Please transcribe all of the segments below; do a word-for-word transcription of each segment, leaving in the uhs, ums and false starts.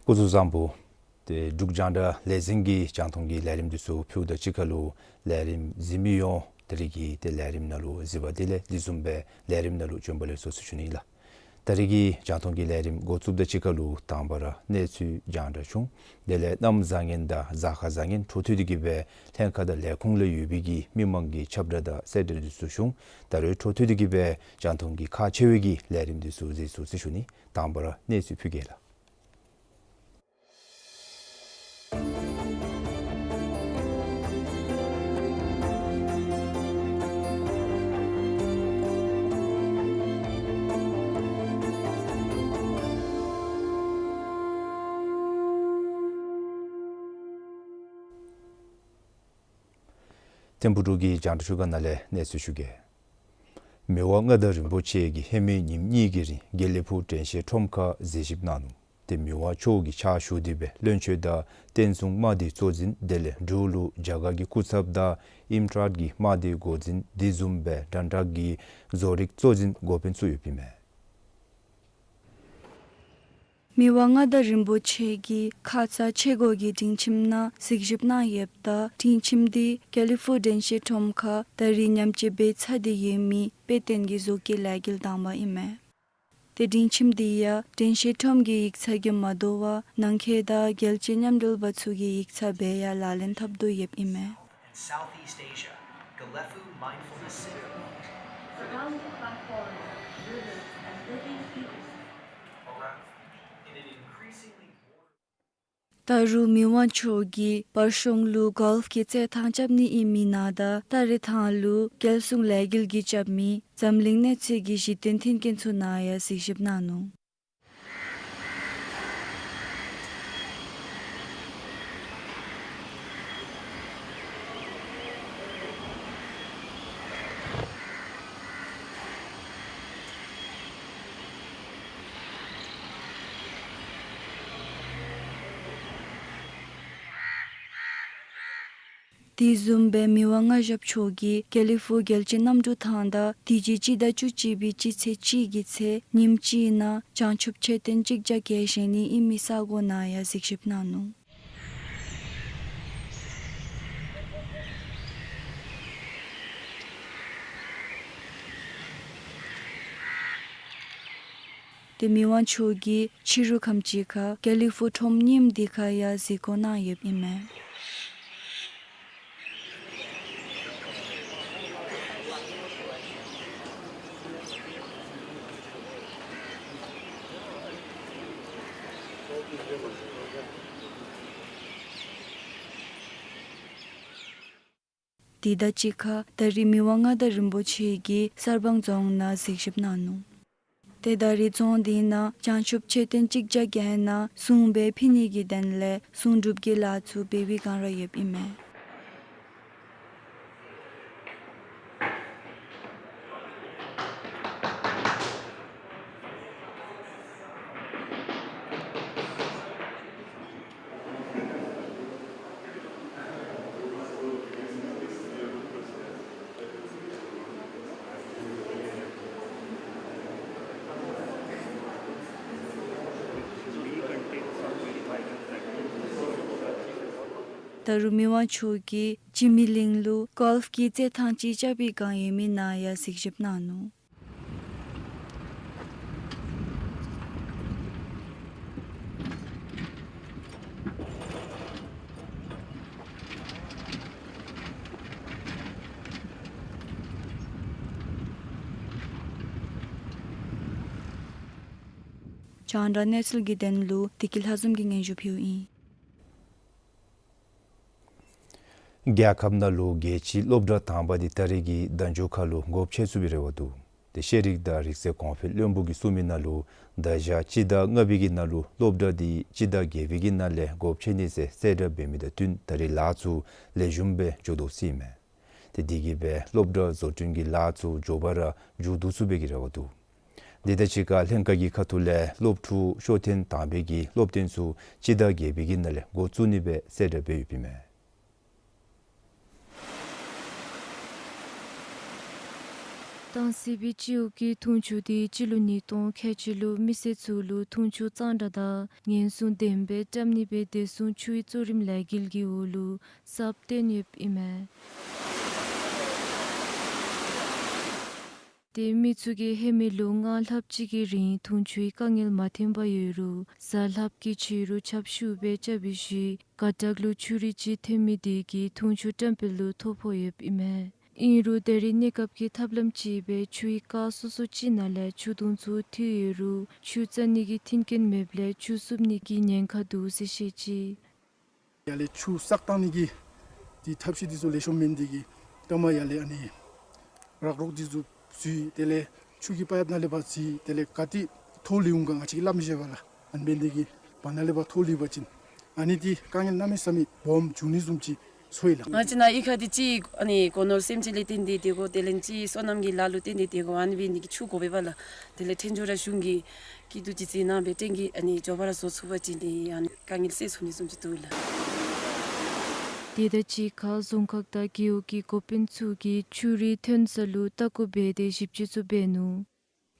སྐུ་གཟུགས་བཟང་པོ། ཏེ་འབྲུག་རྒྱང་བསྒྲགས་ལས་འཛིན་གྱི་རྒྱང་མཐོང་གི་ལས་རིམ་འདི་ཚུ་ཕུལཝ་ད་གཅིག་ཁར་ལུ་ལས་རིམ་གཟིགས་མི་ཡོངས་ད་རིས་ཀྱི་ཏེ་ལས་རིམ་ནང་ལུ་གཟིགས་པ་དེ་ལས་ལེགས་ཤོམ་སྦེ་ལས་རིམ་ནང་ལུ་བྱོན་པ་ལེགས་སོ་ཟེར་ཞུ་ནི་ཨིན་ལགས། ད་རིས་ཀྱི་རྒྱང་མཐོང་གི་ལས་རིམ་འགོ་བཙུགསཔ་ད་གཅིག་ཁར་ལུ་དང་པ་ར་གནས་ཚུལ་རྒྱང་བསྒྲགས་བྱུང་། དེ་ལས་གནམ་བཟང་ངན་དང་གཟའ་སྐར་བཟང་ངན་འཕྲོ་མཐུད་དེ་གིས་སྦེ་ལྷན་ཁག་དང་ལས་ཁུངས་ལུ་ཡོད་པའི་གི་མི་མང་གི་ཁྱབ་བསྒྲགས་དང་གསལ་བསྒྲགས་འདི་ཚུ་བྱུང་། ད་རེས་འཕྲོ་མཐུད་དེ་གིས་སྦེ་རྒྱང་མཐོང་གི་ཁག་ཆེ་བའི་གི་ལས་རིམ་འདི་ཚུ་གཟིགས་ཚུགས་ཟེར་ཞུ་ནི། དང་པ་ར་གནས་ཚུལ་ཕུལ་གེ་ལགས། ཐིམ་ཕུག་འབྲུག་གི་རྒྱང་བསྒྲགས་ཤོག་ཁག་ནང་ལས་གནས་ཚུལ་ཞུ་གེ། མི་དབང་མངའ་བདག་རིན་པོ་ཆེ་གིས་ཧེ་མའི་ཉིནམ་གཉིས་ཀྱི་རིང་དགེ་ལེགས་ཕུག་དྲན་ཤེས་ཁྲོམ་ཁར་གཟིགས་ཞིབ་གནང་ནུག། ཏེ་མི་དབང་མཆོག་གིས་ཕྱག་ཞུ་སྟེ་སྦེ་བློན་ཆེན་དང་བསྟན་སྲུང་དམག་སྡེའི་གཙོ་འཛིན་དེ་ལས་འབྲུག་ལུ་རྒྱ་གར་གྱི་སྐུ་ཚབ་དང་ཨིམ་ཊཱཊ་ཀྱི་དམག་སྡེའི་འགོ་འཛིན་དེ་བཟུམ་སྦེ་དྲན་ཊཱཊ་ཀྱི་བཟོ་རིག་གཙོ་འཛིན་འགོ་དཔོན་ཚུ་ཡོདཔ་ཨིན་མས། མི་དབང་མངའ་བདག་རིན་པོ་ཆེ་གིས་ཁ་ཙ་ཆས་གོས་ཀྱི་སྒྲིང་ཁྱིམ་ནང་གཟིགས་ཞིབ་གནང་ཡོདཔ་ད་སྒྲིང་ཁྱིམ་འདི་དགེ་ལེགས་ཕུག་དྲན་ཤེས་ཁྲོམ་ཁར་ད་རིས་ཉམས་བཅོས་འབད་ཚར་ཏེ་ཡོད་མི་དཔེ་སྟོན་གྱི་བཟོ་བཀོད་ལས་འགུལ་དང་པ་ཨིན་མས། ཏེ་སྒྲིང་ཁྱིམ་འདི་ཡང་དྲན་ཤེས་ཁྲོམ་གྱི་ཡིག་ཚང་གིས་མ་དོ་བར་ནང་འཁོད་དང་རྒྱལ་སྤྱིའི་མཉམ་འབྲེལ་པ་ཚུ་གི་ཡིག་ཚང་སྦེ་ཡང་ལག་ལེན་འཐབ་དོ་ཡོདཔ་ཨིན་མས། And Southeast Asia, Gelephu Mindfulness Center. Surrounded by forests, rivers, and living creatures. Around, in an increasingly ད་རུང་མི་དབང་མཆོག་གིས་བར་གཞུང་ལུ་གོལཕ་གི་རྩེད་ཐང་རྐྱབ་ནི་ཨིན་མི་ནང་དང་ད་རེས་ཐང་ལུ་རྒྱལ་སྲུང་ལས་འགུལ་གྱི་རྐྱབ་མི་འཛམ་གླིང་གནས་ཚད་ཀྱི་གཞི་རྟེན་མཐུན་རྐྱེན་ཚུ་ནང་ཡང་གཟིགས་ཞིབ་གནང་ནུག། དེ་བཟུམ་སྦེ་མི་དབང་མངའ་ཞབས་མཆོག་གིས་དགེ་ལེགས་ཕུག་རྒྱལ་སྤྱིའི་གནམ་གྲུ་ཐང་དང་དུས་ཅི་སྤྱི་ཟླ་བཅུ་གཅིག་པའི་སྤྱི་ཚེས་གཅིག་གི་ཚེ་ཉིནམ་གཅིག་ནང་བྱང་ཆུབ་མཆོད་རྟེན་གཅིག་བརྒྱ་བརྒྱད་བཞེངས་ནི་ཨིན་མི་ས་གོ་ནང་ཡང་གཟིགས་ཞིབ་གནང་ནུག། ཏེ་མི་དབང་མཆོག་གིས་ཕྱི་རུ་ཁམས་ཅིག་ཁར་དགེ་ལེགས་ཕུག་ཁྲོམ་རྙིངམ་འདི་ཁར་ཡང་གཟིགས་སྐོར་གནང་ཡོདཔ་ཨིན་མས། དེ་དང་གཅིག་ཁར་ད་རིས་མི་དབང་མངའ་བདག་རིན་པོ་ཆེ་གིས་གསར་སྤང་རྫོང་ནང་གཟིགས་ཞིབ་གནང་ནུག། ཏེ་ད་རིས་རྫོང་འདི་ནང་བྱང་ཆུབ་མཆོད་རྟེན་གཅིག་བརྒྱ་བརྒྱད་ནང་གསུང་སྦེ་ཕུལ་ནི་གི་དོན་ལས་གསུང་སྒྲུབ་ཀྱི་ལཱ་ཚུ་འབད་བའི་བསྒང་ར་ཡོདཔ་ཨིན་མས། ད་རུང་མི་དབང་མཆོག་གིས་འཇིགས་མེད་གླིང་ལུ་གོལཕ་གི་རྩེད་ཐང་ཅིག་རྐྱབ་པའི་བསྒང་ཡོད་མི་ནང་ཡང་གཟིགས་ཞིབ་གནང་ནུག། རྒྱང་བསྒྲགས་གནས་ཚུལ་གྱི་དོན་ལུ་བདེ་སྐྱིད་ལྷ་འཛོམས་ཀྱིས་སྙན་ཞུ་ཕུལཝ་ཨིན། རྒྱལ་ཁབ་ནང་ལུ་རྒྱལ་སྤྱིའི་སློབ་གྲྭ་དང་པ་འདི་ད་རེས་ཀྱི་ཟླ་མཇུག་ཁ་ལུ་སྒོ་ཕྱེ་ཚུགས་པའི་རེ་བ་འདུག། ཏེ་ཤེས་རིག་དང་རིག་རྩལ་གོང་འཕེལ་བློན་པོ་གིས་གསུངས་མི་ནང་ལུ་ད་ཞག་སྤྱི་ཟླ་ལྔ་པའི་གི་ནང་ལུ་སློབ་གྲྭ་འདི་སྤྱི་ཟླ་བརྒྱད་པའི་གི་ནང་ལས་སྒོ་ཕྱེ་ནི་ཟེར་གསལ་བསྒྲགས་འབད་མི་དང་བསྟུན་ད་རེས་ལཱ་ཚུ་ལེགས་ཤོམ་སྦེ་འགྱོ་དོ་ཟེར་ཨིན་མས། ཏེ་དེ་གིས་སྦེ་སློབ་གྲྭ་བཟོ་སྐྲུན་གྱི་ལཱ་ཚུ་མགྱོགས་པ་ར་མཇུག་བསྡུ་ཚུགས་པའི་གི་རེ་བ་འདུག། དེ་དང་གཅིག་ཁར་ལྷན་ཁག་གི་ཁ་ཐུག་ལས་སློབ་ཕྲུག་ཤོག་ཐེངས་དང་པའི་གི་སློབ་སྟོན་ཚུ་སྤྱི་ཟླ་བརྒྱད་པའི་གི་ནང་ལས་འགོ་བཙུགས་ནི་སྦེ་གསལ་བསྒྲགས་འབད་ཡོདཔ་ཨིན་མས། ཏང་སྲིད་པའི་སྤྱི་འོག་གི་འཐུང་ཆུ་དེ་སྤྱི་ལོ་ཉིས་སྟོང་ཁལ་གཅིག་ལུ་མི་སེར་ཚུ་ལུ་འཐུང་ཆུ་གཙང་སྦྲ་དང་ཉེན་སྲུང་ལྡན་པའི་བཀྲམ་ནི་སྦེ་བདེ་སྲུང་ཆུའི་གཙོ་རིམ་ལས་འགུལ་གྱི་འོག་ལུ་གསརཔ་བཏོན་ཡོདཔ་ཨིན་མས། ཏེ་མི་ཚུ་གིས་ཧེ་མའི་ལོ་ལྔ་ལྷགཔ་ཅིག་གི་རིང་འཐུང་ཆུའི་དཀའ་ངལ་མ་ཐོན་པར་ཡོད་རུང་གཟའ་ལྷགཔ་གི་ཕྱི་རུ་ཆབ་ཤུགས་སྦེ་རྐྱབ་པའི་ཤུལ་དགའ་དྲགས་ལུ་ཆུ་རུད་ཅིག་ཐོན་མི་དེ་གིས་འཐུང་ཆུ་བཀྲམ་སྤེལ་ལུ་ཐོ་ཕོག་ཡོདཔ་ཨིན་མས། ཨིན་རུང་ད་རེས་གནས་སྐབས་ཀྱི་ཐབས་ལམ་ཅིག་སྦེ་ཆུའི་རྐ་སོ་སོ་ཅིག་ནང་ལས་ཆུ་དུང་ཚུ་འཐུ་ཡོད་རུང་ཆུ་བཙག་ནི་གི་མཐུན་རྐྱེན་མེདཔ་ལས་ཆུ་བསུབ་ནི་གི་ཉེན་ཁ་འདུག་ཟེར་བཤད་ཅི། ཡར་ལས་ཆུ་བསགས་བཏང་ནི་གི་འདི་ཐབས་ཤེས་འདི་ཚུ་ལེགས་ཤོམ་མེན་འདི་གིས་ལྟ་མ་ཡར་ལས་ཨ་ནི་རག་རོག་འདི་ཚུ་འཛུལ། དེ་ལས་ཆུ་གི་པའིཔ་ནང་ལས་ཕར་འཛུལ། དེ་ལས་ག་ཏེ་ཐོག་ལུས་འོང་ག་ང་བཅས་ཀྱིས་སླབ་མི་ཤེས་པས་ལགས། ཨ་ནི་འབད་ནི་འདི་གིས་བར་ན་ལས་ཕར་ཐོག་ལུས་པ་ཅིན་ཨ་ནི་འདི་དཀའ་ངལ་གནམ་མེད་ས་མེད་སྦོམ་འབྱུང་ནི་བཟུམ་ཅིག་ཚོར་ཡི་ལགས། ང་བཅས་ནཱ་གཡུས་ཁ་འདི་ཅིག་ཨ་ནི་སྒོ་ནོར་སེམས་ཅན་ལས་བརྟེན་ཏེ་སྡོད་དགོ། དེ་ལས་ཅིག་སོ་ནམ་གྱི་ལཱ་ལུ་བརྟེན་ཏེ་སྡོད་དགོ། ཨ་ནི་འབད་ནི་འདི་གིས་ཆུ་དགོ་པས་ལགས། དེ་ལས་ཐོན་ཆུ་ར་གཞུང་གིས་སྐྱིད་སྡུག་ཅིག་བརྩི་གནང་སྦེ་ཏན་གྱི་ཨ་ནི་མགྱོགས་པ་ར་བཟོ་ཚུགས་པ་ཅིན་ཏེ་ཨ་ནི་དཀའ་ངལ་སེལ་ཚུགས་ནི་བཟུམ་ཅིག་འདུག་ལགས། དེ་དང་གཅིག་ཁར་རྫོང་ཁག་དང་རྒེད་འོག་གི་འགོ་དཔོན་ཚུ་གིས་ཆུ་རུད་ཐོན་ས་ལུ་ལྟ་སྐོར་འབད་དེ་ཞིབ་དཔྱད་ཚུ་འབད་ནུག།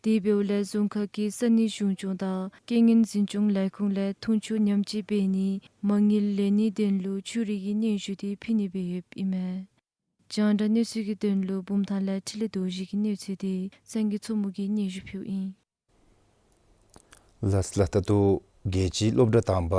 དེ་འབདཝ་ལས་རྫོང་ཁག་གི་ས་གནས་གཞུང་སྐྱོང་དང་རྐྱེན་ངན་འཛིན་སྐྱོང་ལས་ཁུངས་ལས་འཐུང་ཆུ་ཉམས་བཅོས་འབད་ནི་མ་དངུལ་ལེན་ནིའི་དོན་ལུ་ཆུ་རུད་ཀྱི་སྙན་ཞུ་དེ་ཕུལ་ནི་སྦེ་ཡོདཔ་ཨིན་མས། རྒྱང་བསྒྲགས་གནས་ཚུལ་གྱི་དོན་ལུ་བུམ་ཐང་ལས་འཕྲིན་ལས་རྡོ་རྗེ་གི་གནས་ཚུལ་དེ་སངས་རྒྱས་མཚོ་མོ་གིས་སྙན་ཞུ་ཕུལཝ་ཨིན། ལགས་ལགས། ད་ལྟོ་རྒྱལ་སྤྱིའི་སློབ་གྲྭ་དང་པ་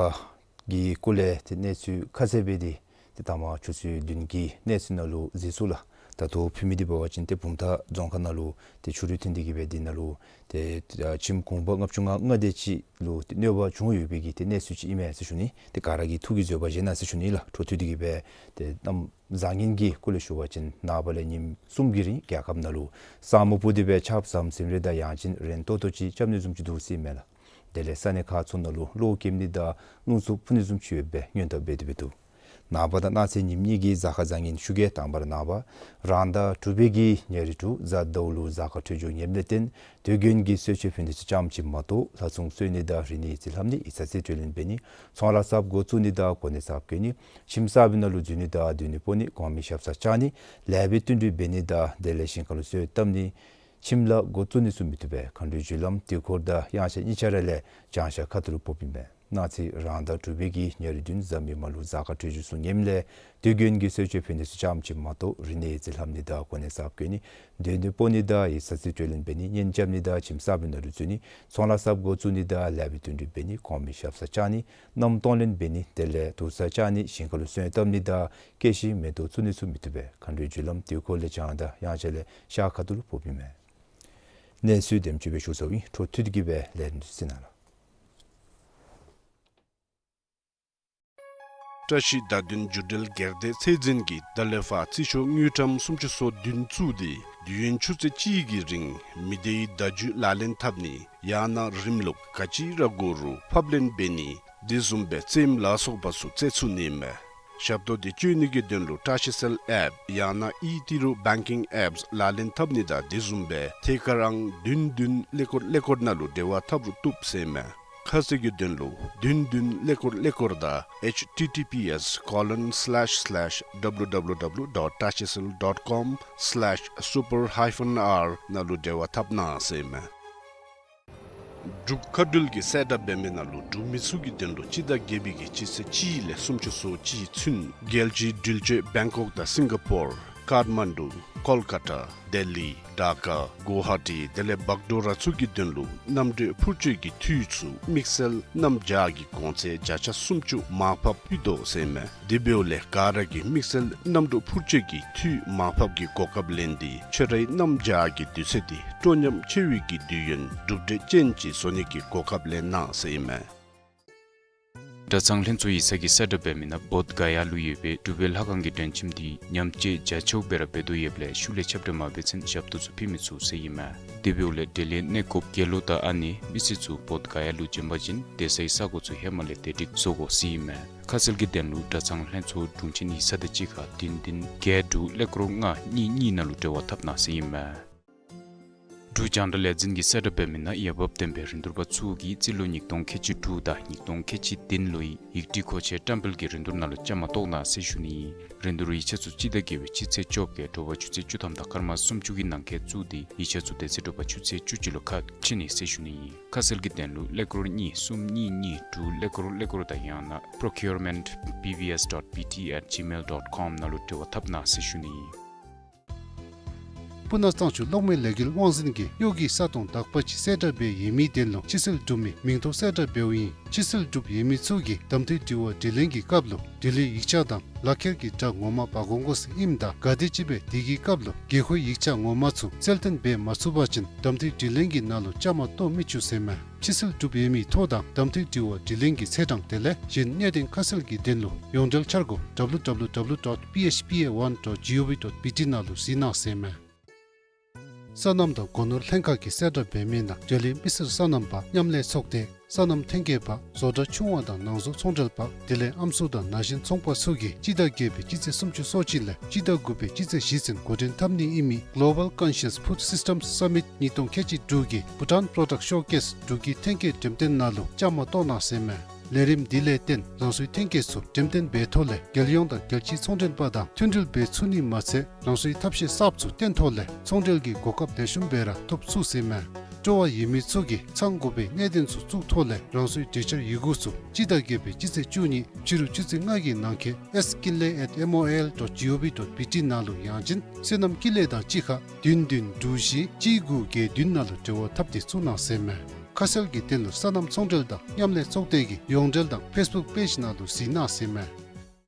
གི་སྐོར་ལས་ཏེ་གནས་ཚུལ་ཁ་གསལ་སྦེ་འདི་ཏེ་ད་མ་ཆུ་ཚོད་བདུན་གྱི་གནས་ཚུལ་ནང་ལུ་གཟིགས་ཚུགས་ལགས། ད་ལྟོ་ཕུལ་མི་འདི་འབད་བ་ཅིན་ཏེ་བུམ་ཐང་རྫོང་ཁག་ནང་ལུ་ཏེ་ཆུ་རུད་ཐོན་ཏེ་གི་སྦེ་འདི་ནང་ལུ་ཏེ་ཁྱིམ་གུང་པ་ལྔ་བཅུ་ང་ལྔ་དེ་ཅིག་ལུ་ཏེ་གནོད་པ་བྱུང་ཡོད་པའི་གི་ཏེ་གནས་ཚུལ་ཅིག་ཨིན་མས་ཟེར་ཞུ་ནི། ཏེ་ག་ར་གིས་ཐུགས་ཀྱིས་བཟོད་པ་བཞེས་གནང་ཟེར་ཞུ་ནི་ལགས། འཕྲོ་མཐུད་དེ་གི་སྦེ་ཏེ་གནམ་བཟང་ངན་གྱི་སྐོར་ལས་ཞུ་བ་ཅིན་ནངས་པ་ལས་ཉིནམ་གསུམ་གྱི་རིང་རྒྱལ་ཁབ་ནང་ལུ་ས་སྨུག་སྤུབས་ཏེ་སྦེ་ཆརཔ་ཟམ་ཟིམ་རེ་དང་ཡང་ཅིན་རན་ཏོག་ཏོ་ཅིག་རྐྱབ་ནི་བཟུམ་ཅིག་འདུག་ཟེར་ཨིན་མས་ལགས། དེ་ལས་ས་གནས་ཁག་ཚུ་ནང་ལུ་གློག་ཀེམ་ནི་དང་རླུང་འཚུབ་འཕུ་ནི་བཟུམ་ཅིག་ཡོདཔ་སྦེ་སྔོན་བརྡ་འབད་དེ་སྦེ་འདུག། ནངས་པ་དང་གནངས་ཚེ་ཉིནམ་གཉིས་ཀྱི་གཟའ་སྐར་བཟང་ངན་ཞུ་གེ། དང་པ་ར་ནངས་པ་རང་ཟླ་དྲུག་པའི་གི་ཉེར་དྲུག་གཟའ་ཟླཝ་ལུ་གཟའ་སྐར་འཕྲོད་སྦྱོར་ངནམ་ལས་བརྟེན་དུས་རྒྱུན་གྱི་གསོལ་མཆོད་ཕུལ་ནི་ཚུ་ཙམ་ཅིག་མ་གཏོགས་ལྷ་སྲུང་གསོལ་ནི་དང་རིག་གནས་ཡིག་རྩིས་ལྷབ་ནི་ཡིག་ཚང་རྩིས་སྤྲོད་ལེན་འབད་ནི་ཚོང་ལཱ་གསརཔ་འགོ་བཙུགས་ནི་དང་གོ་གནས་གསརཔ་བཀོད་ནི་ཁྱིམ་གསར་པའི་ནང་ལུ་འཛུལ་ནི་དང་སྡོད་གནས་སྤོ་ནི་གོང་མའི་ཞབས་སར་བཅར་ནི་ལེགས་པའི་བསྟུན་གྲོས་འབད་ནི་དང་དེ་ལས་ཞིང་ཁ་ལུ་སོན་བཏབ་ནི་ཁྱིམ་ལཱ་འགོ་བཙུགས་ནི་ཚུ་མི་བཏུབ་པས། མཁའ་འགྲོའི་རྒྱུ་ལམ་དུས་འཁོར་དང་དབྱངས་འཆར་གཉིས་ཆ་ར་ལས་བྱང་ཤར་ཁ་ཐུག་ལུ་ཕོགཔ་ཨིན་པས། གནངས་ཚེ་རང་ཟླ་དྲུག་པའི་གི་ཉེར་བདུན་གཟའ་མིག་དམར་ལུ་གཟའ་སྐར་འཕྲོད་སྦྱོར་ཚུ་ངནམ་ལས་དུས་རྒྱུན་གྱི་གསོལ་མཆོད་ཕུལ་ནི་ཚུ་ཙམ་ཅིག་མ་གཏོགས་རིག་གནས་ཡིག་རྩིས་ལྷབ་ནི་དང་གོ་གནས་གསརཔ་བཀོད་ནི་སྡོད་གནས་སྤོ་ནི་དང་ཡིག་ཚང་རྩིས་སྤྲོད་ལེན་འབད་ནི་གཉེན་རྐྱབ་ནི་དང་ཁྱིམ་གསར་པའི་ནང་ལུ་འཛུལ་ནི་ཚོང་ལཱ་གསརཔ་འགོ་བཙུགས་ནི་དང་ལེགས་པའི་བསྟུན་གྲོས་འབད་ནི་གོང་མའི་ཞབས་སར་བཅར་ནི་གནམ་གཏོང་ལེན་འབད་ནི་དེ་ལས་དུར་སར་བཅར་ནི་ཞིང་ཁ་ལུ་སོན་བཏབ་ནི་དང་སྐྱེད་ཤིང་མེ་ཏོག་བཙུགས་ནི་ཚུ་མི་བཏུབ་པས། མཁའ་འགྲོའི་རྒྱུ་ལམ་དུས་འཁོར་ལས་བྱང་དང་དབྱངས་འཆར་ལས་ཤར་ཁ་ཐུག་ལུ་ཕོགཔ་ཨིན་མས། གནས་ཚུལ་དེམ་ཅིག་སྦེ་ཞུ་ཚརཝ་ཨིན། འཕྲོ་མཐུད་དེ་གི་སྦེ་ལས་རིམ་ཚུ་གཟིགས་གནང་ལགས། བཀྲ་ཤིས་བདག་མདུན་རྒྱུ་འབྲས་སྒེར་སྡེ་ཚད་འཛིན་གྱིས་ད་ལས་ཕར་རྩིས་ཤོག་དངུལ་ཀྲམ་སུམ་ཅུ་སོ་བདུན་བཙུགས་ཏེ་དུས་ཡུན་ཆུ་ཚོད་གཅིག་གི་རིང་མི་སྡེའི་བརྡ་བརྒྱུད་ལག་ལེན་འཐབ་ནི་ཡང་ན་རིམ་ལུགས་ག་ཅི་ར་དགོ་རུང་ཕབ་ལེན་འབད་ནི་དེ་བཟུམ་སྦེ་རྩེདམོ་ལ་སོགས་པ་ཚུ་རྩེ་ཚུགས་ནི་མས། ཞབས་ཏོག་དེ་སྤྱོད་ནི་གི་དོན་ལུ་བཀྲ་ཤིས་གསལ་ཨེཔ་ཡང་ན་ཨི་ཏི་རུ་བེང་ཀིང་ཨེཔསི་ལག་ལེན་འཐབ་ནི་དང་དེ་བཟུམ་སྦེ་ཐད་ཀར་ཨང་བདུན་བདུན་ཀླད་ཀོར་ཀླད་ཀོར་ནང་ལུ་འབྲེལ་བ་འཐབ་རུང་བཏུབ་ཟེར་མས། ཁ་གསལ་གྱི་དོན་ལུ་བདུན་བདུན་ཀླད་ཀོར་ཀླད་ཀོར་དང་ཨེཆ་ཊི་ཊི་པི་ཨེསི་ཀོ་ལོན་སི་ལེཤ་སི་ལེཤ་ཌབ་ལུ་ཌབ་ལུ་ཌབ་ལུ་ཌོཊ་བཀྲ་ཤིས་གསལ་ཌོཊ་ཀོམ་སི་ལེཤ་སུ་པར་ཧའི་ཕན་ཨར་ནང་ལུ་འབྲེལ་བ་འཐབ་གནང་ཟེར་མས། འབྲུག་མཁའ་འགྲུལ་གྱིས་གསལ་བསྒྲགས་འབད་མི་ནང་ལུ་འབྲུག་མི་ཚུ་གི་དོན་ལུ་སྤྱི་ཟླ་བརྒྱད་པའི་གི་སྤྱི་ཚེས་གཅིག་ལས་སུམ་ཅུ་སོ་གཅིག་ཚུན་རྒྱལ་སྤྱིའི་འགྲུལ་སྐྱོད་བེང་ཀོག་དང་སིང་ག་པོར། ཀཱཐ་མན་ཌུ། ཀོལ་ཀ་ཏ། ལྡི་ལི། ཌ་ཀ། གུ་ཝ་ཧ་ཊི། དེ་ལས་བག་དྲོ་ར་ཚུ་གི་དོན་ལུ་གནམ་གྲུ་འཕུར་སྤྱོད་ཀྱི་འཐུས་ཚུ་དམིགས་བསལ་གནམ་བྱཱར་གྱི་གོང་ཚད་བརྒྱ་ཆ་སུམ་ཅུ་མར་ཕབ་ཕུལ་དོ་ཟེར་ཨིན་མས། དེ་འབདཝ་ལས་ག་ར་གིས་དམིགས་བསལ་གནམ་གྲུ་འཕུར་སྤྱོད་ཀྱི་འཐུས་མར་ཕབ་ཀྱི་གོ་སྐབས་ལེན་ཏེ་ཁྱོད་རའི་གནམ་བྱཱར་གྱི་དུས་ཚོད་འདི་སྤྲོ་ཉམས་ཆེ་བའི་གི་དུས་ཡུན་གྲུབ་འབྲས་ཅན་ཅིག་བཟོ་ནི་གི་གོ་སྐབས་ལེན་གནང་ཟེར་ཨིན་མས། གྲྭ་ཚང་ལྷན་ཚོགས་ཡིག་ཚང་གིས་གསལ་བསྒྲགས་འབད་མི་ནང་བོདྷ་ག་ཡ་ལུ་ཡོད་པའི་གྲུབ་པའི་ལྷ་ཁང་གི་མགྲོན་ཁྱིམ་འདི་ཉམས་བཅོས་རྒྱ་ཆེཝ་སྦེ་ར་འབད་དོ་ཡོདཔ་ལས་ཤུལ་ལས་ཁྱབ་བསྒྲགས་མ་འབད་ཚུན་ཞབས་ཏོག་ཚུ་ཕུལ་མི་ཚུགས་ཟེར་ཨིན་མས། དེ་འབདཝ་ལས་དེ་ལས་གནས་སྐོརཔ་དགེ་སློང་དང་ཨ་ནེ་མི་སེར་ཚུ་བོདྷ་ག་ཡ་ལུ་བྱོན་པ་ཅིན་སྡོད་སའི་ས་གོ་ཚུ་ཧེ་མ་ལས་བདེ་སྒྲིག་བཟོ་དགོ་ཟེར་ཨིན་མས། ཁ་གསལ་གྱི་དོན་ལུ་གྲྭ་ཚང་ལྷན་ཚོགས་དྲུང་ཆེན་ཡིག་ཚང་དང་གཅིག་ཁར་བདུན་བདུན་བརྒྱད་དྲུག་ཀླད་ཀོར་ལྔ་གཉིས་གཉིས་ནང་ལུ་འབྲེལ་བ་འཐབ་གནང་ཟེར་ཨིན་མས། འབྲུག་རྒྱང་བསྒྲགས་ལས་འཛིན་གྱིས་གསལ་བསྒྲགས་འབད་མི་ནང་འོས་འབབ་ལྡན་པའི་རིན་བསྡུར་པ་ཚུ་གིས་རྩིས་ལོ་ཉིས་སྟོང་ཁལ་གཅིག་དྲུག་དང་ཉིས་སྟོང་ཁལ་གཅིག་བདུན་ལོའི་ཡིག་བྲིས་མཁོ་ཆས་བཀྲམ་སྤེལ་གྱི་རིན་བསྡུར་ནང་ལུ་བཅའ་མར་གཏོགས་གནང་ཟེར་ཞུ་ནི་ཨིན། རིན་བསྡུར་ཡིག་ཆ་ཚུ་སྤྱི་ཟླ་བརྒྱད་པའི་སྤྱི་ཚེས་བཅོ་བརྒྱད་དྲོ་པ་ཆུ་ཚོད་བཅུ་ཐམ་དང་སྐར་མ་སུམ་ཅུ་གི་ནང་འཁོད་བཙུགས་ཏེ་ཡིག་ཆ་ཚུ་དེ་ཚེ་དྲོ་པ་ཆུ་ཚོད་བཅུ་གཅིག་ལུ་ཁ་ཕྱེ་ནི་ཟེར་ཞུ་ནི་ཨིན། ཁ་གསལ་གྱི་དོན་ལུ་ཀླད་ཀོར་གཉིས་གསུམ་གཉིས་གཉིས་དྲུག་ཀླད་ཀོར་ཀླད་ཀོར་དང་ཡང་ན་procurement B V S dot B T at gmail dot com ནང་ལུ་འབྲེལ་བ་འཐབ་གནང་ཟེར་ཞུ་ནི་ཨིན། སྤུ་ན་གཙང་ཆུ་གློག་མེ་ལས་འགུལ་དབང་འཛིན་གྱིས་གཡོག་གི་ས་སྟོང་དག་པ་ཅིག་གསལ་བསྒྲགས་འབད་ཡོད་མི་དོན་ལུ་ཕྱིར་སེལ་གྲུབ་མི་མིང་ཐོ་གསལ་བསྒྲགས་འབདཝ་ཨིན། ཕྱིར་སེལ་གྲུབ་ཡོད་མི་ཚུ་གིས་གདམ་འཐུས་དྲི་བ་དྲིས་ལན་གྱི་སྐབས་ལུ་དྲི་ལན་ཡིག་ཆ་དང་ལག་ཁྱེར་གྱི་སྒྲ་ངོ་མ་འབག་འོང་དགོ་ཟེར་ཨིནམ་ད་ག་དེམ་ཅིག་སྦེ་དེ་གི་སྐབས་ལུ་དགོས་མཁོའི་ཡིག་ཆ་ངོ་མ་ཚུ་གསལ་སྟོན་འབད་མ་ཚུགས་པ་ཅིན་གདམ་འཐུས་དྲིས་ལན་གྱི་ནང་ལུ་བཅའ་མར་གཏོགས་མི་ཚུགས་ཟེར་མས། ཕྱིར་སེལ་གྲུབ་ཡོད་མི་ཐོ་དང་གདམ་འཐུས་དྲི་བ་དྲིས་ལན་གྱི་ཚེས་གྲངས་དེ་ལས་གཞན་གནད་དོན་ཁ་གསལ་གྱི་དོན་ལུ་ཡོངས་འབྲེལ་འཆར་སྒོ་W W W dot P H P A one dot gov dot B T ནང་ལུ་གཟིགས་གནང་ཟེར་མས། སོ་ནམ་དང་སྒོ་ནོར་ལྷན་ཁག་གིས་གསལ་བསྒྲགས་འབད་མི་ནང་འབྲེལ་ཡོད་མི་སེར་སོ་ནམ་པ་མཉམ་ལས་ཚོགས་སྡེ་སོ་ནམ་ཐོན་སྐྱེད་པ་བཟོ་གྲྭ་ཆུང་བ་དང་ནང་བཟོ་ཚོང་འབྲེལ་པ་དེ་ལས་ཨམ་སྲུ་དང་ན་གཞོན་ཚོང་པ་ཚུ་གིས་སྤྱི་ཟླ་བརྒྱད་པའི་སྤྱི་ཚེས་སུམ་ཅུ་སོ་གཅིག་ལས་སྤྱི་ཟླ་དགུ་པའི་སྤྱི་ཚེས་བཞི་ཚུན་འགོ་འདྲེན་འཐབ་ནི་ཨིན་མི་Global Conscious Food Systems Summit ཉིས་སྟོང་ཁལ་གཅིག་དྲུག་གི་Bhutan Product Showcase འབྲུག་གི་ཐོན་སྐྱེད་འགྲེམས་སྟོན་ནང་ལུ་བཅའ་མར་གཏོགས་གནང་ཟེར་མས། ལས་རིམ་འདི་ལས་བརྟེན་རང་སོའི་ཐོན་སྐྱེད་ཚུ་འགྲེམས་སྟོན་འབད་ཐོག་ལས་རྒྱལ་ཡོངས་དང་རྒྱལ་སྤྱིའི་ཚོང་མགྲོན་པ་དང་མཐུན་སྒྲིལ་འབད་ཚུགས་ནི་མ་ཚད་རང་སོའི་ཐབས་ཤེས་གསརཔ་ཚུ་སྟོན་ཐོག་ལས་ཚོང་འབྲེལ་གྱི་གོ་སྐབས་ལེགས་ཤོམ་སྦེ་ར་ཐོབ་ཚུགས་ཟེར་མས། སྤྲོ་བ་ཡོད་མི་ཚུ་གིས་ཚང་དགོ་པའི་གནད་དོན་ཚུ་བཙུགས་ཐོག་ལས་རང་སོའི་གྲོས་འཆར་ཡི་གུ་ཚུ་སྤྱི་ཟླ་བརྒྱད་པའི་སྤྱི་ཚེས་བཅུ་གཉིས་ཕྱི་རུ་ཆུ་ཚོད་ལྔ་གི་ནང་འཁོད S Kinley at M O I L dot G O V dot B T ནང་ལུ་ཡང་ཅིན་སོ་ནམ་ཀུན་ལེགས་དང་གཅིག་ཁར་བདུན་བདུན་དྲུག་བཞི་གཅིག་དགུ་བརྒྱད་བདུན་ནང་ལུ་འབྲེལ་བ་འཐབ་སྟེ་བཙུགས་གནང་ཟེར་མས། ཁ་གསལ་གྱི་དོན་ལུ་སོ་ནམ་ཚོང་འབྲེལ་དང་མཉམ་ལས་ཚོགས་སྡེ་གི་ཡོངས་འབྲེལ་དང་ཕེསི་བུཀ་པེཇ་ནང་ལུ་གཟིགས་གནང་ཟེར་མས།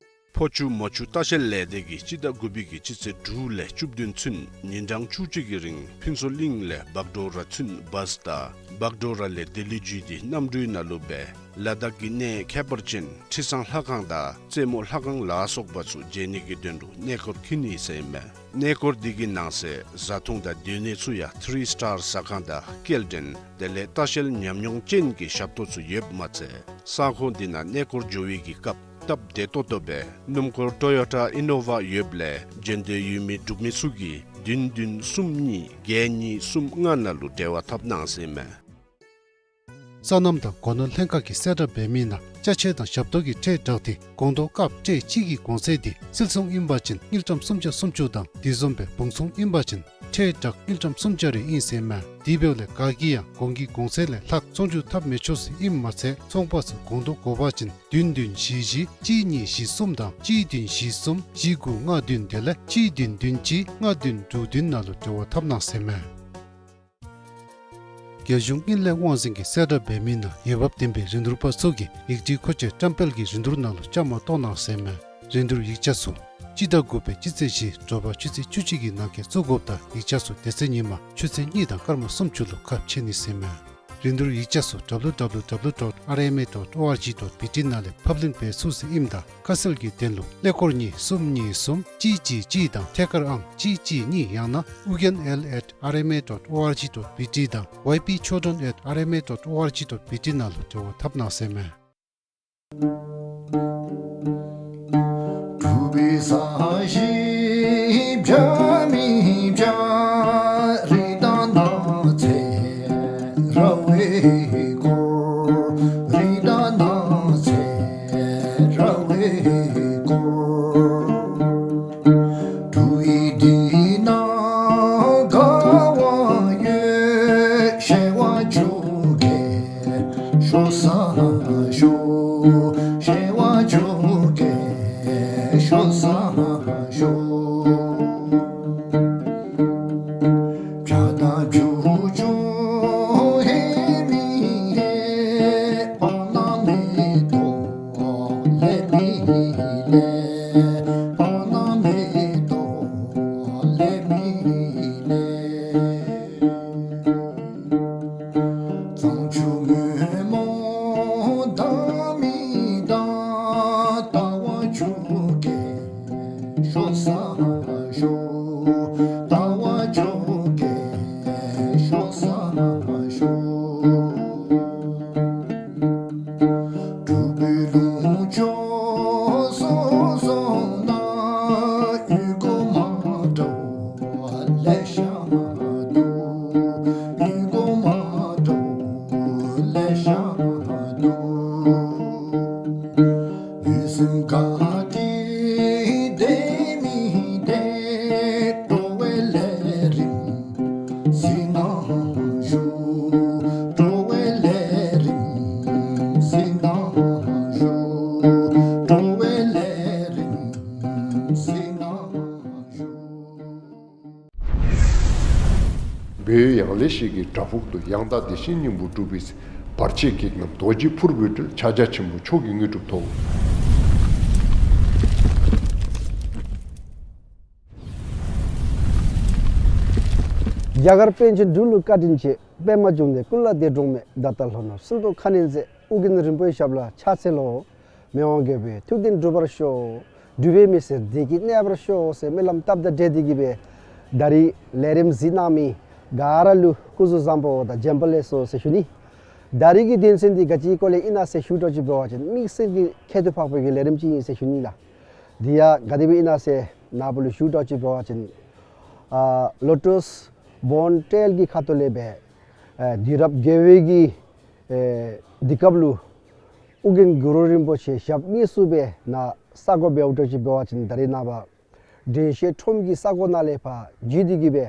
ཕོ་ཆུ་མོ་ཆུ་ལྟ་བཤལ་ལས་སྡེ་གིས་སྤྱི་ཟླ་དགུ་པའི་གི་སྤྱི་ཚེས་དྲུག་ལས་བཅུ་བདུན་ཚུན་ཉིན་གྲངས་བཅུ་གཅིག་གི་རིང་ཕུན་ཚོགས་གླིང་ལས་བག་དྲོ་ར་ཚུན་བཱས་དང་བག་དྲོ་ར་ལས་ལྡི་ལི་བརྒྱུད་དེ་གནམ་གྲུའི་ནང་ལུ་སྦེ་ལ་དྭགས་ཀྱི་གནས་ཁྱད་པར་ཅན་ཁྲི་བཟང་ལྷ་ཁང་དང་རྩེ་མོ་ལྷ་ཁང་ལ་སོགས་པ་ཚུ་མཇལ་ནི་གི་དོན་ལུ་གནས་སྐོར་འཁྱིད་ནི་ཟེར་མས། གནས་སྐོར་འདི་གི་ནང་གསེས་བཟའ་འཐུང་དང་སྡོད་གནས་ཚུ་ཡང་ཐི་རི་སི་ཊར་ཟ་ཁང་དང་སྐྱེལ་འདྲེན་དེ་ལས་ལྟ་བཤལ་ཉམས་མྱོང་ཅན་གྱི་ཞབས་ཏོག་ཚུ་ཡོདཔ་མ་ཚད་ས་ཁོངས་འདི་ནང་གནས་སྐོར་འགྱོ་བའི་གི་སྐབས་སྟབས་བདེ་ཏོག་ཏོ་སྦེ་སྣུམ་འཁོར་ཊོ་ཡོ་ཊ་ཨི་ནོ་ཝ་ཡོདཔ་ལས་འབྱོན་འདོད་ཡོད་མི་འབྲུག་མི་ཚུ་གིས་བདུན་བདུན་གསུམ་གཉིས་བརྒྱད་གཉིས་གསུམ་ལྔ་ནང་ལུ་འབྲེལ་བ་འཐབ་གནང་ཟེར་མས། སོ་ནམ་དང་སྒོ་ནོར་ལྷན་ཁག་གིས་གསལ་བསྒྲགས་འབད་མི་ནང་ཅ་ཆས་དང་ཞབས་ཏོག་གི་ཁྲལ་དྲག་སྟེ་སྒོང་རྡོག་ཀབ་ཊེ་གཅིག་གི་གོང་ཚད་འདི་སིལ་ཚོང་ཨིན་པ་ཅིན་དངུལ་ཀྲམ་སུམ་བརྒྱ་སུམ་ཅུ་དང་དེ་བཟུམ་སྦེ་བུང་ཚོང་ཨིན་པ་ཅིན་ཁྲལ་དྲག་དངུལ་ཀྲམ་སུམ་བརྒྱ་རེ་ཨིན་ཟེར་མས། དེ་འབདཝ་ལས་ག་གིས་ཡང་གོང་གི་གོང་ཚད་ལས་ལྷག་ཚོང་འགྱུར་འཐབ་མི་ཆོག་ཟེར་ཨིནམ་མ་ཚད་ཚོང་པ་ཚུ་སྒོང་རྡོག་དགོ་པ་ཅིན་བདུན་བདུན་བཞི་བཞི་གཅིག་གཉིས་བཞི་གསུམ་དང་གཅིག་བདུན་བཞི་གསུམ་བཞི་དགུ་ལྔ་བདུན་དེ་ལས་གཅིག་བདུན་བདུན་གཅིག་ལྔ་བདུན་དྲུག་བདུན་ནང་ལུ་འབྲེལ་བ་འཐབ་གནང་ཟེར་མས། རྒྱལ་གཞུང་དངུལ་ལས་དབང་འཛིན་གྱིས་གསལ་བསྒྲགས་འབད་མི་ནང་འོས་འབབ་ལྡན་པའི་རིན་བསྡུར་པ་ཚུ་གིས་ཡིག་བྲིས་མཁོ་ཆས་བཀྲམ་སྤེལ་གྱི་རིན་བསྡུར་ནང་ལུ་བཅའ་མར་གཏོགས་གནང་ཟེར་མས། རིན་བསྡུར་ཡིག་ཆ་ཚུ་སྤྱི་ཟླ་དགུ་པའི་སྤྱི་ཚེས་བཞི་དྲོ་པ་ཆུ་ཚོད་བཅུ་གཅིག་གི་ནང་འཁོད་བཙུགས་དགོཔ་དང་ཡིག་ཆ་ཚུ་དེ་ཚེ་ཉིན་མ་ཆུ་ཚོད་གཉིས་དང་སྐར་མ་སུམ་ཅུ་ལུ་ཁ་ཕྱེ་ནི་ཟེར་མས། རིན་བསྡུར་ཡིག་ཆ་ཚུ་W W W dot R M A dot O R G dot B T ནང་ལས་ཕབ་ལེན་འབད་ཚུགས་ཟེར་ཨིནམ་ད་ཁ་གསལ་གྱི་དོན་ལུ་ཀླད་ཀོར་གཉིས་གསུམ་གཉིས་གསུམ་གཅིག་གཅིག་གཅིག་དང་ཐད་ཀར་ཨང་གཅིག་གཅིག་གཉིས་ཡང་ན་ཨུ་རྒྱན་L at R M A dot O R G dot B T དང་Y P children at R M A dot O R G dot B T ནང་ལུ་འབྲེལ་བ་འཐབ་གནང་ཟེར་མས། བོད་ཡང་ལེ་ཤོད་ཀྱི་བྲག་ཕུག་ཏུ། ཡང་དག་བདེ་གཤེགས་སྙིང་པོ་སྒྲུབ་པའི་ཚེ། བར་ཆད་བགེགས་རྣམས་རྡོ་རྗེ་ཕུར་བུས་བསྒྲལ། ཕྱག་རྒྱ་ཆེན་པོ་མཆོག་གི་དངོས་གྲུབ་ཐོབ། རྒྱ་གར་པཎ་ཆེན་འབྲུག་ལུ་བཀའ་དྲིན་ཆེ། པདྨ་འབྱུང་གནས་ཀུན་ལ་འདས་འགྲོགས་མེད། ད་ལྟ་ལྷོ་ནུབ་སིལ་ཏོག་ཁ་གནོན་མཛད། ཨོ་རྒྱན་རིན་པོ་ཆེའི་ཞབས་ལ་ཕྱག་འཚལ་ལོ། མི་དབང་རྒྱལ་པོའི་ཐུགས་དམ་འགྲུབ་པར་ཤོག། འབྲུག་པའི་མི་སེར་བདེ་སྐྱིད་གནས་པར་ཤོག་ཟེར་སྨོན་ལམ་བཏབ་དང་འབྲེལ་ཏེ་གི་སྦེ་ད་རིས་ལས་རིམ་གཟིགས་གནང་མི་ག་ར་ལུ་སྐུ་གཟུགས་བཟང་པོ་དང་བྱོན་པ་ལེགས་སོ་ཟེར་ཞུ་ནི། ད་རིས་ཀྱི་དོན་ཚན་འདི་ག་ཅིའི་སྐོར་ལས་ཨིན་ན་ཟེར་ཞུ་དོ་ཅིག་འབད་བ་ཅིན་དམིགས་བསལ་གྱི་ཁྱད་དུ་འཕགས་པའི་གི་ལས་རིམ་ཅིག་ཨིན་ཟེར་ཞུ་ནི་ལགས། འདི་ཡང་ག་དེ་སྦེ་ཨིན་ན་ཟེར་ནཱ་བུ་ལུ་ཞུ་དོ་ཅིག་འབད་བ་ཅིན་ཨ་ལོ་ཊསི་བཱའུནཌ་ཊེལ་གྱི་ཁ་ཐུག་ལས་སྦེ་ཨ་དུས་རབས་བརྒྱད་པའི་གི་ཨེ་དུས་སྐབས་ལུ་ཨོ་རྒྱན་གུ་རུ་རིན་པོ་ཆེ་ཞབས་དངོས་སུ་སྦེ་ནཱ་ས་གོ་འབདཝ་ད་ཅིག་འབད་བ་ཅིན་ད་རིས་ནངས་པ་དྲན་ཤེས་ཁྲོམ་གྱི་ས་གོ་ནང་ལས་ཕར་བརྒྱུད་དེ་གི་སྦེ་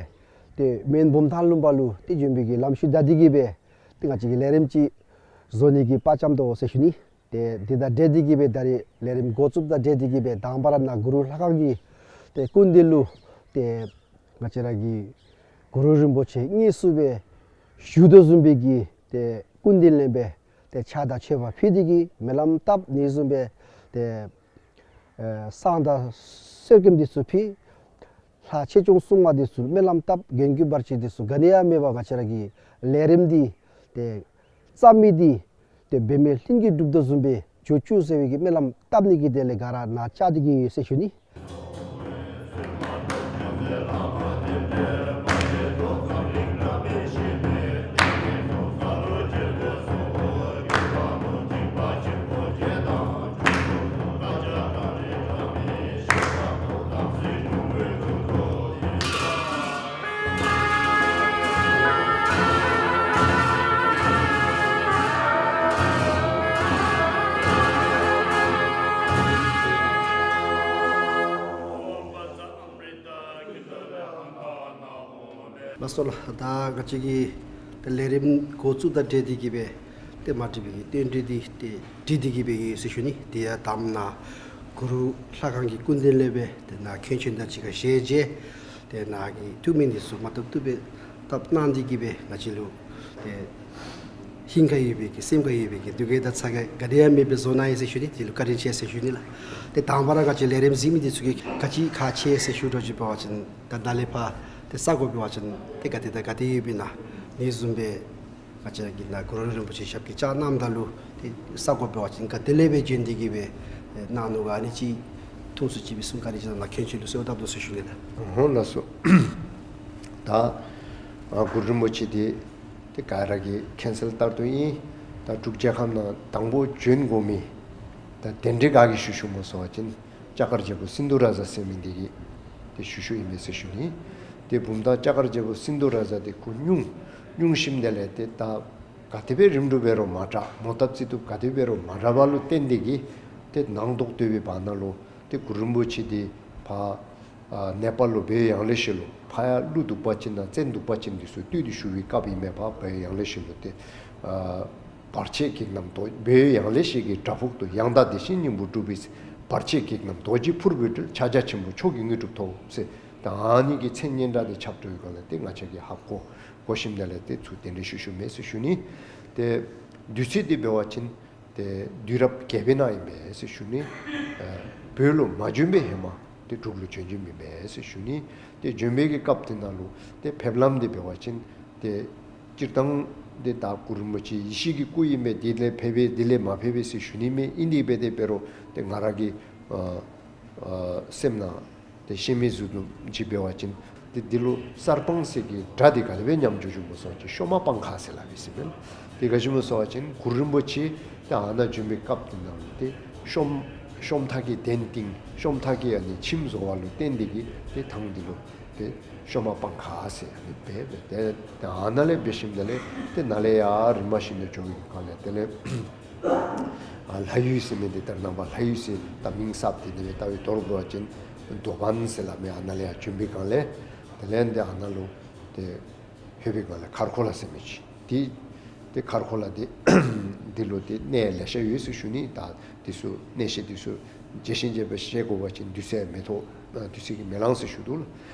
ཏེ་མོན་བུམ་ཐང་ལུང་པ་ལུ་ཏེ་བྱོན་པའི་གི་ལམ་ཤུལ་བདའ་སྟེ་གི་སྦེ་ཏེ་ང་བཅས་ཀྱིས་ལས་རིམ་ཅིག་བཟོ་ནི་གི་དཔའ་བཅམ་དོ་ཟེར་ཞུ་ནི། ཏེ་དེ་དང་འབྲེལ་ཏེ་གི་སྦེ་ད་རིས་ལས་རིམ་འགོ་བཙུགསཔ་དང་འབྲེལ་ཏེ་གི་སྦེ་དང་པ་ར་ནཱ་གུ་རུ་ལྷ་ཁང་གི་ཏེ་སྐུ་མདུན་ལུ་ཏེ་ང་བཅས་ར་གི་གུ་རུ་རིན་པོ་ཆེ་དངོས་སུ་སྦེ་བཞུགས་དོ་བཟུམ་སྦེ་གི་ཏེ་སྐུ་མདུན་ལས་སྦེ་ཏེ་ཕྱག་དང་མཆོད་པ་ཕུལ་ཏེ་གི་སྨོན་ལམ་བཏབ་ནི་བཟུམ་སྦེ་ཏེ་ཨེ་བསང་དང་གསོལ་སྐྱེམས་འདི་ཚུ་ཕུལ། ལྷ་ཆོས་སྐྱོང་སྲུང་མ་འདི་ཚུ་སྨོན་ལམ་བཏབ། མགོན་སྐྱོབ་བར་ཆད་འདི་ཚུ་ག་ནི་ཡང་མེད་པར་ང་བཅས་ར་གི་ལས་རིམ་འདི་ཏེ་རྩ་མེད་འདི་ཏེ་འབད་མེད་ལྷུན་གྱིས་གྲུབ་དོ་བཟུམ་སྦེ་འགྱོ་བཅུག་ཟེར་བའི་གི་སྨོན་ལམ་བཏབ་ནི་གི་དོན་ལས་ག་ར་ནཱ་བཅར་ཏེ་གི་ཡོད་ཟེར་ཞུ་ནི། ལགས་སོ་ལགས། ད་ང་བཅས་ཀྱི་ད་ལས་རིམ་འགོ་བཙུགས་དང་འབྲེལ་ཏེ་གི་སྦེ་ཏེ་མ་འགྲིག་པའི་གི་བསྟུན་གྲོས་འདི་ཏེ་འགྲིག་སྟེ་གི་སྦེ་ཡོད་ཟེར་ཞུ་ནི། དེ་ཡང་དང་པ་ནཱ་གུ་རུ་ལྷ་ཁང་གི་སྐུ་མདུན་ལས་སྦེ་ཏེ་ནཱ་མཁན་ཆེན་དང་གཅིག་ཁར་ཞལ་མཇལ། ཏེ་ནཱ་གི་ཐུགས་སྨོན་འདི་ཚུ་མ་བཏུབ་བཏུབ་སྦེ་བཏབ་གནང་སྟེ་གི་སྦེ་ང་བཅས་ལུ་ཏེ་ཧིང་ག་ཡོད་པའི་གི་སེམས་ག་ཡོད་པའི་གི་འདུ་འགོད་དང་ཚ་གྱང་ག་དེ་ཡང་མེད་པར་བཟོ་གནང་ཡི་ཟེར་ཞུ་ནི། དེ་ལུ་བཀའ་དྲིན་ཆེ་ཟེར་ཞུ་ནི་ལགས། ཏེ་དང་པ་ར་ང་བཅས་ལས་རིམ་གཟིགས་མི་འདི་ཚུ་གིས་ག་ཅི་ཁག་ཆེ་ཟེར་ཞུ་དོ་ཅིག་འབད་བ་ཅིན་ད་ནཱ་ལས་ཕར་ཏེ་ས་གོ་འབད་བ་ཅིན་ཏེ་ག་དེ་དང་ག་དེ་ཡོདཔ་ཨིན་ན་ཨ་ནི་བཟུམ་སྦེ་ང་བཅས་ར་གི་ནཱ་གུ་རུ་རིན་པོ་ཆེ་ཞབས་ཀྱིས་བཅར་གནངམ་ད་ལུ་ཏེ་ས་གོ་འབད་བ་ཅིན་ག་དེ་ལས་སྦེ་བྱོན་ཏེ་གི་སྦེ་གནང་ནུག་ག་ཨ་ནི་ཅིག་ཐུང་སུ་ཅིག་སྦེ་གསུང་བཀའ་དྲིན་ཆེ་ནཱ་མཁན་ཆེན་ལུ་གསོལཝ་བཏབ་དོ་ཟེར་ཞུ་ནི་ལགས། ཧོ་ལགས་སོ། ད་ཨ་གུ་རུ་རིན་པོ་ཆེ་འདི་ཏེ་ག་ར་གིས་མཁྱེན་གསལ་ལྟར་དུ་ཨིན། ད་འབྲུག་རྒྱལ་ཁབ་ནང་དང་པོ་བྱོན་དགོ་མི་ད་གདན་འདྲེན་ག་གིས་ཞུ་ཞུཝ་སྨོ་ཟེར་བ་ཅིན་ལྕགས་མཁར་རྒྱལ་པོ་སིནྡྷུ་རཱ་ཛ་ཟེར་མི་འདི་གིས་ཏེ་ཞུ་ཞུཝ་ཨིན་མས་ཟེར་ཞུ་ནི། ཏེ་བུམ་ཐང་ལྕགས་མཁར་རྒྱལ་པོ་སིནྡྷུ་རཱ་ཛ་འདི་ཁོ་སྙུང་སྙུང་ཞིནམ་དེ་ལས་ཏེ་ད་ག་དེ་སྦེ་རིམ་གྲོ་འབད་རུང་མ་དྲག། མོ་བཏབ་རྩིས་བཏུབ་ག་དེ་འབད་རུང་མ་དྲག་པ་ལུ་བརྟེན་ཏེ་གིས་ཏེ་ནང་དོག་དོག་པའི་བར་ན་ལུ་ཏེ་གུ་རུ་རིན་པོ་ཆེ་འདི་ཕར་ཨ་ནེ་པཱལ་ལུ་བོད་ཡང་ལེ་ཤོད་ལུ་ཕར་ཡང་ཀླུ་གདུག་པ་ཅན་དང་བཙན་གདུག་པ་ཅན་འདི་ཚུ་བཏུལ་ཏེ་བཞུགས་པའི་སྐབས་ཨིན་མས། ཕར་བོད་ཡང་ལེ་ཤོད་ལུ་ཏེ་ཨ་བར་ཆད་བགེགས་རྣམས་རྡོ་བོད་ཡང་ལེ་ཤོད་ཀྱི་བྲག་ཕུག་ཏུ། ཡང་དག་བདེ་གཤེགས་སྙིང་པོ་སྒྲུབ་པའི་ཚེ། བར་ཆད་བགེགས་རྣམས་རྡོ་རྗེ་ཕུར་བུས་བསྒྲལ། ཕྱག་རྒྱ་ཆེན་པོ་མཆོག་གི་དངོས་གྲུབ་ཐོབ་ཟེར། ད་ཨ་ནི་གི་མཚན་སྙན་གྲགས་འདི་ཁྱབ་འགྲོ་བའི་སྒང་ལས་ཏེ་ང་བཅས་ཀྱིས་ཧ་གོ་གོ་ཞིནམ་དེ་ལས་ཏེ་ཚུར་གདན་འདྲེན་ཞུ་ཞུཝ་མས་ཟེར་ཞུ་ནི། ཏེ་དུས་ཚོད་འདི་འབད་བ་ཅིན་ཏེ་དུས་རབས་བརྒྱད་པའི་ནང་ཨིན་མས་ཟེར་ཞུ་ནི། ཨ་བོད་ལུ་མ་བྱོན་པའི་ཧེ་མ་ཏེ་འབྲུག་ལུ་བྱོན་བྱོནམ་ཨིན་མས་ཟེར་ཞུ་ནི། ཏེ་བྱོན་པའི་གི་སྐབས་དེ་ནང་ལུ་ཏེ་ཕེབས་ལམ་འདི་འབད་བ་ཅིན་ཏེ་སྤྱིར་བཏང་འདི་ད་གུ་རུ་རིན་པོ་ཆེ་ཡེ་ཤེས་ཀྱི་སྐུ་ཨིན་མས། དེ་ལས་ཕེབས་པས་དེ་ལས་མ་ཕེབས་པས་ཟེར་ཞུ་ནི་མེད། ཨིན་དེ་འབད་དེ་འབད་རུང་ཏེ་ང་ར་གི་ཨ་ཨ་སེམས་ནང་ཏེ་ཤེས་མི་ཟུར་དུམ་ཅིག་འབད་བ་ཅིན་ཏེ་འདི་ལུ་གསར་སྤང་ཟེར་གྱི་སྒྲ་འདི་ག་དེ་སྦེ་ཉམས་འགྱོ་འགྱོཝ་སྨོ་ཟེར་བ་ཅིན་ཤོ་མ་སྤང་ཁ་ཟེར་སླབ་ཨིན་ཟེར་མས། དེ་ག་ཅི་སྨོ་ཟེར་བ་ཅིན་གུ་རུ་རིན་པོ་ཆེ་ཏེ་ཨ་ནཱ་བྱོན་པའི་སྐབས་དེ་ནང་ལུ་ཏེ་ཤོམ་ཤོམ་ཐག་གི་གདན་བཏིང་། ཤོམ་ཐག་གི་ཨ་ནི་ཁྱིམ་བཟོ་བ་ལུ་བརྟེན་ཏེ་གིས་ཏེ་ཐང་འདི་ལུ་ཏེ་ཤོམ་སྤང་ཁ་ཟེར་ཨ་ནི་སྦེ་སྦེ་ཏེ་ཏེ་ཨ་ནཱ་ལས་འབད་ཞིནམ་ད་ལས་ཏེ་ནཱ་ལས་ཡར་རིམ་པ་བཞིན་དུ་འགྱོ་བའི་སྒང་ལས་དེ་ལས་ཨ་ལྷ་ཡུལ་ཟེར་མི་འདི་ད་རེས་ནངས་པ་ལྷ་ཡུལ་ཟེར་ད་མིང་གསརཔ་དེ་དེ་སྦེ་བཏགས་པའི་དོ་རུང་འབད་བ་ཅིན་མདོ་སྦན་ཟེར་སླབ་མི་ཨ་ནཱ་ལས་ཡར་བྱོན་པའི་སྒང་ལས་དེ་ལས་ཏེ་ཨ་ནཱ་ལུ་ཏེ་ལྷོད་པའི་སྒང་ལས་མཁར་ཁོ་ལ་ཟེར་མི་ཅིག། ཏེ་ཏེ་མཁར་ཁོ་ལ་འདི་འདི་ལུ་ཏེ་གནས་ལེ་ཤ་ཡོད་ཟེར་ཞུ་ནི། ད་འདི་ཚུ་གནས་བཤད་འདི་ཚུ་རྒྱས་ཤིང་རྒྱས་པ་བཤད་དགོ་པ་ཅིན་དུས་ཚོད་མི་ཐོབ། ཨ་དུས་ཚོད་ཀྱིས་མི་ལང་ཟེར་ཞུ་དོ་ལགས།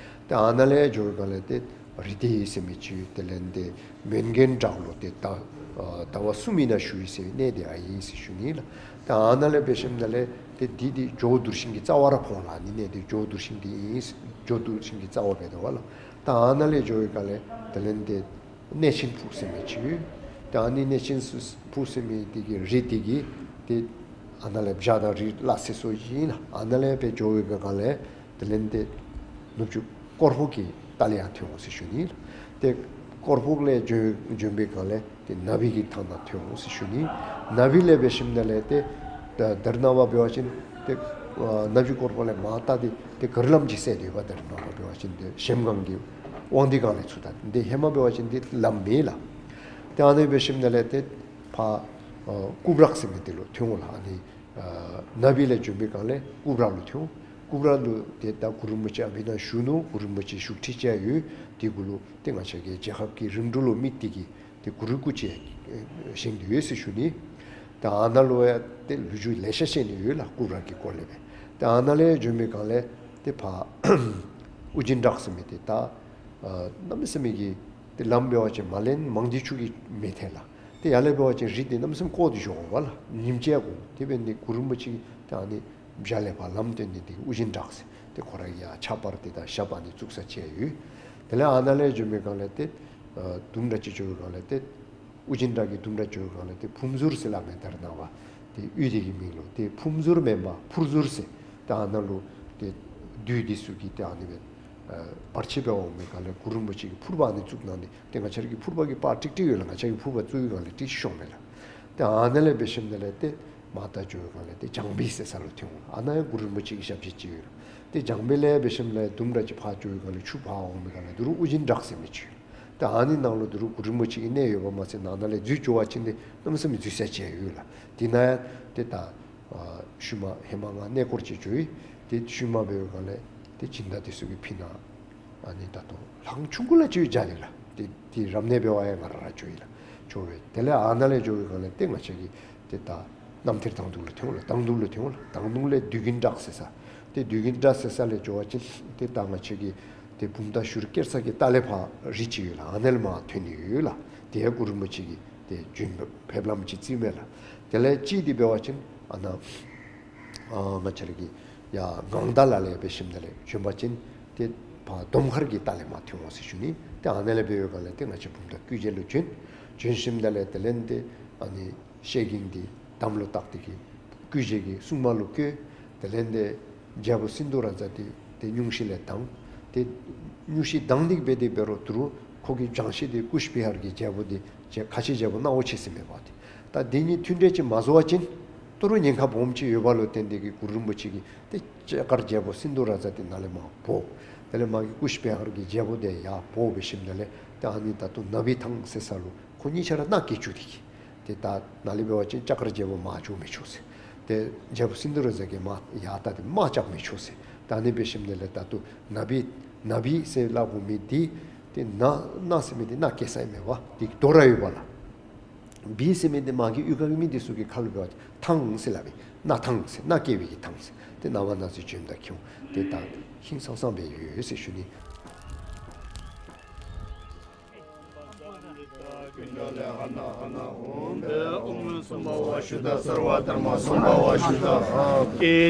ཏེ་ཨ་ནཱ་ལས་འགྱོ་བའི་སྒང་ལས་ཏེ་རི་དེ་ཟེར་མི་ཅིག། དེ་ལས་ཏེ་མོན་གྷན་བྲག་ལུ་ཏེ་ད་ཨ་ཟླ་བ་གསུམ་ཨིན་ན་བཞུགས་ཡི་ཟེར་གནས་འདི་ཨ་ཨིན་ཟེར་ཞུ་ནི་ལགས། ཏེ་ཨ་ནཱ་ལས་འབད་ཞིནམ་ད་ལས་ཏེ་འདི་འདི་ཇོ་བོ་གདུལ་ཞིང་གི་རྩ་བར་འཕོ་ལགས། ཨ་ནི་གནས་འདི་ཇོ་བོ་གདུལ་ཞིང་འདི་ཨིན། ཇོ་བོ་གདུལ་ཞིང་གི་རྩ་བ་འབད་དོ་བ་ལགས། ད་ཨ་ནཱ་ལས་འགྱོ་བའི་སྒང་ལས་དེ་ལས་ཏེ་གནས་ཆེན་ཕུག་ཟེར་མི་ཅིག་ཡོད། ད་ཨ་ནི་གནས་ཆེན་ཕུག་ཟེར་མི་འདི་གི་རི་འདི་གི་ཏེ་ཨ་ནཱ་ལས་བྱག་དང་རི་ལ་སོ་སོ་ཨིན་ལགས། ཨ་ནཱ་ལས་སྦེ་འགྱོ་བའི་སྒང་ལས་དེ་ལས་ཏེ་ནུབ་ཕྱོགས་ཀོར་ཕུག་གི་ལྟག་ལས་ཡར་ཐོན་འོང་ཟེར་ཞུ་ནི། ཏེ་ཀོར་ཕུག་ལས་བྱོན་བྱོན་པའི་སྒང་ལས་ཏེ་ན་བི་གི་ཐང་ནང་ཐོན་འོང་ཟེར་ཞུ་ནི། ན་བི་ལས་འབད་ཞིནམ་ད་ལས་ཏེ་ད་ད་རེས་ནངས་པ་འབད་བ་ཅིན་ཏེ་ཨ་ན་བི་ཀོར་ཕུག་ལས་མར་ལྟ་སྟེ་ཏེ་ག་རི་ལམ་ཅིག་སེལ་ཏེ་ཡོདཔ། ད་རེས་ནངས་པ་འབད་བ་ཅིན་ཏེ་གཞལམ་སྒང་གི་དབང་འདུས་སྒང་ལས་ཚུར་ལྟ་སྟེ་ཧེ་མ་འབད་བ་ཅིན་ཏེ་ལམ་མེད་ལགས། ཏེ་ཨ་ནི་འབད་ཞིནམ་ད་ལས་ཏེ་ཕར་ཨ་ཀུབ་རཀ་ཟེར་མི་འདི་ལུ་ཐོན་འོང་ལགས། ཨ་ནི་ཨ་ན་བི་ལས་བྱོན་པའི་སྒང་ལས་ཀུབ་རཀ་ལུ་ཐོན་འོང་། ཀུབ་རཀ་ལུ་ཏེ་ད་གུ་རུ་རིན་པོ་ཆེ་ཨ་ཕི་ནཱ་བཞུགས་ནུག། གུ་རུ་རིན་པོ་ཆེ་བཞུགས་ཁྲི་བཅས་ཡོད། དེ་གུ་ལུ་ཏེ་ང་བཅས་ཀྱི་རྒྱལ་ཁབ་ཀྱི་རིམ་གྲོ་ལུ་དམིགས་ཏེ་གིས་ཏེ་གུ་རུའི་སྐུ་ཅིག་བཞེངས་ཏེ་ཡོད་ཟེར་ཞུ་ནི། ད་ཨ་ནཱ་ལུ་ཡང་ཏེ་ལོ་རྒྱུས་ལེ་ཤ་བཤད་ནི་ཡོད་ལགས། ཀུབ་རཀ་གི་སྐོར་ལས་སྦེ། ད་ཨ་ནཱ་ལས་བྱོན་པའི་སྒང་ལས་ཏེ་ཕར་ཨུ་རྒྱན་བྲག་ཟེར་མི་འདི་ད་ཨ་གནམ་མེད་ས་མེད་ཀྱི་ཏེ་ལམ་འབད་བ་ཅིན་མ་ལན་མང་སྟེ་ཆུ་གིས་མི་ཐལ་ལགས། ཏེ་ཡར་ལས་འབད་བ་ཅིན་རི་འདི་གནམ་མེད་ས་མེད་བསྐོར་ཏེ་འགྱོ་དགོ་པས་ལགས། ཉིམ་བྱེལ་དགོ། དེ་འབད་ནི་གུ་རུ་རིན་པོ་ཆེ་གིས་ད་ཨ་ནི་བྱག་ལས་ཕར་ལམ་སྟོན་ནི་འདི་ཨུ་རྒྱན་བྲག་ཟེར། ཏེ་ཁོ་རའི་ཡ་ཆབ་བར་འདི་དང་ཞབས་ཨ་ནི་བཙུགས་ས་ཅིག་ཡོད། དེ་ལས་ཨ་ནཱ་ལས་བྱོན་པའི་སྒང་ལས་ཏེ་ཨ་དུམ་གྲ་ཅིག་འགྱོ་བའི་སྒང་ལས་ཏེ་ཨུ་རྒྱན་བྲག་གི་དུམ་གྲ་འགྱོ་བའི་སྒང་ལས་ཏེ་ཕུར་མཛུར་ཟེར་སླབ་མི་ད་རེས་ནངས་པ་ཏེ་གཡུས་འདི་གི་མིང་ལུ་ཏེ་ཕུར་མཛུར་མེན་པར་ཕུར་མཛུར་ཟེར། ཏེ་ཨ་ནཱ་ལུ་ཏེ་བདུད་འདི་ཚུ་གིས་ཏེ་ཨ་ནི་སྦེ་ཨ་བར་ཆད་འབད་བར་འོང་མི་སྒང་ལས་གུ་རུ་རིན་པོ་ཆེ་གིས་ཕུར་པ་ཨ་ནི་བཙུགས་གནང་ནི། ཏེ་ང་བཅས་ར་གི་ཕུར་པ་གི་པར་ཀྲིག་ཀྲི་ཡོད་ལགས། ང་བཅས་ཀྱིས་ཕུར་པ་བཙུགས་པའི་སྒང་ལས་ཀྲིག་ཤོང་མས་ལགས། ཏེ་ཨ་ནཱ་ལས་འབད་ཞིནམ་ད་ལས་ཏེ་མར་ད་འགྱོ་བའི་སྒང་ལས་ཏེ་བྱང་བི་ཟེར་ས་ལུ་ཐོན་འོང་། ཨ་ནཱ་ཡང་གུ་རུ་རིན་པོ་ཆེ་གི་ཞབས་རྗེས་ཅིག་ཡོད་ལགས། ཏེ་བྱང་བི་ལས་འབད་ཞིནམ་ལས་དུམ་གྲ་ཅིག་ཕར་འགྱོ་བའི་སྒང་ལས་ཆུ་ཕར་འོང་མི་སྒང་ལས་ད་རུང་ཨུ་རྒྱན་བྲག་ཟེར་མི་ཅིག་ཡོད། ཏེ་ཨ་ནི་ནང་ལུ་ད་རུང་གུ་རུ་རིན་པོ་ཆེ་གི་གནས་ཡོདཔ་མ་ཚད་ནང་ན་ལས་འཛུལ་འགྱོ་བ་ཅིན་ཏེ་གནམ་མེད་ས་མེད་འཛུལ་ས་ཅིག་ཡོད་ལགས། དེ་ནང་ཡང་ཏེ་ད་ཨ་ཤུལ་མ་ཧེ་མ་ང་གནས་སྐོར་ཅིག་འགྱོ་ཡི། ཏེ་ཤུལ་མ་འབད་བའི་སྒང་ལས་ཏེ་སྦྱིན་བདག་འདི་ཚུ་གིས་ཕུལ་གནང་། ཨ་ནི་ད་ལྟོ་ལྷང་ཆུང་ཀུ་ལ་ཅིག་སྦྱར་ཡི་ལགས། ཏེ་ཏེ་རབ་གནས་འབད་བར་ཡང་ང་ར་ར་འགྱོ་ཡི་ལགས། འགྱོ་བའི་དེ་ལས་ཨ་ནཱ་ལས་འགྱོ་བའི་སྒང་ལས་ཏེ་ང་བཅས་ཀྱིས་ཏེ་ད་རྣམ་ཐར་དང་འདུན་ལུ་ཐོན་འོང་ལགས། དང་འདུན་ལུ་ཐོན་འོང་ལགས། དང་འདུན་ལས་བདུད་ཀྱི་བྲག་ཟེར་ས། ཏེ་བདུད་ཀྱི་བྲག་ཟེར་ས་ལས་འགྱོ་བ་ཅིན་ཏེ་ད་ང་བཅས་ཀྱི་ཏེ་བུམ་ཐང་ཤུལ་སྐྱེལ་ས་གི་ལྟག་ལས་ཕར་རི་ཅིག་ཡོད་ལགས། ཨ་ནཱ་ལས་མར་ཐོན་ནི་ཡོད་ལགས། དེ་ཡང་གུ་རུ་རིན་པོ་ཆེ་གིས་ཏེ་བྱོན་ཕེབས་ལམ་ཅིག་བརྩིཝ་མས་ལགས། དེ་ལས་གཅིག་འདི་འབད་བ་ཅིན་ཨ་ནཱ་ཨ་ང་བཅས་ར་གི་ཡར་ངང་མདའ་ལ་ལས་འབད་ཞིནམ་ད་ལས་བྱོན་པ་ཅིན་ཏེ་ཕར་དོམ་མཁར་གྱི་ལྟག་ལས་མར་ཐོན་འོང་ཟེར་ཞུ་ནི། ཏེ་ཨ་ནཱ་ལས་འབད་བའི་སྒང་ལས་ཏེ་ང་བཅས་བུམ་ཐང་སྐུ་མཇལ་ལུ་བྱོན། བྱོན་ཞིནམ་ད་ལས་དེ་ལས་ཏེ་ཨ་ནི་བཤེས་སྒང་འདི་དམ་ལུ་བཏགས་ཏེ་གིས་སྐུ་མཇལ་གྱི་སྲུང་མ་ལུ་བསྐོས། དེ་ལས་ཏེ་རྒྱལ་པོ་སིནྡྷུ་རཱ་ཛ་འདི་ཏེ་སྙུང་གཞི་ལས་ལྡང་། ཏེ་སྙུང་གཞི་ལྡང་སྟེ་འབད་དེ་འབད་རུང་ད་རུང་ཁོ་གི་བྱང་ཤེས་འདི་ཀུཤ་བི་ཧར་གྱི་རྒྱལ་པོ་འདི་ཁ་ཆེ་རྒྱལ་པོ་སྣང་བ་ཆེ་ཟེར་མི་འབདཝ་ད་ད་འདི་གཉིས་མཐུན་འབྲེལ་ཅིག་མ་བཟོ་བ་ཅིན་ད་རུང་ཉེན་ཁ་སྦོམ་ཅིག་ཡོདཔ་ལུ་བརྟེན་ཏེ་གིས་གུ་རུ་རིན་པོ་ཆེ་གིས་ཏེ་ལྕགས་མཁར་རྒྱལ་པོ་སིནྡྷུ་རཱ་ཛ་འདི་ནཱ་ལས་མར་འབོ། དེ་ལས་མ་གི་ཀུཤ་བི་ཧར་གྱི་རྒྱལ་པོ་འདི་ཡར་འབོ་འབད་ཞིནམ་ད་ལས་ཏེ་ཨ་ནི་ད་ལྟོ་ན་བི་ཐང་ཟེར་ས་ལུ་ཁོ་གཉིས་ཆ་ར་མནའ་བསྐྱལ་བཅུག་སྟེ་གིས། ཏེ་ད་ནཱ་ལས་འབད་བ་ཅིན་ལྕགས་མཁར་རྒྱལ་པོ་མར་འགྱོ་མི་ཆོག་ཟེར། ཏེ་རྒྱལ་པོ་སིནྡྷུ་རཱ་ཛ་གིས་མར་ཡར་ལྟ་སྟེ་དམག་རྐྱབ་མི་ཆོག་ཟེར། ད་ཨ་ནི་འབད་ཞིནམ་ད་ལས་ད་ལྟོ་ན་བི་ན་བི་ཟེར་སླབ་དགོ་མི་འདི་ཏེ་ན་ན་ཟེར་མི་འདི་མནའ་བསྐྱལ་ས་ཨིན་མས་པ། འདི་རྡོ་ར་ཡོདཔ་ལགས། བི་ཟེར་མི་འདི་མ་གི་གཡུས་ཁ་གི་མི་འདི་ཚུ་གི་ཁ་ལུ་འབད་བ་ཅིན་ཐང་ཟེར་སླབ་ཨིན། མནའ་ཐང་ཟེར། མནའ་བསྐྱལ་བའི་གི་ཐང་ཟེར། ཏེ་ནངས་པ་གནངས་ཚེ་བྱོནམ་ད་ཁྱོད་ཏེ་ད་ཧིང་སངས་སངས་སྦེ་ཡོད་ཟེར་ཞུ་ནི། སྐུ་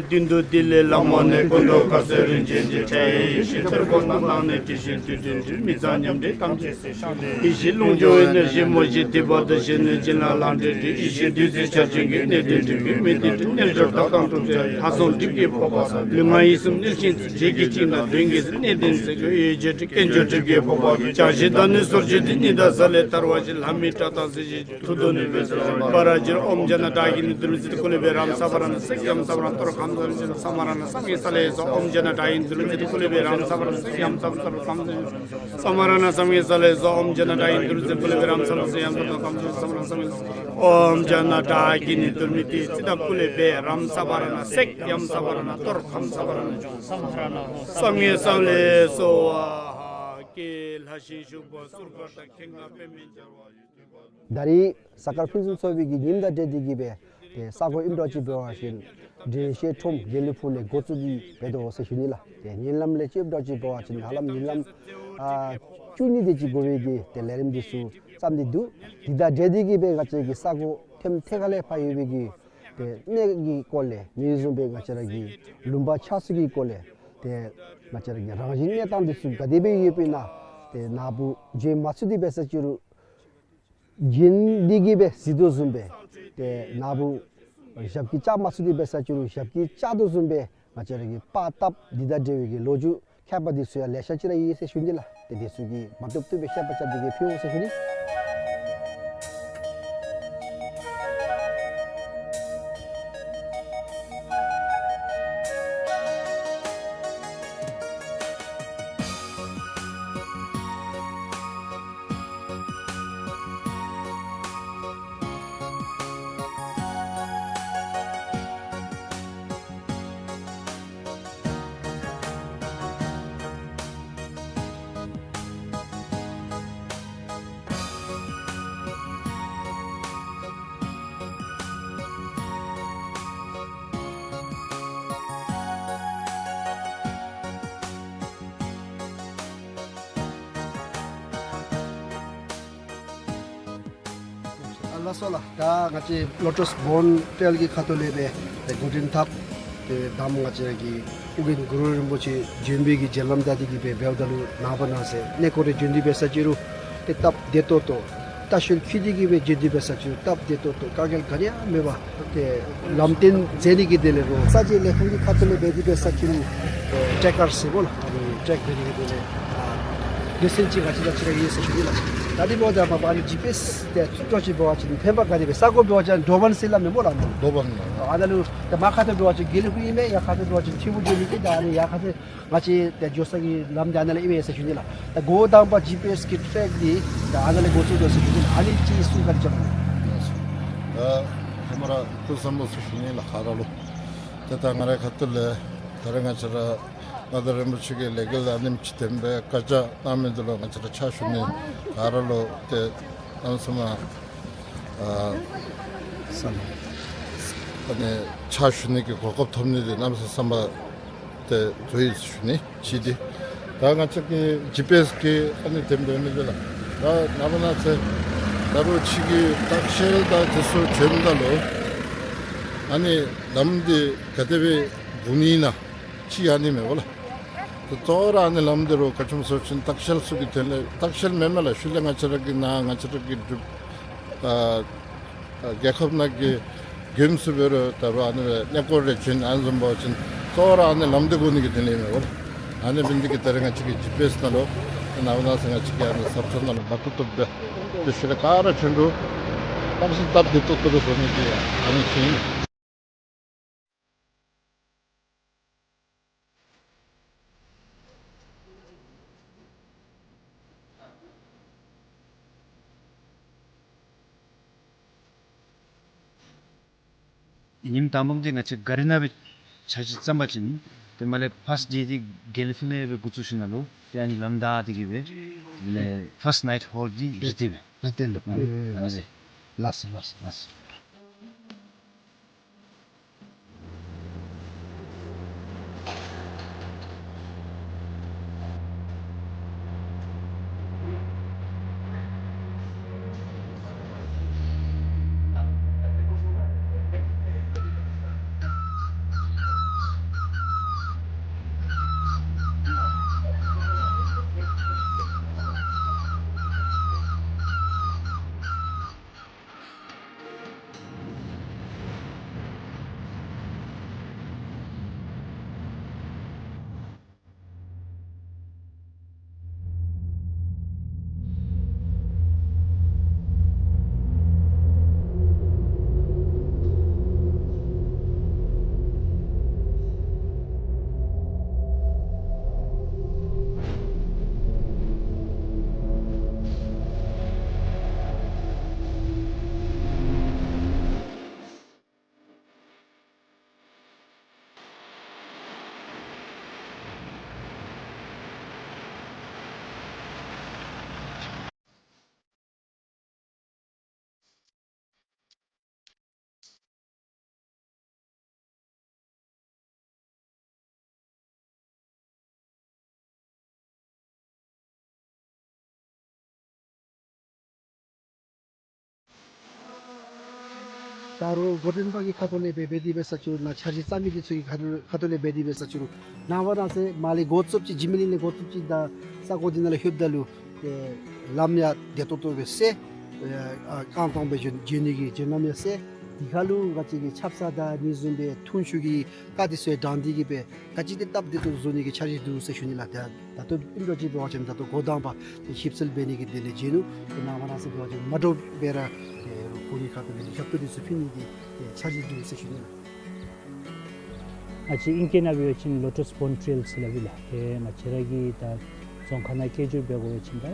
མདུན་དུ་ཏེ་ལས་ལྷ་མོ་ནས་སྐུ་མདོག་དཀར་གསལ་རིན་ཆེན་གྱི་ཕྲ་ཡི་ཡེ་ཤེས་ཐེར་མགོ་བསྣམས་ནས་དྲི་ཞིམ་དུས་སྟོན་དྲི་མི་གཙང་ཉམས་དྲི་ཐམས་ཅད་སེལ་ཞིང་ཡེ་ཤེས་ལོངས་སྤྱོད་འོད་ནག་བཞད་མོ་བཞད། དེ་བར་དུ་གཞོན་ནུའི་བྱིན་རླབས་ལང་སྟེ་འདྲེན། ཡེ་ཤེས་བདུད་རྩི་ཆར་ཅན་གྱི་གནས་བརྟན་སྒྲུབ་པའི་མི་ལྡན་འདྲེ་གནས་མཆོག་ལྟ་སྟངས་དྲུག་སྦྱར་ལྷ་སྲུང་སྒྲིབ་ཀྱི་ཕོག་པ་སེལ། ལུས་ངག་ཡིད་གསུམ་གནས་ཤིང་འཚོ། བརྗེད་ཀྱི་ཅིང་དང་གདོན་གྱི་གནས་བརྟན་སེལ། ཡོ་བྱད་དཀོན་མཆོག་གྲིབ་ཀྱི་ཕོག་པ་སེལ། བྱང་ཞིང་དག་ནི་སོར་ཆུད་དེ། ཉི་ཟླ་གཟའ་ལས་ཐར་བ་བཞིན་ལྷ་ མི་ཏྲ་ཏ་ཟི་ཇི་ཐུ་དོ་ནི་བེ་སོ་བ་ར་ཇིར་ཨོམ་ཇ་ན་ཏ་གི་ནི་དུར་ཛི་ཏི་ཀུ་ལི་བེ་རམ་ས་བ་ར་ན་སེག་ཡམ་ས་བ་ར་ན་ཏོར་ཁམ་ས་བ་ར་ན་སམ་གི་ས་ལེ་སོ། ཨོམ་ཇ་ན་ཏ་གི་ནི་དུར་ཛི་ཏི་ཀུ་ལི་བེ་རམ་ས་བ་ར་ན་སེག་ཡམ་ས་བ་ར་ན་ཏོར་ཁམ་ས་བ་ར་ན་སམ་གི་ས་ལེ་སོ། ཨོམ་ཇ་ན་ཏ་གི་ནི་དུར་ཛི་ཏི་ཀུ་ལི་བེ་རམ་ས་བ་ར་ན་སེག་ཡམ་ས་བ་ར་ན་ཏོར་ཁམ་ས་བ་ར་ན་སམ་གི་ས་ལེ་སོ། ཨོམ་ཇ་ན་ཏ་གི་ནི་དུར་མི་ཏི་ཙི་ཏ་ཀུ་ལི་བེ་རམ་ས་བ་ར་ན་སེག་ཡམ་ས་བ་ར་ན་ཏོར་ཁམ་ས་བ་ར་ན་སམ་གི་ས་ལེ་སོ། ཨ་ཧ་ཀེ་ལྷ་ཤིང་ཤུག་པ་སུར་ཀ་ཏ་ཁེང་ང་པེ་མེན་ཇར་བ། ད་རིས་ས་གར་ཕུན་སུམ་ཚོགས་པའི་གི་ཉིནམ་དང་འབྲེལ་ཏེ་གི་སྦེ་ཏེ་ས་གོ་ཨིནམ་འདྲཝ་ཅིག་འབད་བ་ཅིན་འདྲེན་བཤད་ཁྲོམ་དགེ་ལེགས་ཕུག་ལས་འགོ་བཙུགས་ཏེ་འབད་དོ་ཟེར་ཞུ་ནི་ལགས། ཏེ་ཉིན་ལམ་ལས་ཅིག་འདྲཝ་ཅིག་འབད་བ་ཅིན་ཧ་ལམ་ཉིན་ལམ་ཨ་བཅུ་གཉིས་དེ་ཅིག་འགོར་བའི་གི་ཏེ་ལས་རིམ་འདི་ཚུ་བརྩམས་ཏེ་འདུག། དེ་དང་འབྲེལ་ཏེ་གི་སྦེ་ང་བཅས་ཀྱི་ས་གོ་ཐེམ་ཐེ་ཁ་ལས་ཕར་ཡོད་པའི་གི་ཏེ་གནས་ཀྱི་སྐོར་ལས་མི་བཟུམ་སྦེ་ང་བཅས་ར་གི་ལུང་པ་ཆགས་ཚུལ་གྱི་སྐོར་ལས་ཏེ་ང་བཅས་ར་གི་རང་བཞིན་གནས་སྟངས་འདི་ཚུ་ག་དེ་སྦེ་ཡོདཔ་ཨིན་ན་ཏེ་ནཱ་བུ་བྱོན་མ་ཚུགས་ཏེ་འབད་ས་ཅི་རུང་བྱོན་ཏེ་གི་སྦེ་གཟིགས་དོ་བཟུམ་སྦེ་ཏེ་ནཱ་བུ་ཞབས་ཀྱིས་བཅགས་མ་ཚུགས་ཏེ་འབད་ས་ཅི་རུང་ཞབས་ཀྱིས་བཅགས་དོ་བཟུམ་སྦེ་ང་བཅས་ར་གི་པར་བཏབ་འདི་དང་འབྲེལ་བའི་གི་ལོ་རྒྱུས་ཁྱད་པར་འདི་ཚུ་ཡང་ལེ་ཤ་ཅིག་ར་ཡོད་ཟེར་ཞུ་ནི་ལགས། ཏེ་འདི་ཚུ་གི་མ་བཏུབ་བཏུབ་སྦེ་བཤད་པ་རྐྱབ་སྟེ་གི་ཕུལ་འོང་ཟེར་ཞུ་ནི། ཨ་ལགས་སོ་ལགས། ད་ང་བཅས་ལོ་ཊས་བོན་ཊེལ་གྱི་ཁ་ཐུག་ལས་སྦེ་ཏེ་འགོ་འདྲེན་འཐབ། ཏེ་ད་ང་བཅས་ཀྱི་ཨོ་རྒྱན་གུ་རུ་རིན་པོ་ཆེ་བྱོན་པའི་གི་རྗེས་ལམ་ད་འདི་གི་སྦེ་འབདཝ་ད་ལུ་ནངས་པ་གནངས་ཚེ་གནས་སྐོར་རེ་བྱོན་ཏེ་འབད་ས་ཅི་རུང་ཏེ་སྟབས་བདེ་ཏོག་ཏོ་ལྟ་བཤལ་འཁྱིད་དེ་གི་སྦེ་བྱོན་ཏེ་འབད་ས་ཅི་རུང་སྟབས་བདེ་ཏོག་ཏོ་དཀའ་ངལ་ག་ནི་ཡང་མེད་པར་ཏེ་ལམ་སྟོན་མཛད་ནི་གི་དོན་ལས་རོགས་ས་ཆའི་ལས་ཁུངས་ཀྱི་ཁ་ཐུག་ལས་འབད་དེ་འབད་ས་ཅི་རུང་ཨེ་ཊེ་རེ་ཀར་ཟེར་སྨོ་ལགས། ཨ་ནི་ཊེ་རེ་ཀ་འབད་ནི་གི་དོན་ལས་ཨ་ལེ་སེནསི་ཅིག་ག་ཅི་ག་ཅི་ར་ཡོད་ཟེར་ཞུ་ནི་ལགས། ད་འདི་འབདཝ་ད་མ་པ་ཨ་ནི་ཇི་པི་ཨེསི་དེ་བཙུགས་འགྱོ་ཅི་འབད་བ་ཅིན་ཕན་པ་ག་དེ་སྦེ་ས་གོ་འབད་བ་ཅིན་འགྲོ་བ་ཟེར་སླབ་མས་སྨོ་ལགས་སྨོ། འགྲོ་བ་ཨ་ནཱ་ལུ་ད་མར་ཁ་ཐུག་འབད་བ་ཅིན་དགེ་ལེགས་ཕུག་ཨིན་མས། ཡར་ཁ་ཐུག་འབད་བ་ཅིན་ཐིམ་ཕུག་འགྱོ་ནི་གི་ད་ཨ་ནི་ཡར་ཁ་ཐུག་ང་བཅས་ཏེ་འགྱོ་ས་གི་ལམ་འདི་ཨ་ནཱ་ལས་ཨིན་མས་ཟེར་ཞུ་ནི་ལགས། ད་འགོ་དང་པ་ཇི་པི་ཨེསི་གི་ཊེ་རེ་ཀ་འདི་ད་ཨ་ནཱ་ལས་འགོ་བཙུགས་དོ་ཟེར་ཞུ་ནི་ལགས། ཨ་ནི་ཅིག་གསུང་བཀའ་དྲིན་བསྐྱང་གནང་། ད་ཧེ་མ་ར་སྐུ་གཟུགས་བཟང་པོ་ཟེར་ཞུ་ནི་ལགས་ག་ར་ལུ། ཏེ་ད་ང་རའི་ཁ་ཐུག་ལས་ད་རེས་ང་བཅས་ར་མངའ་བདག་རིན་པོ་ཆེ་གིས་ལས་འགུལ་ཨ་ནེམ་ཅིག་དེམ་སྦེ་བཀའ་རྒྱ་གནང་མི་འདི་ལུ་ང་བཅས་ར་ཕྱག་ཞུ་ནི་ག་ར་ལུ་ཏེ་གནམ་མེད་ས་མེད་ཨ་ཨ་ནི་ཕྱག་ཞུ་ནི་གི་གོ་སྐབས་ཐོབ་ནི་འདི་གནམ་མེད་ས་མེད་བསམ་པ་ཏེ་དུས་ཞུ་ནི་ཅིག་འདི། ད་ང་བཅས་ཀྱི་ཇི་པི་ཨེསི་གི་ཨ་ནི་དེམ་འབད་མི་འདི་ལགས། ད་ནངས་པ་གནངས་ཚེ་ད་རུང་ཕྱི་གི་ལྟ་བཤལ་དང་དེ་ཚུ་བྱོནམ་ད་ལུ་ཨ་ནི་ལམ་འདི་ག་དེ་སྦེ་སྒུག་ནི་ཨིན་ན་ཅིག་ཨ་ནི་མེན་པ་ལགས། ད་གཙོ་བོ་ར་ཨ་ནི་ལམ་འདི་རུང་ག་ཅི་སྨོ་ཟེར་བ་ཅིན་ལྟ་བཤལ་ཚུ་གི་དོན་ལས་ལྟ་བཤལ་མེན་མས་ལགས། ཤུལ་ལས་ང་བཅས་ར་གི་ནཱ་ང་བཅས་ར་གི་འབྲུག་ཨ་ཨ་རྒྱལ་ཁབ་ནང་གི་མགྱོནམ་ཚུ་འབད་རུང་ད་རུང་ཨ་ནི་སྦེ་གནས་སྐོར་རེ་བྱོན་ཨ་ནི་བཟུམ་འབད་བ་ཅིན་གཙོ་བོ་ར་ཨ་ནི་ལམ་འདི་སྒུག་ནི་གི་དོན་ལས་མས་པ་ལགས། ཨ་ནི་འབད་ནི་འདི་གིས་ད་རེས་ང་བཅས་ཀྱི་ཇི་པི་ཨེསི་ནང་ལུ་ནངས་པ་གནངས་ཚེ་ང་བཅས་ཀྱི་ཨ་ནི་ཟབ་ཐོབ་ནང་ལུ་མ་བཏུབ་བཏུབ་སྦེ་ཏེ་ཤུལ་ལས་ག་ར་བྱོན་རུང་གནམ་མེད་ས་མེད་སྟབས་བདེ་ཏོག་ཏོ་སྦེ་བཟོ་ནི་འདི་ཨ་ནི་ཅིག་ཨིན། ཉིནམ་དང་པམ་འདི་ང་བཅས་ག་རི་ནང་སྦེ་ཆ་ཅིག་བརྩམས་པ་ཅིན་ཏེ་མར་ལས་ཕརསཊ་ཌེ་འདི་དགེ་ལེགས་ཕུག་ལས་སྦེ་འགོ་བཙུགས་ཞིནམ་ལས་ཏེ་ཨ་ནི་ལམ་བདའ་སྟེ་གི་སྦེ་ལས་ཕརསཊ་ནའིཊ་ཧོལ་འདི་རི་ཏེ་སྦེ་རི་ཏེ་ལུ་ཨ་ནི་ཟེར། ལགས་སོ་ལགས་སོ་ལགས་སོ། ད་རུང་འགོ་འདྲེན་པ་གི་ཁ་ཐུག་ལས་སྦེ་འབད་དེ་འབད་ས་ཅིག་རུང་ནཱ་འཆར་གཞི་བརྩམ་མི་འདི་ཚུ་གི་ཁ་ཐུག་ཁ་ཐུག་ལས་འབད་དེ་འབད་ས་ཅིག་རུང་ནངས་པ་གནངས་ཚེ་མར་ལས་འགོ་བཙུགསཔ་ཅིག་འཇིགས་མེད་གླིང་ལས་འགོ་བཙུགསཔ་ཅིག་ད་ས་གོ་འདི་ནང་ལུ་ལྷོདཔ་ད་ལུ་ཏེ་ལམ་ཡང་བདེ་ཏོག་ཏོ་སྦེ་སེལ། ཨ་རྐང་ཐང་སྦེ་འགྱོ་འགྱོ་ནི་གི་འགྱོ་ལམ་ཡང་སེལ། དེ་ཁར་ལུ་ག་ཅི་གི་ཆབ་གསང་དང་ཨ་ནི་བཟུམ་སྦེ་ཐོན་ཤུགས་ཀྱི་བཀའ་དེ་ཚུ་ཡང་དྲང་སྟེ་གི་སྦེ་ག་ཅི་ཏེ་སྟབས་བདེ་ཏོག་བཟོ་ནི་གི་འཆར་གཞི་འདུག་ཟེར་ཞུ་ནི་ལགས། ད་ད་ལྟོ་ཨིནམ་འདྲཝ་ཅིག་འབད་བ་ཅིན་ད་ལྟོ་འགོ་དང་པ་ཏེ་ཞིབ་འཚོལ་འབད་ནི་གི་དོན་ལས་བྱོན་ནུག། ཏེ་ནངས་པ་གནངས་ཚེ་འབད་བ་ཅིན་མ་འདྲཝ་སྦེ་ར་ཏེ་ཁོང་གི་ཁ་ཐུག་ལས་ཞབས་ཏོག་འདི་ཚུ་ཕུལ་ནི་གི་ཏེ་འཆར་གཞི་འདུག་ཟེར་ཞུ་ནི་ལགས། ང་བཅས་ཨིང་སྐད་ནང་འབད་བ་ཅིན་Lotus Pond Trail ཟེར་སླབ་ཨིན་ལགས། ཏེ་ང་བཅས་ར་གི་ད་རྫོང་ཁ་ནང་སྐད་སྒྱུར་འབད་དགོ་པ་ཅིན་ད་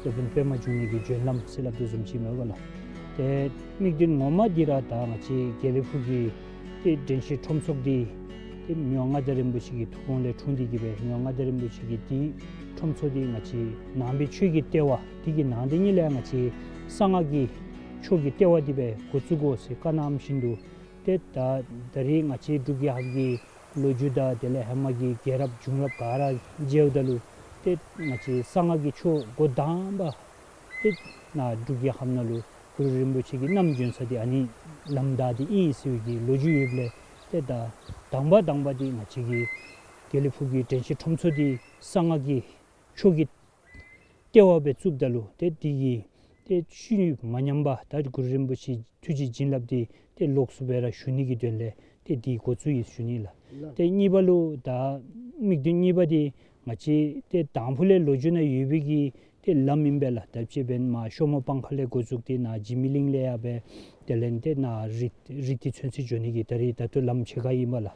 སློབ་དཔོན་པདྨ་འབྱུང་གནས་ཀྱི་བྱོན་ལམ་ཟེར་སླབ་དོ་བཟུམ་ཅིག་མས་པ་ལགས། ཏེ་དམིགས་དོན་ངོ་མ་འདི་ར་ད་ང་བཅས་དགེ་ལེགས་ཕུག་གི་ཏེ་དྲན་ཤེས་ཁྲོམ་ཚོགས་འདི་ཏེ་མི་དབང་མངའ་བདག་རིན་པོ་ཆེ་གི་ཐུགས་དགོངས་ལས་འཁྲུངས་ཏེ་གི་སྦེ་མི་དབང་མངའ་བདག་རིན་པོ་ཆེ་གིས་འདི་ཁྲོམ་ཚོགས་འདི་ང་བཅས་ནང་པའི་ཆོས་ཀྱི་ལྟེ་བ་འདི་གི་ནང་འདི་ཉིད་ལས་ང་བཅས་གསང་སྔགས་ཀྱི་ཆོས་ཀྱི་ལྟེ་བ་འདི་སྦེ་འགོ་བཙུགས་དགོ་ཟེར་བཀའ་གནངམ་བཞིན་དུ་ཏེ་ད་ད་རེས་ང་བཅས་འབྲུག་རྒྱལ་ཁབ་ཀྱི་ལོ་རྒྱུས་དང་དེ་ལས་ཧེ་མ་གི་རྒྱལ་རབས་བྱུང་རབས་ག་ར་མཇལཝ་ད་ལུ་ཏེ་ང་བཅས་གསང་སྔགས་ཀྱི་ཆོས་འགོ་དང་པ་ཏེ་ནཱ་འབྲུག་རྒྱལ་ཁབ་ནང་ལུ་གུ་རུ་རིན་པོ་ཆེ་གིས་བསྣམས་བྱོན་ས་འདི་ཨ་ནི་ལམ་བདའ་སྟེ་ཨིན་ཟེར་བའི་གི་ལོ་རྒྱུས་ཡོདཔ་ལས་ཏེ་ད་དང་པ་དང་པ་འདི་ང་བཅས་ཀྱི་དགེ་ལེགས་ཕུག་གི་དྲན་ཤེས་ཁྲོམ་ཚོགས་འདི་གསང་སྔགས་ཀྱི་ཆོས་ཀྱི་ལྟེ་བ་སྦེ་བཙུགསཔ་ད་ལུ་ཏེ་འདི་གི་ཏེ་ཤུལ་མ་ཉམས་པར་ད་གུ་རུ་རིན་པོ་ཆེ་ཐུགས་རྗེ་བྱིན་རླབས་འདི་ཏེ་ལོགས་སུ་སྦེ་ར་ཞུ་ནི་གི་དོན་ལས་ཏེ་འདི་འགོ་བཙུགས་ཡི་ཞུ་ནི་ལགས། ལགས། ཏེ་གཉིས་པ་ལུ་ད་དམིགས་དོན་གཉིས་པ་འདི་ང་བཅས་ཏེ་དང་ཕུ་ལས་ལོ་རྒྱུས་ནང་ཡོད་པའི་གི་ཏེ་ལམ་ཨིན་པས་ལགས། ད་ཅི་འབདན་མར་ཤོ་མོ་སྤང་ཁ་ལས་འགོ་བཙུགས་ཏེ་ནཱ་འཇིགས་མེད་གླིང་ལས་ཡར་སྦེ་དེ་ལས་ཏེ་ནཱ་རི་རི་ཏི་ཚུན་ཚོད་འགྱོ་ནི་གི་ད་རེས་ད་ལྟོ་ལམ་ཕྱེད་ཀ་ཨིན་པས་ལགས།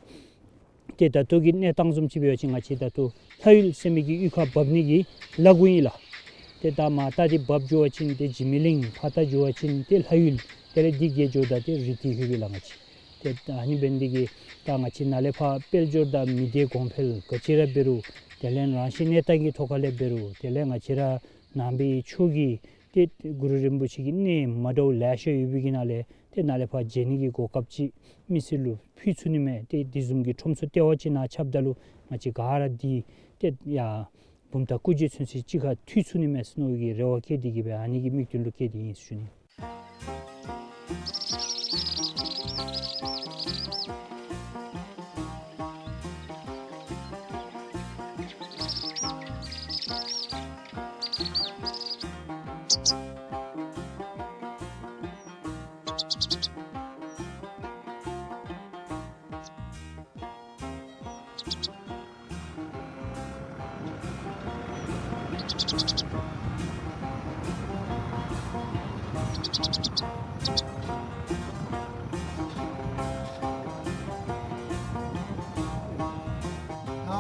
ཏེ་ད་ལྟོ་གི་གནས་སྟངས་བཟུམ་ཅིག་འབད་བ་ཅིན་ང་བཅས་ད་ལྟོ་ལྷ་ཡུལ་ཟེར་མི་གི་གཡུས་ཁར་འབབ་ནི་གི་ལ་གུ་ཨིན་ལགས། ཏེ་ད་མར་ལྟ་སྟེ་འབབ་འགྱོ་བ་ཅིན་ཏེ་འཇིགས་མེད་གླིང་ཕར་ལྟ་འགྱོ་བ་ཅིན་ཏེ་ལྷ་ཡུལ་དེ་ལས་འདི་བརྒལ་འགྱོཝ་ད་ཏེ་རི་ཏི་ལྷོདཔ་ཨིན་ལགས་ང་བཅས། ཏེ་ད་ཨ་ནི་འབད་ནི་འདི་གིས་ད་ང་བཅས་ནཱ་ལས་ཕར་དཔལ་འབྱོར་དང་མི་སྡེ་གོང་འཕེལ་ག་ཅི་ར་འབད་རུང་དེ་ལས་རང་བཞིན་གནས་སྟངས་ཀྱི་ཐོག་ཁ་ལས་འབད་རུང་དེ་ལས་ང་བཅས་ར་ནང་པའི་ཆོས་ཀྱི་ཏེ་གུ་རུ་རིན་པོ་ཆེ་གི་གནས་མ་འདྲཝ་ལེ་ཤ་ཡོད་པའི་གི་ནང་ལས་ཏེ་ནཱ་ལས་ཕར་མཇལ་ནི་གི་གོ་སྐབས་ཅིག་མི་སེར་ལུ་ཕུལ་ཚུགས་ནི་མས། ཏེ་འདི་བཟུམ་གྱི་ཁྲོམ་ཚོགས་ལྟེ་བ་ཅིག་ནཱ་ཁྱབ་ད་ལུ་ང་བཅས་ག་ར་འདི་ཏེ་ཡར་བུམ་ཐང་སྐུ་མཇལ་ཚུན་ཚོད་གཅིག་ཁར་འཐུས་ཚུགས་ནི་མས་ཟེར་མནོ་བའི་གི་རེ་བ་བསྐྱེད་དེ་གི་སྦེ་ཨ་ནི་གི་དམིགས་དོན་ལུ་བསྐྱེད་དེ་ཨིན་ཞུ་ནི།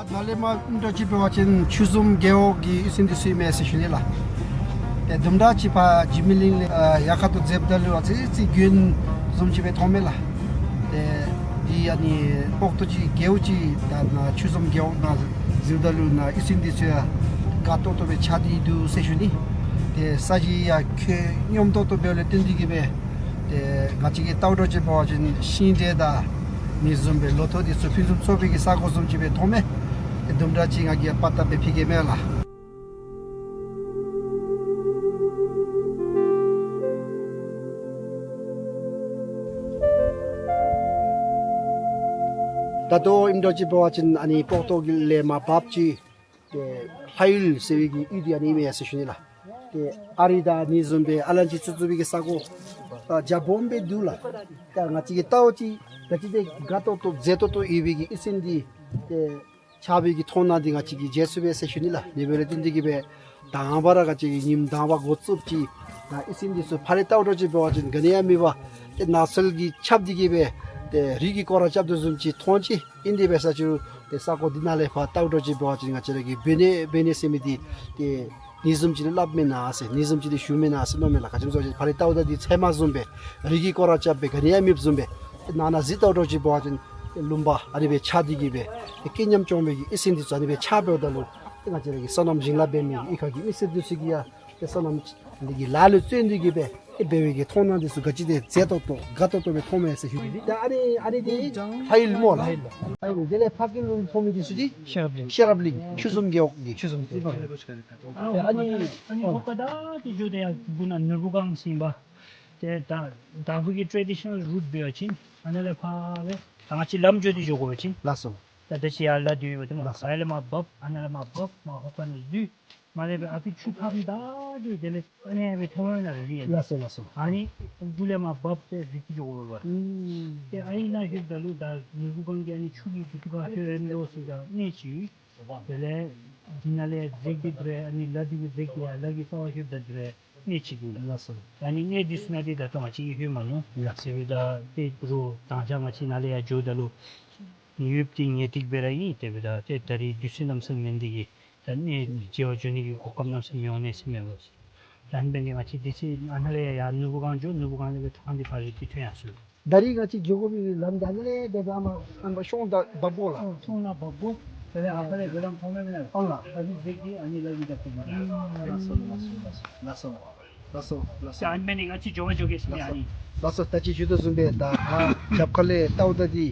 ད་ནཱ་ལས་མར་ཨིནམ་འདྲཝ་ཅིག་འབད་བ་ཅིན་ཆུ་འཛོམས་རྒེད་འོག་གི་གཡུས་ཚན་འདི་ཚུ་ཨིན་མས་ཟེར་ཞུ་ནི་ལགས། ཏེ་དུམ་གྲ་ཅིག་ཕར་འཇིགས་མེད་གླིང་ལས་ཨ་ཡར་ཁ་ཐུག་འཛེགསཔ་ད་ལུ་ཨ་ཙི་ཙི་དགོན་བཟུམ་ཅིག་སྦེ་མཐོང་མས་ལགས། ཏེ་འདི་ཨ་ནི་སྤོག་ཏོ་ཅིག་རྒེད་འོག་ཅིག་ད་ནཱ་ཆུ་འཛོམས་རྒེད་འོག་ནང་འཛུལཝ་ད་ལུ་ནཱ་གཡུས་ཚན་འདི་ཚུ་ཡང་དགའ་ཏོག་ཏོ་སྦེ་ཆགས་ཏེ་འདུག་ཟེར་ཞུ་ནི། ཏེ་ས་གཞི་ཡང་ཁོད་སྙོམས་ཏོག་ཏོ་འབདཝ་ལས་བརྟེན་ཏེ་གི་སྦེ་ཏེ་ང་བཅས་ཀྱིས་བལྟཝ་འདྲཝ་ཅིག་འབད་བ་ཅིན་ཤིང་འབྲས་དང་མི་བཟུམ་སྦེ་ལོ་ཐོག་འདི་ཚུ་ཕུན་སུམ་ཚོགས་པའི་གི་ས་གོ་བཟུམ་ཅིག་སྦེ་མཐོང་མས། ཏེ་དུམ་གྲ་ཅིག་ང་གིས་པར་བཏབ་སྦེ་ཕུལ་གེ་མས་ལགས། ད་ལྟོ་ཨིནམ་འདྲཝ་ཅིག་འབད་བ་ཅིན་ཨ་ནི་སྤོག་ཏོ་གི་ལས་མར་འབབ་ཅིག་ཏེ་ལྷ་ཡུལ་ཟེར་བའི་གི་གཡུས་འདི་ཨ་ནི་ཨིན་མས་ཟེར་ཞུ་ནི་ལགས། ཏེ་ཨ་རི་དང་ཨ་ནི་བཟུམ་སྦེ་ཨ་ལན་ཅི་ཚུ་བཙུགས་པའི་གི་ས་གོ་ཨ་རྒྱ་སྦོམ་སྦེ་འདུག་ལགས། ད་ང་བཅས་ཀྱིས་བལྟཝ་ཅིག་ག་ཅི་ཏེ་དགའ་ཏོག་ཏོ་མཛེས་ཏོག་ཏོ་ཡོད་པའི་གི་གཡུས་ཚན་འདི་ཏེ་ཆགས་པའི་གི་མཐོང་སྣང་འདི་ང་བཅས་ཀྱིས་མཇལ་ཚུགས་པས་ཟེར་ཞུ་ནི་ལགས། ཨ་ནི་འབདཝ་ལས་བརྟེན་ཏེ་གི་སྦེ་དང་པ་ར་ང་བཅས་ཀྱིས་ཉིནམ་དང་པ་འགོ་བཙུགསཔ་ཅིག་ནཱ་གཡུས་ཚན་འདི་ཚུ་ཕར་ལས་བལྟཝ་འདྲཝ་ཅིག་འབད་བ་ཅིན་ག་ནི་ཡང་མེད་པར་ཏེ་ནགས་ཚལ་གྱིས་ཁྱབ་སྟེ་གི་སྦེ་ཏེ་རི་གིས་སྐོར་ར་རྐྱབ་དོ་བཟུམ་ཅིག་མཐོང་ཅི། ཨིན་དེ་འབད་ས་ཅིག་རུང་ཏེ་ས་གོ་འདི་ནང་ལས་ཕར་བལྟཝ་འདྲཝ་ཅིག་འབད་བ་ཅིན་ང་བཅས་ར་གི་བོད་གནས་བོད་གནས་ཟེར་མི་འདི་ཏེ་ཨ་ནི་བཟུམ་ཅིག་ལུ་སླབ་མེན་ན་ཟེར་ཨ་ནི་བཟུམ་ཅིག་ལུ་ཞུ་མེན་ན་ཟེར་མནོཝ་མས་ལགས། ག་ཅི་སྨོ་ཟེར་བ་ཅིན་ཕར་ལས་བལྟཝ་ད་འདི་ཚལ་མ་བཟུམ་སྦེ་རི་གིས་སྐོར་ར་རྐྱབ་སྦེ་ག་ནི་ཡང་མེདཔ་བཟུམ་སྦེ་ཏེ་ནང་ན་གཟིགས་བལྟཝ་འདྲཝ་ཅིག་འབད་བ་ཅིན་ཏེ་ལུང་པ་ཨ་ནི་སྦེ་ཆགས་ཏེ་གི་སྦེ་ཏེ་སྐད་ཉམས་སྐྱོང་བའི་གི་གཡུས་ཚན་འདི་ཚུ་ཨ་ནི་སྦེ་ཆགས་འབདཝ་ད་ལུ་ཏེ་ང་བཅས་ར་གི་སོ་ནམ་ཞིང་ལཱ་འབད་མི་གཡུས་ཁ་གི་མི་སེར་འདི་ཚུ་གིས་ཡང་ཏེ་སོ་ནམ་འདི་གི་ལཱ་ལུ་བརྩོན་ཏེ་གི་སྦེ་ཏེ་འབད་བའི་གི་མཐོང་སྣང་འདི་ཚུ་ག་ཅི་ཏེ་མཛེས་ཏོག་ཏོ་དགའ་ཏོག་ཏོ་སྦེ་མཐོང་མས་ཟེར་ཞུ་ནི། ཏེ་ཨ་ནི་ཨ་ནི་འདི་ལྷ་ཡུལ་སྨོ་ལགས། ལྷ་ཡུལ། དེ་ལས་ཕར་གི་ལུ་མཐོང་མི་འདི་ཚུ་འདི་ཤེས་རབ་གླིང་། ཤེས་རབ་གླིང་ཆུ་འཛོམས་རྒེད་འོག་གི། ཆུ་འཛོམས་རྒེད་འོག་གི། ཨ་ནི་ཨ་ནི་ཨོ་ཧོ་ཀ་ད་ཏེ་འགྱོ་དེ་ཡར་སྦུག་ན་ནོར་བུ་སྒང་ཟེར་ཨིན་པས། ཏེ་ད་དང་ཕུ་གི་ཊེ་ཌི་ཤ་ནཱལ་རུཊ་འབད་བ་ཅིན་ཨ་ནཱ་ལས་ཕར་ལས་ད་ང་བཅས་ལམ་འགྱོ་སྟེ་འགྱོ་དགོ་པ་ཅིན། ལགས་སོ། ད་ད་ཅི་ཡར་ལ་འདི་ཡོད་པ་ཏེ་མ། ལགས་སོ། ཨ་ལས་མར་འབབ། ཨ་ནཱ་ལས་མར་འབབ། མར་ཧོ་ཀ་ནང་འཛུལ། མར་ལས་སྦེ་ཨ་ཕི་ཆུ་ཐག་འདི་འགྱོ། དེ་ལས་ཨ་ནི་སྦེ་ཐོ་རངས་ནང་རི་ཡ། ལགས་སོ་ལགས་སོ། ཨ་ནི་འགྱོ་ལས་མར་འབབ་སྟེ་རི་ཁར་འགྱོ་དགོ་པས། ཨུམ། ཏེ་ཨ་ནི་ནང་ལྷོདཔ་ད་ལུ་ད་ནོར་བུ་སྒང་གི་ཨ་ནི་ཆུ་གི་འདི་ཚུ་ག་ལྷོད་རནམ་འདྲཝ་ཅིག་གནས་ཅིག། དེ་ལས་འདི་ནང་ལས་འཛེགས་ཏེ་འགྱོ་རུང་ཨ་ནི་ལ་འདི་གུ་འཛེགས་ཏེ་ཡར་ལ་གི་རྩ་བར་ལྷོདཔ་ད་འགྱོ་རུང་གནས་ཅིག་འདུག་ལགས། ལགས་སོ། ཨ་ནི་གནས་འདི་ཚུ་ནང་འདི་ད་ལྟོ་ང་བཅས་ཀྱིས་ལྷོད་མ་ནུམ། ལགས། དེ་འབདཝ་ད་ཏེ་རོགས་ད་ང་བཅས་ནཱ་ལས་ཡར་འགྱོཝ་ད་ལུ་ཡུདཔ་འདི་ངེས་ཏིག་སྦེ་ར་ཨིན། དེ་འབདཝ་ད་ཏེ་ད་རིས་དུས་ཚོད་གནམ་མེད་ས་མེད་མེད་ནི་དེ་གིས་ད་གནས་མཇལ་བར་འགྱོ་ནི་གི་གོ་སྐབས་གནམ་མེད་ས་མེད་མི་འོང་ནི་ཟེར་མས་པ། ད་ཨ་ནི་འབད་ནི་དེ་གིས་ང་བཅས་དུས་ཚོད་ཨ་ནཱ་ལས་ཡར་ནོར་བུ་སྒང་འགྱོ། ནོར་བུ་སྒང་ལས་སྦེ་ཐང་འདི་ཕར་རི་ཁར་ཐོན་ཡར་སོང་། ད་རིས་ང་བཅས་འགྱོ་དགོ་པའི་ལམ་འདི་ཨ་ནཱ་ལས་འདི་ཨ་མ་ཨ་མ་ཤོང་ད་འབབ་དགོ་ལགས། ཨོ་ཤོང་ནང་འབབ་དགོ། དེ་ལས་ཨ་ཕ་ལས་སྦེ་ལམ་མཐོང་མི་མེན་ན། ཨོ་ལགས། ད་རིས་འཛེགས་ཏེ་ཨ་ནི་ལ་གི་ད་ཁུག་མ་རེད། ལགས་སོ་ལགས་སོ་ལགས་སོ་ལགས་སོ། ལགས་སོ། ལགས་སོ། ད་ཨ་ནི་འབད་ནི་ང་བཅས་འགྱོ་བ་འགྱོ་གེ་ཟེར་ནི། ཨ་ནི། ལགས་སོ། ད་ཅི་ཞུ་དོ་བཟུམ་སྦེ་ད་ཨ་རྒྱབ་ཁ་ལས་ལྟཝ་ད་འདི་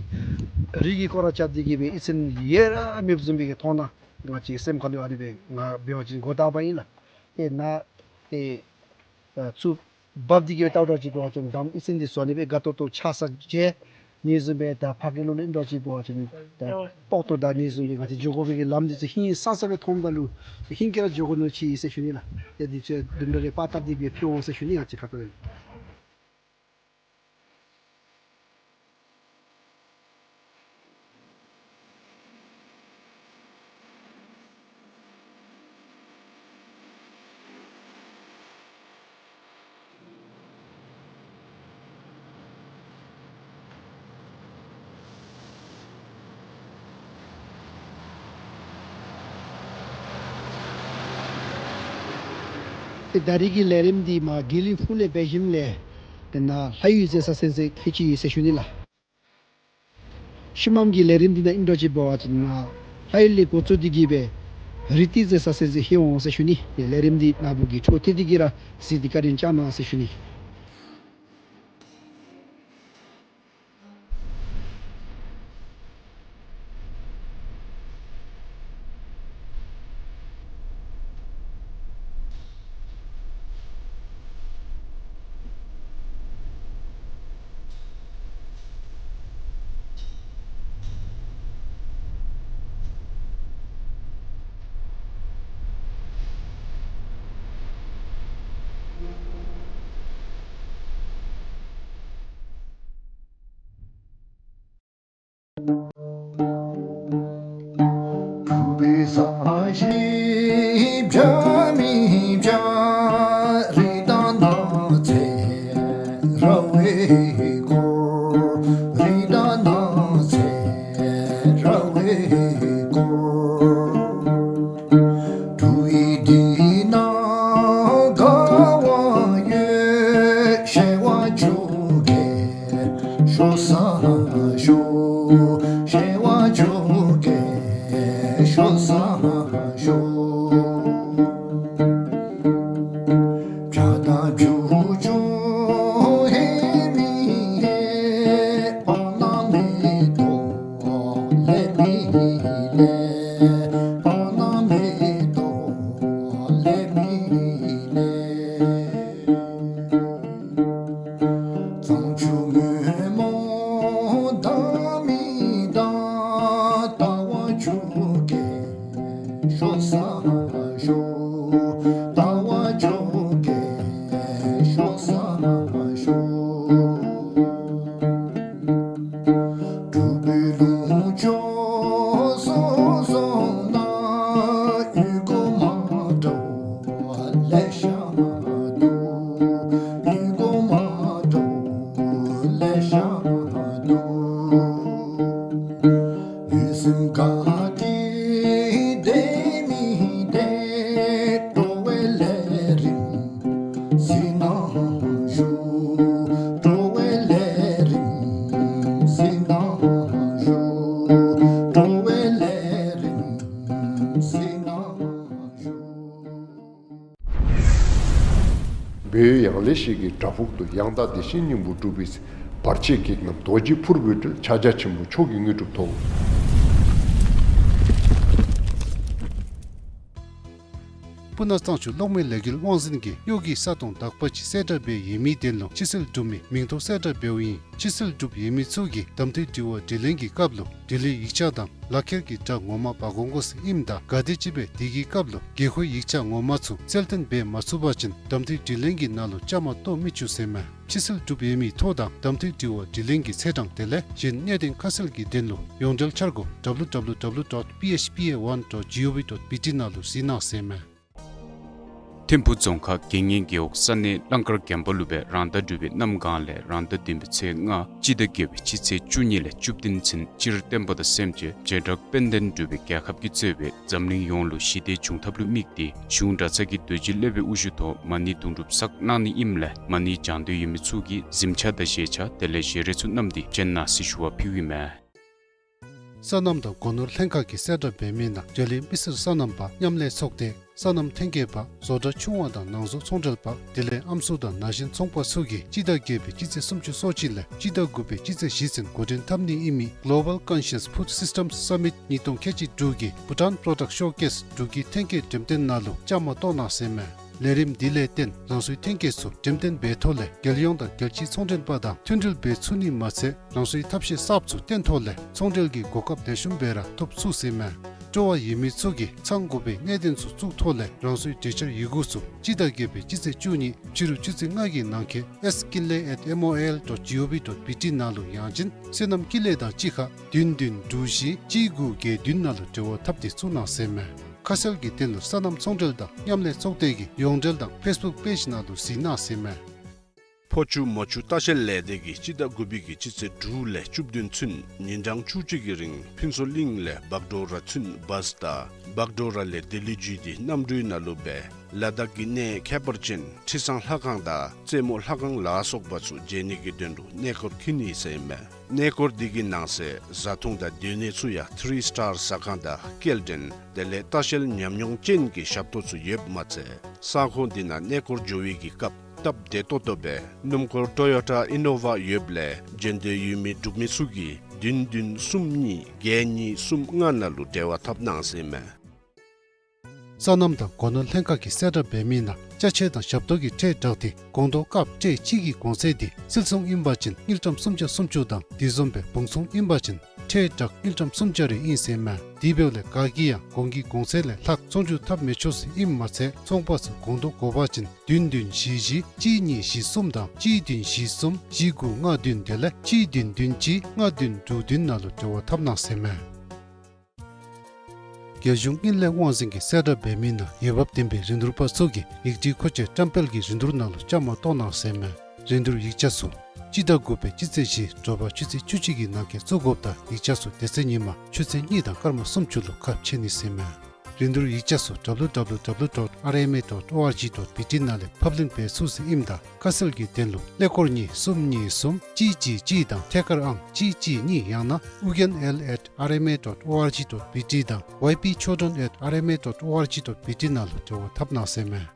རི་གི་སྐོར་ར་རྐྱབ་སྟེ་གི་སྦེ་ཡིད་ཚིམ་ཡེ་ར་མེདཔ་བཟུམ་སྦེ་གི་མཐོང་ན། ང་བཅས་སེམས་ཁ་ལུ་ཨ་ནི་སྦེ་ང་འབད་བ་ཅིན་མགུ་འཐོམ་པ་ཨིན་ལགས། ཏེ་ནཱ་ཏེ་ཨ་ཚུར་འབབ་སྟེ་གི་སྦེ་ལྟཝ་ད་ཅིག་འབད་བ་ཅིན་གཏམ་ཡིད་ཚིམ་འདི་ཚུ་ཨ་ནི་སྦེ་དགའ་ཏོག་ཏོ་ཆགས་ས་བྱུང་ནི་བཟུམ་སྦེ། ད་ཕ་གི་ལུ་ལུ་ཨིན་འདྲཝ་ཅིག་འབད་བ་ཅིན་ད་སྤོག་ཏོ་ད་ནི་བཟུམ་སྦེ་ང་བཅས་འགྱོ་དགོ་པའི་གི་ལམ་འདི་ཚུ་ཧིང་སངས་ས་སྦེ་མཐོངམ་ད་ལུ་ཧིང་གིས་ར་འགྱོ་དགོ་མནོ་ཅི་ཟེར་ཞུ་ནི་ལགས། ཏེ་འདི་ཚུ་དུམ་གྲ་རེ་པར་བཏབ་སྟེ་སྦེ་ཕུལ་འོང་ཟེར་ཞུ་ནི། ང་བཅས་ཁ་ཐུག་ལས། ཏེ་ད་རིས་ཀྱི་ལས་རིམ་འདི་མར་དགེ་ལེགས་ཕུག་ལས་འབད་ཞིནམ་ལས་ཏེ་ནཱ་ལྷ་ཡུལ་མཛད་ས་ཚུན་ཚོད་ལྷོད་ཅི་ཟེར་ཞུ་ནི་ལགས། ཤུལ་མམ་གྱི་ལས་རིམ་འདི་ནང་ཨིན་འདྲཝ་ཅིག་འབད་བ་ཅིན་ནཱ་ལྷ་ཡུལ་ལས་འགོ་བཙུགས་ཏེ་གི་སྦེ་རི་ཏི་མཛད་ས་ཚུན་ཚོད་ལྷོད་འོང་ཟེར་ཞུ་ནི། ཏེ་ལས་རིམ་འདི་ནཱ་བུ་གིས་འཕྲོ་མཐུད་དེ་གི་ར་གཟིགས་ཏེ་བཀའ་དྲིན་བསྐྱང་གནང་ཟེར་ཞུ་ནི། བོད་ཡང་ལེ་ཤོད་ཀྱི་བྲག་ཕུག་ཏུ། ཡང་དག་བདེ་ཆེན་སྙིང་པོ་སྒྲུབ་པའི་ཚེ། བར་ཆད་བགེགས་རྣམས་རྡོ་རྗེ་ཕུར་བུས་བསྒྲལ། ཕྱག་རྒྱ་ཆེན་པོ་མཆོག་གི་དངོས་གྲུབ་ཐོབ། སྤུ་ན་གཙང་ཆུ་གློག་མེ་ལས་འགུལ་དབང་འཛིན་གྱིས་གཡོག་གི་ས་སྟོང་དག་པ་ཅིག་གསལ་བསྒྲགས་འབད་ཡོད་མི་དོན་ལུ་ཕྱི་སེལ་གྲུབ་མི་མིང་ཐོ་གསལ་བསྒྲགས་འབདཝ་ཨིན། ཕྱི་སེལ་གྲུབ་ཡོད་མི་ཚུ་གིས་གདམ་འཐུས་དྲི་བ་དྲིས་ལན་གྱི་སྐབས་ལུ་འབྲི་ལྷག་ཡིག་ཆ་དང་ལག་ཁྱེར་གྱི་སྒྲ་ངོ་མ་འབག་འོང་དགོ་ཟེར་ཨིནམ་ད་ག་དེམ་ཅིག་སྦེ་དེ་གི་སྐབས་ལུ་དགོས་མཁོའི་ཡིག་ཆ་ངོ་མ་ཚུ་གསལ་སྟོན་འབད་མ་ཚུགས་པ་ཅིན་གདམ་འཐུས་དྲིས་ལན་གྱི་ནང་ལུ་བཅའ་མར་གཏོགས་མི་བཅུག་ཟེར་མས། ཕྱི་སེལ་གྲུབ་ཡོད་མི་ཐོ་དང་གདམ་འཐུས་དྲི་བ་དྲིས་ལན་གྱི་ཚེས་གྲངས་དེ་ལས་གཞན་གནད་དོན་ཁ་གསལ་གྱི་དོན་ལུ་ཡོངས་འབྲེལ་འཆར་སྒོ་W W W dot P H P A one dot G O V dot B T ནང་ལུ་གཟིགས་གནང་ཟེར་མས། ཐིམ་ཕུ་རྫོང་ཁག་དགེ་བསྙེན་རྒེད་འོག་ས་གནས་གླང་དཀར་རྒན་པ་ལུ་སྦེ་རང་ཟླ་དྲུག་པའི་གནམ་གང་ལས་རང་ཟླ་བདུན་པའི་ཚེས་ལྔ་སྤྱི་ཟླ་བརྒྱད་པའི་སྤྱི་ཚེས་བཅུ་གཉིས་ལས་བཅུ་བདུན་ཚུན་སྤྱིར་བསྟན་པ་དང་སེམས་ཅན་བྱེ་བྲག་དཔལ་ལྡན་འབྲུག་པའི་རྒྱལ་ཁབ་ཀྱིས་གཙོས་པའི་འཛམ་གླིང་ཡོངས་ལུ་ཞི་བདེ་འབྱུང་ཐབས་ལུ་དམིགས་ཏེ་གཞུང་གྲྭ་ཚང་གི་རྡོ་རྗེ་སློབ་དཔོན་དབུ་བཞུགས་ཐོག་མ་ཎི་དུང་སྒྲུབ་གསར་གནང་ནི་ཨིནམ་ལས་མ་ཎི་བགྱང་འདོད་ཡོད་མི་ཚུ་གིས་གཟིམ་ཆས་དང་བཞེས་ཆས་དེ་ལས་བཞེས་རས་ཚུ་བསྣམས་ཏེ་བྱོན་གནང་ཟེར་ཞུ་བ་ཕུལཝ་ཨིན་མས། སོ་ནམ་དང་སྒོ་ནོར་ལྷན་ཁག་གིས་གསལ་བསྒྲགས་འབད་མི་ནང་འབྲེལ་ཡོད་མི་སེར་སོ་ནམ་པ་མཉམ་ལས་ཚོགས་སྡེ་སོ་ནམ་ཐོན་སྐྱེད་པ་བཟོ་གྲྭ་ཆུང་བ་དང་ནང་བཟོ་ཚོང་འབྲེལ་པ་དེ་ལས་ཨམ་སྲུ་དང་ན་གཞོན་ཚོང་པ་ཚུ་གིས་སྤྱི་ཟླ་བརྒྱད་པའི་སྤྱི་ཚེས་སུམ་ཅུ་སོ་གཅིག་ལས་སྤྱི་ཟླ་དགུ་པའི་སྤྱི་ཚེས་བཞི་ཚུན་འགོ་འདྲེན་འཐབ་ནི་ཨིན་མི་Global Conscious Food Systems Summit གཉིས་སྟོང་ཁལ་གཅིག་དྲུག་གི་Bhutan Product Showcase འབྲུག་གི་ཐོན་སྐྱེད་འགྲེམས་སྟོན་ནང་ལུ་བཅའ་མར་གཏོགས་གནང་ཟེར་མས། ལས་རིམ་འདི་ལས་བརྟེན་རང་སོའི་ཐོན་སྐྱེད་ཚུ་འགྲེམས་སྟོན་འབད་ཐོག་ལས་རྒྱལ་ཡོངས་དང་རྒྱལ་སྤྱིའི་ཚོང་འབྲེལ་པ་དང་མཐུད་འབྲེལ་འབད་ཚུགས་ནི་མ་ཚད་རང་སོའི་ཐབས་ཤེས་གསརཔ་ཚུ་སྟོན་ཐོག་ལས་ཚོང་འབྲེལ་གྱི་གོ་སྐབས་ལེགས་ཤོམ་སྦེ་ར་ཐོབ་ཚུགས་ཟེར་མས། སྤྲོ་བ་ཡོད་མི་ཚུ་གིས་ཚང་དགོ་པའི་གནད་དོན་ཚུ་བཙུགས་ཐོག་ལས་རང་སོའི་གྲོས་འཆར་ཡི་གུ་ཚུ་སྤྱི་ཟླ་བརྒྱད་པའི་སྤྱི་ཚེས་བཅུ་གཉིས་ཕྱི་རུ་ཆུ་ཚོད་ལྔ་གི་ནང་འཁོད S Kinley at M O I L dot G O V dot B T ནང་ལུ་ཡང་ཅིན་སོ་ནམ་ཀུན་ལེགས་དང་གཅིག་ཁར་བདུན་བདུན་དྲུག་བཞི་གཅིག་དགུ་བརྒྱད་བདུན་ནང་ལུ་འབྲེལ་བ་འཐབ་སྟེ་བཙུགས་གནང་ཟེར་མས། ཁ་གསལ་གྱི་དོན་ལུ་སོ་ནམ་ཚོང་འབྲེལ་དང་མཉམ་ལས་ཚོགས་སྡེ་གི་ཡོངས་འབྲེལ་དང་Facebook page ནང་ལུ་གཟིགས་གནང་ཟེར་མས། ཕོ་ཆུ་མོ་ཆུ་ལྟ་བཤལ་ལས་སྡེ་གིས་སྤྱི་ཟླ་དགུ་པའི་གི་སྤྱི་ཚེས་དྲུག་ལས་བཅུ་བདུན་ཚུན་ཉིན་གྲངས་བཅུ་གཅིག་གི་རིང་ཕུན་ཚོགས་གླིང་ལས་བག་གྲོ་ར་ཚུན་བཱས་དང་བག་གྲོ་ར་ལས་ལྡི་ལི་བརྒྱུད་དེ་གནམ་གྲུའི་ནང་ལུ་སྦེ་ལ་དྭགས་ཀྱི་གནས་ཁྱད་པར་ཅན་ཁྲི་བཟང་ལྷ་ཁང་དང་རྩེ་མོ་ལྷ་ཁང་ལ་སོགས་པ་ཚུ་མཇལ་ནི་གི་དོན་ལུ་གནས་སྐོར་འཁྱིད་ནི་ཟེར་མས། གནས་སྐོར་འདི་གི་ནང་གསེས་བཟའ་འཐུང་དང་སྡོད་གནས་ཚུ་ཡང་ཐི་རི་སི་ཊར་ཟ་ཁང་དང་སྐྱེལ་འདྲེན་དེ་ལས་ལྟ་བཤལ་ཉམས་མྱོང་ཅན་གྱི་ཞབས་ཏོག་ཚུ་ཡོདཔ་མ་ཚད་ས་ཁོངས་འདི་ནང་གནས་སྐོར་འགྱོ་བའི་གི་སྐབས་སྟབས་བདེ་ཏོག་ཏོ་སྦེ་སྣུམ་འཁོར་ཊོ་ཡོ་ཊ་ཨི་ནོ་ཝ་ཡོདཔ་ལས་འབྱོན་འདོད་ཡོད་མི་འབྲུག་མི་ཚུ་གིས་བདུན་བདུན་གསུམ་གཉིས་བརྒྱད་གཉིས་གསུམ་ལྔ་ནང་ལུ་འབྲེལ་བ་འཐབ་གནང་ཟེར་མས། སོ་ནམ་དང་སྒོ་ནོར་ལྷན་ཁག་གིས་གསལ་བསྒྲགས་འབད་མི་ནང་ཅ་ཆས་དང་ཞབས་ཏོག་གི་ཁྲལ་དྲག་སྟེ་སྒོང་རྡོག་དཀརཔོ་ཊེ་གཅིག་གི་གོང་ཚད་འདི་སིལ་ཚོང་ཨིན་པ་ཅིན་དངུལ་ཀྲམ་སུམ་བརྒྱ་སུམ་ཅུ་དང་དེ་བཟུམ་སྦེ་བུང་ཚོང་ཨིན་པ་ཅིན་ཁྲལ་དྲག་དངུལ་ཀྲམ་སུམ་བརྒྱ་རེ་ཨིན་ཟེར་མས། དེ་འབདཝ་ལས་ག་གིས་ཡང་གོང་གི་གོང་ཚད་ལས་ལྷག་ཚོང་འགྱུར་འཐབ་མི་ཆོག་ཟེར་ཨིནམ་མ་ཚད་ཚོང་པ་ཚུ་སྒོང་རྡོག་དགོ་པ་ཅིན་བདུན་བདུན་བཞི་བཞི་གཅིག་གཉིས་བཞི་གསུམ་དང་གཅིག་བདུན་བཞི་གསུམ་བཞི་དགུ་ལྔ་བདུན་དེ་ལས་གཅིག་བདུན་བདུན་གཅིག་ལྔ་བདུན་དྲུག་བདུན་ནང་ལུ་འབྲེལ་བ་འཐབ་གནང་ཟེར་མས། རྒྱལ་གཞུང་དངུལ་ལས་དབང་འཛིན་གྱིས་གསལ་བསྒྲགས་འབད་མི་ནང་འོས་འབབ་ལྡན་པའི་རིན་བསྡུར་པ་ཚུ་གིས་ཡིག་སྒྲིག་མཁོ་ཆས་བཀྲམ་སྤེལ་གྱི་རིན་བསྡུར་ནང་ལུ་བཅའ་མར་གཏོགས་གནང་ཟེར་མས། རིན་བསྡུར་ཡིག་ཆ་ཚུ་སྤྱི་ཟླ་དགུ་པའི་སྤྱི་ཚེས་བཞི་དྲོ་པ་ཆུ་ཚོད་བཅུ་གཅིག་གི་ནང་འཁོད་བཙུགས་དགོཔ་དང་ཡིག་ཆ་ཚུ་དེ་ཚེ་ཉིན་མ་ཆུ་ཚོད་གཉིས་དང་སྐར་མ་སུམ་ཅུ་ལུ་ཁ་ཕྱེ་ནི་ཟེར་མས། རིན་བསྡུར་ཡིག་ཆ་ཚུ་W W W dot R M A dot O R G dot B T ནང་ལས་ཕབ་ལེན་འབད་ཚུགས་ཟེར་ཨིནམ་ད་ཁ་གསལ་གྱི་དོན་ལུ་ཀླད་ཀོར་གཉིས་གསུམ་གཉིས་གསུམ་གཅིག་གཅིག་གཅིག་དང་ཐད་ཀར་ཨང་གཅིག་གཅིག་གཉིས་ཡང་ན་ཨུ་རྒྱན་L at R M A dot O R G dot B T དང་Y P Chodron at R M A dot O R G dot B T ནང་ལུ་འབྲེལ་བ་འཐབ་གནང་ཟེར་མས།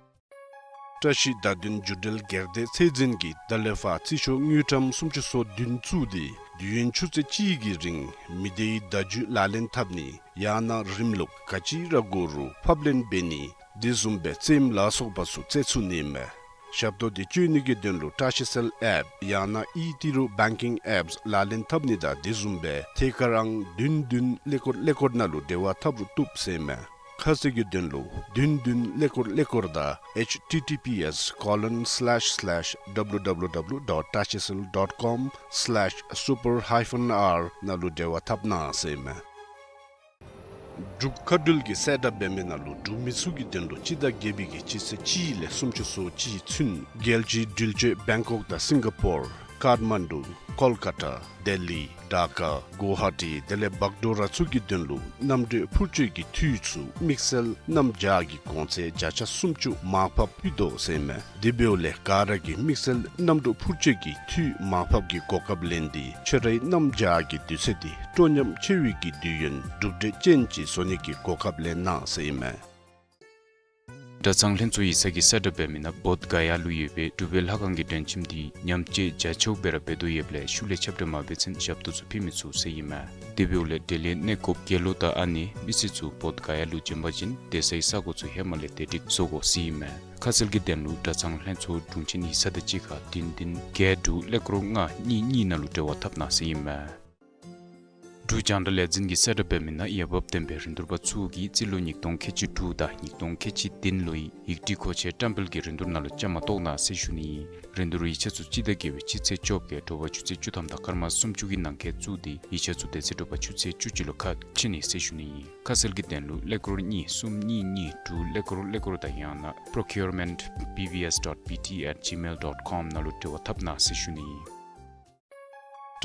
བཀྲ་ཤིས་བརྡ་དོན་བརྒྱུད་འབྲེལ་སྒེར་སྡེ་ཚད་འཛིན་གྱིས་ད་ལས་ཕར་རྩིས་ཤོག་དངུལ་ཀྲམ་སུམ་ཅུ་སོ་བདུན་བཙུགས་ཏེ་དུས་ཡུན་ཆུ་ཚོད་གཅིག་གི་རིང་མི་སྡེའི་བརྡ་བརྒྱུད་ལག་ལེན་འཐབ་ནི་ཡང་ན་རིམ་ལུགས་ག་ཅི་ར་དགོ་རུང་ཕབ་ལེན་འབད་ནི་དེ་བཟུམ་སྦེ་རྩེདམོ་ལ་སོགས་པ་ཚུ་རྩེ་ཚུགས་ནི་མས། ཞབས་ཏོག་འདི་སྤྱོད་ནི་གི་དོན་ལུ་བཀྲ་ཤིས་གསལ་ཨེཔ་ཡང་ན་ཨི་ཏི་རུ་བེང་ཀིང་ཨེཔསི་ལག་ལེན་འཐབ་ནི་དང་དེ་བཟུམ་སྦེ་ཐད་ཀར་ཨང་བདུན་བདུན་ཀླད་ཀོར་ཀླད་ཀོར་ནང་ལུ་འབྲེལ་བ་འཐབ་རུང་བཏུབ་ཟེར་མས། ཁ་གསལ་གྱི་དོན་ལུ་བདུན་བདུན་ཀླད་ཀོར་ཀླད་ཀོར་དང་H T T P S colon slash slash W W W dot tashicel dot com slash super hyphen R ནང་ལུ་འབྲེལ་བ་འཐབ་གནང་ཟེར་མས། འབྲུག་མཁའ་འགྲུལ་གྱིས་གསལ་བསྒྲགས་འབད་མི་ནང་ལུ་འབྲུག་མི་ཚུ་གི་དོན་ལུ་སྤྱི་ཟླ་བརྒྱད་པའི་གི་སྤྱི་ཚེས་གཅིག་ལས་སུམ་ཅུ་སོ་གཅིག་ཚུན་རྒྱལ་སྤྱིའི་འགྲུལ་སྐྱོད་བེང་ཀོག་དང་སིང་ག་པོར་ཀཱཐ་མན་ཌུ་ཀོལ་ཀ་ཏ་ལྡི་ལི་ཌ་ཀ་གུ་ཝ་ཧ་ཊི་དེ་ལས་བག་གྲོ་ར་ཚུ་གི་དོན་ལུ་གནམ་གྲུ་འཕུར་སྐྱོད་ཀྱི་འཐུས་ཚུ་དམིགས་བསལ་གནམ་བྱཱར་གྱི་གོང་ཚད་བརྒྱ་ཆ་སུམ་ཅུ་མར་ཕབ་ཕུལ་དོ་ཟེར་མས། དེ་འབདཝ་ལས་ག་ར་གིས་དམིགས་བསལ་གནམ་གྲུ་འཕུར་སྐྱོད་ཀྱི་འཐུས་མར་ཕབ་ཀྱི་གོ་སྐབས་ལེན་ཏེ་ཁྱོད་རའི་གནམ་བྱཱར་གྱི་དུས་ཚོད་འདི་སྤྲོ་ཉམས་ཆེ་བའི་གི་དུས་ཡུན་གྲུབ་འབྲས་ཅན་ཅིག་བཟོ་ནི་གི་གོ་སྐབས་ལེན་གནང་ཟེར་ཨིན་མས། གྲྭ་ཚང་ལྷན་ཚོགས་ཡིག་ཚང་གིས་གསལ་བསྒྲགས་འབད་མི་ནང་བོདྷ་ག་ཡ་ལུ་ཡོད་པའི་འབྲུག་པའི་ལྷ་ཁང་གི་མགྲོན་ཁྱིམ་འདི་ཉམས་བཅོས་རྒྱ་ཆེཝ་སྦེ་ར་འབད་དོ་ཡོདཔ་ལས་ཤུལ་ལས་ཁྱབ་བསྒྲགས་མ་འབད་ཚུན་ཞབས་ཏོག་ཚུ་ཕུལ་མི་ཚུགས་ཟེར་ཨིན་མས། དེ་འབདཝ་ལས་འབྲེལ་ཡོད་གནས་སྐབས་རྒྱལ་ལོ་དང་ཨ་ནེ་མི་སེར་ཚུ་བོདྷ་ག་ཡ་ལུ་བྱོན་པ་ཅིན་སྡོད་སའི་ས་གོ་ཚུ་ཧེ་མ་ལས་དེ་སྒྲིག་བཟོ་དགོ་ཟེར་ཨིན་མས། ཁ་གསལ་གྱི་དོན་ལུ་གྲྭ་ཚང་ལྷན་ཚོགས་དྲུང་ཆེན་ཡིག་ཚང་དང་གཅིག་ཁར་བདུན་བདུན་བརྒྱད་དྲུག་ཀླད་ཀོར་ལྔ་གཉིས་གཉིས་ནང་ལུ་འབྲེལ་བ་འཐབ་གནང་ཟེར་ཨིན་མས། འབྲུག་རྒྱང་བསྒྲགས་ལས་འཛིན་གྱིས་གསལ་བསྒྲགས་འབད་མི་ནང་འོས་འབབ་ལྡན་པའི་རིན་བསྡུར་པ་ཚུ་གིས་རྩིས་ལོ་ཉིས་སྟོང་ཁལ་གཅིག་དྲུག་དང་ཉིས་སྟོང་ཁལ་གཅིག་བདུན་ལོའི་ཡིག་སྒྲིག་མཁོ་ཆས་བཀྲམ་སྤེལ་གྱི་རིན་བསྡུར་ནང་ལུ་བཅའ་མར་གཏོགས་གནང་ཟེར་ཞུ་ནི་ཨིན། རིན་བསྡུར་ཡིག་ཆ་ཚུ་སྤྱི་ཟླ་བརྒྱད་པའི་སྤྱི་ཚེས་བཅོ་བརྒྱད་དྲོ་པ་ཆུ་ཚོད་བཅུ་ཐམ་དང་སྐར་མ་སུམ་ཅུ་གི་ནང་འཁོད་བཙུགས་ཏེ་ཡིག་ཆ་ཚུ་དེ་ཚེ་དྲོ་པ་ཆུ་ཚོད་བཅུ་གཅིག་ལུ་ཁ་ཕྱེ་ནི་ཟེར་ཞུ་ནི་ཨིན། ཁ་གསལ་གྱི་དོན་ལུ་ཀླད་ཀོར་གཉིས་གསུམ་གཉིས་གཉིས་དྲུག་ཀླད་ཀོར་ཀླད་ཀོར་དང་ཡང་ན་procurement B V S dot B T at gmail dot com ནང་ལུ་འབྲེལ་བ་འཐབ་གནང་ཟེར་ཞུ་ནི་ཨིན།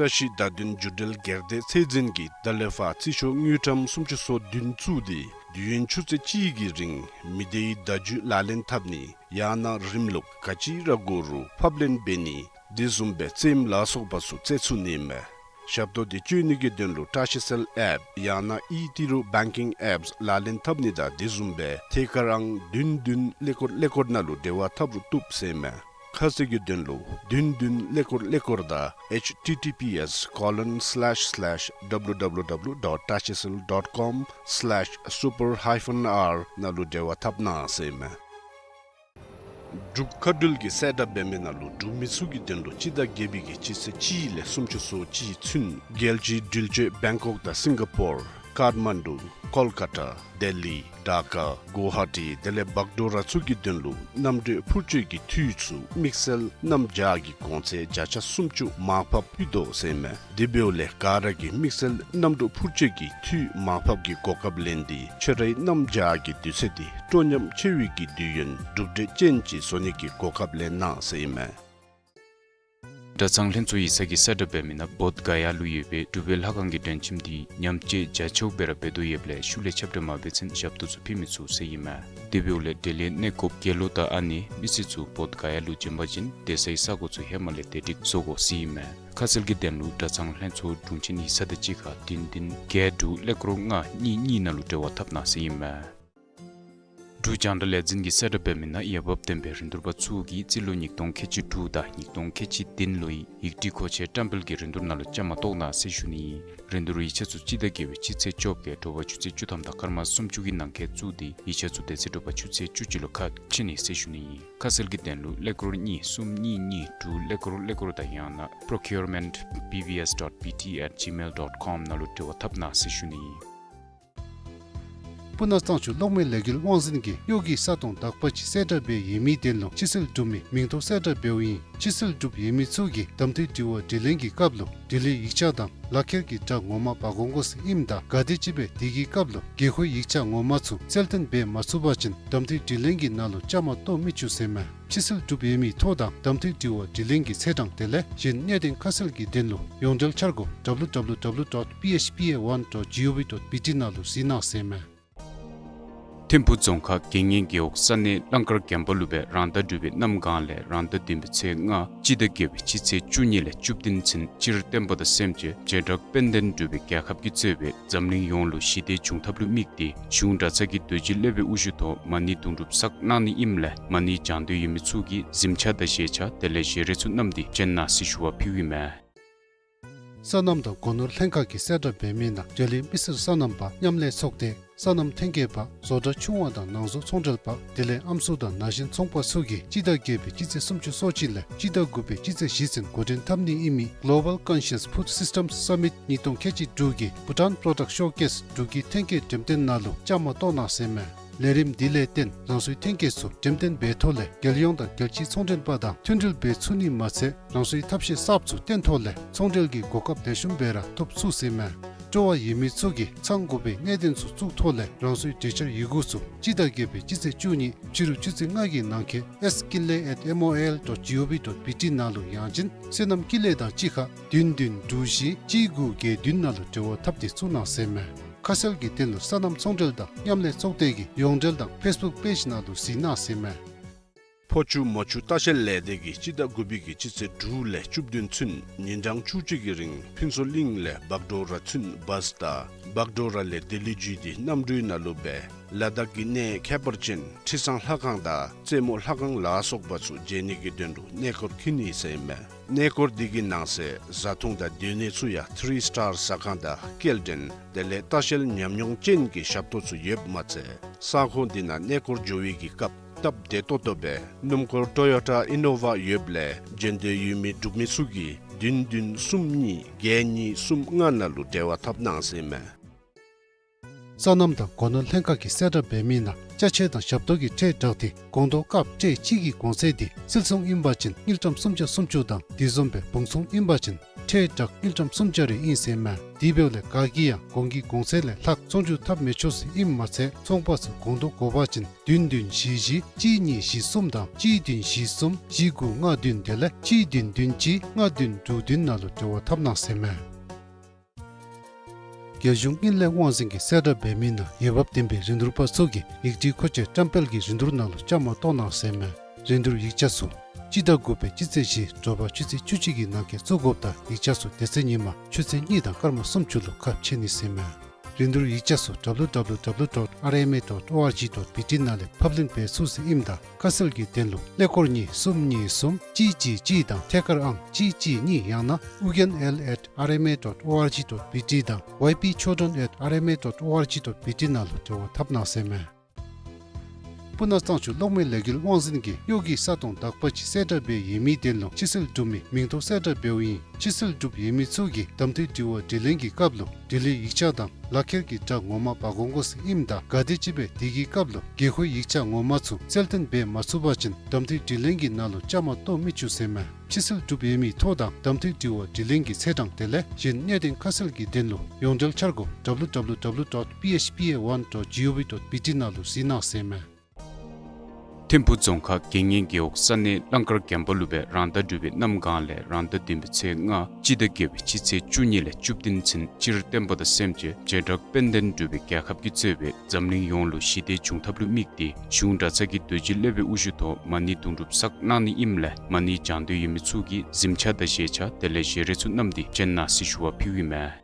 བཀྲ་ཤིས་བརྡ་དོན་བརྒྱུད་འབྲེལ་སྒེར་སྡེ་ཚད་འཛིན་གྱིས་ད་ལས་ཕར་རྩིས་ཤོག་དངུལ་ཀྲམ་སུམ་ཅུ་སོ་བདུན་བཙུགས་ཏེ་དུས་ཡུན་ཆུ་ཚོད་གཅིག་གི་རིང་མི་སྡེའི་བརྡ་བརྒྱུད་ལག་ལེན་འཐབ་ནི་ཡང་ན་རིམ་ལུགས་ག་ཅི་ར་དགོ་རུང་ཕབ་ལེན་འབད་ནི་དེ་བཟུམ་སྦེ་རྩེདམོ་ལ་སོགས་པ་ཚུ་རྩེ་ཚུགས་ནི་མས། ཞབས་ཏོག་དེ་སྤྱོད་ནི་གི་དོན་ལུ་བཀྲ་ཤིས་གསལ་ཨེཔ་ཡང་ན་ཨི་ཏི་རུ་བེང་ཀིང་ཨེཔསི་ལག་ལེན་འཐབ་ནི་དང་དེ་བཟུམ་སྦེ་ཐད་ཀར་ཨང་བདུན་བདུན་ཀླད་ཀོར་ཀླད་ཀོར་ནང་ལུ་འབྲེལ་བ་འཐབ་རུང་བཏུབ་ཟེར་མས། ཁ་གསལ་གྱི་དོན་ལུ་བདུན་བདུན་ཀླད་ཀོར་ཀླད་ཀོར་དང་H T T P S colon slash slash W W W dot tashicel dot com slash super hyphen R ནང་ལུ་འབྲེལ་བ་འཐབ་གནང་ཟེར་མས། འབྲུག་མཁའ་འགྲུལ་གྱིས་གསལ་བསྒྲགས་འབད་མི་ནང་ལུ་འབྲུག་མི་ཚུ་གི་དོན་ལུ་སྤྱི་ཟླ་བརྒྱད་པའི་གི་སྤྱི་ཚེས་གཅིག་ལས་སུམ་ཅུ་སོ་གཅིག་ཚུན་རྒྱལ་སྤྱིའི་འགྲུལ་སྐྱོད་བེང་ཀོག་དང་སིང་ག་པོར་ཀཱཐ་མན་ཌུ་ཀོལ་ཀ་ཏ་ལྡི་ལི་ཌ་ཀ་གུ་ཝ་ཧ་ཊི་དེ་ལས་བག་དྲོ་ར་ཚུ་གི་དོན་ལུ་གནམ་གྲུ་འཕུར་སྐྱོད་ཀྱི་འཐུས་ཚུ་དམིགས་བསལ་གནམ་བྱཱར་གྱི་གོང་ཚད་བརྒྱ་ཆ་སུམ་ཅུ་མར་ཕབ་ཕུལ་དོ་ཟེར་མས། དེ་འབདཝ་ལས་ག་ར་གིས་དམིགས་བསལ་གནམ་གྲུ་འཕུར་སྐྱོད་ཀྱི་འཐུས་མར་ཕབ་ཀྱི་གོ་སྐབས་ལེན་ཏེ་ཁྱོད་རའི་གནམ་བྱཱར་གྱི་དུས་ཚོད་དེ་སྤྲོ་ཉམས་ཆེ་བའི་གི་དུས་ཡུན་གྲུབ་འབྲས་ཅན་ཅིག་བཟོ་ནི་གི་གོ་སྐབས་ལེན་གནང་ཟེར་ཨིན་མས། གྲྭ་ཚང་ལྷན་ཚོགས་ཡིག་ཚང་གིས་གསལ་བསྒྲགས་འབད་མི་ནང་བོདྷ་ག་ཡ་ལུ་ཡོད་པའི་འབྲུག་པའི་ལྷ་ཁང་གི་མགྲོན་ཁྱིམ་འདི་ཉམས་བཅོས་རྒྱ་ཆེཝ་སྦེ་ར་འབད་དོ་ཡོདཔ་ལས་ཤུལ་ལས་ཁྱབ་བསྒྲགས་མ་འབད་ཚུན་ཞབས་ཏོག་ཚུ་ཕུལ་མི་ཚུགས་ཟེར་ཨིན་མས། དེ་འབདཝ་ལས་འབྲེལ་ཡོད་གནས་སྐབས་རྒྱལ་ལོ་དང་ཨ་ནེ་མི་སེར་ཚུ་བོདྷ་ག་ཡ་ལུ་བྱོན་པ་ཅིན་སྡོད་སའི་ས་གོ་ཚུ་ཧེ་མ་ལས་དེ་སྒྲིག་བཟོ་དགོ་ཟེར་ཨིན་མས། ཁ་གསལ་གྱི་དོན་ལུ་གྲྭ་ཚང་ལྷན་ཚོགས་དྲུང་ཆེན་ཡིག་ཚང་དང་གཅིག་ཁར་བདུན་བདུན་བརྒྱད་དྲུག་ཀླད་ཀོར་ལྔ་གཉིས་གཉིས་ནང་ལུ་འབྲེལ་བ་འཐབ་གནང་ཟེར་ཨིན་མས། འབྲུག་རྒྱང་བསྒྲགས་ལས་འཛིན་གྱིས་གསལ་བསྒྲགས་འབད་མི་ནང་འོས་འབབ་ལྡན་པའི་རིན་བསྡུར་པ་ཚུ་གིས་རྩིས་ལོ་ཉིས་སྟོང་ཁལ་གཅིག་དྲུག་དང་ཉིས་སྟོང་ཁལ་གཅིག་བདུན་ལོའི་ཡིག་སྒྲིག་མཁོ་ཆས་བཀྲམ་སྤེལ་གྱི་རིན་བསྡུར་ནང་ལུ་བཅའ་མར་གཏོགས་གནང་ཟེར་ཞུ་ནི་ཨིན། རིན་བསྡུར་ཡིག་ཆ་ཚུ་སྤྱི་ཟླ་བརྒྱད་པའི་སྤྱི་ཚེས་བཅོ་བརྒྱད་དྲོ་པ་ཆུ་ཚོད་བཅུ་ཐམ་དང་སྐར་མ་སུམ་ཅུ་གི་ནང་འཁོད་བཙུགས་ཏེ་ཡིག་ཆ་ཚུ་དེ་ཚེ་དྲོ་པ་ཆུ་ཚོད་བཅུ་གཅིག་ལུ་ཁ་ཕྱེ་ནི་ཟེར་ཞུ་ནི་ཨིན། ཁ་གསལ་གྱི་དོན་ལུ་ཀླད་ཀོར་གཉིས་གསུམ་གཉིས་གཉིས་དྲུག་ཀླད་ཀོར་ཀླད་ཀོར་དང་ཡང་ན་procurement B V S dot B T at gmail dot com ནང་ལུ་འབྲེལ་བ་འཐབ་གནང་ཟེར་ཞུ་ནི་ཨིན། སྤུ་ན་གཙང་ཆུ་གློག་མེ་ལས་འགུལ་དབང་འཛིན་གྱིས་གཡོག་གི་ས་སྟོང་དག་པ་ཅིག་གསལ་བསྒྲགས་འབད་ཡོད་མི་དོན་ལུ་སྤྱི་སེལ་གྲུབ་མི་མིང་ཐོ་གསལ་བསྒྲགས་འབདཝ་ཨིན། སྤྱི་སེལ་གྲུབ་ཡོད་མི་ཚུ་གིས་གདམ་འཐུས་དྲི་བ་དྲིས་ལན་གྱི་སྐབས་ལུ་དྲི་ལན་ཡིག་ཆ་དང་ལག་ཁྱེར་གྱི་སྒྲ་ངོ་མ་འབག་འོང་དགོ་ཟེར་ཨིནམ་ད་ག་དེམ་ཅིག་སྦེ་དེ་གི་སྐབས་ལུ་དགོས་མཁོའི་ཡིག་ཆ་ངོ་མ་ཚུ་གསལ་སྟོན་འབད་མ་ཚུགས་པ་ཅིན་གདམ་འཐུས་དྲིས་ལན་གྱི་ནང་ལུ་བཅའ་མར་གཏོགས་མི་ཚུགས་ཟེར་མས། སྤྱི་སེལ་གྲུབ་ཡོད་མི་ཐོ་དང་གདམ་འཐུས་དྲི་བ་དྲིས་ལན་གྱི་ཚེས་གྲངས་དེ་ལས་གཞན་གནད་དོན་ཁ་གསལ་གྱི་དོན་ལུ་ཡོངས་འབྲེལ་འཆར་སྒོ་W W W dot P H P A one dot G O V dot B T ནང་ལུ་གཟིགས་གནང་ཟེར་མས། ཐིམ་ཕུག་རྫོང་ཁག་དགེ་བསྙེན་རྒེད་འོག་ས་གནས་གླང་དཀར་དགོན་པ་ལུ་སྦེ་རང་ཟླ་དྲུག་པའི་གནམ་གང་ལས་རང་ཟླ་བདུན་པའི་ཚེས་ལྔ་སྤྱི་ཟླ་བརྒྱད་པའི་སྤྱི་ཚེས་བཅུ་གཉིས་ལས་བཅུ་བདུན་ཚུན་སྤྱིར་བསྟན་པ་དང་སེམས་ཅན་བྱེ་བྲག་དཔལ་ལྡན་འབྲུག་པའི་རྒྱལ་ཁབ་ཀྱིས་གཙོས་པའི་འཛམ་གླིང་ཡོངས་ལུ་ཞི་བདེ་འབྱུང་ཐབས་ལུ་དམིགས་ཏེ་གཞུང་གྲྭ་ཚང་གི་དོལ་རྒྱལ་སློབ་དཔོན་དབུ་བཞུགས་ཐོག་མ་ཎི་དུང་སྒྲུབ་བསགས་གནང་ནི་ཨིནམ་ལས་མ་ཎི་བགྱང་འདོད་ཡོད་མི་ཚུ་གིས་གཟིམ་ཆས་དང་བཞེས་ཆས་དེ་ལས་བཞེས་རས་ཚུ་བསྣམས་ཏེ་བྱོན་གནང་ཟེར་ཞུ་བ་ཕུལཝ་ཨིན་མས། སོ་ནམ་དང་སྒོ་ནོར་ལྷན་ཁག་གིས་གསལ་བསྒྲགས་འབད་མི་ནང་འབྲེལ་ཡོད་མི་སེར་སོ་ནམ་པ་མཉམ་ལས་ཚོགས་སྡེ་སོ་ནམ་ཐོན་སྐྱེད་པ་བཟོ་གྲྭ་ཆུང་བ་དང་ནང་བཟོ་ཚོང་འབྲེལ་པ་དེ་ལས་ཨམ་སྲུ་དང་ན་གཞོན་ཚོང་པ་ཚུ་གིས་སྤྱི་ཟླ་བརྒྱད་པའི་སྤྱི་ཚེས་སུམ་ཅུ་སོ་གཅིག་ལས་སྤྱི་ཟླ་དགུ་པའི་སྤྱི་ཚེས་བཞི་ཚུན་འགོ་འདྲེན་འཐབ་ནི་ཨིན་མི་Global Conscious Food Systems Summit ཉིས་སྟོང་ཁལ་གཅིག་དྲུག་གི་Bhutan Product Showcase འབྲུག་གི་ཐོན་སྐྱེད་འགྲེམས་སྟོན་ནང་ལུ་བཅའ་མར་གཏོགས་གནང་ཟེར་མས། ལས་རིམ་འདི་ལས་བརྟེན་རང་སོའི་ཐོན་སྐྱེད་ཚུ་འགྲེམས་སྟོན་འབད་ཐོག་ལས་རྒྱལ་ཡོངས་དང་རྒྱལ་སྤྱིའི་ཚོང་འབྲེལ་པ་དང་མཐུན་སྒྲིལ་འབད་ཚུགས་ནི་མ་ཚད་རང་སོའི་ཐབས་ཤེས་གསརཔ་ཚུ་བཏོན་ཐོག་ལས་ཚོང་འབྲེལ་གྱི་གོ་སྐབས་ལེགས་ཤོམ་སྦེ་ར་ཐོབ་ཚུགས་ཟེར་མས། སྤྲོ་བ་ཡོད་མི་ཚུ་གིས་ཚང་དགོ་པའི་གནད་དོན་ཚུ་བཙུགས་ཐོག་ལས་རང་སོའི་གྲོས་འཆར་ཡི་གུ་ཚུ་སྤྱི་ཟླ་བརྒྱད་པའི་སྤྱི་ཚེས་བཅུ་གཉིས་ཕྱི་རུ་ཆུ་ཚོད་ལྔ་གི་ནང་འཁོད་S Kinley at M O I L dot G O V dot B T ནང་ལུ་ཡང་ཅིན་སོ་ནམ་ཀུན་ལེགས་དང་གཅིག་ཁར་བདུན་བདུན་དྲུག་བཞི་གཅིག་དགུ་བརྒྱད་བདུན་ནང་ལུ་འབྲེལ་བ་འཐབ་སྟེ་བཙུགས་གནང་ཟེར་མས། ཁ་གསལ་གྱི་དོན་ལུ་སོ་ནམ་ཚོང་འབྲེལ་དང་མཉམ་ལས་ཚོགས་སྡེ་གི་ཡོངས་འབྲེལ་དང་ཕེསི་བུཀ་པེཇ་ནང་ལུ་གཟིགས་གནང་ཟེར་མས། ཕོ་ཆུ་མོ་ཆུ་ལྟ་བཤལ་ལས་སྡེ་གིས་སྤྱི་ཟླ་དགུ་པའི་གི་སྤྱི་ཚེས་དྲུག་ལས་བཅུ་བདུན་ཚུན་ཉིན་གྲངས་བཅུ་གཅིག་གི་རིང་ཕུན་ཚོགས་གླིང་ལས་བག་གྲོ་ར་ཚུན་བཱས་དང་བག་གྲོ་ར་ལས་ལྡི་ལི་བརྒྱུད་དེ་གནམ་གྲུའི་ནང་ལུ་སྦེ་ལ་དྭགས་ཀྱི་གནས་ཁྱད་པར་ཅན་ཁྲི་བཟང་ལྷ་ཁང་དང་རྩེ་མོ་ལྷ་ཁང་ལ་སོགས་པ་ཚུ་མཇལ་ནི་གི་དོན་ལུ་གནས་སྐོར་འཁྱིད་ནི་ཟེར་ཨིན་མས། གནས་སྐོར་འདི་གི་ནང་གསེས་བཟའ་འཐུང་དང་སྡོད་གནས་ཚུ་ཡང་ཐི་རི་སི་ཊར་ཟ་ཁང་དང་སྐྱེལ་འདྲེན་དེ་ལས་ལྟ་བཤལ་ཉམས་མྱོང་ཅན་གྱི་ཞབས་ཏོག་ཚུ་ཡོདཔ་མ་ཚད་ས་ཁོངས་འདི་ནང་གནས་སྐོར་འགྱོ་བའི་གི་སྐབས་སྟབས་བདེ་ཏོག་ཏོ་སྦེ་སྣུམ་འཁོར་ཊོ་ཡོ་ཊ་ཨི་ནོ་ཝ་ཡོདཔ་ལས་འབྱོན་འདོད་ཡོད་མི་འབྲུག་མི་ཚུ་གིས་བདུན་བདུན་གསུམ་གཉིས་བརྒྱད་གཉིས་གསུམ་ལྔ་ནང་ལུ་འབྲེལ་བ་འཐབ་གནང་ཟེར་ཨིན་མས། སོ་ནམ་དང་སྒོ་ནོར་ལྷན་ཁག་གིས་གསལ་བསྒྲགས་འབད་མི་ནང་ཅ་ཆས་དང་ཞབས་ཏོག་གི་ཁྲལ་དྲག་སྟེ་སྒོང་རྡོག་ཀབ་ཊེ་གཅིག་གི་གོང་ཚད་འདི་བསིལ་ཚོང་ཨིན་པ་ཅིན་དངུལ་ཀྲམ་སུམ་བརྒྱ་སུམ་ཅུ་དང་དེ་བཟུམ་སྦེ་བུང་ཚོང་ཨིན་པ་ཅིན་ཁྲལ་དྲག་དངུལ་ཀྲམ་སུམ་བརྒྱ་རེ་ཨིན་ཟེར་ཨིན་མས། དེ་འབདཝ་ལས་ག་གིས་ཡང་སྒོང་གི་གོང་ཚད་ལས་ལྷག་ཚོང་བསྒྱུར་འཐབ་མི་ཆོག་ཟེར་ཨིནམ་མ་ཚད་ཚོང་པ་ཚུ་སྒོང་རྡོག་དགོ་པ་ཅིན་བདུན་བདུན་བཞི་བཞི་གཅིག་གཉིས་བཞི་གསུམ་དང་གཅིག་བདུན་བཞི་གསུམ་བཞི་དགུ་ལྔ་བདུན་དེ་ལས་གཅིག་བདུན་བདུན་གཅིག་ལྔ་བདུན་དྲུག་བདུན་ནང་ལུ་འབྲེལ་བ་འཐབ་གནང་ཟེར་ཨིན་མས། རྒྱལ་གཞུང་དངུལ་ལས་དབང་འཛིན་གྱིས་གསལ་བསྒྲགས་འབད་མི་ནང་འོས་འབབ་ལྡན་པའི་རིན་བསྡུར་པ་ཚུ་གིས་ཡིག་བྲིས་མཁོ་ཆས་བཀྲམ་སྤེལ་གྱི་རིན་བསྡུར་ནང་ལུ་བཅའ་མར་གཏོགས་གནང་ཟེར་ཨིན་མས། རིན་བསྡུར་ཡིག་ཆ་ཚུ་སྤྱི་ཟླ་དགུ་པའི་སྤྱི་ཚེས་བཞི་དྲོ་པ་ཆུ་ཚོད་བཅུ་གཅིག་གི་ནང་འཁོད་བཙུགས་དགོཔ་དང་ཡིག་ཆ་ཚུ་དེ་ཚེ་ཉིན་མ་ཆུ་ཚོད་གཉིས་དང་སྐར་མ་སུམ་ཅུ་ལུ་ཁ་ཕྱེ་ནི་ཟེར་ཨིན་མས། རིན་བསྡུར་ཡིག་ཆ་ཚུ་W W W dot R M A dot O R G dot B T ནང་ལས་ཕབ་ལེན་འབད་ཚུགས་ཟེར་ཨིནམ་ད་ཁ་གསལ་གྱི་དོན་ལུ་ཀླད་ཀོར་གཉིས་གསུམ་གཉིས་གསུམ་གཅིག་གཅིག་གཅིག་དང་ཐད་ཀར་ཨང་གཅིག་གཅིག་གཉིས་ཡང་ན་ཨུ་རྒྱན་L at R M A dot O R G dot B T དང་Y P children at R M A dot O R G dot B T ནང་ལུ་འབྲེལ་བ་འཐབ་གནང་ཟེར་ཨིན་མས། སྤུ་ན་གཙང་ཆུ་གློག་མེ་ལས་འགུལ་དབང་འཛིན་གྱིས་གཡོག་གི་ས་སྟོང་དག་པ་ཅིག་གསལ་བསྒྲགས་འབད་ཡོད་མི་དོན་ལུ་ཕྱི་སེལ་གྲུབ་མི་མིང་ཐོ་གསལ་བསྒྲགས་འབདཝ་ཨིན། ཕྱི་སེལ་གྲུབ་ཡོད་མི་ཚུ་གིས་གདམ་འཐུའི་དྲི་བ་དྲིས་ལན་གྱི་སྐབས་ལུ་འབྲི་ལྷད་ཡིག་ཆ་དང་ལག་ཁྱེར་གྱི་སྒྲ་ངོ་མ་འབག་འོང་དགོ་ཟེར་ཨིནམ་ད་ག་དེམ་ཅིག་སྦེ་དེ་གི་སྐབས་ལུ་དགོས་མཁོའི་ཡིག་ཆ་ངོ་མ་ཚུ་གསལ་སྟོན་འབད་མ་ཚུགས་པ་ཅིན་གདམ་འཐུའི་དྲིས་ལན་གྱི་ནང་ལུ་བཅའ་མར་གཏོགས་མི་ཚུགས་ཟེར་ཨིན་མས། ཕྱི་སེལ་གྲུབ་ཡོད་མི་ཐོ་དང་གདམ་འཐུའི་དྲི་བ་དྲིས་ལན་གྱི་ཚེས་གྲངས་དེ་ལས་གཞན་གནད་དོན་ཁ་གསལ་གྱི་དོན་ལུ་ཡོངས་འབྲེལ་འཆར་སྒོ་W W W dot P H P A one dot G O V dot B T ནང་ལུ་གཟིགས་གནང་ཟེར་ཨིན་མས། ཐིམ་ཕུ་རྫོང་ཁག་དགེ་བསྙེན་རྒེད་འོག་ས་གནས་གླང་དཀར་རྒན་པ་ལུ་སྦེ་རང་ཟླ་དྲུག་པའི་གནམ་གང་ལས་རང་ཟླ་བདུན་པའི་ཚེས་ལྔ་སྤྱི་ཟླ་བརྒྱད་པའི་སྤྱི་ཚེས་བཅུ་གཉིས་ལས་བཅུ་བདུན་ཚུན་སྤྱིར་བསྟན་པ་དང་སེམས་ཅན་བྱེ་བྲག་དཔལ་ལྡན་འབྲུག་པའི་རྒྱལ་ཁབ་ཀྱིས་གཙོས་པའི་འཛམ་གླིང་ཡོངས་ལུ་ཞི་བདེ་འབྱུང་ཐབས་ལུ་དམིགས་ཏེ་གཞུང་གྲྭ་ཚང་གི་རྡོ་རྗེ་སློབ་དཔོན་དབུ་བཞུགས་ཐོག་མ་ཎི་དུང་སྒྲུབ་བསགས་གནང་ནི་ཨིནམ་ལས་མ་ཎི་བགྱང་འདོད་ཡོད་མི་ཚུ་གིས་གཟིམ་ཆ་དང་བཞེས་ཆ་དེ་ལས་བཞེས་རས་ཚུ་བསྣམས་ཏེ་བྱོན་གནང་ཟེར་ཞུ་བ་ཕུལཝ་ཨིན་མས།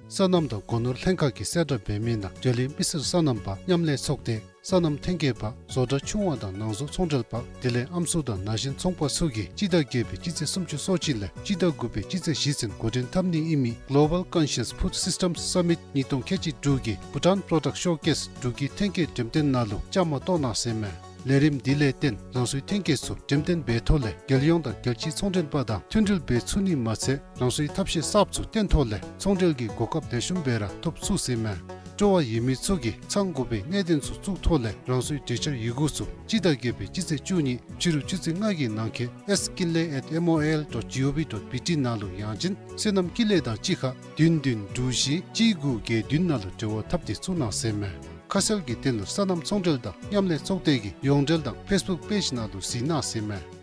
སོ་ནམ་དང་སྒོ་ནོར་ལྷན་ཁག་གིས་གསལ་བསྒྲགས་འབད་མི་ནང་འབྲེལ་ཡོད་མི་སེར་སོ་ནམ་པ་མཉམ་ལས་ཚོགས་སྡེ་སོ་ནམ་ཐོན་སྐྱེད་པ་བཟོ་གྲྭ་ཆུང་བ་དང་ནང་བཟོ་ཚོང་འབྲེལ་པ་དེ་ལས་ཨམ་སྲུ་དང་ན་གཞོན་ཚོང་པ་ཚུ་གིས་སྤྱི་ཟླ་བརྒྱད་པའི་སྤྱི་ཚེས་སུམ་ཅུ་སོ་གཅིག་ལས་སྤྱི་ཟླ་དགུ་པའི་སྤྱི་ཚེས་བཞི་ཚུན་འགོ་འདྲེན་འཐབ་ནི་ཨིན་མི་Global Conscious Food Systems Summit ཉིས་སྟོང་ཁལ་གཅིག་དྲུག་གི་Bhutan Product Showcase འབྲུག་གི་ཐོན་སྐྱེད་འགྲེམས་སྟོན་ནང་ལུ་བཅའ་མར་གཏོགས་གནང་ཟེར་ཨིན་མས། ལས་རིམ་འདི་ལས་བརྟེན་རང་སོའི་ཐོན་སྐྱེད་ཚུ་འགྲེམས་སྟོན་འབད་ཐོག་ལས་རྒྱལ་ཡོངས་དང་རྒྱལ་སྤྱིའི་ཚོང་འབྲེལ་པ་དང་མཐུན་སྒྲིལ་འབད་ཚུགས་ནི་མ་ཚད་རང་སོའི་ཐབས་ཤེས་གསརཔ་ཚུ་བཏོན་ཐོག་ལས་ཚོང་འབྲེལ་གྱི་གོ་སྐབས་ལེགས་ཤོམ་སྦེ་ར་ཐོབ་ཚུགས་ཟེར་ཨིན་མས། སྤྲོ་བ་ཡོད་མི་ཚུ་གིས་ཚང་དགོ་པའི་གནད་དོན་ཚུ་བཙུགས་ཐོག་ལས་རང་སོའི་གྲོས་འཆར་ཡི་གུ་ཚུ་སྤྱི་ཟླ་བརྒྱད་པའི་སྤྱི་ཚེས་བཅུ་གཉིས་ཕྱི་རུ་ཆུ་ཚོད་ལྔ་གི་ནང་འཁོད་S Kinley at M O I L dot G O V dot B T ནང་ལུ་ཡང་ཅིན་སོ་ནམ་ཀུན་ལེགས་དང་གཅིག་ཁར་བདུན་བདུན་དྲུག་བཞི་གཅིག་དགུ་བརྒྱད་བདུན་ནང་ལུ་འབྲེལ་བ་འཐབ་སྟེ་བཙུགས་གནང་ཟེར་ཨིན་མས། ཁ་གསལ་གྱི་དོན་ལུ་སོ་ནམ་ཚོང་འབྲེལ་དང་མཉམ་ལས་ཚོགས་སྡེ་གི་ཡོངས་འབྲེལ་དང་Facebook page ནང་ལུ་གཟིགས་གནང་ཟེར་ཨིན་མས།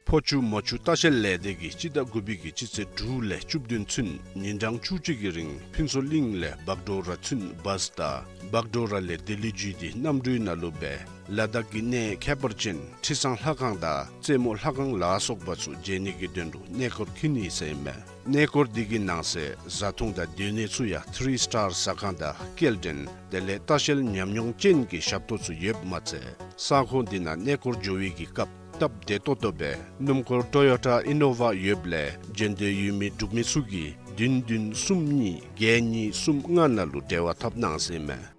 ཕོ་ཆུ་མོ་ཆུ་ལྟ་བཤལ་ལས་སྡེ་གིས་སྤྱི་ཟླ་དགུ་པའི་གི་སྤྱི་ཚེས་དྲུག་ལས་བཅུ་བདུན་ཚུན་ཉིན་གྲངས་བཅུ་གཅིག་གི་རིང་ཕུན་ཚོགས་གླིང་ལས་བག་གྲོ་ར་ཚུན་བཱས་དང་བག་གྲོ་ར་ལས་ལྡི་ལི་བརྒྱུད་དེ་གནམ་གྲུའི་ནང་ལུ་སྦེ་ལ་དྭགས་ཀྱི་གནས་ཁྱད་པར་ཅན་ཁྲི་བཟང་ལྷ་ཁང་དང་རྩེ་མོ་ལྷ་ཁང་ལ་སོགས་པ་ཚུ་མཇལ་ནི་གི་དོན་ལུ་གནས་སྐོར་འཁྱིད་ནི་ཟེར་ཨིན་མས། གནས་སྐོར་འདི་གི་ནང་གསེས་བཟའ་འཐུང་དང་སྡོད་གནས་ཚུ་ཡང་ཐི་རི་སི་ཊར་ཟ་ཁང་དང་སྐྱེལ་འདྲེན་དེ་ལས་ལྟ་བཤལ་ཉམས་མྱོང་ཅན་གྱི་ཞབས་ཏོག་ཚུ་ཡོདཔ་མ་ཚད་ས་ཁོངས་འདི་ནང་གནས་སྐོར་འགྱོ་བའི་གི་སྐབས་སྟབས་བདེ་ཏོག་ཏོ་སྦེ་སྣུམ་འཁོར་ཊོ་ཡོ་ཊ་ཨི་ནོ་ཝ་ཡོདཔ་ལས་འབྱོན་འདོད་ཡོད་མི་འབྲུག་མི་ཚུ་གིས་བདུན་བདུན་གསུམ་གཉིས་བརྒྱད་གཉིས་གསུམ་ལྔ་ནང་ལུ་འབྲེལ་བ་འཐབ་གནང་ཟེར་ཨིན་མས།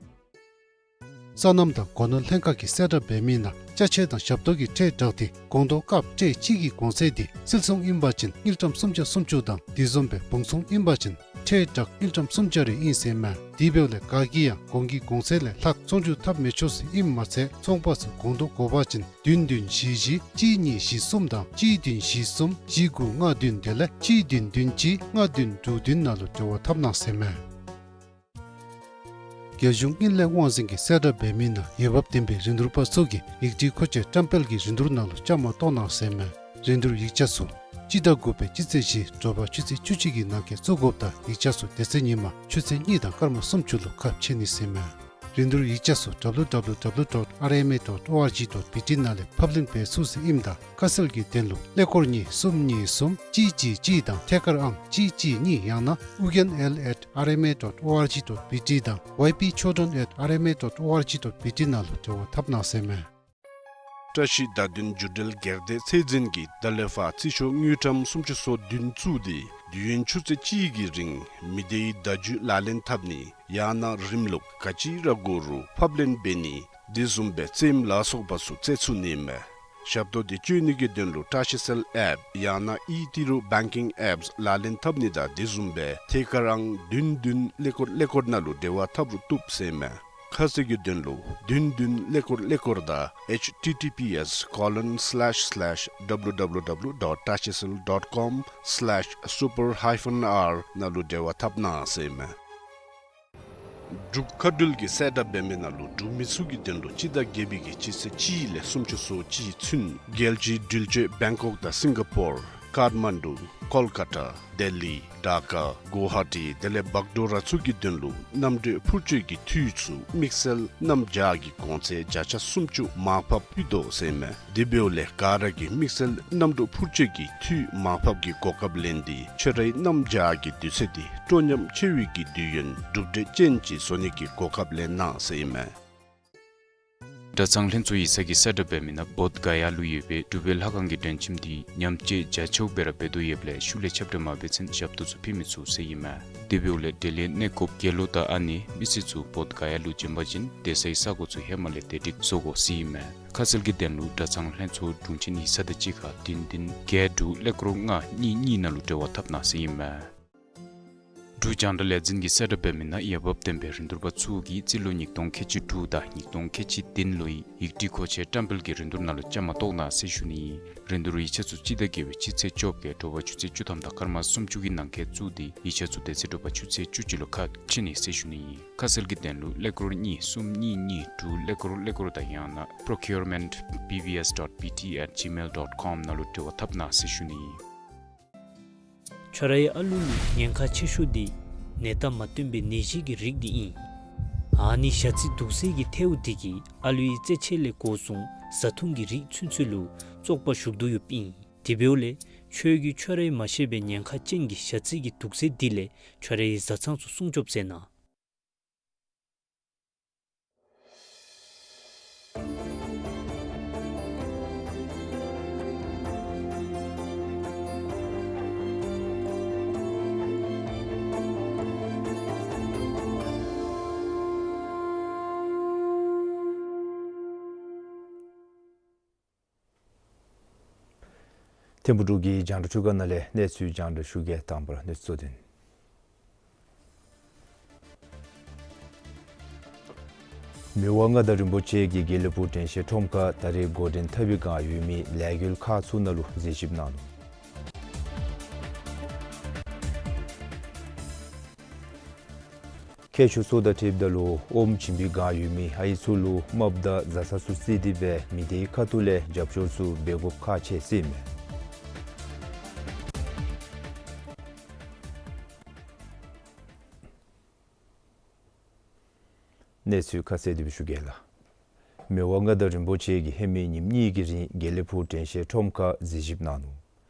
སོ་ནམ་དང་སྒོ་ནོར་ལྷན་ཁག་གིས་གསལ་བསྒྲགས་འབད་མི་ནང་ཅ་ཆས་དང་ཞབས་ཏོག་གི་ཁྲལ་དྲག་སྟེ་སྒོང་རྡོག་ཀབ་ཊེ་གཅིག་གི་གོང་ཚད་འདི་བསིལ་ཚོང་ཨིན་པ་ཅིན་དངུལ་ཀྲམ་སུམ་བརྒྱ་སུམ་ཅུ་དང་དེ་བཟུམ་སྦེ་བུང་ཚོང་ཨིན་པ་ཅིན་ཁྲལ་དྲག་དངུལ་ཀྲམ་སུམ་བརྒྱ་རེ་ཨིན་ཟེར་ཨིན་མས། དེ་འབདཝ་ལས་ག་གིས་ཡང་སྒོང་གི་གོང་ཚད་ལས་ལྷག་ཚོང་བསྒྱུར་འཐབ་མི་ཆོག་ཟེར་ཨིནམ་མ་ཚད་ཚོང་པ་ཚུ་སྒོང་རྡོག་དགོ་པ་ཅིན་བདུན་བདུན་བཞི་བཞི་གཅིག་གཉིས་བཞི་གསུམ་དང་གཅིག་བདུན་བཞི་གསུམ་བཞི་དགུ་ལྔ་བདུན་དེ་ལས་གཅིག་བདུན་བདུན་གཅིག་ལྔ་བདུན་དྲུག་བདུན་ནང་ལུ་འབྲེལ་བ་འཐབ་གནང་ཟེར་ཨིན་མས། རྒྱལ་གཞུང་དངུལ་ལས་དབང་འཛིན་གྱིས་གསལ་བསྒྲགས་འབད་མི་ནང་འོས་འབབ་ལྡན་པའི་རིན་བསྡུར་པ་ཚུ་གིས་ཡིག་བྲིས་མཁོ་ཆས་བཀྲམ་སྤེལ་གྱི་རིན་བསྡུར་ནང་ལུ་བཅའ་མར་གཏོགས་གནང་ཟེར་ཨིན་མས། རིན་བསྡུར་ཡིག་ཆ་ཚུ་སྤྱི་ཟླ་དགུ་པའི་སྤྱི་ཚེས་བཞི་དྲོ་པ་ཆུ་ཚོད་བཅུ་གཅིག་གི་ནང་འཁོད་བཙུགས་དགོཔ་དང་ཡིག་ཆ་ཚུ་དེ་ཚེ་ཉིན་མ་ཆུ་ཚོད་གཉིས་དང་སྐར་མ་སུམ་ཅུ་ལུ་ཁ་ཕྱེ་ནི་ཟེར་ཨིན་མས། རིན་བསྡུར་ཡིག་ཆ་ཚུ་W W W dot R M A dot O R G dot B T ནང་ལས་ཕབ་ལེན་འབད་ཚུགས་ཟེར་ཨིནམ་ད་ཁ་གསལ་གྱི་དོན་ལུ་ཀླད་ཀོར་གཉིས་གསུམ་གཉིས་གསུམ་གཅིག་གཅིག་གཅིག་དང་ཐད་ཀར་ཨང་གཅིག་གཅིག་གཉིས་ཡང་ན་ཨུ་རྒྱན་L at R M A dot O R G dot B T དང་Y P Chodron at R M A dot O R G dot B T ནང་ལུ་འབྲེལ་བ་འཐབ་གནང་ཟེར་མས། བཀྲ་ཤིས་བརྡ་དོན་བརྒྱུད་འབྲེལ་སྒེར་སྡེ་ཚད་འཛིན་གྱིས་ད་ལས་ཕར་རྩིས་ཤོག་དངུལ་ཀྲམ་སུམ་ཅུ་སོ་བདུན་བཙུགས་ཏེ་དུས་ཡུན་ཆུ་ཚོད་གཅིག་གི་རིང་མི་སྡེའི་བརྡ་བརྒྱུད་ལག་ལེན་འཐབ་ནི་ཡང་ན་རིམ་ལུགས་ག་ཅི་ར་དགོ་རུང་ཕབ་ལེན་འབད་ནི་དེ་བཟུམ་སྦེ་རྩེདམོ་ལ་སོགས་པ་ཚུ་རྩེ་ཚུགས་ནི་མས། ཞབས་ཏོག་དེ་སྤྱོད་ནི་གི་དོན་ལུ་བཀྲ་ཤིས་སེལ་ཨེཔ་ཡང་ན་ཨི་ཏི་རུ་བེང་ཀིང་ཨེཔསི་ལག་ལེན་འཐབ་ནི་དང་དེ་བཟུམ་སྦེ་ཐད་ཀར་ཨང་བདུན་བདུན་ཀླད་ཀོར་ཀླད་ཀོར་ནང་ལུ་འབྲེལ་བ་འཐབ་རུང་བཏུབ་ཟེར་མས། ཁ་གསལ་གྱི་དོན་ལུ་བདུན་བདུན་ཀླད་ཀོར་ཀླད་ཀོར་དང་H T T P S colon slash slash W W W dot tashicell dot com slash super hyphen R ནང་ལུ་འབྲེལ་བ་འཐབ་གནང་ཟེར་མས། འབྲུག་མཁའ་འགྲུལ་གྱིས་གསལ་བསྒྲགས་འབད་མི་ནང་ལུ་འབྲུག་མི་ཚུ་གི་དོན་ལུ་སྤྱི་ཟླ་བརྒྱད་པའི་གི་སྤྱི་ཚེས་གཅིག་ལས་སུམ་ཅུ་སོ་གཅིག་ཚུན་རྒྱལ་སྤྱིའི་འགྲུལ་སྐྱོད་བེང་ཀོག་དང་སིང་ག་པོར་ཀཱཐ་མན་ཌུ་ཀོལ་ཀ་ཏ་ལྡི་ལི་ཌ་ཀ་གུ་ཝ་ཧ་ཊི་དེ་ལས་བག་དོ་ར་ཚུ་གི་དོན་ལུ་གནམ་གྲུ་འཕུར་སྐྱོད་ཀྱི་འཐུས་ཚུ་དམིགས་བསལ་གནམ་བྱཱར་གྱི་གོང་ཚད་བརྒྱ་ཆ་སུམ་ཅུ་མར་ཕབ་ཕུལ་དོ་ཟེར་མས། དེ་འབདཝ་ལས་ག་ར་གིས་དམིགས་བསལ་གནམ་གྲུ་འཕུར་སྐྱོད་ཀྱི་འཐུས་མར་ཕབ་ཀྱི་གོ་སྐབས་ལེན་ཏེ་ཁྱོད་རའི་གནམ་བྱཱར་གྱི་དུས་ཚོད་དེ་སྤྲོ་ཉམས་ཆེ་བའི་གི་དུས་ཡུན་གྲུབ་འབྲས་ཅན་ཅིག་བཟོ་ནི་གི་གོ་སྐབས་ལེན་གནང་ཟེར་ཨིན་མས། གྲྭ་ཚང་ལྷན་ཚོགས་ཡིག་ཚང་གིས་གསལ་བསྒྲགས་འབད་མི་ནང་བོདྷ་ག་ཡ་ལུ་ཡོད་པའི་གྲུབ་པའི་ལྷ་ཁང་གི་སྒྲོན་ཁྱིམ་དེ་ཉམས་བཅོས་རྒྱ་ཆེཝ་སྦེ་ར་འབད་དོ་ཡོདཔ་ལས་ཤུལ་ལས་ཁྱབ་བསྒྲགས་མ་འབད་ཚུན་ཞབས་ཏོག་ཚུ་ཕུལ་མི་ཚུགས་ཟེར་ཨིན་མས། དེ་འབདཝ་ལས་འབྲེལ་ཡོད་གནས་སྐོརཔ་དགེ་སློང་དང་ཨ་ནེ་མི་སེར་ཚུ་བོདྷ་ག་ཡ་ལུ་བྱོན་པ་ཅིན་སྡོད་སའི་ས་གོ་ཚུ་ཧེ་མ་ལས་དེ་སྒྲིག་བཟོ་དགོ་ཟེར་ཨིན་མས། ཁ་གསལ་གྱི་དོན་ལུ་གྲྭ་ཚང་ལྷན་ཚོགས་དྲུང་ཆེན་ཡིག་ཚང་དང་གཅིག་ཁར་བདུན་བདུན་བརྒྱད་དྲུག་ཀླད་ཀོར་ལྔ་གཉིས་གཉིས་ནང་ལུ་འབྲེལ་བ་འཐབ་གནང་ཟེར་ཨིན་མས། འབྲུག་རྒྱང་བསྒྲགས་ལས་འཛིན་གྱིས་གསལ་བསྒྲགས་འབད་མི་ནང་འོས་འབབ་ལྡན་པའི་རིན་བསྡུར་པ་ཚུ་གིས་རྩིས་ལོ་ཉིས་སྟོང་ཁལ་གཅིག་དྲུག་དང་ཉིས་སྟོང་ཁལ་གཅིག་བདུན་ལོའི་ཡིག་བྲིས་མཁོ་ཆས་བཀྲམ་སྤེལ་གྱི་རིན་བསྡུར་ནང་ལུ་བཅའ་མར་གཏོགས་གནང་ཟེར་ཞུ་ནི་ཨིན། རིན་བསྡུར་ཡིག་ཆ་ཚུ་སྤྱི་ཟླ་བརྒྱད་པའི་སྤྱི་ཚེས་བཅོ་བརྒྱད་དྲོ་པ་ཆུ་ཚོད་བཅུ་ཐམ་དང་སྐར་མ་སུམ་ཅུ་གི་ནང་འཁོད་བཙུགས་ཏེ་ཡིག་ཆ་ཚུ་དེ་ཚེ་དྲོ་པ་ཆུ་ཚོད་བཅུ་གཅིག་ལུ་ཁ་ཕྱེ་ནི་ཟེར་ཞུ་ནི་ཨིན། ཁ་གསལ་གྱི་དོན་ལུ་ཀླད་ཀོར་གཉིས་གསུམ་གཉིས་གཉིས་དྲུག་ཀླད་ཀོར་ཀླད་ཀོར་དང་ཡང་ན་procurement B B S dot B T at gmail dot com ནང་ལུ་འབྲེལ་བ་འཐབ་གནང་ཟེར་ཞུ་ནི་ཨིན། ཁྱོད་རའི་ཨ་ལུ་ལུ་ཉེན་ཁ་ཆེ་ཤོས་དེ་ནད་རྟགས་མ་སྟོན་པའི་ནད་གཞི་གི་རིགས་དེ་ཨིན། ཨ་ནི་ཞ་རྩི་དུག་སེལ་གྱི་ཐལཝ་དེ་གིས་ཨ་ལུའི་རྩེད་ཆས་ལས་འགོ་བཟུང་བཟའ་འཐུང་གི་རིགས་ཚུན་ཚོད་ལུ་བཙོག་པ་ཞུགས་དོ་ཡོདཔ་ཨིན། དེ་འབདཝ་ལས་ཁྱོད་ཀྱིས་ཁྱོད་རའི་མ་ཤེས་པའི་ཉེན་ཁ་ཅན་གྱི་ཞ་རྩི་གི་དུག་སེལ་དེ་ལས་ཁྱོད་རའི་བཟའ་ཚང་ཚུ་སྲུང་སྐྱོབ་མཛད་གནང་། ཐིམ་ཕུག་འབྲུག་གི་རྒྱང་བསྒྲགས་ཁྲུས་ཁང་ནང་ལས་གནས་ཚུལ་རྒྱང་བསྒྲགས་ཞུ་གེ། དང་པ་གནས་ཚུལ་གཙོ་དོན། མི་དབང་མངའ་བདག་རིན་པོ་ཆེ་གིས་དགེ་ལེགས་ཕུག་དྲན་ཤེས་ཁྲོམ་ཁར་ད་རེས་འགོ་འདྲེན་འཐབ་པའི་བསྒང་ཡོད་མི་ལས་འགུལ་ཁག་ཚུ་ནང་ལུ་གཟིགས་ཞིབ་གནང་ནུག། ཁྱད་ཆོས་ཚུ་དང་འཁྲིལཝ་ད་ལུ་ཨོམ་བྱིན་པའི་བསྒང་ཡོད་མི་ཨའི་ཚུ་ལུ་རྨགཔ་དང་བཟའ་ཚང་ཚུ་བརྩིས་ཏེ་སྦེ་མི་སྡེའི་ཁ་ཐུག་ལས་རྒྱབ་སྐྱོར་ཚུ་འབད་དགོཔ་ཁག་ཆེ་ཟེར་ཨིན་མས། གནས་ཚུལ་ཁ་གསལ་དེ་སྦེ་ཞུ་གེ་ལགས། མི་དབང་མངའ་བདག་རིན་པོ་ཆེ་གིས་ཧེ་མའི་ཉིནམ་གཉིས་ཀྱི་རིང་དགེ་ལེགས་ཕུག་དྲན་ཤེས་ཁྲོམ་ཁར་གཟིགས་ཞིབ་གནང་ནུག།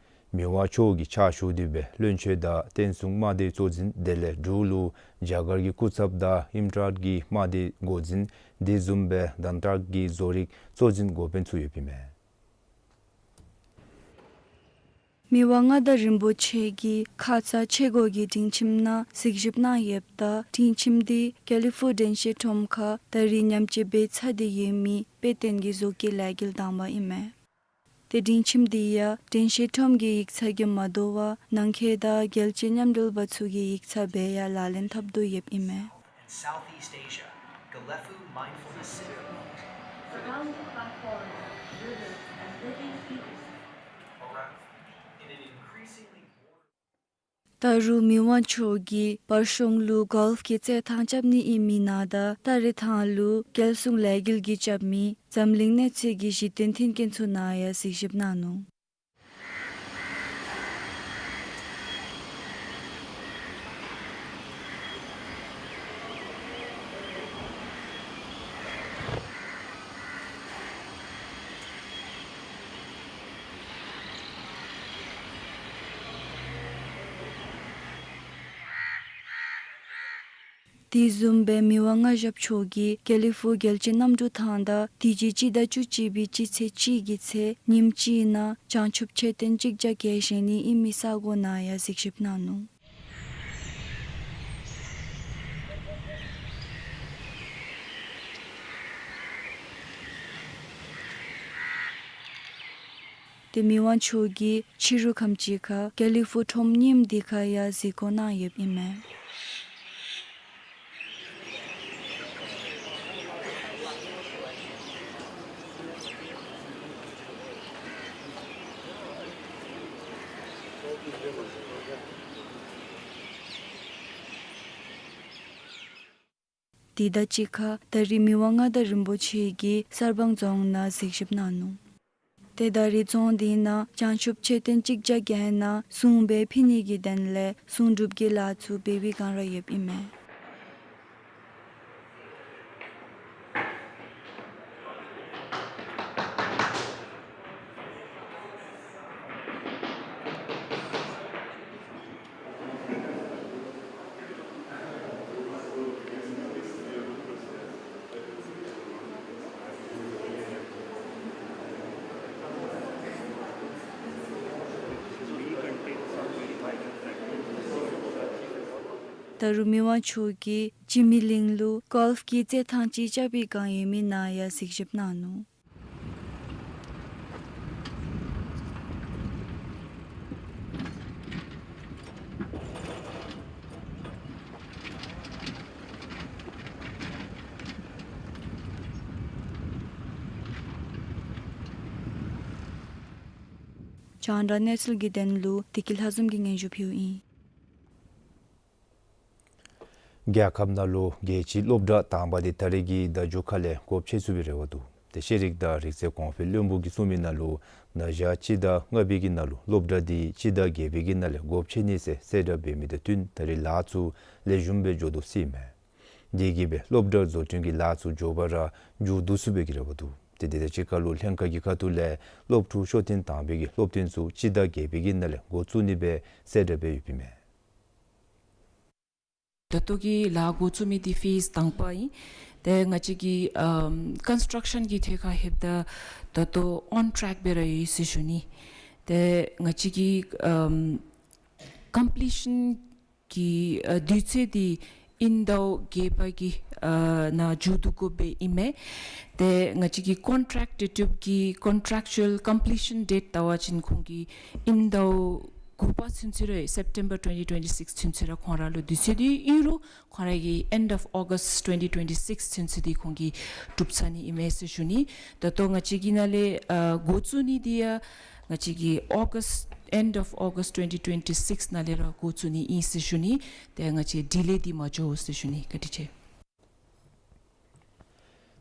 མི་དབང་མཆོག་གིས་ཕྱག་ཞུ་སྟེ་སྦེ་བློན་ཆེན་དང་བསྟན་སྲུང་དམག་སྡེའི་གཙོ་འཛིན་དེ་ལས་འབྲུག་ལུ་རྒྱ་གར་གྱི་སྐུ་ཚབ་དང་ཨིམ་ཊཱལ་གྱི་དམག་སྡེའི་འགོ་འཛིན་དེ་བཟུམ་སྦེ་དཱན་ཊཱལ་གྱི་བཟོ་རིག་གཙོ་འཛིན་འགོ་དཔོན་ཚུ་ཡོདཔ་ཨིན་མས། མི་དབང་མངའ་བདག་རིན་པོ་ཆེ་གི་ཁ་ཙ་ཆས་གོས་ཀྱི་སྒྲིང་ཁྱིམ་ནང་གཟིགས་ཞིབ་གནང་ཡོདཔ་ད་སྒྲིང་ཁྱིམ་དེ་དགེ་ལེགས་ཕུག་དྲན་ཤེས་ཁྲོམ་ཁར་ད་རེས་ཉམས་བཅོས་འབད་ཚར་ཏེ་ཡོད་མི་དཔེ་སྟོན་གྱི་བཟོ་བཀོད་ལས་འགུལ་དང་པ་ཨིན་མས། ཏེ་སྒྲིང་ཁྱིམ་དེ་ཡང་དྲན་ཤེས་ཁྲོམ་གྱི་ཡིག་ཚང་གིས་མ་དོ་བར་ནང་འཁོད་དང་རྒྱལ་སྤྱིའི་མཉམ་འབྲེལ་པ་ཚུ་གི་ཡིག་ཚང་སྦེ་ཡང་ལག་ལེན་འཐབ་དོ་ཡོདཔ་ཨིན་མས། In Southeast Asia, Galefo Mindfulness Center. Surrounded by forests, rivers, and living creatures. Around, in an increasingly ད་རུང་མི་དབང་མཆོག་གིས་བར་གཞུང་ལུ་གོལཕ་གི་རྩེད་ཐང་རྐྱབ་ནི་ཨིན་མི་ནང་དང་ད་རེས་ཐང་ལུ་རྒྱལ་སྲུང་ལས་འགུལ་གྱི་རྐྱབ་མི་འཛམ་གླིང་གནས་ཚད་ཀྱི་གཞི་རྟེན་མཐུན་རྐྱེན་ཚུ་ནང་ཡང་གཟིགས་ཞིབ་གནང་ནུག། དེ་བཟུམ་སྦེ་མི་དབང་མངའ་ཞབས་མཆོག་གིས་དགེ་ལེགས་ཕུག་རྒྱལ་སྤྱིའི་གནམ་གྲུ་ཐང་དང་དུས་ཅི་སྤྱི་ཟླ་བཅུ་གཅིག་པའི་སྤྱི་ཚེས་གཅིག་གི་ཚེ་ཉིནམ་གཅིག་ནང་བྱང་ཆུབ་མཆོད་རྟེན་གཅིག་བརྒྱ་བརྒལ་བཞེངས་ནི་ཨིན་མི་ས་གོ་ནང་ཡང་གཟིགས་ཞིབ་གནང་ནུག། ཏེ་མི་དབང་མཆོག་གིས་ཕྱི་རུ་ཁམས་ཅིག་ཁར་དགེ་ལེགས་ཕུག་ཁྲོམ་རྙིངམ་འདི་ཁར་ཡང་གཟིགས་སྐོར་གནང་ཡོདཔ་ཨིན་མས། དེ་དང་གཅིག་ཁར་ད་རིས་མི་དབང་མངའ་བདག་རིན་པོ་ཆེ་གིས་གསར་སྤང་རྫོང་ནང་གཟིགས་ཞིབ་གནང་ནུག། ཏེ་ད་རིས་རྫོང་འདི་ནང་བྱང་ཆུབ་མཆོད་རྟེན་གཅིག་བརྒྱ་བརྒལ་ནང་གསུང་སྦེ་ཕུལ་ནི་གི་དོན་ལས་གསུང་སྒྲུབ་ཀྱི་ལཱ་ཚུ་འབད་བའི་བསྒང་ར་ཡོདཔ་ཨིན་མས། ད་རུང་མི་དབང་མཆོག་གིས་འཇིགས་མེད་གླིང་ལུ་གོལཕ་གི་རྩེད་ཐང་ཅིག་རྐྱབ་པའི་བསྒང་ཡོད་མི་ནང་ཡང་གཟིགས་ཞིབ་གནང་ནུག། རྒྱང་བསྒྲགས་གནས་ཚུལ་གྱི་དོན་ལུ་བདེ་སྐྱིད་ལྷ་འཛོམས་ཀྱིས་སྙན་ཞུ་ཕུལཝ་ཨིན། རྒྱལ་ཁབ་ནང་ལུ་རྒྱལ་སྤྱིའི་སློབ་གྲྭ་དང་པ་འདི་ད་རིས་ཀྱི་ཟླཝ་མཇུག་ཁ་ལས་སྒོ་ཕྱེ་ཚུགས་པའི་རེ་བ་འདུག། ཏེ་ཤེས་རིག་དང་རིག་རྩལ་གོང་འཕེལ་བློན་པོ་གིས་གསུངས་མི་ནང་ལུ་ན་ཧིང་སྤྱི་ཟླ་ལྔ་པའི་གི་ནང་ལུ་སློབ་གྲྭ་འདི་སྤྱི་ཟླ་བརྒྱད་པའི་གི་ནང་ལས་སྒོ་ཕྱེ་ནི་ཟེར་གསལ་བསྒྲགས་འབད་མི་དང་བསྟུན་ད་རིས་ལཱ་ཚུ་ལེགས་ཤོམ་སྦེ་འགྱོ་དོ་ཟེར་ཨིན་མས། དེ་གིས་སྦེ་སློབ་གྲྭ་བཟོ་སྐྲུན་གྱི་ལཱ་ཚུ་མགྱོགས་པ་ར་མཇུག་བསྡུ་ཚུགས་པའི་གི་རེ་བ་འདུག། ཏེ་དེ་དང་གཅིག་ཁར་ལུ་ལྷན་ཁག་གི་ཁ་ཐུག་ལས་སློབ་ཕྲུག་ཤོག་ཐེངས་དང་པའི་གི་སློབ་ཐོན་ཚུ་སྤྱི་ཟླ་བརྒྱད་པའི་གི་ནང་ལས་འགོ་བཙུགས་ནི་སྦེ་གསལ་བསྒྲགས་འབད་ཡོདཔ་ཨིན་མས། ད་ལྟོ་གི་ལཱ་འགོ་བཙུགས་མི་འདི་ཕེསི་དང་པ་ཨིན། ཏེ་ང་བཅས་ཀྱི་ཨམ་ཀོན་སི་ཊྲག་ཤཱན་གྱི་ཐད་ཁར་ལྷོདཔ་ད་ད་ལྟོ་ཨོན་ཊེག་སྦེ་ར་ཡོད་ཟེར་ཞུ་ནི། ཏེ་ང་བཅས་ཀྱི་ཨམ་ཀོམ་པི་ལི་ཤཱན་གྱི་ཨ་དུས་ཚོད་འདི་ཨིན་ཟླཝ་བརྒྱད་པ་གི་ཨ་ནང་མཇུག་བསྡུ་དགོཔ་སྦེ་ཨིན་མས། ཏེ་ང་བཅས་ཀྱི་ཀོན་ཊེཀ་ཊི་ཊིབ་ཀྱི་ཀོན་ཊེཀ་ཅུ་ཨལ་ཀོམ་པི་ལི་ཤཱན་ཌེཊ་བལྟ་བ་ཅིན་ཁོང་གི་ཨིན་ཟླཝ་དགུ་པ་ཚུན་ཚོད་ར་སེབ་ཊེམ་བར་ཊུ་ཝེན་ཊི་ཊུ་ཝེན་ཊི་སིགསི་ཚུན་ཚོད་ར་ཁོང་ར་ལུ་དུས་ཚོད་འདི་ཨིན་རུང་ཁོང་ར་གིས་ཨེནཌ་ཨོཕ་ཨོ་གསཊ་ཊུ་ཝེན་ཊི་ཊུ་ཝེན་ཊི་སིགསི་ཚུན་ཚོད་འདི་ཁོང་གིས་གྲུབ་ཚར་ནི་ཨིན་མས་ཟེར་ཞུ་ནི། ད་ལྟོ་ང་བཅས་ཀྱི་ནང་ལས་ཨ་འགོ་བཙུགས་ནི་འདི་ཡང་ང་བཅས་ཀྱི་ཨོ་གསཊ་ཨེནཌ་ཨོཕ་ཨོ་གསཊ་ཊུ་ཝེན་ཊི་ཊུ་ཝེན་ཊི་སིགསི་ནང་ལས་ར་འགོ་བཙུགས་ནི་ཨིན་ཟེར་ཞུ་ནི། ཏེ་ང་བཅས་ཌི་ལེ་འདི་མ་འགྱོ་ཟེར་ཞུ་ནི། བཀའ་དྲིན་ཆེ།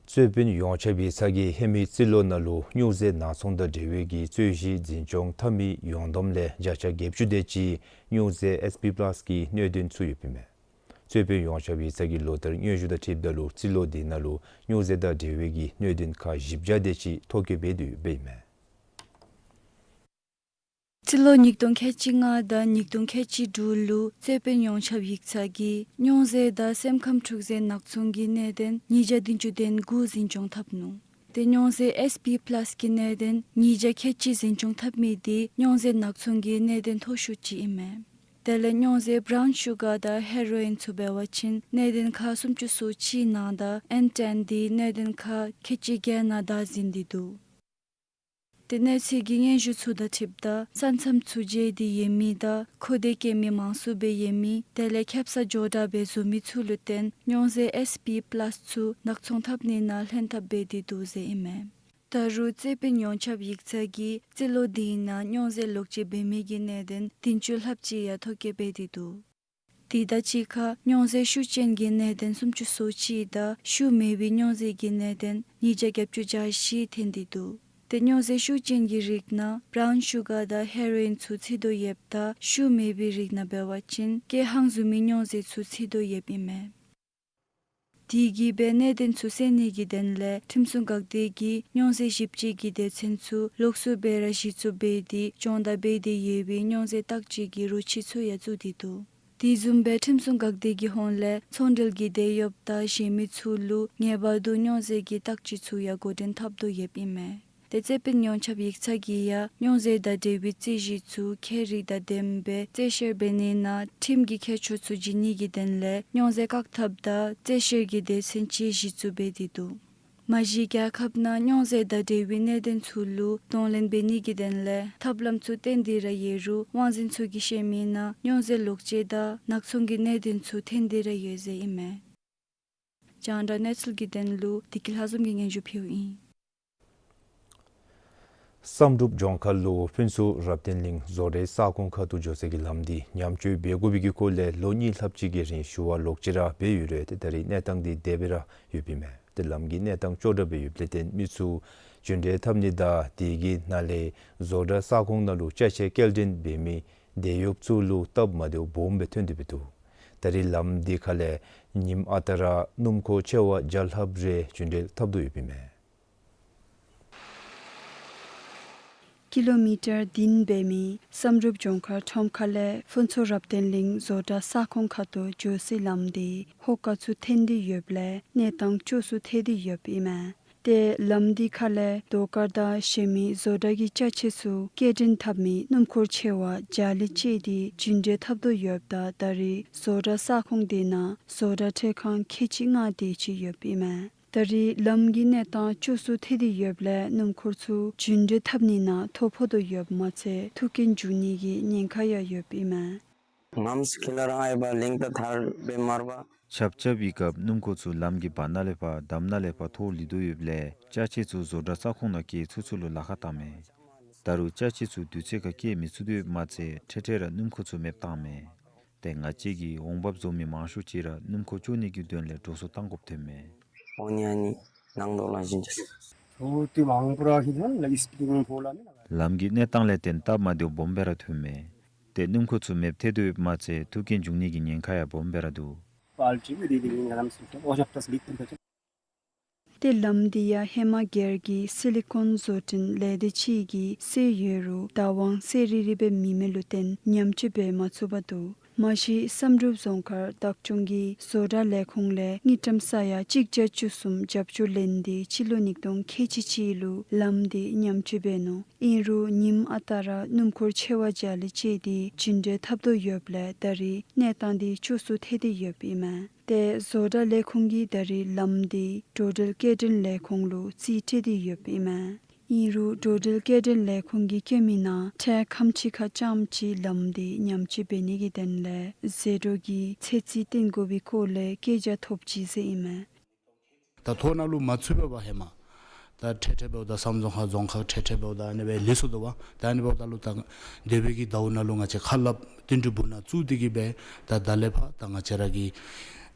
རྩོད་དཔོན་ཡོངས་ཁྱབ་ཡིག་ཚང་གིས་ཧེ་མའི་རྩིས་ལོ་ནང་ལུ་སྨྱོ་རྫས་ནག་ཚོང་དང་འབྲེལ་བའི་གི་རྩོད་གཞི་འཛིན་སྐྱོང་འཐབ་མི་ཡོངས་བསྡོམས་ལས་བརྒྱ་ཆ་བརྒྱད་ཅུ་དེ་ཅིག་སྨྱོ་རྫས་ཨེསི་པི་པ་ལཱསི་གི་སྣོད་དོན་ཚུ་ཡོདཔ་ཨིན་མས། རྩོད་དཔོན་ཡོངས་ཁྱབ་ཡིག་ཚང་གི་ལོ་ལྟར་སྙན་ཞུ་དང་འཁྲིལཝ་ད་ལུ་རྩིས་ལོ་འདི་ནང་ལུ་སྨྱོ་རྫས་དང་འབྲེལ་བའི་གི་སྣོད་དོན་ཁག་བཞི་བརྒྱ་དེ་ཅིག་ཐོ་བཀོད་འབད་དེ་ཡོདཔ་ཨིན་མས། རྩིས་ལོ་ཉིས་སྟོང་ཁལ་གཅིག་ལྔ་དང་ཉིས་སྟོང་ཁལ་གཅིག་དྲུག་ལུ་རྩོད་དཔོན་ཡོངས་ཁྱབ་ཡིག་ཚང་གིས་སྨྱོ་རྫས་དང་སེམས་ཁམས་འཁྲུག་རྫས་ནག་ཚོང་གི་གནད་དོན་ཉིས་བརྒྱ་བདུན་ཅུ་དོན་དགུ་འཛིན་སྐྱོང་འཐབ་ནུག། ཏེ་སྨྱོ་རྫས་ཨེསི་པི་པ་ལཱསི་གི་གནད་དོན་ཉིས་བརྒྱ་ཁལ་གཅིག་འཛིན་སྐྱོང་འཐབ་མི་འདི་སྨྱོ་རྫས་ནག་ཚོང་གི་གནད་དོན་མཐོ་ཤོས་ཅིག་ཨིན་མས། དེ་ལས་སྨྱོ་རྫས་བརའུན་ཤུ་གར་དང་ཧེ་རོ་ཨིན་ཚུ་འབད་བ་ཅིན་གནད་དོན་ཁག་སུམ་ཅུ་སོ་གཅིག་ནང་དང་ཨེན་ཊེན་འདི་གནད་དོན་ཁག་ཁལ་གཅིག་བརྒྱད་ནང་བདའ་ཟུན་ཏེ་འདུག། ཏེ་གནས་ཚུལ་གྱི་སྙན་ཞུ་ཚུ་དང་འཁྲིལཝ་ད་ས་མཚམས་ཚུ་བརྗེ་སྟེ་ཡོད་མི་དང་མཁོ་འདོད་བསྐྱེད་མི་མང་སུ་སྦེ་ཡོད་མི་དེ་ལས་ཁེབ་ས་མགྱོགས་དྲགས་སྦེ་བཟོ་མི་ཚུ་ལུ་བརྟེན་སྨྱོ་རྫས་ཨེསི་པི་པ་ལཱསི་ཚུ་ནག་ཚོང་འཐབ་ནི་ནང་ལྷན་ཐབས་འབད་དེ་འདུག་ཟེར་ཨིན་མས། ད་རུང་རྩོད་དཔོན་ཡོངས་ཁྱབ་ཡིག་ཚང་གིས་རྩིས་ལོ་འདིའི་ནང་སྨྱོ་རྫས་ལོག་སྤྱོད་འབད་མི་གི་གནད་དོན་བདུན་ཅུ་ལྷགཔ་ཅིག་ཡང་ཐོ་བཀོད་འབད་དེ་འདུག། དེ་དང་གཅིག་ཁར་སྨྱོ་རྫས་ཤུགས་ཅན་གྱི་གནད་དོན་སུམ་ཅུ་སོ་གཅིག་དང་ཤུགས་མེད་པའི་སྨྱོ་རྫས་ཀྱི་གནད་དོན་ཉིས་བརྒྱ་བརྒྱད་ཅུ་གྱ་བཞི་ཐོན་ཏེ་འདུག། ཏེ་སྨྱོ་རྫས་ཤུགས་ཅན་གྱི་རིགས་ནང་བརའུན་ཤུ་གར་དང་ཧེ་རོ་ཨིན་ཚུ་ཚུད་དོ་ཡོདཔ་ད་ཤུགས་མེད་པའི་རིགས་ནང་འབད་བ་ཅིན་ཀེ་ཧང་བཟུམ་མའི་སྨྱོ་རྫས་ཚུ་ཚུད་དོ་ཡོདཔ་ཨིན་མས། དེ་གིས་སྦེ་གནད་དོན་ཚུ་སེལ་ནི་གི་དོན་ལས་ཁྲིམས་སྲུང་འགག་སྡེ་གིས་སྨྱོ་རྫས་ཞིབ་དཔྱད་ཀྱི་སྡེ་ཚན་ཚུ་ལོགས་སུ་སྦེ་ར་གཞི་བཙུགས་འབད་དེ་སྦྱོང་བརྡར་འབད་དེ་ཡོད་པའི་སྨྱོ་རྫས་བརྟག་དཔྱད་ཀྱི་རོ་ཁྱི་ཚུ་ཡང་བཙུགས་ཏེ་འདུག། དེ་བཟུམ་སྦེ་ཁྲིམས་སྲུང་འགག་སྡེ་གི་ཧོངས་ལས་ཚོང་འབྲེལ་གྱི་འབྲེལ་ཡོད་དང་གཞན་མི་ཚུ་ལུ་ངེས་པར་དུ་རྙོག་ཟེར་གྱི་བརྟག་དཔྱད་ཚུ་ཡང་འགོ་འདྲེན་འཐབ་དོ་ཡོདཔ་ཨིན་མས། ཏེ་རྩོད་དཔོན་ཡོངས་ཁྱབ་ཡིག་ཚང་གིས་ཡང་རྙོག་ཟེར་དང་འབྲེལ་བའི་རྩོད་གཞི་ཚུ་ཁྱད་རིག་དང་ལྡནམ་སྦེ་རྩོད་བཤེར་འབད་ནི་ནང་ཁྲིམས་ཀྱི་ཁྱད་ཆོས་ཚུ་བརྗེ་ནི་གི་དོན་ལས་རྙོག་ཟེར་བཀག་ཐབས་དང་རྩོད་བཤེར་གྱི་སྡེ་ཚན་ཅིག་གཞི་བཙུགས་འབད་དེ་འདུག། མ་གཞི་རྒྱལ་ཁབ་ནང་རྙོག་ཟེར་དང་འབྲེལ་བའི་གནད་དོན་ཚུ་ལུ་གདོང་ལེན་འབད་ནི་གི་དོན་ལས་ཐབས་ལམ་ཚུ་བཏོན་ཏེ་ར་ཡོད་རུང་དབང་འཛིན་ཚུ་གིས་བཤད་མི་ནང་རྙོག་ཟེར་ལོག་སྤྱོད་དང་ནག་ཚོང་གི་གནད་དོན་ཚུ་ཐོན་ཏེ་ར་ཡོད་ཟེར་ཨིན་མས། རྒྱང་བསྒྲགས་གནས་ཚུལ་གྱི་དོན་ལུ་བདེ་སྐྱིད་ལྷ་འཛོམས་ཀྱིས་སྙན་ཞུ་ཕུལཝ་ཨིན། བསམ་གྲུབ་ལྗོངས་མཁར་ལུ་ཕུན་ཚོགས་རབ་བརྟན་གླིང་བཟོ་གྲྭའི་ས་ཁོངས་ཁ་ཐུག་འགྱོ་སའི་ལམ་འདི་ཉམས་བཅོས་འབད་དགོ་པའི་གི་སྐོར་ལས་ལོ་གཉིས་ལྷགཔ་ཅིག་གི་རིང་ཞུ་བ་ལོག་ཅི་ར་འབད་ཡོད་རུང་ཏེ་ད་རེས་གནས་སྟངས་འདི་དེ་སྦེ་ར་ཡོདཔ་ཨིན་མས། ཏེ་ལམ་གྱི་གནས་སྟངས་སྐྱོ་དྲགས་སྦེ་ཡོདཔ་ལས་བརྟེན་མི་ཚུ་རྒྱུན་འགྲུལ་འཐབ་ནི་དང་དེ་གི་ནང་ལས་བཟོ་གྲྭ་ས་ཁོངས་ནང་ལུ་ཅ་ཆས་སྐྱེལ་འདྲེན་འབད་མི་འབྲེལ་ཡོདཔ་ཚུ་ལུ་སྟབས་མ་བདེཝ་སྦོམ་སྦེ་ཐོན་ཏེ་འབད་འདུག། ད་རེས་ལམ་འདི་ཁ་ལས་ཉིནམ་ཨ་རྟག་ར་སྣུམ་འཁོར་ཆེ་བ་བརྒྱ་ལྷགཔ་རེ་རྒྱུན་འགྲུལ་འཐབ་དོ་ཡོདཔ་ཨིན་མས། ཀི་ལོ་མི་ཊར་བདུན་འབད་མི་བསམ་གྲུབ་ལྗོངས་མཁར་ཁྲོམ་ཁ་ལས་ཕུན་ཚོགས་རབ་བརྟན་གླིང་བཟོ་གྲྭ་ས་ཁོངས་ཁ་ཐུག་འགྱོ་སའི་ལམ་འདི་ཧོ་ཀ་ཚུ་ཐོན་ཏེ་ཡོདཔ་ལས་གནས་སྟངས་སྐྱོ་སུ་ཐལ་ཏེ་ཡོདཔ་ཨིན་མས། ཏེ་ལམ་འདི་ཁ་ལས་རྡོ་དཀར་དང་གཞན་མི་བཟོ་གྲྭ་གི་ཅ་ཆས་ཚུ་སྐྱེལ་འདྲེན་འཐབ་མི་སྣུམ་འཁོར་ཆེ་བ་བརྒྱ་ལས་བཅད་དེ་རྒྱུན་འགྲུལ་འཐབ་དོ་ཡོདཔ་ད་ད་རེས་བཟོ་གྲྭ་ས་ཁོངས་དེ་ནང་བཟོ་གྲྭ་ཁྲལ་ཁང་ཁལ་གཅིག་ལྔ་དེ་ཅིག་ཡོདཔ་ཨིན་མས། ད་རེས་ལམ་གྱི་གནས་སྟངས་སྐྱོ་སུ་ཐལ་ཏེ་ཡོདཔ་ལས་སྣུམ་འཁོར་ཚུ་རྒྱུན་འགྲུལ་འཐབ་ནི་ནང་ཐོ་ཕོག་དོ་ཡོདཔ་མ་ཚད་ཐུག་རྐྱེན་འབྱུང་ནི་གི་ཉེན་ཁ་ཡང་ཡོདཔ་ཨིན་མས། ངམ་སི་ཁེ་ལ་རང་ཨའི་བ་ལིང་ཏ་ཐར་བེ་མར་བ། ཆརཔ་རྐྱབ་པའི་སྐབས་སྣུམ་འཁོར་ཚུ་ལམ་གྱི་བར་ན་ལས་ཕར་འདམ་ནང་ལས་ཕར་འཐོར་ལུས་དོ་ཡོདཔ་ལས་ཅ་ཆས་ཚུ་བཟོ་གྲྭ་ས་ཁོངས་ནང་སྐྱེལ་ཚུགས་ཚུགས་ལུ་ལཱ་ཁག་བཏངམ་མས། ད་རུང་ཅ་ཆས་ཚུ་དུས་ཚོད་ཁར་སྐྱེལ་མི་ཚུགས་དོ་ཡོདཔ་མ་ཚད་འཕྲལ་འཕྲལ་ར་སྣུམ་འཁོར་ཚུ་མེདཔ་བཏངམ་མས། ཏེ་ང་བཅས་ཀྱི་འོང་འབབ་བཟོ་མི་མང་ཤོས་ཅིག་ར་སྣུམ་འཁོར་བཅོ་ནི་གི་དོན་ལས་འགྲོ་སོང་བཏང་དགོཔ་ཐོནམ་མས། འོ་ནི་ཨ་ནི་ནང་དོ་ལ་བཞིན་ཅིག། ཚུ་ཏེ་ཝང་པུ་ར་ཧི་ལན་ལ་ཨིས་པི་ཏི་ཝང་པུ་ར་ནི་ལ། ལམ་གྱི་གནས་སྟངས་ལས་བརྟེན་སྟབས་མ་བདེཝ་སྦོམ་སྦེ་ར་ཐོནམ་མས། ཏེ་སྣུམ་འཁོར་ཚུ་མེདཔ་ཐལ་དོ་ཡོདཔ་མ་ཚད་ཐུག་རྐྱེན་འབྱུང་ནི་གི་ཉེན་ཁ་ཡང་སྦོམ་སྦེ་ར་འདུག། པཱལ་ཊི་མི་རི་ལི་ངན་ལམ་སུ་ཏེ་ཨོ་ཇབ་ཏས་ལིག་ཏེ་ད་ཅི། ཏེ་ལམ་འདི་ཡང་ཧེ་མ་སྒེར་གྱི་སི་ལི་ཀོན་བཟོ་སྐྲུན་ལས་སྡེ་ཅིག་གིས་བསལ་ཡོད་རུང་བདག་དབང་གསལ་རི་རི་སྦེ་མེད་མི་ལུ་བརྟེན་ཉམས་བཅོས་འབད་མ་ཚུགས་པར་འདུག། མ་གཞི་བསམ་གྲུབ་རྫོང་མཁར་བདག་སྐྱོང་གི་བཟོ་གྲྭ་ལས་ཁུངས་ལས་དངུལ་ཀྲམ་ས་ཡ་གཅིག་བརྒྱ་བཅུ་གསུམ་རྒྱབ་སྐྱོར་ལེན་ཏེ་སྤྱི་ལོ་ཉིས་སྟོང་ཁལ་གཅིག་གཅིག་ལུ་ལམ་འདི་ཉམས་བཅོས་འབད་ནུག། ཨིན་རུང་ཉིནམ་ཨ་རྟག་ར་སྣུམ་འཁོར་ཆེ་བ་བརྒྱ་ལས་བཅད་དེ་རྒྱུན་འགྲུལ་འཐབ་དོ་ཡོདཔ་ལས་ད་རེས་གནས་སྟངས་འདི་སྐྱོ་སུ་ཐལ་ཏེ་ཡོདཔ་ཨིན་མས། ཏེ་བཟོ་གྲྭ་ལས་ཁུངས་ཀྱིས་ད་རེས་ལམ་འདི་འགྲོ་འགྲུལ་སྐྱེལ་འདྲེན་ལས་ཁུངས་ལུ་རྩིས་སྤྲོད་དེ་ཡོདཔ་ཨིན་མས། ཨིན་རུང་འགྲོ་འགྲུལ་སྐྱེལ་འདྲེན་ལས་ཁུངས་ཀྱིས་བཀོད་མི་ནང་ཁྲལ་ཁམ་ཅིག་ཁར་རྐྱངམ་ཅིག་ལམ་འདི་ཉམས་བཅོས་འབད་ནི་གི་དོན་ལས་ཟད་འགྲོ་གི་ཚོད་རྩིས་བཏོན་དགོ་པའི་སྐོར་ལས་བཀོད་རྒྱ་ཐོབ་ཅི་ཟེར་ཨིན་མས། ད་ཐོ་ནང་ལུ་མ་ཚུད་པས་པ་ཧེ་མ། ད་འཕྲལ་འཕྲལ་འབདཝ་ད་བསམ་གྲུབ་ལྗོངས་མཁར་འཕྲལ་འཕྲལ་འབདཝ་ད་ཨ་ནི་སྦེ་ལུས་སོ་འདུག་པ། ད་ཨ་ནི་འབདཝ་ད་ལུ་ད་འདས་པའི་གི་ཟླཝ་ནང་ལུ་ང་བཅས་ཁ་སླབ་བསྟུན་གྲོས་འབུལ་ནང་བཙུགས་ཏེ་གི་སྦེ་ད་ད་ལས་ཕར་ད་ང་བཅས་ར་གིས་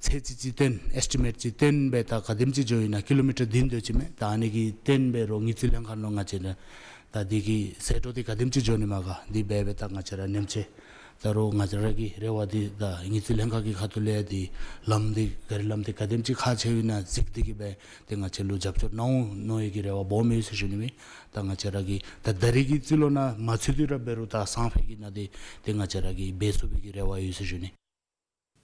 ཚོད་རྩིས་ཅིག་བཏོན་ཨེས་ཊི་མེཊ་ཅིག་བཏོན་སྦེ་ད་ག་དེམ་ཅིག་འགྱོ་ཡི་ན་ཀི་ལོ་མི་ཊར་བདུན་སྡོད་ཅི་མས། ད་ཨ་ནི་གི་བཏོན་སྦེ་རོགས་དངུལ་རྩིས་ལྷན་ཁག་ནང་ང་བཅས་ནང་ད་འདི་གི་ཟད་འགྲོ་འདི་ག་དེམ་ཅིག་འགྱོ་ནི་མས་ག་འདི་སྦེ་སྦེ་ད་ང་བཅས་ར་ཉམས་བཅོས་ད་རོགས་ང་བཅས་ར་གི་རེ་བ་འདི་ད་དངུལ་རྩིས་ལྷན་ཁག་གི་ཁ་ཐུག་ལས་འདི་ལམ་འདི་ག་རི་ལམ་འདི་ག་དེམ་ཅིག་ཁག་ཆེ་ཡོད་ན་གཟིགས་ཏེ་གི་སྦེ་ཏེ་ང་བཅས་ལུ་རྒྱབ་སྐྱོར་གནང་འོང་མནོ་ཡི་གི་རེ་བ་སྦོམ་ཡོད་ཟེར་ཞུ་ནི་མས། ད་ང་བཅས་ར་གི་ད་ད་རེས་ཀྱི་རྩིས་ལོ་ནང་མ་ཚུད་དེ་ར་འབད་རུང་ད་སང་ཕོད་ཀྱི་ནང་འདི་ཏེ་ང་བཅས་ར་གིས་འབད་ཚུགས་པའི་གི་རེ་བ་ཡོད་ཟེར་ཞུ་ནི།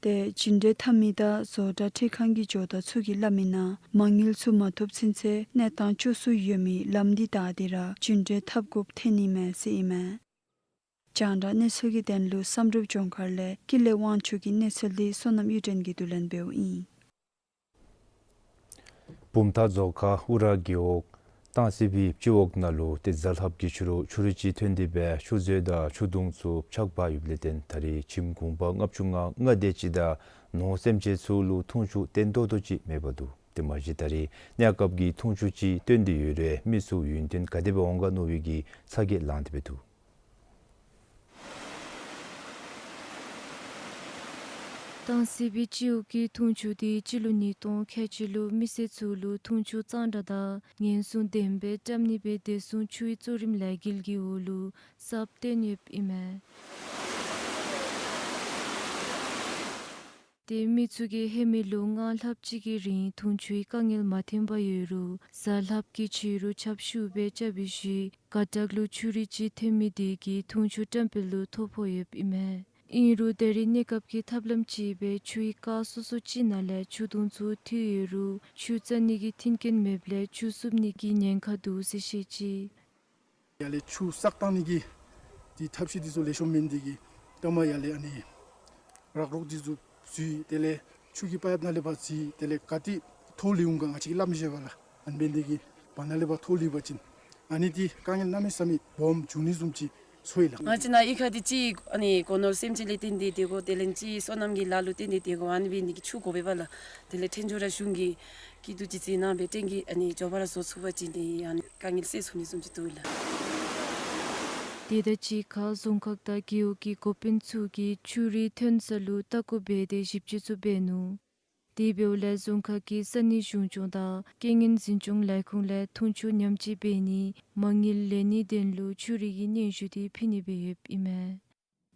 ཏེ་རྒྱུན་འགྲུལ་འཐབ་མི་དང་བཟོ་གྲྭ་འཕྲུལ་ཁང་གི་ཇོ་བདག་ཚུ་གིས་སླབ་མི་ནང་མ་དངུལ་ཚུ་མ་ཐོབ་ཚུན་ཚོད་གནས་སྟངས་སྐྱོ་སུ་ཡོད་མི་ལམ་འདི་བདའ་སྟེ་ར་རྒྱུན་འགྲུལ་འཐབ་དགོཔ་ཐོན་ནི་མས་ཟེར་ཨིན་མས། རྒྱང་བསྒྲགས་གནས་ཚུལ་གྱི་དོན་ལུ་བསམ་གྲུབ་ལྗོངས་མཁར་ལས་ཀུན་ལེགས་དབང་ཕྱུག་གི་གནས་ཚུལ་འདི་བསོད་ནམས་གཡུ་སྒྲོན་གྱིས་བསྡུ་ལེན་འབདཝ་ཨིན། བུམ་ཐང་རྫོང་ཁག་ཨུ་ར་རྒེད་འོག་ཏང་སི་སྦི་སྤྱི་འོག་ནང་ལུ་ཏེ་གཟའ་ལྷགཔ་གི་ཕྱི་རུ་ཆུ་རུད་ཅིག་ཐོན་ཏེ་སྦེ་ཆུ་མཛོད་དང་ཆུ་དུང་ཚུ་ཆག་འབག་ཡོདཔ་ལས་བརྟེན་ད་རེས་ཁྱིམ་གུང་པ་ལྔ་བཅུ་ང་ལྔ་དེ་ཅིག་དང་ནོར་སེམས་ཅན་ཚུ་ལུ་འཐུང་ཆུ་བཏོན་ཏོག་ཏོ་ཅིག་མེད་པར་འདུག། ཏེ་མ་གཞི་ད་རེས་གནས་སྐབས་ཀྱི་འཐུང་ཆུ་ཅིག་བཏོན་ཏེ་ཡོད་རུང་མི་ཚུ་ཡུན་བརྟན་ག་དེ་སྦེ་འོང་ག་མནོ་བའི་གི་ཚ་གྱང་ལངས་ཏེ་སྦེ་འདུག། ཏང་སི་སྦི་སྤྱི་འོག་གི་འཐུང་ཆུ་འདི་སྤྱི་ལོ་ཉིས་སྟོང་ཁལ་གཅིག་ལུ་མི་སེར་ཚུ་ལུ་འཐུང་ཆུ་གཙང་སྦྲ་དང་ཉེན་སྲུང་ལྡན་པའི་བཀྲམ་ནི་སྦེ་བདེ་སྲུང་ཆུའི་གཙོ་རིམ་ལས་འགུལ་གྱི་འོག་ལུ་གསརཔ་བཏོན་ཡོདཔ་ཨིན་མས། ཏེ་མི་ཚུ་གིས་ཧེ་མའི་ལོ་ལྔ་ལྷགཔ་ཅིག་གི་རིང་འཐུང་ཆུའི་དཀའ་ངལ་མ་ཐོན་པར་ཡོད་རུང་གཟའ་ལྷགཔ་གི་ཕྱི་རུ་ཆརཔ་ཤུགས་སྦེ་རྐྱབ་པའི་ཤུལ་ག་ཏག་ལུ་ཆུ་རུད་ཅིག་ཐོན་མི་དེ་གིས་འཐུང་ཆུ་བཀྲམ་སྤེལ་ལུ་ཐོ་ཕོག་ཡོདཔ་ཨིན་མས། ཨིན་རུང་ད་རེས་གནས་སྐབས་ཀྱི་ཐབས་ལམ་ཅིག་སྦེ་ཆུའི་རྐ་སོ་སོ་ཅིག་ནང་ལས་ཆུ་དུང་ཚུ་འཐུ་ཡོད་རུང་ཆུ་བཙག་ནི་གི་མཐུན་རྐྱེན་མེདཔ་ལས་ཆུ་བསུབ་ནི་གི་ཉེན་ཁ་འདུག་ཟེར་བཤད་ཅི། ཡར་ལས་ཆུ་བསག་བཏང་ནི་གི་འདི་ཐབས་ཤེས་འདི་ཚུ་ལེགས་ཤོམ་མེན་འདི་གིས་ལྟ་མ་ཡར་ལས་ཨ་ནི་རག་རོག་འདི་ཚུ་འཛུལ། དེ་ལས་ཆུ་གི་པའིཔ་ནང་ལས་ཕར་འཛུལ། དེ་ལས་ག་ཏེ་ཐོག་ལུས་འོང་ག་ང་བཅས་ཀྱིས་སླབ་མི་ཤེས་པས་ལགས། ཨ་ནི་འབད་ནི་འདི་གིས་བར་ན་ལས་ཕར་ཐོག་ལུས་པ་ཅིན་ཨ་ནི་འདི་དཀའ་ངལ་གནམ་མེད་ས་མེད་སྦོམ་འབྱུང་ནི་བཟུམ་ཅིག་ཚོར་ཡི་ལགས། ང་བཅས་ནཱ་གཡུས་ཁ་འདི་ཅིག་ཨ་ནི་སྒོ་ནོར་སེམས་ཅན་ལས་བརྟེན་ཏེ་སྡོད་དགོ། དེ་ལས་ཅིག་སོ་ནམ་གྱི་ལཱ་ལུ་བརྟེན་ཏེ་སྡོད་དགོ། ཨ་ནི་འབད་ནི་འདི་གིས་ཆུ་དགོ་པས་ལགས། དེ་ལས་ཕྲན་ཚོགས་ར་གཞུང་གིས་སྐྱིད་སྡུག་ཅིག་བརྩི་གནང་སྦེ་ཕྲན་གྱིས་ཨ་ནི་མགྱོགས་པ་ར་བཟོ་ཚུགས་པ་ཅིན་ཏེ་ཨ་ནི་དཀའ་ངལ་སེལ་ཚུགས་ནི་བཟུམ་ཅིག་འདུག་ལགས། དེ་དང་གཅིག་ཁར་རྫོང་ཁག་དང་རྒེད་འོག་གི་འགོ་དཔོན་ཚུ་གིས་ཆུ་རུད་ཐོན་ས་ལུ་ལྟ་སྐོར་འབད་དེ་ཞིབ་དཔྱད་ཚུ་འབད་ནུག། དེ་འབདཝ་ལས་རྫོང་ཁག་གི་ས་གནས་གཞུང་སྐྱོང་དང་རྐྱེན་ངན་འཛིན་སྐྱོང་ལས་ཁུངས་ལས་མཐོང་ཆོས་མཉམ་སྤྱོད་འབད་ནི་མ་དངུལ་ལེན་ནིའི་དོན་ལུ་ཆུ་རུད་ཀྱི་སྙན་ཞུ་འདི་ཕུལ་ནི་སྦེ་ཡོདཔ་ཨིན་མས།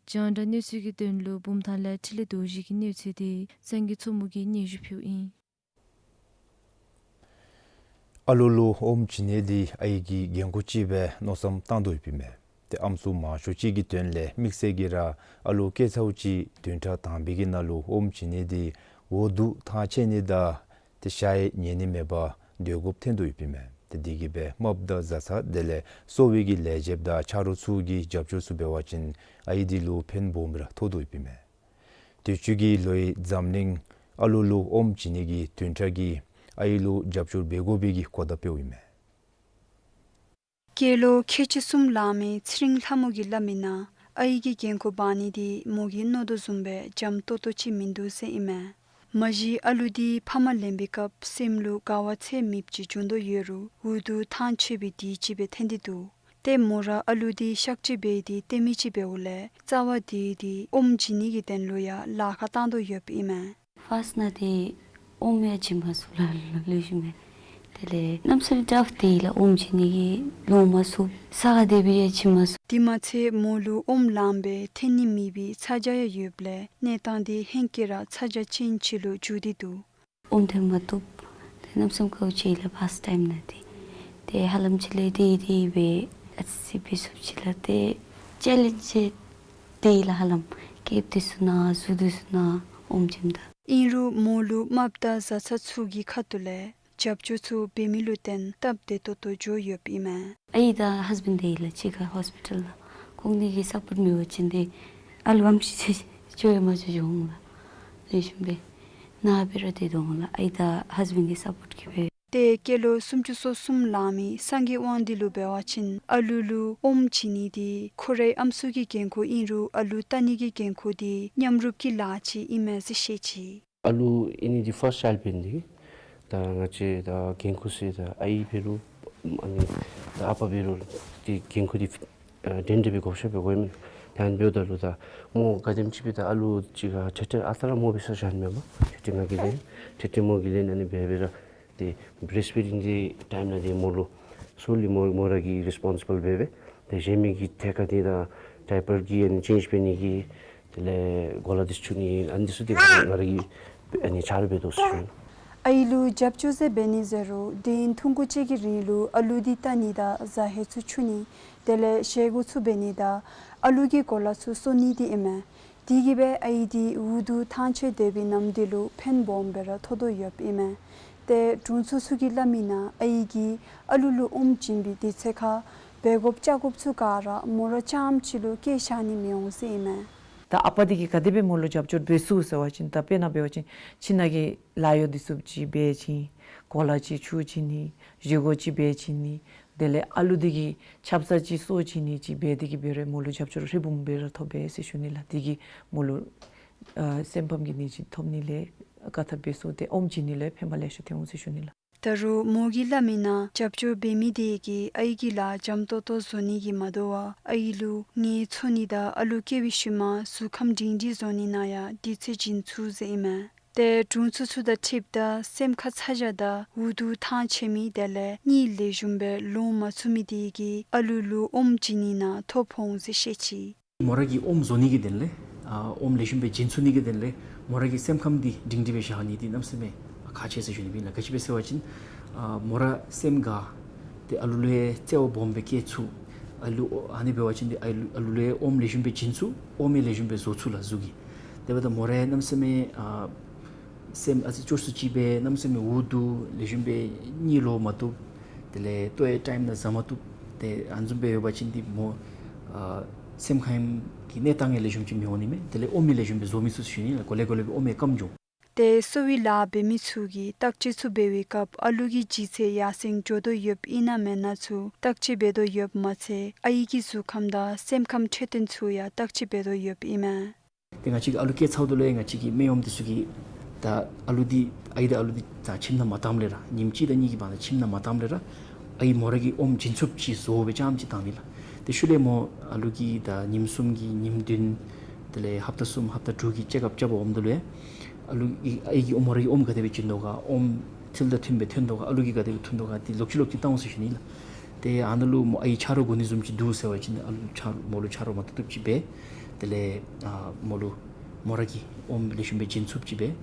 རྒྱང་བསྒྲགས་གནས་ཚུལ་གྱི་དོན་ལུ་བུམ་ཐང་ལས་འཕྲིན་ལས་རྡོ་རྗེ་གི་གནས་ཚུལ་འདི་སངས་རྒྱས་མཚོ་མོ་གིས་སྙན་ཞུ་ཕུལཝ་ཨིན། ཨ་ལུ་ལུ་ཨོམ་བྱིན་ནི་འདི་ཨའི་གི་འགན་ཁུར་ཅིག་སྦེ་མནོ་བསམ་བཏང་དོ་ཡོདཔ་ཨིན་མས། ཏེ་ཨམ་སྲུ་མང་ཤོས་ཅིག་གི་དོན་ལས་དམིགས་བསལ་གྱིས་ར་ཨ་ལུ་སྐྱེས་ཚརཝ་ཅིག་བདུན་ཕྲག་དང་པའི་གི་ནང་ལུ་ཨོམ་བྱིན་ནི་འདི་འོ་བསྡུ་ཐང་ཆད་ནི་དང་ཏེ་ཤ་ཡང་ཉལ་ནི་མེད་པར་སྡོད་དགོཔ་ཐོན་དོ་ཡོདཔ་ཨིན་མས། ཏེ་འདི་གིས་སྦེ་རྨགཔ་དང་བཟའ་ཚང་དེ་ལས་གསོ་བའི་གི་ལས་བྱེདཔ་དང་ཆ་རོགས་ཚུ་གིས་རྒྱབ་སྐྱོར་ཚུ་འབད་བ་ཅིན་ཨའི་འདི་ལུ་ཕན་སྦོམ་ར་ཐོགས་དོ་ཡོདཔ་ཨིན་མས། དུས་ཅི་གི་ལོའི་འཛམ་གླིང་ཨ་ལུ་ལུ་ཨོམ་བྱིན་ནི་གི་བདུན་ཕྲག་གིས་ཨའི་ལུ་རྒྱབ་སྐྱོར་འབད་དགོ་པའི་གི་གོ་བརྡ་སྤེལཝ་ཨིན་མས། སྐྱེས་ལོ་ཁལ་གཅིག་གསུམ་ལང་མི་ཚེ་རིང་ལྷ་མོ་གིས་སླབ་མི་ནང་ཨའི་གི་འགན་ཁུར་འབག་ནི་འདི་མོ་གིས་མནོ་དོ་བཟུམ་སྦེ་འཇམ་ཏོག་ཏོ་ཅིག་མིན་འདུག་ཟེར་ཨིན་མས། མ་གཞི་ཨ་ལུ་འདི་ཕ་མ་ལེན་པའི་སྐབས་སེམས་ལུ་དགའ་བ་ཚད་མེདཔ་ཅིག་བྱུང་དོ་ཡོད་རུང་འོ་བསྡུ་ཐང་ཆད་པའི་དུས་ཅིག་སྦེ་ཐོན་ཏེ་འདུག། ཏེ་མོ་ར་ཨ་ལུ་འདི་གཤག་བཅོས་འབད་དེ་སྟོན་མི་ཅིག་འབདཝ་ལས་རྩ་བ་འདི་འདི་ཨོམ་བྱིན་ནི་གི་དོན་ལུ་ཡང་ལཱ་ཁག་བཏང་དོ་ཡོདཔ་ཨིན་མས། ཕརསཊ་ནང་འདི་ཨོམ་ཡང་བྱིན་མ་ཚུགས་ལགས། ལེགས་ཤོམ་སྦེ། དེ་ལས་གནམ་མེད་ས་མེད་ཊཕ་འདི་ལགས། ཨོམ་བྱིན་ནི་གི་ལོང་མ་ཚུགས། ས་ག་དེ་སྦེ་ཡང་བྱིན་མ་ཚུགས། དེ་མ་ཚད་མོ་ལུ་ཨོམ་ལངམ་སྦེ་འཐོན་ནི་མེད་པའི་ཚ་གྱང་ཡང་ཡོདཔ་ལས་གནས་སྟངས་འདི་ཧེང་སྐལ་ར་ཚ་གྱང་ཅན་ཅིག་ལུ་འགྱུར་ཏེ་འདུག། ཨོམ་འཐོན་མ་བཏུབ། ཏེ་གནམ་མེད་ས་མེད་དཀའཝ་སྤྱད་ལགས་ཕརསཊ་ཊའིམ་ནང་འདི། ཏེ་ཧ་ལམ་ཅིག་ལས་འདི་འདི་སྦེ་ཨ་ཙི་ཅིག་འབད་ཚུགསཔ་ཅིག་ལགས། ཏེ་ཅེ་ལེནཇ་འདི་ལགས་ཧ་ལམ་སྐྱེསཔ་འདི་ཚུ་ནང་ཟུག་འདི་ཚུ་ནང་ཨོམ་བྱིནམ་ད། ཨིན་རུང་མོ་ལུ་རྨགཔ་དང་བཟའ་ཚང་ཚུ་གི་ཁ་ཐུག་ལས་རྒྱབ་སྐྱོར་ཚུ་འབད་མི་ལུ་བརྟེན་སྟབས་བདེ་ཏོག་ཏོ་འགྱོ་ཡོདཔ་ཨིན་མས། ཨའི་དང་ཧཱས་བེནཌ་འདི་ལགས་གཅིག་ཁར་ཧོསི་པི་ཊལ་ནང་། ཁོང་གཉིས་ཀྱི་སཔོརཊ་མེད་པ་ཅིན་ཏེ་ཨ་ལུ་ཨམ་ཅིག་ཅིག་འགྱོ་ཡང་མ་འགྱོ་འགྱོ་འོང་ལགས། ལེགས་ཤོམ་སྦེ་ནཱ་སྦེ་ར་སྡོད་དོ་འོང་ལགས། ཨའི་དང་ཧཱས་བེནཌ་གི་སཔོརཊ་གིས་སྦེ། ཏེ་སྐྱེས་ལོ་སུམ་ཅུ་སོ་གསུམ་ལང་མི་སངས་རྒྱས་དབང་འདུས་ལུ་འབད་བ་ཅིན་ཨ་ལུ་ལུ་ཨོམ་བྱིན་ནི་འདི་ཁོ་རའི་ཨམ་སྲུ་གི་འགན་ཁུར་ཨིན་རུང་ཨ་ལུ་བལྟ་ནི་གི་འགན་ཁུར་འདི་མཉམ་རུབ་ཀྱི་ལཱ་ཅིག་ཨིན་མས་ཟེར་བཤད་ཅི། ཨ་ལུ་ཨ་ནི་འདི་ཕརསཊ་ཅཱའིལཌ་འབད་ནི་འདི་ད་ང་བཅས་ད་འགན་ཁུར་ཟེར་ད་ཨའི་འབད་རུང་ཨ་ནི་ད་ཨ་པ་འབད་རུང་འདི་འགན་ཁུར་འདི་ཨ་འདྲན་འདྲ་སྦེ་བགོ་བཤའ་འབད་དགོ་མི་ད་ཨ་ནི་འབདཝ་ད་ལུ་ད་མོ་ག་དེམ་ཅིག་སྦེ་ད་ཨ་ལུ་ཅིག་ཁར་ཏེ་ཏེ་ཨ་རྟག་ར་མོ་འབད་ས་ཅིག་ཨ་ནི་མེན་པར་ཏེ་ཏེ་ང་གིས་ལེན་ཏེ་ཏེ་མོ་གིས་ལེན་ཨ་ནི་འབད་འབད་ར་ཏེ་བི་རེསཊ་ཕིཌིང་གི་ཊའིམ་ནང་འདི་མོ་ལུ་སོ་ལི་མོ་མོ་ར་གིས་རིསི་པོན་སི་བཱལ་འབད་འབད་ཏེ་གཞན་མི་གི་ཐད་ཁར་འདི་ད་ཌའི་པར་གི་ཨ་ནི་ཅེནཇ་འབད་ནི་གི་དེ་ལས་གོ་ལ་འདི་ཚུ་འཁྱུ་ནི་ཨ་ནི་འདི་ཚུ་འདི་ང་ར་གིས་ཨ་ནི་ཆ་རོགས་འབད་དོ་ཟེར་ཞུ་ནི། ཨའི་ལུ་རྒྱབ་སྐྱོར་ཟེར་འབད་ནི་ཟེར་རུང་དུས་ཡུན་ཐུང་ཀུ་ཅིག་གི་རིང་ལུ་ཨ་ལུ་འདི་བལྟ་ནི་དང་བཟའ་ཧེ་ཚུ་འཁྱུ་ནི་དེ་ལས་བཞེས་སྒོ་ཚུ་འབད་ནི་དང་ཨ་ལུ་གི་གོ་ལ་ཚུ་གསོ་ནི་འདི་ཨིན་མས། དེ་གིས་སྦེ་ཨའི་འདི་འུ་སྡུག་ཐང་ཆད་སྡོད་པའི་ནམ་འདི་ལུ་ཕན་སྦོམ་སྦེ་ར་ཐོགས་དོ་ཡོདཔ་ཨིན་མས། ཏེ་དྲུང་འཚོ་ཚུ་གིས་སླབ་མི་ནང་ཨའི་གིས་ཨ་ལུ་ལུ་ཨོམ་བྱིན་པའི་དུས་ཚོད་ཁར་འབད་དགོཔ་བཅའ་དགོཔ་ཚུ་ག་ར་མོ་ར་རྐྱངམ་ཅིག་ལུ་བཀལ་བཞག་ནི་མི་འོང་ཟེར་ཨིན་མས། ད་ཨ་པ་འདི་གིས་ག་དེ་སྦེ་མོ་ལུ་རྒྱབ་སྐྱོར་འབད་ཚུགས་ཟེར་བ་ཅིན་ད་དཔེར་ན་འབད་བ་ཅིན་ཁྱིམ་ནང་གི་ལཱ་གཡོག་འདི་ཚུ་ཅིག་འབད་བྱིན། གོ་ལ་ཅིག་འཁྱུ་བྱིན་ནི། བཞེས་སྒོ་ཅིག་འབད་བྱིན་ནི། དེ་ལས་ཨ་ལུ་འདི་གི་ཆབ་གསང་ཅིག་གསོ་བྱིན་ནི་ཅིག་འབད་དེ་གིས་འབད་རུང་མོ་ལུ་རྒྱབ་སྐྱོར་ཧྲིལ་བུམ་སྦེ་ར་ཐོབ་པས་ཟེར་ཞུ་ནི་ལགས། དེ་གིས་མོ་ལུ་ཨ་སེམས་ཕམ་གྱི་ནད་ཅིག་ཐོབ་ནི་ལས་བཀག་ཐབས་འབད་ཚུགས། ཏེ་ཨོམ་བྱིན་ནི་ལུ་ཕན་པ་ལེ་ཤ་ཐོན་འོང་ཟེར་ཞུ་ནི་ལགས། ད་རུང་མོ་གིས་སླབ་མི་ནང་རྒྱབ་སྐྱོར་འབད་མི་དེ་གིས་ཨའི་གི་ལཱ་འཇམ་ཏོང་ཏོ་བཟོ་ནི་གིས་མ་དོ་བར་ཨའི་ལུ་ངལ་འཚོ་ནི་དང་ཨ་ལུ་སྐྱེ་བའི་ཤུལ་མ་གཟུགས་ཁམས་སྒྲིང་སྒྲིང་བཟོ་ནི་ནང་ཡང་དུས་ཚོད་བྱིན་ཚུགས་ཟེར་ཨིན་མས། ཏེ་དྲུང་འཚོ་ཚུ་དང་འཁྲིལཝ་ད་སེམས་ཁར་ཚ་གྱང་དང་འུ་སྡུག་ཐང་ཆད་མི་དེ་ལས་གཉིད་ལེགས་ཤོམ་སྦེ་ལོང་མ་ཚུགས་མི་དེ་གིས་ཨ་ལུ་ལུ་ཨོམ་བྱིན་ནི་ནང་ཐོ་ཕོག་འོང་ཟེར་བཤད་ཅི། མོ་ར་གིས་ཨོམ་བཟོ་ནི་གི་དོན་ལས་ཨ་ཨོམ་ལེགས་ཤོམ་སྦེ་བྱིན་ཚུགས་ནི་གི་དོན་ལས་མོ་ར་གི་སེམས་ཁམས་འདི་སྒྲིང་སྒྲིང་སྦེ་བཞག་ནི་འདི་གནམ་མེད་ས་མེད་ཁག་ཆེ་ཟེར་ཞུ་ནི་ཨིན་ལགས། ག་ཅི་སྦེ་ཟེར་བ་ཅིན་ཨ་མོ་ར་སེམས་དགའ་ཏེ་ཨ་ལུ་ལུ་ཡང་བརྩེ་བ་སྦོམ་སྦེ་བསྐྱེད་ཚུགས། ཨ་ལུ་ཨ་ནི་འབད་བ་ཅིན་འདི་ཨ་ལུ་ཨ་ལུ་ལུ་ཡང་ཨོམ་ལེགས་ཤོམ་སྦེ་བྱིན་ཚུགས། ཨོམ་ཡང་ལེགས་ཤོམ་སྦེ་བཟོ་ཚུགས་ལགས་གཟུགས་ཀྱིས། དེ་འབདཝ་ད་མོ་ར་གནམ་མེད་ས་མེད་ཨ་སེམས་ཨ་ཙི་སྐྱོ་སུ་ཅིག་སྦེ་གནམ་མེད་ས་མེད་འུ་སྡུག་ལེགས་ཤོམ་སྦེ་གཉིད་ལོག་མ་བཏུབ། དེ་ལས་ལྟོ་ཡང་ཊའིམ་ནང་བཟའ་མ་བཏུབ། ཏེ་ཨ་ནི་བཟུམ་སྦེ་ཡོད་པ་ཅིན་འདི་མོ་ཨ་སེམས་ཁམས་ཀྱི་གནས་སྟངས་ཡང་ལེགས་ཤོམ་ཅིག་མི་འོང་ནི་མས། དེ་ལས་ཨོམ་ཡང་ལེགས་ཤོམ་སྦེ་བཟོ་མི་ཚུགས་ཟེར་ཞུ་ནི་ལགས། གོ་ལེ་གོ་ལེ་སྦེ་ཨོམ་ཡང་སྐམ་འགྱོ། ཏེ་གསོ་བའི་ལཱ་འབད་མི་ཚུ་གིས་བརྟག་དཔྱད་ཚུ་འབད་བའི་སྐབས་ཨ་ལུ་གི་ལྗིད་ཚད་ཡར་སེང་འགྱོ་དོ་ཡོདཔ་ཨིན་ན་མེན་ན་ཚུ་བརྟག་དཔྱད་འབད་དོ་ཡོདཔ་མ་ཚད་ཨའི་གི་གཟུགས་ཁམས་དང་སེམས་ཁམས་འཕྲོད་བསྟེན་ཚུ་ཡང་བརྟག་དཔྱད་འབད་དོ་ཡོདཔ་ཨིན་མས། ཏེ་ང་བཅས་ཀྱིས་ཨ་ལུ་སྐྱེ་ཚརཝ་ད་ལུ་ཡང་ང་བཅས་ཀྱི་སྨན་གཡོགམ་འདི་ཚུ་གིས་ད་ཨ་ལུ་འདི་ཨའི་དང་ཨ་ལུ་འདི་ད་ཁྱིམ་ནང་མ་བཏངམ་ལས་ར་ཉིནམ་གཅིག་དང་གཉིས་ཀྱི་བར་ན་ཁྱིམ་ནང་མ་བཏངམ་ལས་ར་ཨའི་མོ་ར་གིས་ཨོམ་བྱིན་ཚུགསཔ་ཅིག་བཟོ་སྦེ་རྐྱངམ་ཅིག་བཏང་ནི་ལགས། ཏེ་ཤུལ་ལས་མོ་ཨ་ལུ་གིས་ད་ཉིནམ་གསུམ་གྱི་ཉིནམ་བདུན་དེ་ལས་ཧབ་ཏ་གསུམ་ཧབ་ཏ་དྲུག་གི་ཅེག་ཨཔ་རྐྱབ་པར་འོངམ་ད་ལུ་ཡང་ཨ་ལུ་གིས་ཨའི་གིས་ཨོམ་མོ་ར་གིས་ཨོམ་ག་དེ་སྦེ་བྱིན་དོ་ག་ཨོམ་ཚུལ་དང་མཐུནམ་སྦེ་ཐོན་དོ་ག་ཨ་ལུ་གིས་ག་དེ་སྦེ་འཐུང་དོ་ག་འདི་ལོག་ཅི་ལོག་ཅི་བལྟ་འོང་ཟེར་ཞུ་ནི་ལགས། ཏེ་ཨ་ནཱ་ལུ་མོ་ཨའི་ཆ་རོགས་དགོ་ནི་བཟུམ་ཅིག་འདུག་ཟེར་བ་ཅིན་ཨ་ལུ་ཆ་མོ་ལུ་ཆ་རོགས་མ་བཏུབ་བཏུབ་ཅིག་འབད། དེ་ལས་ཨ་མོ་ལུ་མོ་ར་གིས་ཨོམ་ལེགས་ཤོམ་སྦེ་བྱིན་ཚུགསཔ་ཅིག་འབད།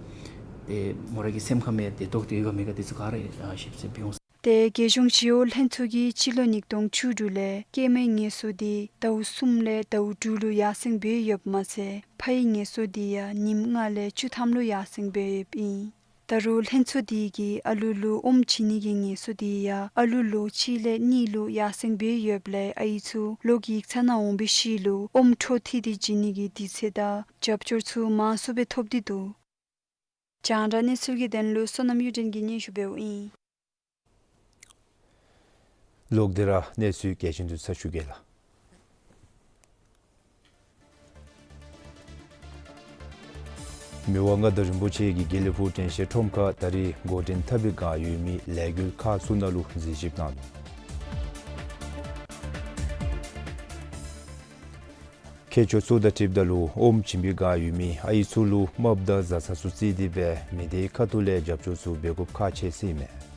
ཏེ་མོ་ར་གི་སེམས་ཁམས་ཡང་ཏེ་དོག་ཏེ་ཡོད་ག་མེད་ག་འདི་ཚུ་ག་ར་ཨ་ཞིབ་འཚོལ་འབད་འོང་། ཏེ་རྒྱལ་གཞུང་ཞི་གཡོག་ལྷན་ཚོགས་ཀྱིས་སྤྱི་ལོ་ཉིས་སྟོང་བཅུ་དྲུག་ལས་སྐྱེས་མའི་ངལ་གསོ་འདི་ཟླཝ་གསུམ་ལས་ཟླཝ་དྲུག་ལུ་ཡར་སེང་འབད་ཡོདཔ་མ་ཚད་ཕའི་ངལ་གསོ་འདི་ཡང་ཉིནམ་ལྔ་ལས་བཅུ་ཐམ་ལུ་ཡར་སེང་འབད་ཡོདཔ་ཨིན། ད་རུང་ལྷན་ཚོགས་འདི་གིས་ཨ་ལུ་ལུ་ཨོམ་བྱིན་ནི་གི་ངལ་གསོ་འདི་ཡང་ཨ་ལུ་ལོ་གཅིག་ལས་གཉིས་ལུ་ཡར་སེང་འབད་ཡོདཔ་ལས་ཨའི་ཚུ་ལོག་ཡིག་ཚང་ནང་འོང་བའི་ཤུལ་ལུ་ཨོམ་འཕྲོ་མཐུད་དེ་བྱིན་ནི་གི་དུས་ཚོད་དང་རྒྱབ་སྐྱོར་ཚུ་མང་སུ་སྦེ་ཐོབ་སྟེ་འདུག། རྒྱང་བསྒྲགས་གནས་ཚུལ་གྱི་དོན་ལུ་བསོད་ནམས་གཡུ་སྒྲོན་གྱིས་སྙན་ཞུ་འབདཝ་ཨིན། ལོག་སྟེ་ར་གནས་ཚུལ་གལ་ཆེན་འདི་ཚུ་ཞུ་གེ་ལགས། མི་དབང་མངའ་བདག་རིན་པོ་ཆེ་གིས་དགེ་ལེགས་ཕུག་དྲན་ཤེས་ཁྲོམ་ཁར་ད་རེས་འགོ་འདྲེན་འཐབ་པའི་བསྒང་ཡོད་མི་ལས་འགུལ་ཁག་ཚུ་ནང་ལུ་གཟིགས་ཞིབ་གནང་ནུག། ཁྱད་ཆོས་ཚུ་དང་འཁྲིལཝ་ད་ལུ་ཨོམ་བྱིན་པའི་བསྒང་ཡོད་མི་ཨའི་ཚུ་ལུ་རྨགཔ་དང་བཟའ་ཚང་ཚུ་བརྩིས་ཏེ་སྦེ་མི་སྡེའི་ཁ་ཐུག་ལས་རྒྱབ་སྐྱོར་ཚུ་འབད་དགོཔ་ཁག་ཆེ་ཟེར་ཨིན་མས།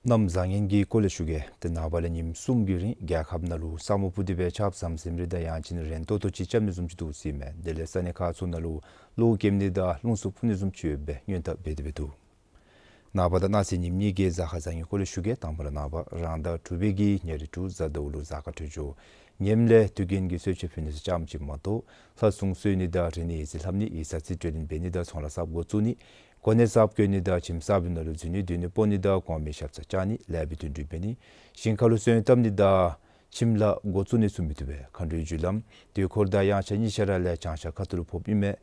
གནམ་བཟང་ངན་གྱི་སྐོར་ལས་ཞུ་གེ། ཏེ་ནངས་པ་ལས་ཉིནམ་གསུམ་གྱི་རིང་རྒྱལ་ཁབ་ནང་ལུ་ས་སྨུག་ཕུབ་སྟེ་སྦེ་ཆརཔ་ཟམ་ཟིམ་རེ་དང་ཡང་ཅིན་རན་ཏོག་ཏོ་ཅིག་རྐྱབ་ནི་བཟུམ་ཅིག་འདུག་ཟེར་ཨིན་མས། དེ་ལས་ས་གནས་ཁག་ཚུ་ནང་ལུ་གློག་ཀེམ་ནི་དང་རླུང་འཚུབ་འཕུ་ནི་བཟུམ་ཅིག་ཡོད་པའི་སྔོན་བརྡ་འབད་དེ་སྦེ་འདུག། ནངས་པ་དང་གནངས་ཚེ་ཉིནམ་གཉིས་ཀྱི་གཟའ་སྐར་བཟང་ངན་སྐོར་ལས་ཞུ་གེ། དང་པ་ར་ནངས་པ་རང་ཟླ་དྲུག་པའི་གི་ཉེར་དྲུག་གཟའ་ཟླཝ་ལུ་གཟའ་སྐར་འཕྲོད་སྦྱོར་ངནམ་ལས་དུས་རྒྱུན་གྱི་གསོལ་མཆོད་ཕུལ་ནི་ཚུ་ཙམ་ཅིག་མ་གཏོགས་ལྷ་སྲུང་གསོལ་ནི་དང་རིག་གནས་ཡིག་རྩིས་ལྷབ་ནི་ཡིག་ཚང་རྩིས་སྤྲོད་ལེན་འབད་ནི་དང་ཚོང་ལཱ་གསརཔ་འགོ་བཙུགས་ནི་གོ་གནས་གསརཔ་བསྐོ་ནི་དང་ཁྱིམ་གསར་པའི་ནང་ལུ་འཛུལ་ནི་སྡོད་གནས་སྤོ་ནི་དང་གོང་མའི་ཞབས་སར་བཅར་ནི་ལེགས་པའི་དོན་སྒྲུབ་འབད་ནི་ཞིང་ཁ་ལུ་སོན་བཏབ་ནི་དང་ཁྱིམ་ལཱ་འགོ་བཙུགས་ནི་ཚུ་མི་བཏུབ་པས། མཁའ་འགྲོའི་རྒྱུ་ལམ་དུས་འཁོར་དང་དབྱངས་འཆར་གཉིས་ཆ་ར་ལས་བྱང་ཤར་ཁ་ཐུག་ལུ་ཕོགཔ་ཨིན་མས།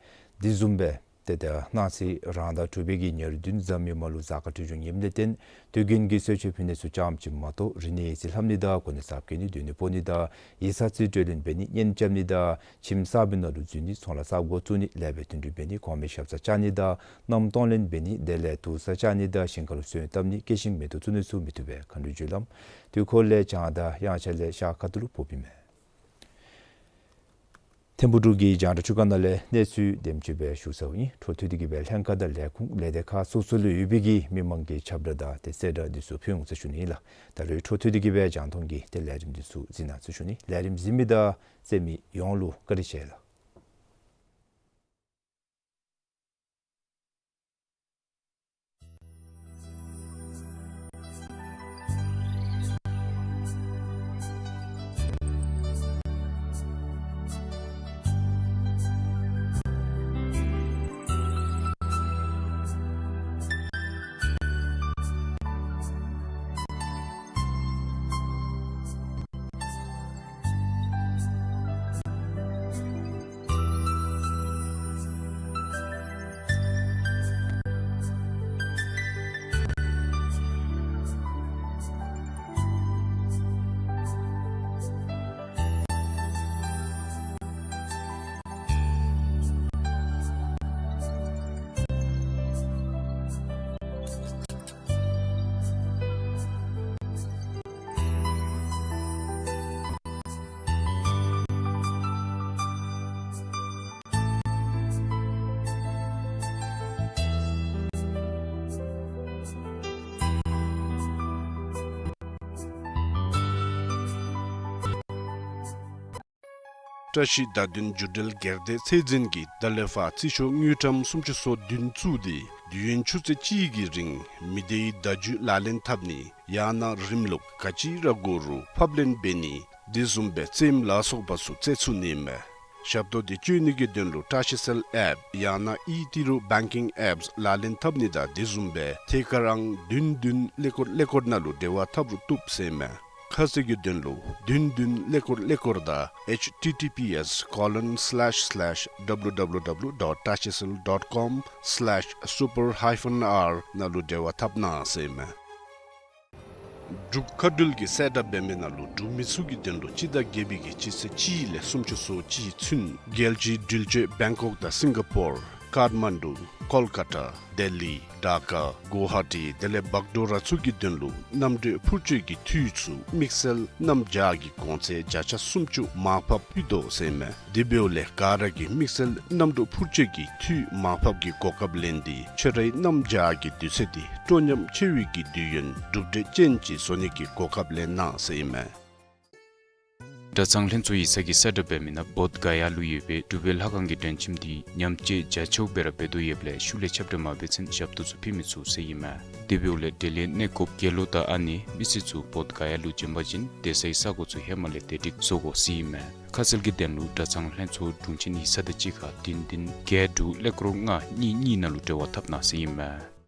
དེ་བཟུམ་སྦེ་ཏེ་ད་གནངས་ཚེ་རང་ཟླ་དྲུག་པའི་གི་ཉེར་བདུན་གཟའ་མིག་དམར་ལུ་གཟའ་སྐར་འཕྲོད་སྦྱོར་ངནམ་ལས་བརྟེན་དུས་རྒྱུན་གྱི་གསོལ་མཆོད་ཕུལ་ནི་ཚུ་ཙམ་ཅིག་མ་གཏོགས་རིག་གནས་ཡིག་རྩིས་ལྷབ་ནི་དང་གོ་གནས་གསརཔ་བསྐོ་ནི་སྡོད་གནས་སྤོ་ནི་དང་ཡིག་ཚང་རྩིས་སྤྲོད་ལེན་འབད་ནི་གཉེན་རྐྱབ་ནི་དང་ཁྱིམ་གསར་པའི་ནང་ལུ་འཛུལ་ནི་ཚོང་ལཱ་གསརཔ་འགོ་བཙུགས་ནི་ལེགས་པའི་དོན་སྒྲུབ་འབད་ནི་གོང་མའི་ཞབས་སར་བཅར་ནི་དང་མནའམ་གཏོང་ལེན་འབད་ནི་དེ་ལས་དུར་སར་བཅར་ནི་དང་ཞིང་ཁ་ལུ་སོན་བཏབ་ནི་སྐྱེད་ཤིང་མེ་ཏོག་བཙུགས་ནི་ཚུ་མི་བཏུབ་པས། མཁའ་འགྲོའི་རྒྱུ་ལམ་དུས་འཁོར་ལས་བྱང་ཟླ་དབྱངས་འཆར་ལས་ཤར་ཁ་ཐུག་ལུ་ཕོགཔ་ཨིན་མས། ཐིམ་ཕུག་འབྲུག་གི་རྒྱང་བསྒྲགས་ཁྲུས་ཁང་ནང་ལས་གནས་ཚུལ་དེམ་ཅིག་སྦེ་ཞུ་ཚརཝ་ཨིན། འཕྲོ་མཐུད་དེ་གིས་སྦེ་ལྷན་ཁག་དང་ལས་ཁུངས་ལས་སྡེ་ཁག་སོ་སོ་ལུ་ཡོད་པའི་གི་མི་མང་གི་ཁྱབ་བསྒྲགས་དང་ཏེ་གསལ་བསྒྲགས་འདི་ཚུ་ཕུལ་འོང་ཟེར་ཞུ་ནི་ཨིན་ལགས། ད་རུང་འཕྲོ་མཐུད་དེ་གིས་སྦེ་རྒྱང་མཐོང་གི་ཏེ་ལས་རིམ་འདི་ཚུ་གཟིགས་གནང་ཟེར་ཞུ་ནི། ལས་རིམ་གཟིགས་མི་དང་གསན་མི་ཡོངས་ལུ་བཀའ་དྲིན་ཆེ་ལགས། བཀྲ་ཤིས་བརྡ་དོན་བརྒྱུད་འབྲེལ་སྒེར་སྡེ་ཚད་འཛིན་གྱིས་ད་ལས་ཕར་རྩིས་ཤོག་དངུལ་ཀྲམ་སུམ་ཅུ་སོ་བདུན་བཙུགས་ཏེ་ དུས་ཡུན་ཆུ་ཚོད་གཅིག་གི་རིང་མི་སྡེའི་བརྡ་བརྒྱུད་ལག་ལེན་འཐབ་ནི་ཡང་ན་རིམ་ལུགས་ག་ཅི་ར་དགོ་རུང་ཕབ་ལེན་འབད་ནི་དེ་བཟུམ་སྦེ་རྩེདམོ་ལ་སོགས་པ་ཚུ་རྩེ་ཚུགས་ནི་མས། ཞབས་ཏོག་འདི་སྤྱོད་ནི་གི་དོན་ལུ་བཀྲ་ཤིས་གསལ་ཨེཔ་ཡང་ན་ཨི་ཏི་རུ་བེང་ཀིང་ཨེཔསི་ལག་ལེན་འཐབ་ནི་དང་དེ་བཟུམ་སྦེ་ཐད་ཀར་ཨང་བདུན་བདུན་ཀླད་ཀོར་ཀླད་ཀོར་ནང་ལུ་འབྲེལ་བ་འཐབ་རུང་བཏུབ་ཟེར་མས། ཁ་གསལ་གྱི་དོན་ལུ་བདུན་བདུན་ཀླད་ཀོར་ཀླད་ཀོར་དང་ཨེཆ་ཊི་ཊི་པི་ཨེསི་ཀོ་ལོན་སི་ལེཤ་སི་ལེཤ་ཌབ་ལུ་ཌབ་ལུ་ཌབ་ལུ་ཌོཊ་བཀྲ་ཤིས་གསལ་ཌོཊ་ཀོམ་སི་ལེཤ་སུ་པར་ཧའི་ཕན་ཨར་ནང་ལུ་འབྲེལ་བ་འཐབ་གནང་ཟེར་མས། འབྲུག་མཁའ་འགྲུལ་གྱི་གསལ་བསྒྲགས་འབད་མི་ནང་ལུ་འབྲུག་མི་ཚུ་གི་དོན་ལུ་སྤྱི་ཟླ་བརྒྱད་པའི་གི་སྤྱི་ཚེས་གཅིག་ལས་སུམ་ཅུ་སོ་གཅིག་ཚུན་རྒྱལ་སྤྱིའི་འགྲུལ་སྐྱོད་བེང་ཀོག་དང་སིང་ག་པོར་ཀཱཐ་མན་ཌུ་ཀོལ་ཀ་ཊ་ལྡི་ལི་ཌ་ཀ་གུ་ཧ་ཊི་དེ་ལས་བག་གྲོ་ར་ཚུ་གི་དོན་ལུ་གནམ་གྲུ་འཕུར་སྐྱོད་ཀྱི་འཐུས་ཚུ་དམིགས་བསལ་གནམ་བྱཱར་གྱི་གོང་ཚད་བརྒྱ་ཆ་སུམ་ཅུ་མར་ཕབ་ཕུལ་དོ་ཟེར་མས། དེ་འབདཝ་ལས་ག་ར་གིས་དམིགས་བསལ་གནམ་གྲུ་འཕུར་སྐྱོད་ཀྱི་འཐུས་མར་ཕབ་ཀྱི་གོ་སྐབས་ལེན་ཏེ་ཁྱོད་རའི་གནམ་བྱཱར་གྱི་དུས་ཚོད་འདི་སྤྲོ་ཉམས་ཆེ་བའི་གི་དུས་ཡུན་གྲུབ་འབྲས་ཅན་ཅིག་བཟོ་ནི་གི་གོ་སྐབས་ལེན་གནང་ཟེར་ཨིན་མས། གྲྭ་ཚང་ལྷན་ཚོགས་ཡིག་ཚང་གི་གསལ་བསྒྲགས་འབད་མི་ནང་བོདྷ་ག་ཡ་ལུ་ཡོད་པའི་གྲུབ་པའི་ལྷ་ཁང་གི་སྒྲོན་ཆེན་འདི་ཉམས་བཅོས་རྒྱ་ཆེཝ་སྦེ་ར་འབད་དོ་ཡོདཔ་ལས་ཤུལ་ལས་ཁྱབ་བསྒྲགས་མ་འབད་ཚུན་ཞབས་ཏོག་ཚུ་ཕུལ་མི་ཚུགས་ཟེར་ཨིན་མས། དེ་འབདཝ་ལས་འབྲེལ་ཡོད་གནས་སྐོརཔ་དགེ་སློང་དང་ཨ་ནེ་མི་སེར་ཚུ་བོདྷ་ག་ཡ་ལུ་བྱོན་པ་ཅིན་སྡོད་སའི་ས་གོ་ཚུ་ཧེ་མ་ལས་དེ་སྒྲིག་བཟོ་དགོ་ཟེར་ཨིན་མས། ཁ་གསལ་གྱི་དོན་ལུ་གྲྭ་ཚང་ལྷན་ཚོགས་དྲུང་ཆེན་ཡིག་ཚང་དང་གཅིག་ཁར་བདུན་བདུན་བརྒྱད་དྲུག་ཀླད་ཀོར་ལྔ་གཉིས་གཉིས་ནང་ལུ་འབྲེལ་བ་འཐབ་གནང་ཟེར་ཨིན་མས།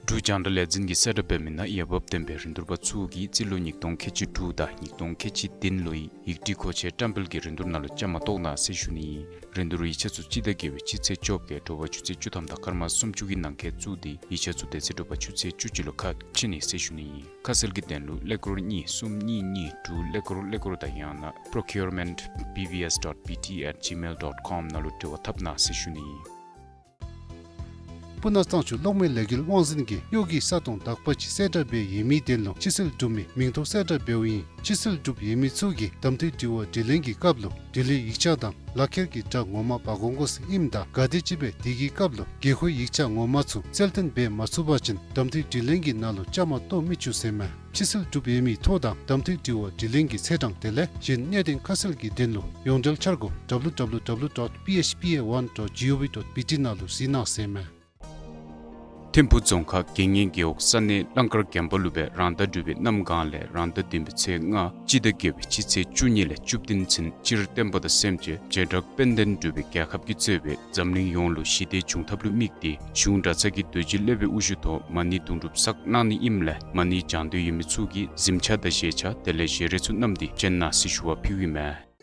འབྲུག་རྒྱང་བསྒྲགས་ལས་འཛིན་གྱི་གསལ་བསྒྲགས་འབད་མི་ནང་འོས་འབབ་ལྡན་པའི་རིན་བསྡུར་པ་ཚུ་གིས་རྩིས་ལོ་ཉིས་སྟོང་ཁལ་གཅིག་དྲུག་དང་ཉིས་སྟོང་ཁལ་གཅིག་བདུན་ལོའི་ཡིག་སྒྲིག་མཁོ་ཆས་བཀྲམ་སྤེལ་གྱི་རིན་བསྡུར་ནང་ལུ་བཅའ་མར་གཏོགས་གནང་ཟེར་ཞུ་ནི་ཨིན། རིན་བསྡུར་ཡིག་ཆ་ཚུ་སྤྱི་ཟླ་བརྒྱད་པའི་སྤྱི་ཚེས་བཅོ་བརྒྱད་དྲོ་པ་ཆུ་ཚོད་བཅུ་ཐམ་དང་སྐར་མ་སུམ་ཅུ་གི་ནང་འཁོད་བཙུགས་ཏེ་ཡིག་ཆ་ཚུ་དེ་ཚེ་དྲོ་པ་ཆུ་ཚོད་བཅུ་གཅིག་ལུ་ཁ་ཕྱེ་ནི་ཟེར་ཞུ་ནི་ཨིན། ཁ་གསལ་གྱི་དོན་ལུ་ཀླད་ཀོར་གཉིས་གསུམ་གཉིས་གཉིས་དྲུག་ཀླད་ཀོར་ཀླད་ཀོར་དང་ཡང་ན་procurement B B S dot B T at gmail dot com ནང་ལུ་འབྲེལ་བ་འཐབ་གནང་ཟེར་ཞུ་ནི་ཨིན། སྤུ་ན་གཙང་ཆུ་གློག་མེ་ལས་འགུལ་དབང་འཛིན་གྱིས་གཡོག་གི་ས་སྟོང་དག་པ་ཅིག་གསལ་བསྒྲགས་འབད་ཡོད་མི་དོན་ལུ་ཕྱི་སེལ་གྲུབ་མི་མིང་ཐོ་གསལ་བསྒྲགས་འབདཝ་ཨིན། ཕྱི་སེལ་གྲུབ་ཡོད་མི་ཚུ་གིས་གདམ་འཐུས་དྲི་བ་དྲིས་ལན་གྱི་སྐབས་ལུ་དྲི་ལན་ཡིག་ཆ་དང་ལག་ཁྱེར་གྱི་སྒྲ་ངོ་མ་འབག་འོང་དགོ་ཟེར་ཨིནམ་ད་ག་དེམ་ཅིག་སྦེ་དེ་གི་སྐབས་ལུ་དགོས་མཁོའི་ཡིག་ཆ་ངོ་མ་ཚུ་གསལ་སྟོན་འབད་མ་ཚུགས་པ་ཅིན་གདམ་འཐུས་དྲིས་ལན་གྱི་ནང་ལུ་བཅའ་མར་གཏོགས་མི་ཆོག་ཟེར་མས། ཕྱི་སེལ་གྲུབ་ཡོད་མི་ཐོ་དང་གདམ་འཐུས་དྲི་བ་དྲིས་ལན་གྱི་ཚེས་གྲངས་དེ་ལས་གཞན་གནད་དོན་ཁ་གསལ་གྱི་དོན་ལུ་ཡོངས་འབྲེལ་འཆར་སྒོ་W W W dot P H P A one dot gov dot B T ནང་ལུ་གཟིགས་གནང་ཟེར་མས། ཐིམ་ཕུག་རྫོང་ཁག་དགེ་བསྙེན་རྒེད་འོག་ས་གནས་གླང་དཀར་དགོན་པ་ལུ་སྦེ་རང་ཟླ་དྲུག་པའི་གནམ་གང་ལས་རང་ཟླ་བདུན་པའི་ཚེས་ལྔ་སྤྱི་ཟླ་བརྒྱད་པའི་སྤྱི་ཚེས་བཅུ་གཉིས་ལས་བཅུ་བདུན་ཚུན་སྤྱིར་བསྟན་པ་དང་སེམས་ཅན་བྱེ་བྲག་དཔལ་ལྡན་འབྲུག་པའི་རྒྱལ་ཁབ་ཀྱིས་གཙོས་པའི་འཛམ་གླིང་ཡོངས་ལུ་ཞི་བདེ་འབྱུང་ཐབས་ལུ་དམིགས་ཏེ་གཞུང་གྲྭ་ཚང་གི་རྡོ་རྗེ་སློབ་དཔོན་དབུ་བཞུགས་ཐོག་མ་ཎི་དུང་སྒྲུབ་བསགས་གནང་ནི་ཨིནམ་ལས་མ་ཎི་བགྱང་འདོད་ཡོད་མི་ཚུ་གིས་གཟིམ་ཆས་དང་བཞེས་ཆས་དེ་ལས་བཞེས་རས་ཚུ་བསྣམས་ཏེ་བྱོན་གནང་ཟེར་ཞུ་བ་ཕུལཝ་ཨིན་མས།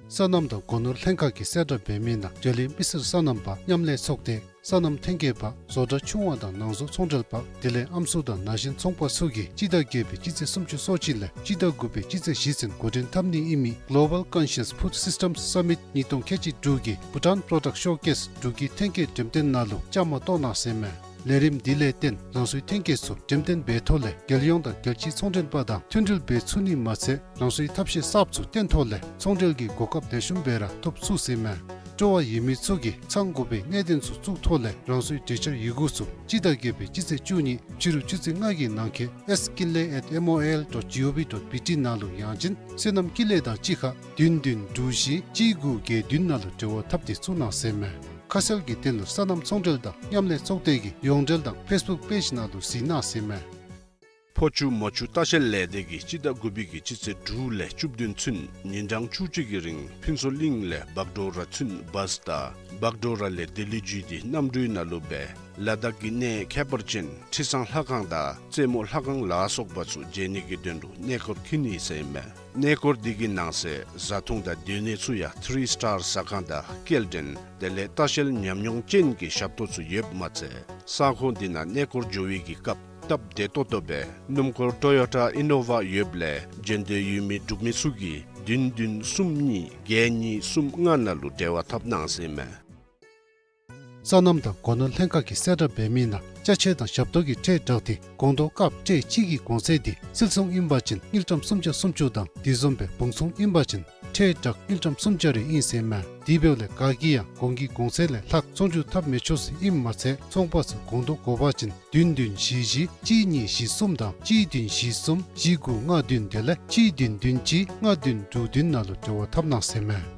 སོ་ནམ་དང་སྒོ་ནོར་ལྷན་ཁག་གི་གསལ་བསྒྲགས་འབད་མི་ནང་འབྲེལ་ཡོད་མི་སེར་སོ་ནམ་པ་མཉམ་ལས་ཚོགས་སྡེ་སོ་ནམ་ཐོན་སྐྱེད་པ་བཟོ་གྲྭ་ཆུང་བ་དང་ནང་བཟོ་ཚོང་འབྲེལ་པ་དེ་ལས་ཨམ་སྲུ་དང་ན་གཞོན་ཚོང་པ་ཚུ་གིས་སྤྱི་ཟླ་བརྒྱད་པའི་སྤྱི་ཚེས་སུམ་ཅུ་སོ་གཅིག་ལས་སྤྱི་ཟླ་དགུ་པའི་སྤྱི་ཚེས་བཞི་ཚུན་འགོ་འདྲེན་འཐབ་ནི་ཨིན་མི་Global Conscious Food Systems Summit ཉིས་སྟོང་ཁལ་གཅིག་དྲུག་གི་Bhutan Product Showcase འབྲུག་གི་ཐོན་སྐྱེད་འགྲེམས་སྟོན་ནང་ལུ་བཅའ་མར་གཏོགས་གནང་ཟེར་མས། ལས་རིམ་འདི་ལས་བརྟེན་རང་སོའི་ཐོན་སྐྱེད་ཚུ་འགྲེམས་སྟོན་འབད་ཐོག་ལས་རྒྱལ་ཡོངས་དང་རྒྱལ་སྤྱིའི་ཚོང་འབྲེལ་པ་དང་མཐུན་སྒྲིལ་འབད་ཚུགས་ནི་མ་ཚད་རང་སོའི་ཐབས་ཤེས་གསརཔ་ཚུ་བཏོན་ཐོག་ལས་ཚོང་འབྲེལ་གྱི་གོ་སྐབས་ལེགས་ཤོམ་སྦེ་ར་ཐོབ་ཚུགས་ཟེར་མས། སྤྲོ་བ་ཡོད་མི་ཚུ་གིས་ཚང་དགོ་པའི་གནད་དོན་ཚུ་བཙུགས་ཐོག་ལས་རང་སོའི་གྲོས་འཆར་ཡི་གུ་ཚུ་སྤྱི་ཟླ་བརྒྱད་པའི་སྤྱི་ཚེས་བཅུ་གཉིས་ཕྱི་རུ་ཆུ་ཚོད་ལྔ་གི་ནང་འཁོད་S Kinley at M O I L dot G O V dot B T ནང་ལུ་ཡང་ཅིན་སོ་ནམ་ཀུན་ལེགས་དང་གཅིག་ཁར་བདུན་བདུན་དྲུག་བཞི་གཅིག་དགུ་བརྒྱད་བདུན་ནང་ལུ་འབྲེལ་བ་འཐབ་སྟེ་བཙུགས་གནང་ཟེར་མས། ཁ་གསལ་གྱི་དོན་ལུ་སོ་ནམ་ཚོང་འབྲེལ་དང་མཉམ་ལས་ཚོགས་སྡེ་གི་ཡོངས་འབྲེལ་དང་Facebook page ནང་ལུ་གཟིགས་གནང་ཟེར་མས། ཕོ་ཆུ་མོ་ཆུ་ལྟ་བཤལ་ལས་སྡེ་གིས་སྤྱི་ཟླ་དགུ་པའི་གི་སྤྱི་ཚེས་དྲུག་ལས་བཅུ་བདུན་ཚུན་ཉིན་གྲངས་བཅུ་གཅིག་གི་རིང་ཕུན་ཚོགས་གླིང་ལས་བག་གྲོ་ར་ཚུན་བཱས་དང་བག་གྲོ་ར་ལས་ལྡི་ལི་བརྒྱུད་དེ་གནམ་གྲུའི་ནང་ལུ་སྦེ་ལ་དྭགས་ཀྱི་གནས་ཁྱད་པར་ཅན་ཁྲི་བཟང་ལྷ་ཁང་དང་རྩེ་མོ་ལྷ་ཁང་ལ་སོགས་པ་ཚུ་མཇལ་ནི་གི་དོན་ལུ་གནས་སྐོར་འཁྱིད་ནི་ཟེར་མས། གནས་སྐོར་འདི་གི་ནང་གསེས་བཟའ་འཐུང་དང་སྡོད་གནས་ཚུ་ཡང་ཐི་རི་སི་ཊར་ཟ་ཁང་དང་སྐྱེལ་འདྲེན་དེ་ལས་ལྟ་བཤལ་ཉམས་མྱོང་ཅན་གྱི་ཞབས་ཏོག་ཚུ་ཡོདཔ་མ་ཚད་ས་ཁོངས་འདི་ནང་གནས་སྐོར་འགྱོ་བའི་གི་སྐབས་སྟབས་བདེ་ཏོག་ཏོ་སྦེ་སྣུམ་འཁོར་ཊོ་ཡོ་ཊ་ཨི་ནོ་ཝ་ཡོདཔ་ལས་མཇལ་འདོད་ཡོད་མི་འབྲུག་མི་ཚུ་གིས་བདུན་བདུན་གསུམ་གཉིས་བརྒྱད་གཉིས་གསུམ་ལྔ་ནང་ལུ་འབྲེལ་བ་འཐབ་གནང་ཟེར་མས། སོ་ནམ་དང་སྒོ་ནོར་ལྷན་ཁག་གི་གསལ་བསྒྲགས་འབད་མི་ནང་ཅ་ཆས་དང་ཞབས་ཏོག་གི་ཁྲལ་དྲག་འདི་སྒོང་རྡོག་དཀརཔོ་ཊེ་གཅིག་གི་གོང་ཚད་འདི་བསིལ་ཚོང་ཨིན་པ་ཅིན་དངུལ་ཀྲམ་སུམ་བརྒྱ་སུམ་ཅུ་དང་དེ་བཟུམ་སྦེ་བུང་ཚོང་ཨིན་པ་ཅིན་ཁྲལ་དྲག་དངུལ་ཀྲམ་སུམ་བརྒྱ་རེ་ཨིན་ཟེར་མས། དེ་འབདཝ་ལས་ག་གིས་ཡང་གོང་གི་གོང་ཚད་ལས་ལྷག་ཚོང་འགྱུར་འཐབ་མི་ཆོག་ཟེར་ཨིནམ་མ་ཚད་ཚོང་པ་ཚུ་སྒོང་རྡོག་དགོ་པ་ཅིན་བདུན་བདུན་བཞི་བཞི་གཅིག་གཉིས་བཞི་གསུམ་དང་གཅིག་བདུན་བཞི་གསུམ་བཞི་དགུ་ལྔ་བདུན་དེ་ལས་གཅིག་བདུན་བདུན་གཅིག་ལྔ་བདུན་དྲུག་བདུན་ནང་ལུ་འབྲེལ་བ་འཐབ་གནང་ཟེར་མས།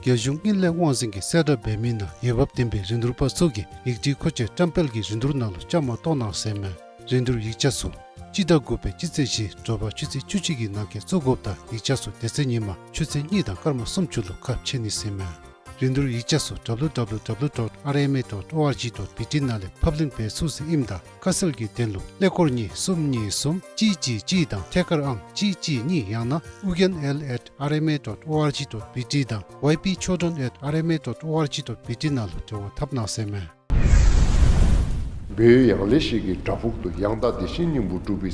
རྒྱལ་གཞུང་དངུལ་ལས་དབང་འཛིན་གྱིས་གསལ་བསྒྲགས་འབད་མི་ནང་འོས་འབབ་ལྡན་པའི་རིན་བསྡུར་པ་ཚུ་གིས་ཡིག་འབྲེལ་མཁོ་ཆས་བཀྲམ་སྤེལ་གྱི་རིན་བསྡུར་ནང་ལུ་བཅའ་མར་གཏོགས་གནང་ཟེར་མས། རིན་བསྡུར་ཡིག་ཆ་ཚུ་སྤྱི་ཟླ་དགུ་པའི་སྤྱི་ཚེས་བཞི་དྲོ་པ་ཆུ་ཚོད་བཅུ་གཅིག་གི་ནང་འཁོད་བཙུགས་དགོཔ་དང་ཡིག་ཆ་ཚུ་དེ་ཚེ་ཉིན་མ་ཆུ་ཚོད་གཉིས་དང་སྐར་མ་སུམ་ཅུ་ལུ་ཁ་ཕྱེ་ནི་ཟེར་མས། རིན་བསྡུར་ཡིག་ཆ་ཚུ་W W W dot R M A dot O R G dot B T ནང་ལས་ཕབ་ལེན་འབད་ཚུགས་ཟེར་ཨིནམ་ད་ཁ་གསལ་གྱི་དོན་ལུ་ཀླད་ཀོར་གཉིས་གསུམ་གཉིས་གསུམ་གཅིག་གཅིག་གཅིག་དང་ཐད་ཀར་ཨང་གཅིག་གཅིག་གཉིས་ཡང་ན་ཨུ་རྒྱན་L at R M A dot O R G dot B T དང་Y P children at R M A dot O R G dot B T ནང་ལུ་འབྲེལ་བ་འཐབ་གནང་ཟེར་མས། བོད་ཡང་ལེ་ཤོད་ཀྱི་བྲག་ཕུག་ཏུ་ཡང་དག་བདེ་ཆེན་སྙིང་པོར་གྲུབ་པའི་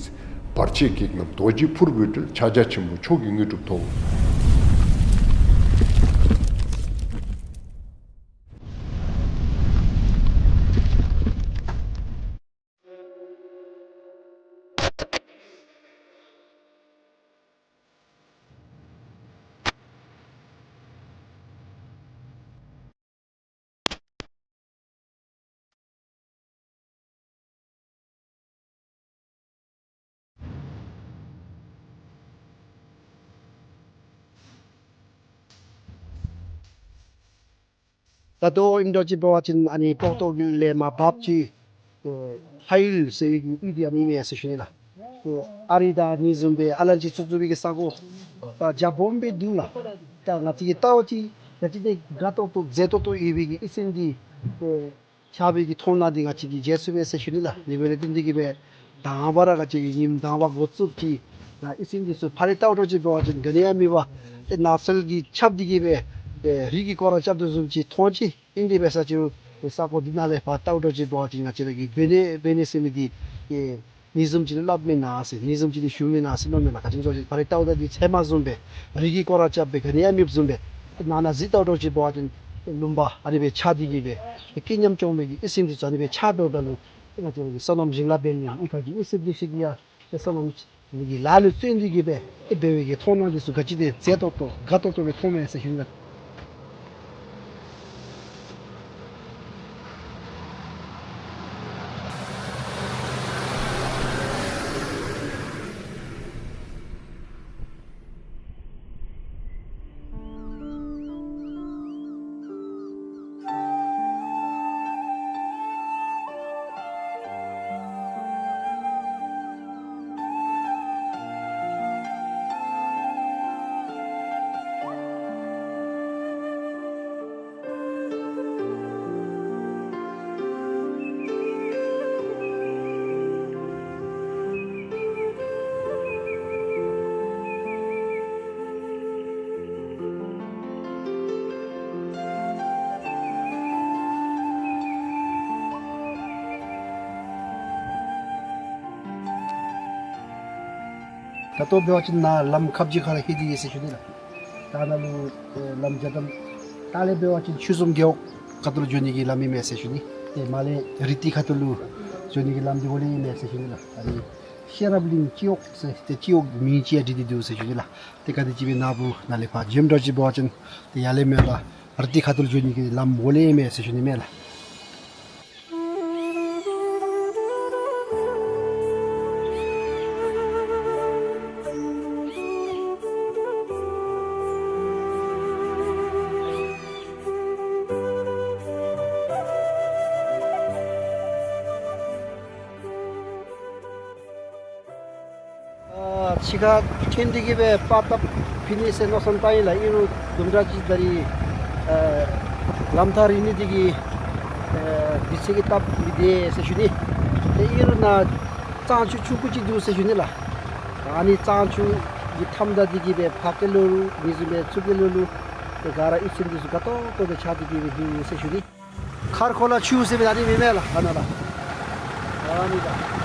བར་ཆད་བགེགས་རྣམས་རྡོ་རྗེ་ཕུར་བུས་བསྒྲལ། ཕྱག་རྒྱ་ཆེན་པོ་མཆོག་གི་དངོས་གྲུབ་ཐོབ། ད་ལྟོ་ཨིནམ་འདྲཝ་ཅིག་འབད་བ་ཅིན་ཨ་ནི་ཏོག་ཏོ་གི་ལས་མར་བབས་ཅི། ཨེ་ཧའི་ལ་ཟེར་བའི་གི་ཡུལ་འདི་ཨ་ནི་ཨིན་མས་ཟེར་ཞུ་ནི་ལགས། ཨེ་ཨ་རི་དང་ཨ་ནི་བཟུམ་སྦེ་ཨ་ལ་ཅིག་ཚུབ་ཚུབ་པའི་གི་ས་གོ་ད་རྒྱ་སྦོམ་སྦེ་འདུག་ལགས། ད་ང་བཅས་ཀྱིས་བལྟཝ་ཅིག་ང་བཅས་འདི་དགའ་ཏོག་ཏོ་མཛེས་ཏོག་ཏོ་ཡོད་པའི་གི་ཡིད་སེམས་འདི་ཨེ་ཆགས་པའི་གི་མཐོང་སྣང་འདི་ང་བཅས་ཀྱིས་མཇལ་ཚུགས་པས་ཟེར་ཞུ་ནི་ལགས། དེ་འབདཝ་ལས་བརྟེན་ཏེ་གིས་སྦེ་དང་པ་ར་ང་བཅས་ཀྱིས་ཉིནམ་དང་པ་འགོ་བཙུགས་ཅི། ད་ཡིད་སེམས་འདི་ཚུ་ཕར་ལས་བལྟཝ་འདྲཝ་ཅིག་འབད་བ་ཅིན་ག་ནི་ཡང་མེད་པར་ཨེ་ནགས་ཚལ་གྱིས་ཁྱབ་སྟེ་གིས་སྦེ་ཨེ་རི་གི་སྐོར་ར་རྐྱབ་དོ་བཟུམ་ཅིག་མཐོང་ཅི། ཨིན་དེ་འབད་ས་ཅིག་རུང་ས་གོ་འདི་ནང་ལས་ཕར་བལྟཝ་འདྲཝ་ཅིག་འབད་བ་ཅིན་ང་བཅས་ར་གི་འབད་ནི་འབད་ནི་ཟེར་མི་འདི་ཨེ་ཨ་ནི་བཟུམ་ཅིག་ལུ་སླབ་མེན་ན་ཟེར། ཨ་ནི་བཟུམ་ཅིག་ལུ་ཞུ་མེན་ན་ཟེར་མནོཝ་མས་ལགས། ག་ཅི་སྨོ་ཟེར་བ་ཅིན་ཕར་ལས་བལྟཝ་ད་འདི་ཚལ་མ་བཟུམ་སྦེ་རི་གི་སྐོར་ར་རྐྱབ་སྦེ་ག་ནི་ཡང་མེདཔ་བཟུམ་སྦེ་ནང་ན་གཟིགས་བལྟཝ་འདྲཝ་ཅིག་འབད་བ་ཅིན་ལུང་པ་ཨ་ནི་སྦེ་ཆགས་ཏེ་གིས་སྦེ་སྐྱིད་ཉམས་སྐྱོང་བའི་གི་ཡིད་སེམས་འདི་ཚུ་ཨ་ནི་སྦེ་ཆགས་འགྱོཝ་ད་ལུ་ང་བཅས་ར་གི་བསོད་ནམས་ཞིང་ལཱ་འབད་ནི་ཡང་ཨིན་པ་གི་ཡིད་སེམས་འདི་ཚུ་གིས་ཡང་བསོད་ནམས་ནི་གི་ལཱ་ལུ་བརྩོན་ཏེ་གིས་སྦེ་ཨེ་འབད་བའི་གི་མཐོང་སྣང་འདི་ཚུ་ག་ཅི་དེ་མཛེས་ཏོག་ཏོ་དགའ་ཏོག་ཏོ་སྦེ་མཐོངམ་མས་ཟེར་ཞུ་ནི་ལགས། ད་ལྟོ་འབད་བ་ཅིན་ནཱ་ལམ་ཁབ་ཅིག་ཁར་ལྷོད་དེ་ཡོད་ཟེར་ཞུ་ནི་ལགས། ད་ནཱ་ལུ་ཨེ་ལམ་རྒྱ་གྲམ་ད་ལས་འབད་བ་ཅིན་ཆོས་འཛོམས་རྒེད་འོག་ཁ་ཐུག་ལུ་འགྱོ་ནི་གི་ལམ་ཨིན་མས་ཟེར་ཞུ་ནི། ཏེ་མར་ལས་རི་ཏི་ཁ་ཐུག་ལུ་འགྱོ་ནི་གི་ལམ་འདི་འོག་ལས་ཨིན་མས་ཟེར་ཞུ་ནི་ལགས། ཨ་ནི་ཤེས་རབ་གླིང་སྤྱི་འོག་ཟེར་ཏེ་སྤྱི་འོག་མིང་ཅིག་ཡང་བྲིས་ཏེ་འདུག་ཟེར་ཞུ་ནི་ལགས། ཏེ་ག་དེམ་ཅིག་སྦེ་ནཱ་བུ་ནཱ་ལས་ཕར་འགྱོཝ་འདྲཝ་ཅིག་འབད་བ་ཅིན་ཏེ་ཡར་ལས་མར་ལས་རི་ཏི་ཁ་ཐུག་ལུ་འགྱོ་ནི་གི་ལམ་འོག་ལས་ཨིན་མས་ཟེར་ཞུ་ནི་མས་ལགས། ཨ་ཕྱི་ཁར་ཐོན་ཏེ་གིས་སྦེ་པར་བཏབ་ཕུལ་ནི་ཟེར་མནོ་བསམ་བཏང་ཡི་ལགས། ཨིན་རུང་དུམ་གྲ་ཅིག་ད་རིས་ཨ་ལམ་ཐག་རིང་ནི་འདི་གིས་ཨ་དུས་ཚོད་ཀྱིས་སྟབས་མི་བདེ་ཟེར་ཞུ་ནི། ཏེ་ཨིན་རུང་ནཱ་གཙང་ཆུ་ཆུང་ཀུ་ཅིག་འདུག་ཟེར་ཞུ་ནི་ལགས། ཨ་ནི་གཙང་ཆུ་གི་མཐའམ་ད་འདི་གིས་སྦེ་ཕར་སྐྱེ་ལོ་རུང་ཨ་ནི་བཟུམ་སྦེ་ཚུར་སྐྱེ་ལོ་རུང་ཏེ་ག་ར་ཡིད་སེམས་འདི་ཚུ་དགའ་ཏོག་ཏོ་སྦེ་ཆགས་ཏེ་གིས་སྦེ་འདུག་ཟེར་ཞུ་ནི། མཁར་ཁོ་ལ་ཆུ་ཟེར་མི་ཨ་ནི་མེན་མས་ལགས། ཨ་ནཱ་ལགས། ཨ་ནི་ལགས།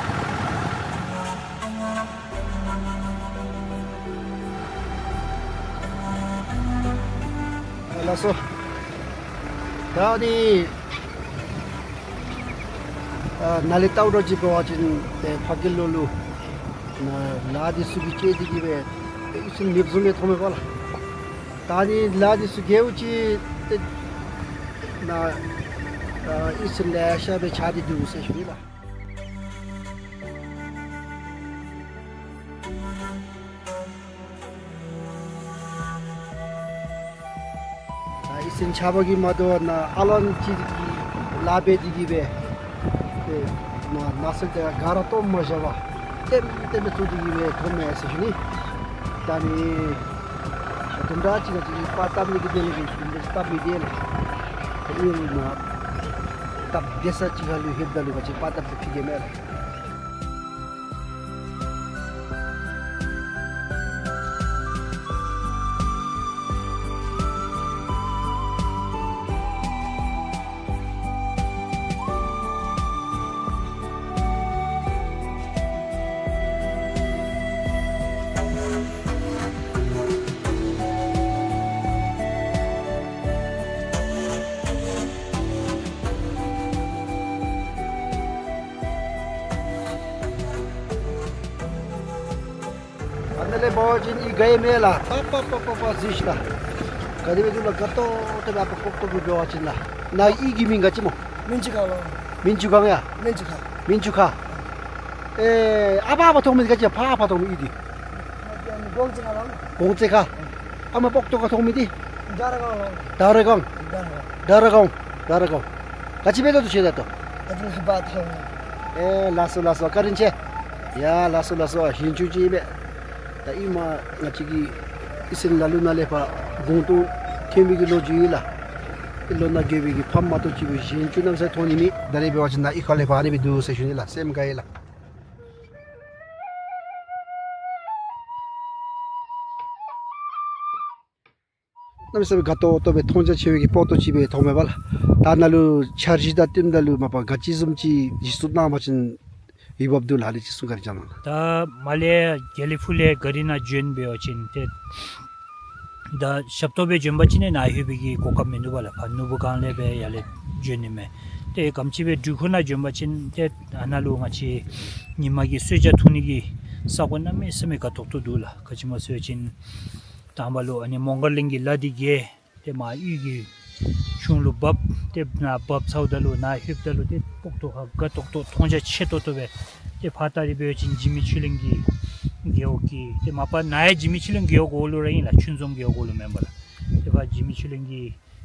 ལགས་སོ། ད་ཨ་ནི་ཨ་ནཱ་ལས་བལྟཝ་འདྲཝ་ཅིག་འབད་བ་ཅིན་ཏེ་ཕར་སྐྱེ་ལོ་ལུ་ནཱ་ལ་འདི་ཚུ་གིས་བཅད་དེ་གིས་སྦེ་ཏེ་ཡིད་སེམས་མེདཔ་བཟུམ་སྦེ་མཐོངམ་མས་པ་ལགས། ད་ཨ་ནི་ལ་འདི་ཚུ་བརྒལཝ་ཅིག་ཏེ་ནཱ་ཨ་ཡིད་སེམས་ལེ་ཤ་སྦེ་ཆགས་ཏེ་འདུག་ཟེར་ཞུ་ནི་ལགས། ད་ ཨི་སེམས་ཆགས་པ་གིས་མ་དོ་ན་ཨ་ལན་ཅིག་གིས་ལཱ་འབད་དེ་གིས་སྦེ་ཏེ་ནཱ་ནགས་ཚལ་དེ་ག་ར་སྟོངམ་མ་བཞག་པར་ལྟེམ་ལྟེམ་སྦེ་བཙུགས་ཏེ་གིས་སྦེ་ཐོན་མས་ཟེར་ཞུ་ནི། ད་ནི་དུམ་གྲ་ཅིག་ང་བཅས་ཀྱིས་པར་བཏབ་ནི་གི་དོན་ལུ་གིས་དུམ་གྲ་ཅིག་བཏབ་མི་དེ་ལགས། ཏེ་ཨིན་ན་སྟབས་བདེ་ས་ཅིག་ཁ་ལུ་ལྷོདཔ་ད་ལུ་ང་བཅས་པར་བཏབ་སྟེ་ཕུལ་གེ་མས་ལགས། ཨ་ནཱ་ལས་འབད་བ་ཅིན་ཨི་ག་ཡོད་མས་ལགས། པ་པ་པ་པ་པ་གཟིགས་ཤིག་ལགས། ག་དེ་སྦེ་འདུག་ལགས། དགའ་ཏོག་ཏོ་སྦེ་ཨ་པ་ཀོག་ཀོག་སྦེ་འབད་བ་ཅིན་ལགས། ནཱ་ཨི་གི་མིང་ག་ཅི་སྨོ། མིན་ཅུ་ཁ་ལགས། མིན་ཅུ་ཁ་ཡ། མིན་ཅུ་ཁ། མིན་ཅུ་ཁ། ཨེ་ཨ་ཕར་ཕར་མཐོང་མི་འདི་ག་ཅི་ཕར་ཕར་མཐོང་མི་ཨི་འདི། གོང་རྩེ་ཁ་ལགས། གོང་རྩེ་ཁ། ཨ་མར་སྤོག་ཏོ་ཁ་མཐོང་མི་འདི། དར་ར་སྒང་ལགས། དར་ར་སྒང་། དར་ར་སྒང་། དར་ར་སྒང་། དར་ར་སྒང་། ག་ཅི་འབད་དོ་འདུག་ཤེས་ད་ལྟོ། ད་ཅི་ལས་འབད་དོ། ཨེ་ལགས་སོ་ལགས་སོ། བཀའ་དྲིན་ཆེ། ཡ་ལགས་སོ་ལགས་སོ། ཞིང་ཆུང་ཅིག་ཨིན་པས། ད་ཨིན་མས། ང་བཅས་ཀྱི་ཨི་སེམས་ལ་ལུ་ནཱ་ལས་ཕར་གུང་ཏོ་ཐོན་མི་གི་ལོ་རྒྱུས་ཨིན་ལགས། ཨི་ལོ་ནཱ་དགོ་པའི་གི་ཕམ་མ་གཏོགས་ཅིག་སྦེ་ཞིང་ཆུང་གནམ་ས་མཐོང་ནི་མེད། ད་རེས་འབད་བ་ཅིན་ནཱ་ཨི་ཁ་ལས་ཕར་ཨ་ནི་སྦེ་འདུག་ཟེར་ཞུ་ནི་ལགས། སེམས་དགའ་ཡི་ལགས། གནམ་མེད་ས་མེད་དགའ་ཏོག་ཏོ་སྦེ་མཐོང་རྒྱ་ཆེ་བའི་གི་སྤོ་ཏོ་ཅིག་སྦེ་མཐོང་མས་པ་ལགས། ད་ནཱ་ལུ་འཆར་གཞི་དང་བསྟུནམ་ད་ལུ་མ་པ་ག་ཅི་བཟུམ་ཅིག་གཞི་བཙུགས་གནང་བ་ཅིན་འོས་འབབ་འདུག་ལགས། ཨ་ནི་ཅིག་གསུང་བཀའ་དྲིན་བསྐྱང་གནང་ལགས། ད་མར་ལས་དགེ་ལེགས་ཕུ་ལས་ག་རི་ནང་བྱོན་འབད་བ་ཅིན་ཏེ་ད་ཞབས་ཏོག་སྦེ་བྱོན་པ་ཅིན་ནཱ་ལྷོད་པའི་གི་གོ་སྐབས་མིན་འདུག་པ་ལགས། ཕར་ནོར་བུ་སྒང་ལས་སྦེ་ཡར་ལས་བྱོན་ནི་མས། ཏེ་ག་དེམ་ཅིག་སྦེ་འབྲུག་ཁུག་ནང་བྱོན་པ་ཅིན་ཏེ་ཨ་ནཱ་ལུ་ང་བཅས་ཉིན་མ་གི་གསོལ་ཇ་འཐུང་ནི་གི་ས་གོ་གནམ་མེད་ས་མེད་དགའ་ཏོག་ཏོ་འདུག་ལགས། ག་ཅི་སྨོ་ཟེར་བ་ཅིན་དང་པ་ལུ་ཨ་ནི་མོང་སྒར་གླིང་གི་ལ་འདི་བརྒལ། ཏེ་མར་གཡུས་ཀྱི་གཞུང་ལུ་བབས། ཏེ་ནཱ་བབས་ཚརཝ་ད་ལུ་ནཱ་ལྷོདཔ་ད་ལུ་ཏེ་སྤོག་ཏོ་ཁ་དགའ་ཏོག་ཏོ་མཐོང་རྒྱ་ཆེ་ཏོག་ཏོ་སྦེ། ཏེ་ཕར་ད་རེས་འབད་བ་ཅིན་འཇིགས་མེད་ཆོས་གླིང་གི་རྒེད་འོག་གི་ཏེ་མ་པ་ནཱ་ཡང་འཇིགས་མེད་ཆོས་གླིང་རྒེད་འོག་གུ་ལུ་ར་ཨིན་ལགས། ཆོས་འཛོམས་རྒེད་འོག་གུ་ལུ་མེན་པ་ལགས། ཏེ་ཕར་འཇིགས་མེད་ཆོས་གླིང་གི་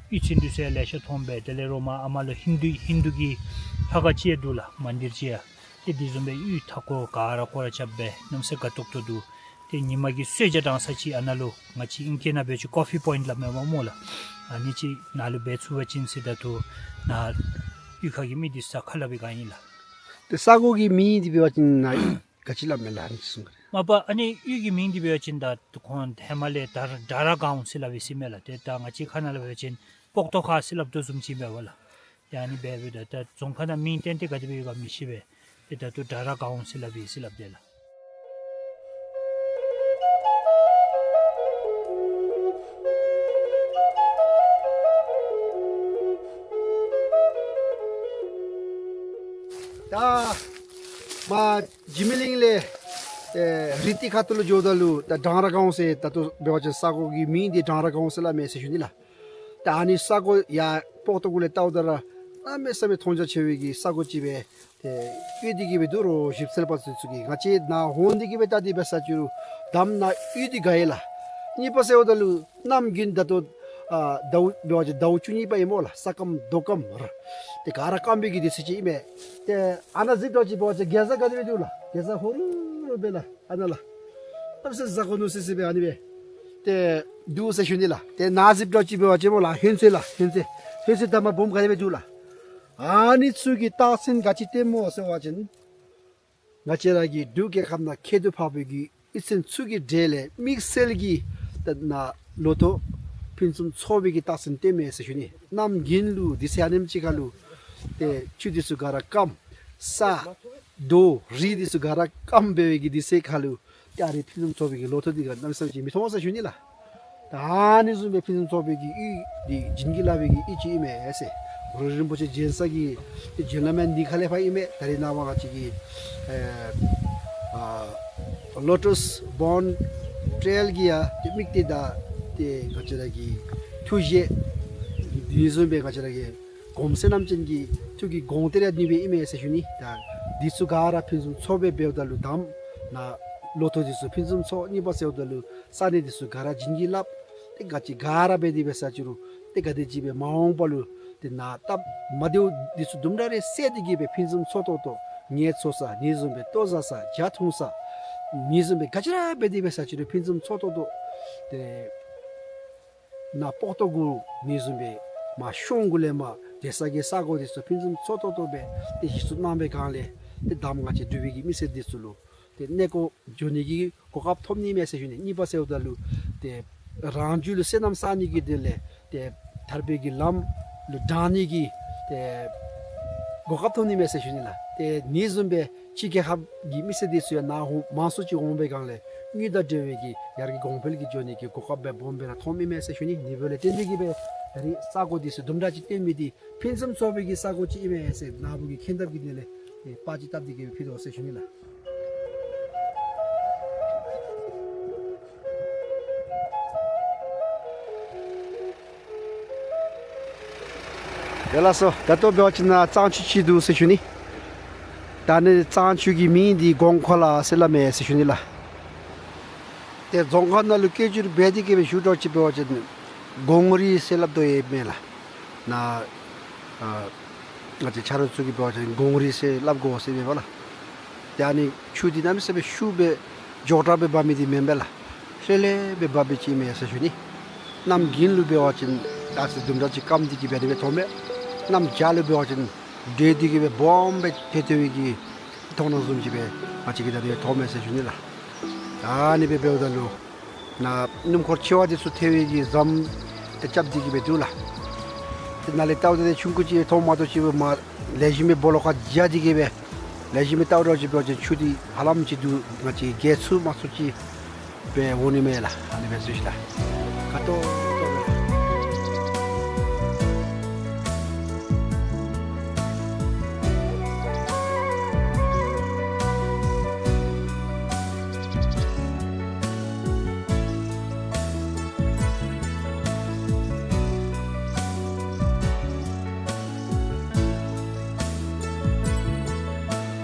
གཡུས་ཚན་འདི་ཚུ་ཡང་ལེ་ཤ་མཐོངམ་སྦེ། དེ་ལས་རོགས་མར་ཨ་མར་ལུ་ཧིན་དུ་ཧིན་དུ་གི་ལྷ་ཁང་ཅིག་ཡང་འདུག་ལགས། མན་དིར་ཅིག་ཡང་། ཏེ་དེ་བཟུམ་སྦེ་གཡུས་མཐའ་འཁོར་ག་ར་སྐོར་ར་རྐྱབ་སྦེ་གནམ་མེད་ས་མེད་དགའ་ཏོག་ཏོ་འདུག། ཏེ་ཉིན་མ་གི་གསོལ་ཇ་དྲང་ས་ཅིག་ཨ་ནཱ་ལུ་ང་བཅས་ཨིང་སྐད་ནང་འབད་བ་ཅིན་ཀོ་ཕི་པོའིནཊ་སླབ་མས་པ་སྨོ་ལགས། ཨ་ནི་ཅིག་ནཱ་ལུ་འབད་ཚུགས་པ་ཅིན་ཟེར་ད་ལྟོ་ནཱ་གཡུས་ཁ་གི་མི་འདི་ཚུ་ཁ་སླབ་པའི་སྒང་ཨིན་ལགས། ཏེ་ས་གོ་གི་མིང་འདི་འབད་བ་ཅིན་ནཱ་ག་ཅི་སླབ་མས་ལགས། ཨ་ནི་ཅིག་གསུང་ག་ལགས། མ་པ་ཨ་ནི་གཡུས་ཀྱི་མིང་འདི་འབད་བ་ཅིན་ད་ཁོང་ཧེ་མ་ལས་དར་དར་ར་སྒང་ཟེར་སླབ་ཨིན་ཟེར་མས་ལགས། ཏེ་ད་ང་བཅས་ཁ་ནང་ལུ་འབད་བ་ཅིན་སྤོག་ཏོ་ཁ་ཟེར་སླབ་དོ་བཟུམ་ཅིག་མས་པ་ལགས། ཡ་ཨ་ནི་སྦེ་སྦེ་ད་ད་རྫོང་ཁ་ནང་མིང་བཏོན་ཏེ་ག་དེ་སྦེ་ཡོད་ག་མི་ཤེས་པས། ཏེ་ད་ལྟོ་དར་ར་སྒང་ཟེར་སླབ་ཨིན་ཟེར་སླབ་དེས་ལགས། ད་མར་འཇིགས་མེད་གླིང་ལས་ཨེ་རི་ཏི་ཁ་ཐུག་ལུ་འགྱོཝ་ད་ལུ་ད་དར་ར་སྒང་ཟེར་ད་ལྟོ་འབད་བ་ཅིན་ས་གོ་གི་མིང་འདི་དར་ར་སྒང་ཟེར་སླབ་མས་ཟེར་ཞུ་ནི་ལགས། ད་ཨ་ནི་ས་གོ་ཡར་སྤོག་ཏོ་གུ་ལས་བལྟཝ་ད་ར་གནམ་མེད་ས་མེད་མཐོང་རྒྱ་ཆེ་བའི་གི་ས་གོ་ཅིག་སྦེ་ཏེ་ཡོད་དེ་གིས་སྦེ་འདུག་རོགས་ཞིབ་འཚོལ་པ་ཚུ་ཚུ་གིས། ང་བཅས་ནཱ་འོང་སྟེ་གིས་སྦེ་བལྟ་སྟེ་འབད་ས་ཅིག་རུང་ད་ནཱ་ཡོད་དེ་དགའ་ཡི་ལགས། གཉིས་པ་ཟེརཝ་ད་ལུ་གནམ་དགུན་ད་ལྟོ་ཨ་ཟླཝ་འབད་བ་ཅིན་ཟླཝ་བཅུ་གཉིས་པ་ཨིན་སྨོ་ལགས། ས་སྐམ་རྡོ་སྐམ་ར་ཏེ་ག་ར་སྐམ་པའི་གི་དུས་ཚོད་ཅིག་ཨིན་མས། ཏེ་ཨ་ནཱ་གཟིགས་འདྲཝ་ཅིག་འབད་བ་ཅིན་གེ་ཟ་ག་དེ་སྦེ་འདུག་ལགས། གེ་ཟ་ཧོ་རུ་རུ་སྦེ་ལགས། ཨ་ནཱ་ལགས། གནམ་མེད་ས་མེད་གཟའ་གོ་ནོར་སི་སི་སྦེ་ཨ་ནི་སྦེ་ཏེ་འདུག་ཟེར་ཞུ་ནི་ལགས། ཏེ་ནཱ་གཟིགས་འདྲཝ་ཅིག་འབད་བ་ཅིན་སྨོ་ལགས། ཧོན་ཚོད་ལགས། ཧོན་ཚོད། ཧོན་ཚོད་དང་མར་སྦོམ་ག་དེ་སྦེ་འདུག་ལགས། ཨ་ནི་ཚུ་གི་རྟགས་མཚན་ག་ཅི་སྟོནམ་སྨོ་ཟེར་བ་ཅིན་ང་བཅས་ར་གི་འབྲུག་རྒྱལ་ཁབ་ནང་ཁྱད་དུ་འཕགས་པའི་གི་གཡུས་ཚན་ཚུ་གི་གྲས་ལས་དམིགས་བསལ་གྱི་ད་ནཱ་ལོ་ཐོག་ཕུན་སུམ་ཚོགས་པའི་གི་རྟགས་མཚན་སྟོནམ་མས་ཟེར་ཞུ་ནི། གནམ་དགུན་ལུ་དུས་ཚོད་ཨ་ནེམ་ཅིག་ཁར་ལུ་ཏེ་ཆུ་འདི་ཚུ་ག་ར་སྐམ། ས་རྡོ་རི་འདི་ཚུ་ག་ར་སྐམ་འབད་བའི་གི་དུས་ཚོད་ཁར་ལུ་ཏེ་ཨ་རིའི་ཕུན་སུམ་ཚོགས་པའི་གི་ལོ་ཐོག་འདི་ག་གནམ་མེད་ས་མེད་ཅིག་མི་མཐོང་ཟེར་ཞུ་ནི་ལགས། ད་ཨ་ནི་བཟུམ་སྦེ་ཕུན་སུམ་ཚོགས་པའི་གི་གཡུས་འདི་བྱིན་གྱིས་བརླབས་པའི་གི་གཡུས་ཅིག་ཨིན་མས་ཟེར། གུ་རུ་རིན་པོ་ཆེ་བྱོན་ས་གི་ཏེ་བྱོན་ལམ་ཡང་འདི་ཁ་ལས་ཕར་ཨིན་མས། ད་རེས་ནངས་པ་ང་བཅས་ཀྱི་ཨེ་ཨ་ལོ་ཊཱས་བོརན་ཊེལ་གྱི་ཡང་ཏེ་དམིགས་གཏད་དང་ཏེ་ང་བཅས་ར་གི་ཐུགས་བཞེད་འདི་བཟུམ་སྦེ་ང་བཅས་ར་གི་གོང་མ་རྣམ་ཅན་གྱི་ཐུགས་ཀྱི་དགོངས་གཏེར་ཡང་འདི་སྦེ་ཨིན་མས་ཟེར་ཞུ་ནི། ད་འདི་ཚུ་ག་ར་ཕུན་སུམ་ཚོགས་སྦེ་འབདཝ་ད་ལུ་དང་ནཱ་ལོ་ཐོག་འདི་ཚུ་ཕུན་སུམ་ཚོགས། གཉིས་པ་ཟེརཝ་ད་ལུ་ས་གནས་འདི་ཚུ་ག་ར་བྱིན་གྱིས་བརླབས། ཏེ་ག་ཅི་ག་ར་འབད་དེ་འབད་ས་ཅིག་རུང་ ཏེ་ག་དེམ་ཅིག་སྦེ་མ་འོངས་པ་ལུ་ཏེ་ནཱ་སྟབས་མ་བདེཝ་འདི་ཚུ་དུམ་གྲ་རེ་བསལ་ཏེ་གི་སྦེ་ཕུན་སུམ་ཚོགས་ཏོག་ཏོ་ངལ་འཚོ་ས་ཨ་ནི་བཟུམ་སྦེ་ལྟོ་བཟའ་ས་ཇ་འཐུང་ས་ཨ་ནི་བཟུམ་སྦེ་ག་ཅི་ར་འབད་དེ་འབད་ས་ཅི་རུང་ཕུན་སུམ་ཚོགས་ཏོག་ཏོ་ཏེ་ནཱ་སྤོག་ཐོག་གུ་ཨ་ནི་བཟུམ་སྦེ་མར་གཤོང་གུ་ལས་མར་སྡོད་ས་གི་ས་གོ་འདི་ཚུ་ཕུན་སུམ་ཚོགས་ཏོག་ཏོ་སྦེ་ཏེ་གཞི་བཙུགས་གནང་བའི་སྒང་ལས་ཏེ་ད་ང་བཅས་འབྲུག་པའི་གི་མི་སེར་འདི་ཚུ་ལུ་ཏེ་གནས་སྐོར་འགྱོ་ནི་གི་གོ་སྐབས་ཐོབ་ནི་མས་ཟེར་ཞུ་ནི། གཉིས་པ་ཟེརཝ་ད་ལུ་ཏེ་རང་རྒྱུད་ལུ་བསོད་ནམས་བསག་ནི་གི་དོན་ལས་ཏེ་ཐར་པའི་གི་ལམ་ལུ་འདྲེན་ནི་གི་ཏེ་གོ་སྐབས་ཐོབ་ནི་མས་ཟེར་ཞུ་ནི་ལགས། ཏེ་ཨ་ནི་བཟུམ་སྦེ་ཕྱི་རྒྱལ་ཁབ་ཀྱི་མི་སེར་འདི་ཚུ་ཡང་ནཱ་ཧོ་མང་སུ་ཅིག་འོང་བའི་སྒང་ལས་དངུལ་དང་འབྲེལ་བའི་གི་ཡར་གྱི་གོང་འཕེལ་གྱི་འགྱོ་ནི་གི་གོ་སྐབས་སྦེ་སྦོམ་སྦེ་ར་ཐོབ་ཨིན་མས་ཟེར་ཞུ་ནི། ཨ་ནི་འབདཝ་ལས་བརྟེན་ཏེ་གི་སྦེ་ད་རིས་ས་གོ་འདི་ཚུ་དུམ་གྲ་ཅིག་སྟོན་མི་འདི་ཕུན་སུམ་ཚོགས་པའི་གི་ས་གོ་ཅིག་ཨིན་མས་ཟེར་ནཱ་བུ་གི་མཁྱེན་ཐབས་ཀྱི་དོན་ལས་ཨེ་པར་ཅིག་བཏབ་སྟེ་གི་སྦེ་ཕུལ་དོ་ཟེར་ཞུ་ནི་ལགས། ཡ་ལགས་སོ། ད་ལྟོ་འབད་བ་ཅིན་ནཱ་གཙང་ཆུ་ཅིག་འདུག་ཟེར་ཞུ་ནི། ད་ཨ་ནི་གཙང་ཆུ་གི་མིང་འདི་གོང་ཁོ་ལ་ཟེར་སླབ་མས་ཟེར་ཞུ་ནི་ལགས། ཏེ་རྫོང་ཁ་ནང་ལུ་སྐད་སྒྱུར་འབད་དེ་གི་སྦེ་ཞུ་དོ་ཅིག་འབད་བ་ཅིན་གོང་རི་ཟེར་སླབ་དོ་ཡོདཔ་མས་ལགས། ནཱ་ཨ་ང་བཅས་ཆ་རོགས་ཚུ་གིས་འབད་བ་ཅིན་གོང་རི་ཟེར་སླབ་དགོ་ཟེར་མས་པ་ལགས། ཏེ་ཨ་ནི་ཆུ་འདི་གནམ་མེད་ས་མེད་ཤུགས་སྦེ་མགྱོགས་དྲགས་སྦེ་འབབ་མི་འདི་མེན་པས་ལགས། ལྷོད་ལྷོད་སྦེ་འབབ་མི་ཅིག་ཨིན་མས་ཟེར་ཞུ་ནི། གནམ་དགུན་ལུ་འབད་བ་ཅིན་ཨ་ཙི་དུམ་གྲ་ཅིག་སྐམ་སྟེ་གི་སྦེ་ཨ་ནི་སྦེ་ཐོབ་མས། གནམ་བྱཱར་ལུ་འབད་བ་ཅིན་འདྲེས་ཏེ་གི་སྦེ་སྦོམ་སྦེ་ཐལ་ཐལ་བའི་གི་མཐོང་སྣང་བཟུམ་ཅིག་སྦེ་ང་བཅས་ཀྱིས་ད་ཨ་ནི་སྦེ་ཐོབ་མས་ཟེར་ཞུ་ནི་ལགས། ཨ་ནི་སྦེ་འབདཝ་ད་ལུ་ནཱ་སྣུམ་འཁོར་ཆེ་བ་འདི་ཚུ་ཐལ་བའི་གི་ཟམ་ཏེ་རྐྱབ་སྟེ་གི་སྦེ་འདུག་ལགས། ཏེ་ནཱ་ལས་བལྟཝ་ད་ཏེ་ཆུང་ཀུ་ཅིག་མཐོངམ་མ་གཏོགས་ཅིག་མ་ལེགས་ཤོམ་སྦེ་སྦོ་ལོགས་ཁར་འགྱོ་སྟེ་གི་སྦེ་ལེགས་ཤོམ་སྦེ་བལྟཝ་ད་ཅིག་འབད་བ་ཅིན་ཆུ་འདི་ཧ་ལམ་ཅིག་འདུག། ང་བཅས་རྒལ་ཚུགས་མ་ཚུགས་ཅིག་སྦེ་འོང་ནི་མས་ལགས། ཨ་ནི་སྦེ་ཞུ་ཞུ་ལགས། ཁ་ཐོག་ཐོག་སྦེ་ལགས།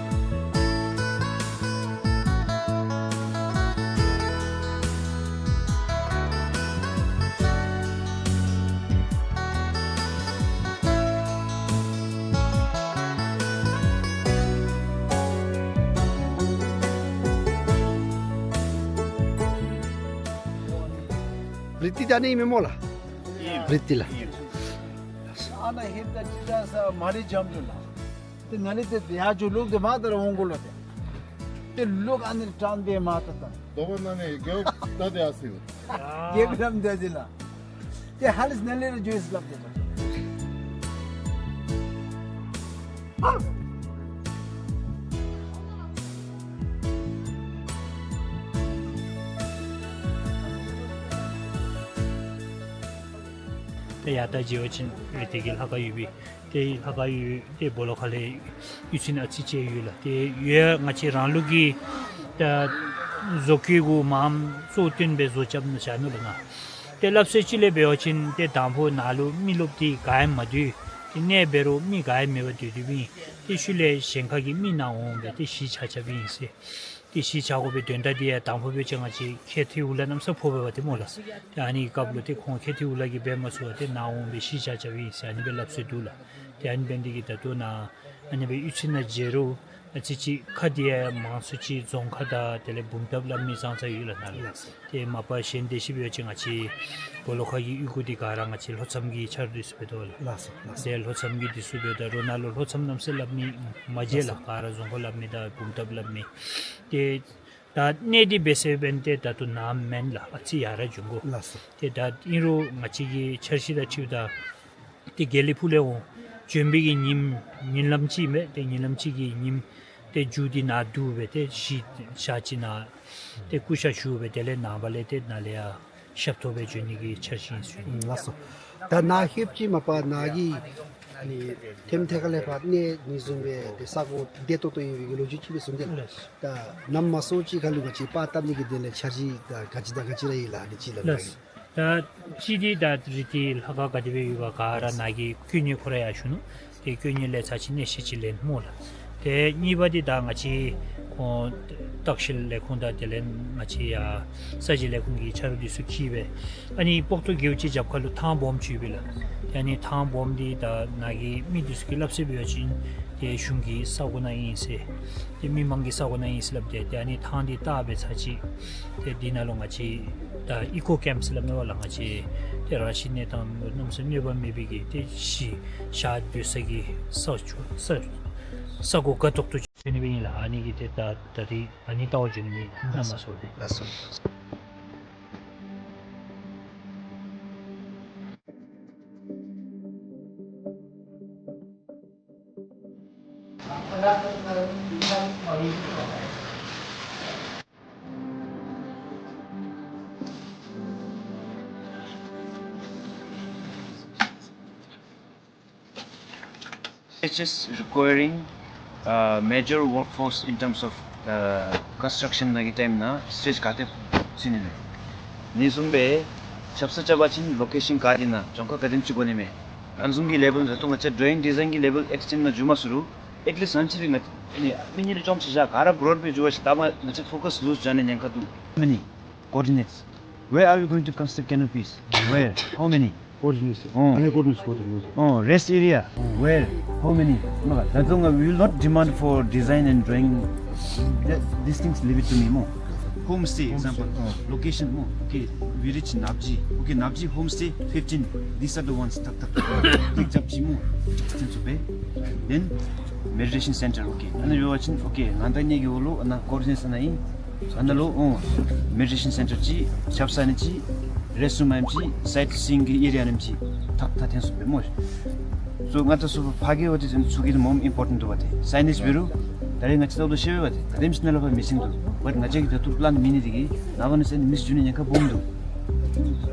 རི་ཏི་ད་ཨ་ནི་ཨིན་མས་སྨོ་ལགས། རི་ཏི་ལགས། ཨ་ནཱ་ཧེབ་ད་ཅི་ད་ས་མ་ལི་འཇམ་ལུ་ལགས། ཏེ་ནཱ་ལས་ཏེ་ཡར་འགྱོ་ལོག་སྟེ་མར་ད་ར་འོང་དགོ་ལོ་ཏེ། ཏེ་ལོག་ཨ་ནི་དྲང་སྟེ་མར་ད་ད། དོ་པ་ནཱ་ནི་རྒེད་འོག་ད་ཏེ་ཨ་སི་ལགས། རྒེད་འོག་ད་ཏེ་ལགས། ཏེ་ཧ་ལས་ནཱ་ལས་ར་འགྱོ་ཡི་ཟེར་སླབ་སྟེ་ད། ཏེ་ཡར་ད་འགྱོ་བ་ཅིན་རི་ཏི་གི་ལྷ་ཁང་ཡོད་པས། ཏེ་ལྷ་ཁང་ཡོད། ཏེ་སྦོ་ལོགས་ཁ་ལས་གཡུས་ཚན་ཨ་ཙི་ཅིག་ཡོད་ལགས། ཏེ་ཡོད་ང་བཅས་རང་ལུགས་ཀྱི་ད་བཟོ་བཀོད་གུ་མངམ་གཙོ་བོ་བཏོན་སྦེ་བཟོ་རྐྱབ་ནི་བཞག་ནུག་ལགས་ནཱ། ཏེ་སླབ་སྲོལ་ཅིག་ལས་འབད་བ་ཅིན་ཏེ་དང་ཕུ་ནཱ་ལུ་མི་རློབས་འདི་ག་ཡང་མ་སྡོད། ཏེ་གནས་འབད་རུང་མི་ག་ཡང་མེད་པར་སྡོད་སྡོདཔ་ཨིན། ཏེ་ཤུལ་ལས་གཞན་ཁ་གི་མི་ནཱ་འོང་སྦེ་ཏེ་གཞིས་ཆགས་རྐྱབ་ཨིན་ཟེར། ཏེ་གཞིས་ཆགས་དགོ་པའི་དོན་དག་འདི་ཡང་དང་ཕུ་འབད་བ་ཅིན་ང་བཅས་ཁེ་ཐི་འུ་ལ་གནམ་མེད་ས་མེད་ཕོག་པས་པ་ཏེ་སྨོ་ལགས། ཏེ་ཨ་ནི་སྐབས་ལུ་ཏེ་ཁོང་ཁེ་ཐི་འུ་ལ་གིས་འབད་མ་ཚུགས་པར་ཏེ་ནཱ་འོང་སྦེ་གཞིས་ཆགས་རྐྱབ་ཨིན་ཟེར་ཨ་ནི་སྦེ་སླབ་སྲོལ་འདུག་ལགས། ཏེ་ཨ་ནི་འབད་ནི་འདི་གིས་ད་ལྟོ་ནཱ་ཨ་ནི་སྦེ་གཡུས་ཚན་ནང་མཇལ་རུང་ཨ་ཙི་ཅིག་ཁ་འདི་ཡང་མང་སུ་ཅིག་རྫོང་ཁ་དང་དེ་ལས་བུམ་ཐང་སླབ་མི་ཙང་ཙ་ཡོད་ལགས་ནཱ་ལུ། ལགས་སོ། ཏེ་མ་པ་གཞན་དེ་ཅིག་འབད་བ་ཅིན་ང་བཅས་སྦོ་ལོགས་ཁ་གི་གཡུས་སྒོ་འདི་ག་ར་ང་བཅས་ལྷོ་མཚམས་ཀྱི་ཆ་རོགས་འདི་ཚུ་འབད་དོ་ལགས། ལགས་སོ། ལགས་སོ། ཏེ་ལྷོ་མཚམས་ཀྱི་འདི་ཚུ་འབདཝ་ད་རུང་ནཱ་ལུ་ལྷོ་མཚམས་གནམ་མེད་ས་མེད་སླབ་མི་མ་མཇལ་ལགས། ལགས་སོ། ག་ར་རྫོང་ཁ་སླབ་མི་དང་བུམ་ཐང་སླབ་མི། ཏེ་ད་གནས་འདི་འབད་ས་འབད་ནི་ཏེ་ད་ལྟོ་ནཱ་མེན་ལགས། ཨ་ཙི་ཡར་ར་འགྱོ་དགོ། ལགས་སོ། ཏེ་ད་ཨིན་རུང་ང་བཅས་ཀྱི་འཆར་གཞི་དང་འཁྲིལཝ་ད་ཏེ་དགེ་ལེགས་ཕུག་ལས་འོང་བྱོན་པའི་གི་ཉིནམ་ཉིན་ལམ་ཅིག་མས། ཏེ་ཉིན་ལམ་ཅིག་གི་ཉིནམ་ཏེ་མཇུག་འདི་ནཱ་བསྡུ་སྦེ་ཏེ་གཞིས་ཆགས་ཅིག་ནང་ཏེ་སྐུ་ཤ་ཞུ་སྦེ་དེ་ལས་ནངས་པ་ལས་ཏེ་ནཱ་ལས་ཡར་ཞབས་ཐོག་སྦེ་བྱོན་ནི་གི་འཆར་གཞི་ཨིན་ཟེར། ལགས་སོ། ད་ནཱ་ཧེབ་ཅིག་མ་པ་ནཱ་གི་ཨ་ནི་ཐེམ་ཐེ་ཁ་ལས་ཕར་གནས་ཨ་ནི་བཟུམ་སྦེ་ཏེ་ས་གོ་བདེ་ཏོག་ཏོ་ཡོད་པའི་གི་ལོ་རྒྱུས་ཅིག་སྦེ་གསུངས་ཏེ་ལགས། ད་ནམ་མ་སོང་ཅིག་ཁ་ལུ་ང་བཅས་པར་བཏབ་ནི་གི་དོན་ལས་འཆར་གཞི་ད་ག་ཅི་དང་ག་ཅི་ར་ཡོད་ལགས། ཨ་ནི་ཅིག་ལགས། ལགས། ད་གཅིག་འདི་ད་རི་ཏི་ལྷ་ཁང་ག་དེ་སྦེ་ཡོད་ག་ག་ར་ནཱ་གི་སྐུ་ཉིད་ཁོ་ར་ཡར་ཞུ་ནུག། ཏེ་སྐུ་ཉིད་ལས་ཚར་ཅིག་གནས་བཤད་ཅིག་ལེན་སྨོ་ལགས། ཏེ་གཉིས་པ་འདི་ད་ང་བཅས་ ཨོ་བརྟག་ཞིབ་ལས་ཁུངས་དང་དེ་ལས་ང་བཅས་ཡ་ས་གཞི་ལས་ཁུངས་ཀྱི་ཆ་རོགས་འདི་ཚུ་གིས་སྦེ་ཨ་ནི་སྤོག་ཐུག་གི་ཅིག་རྒྱབ་ཁ་ལུ་ཐང་སྦོམ་ཅིག་ཡོད་པས་ལགས། ཏེ་ཨ་ནི་ཐང་སྦོམ་འདི་ད་ནཱ་གི་མི་འདི་ཚུ་གིས་སླབ་ཟེར་བ་ཅིན་ཏེ་གཞུང་གི་ས་གོ་ནང་ཨིན་ཟེར། ཏེ་མི་མང་གི་ས་གོ་ནང་ཨིན་ཟེར་སླབ་སྟེ་ཏེ་ཨ་ནི་ཐང་འདི་བཏགས་སྦེ་ཚར་ཅིག་ཏེ་འདི་ནང་ལུ་ང་བཅས་ད་ཨི་ཀོ་ཀེམཔ་ཟེར་སླབ་མས་པ་ལགས། ང་བཅས་ཏེ་རང་བཞིན་གནས་སྟངས་གནམ་མེད་ས་མེད་གནོད་པ་མེད་པའི་གི་ཏེ་ཞི་ཞག་སྡོད་ས་གི་ས་ཆུ་ས་ས་གོ་དགའ་ཏོག་ཏོ་ཅིག་ཨ་ནི་སྦེ་ཨིན་ལགས། ཨ་ནི་གི་ཏེ་ད་ད་རིས་ཨ་ནི་བལྟ་བར་འགྱོ་ནི་ཨིན། ལགས་སོ། ལགས་སོ། It is requiring, uh, major workforce in terms of, uh, construction ནང་གི་ཊའིམ་ནང་སི་ཊེཇ་ག་དེ་ཅིག་ཨིན་ན། ཨ་ནི་བཟུམ་སྦེ་ཆབ་གསང་རྐྱབ་པ་ཅིན་ལོ་ཀེ་ཤཱན་ག་ཏེ་ན་རྫོང་ཁག་ག་དེམ་ཅིག་དགོ་ནི་མས། ཨ་ནི་བཟུམ་གྱི་ལེ་བཱལ་རེ་ཏོ་ང་བཅས་ཌོ་རོ་ཡིང་ཌི་ཛའིན་གྱི་ལེ་བཱལ་ཨེགསི་ཊེནཌ་ནང་འགྱོ་མ་ཚུགས་རུང་at least ཨ་ནི་ཅིག་སྦེ་ང་ཨ་ནི་མི་ཉིད་ལུ་ཅོག་ཅིག་བཞག་ག་ར་བྲོཌ་སྦེ་འགྱོ་བ་ཅིན་ད་མ་ང་བཅས་ཕོ་ཀསི་ལུ་ཛ་ནི་ཉེན་ཁ་འདུག། How many coordinates? Where are we going to construct canopies? Where? How many? Coordinates. Oh. ཨ་ནི་ཀོ་ཌི་ནེཊ་སི་ཀོ་ཌི་ནེཊ་སི། Oh, rest area. Where? How many? མ་ག་ད་ཚུ་ང་we will not demand for design and drawing, that, these things leave it to me སྨོ། Home stay, example. Oh, location སྨོ། Okay, we reach ནབ་ཇི། Okay, ནབ་ཇི home stay fifteen. These are the ones. ཐག་ཐག་ཐག་ཐག་རྐྱབ་ཅི་སྨོ། ཐེན་ཚུ་པེ། Then meditation center. Okay, ཨ་ནི་ཡོད་པ་ཅིན་okay ང་དང་ངེ་གི་འོག་ལུ་ཨ་ནཱ་ཀོ་ཌི་ནེཊ་སི་ཨ་ནཱ་ཨིན། ཨ་ནཱ་ལུ་ཨོ་མེ་ཌི་ཊེ་ཤཱན་སེན་ཊར་ཅིག་ཆབ་གསང་ནི་ཅིག་རེསཊ་རུམ་ཨ་ནེམ་ཅིག་སའིཊ་སིའིང་གི་ཨེ་རི་ཡ་ཨ་ནེམ་ཅིག་ཐག་ཐག་ཐེན་སོང་པས་སྨོ། སོ་ང་ད་སོ་ཕ་གི་འོ་དེ་ཚུ་གི་མོ་ཨིམ་པོར་ཊེནཊ་འདུག་པ་ཏེ། སའི་ནེཇ་འབད་རུང་ད་རེས་ང་བཅས་ད་ལྟོ་ཤེས་པས་པ་ཏེ། ག་དེམ་ཅིག་ནང་ལས་ཕར་མི་སིང་འདུག། བཊ་ང་བཅས་ཀྱིས་ད་ལྟོ་པི་ལཱན་མེད་ནི་དེ་གིས་ནངས་པ་གནངས་ཚེ་མིས་འགྱོ་ནི་ཉེན་ཁ་སྦོམ་འདུག།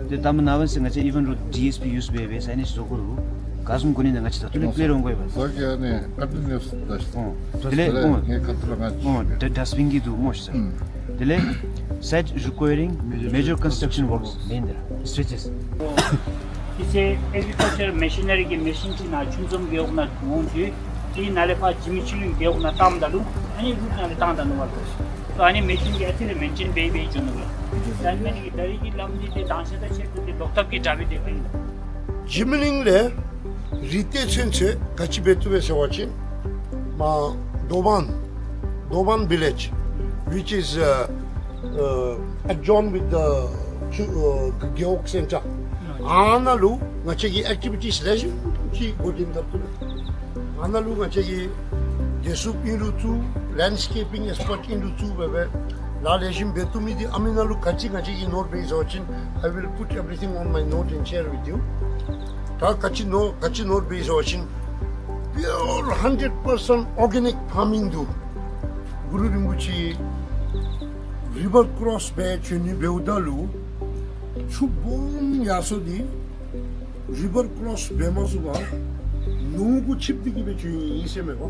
ཏེ་ད་མ་ནངས་པ་གནངས་ཚེ་ང་བཅས་ཨི་ཝེན་རོ་ཌི་ཨེསི་པི་ཡུས་འབད་སྦེ་སའི་ནེཇ་བཟོ་དགོ་རུང་ག་བཟུམ་དགོ་ནི་ན་ང་བཅས་ད་ལྟོ་ལས་པི་ལེན་འོང་དགོ་པས། ཟེར་གི་ཨ་ནི་ཀོན་ཊི་ནིའུ་ཨས་ཌ་སི་ཊི་ཨོ་དེ་ལས་ཨོ་ངེའི་ཁ་ཐུག་ལས་ང་ཨོ་ཌ་ཌསི་པིན་གྱི་འདུག་སྨོ་ཤིག་ས། དེ་ལས་site requiring major construction works མེན་དེ་ར་སི་ཊེ་ཇིས། དེ་ཚེ་ཨེག་རི་ཀལ་ཅར་མེ་ཤི་ནེ་རི་གི་མེ་ཤིན་ཅིག་ནཱ་ཆུ་འཛོམས་རྒེད་འོག་ནང་འོང་ཚུགས། དེ་ནཱ་ལས་ཕར་ཇི་མི་ཆོས་གླིང་རྒེད་འོག་ནང་བཏངམ་ད་ལུ་ཨ་ནི་རུཊ་ནང་ལས་བཏང་ད་ནུག་པ་ལགས། ཨ་ནི་མེ་ཤིན་གྱིས་ཨ་ཙི་རེ་མེན་ཊེན་འབད་འབད་འགྱོ་ནུག་པ། ད་ཨ་ནི་ད་རིས་ཀྱི་ལམ་འདི་ཏེ་དང་ཤ་དང་ཆེད་དུ་ཏེ་ལོག་ཐབས་ཀྱི་དྲག་པས་ཏེ་འབད། འཇིམ་གླིང་ལས་རི་ལྟེ་ཚུན་ཚོད་ག་ཅི་འབད་བཏུབ་པས་ཟེར་བ་ཅིན་མར་དོ་བན་དོ་བན་བི་ལེཇ་which is, uh, uh, adjoined with the ཆུ་ཨ་རྒེད་འོག་སེན་ཊར་ཨ་ནཱ་ལུ་ང་བཅས་ཀྱིས་ཨེག་ཊི་བི་ཊིས་ལེགས་ཤོམ་ཅིག་འགོ་འདྲེན་འཐབ་བཏུབ། ཨ་ནཱ་ལུ་ང་བཅས་ཀྱིས་བདེ་སྲུངཔ་ཨིན་རུང་བཙུགས། ལེནཌ་སི་ཀེ་པིང་ཨེགས་པརཊ་ཨིན་རུང་བཙུགས་སྦེ་སྦེ་ལཱ་ལེགས་ཤོམ་འབད་བཏུབ་མི་འདི་ཨ་མི་ནང་ལུ་ག་ཅི་ང་བཅས་ཀྱིས་ནོཊ་འབད་ཡི་ཟེར་བ་ཅིན། I will put everything on my note and share with you. ད་ག་ཅི་ནོཊ་ག་ཅི་ནོཊ་འབད་ཡི་ཟེར་བ་ཅིན་pure hundred percent organic farming འདུག། གུ་རུ་རིན་པོ་ཆེ་རི་བར་ཀོརོསི་འབད་བྱོན་ནི་འབདཝ་ད་ལུ་ཆུ་སྦོམ་ཡར་སོང་སྟེ་རི་བར་ཀོརོསི་འབད་མ་ཚུགས་པར་ནོར་གུ་ཆིབས་ཏེ་གི་སྦེ་བྱོན་ཡི་ཟེར་མས་པ།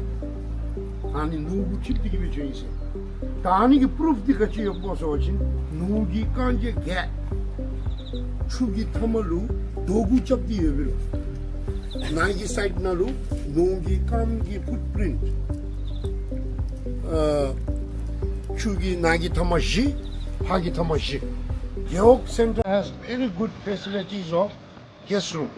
ཨ་ནི་ནོར་གུ་ཆིབས་ཏེ་གི་སྦེ་བྱོན་ཡི་ཟེར། ད་ཨ་ནི་གི་པུ་རུཕ་འདི་ག་ཅི་ཡོདཔ་སྨོ་ཟེར་བ་ཅིན་ནོར་གྱི་རྐང་རྗེས་བརྒྱད་ཆུ་གི་མཐའ་མ་ལུ་རྡོ་གུ་རྐྱབ་སྟེ་ཡོད་པས་ལོ། ནཱ་གི་སའིཌ་ནང་ལུ་ནོར་གྱི་རྐངམ་གི་ཕུཊ་པིརིནཊ་ཨ་ཆུ་གི་ནཱ་གི་མཐའ་མ་བཞི་ཕར་གྱི་མཐའ་མ་བཞི། རྒེད་འོག་སེན་ཊར་has very good facilities of guest room.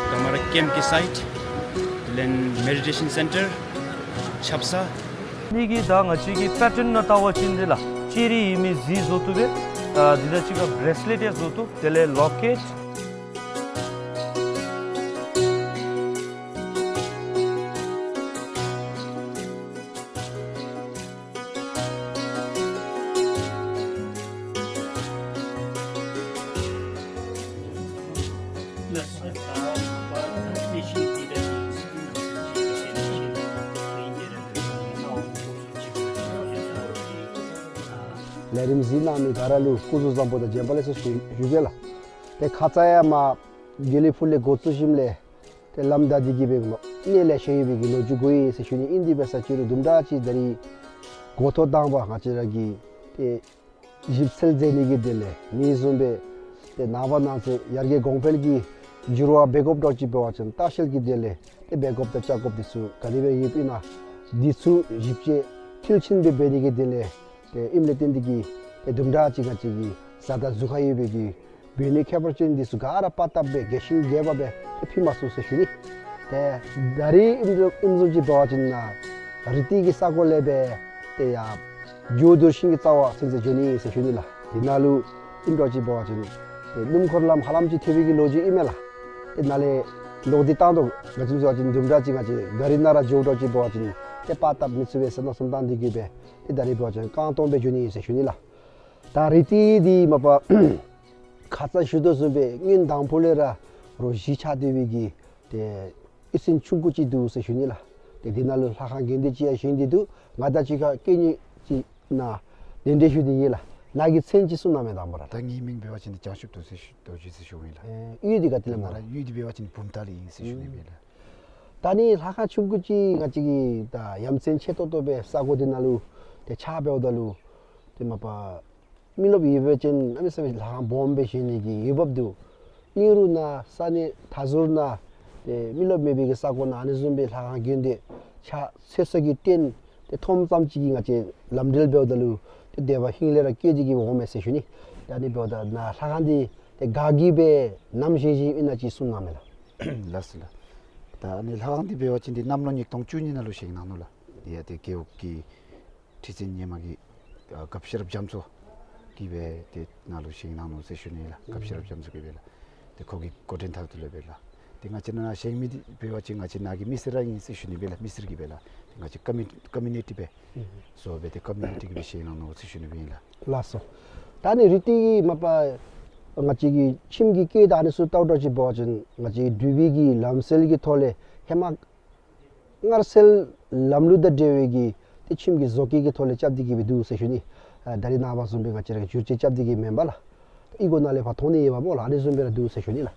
ད་མར་ཀེམཔ་ཀྱི་སའིཊ་དེ་ལས་མེ་ཌི་ཊེ་ཤཱན་སེན་ཊར་ཆབ་གསང་ ཨ་ནི་གི་ད་ང་བཅས་ཀྱི་པེ་ཊཱན་ནང་བལྟ་བ་ཅིན་དེ་ལགས་ཅེ་རི་ཨིན་མི་གཟི་བཟོ་བཏུབ་པས། ཨ་དེ་དང་གཅིག་ཁར་བེརེས་ལེཊ་ཡང་བཟོ་བཏུབ། དེ་ལས་ལོ་ཀེཊ། ལས་རིམ་གཟིགས་གནང་མི་ག་ར་ལུ་སྐུ་གཟུགས་བཟང་པོ་དང་བྱོན་པ་ལེགས་སོ་ཞུ་ཞུ་གེ་ལགས། ཏེ་ཁ་ཙ་ཡང་མར་དགེ་ལེགས་ཕུག་ལས་འགོ་བཙུགས་ཞིནམ་ལས་ཏེ་ལམ་བདའ་སྟེ་གི་སྦེ་མར་གནས་ལས་བཤལ་ཡོད་པའི་གི་ལོ་རྒྱུས་གོ་ཡི་ཟེར་ཞུ་ནི། ཨིན་དེ་འབད་ས་ཅིག་རུང་དུམ་གྲ་ཅིག་ད་རིས་འགོ་ཐོག་དང་པ་ང་བཅས་ར་གིས་ཏེ་ཞིབ་འཚོལ་མཛད་ནི་གི་དོན་ལས་ཨ་ནི་བཟུམ་སྦེ་ཏེ་ནངས་པ་གནངས་ཚེ་ཡར་རྒྱས་གོང་འཕེལ་གྱི་འགྱུར་བ་འབད་དགོཔ་འདྲཝ་ཅིག་འབད་བ་ཅིན་ལྟ་བཤལ་གྱི་དོན་ལས་ཏེ་འབད་དགོཔ་དང་བཅའ་དགོཔ་འདི་ཚུ་ག་དེ་སྦེ་ཡོདཔ་ཨིན་ན་འདི་ཚུ་ཞིབ་དཔྱད་མཐིལ་ཕྱིན་སྦེ་འབད་ནི་གི་དོན་ལས་ཏེ་ཨིནམ་ལས་བརྟེན་ཏེ་གི་ཏེ་དུམ་གྲ་ཅིག་ང་བཅས་ཀྱི་བཟའ་ཟླ་གཟུགས་ཁར་ཡོད་པའི་གི་བོད་ནི་ཁྱད་པར་ཅན་འདི་ཚུ་ག་ར་པར་བཏབ་སྦེ་རྒྱས་ཤིང་རྒྱས་པ་སྦེ་ཏེ་ཕུལ་མ་ཚུགས་ཟེར་ཞུ་ནི། ཏེ་ད་རིས་ཨིནམ་བཟུམ་ཨིནམ་བཟུམ་ཅིག་འབད་བ་ཅིན་ནཱ་རི་ཏི་གི་ས་གོ་ལས་སྦེ་ཏེ་ཡར་ཇོ་བདུད་ཤིང་གི་རྩ་བར་ཚུན་ཚོད་འགྱོ་ནི་ཟེར་ཞུ་ནི་ལགས། དེ་ནང་ལུ་ཨིནམ་འདྲཝ་ཅིག་འབད་བ་ཅིན་ཏེ་སྣུམ་འཁོར་ལམ་ཧ་ལམ་ཅིག་ཐེབས་པའི་གི་ལོ་རྒྱུས་ཨིན་མས་ལགས། ཏེ་ནཱ་ལས་ལོག་སྟེ་བཏང་དོ་ང་བཅས་འབད་བ་ཅིན་དུམ་གྲ་ཅིག་ང་བཅས་གཱ་རི་ནང་ར་འགྱོཝ་འདྲཝ་ཅིག་འབད་བ་ཅིན་ཏེ་པར་བཏབ་མི་ཚུགས་པས་ཟེར་མནོ་བསམ་བཏང་སྟེ་གི་སྦེ་ཏེ་ད་རིས་འབད་བ་ཅིན་རྐང་སྟོང་སྦེ་འགྱོ་ནི་ཟེར་ཞུ་ནི་ལགས། ད་རི་ཏི་འདི་མ་པ་ཁ་ཙ་ཞུ་དོ་བཟུམ་སྦེ་སྔོན་དང་ཕུ་ལས་ར་རོ་བཞི་ཆགས་སྡོད་པའི་གི་ཏེ་གཡུས་ཚན་ཆུང་ཀུ་ཅིག་འདུག་ཟེར་ཞུ་ནི་ལགས། ཏེ་དེ་ནང་ལུ་ལྷ་ཁང་དགོན་སྡེ་ཅིག་ཡང་བཞེངས་ཏེ་འདུག། ང་དང་གཅིག་ཁར་སྐད་ངན་ཅིག་ནཱ་གདན་འདྲེན་ཞུ་སྟེ་ཡོད་ལགས། ནཱ་གི་མཚན་ཅིག་གསུང་གནང་མས་དང་པ་ར། ད་ངེའི་མིང་འབད་བ་ཅིན་ཏེ་བྱང་ཆུབ་རྡོ་རྗེ་ཟེར་ཞུ་ཡི་ལགས། ཨེ་གཡུས་འདི་ག་ཏེ་ལས་སྨོ་ལགས། ད་གཡུས་འདི་འབད་བ་ཅིན་བུམ་ཐང་ལས་ཨིན་ཟེར་ཞུ་ནི་སྦེ་ལགས། ད་ནི་ལྷ་ཁང་ཆུང་ཀུ་ཅིག་ང་བཅས་ཀྱིས་ད་ཡ་མཚན་ཆེ་ཏོག་ཏོ་སྦེ་ས་གོ་འདི་ནང་ལུ་ཏེ་ཆགས་འབདཝ་ད་ལུ་ཏེ་མ་པ་མི་རློབས་ཡོད་པ་ཅིན་གནམ་མེད་ས་མེད་ལྷ་ཁང་སྦོམ་སྦེ་བཞེངས་ནི་གི་འོས་འབབ་འདུག། ཨིན་རུང་ནཱ་ས་གནས་མཐའ་ཟུར་ནང་ཏེ་མི་རློབས་མེད་པའི་གི་ས་གོ་ནང་ཨ་ནི་བཟུམ་སྦེ་ལྷ་ཁང་དགོན་སྡེ་ཆགས་ཚུགས་ས་གི་རྟེན་ཏེ་མཐོངམ་ཙམ་ཅིག་གིས་ང་བཅས་ལམ་འབྲེལ་འབདཝ་ད་ལུ་ཏེ་དད་པ་ཧིང་ལས་ར་སྐྱེས་ཏེ་གི་འོང་མས་ཟེར་ཞུ་ནི། ད་ཨ་ནི་འབདཝ་ད་ནཱ་ལྷ་ཁང་འདི་ཏེ་ག་གིས་སྦེ་ནམ་བཞེངས་བཞེངསམ་ཨིན་ན་ཅིག་གསུང་གནང་མས་ལགས། ལགས་སོ་ལགས། ད་ཨ་ནི་ལྷ་ཁང་འདི་འབད་བ་ཅིན་ཏེ་གནམ་ལོ་ཉིས་སྟོང་བཅུ་གཉིས་ནང་ལུ་བཞེངས་གནང་ནུག་ལགས། ཏེ་ཡ་ཏེ་རྒེད་འོག་གི་ཁྲི་འཛིན་ཧེ་མ་གི་ཨ་སྐབས་ཤེས་རབ་རྒྱ་མཚོ་གིས་སྦེ་ཏེ་ནཱ་ལུ་བཞེངས་གནང་ནུག་ཟེར་ཞུ་ནི་ལགས། སྐབས་ཤེས་རབ་རྒྱ་མཚོ་གིས་སྦེ་ལགས། ཏེ་ཁོ་གི་འགོ་འདྲེན་ཐོག་ལུ་སྦེ་ལགས། ཏེ་ང་བཅས་ནཱ་བཞེངས་མི་འདི་འབད་བ་ཅིན་ང་བཅས་ནཱ་གི་མི་སེར་ར་ཨིན་ཟེར་ཞུ་ནི་སྦེ་ལགས། མི་སེར་གྱིས་སྦེ་ལགས། ཏེ་ང་བཅས་ཀོ་མི་ཀོ་མིའུ་ནི་ཊི་སྦེ་བཟོ་སྦེ་ཏེ་ཀོ་མིའུ་ནི་ཊི་གིས་སྦེ་བཞེངས་གནང་ནུག་ཟེར་ཞུ་ནི་སྦེ་ཨིན་ལགས། ལགས་སོ། ད་ནི་རི་ཏི་མ་པ་ང་བཅས་ཀྱི་ཁྱིམ་གྱི་སྐད་ད་ཨ་ནི་ཚུ་བལྟཝ་འདྲཝ་ཅིག་འབད་བ་ཅིན་ང་བཅས་འགྲུལ་པའི་གི་ལམ་སྲོལ་གྱི་ཐོག་ལས་ཧེ་མ་སྔར་སྲོལ་ལམ་ལུགས་དང་འབྲེལ་བའི་གི་ཏེ་ཁྱིམ་གྱི་བཟོ་བཀོད་ཀྱི་ཐོག་ལས་རྐྱབ་སྟེ་གི་སྦེ་འདུག་ཟེར་ཞུ་ནི། ཨ་ད་རིས་ནངས་པ་བཟུམ་སྦེ་ང་བཅས་ར་གིས་བསྒྱུར་བཅོས་རྐྱབ་སྟེ་གི་མེན་པ་ལགས། ཨི་གོ་ནང་ལས་ཕར་མཐོང་ནི་ཡོདཔ་སྨོ་ལགས། ཨ་ནི་བཟུམ་སྦེ་ར་འདུག་ཟེར་ཞུ་ནི་ལགས།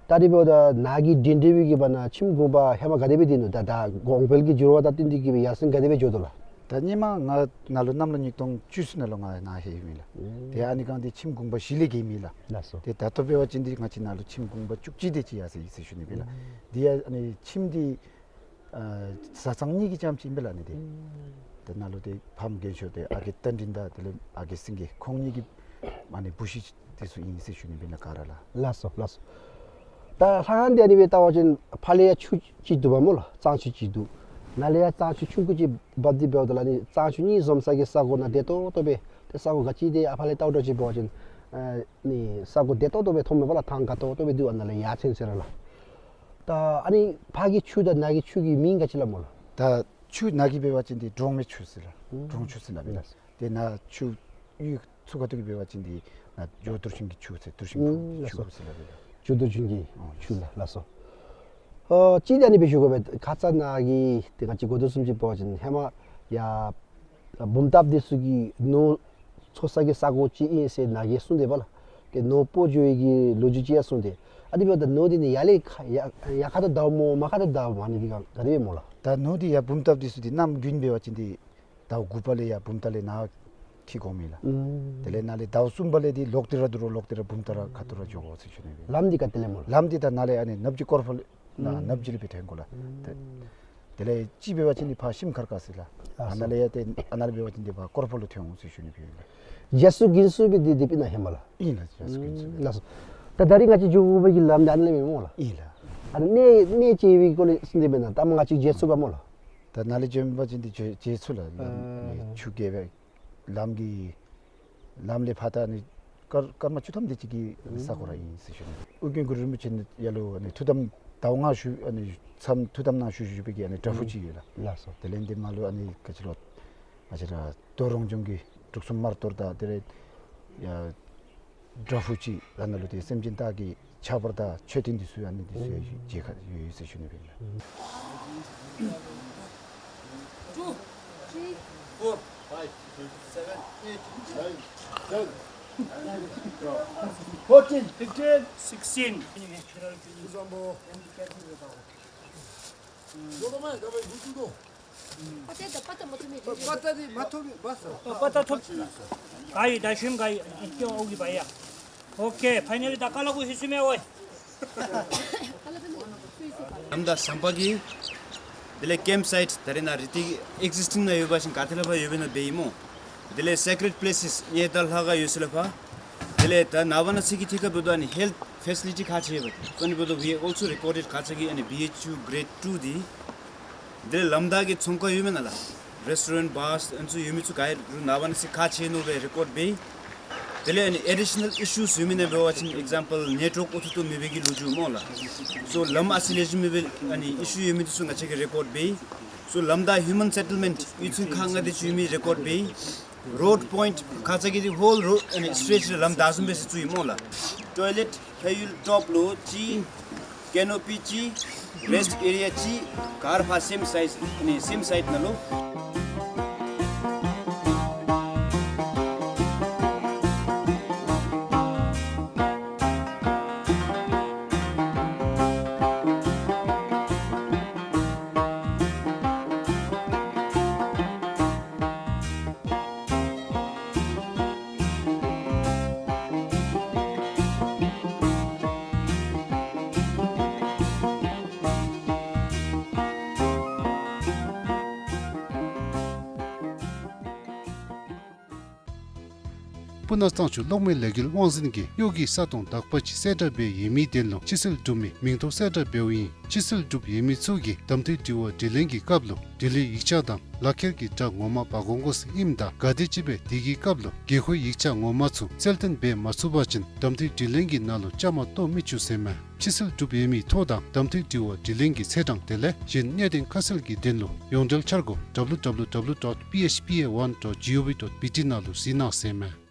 ད་དེ་འབདཝ་ད་ནཱ་གི་འགྲིམ་འགྲུལ་པའི་གི་བར་ན་ཁྱིམ་གུང་པ་ཧེ་མ་ག་དེ་སྦེ་སྡོད་ནུག། ད་ད་གོང་འཕེལ་གྱི་འགྱུར་བ་དང་བསྟུན་ཏེ་གི་སྦེ་ཡར་སེང་ག་དེ་སྦེ་འགྱོ་དོ་ལགས། ད་ཧེ་མ་ང་ནཱ་ལུ་གནམ་ལོ་ཉིས་སྟོང་བཅུ་གསུམ་ནང་ལུ་ང་ནཱ་ལྷོད་ཡི་ལགས། ཨེ་ཏེ་ཨ་ནི་སྒང་འདི་ཁྱིམ་གུང་པ་བཞི་ལས་བརྒལ་མེད་ལགས། ལགས་སོ། ཏེ་ད་ལྟོ་འབད་བ་ཅིན་འདི་ང་བཅས་ནཱ་ལུ་ཁྱིམ་གུང་པ་བཅུ་གཅིག་དེ་ཅིག་ཡར་སོང་ཡི་ཟེར་ཞུ་ནི་སྦེ་ལགས། ཨེ་འདི་ཡང་ཨ་ནི་ཁྱིམ་འདི་ཨ་བཟའ་ཚང་གཉིས་ཀྱི་རྐྱངམ་ཅིག་ཨིན་པས་ལགས་ཨ་ནི་འདི། ཨེ་ཏེ་ནཱ་ལུ་ཏེ་ཕམ་རྒན་ཤོས་ཏེ་ཨ་རྒས་རྟ་མགྲིན་དང་དེ་ལས་ཨ་རྒས་སེང་གེ་ཁོང་གཉིས་ཀྱི་ཨ་ནི་བུ་གཞི་འདི་ཚུ་ཨིན་ཟེར་ཞུ་ནི་སྦེ་ཨིན་ལགས་ག་ར་ལགས། ལགས་སོ་ལགས་སོ། ད་ལྷ་ཁང་འདི་ཨ་ནི་སྦེ་བལྟ་བ་ཅིན་ཕར་ལས་ཡར་ཆུ་ཅིག་འདུག་པ་སྨོ་ལགས། གཙང་ཆུ་ཅིག་འདུག། ནཱ་ལས་ཡར་གཙང་ཆུ་ཆུང་ཀུ་ཅིག་འབབ་སྟེ་འབདཝ་ད་ལུ་ཨ་ནི་གཙང་ཆུ་གཉིས་འཛོམས་ས་གི་ས་གོ་ནང་བདེ་ཏོག་ཏོ་སྦེ་ཏེ་ས་གོ་ག་ཅི་དེ་ཨ་ཕར་ལས་བལྟཝ་འདྲཝ་ཅིག་འབད་བ་ཅིན་ཨ་ནི་ས་གོ་བདེ་ཏོག་ཏོ་སྦེ་མཐོངམ་མས་པ་ལགས། ཐང་དགའ་ཏོག་ཏོ་སྦེ་འདུག། ཨ་ནཱ་ལས་ཡར་ཚུན་ཚོད་ར་ལགས། ད་ཨ་ནི་ཕར་གྱི་ཆུ་དང་ནཱ་གི་ཆུ་གི་མིང་ག་ཅི་སླབ་སྨོ་ལགས། ད་ཆུ་ནཱ་གི་འབད་བ་ཅིན་འདི་འབྲོང་མའི་ཆུ་ཟེར་ལགས། ཨུམ་འབྲོང་ཆུ་ཟེར་སླབ་ཨིན་ལགས། ཏེ་ནཱ་ཆུ་གཡུས་ཚུ་ཁ་ཐུག་གི་འབད་བ་ཅིན་འདི་ནཱ་ཇོ་བདུད་ཤིང་གི་ཆུ་ཟེར་བདུད་ཤིང་ཨུམ་ལགས་སོ། ཆུ་ཟེར་སླབ་ཨིན་ལགས། ཇོ་བདུད་ཤིང་གི་ཨོ་ཆུ་ལགས། ལགས་སོ། ཨོ་ཅིག་ཨ་ནི་སྦེ་ཞུ་དགོ་པས། ཁ་ཙ་ནཱ་གི་ཏེ་ང་བཅས་གོ་དོ་བཟུམ་ཅིག་འབད་བ་ཅིན་ཧེ་མ་ཡར་བུམ་ཐང་འདི་ཚུ་གི་ནོར་འཚོ་ས་གི་ས་གོ་ཅིག་ཨིན་ཟེར་ནཱ་གིས་གསུངས་ཏེ་པ་ལགས། ཏེ་ནོར་སྤོ་འགྱོ་བའི་གི་ལོ་རྒྱུས་ཅིག་ཡང་གསུངས་ཏེ། ཨ་ནི་འབདཝ་ད་ནོར་འདི་ནི་ཡར་ལས་ཁ་ཡར་ཡར་ཁ་ཐུག་བདའཝ་སྨོ་མར་ཁ་ཐུག་བདའཝ་སྨོ་ཨ་ནི་འདི་ག་ག་དེ་སྦེ་སྨོ་ལགས། ད་ནོར་འདི་ཡར་བུམ་ཐང་འདི་ཚུ་འདི་གནམ་དགུན་འབད་བ་ཅིན་འདི་ཟླཝ་དགུ་པ་ལས་ཡར་བུམ་ཐང་ལས་ནཱ་འཁྱིད་དགོ་མི་ལགས། ཨུམ། དེ་ལས་ནཱ་ལས་ཟླཝ་གསུམ་པ་ལས་འདི་ལོག་སྟེ་ར་འདུག་རུང་ལོག་སྟེ་ར་བུམ་ཐང་ར་ཁ་ཐུག་ར་འགྱོ་དགོ་ཟེར་ཞུ་ནི་སྦེ། ལམ་འདི་ག་ཏེ་ལས་སྨོ་ལགས། ལམ་འདི་ད་ནཱ་ལས་ཨ་ནི་ནབ་ཇི་སྐོར་ཕོག་ལས་ནཱ་ཨུམ་ནབ་ཇི་ལས་སྦེ་ཐོན་དགོ་ལགས། ཨུམ། དེ་དེ་ལས་ཅིག་འབད་བ་ཅིན་འདི་ཕར་ཤིམ་ཁར་ཁ་ཟེར་ལགས། ལགས་སོ། ཨ་ནཱ་ལས་ཡར་ཏེ་ཨ་ནཱ་ལས་འབད་བ་ཅིན་འདི་ཕར་སྐོར་ཕོག་ལུ་ཐོན་འོང་ཟེར་ཞུ་ནི་སྦེ་ཨིན་ལགས། རྒྱལ་སྲུང་དགུན་སྲུང་སྦེ་འདི་འདི་སྦེ་ཨིན་ན་ཧེ་མ་ལགས། ཨིན་ལགས། རྒྱལ་སྲུང་དགུན་སྲུང་སྦེ། ལགས་སོ། ད་ད་རིས་ང་བཅས་འགྱོ་དགོ་པའི་གི་ལམ་འདི་ཨ་ནི་ལས་མེན་སྨོ་ལགས། ཨིན་ལགས། ཨ་ནི་གནས་གནས་ཅིག་ཡོད་པའི་སྐོར་ལས་གསུངས་ཏེ་མེན་ན། ད་མ་ང་བཅས་རྒྱལ་སྲུང་ག་སྨོ་ལགས། ད་ནཱ་ལས་བྱོན་པ་ཅིན་འདི་བྱེལ་བྱེལ་ཚུགས་ལགས། ལམ་ཨ་ནི་ཆུ་རྐྱབ་སྦེ་ལམ་གྱི་ལམ་ལས་ཕར་ད་ཨ་ནི་སྐར་སྐར་མ་བཅུ་ཐམ་དེ་ཅིག་གི་ཨ་ནི་ས་ཁོངས་ར་ཨིན་ཟེར་ཞུ་ནི། ཨོ་རྒྱན་གུ་རུ་རིན་པོ་ཆེ་ནི་ཡར་ལུ་ཨ་ནི་ཐུགས་དམ་ཟླཝ་ལྔ་ཞུ་ཨ་ནི་མཚམས་ཐུགས་དམ་གནང་ཞུ་ཞུ་བའི་གི་ཨ་ནི་བྲག་ཕུག་ཅིག་ཡོད་ལགས། ལགས་སོ། དེ་ལས་འདི་མར་ལུ་ཨ་ནི་ག་ཅི་ལོ་ང་བཅས་ར་རྡོ་རོང་ལྗོངས་ཀྱི་འབྲུག་གསུམ་དམར་གཏོར་དང་དེ་ལས་ཡ་བྲག་ཕུག་ཅིག་ཨ་ནཱ་ལུ་ཏེ་སེམས་ཅན་དག་གི་ཆགས་པར་དང་མཆོད་རྟེན་འདི་ཚུ་ཨ་ནི་འདི་ཚུ་ཡང་མཇལ་ཁ་ཡོད་ཡོད་ཟེར་ཞུ་ནི་སྦེ་ལགས། Two, three, four, five, six, seven, eight, nine, ten, twelve, fourteen, fifteen, sixteen. ཨོ་ཀེ། ཕའི་ནལ་ད་ཀ་ལ་གུ་ཧི་སུ་མེ་ཝའི། ལམ་དང་ཟམ་པ་གི་དེ་ལས་ཀེམ་སའིཊ་ད་རེས་ནཱ་རི་ཏི་ཨེག་ཟིསི་ཊིང་ནང་ཡོད་པ་ཅིན་ག་ཏེ་ལས་ཕར་ཡོད་པས་ན་འབད་ཡི་སྨོ། དེ་ལས་སེ་ཀྲེཌ་པི་ལེ་སེས་གནས་བདག་ལྷ་ཁང་ཡོད་ས་ལས་ཕར། དེ་ལས་ད་ནངས་པ་གནངས་ཚེ་གི་ཐད་ཁར་འབདཝ་ད་ཨ་ནི་ཧེལཐ་ཕེ་སི་ལི་ཊི་ཁག་ཆེ་བ་ཅིན་ཨ་ནི་འབདཝ་ད་we also recorded ཁག་ཆེ་གི་ཨ་ནི་བི་ཨེཆ་ཡུ་གྲེཌ་ཊུ་འདི། དེ་ལས་ལམ་བདའ་གི་ཚོང་ཁང་ཡོད་མེན་ན་ལགས། རེསི་ཊོ་རེནཊ་བཱརསི་ཨ་ནི་ཚུ་ཡོད་མི་ཚུ་ག་ར་ནངས་པ་གནངས་ཚེ་ཁག་ཆེ་ནོ་སྦེ་རེ་ཀོཌ་འབད་ཡི། དེ་ལས་ཨ་ནི་ཨེ་ཌི་ཤ་ནལ་ཨི་ཤུས་ཡོད་མི་ནང་འབད་བ་ཅིན་ཨེག་ཛམ་པལ་ནེཊ་ཝརཀ་ཨོ་ཐུ་ཐུ་མེད་པའི་གི་ལོ་རྒྱུས་སྨོ་ལགས། སོ་ལམ་ཨ་ཙི་ལེགས་ཤོམ་མེད་པའི་ཨ་ནི་ཨི་ཤུ་ཡོད་མི་འདི་ཚུ་ང་བཅས་ཀྱིས་རེ་ཀོཌ་འབད་ཡི། སོ་ལམ་བདའ་ཧིའུ་མཱན་སེ་ཊལ་མེནཊ་ཡུལ་ཚན་ཁག་ལྔ་དེ་ཅིག་ཡོད་མི་རེ་ཀོཌ་འབད་ཡི། རོཌ་པོའིནཊ་ཁག་ཆེ་གི་འདི་ཧོལ་རོཌ་ཨ་ནི་སི་ཊེ་ཆི་ལུ་ལམ་བདའ་ཟུམ་སྦེ་ཟེར་བཙུགས་ཡི་སྨོ་ལགས། ཊོའི་ལེཊ་ཕ་ཡུལ་ཊོབ་ལུ་གཅིག། ཀེ་ནོ་པི་གཅིག། རེསཊ་ཨེ་རི་ཡ་གཅིག། ག་ར་ཕར་སེམ་སའིཛ་ཨ་ནི་སེམ་སའིཊ་ནང་ལུ། སྤུ་ན་གཙང་ཆུ་གློག་མེ་ལས་འགུལ་དབང་འཛིན་གྱིས་གཡོག་གི་ས་སྟོང་དག་པ་ཅིག་གསལ་བསྒྲགས་འབད་ཡོད་མི་དོན་ལུ་ཕྱི་སེལ་གྲུབ་མི་མིང་ཐོ་གསལ་བསྒྲགས་འབདཝ་ཨིན། ཕྱི་སེལ་གྲུབ་ཡོད་མི་ཚུ་གིས་གདམ་འཐུའི་དྲི་བ་དྲིས་ལན་གྱི་སྐབས་ལུ་དྲི་ལན་ཡིག་ཆ་དང་ལག་ཁྱེར་གྱི་སྒྲ་ངོ་མ་འབག་འོང་དགོ་ཟེར་ཨིནམ་ད་ག་དེམ་ཅིག་སྦེ་དེ་གི་སྐབས་ལུ་དགོས་མཁོའི་ཡིག་ཆ་ངོ་མ་ཚུ་གསལ་སྟོན་འབད་མ་ཚུགས་པ་ཅིན་གདམ་འཐུའི་དྲིས་ལན་གྱི་ནང་ལུ་བཅའ་མར་གཏོགས་མི་ཚུགས་ཟེར་མས། ཕྱི་སེལ་གྲུབ་ཡོད་མི་ཐོ་དང་གདམ་འཐུའི་དྲི་བ་དྲིས་ལན་གྱི་ཚེས་གྲངས་དེ་ལས་གཞན་གནད་དོན་ཁ་གསལ་གྱི་དོན་ལུ་ཡོངས་འབྲེལ་འཆར་སྒོ་W W W dot P H P A one dot G O V dot B T ནང་ལུ་གཟིགས་གནང་ཟེར་མས།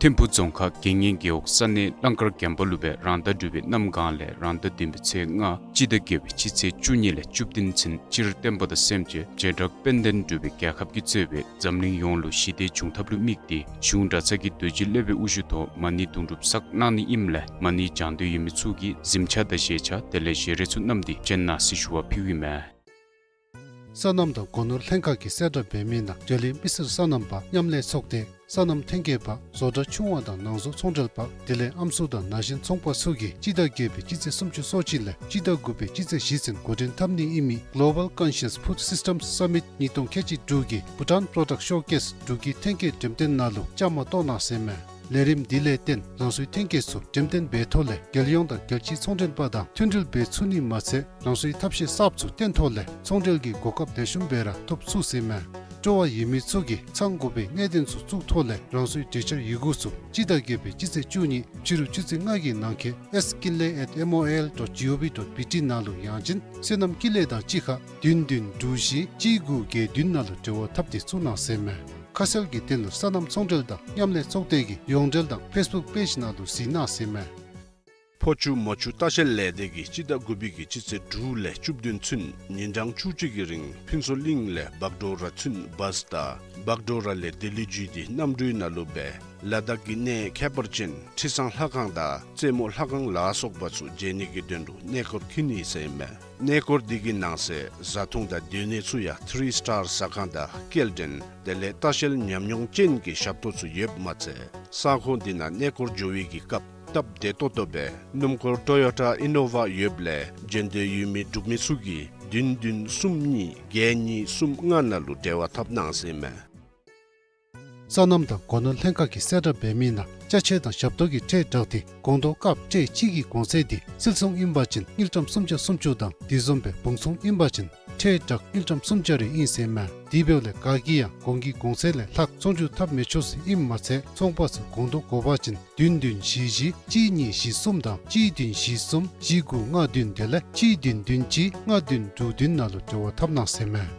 ཐིམ་ཕུ་རྫོང་ཁག་དགེ་བསྙེན་རྒེད་འོག་ས་གནས་གླང་དཀར་དགོན་པ་ལུ་སྦེ་རང་ཟླ་དྲུག་པའི་གནམ་གང་ལས་རང་ཟླ་བདུན་པའི་ཚེས་ལྔ་སྤྱི་ཟླ་བརྒྱད་པའི་སྤྱི་ཚེས་བཅུ་གཉིས་ལས་བཅུ་བདུན་ཚུན་སྤྱིར་བསྟན་པ་དང་སེམས་ཅན་བྱེ་བྲག་དཔལ་ལྡན་འབྲུག་པའི་རྒྱལ་ཁབ་ཀྱིས་གཙོས་པའི་འཛམ་གླིང་ཡོངས་ལུ་ཞི་བདེ་འབྱུང་ཐབས་ལུ་དམིགས་ཏེ་གཞུང་གྲྭ་ཚང་གི་རྡོ་རྗེ་སློབ་དཔོན་དབུ་བཞུགས་ཐོག་མ་ཎི་དུང་སྒྲུབ་བསགས་གནང་ནི་ཨིནམ་ལས་མ་ཎི་བགྱང་འདོད་ཡོད་མི་ཚུ་གིས་གཟིམ་ཆ་དང་བཞེས་ཆ་དེ་ལས་བཞེས་རས་ཚུ་བསྣམས་ཏེ་བྱོན་གནང་ཟེར་ཞུ་བ་ཕུལཝ་ཨིན་མས། སོ་ནམ་དང་སྒོ་ནོར་ལྷན་ཁག་གིས་གསལ་བསྒྲགས་འབད་མི་ནང་འབྲེལ་ཡོད་མི་སེར་སོ་ནམ་པ་མཉམ་ལས་ཚོགས་སྡེ་སོ་ནམ་ཐོན་སྐྱེད་པ་བཟོ་གྲྭ་ཆུང་བ་དང་ནང་བཟོ་ཚོང་འབྲེལ་པ་དེ་ལས་ཨམ་སྲུ་དང་ན་གཞོན་ཚོང་པ་ཚུ་གིས་སྤྱི་ཟླ་བརྒྱད་པའི་སྤྱི་ཚེས་སུམ་ཅུ་སོ་གཅིག་ལས་སྤྱི་ཟླ་དགུ་པའི་སྤྱི་ཚེས་བཞི་ཚུན་འགོ་འདྲེན་འཐབ་ནི་ཨིན་མི་Global Conscious Food Systems Summit གཉིས་སྟོང་ཁལ་གཅིག་དྲུག་གི་Bhutan Product Showcase འབྲུག་གི་ཐོན་སྐྱེད་འགྲེམས་སྟོན་ནང་ལུ་བཅའ་མར་གཏོགས་གནང་ཟེར་མས། ལས་རིམ་འདི་ལས་བརྟེན་རང་སོའི་ཐོན་སྐྱེད་ཚུ་འགྲེམས་སྟོན་འབད་ཐོག་ལས་རྒྱལ་ཡོངས་དང་རྒྱལ་སྤྱིའི་ཚོང་འབྲེལ་པ་དང་མཐུན་སྒྲིལ་འབད་ཚུགས་ནི་མ་ཚད་རང་སོའི་ཐབས་ཤེས་གསརཔ་ཚུ་སྟོན་ཐོག་ལས་ཚོང་འབྲེལ་གྱི་གོ་སྐབས་ལེགས་ཤོམ་སྦེ་ར་ཐོབ་ཚུགས་ཟེར་མས། སྤྲོ་བ་ཡོད་མི་ཚུ་གིས་ཚང་དགོ་པའི་གནད་དོན་ཚུ་བཙུགས་ཐོག་ལས་རང་སོའི་གྲོས་འཆར་ཡི་གུ་ཚུ་སྤྱི་ཟླ་བརྒྱད་པའི་སྤྱི་ཚེས་བཅུ་གཉིས་ཕྱི་རུ་ཆུ་ཚོད་ལྔ་གི་ནང་འཁོད S Kinley at M O I L dot G O V dot B T ནང་ལུ་ཡང་ཅིན་སོ་ནམ་ཀུན་ལེགས་དང་གཅིག་ཁར་བདུན་བདུན་དྲུག་བཞི་གཅིག་དགུ་བརྒྱད་བདུན་ནང་ལུ་འབྲེལ་བ་འཐབ་སྟེ་བཙུགས་གནང་ཟེར་མས། ཁ་གསལ་གྱི་དོན་ལུ་སོ་ནམ་ཚོང་འབྲེལ་དང་མཉམ་ལས་ཚོགས་སྡེ་གི་ཡོངས་འབྲེལ་དང་ཕེསི་བུཀ་པེཇ་ནང་ལུ་གཟིགས་གནང་ཟེར་མས། ཕོ་ཆུ་མོ་ཆུ་ལྟ་བཤལ་ལས་སྡེ་གིས་སྤྱི་ཟླ་དགུ་པའི་གི་སྤྱི་ཚེས་དྲུག་ལས་བཅུ་བདུན་ཚུན་ཉིན་གྲངས་བཅུ་གཅིག་གི་རིང་ཕུན་ཚོགས་གླིང་ལས་བག་གྲོ་ར་ཚུན་བཱས་དང་བག་གྲོ་ར་ལས་ལྡི་ལི་བརྒྱུད་དེ་གནམ་གྲུའི་ནང་ལུ་སྦེ་ལ་དྭགས་ཀྱི་གནས་ཁྱད་པར་ཅན་ཁྲི་བཟང་ལྷ་ཁང་དང་རྩེ་མོ་ལྷ་ཁང་ལ་སོགས་པ་ཚུ་མཇལ་ནི་གི་དོན་ལུ་གནས་སྐོར་འཁྱིད་ནི་ཟེར་མས། གནས་སྐོར་འདི་གི་ནང་གསེས་བཟའ་འཐུང་དང་སྡོད་གནས་ཚུ་ཡང་ཐི་རི་སི་ཊར་ཟ་ཁང་དང་སྐྱེལ་འདྲེན་དེ་ལས་ལྟ་བཤལ་ཉམས་མྱོང་ཅན་གྱི་ཞབས་ཏོག་ཚུ་ཡོདཔ་མ་ཚད་ས་ཁོངས་འདི་ནང་གནས་སྐོར་འགྱོ་བའི་གི་སྐབས་སྟབས་བདེ་ཏོག་ཏོ་སྦེ་སྣུམ་འཁོར་ཊོ་ཡོ་ཊ་ཨི་ནོ་ཝ་ཡོདཔ་ལས་མཇལ་འདོད་ཡོད་མི་འབྲུག་མི་ཚུ་གིས་བདུན་བདུན་གསུམ་གཉིས་བརྒྱད་གཉིས་གསུམ་ལྔ་ནང་ལུ་འབྲེལ་བ་འཐབ་གནང་ཟེར་མས། སོ་ནམ་དང་སྒོ་ནོར་ལྷན་ཁག་གིས་གསལ་བསྒྲགས་འབད་མི་ནང་ཅ་ཆས་དང་ཞབས་ཏོག་གི་ཁྲལ་བསྒྲགས་ཏེ་སྒོང་རྡོག་ཀབ་ཊེ་གཅིག་གི་གོང་ཚད་འདི་བསིལ་ཚོང་ཨིན་པ་ཅིན་དངུལ་ཀྲམ་སུམ་བརྒྱ་སུམ་ཅུ་དང་དེ་བཟུམ་སྦེ་བུང་ཚོང་ཨིན་པ་ཅིན་ ཁྲལ་དྲག་དངུལ་ཀྲམ་སུམ་བརྒྱ་རེ་ཨིན་ཟེར་མས། དེ་འབདཝ་ལས་ག་གིས་ཡང་གོང་གི་གོང་ཚད་ལས་ལྷག་ཚོང་བསྒྱུར་འཐབ་མི་ཆོག་ཟེར་ཨིནམ་མ་ཚད་ཚོང་པ་ཚུ་གོང་དུ་དགོ་པ་ཅིན་བདུན་བདུན་བཞི་བཞི་གཅིག་གཉིས་བཞི་གསུམ་དང་གཅིག་བདུན་བཞི་གསུམ་བཞི་དགུ་ལྔ་བདུན་དེ་ལས་གཅིག་བདུན་བདུན་གཅིག་ལྔ་བདུན་དྲུག་བདུན་ནང་ལུ་འབྲེལ་བ་འཐབ་གནང་ཟེར་མས།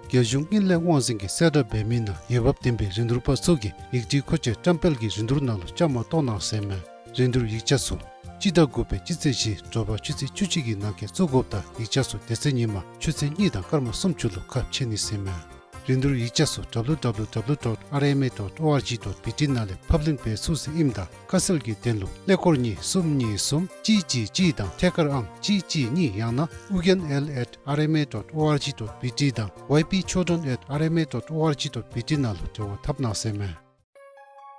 རྒྱལ་གཞུང་དངུལ་ལས་དབང་འཛིན་གྱིས་གསལ་བསྒྲགས་འབད་མི་ནང་འོས་འབབ་ལྡན་པའི་རིན་བསྡུར་པ་ཚུ་གིས་ཡིག་སྒྲིག་མཁོ་ཆས་བཀྲམ་སྤེལ་གྱི་རིན་བསྡུར་ནང་ལུ་བཅའ་མར་གཏོགས་གནང་ཟེར་མས། རིན་བསྡུར་ཡིག་ཆ་ཚུ་སྤྱི་ཟླ་དགུ་པའི་སྤྱི་ཚེས་བཞི་དྲོ་པ་ཆུ་ཚོད་བཅུ་གཅིག་གི་ནང་འཁོད་བཙུགས་དགོཔ་དང་ཡིག་ཆ་ཚུ་དེ་ཚེ་ཉིན་མ་ཆུ་ཚོད་གཉིས་དང་སྐར་མ་སུམ་ཅུ་ལུ་ཁ་ཕྱེ་ནི་ཟེར་མས། རིན་བསྡུར་ཡིག་ཆ་ཚུ་W W W dot R M A dot O R G dot B T ནང་ལས་ཕབ་ལེན་འབད་ཚུགས་ཟེར་ཨིནམ་ད་ཁ་གསལ་གྱི་དོན་ལུ་ཀླད་ཀོར་གཉིས་གསུམ་གཉིས་གསུམ་གཅིག་གཅིག་གཅིག་དང་ཐད་ཀར་ཨང་གཅིག་གཅིག་གཉིས་ཡང་ན་ཨུ་རྒྱན་L at R M A dot O R G dot B T དང་Y P Chodron at R M A dot O R G dot B T ནང་ལུ་འབྲེལ་བ་འཐབ་གནང་ཟེར་མས།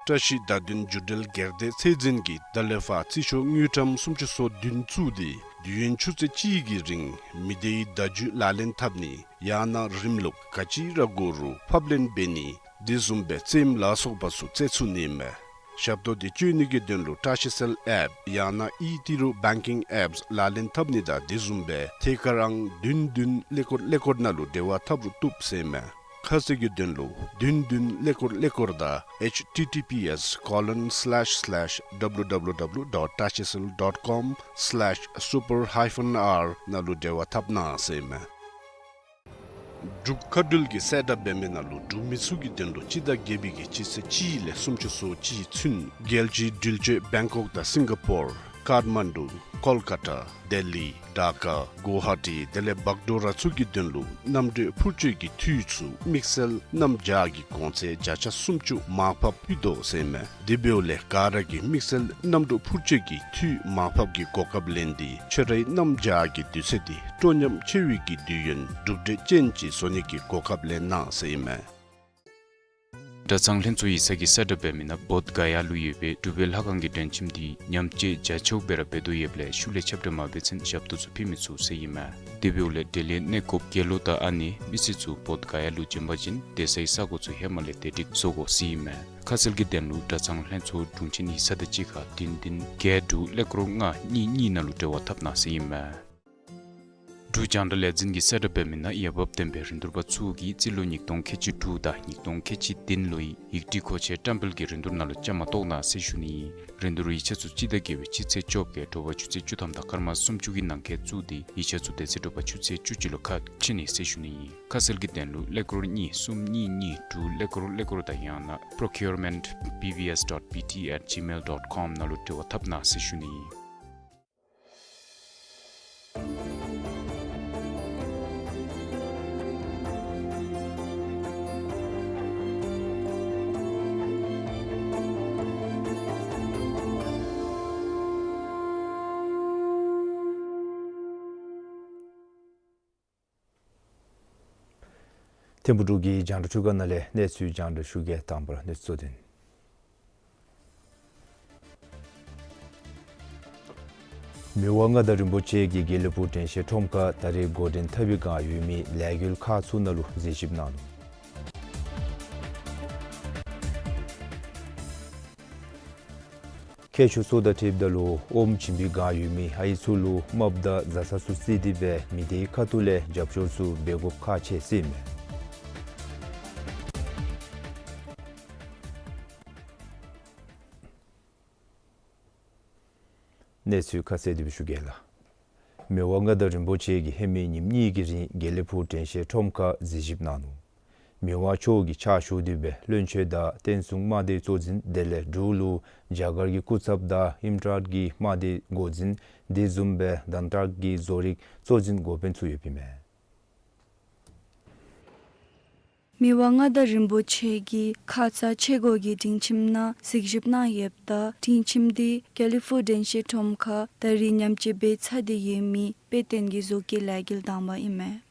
བཀྲ་ཤིས་བརྡ་དོན་བརྒྱུད་འབྲེལ་སྒེར་སྡེ་ཚད་འཛིན་གྱིས་ད་ལས་ཕར་རྩིས་ཤོག་དངུལ་ཀྲམ་སུམ་ཅུ་སོ་བདུན་བཙུགས་ཏེ་དུས་ཡུན་ཆུ་ཚོད་གཅིག་གི་རིང་མི་སྡེའི་བརྡ་བརྒྱུད་ལག་ལེན་འཐབ་ནི་ཡང་ན་རིམ་ལུགས་ག་ཅི་ར་དགོ་རུང་ཕབ་ལེན་འབད་ནི་དེ་བཟུམ་སྦེ་རྩེདམོ་ལ་སོགས་པ་ཚུ་རྩེ་ཚུགས་ནི་མས། ཞབས་ཏོག་འདི་སྤྱོད་ནི་གི་དོན་ལུ་བཀྲ་ཤིས་སེལ་ཨེཔ་ཡང་ན་ཨི་ཏི་རུ་བེང་ཀིང་ཨེཔསི་ལག་ལེན་འཐབ་ནི་དང་དེ་བཟུམ་སྦེ་ཐད་ཀར་ཨང་བདུན་བདུན་ཀླད་ཀོར་ཀླད་ཀོར་ནང་ལུ་འབྲེལ་བ་འཐབ་རུང་བཏུབ་ཟེར་མས། ཁ་གསལ་གྱི་དོན་ལུ་བདུན་བདུན་ཀླད་ཀོར་ཀླད་ཀོར་དང་H T T P S colon slash slash W W W dot tashicell dot com slash super hyphen R ནང་ལུ་འབྲེལ་བ་འཐབ་གནང་ཟེར་མས། འབྲུག་མཁའ་འགྲུལ་གྱིས་གསལ་བསྒྲགས་འབད་མི་ནང་ལུ་འབྲུག་མི་ཚུ་གི་དོན་ལུ་སྤྱི་ཟླ་བརྒྱད་པའི་གི་སྤྱི་ཚེས་གཅིག་ལས་སུམ་ཅུ་སོ་གཅིག་ཚུན་རྒྱལ་སྤྱིའི་འགྲུལ་སྐྱོད་བེང་ཀོག་དང་སིང་ག་པོར་ཀཱཐ་མན་ཌུ་ཀོལ་ཀ་ཊ་ལྡི་ལི་ཌ་ཀ་གུ་ཝ་ཧ་ཊི་དེ་ལས་བག་ཌོ་ར་ཚུ་གི་དོན་ལུ་གནམ་གྲུ་འཕུར་སྐྱོད་ཀྱི་འཐུས་ཚུ་དམིགས་བསལ་གནམ་བྱཱར་གྱི་གོང་ཚད་བརྒྱ་ཆ་སུམ་ཅུ་མར་ཕབ་ཕུལ་དོ་ཟེར་མས། དེ་འབདཝ་ལས་ག་ར་གིས་དམིགས་བསལ་གནམ་གྲུ་འཕུར་སྐྱོད་ཀྱི་འཐུས་མར་ཕབ་ཀྱི་གོ་སྐབས་ལེན་ཏེ་ཁྱོད་རའི་གནམ་བྱཱར་གྱི་དུས་ཚོད་འདི་སྤྲོ་ཉམས་ཆེ་བའི་གི་དུས་ཡུན་གྲུབ་འབྲས་ཅན་ཅིག་བཟོ་ནི་གི་གོ་སྐབས་ལེན་གནང་ཟེར་ཨིན་མས། གྲྭ་ཚང་ལྷན་ཚོགས་ཡིག་ཚང་གིས་གསལ་བསྒྲགས་འབད་མི་ནང་བོདྷ་ག་ཡ་ལུ་ཡོད་པའི་འབྲུག་པའི་ལྷ་ཁང་གི་སྒྲོན་ཆེན་འདི་ཉམས་བཅོས་རྒྱ་ཆེཝ་སྦེ་ར་འབད་དོ་ཡོདཔ་ལས་ཤུལ་ལས་ཁྱབ་བསྒྲགས་མ་འབད་ཚུན་ཞབས་ཏོག་ཚུ་ཕུལ་མི་ཚུགས་ཟེར་ཨིན་མས། དེ་འབདཝ་ལས་དེ་ལས་གནས་སྐོརཔ་དགེ་སློང་དང་ཨ་ནེ་མི་སེར་ཚུ་བོདྷ་ག་ཡ་ལུ་བྱོན་པ་ཅིན་སྡོད་སའི་ས་གོ་ཚུ་ཧེ་མ་ལས་བདེ་སྒྲིག་བཟོ་དགོ་ཟེར་ཨིན་མས། ཁ་གསལ་གྱི་དོན་ལུ་གྲྭ་ཚང་ལྷན་ཚོགས་དྲུང་ཆེན་ཡིག་ཚང་དང་གཅིག་ཁར་བདུན་བདུན་བརྒྱད་དྲུག་ཀླད་ཀོར་ལྔ་གཉིས་གཉིས་ནང་ལུ་འབྲེལ་བ་འཐབ་གནང་ཟེར་ཨིན་མས། འབྲུག་རྒྱང་བསྒྲགས་ལས་འཛིན་གྱིས་གསལ་བསྒྲགས་འབད་མི་ནང་འོས་འབབ་ལྡན་པའི་རིན་བསྡུར་པ་ཚུ་གིས་རྩིས་ལོ་ཉིས་སྟོང་ཁལ་གཅིག་དྲུག་དང་ཉིས་སྟོང་ཁལ་གཅིག་བདུན་ལོའི་ཡིག་སྒྲིག་མཁོ་ཆས་བཀྲམ་སྤེལ་གྱི་རིན་བསྡུར་ནང་ལུ་བཅའ་མར་གཏོགས་གནང་ཟེར་ཞུ་ནི་ཨིན། རིན་བསྡུར་ཡིག་ཆ་ཚུ་སྤྱི་ཟླ་བརྒྱད་པའི་སྤྱི་ཚེས་བཅོ་བརྒྱད་དྲོ་པ་ཆུ་ཚོད་བཅུ་ཐམ་དང་སྐར་མ་སུམ་ཅུ་གི་ནང་འཁོད་བཙུགས་ཏེ་ཡིག་ཆ་ཚུ་དེ་ཚེ་དྲོ་པ་ཆུ་ཚོད་བཅུ་གཅིག་ལུ་ཁ་ཕྱེ་ནི་ཟེར་ཞུ་ནི་ཨིན། ཁ་གསལ་གྱི་དོན་ལུ་ཀླད་ཀོར་གཉིས་གསུམ་གཉིས་གཉིས་དྲུག་ཀླད་ཀོར་ཀླད་ཀོར་དང་ཡང་ན་procurement B V S dot B T at gmail dot com ནང་ལུ་འབྲེལ་བ་འཐབ་གནང་ཟེར་ཞུ་ནི་ཨིན། ཐིམ་ཕུག་འབྲུག་གི་རྒྱང་བསྒྲགས་ཐོག་ཁ་ནང་ལས་གནས་ཚུལ་རྒྱང་བསྒྲགས་ཞུ་གེ། དང་པ་ར་གནས་ཚུལ་གཙོ་དོན། མི་དབང་མངའ་བདག་རིན་པོ་ཆེ་གིས་དགེ་ལེགས་ཕུག་དྲན་ཤེས་ཁྲོམ་ཁར་ད་རེས་འགོ་འདྲེན་འཐབ་པའི་བསྒང་ཡོད་མི་ལས་འགུལ་ཁག་ཚུ་ནང་ལུ་གཟིགས་ཞིབ་གནང་ནུག། ཁྱད་ཆོས་ཚུ་དང་འཁྲིལཝ་ད་ལུ་ཨོམ་བྱིན་པའི་བསྒང་ཡོད་མི་ཨའི་ཚུ་ལུ་རྨགཔ་དང་བཟའ་ཚང་ཚུ་བརྩིས་ཏེ་སྦེ་མི་སྡེའི་ཁ་ཐུག་ལས་རྒྱབ་སྐྱོར་ཚུ་འབད་དགོཔ་ཁག་ཆེ་ཟེར་ཨིན་མས། གནས་ཚུལ་ཁ་གསལ་དེ་སྦེ་ཞུ་གེ་ལགས། མི་དབང་མངའ་བདག་རིན་པོ་ཆེ་གིས་ཧེ་མའི་ཉིནམ་གཉིས་ཀྱི་རིང་དགེ་ལེགས་ཕུག་དྲན་ཤེས་ཁྲོམ་ཁར་གཟིགས་ཞིབ་གནང་ནུག། མི་དབང་མཆོག་གིས་ཕྱག་ཞུ་སྟེ་སྦེ་བློན་ཆེན་དང་བསྟན་སྲུང་དམག་སྡེའི་གཙོ་འཛིན་དེ་ལས་འབྲུག་ལུ་རྒྱ་གར་གྱི་སྐུ་ཚབ་དང་ཨིམ་ཊཱལ་གྱི་དམག་སྡེའི་འགོ་འཛིན་དེ་བཟུམ་སྦེ་དཱན་ཊཱལ་གྱི་བཟོ་རིག་གཙོ་འཛིན་འགོ་དཔོན་ཚུ་ཡོདཔ་ཨིན་མས། མི་དབང་མངའ་བདག་རིན་པོ་ཆེ་གིས་ཁ་ཙ་ཆས་གོས་ཀྱི་སྒྲིང་ཁྱིམ་ནང་གཟིགས་ཞིབ་གནང་ཡོདཔ་ད་སྒྲིང་ཁྱིམ་འདི་དགེ་ལེགས་ཕུག་དྲན་ཤེས་ཁྲོམ་ཁར་ད་རེས་ཉམས་བཅོས་འབད་ཚར་ཏེ་ཡོད་མི་དཔེ་སྟོན་གྱི་བཟོ་བཀོད་ལས་འགུལ་དང་པ་ཨིན་མས།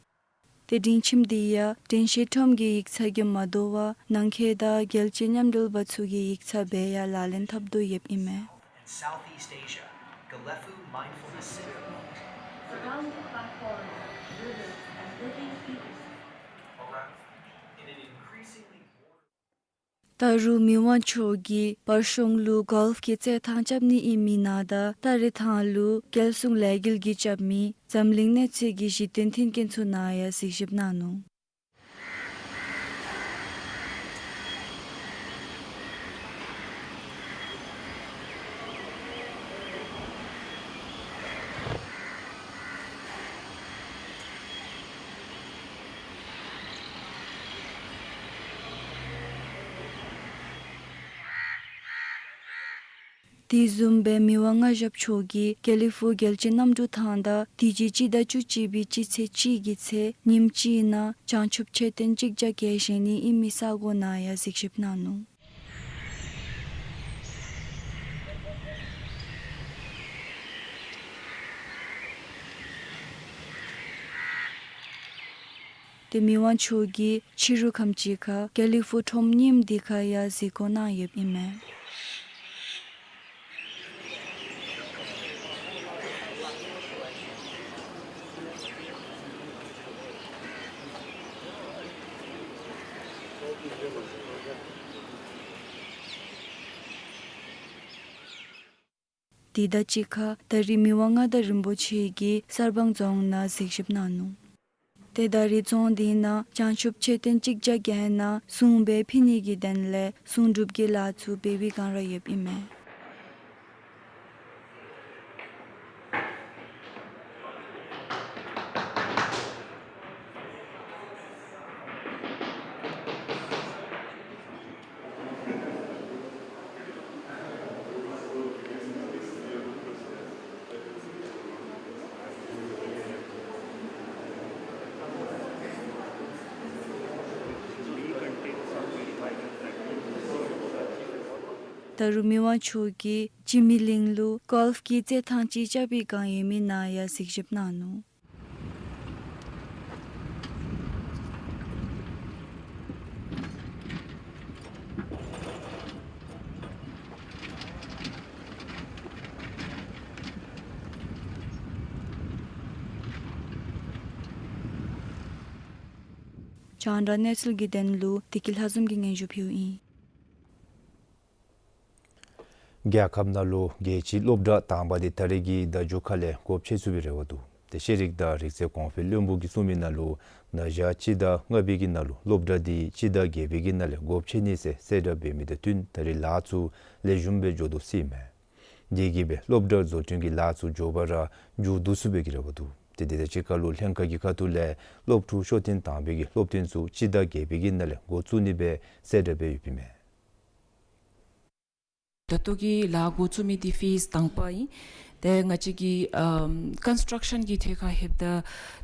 ཏེ་སྒྲིང་ཁྱིམ་འདི་ཡང་དྲན་ཤེས་ཁྲོམ་གྱི་ཡིག་ཚང་གིས་མ་དོ་བར་ནང་འཁོད་དང་རྒྱལ་སྤྱིའི་མཉམ་འབྲེལ་པ་ཚུ་གི་ཡིག་ཚང་སྦེ་ཡང་ལག་ལེན་འཐབ་དོ་ཡོདཔ་ཨིན་མས། Southeast Asia, Galefu Mindfulness Center. Surrounded by forests, rivers, and living beings. Around, in an increasingly ད་རུང་མི་དབང་མཆོག་གིས་བར་གཞུང་ལུ་གོལཕ་གི་རྩེད་ཐང་རྐྱབ་ནི་ཨིན་མི་ནང་ད་སྟ་རེ་ཐང་ལུ་རྒྱལ་སྲུང་ལས་འགུལ་གྱི་རྐྱབ་མི་འཛམ་གླིང་གནས་ཚད་ཀྱི་གཞི་རྟེན་མཐུན་རྐྱེན་ཚུ་ནང་ཡང་གཟིགས་ཞིབ་གནང་ནུག། དེ་བཟུམ་སྦེ་མི་དབང་མངའ་ཞབས་མཆོག་གིས་དགེ་ལེགས་ཕུག་རྒྱལ་སྤྱིའི་གནམ་གྲུ་ཐང་དང་དུས་ཅི་སྤྱི་ཟླ་བཅུ་གཅིག་པའི་སྤྱི་ཚེས་གཅིག་གི་ཚེ་ཉིནམ་གཅིག་ནང་བྱང་ཆུབ་མཆོད་རྟེན་གཅིག་བརྒྱ་བརྒྱད་བཞེངས་ནི་ཨིན་མི་ས་གོ་ནང་ཡང་གཟིགས་ཞིབ་གནང་ནུག། ཏེ་མི་དབང་མཆོག་གིས་ཕྱི་རུ་ཁམས་ཅིག་ཁར་དགེ་ལེགས་ཕུག་ཁྲོམ་རྙིངམ་འདི་ཁར་ཡང་གཟིགས་སྐོར་གནང་ཡོདཔ་ཨིན་མས། དེ་དང་གཅིག་ཁར་ད་རིས་མི་དབང་མངའ་བདག་རིན་པོ་ཆེ་གིས་གསར་སྤང་རྫོང་ནང་གཟིགས་ཞིབ་གནང་ནུག། ཏེ་ད་རིས་རྫོང་འདི་ནང་བྱང་ཆུབ་མཆོད་རྟེན་གཅིག་བརྒྱ་བརྒྱད་ནང་གསུང་སྦེ་ཕུལ་ནི་གི་དོན་ལས་གསུང་སྒྲུབ་ཀྱི་ལཱ་ཚུ་འབད་བའི་བསྒང་ར་ཡོདཔ་ཨིན་མས། ད་རུང་མི་དབང་མཆོག་གིས་འཇིགས་མེད་གླིང་ལུ་གོལཕ་གི་རྩེད་ཐང་ཅིག་རྐྱབ་པའི་བསྒང་ཡོད་མི་ནང་ཡང་གཟིགས་ཞིབ་གནང་ནུག། རྒྱང་བསྒྲགས་གནས་ཚུལ་གྱི་དོན་ལུ་བདེ་སྐྱིད་ལྷ་འཛོམས་ཀྱིས་སྙན་ཞུ་ཕུལཝ་ཨིན། རྒྱལ་ཁབ་ནང་ལུ་རྒྱལ་སྤྱིའི་སློབ་གྲྭ་དང་པ་འདི་ད་རིས་ཀྱི་ཟླཝ་མཇུག་ཁ་ལས་སྒོ་ཕྱེ་ཚུགས་པའི་རེ་བ་འདུག། ཏེ་ཤེས་རིག་དང་རིག་རྩལ་གོང་འཕེལ་བློན་པོ་གིས་གསུངས་མི་ནང་ལུ་ན་ཧིང་སྤྱི་ཟླ་ལྔ་པའི་གི་ནང་ལུ་སློབ་གྲྭ་འདི་སྤྱི་ཟླ་བརྒྱད་པའི་གི་ནང་ལས་སྒོ་ཕྱེ་ནི་ཟེར་གསལ་བསྒྲགས་འབད་མི་དང་བསྟུན་ད་རིས་ལཱ་ཚུ་ལེགས་ཤོམ་སྦེ་འགྱོ་དོ་ཟེར་ཨིན་མས། དེ་གིས་སྦེ་སློབ་གྲྭ་བཟོ་སྐྲུན་གྱི་ལཱ་ཚུ་མགྱོགས་པ་ར་མཇུག་བསྡུ་ཚུགས་པའི་གི་རེ་བ་འདུག། ཏེ་དེ་དང་གཅིག་ཁར་ལུ་ལྷན་ཁག་གི་ཁ་ཐུག་ལས་སློབ་ཕྲུག་ཤོག་ཐེངས་དང་པའི་གི་སློབ་ཐོན་ཚུ་སྤྱི་ཟླ་བརྒྱད་པའི་གི་ནང་ལས་འགོ་བཙུགས་ནི་སྦེ་གསལ་བསྒྲགས་འབད་ཡོདཔ་ཨིན་མས། ད་ལྟོ་གི་ལཱ་འགོ་བཙུགས་མི་འདི་ཕེསི་དང་པ་ཨིན། ཏེ་ང་བཅས་ཀྱི་ཨམ་ཀོན་སི་ཊརཀ་ཤཱན་གྱི་ཐད་ཁར་ལྷོདཔ་ད་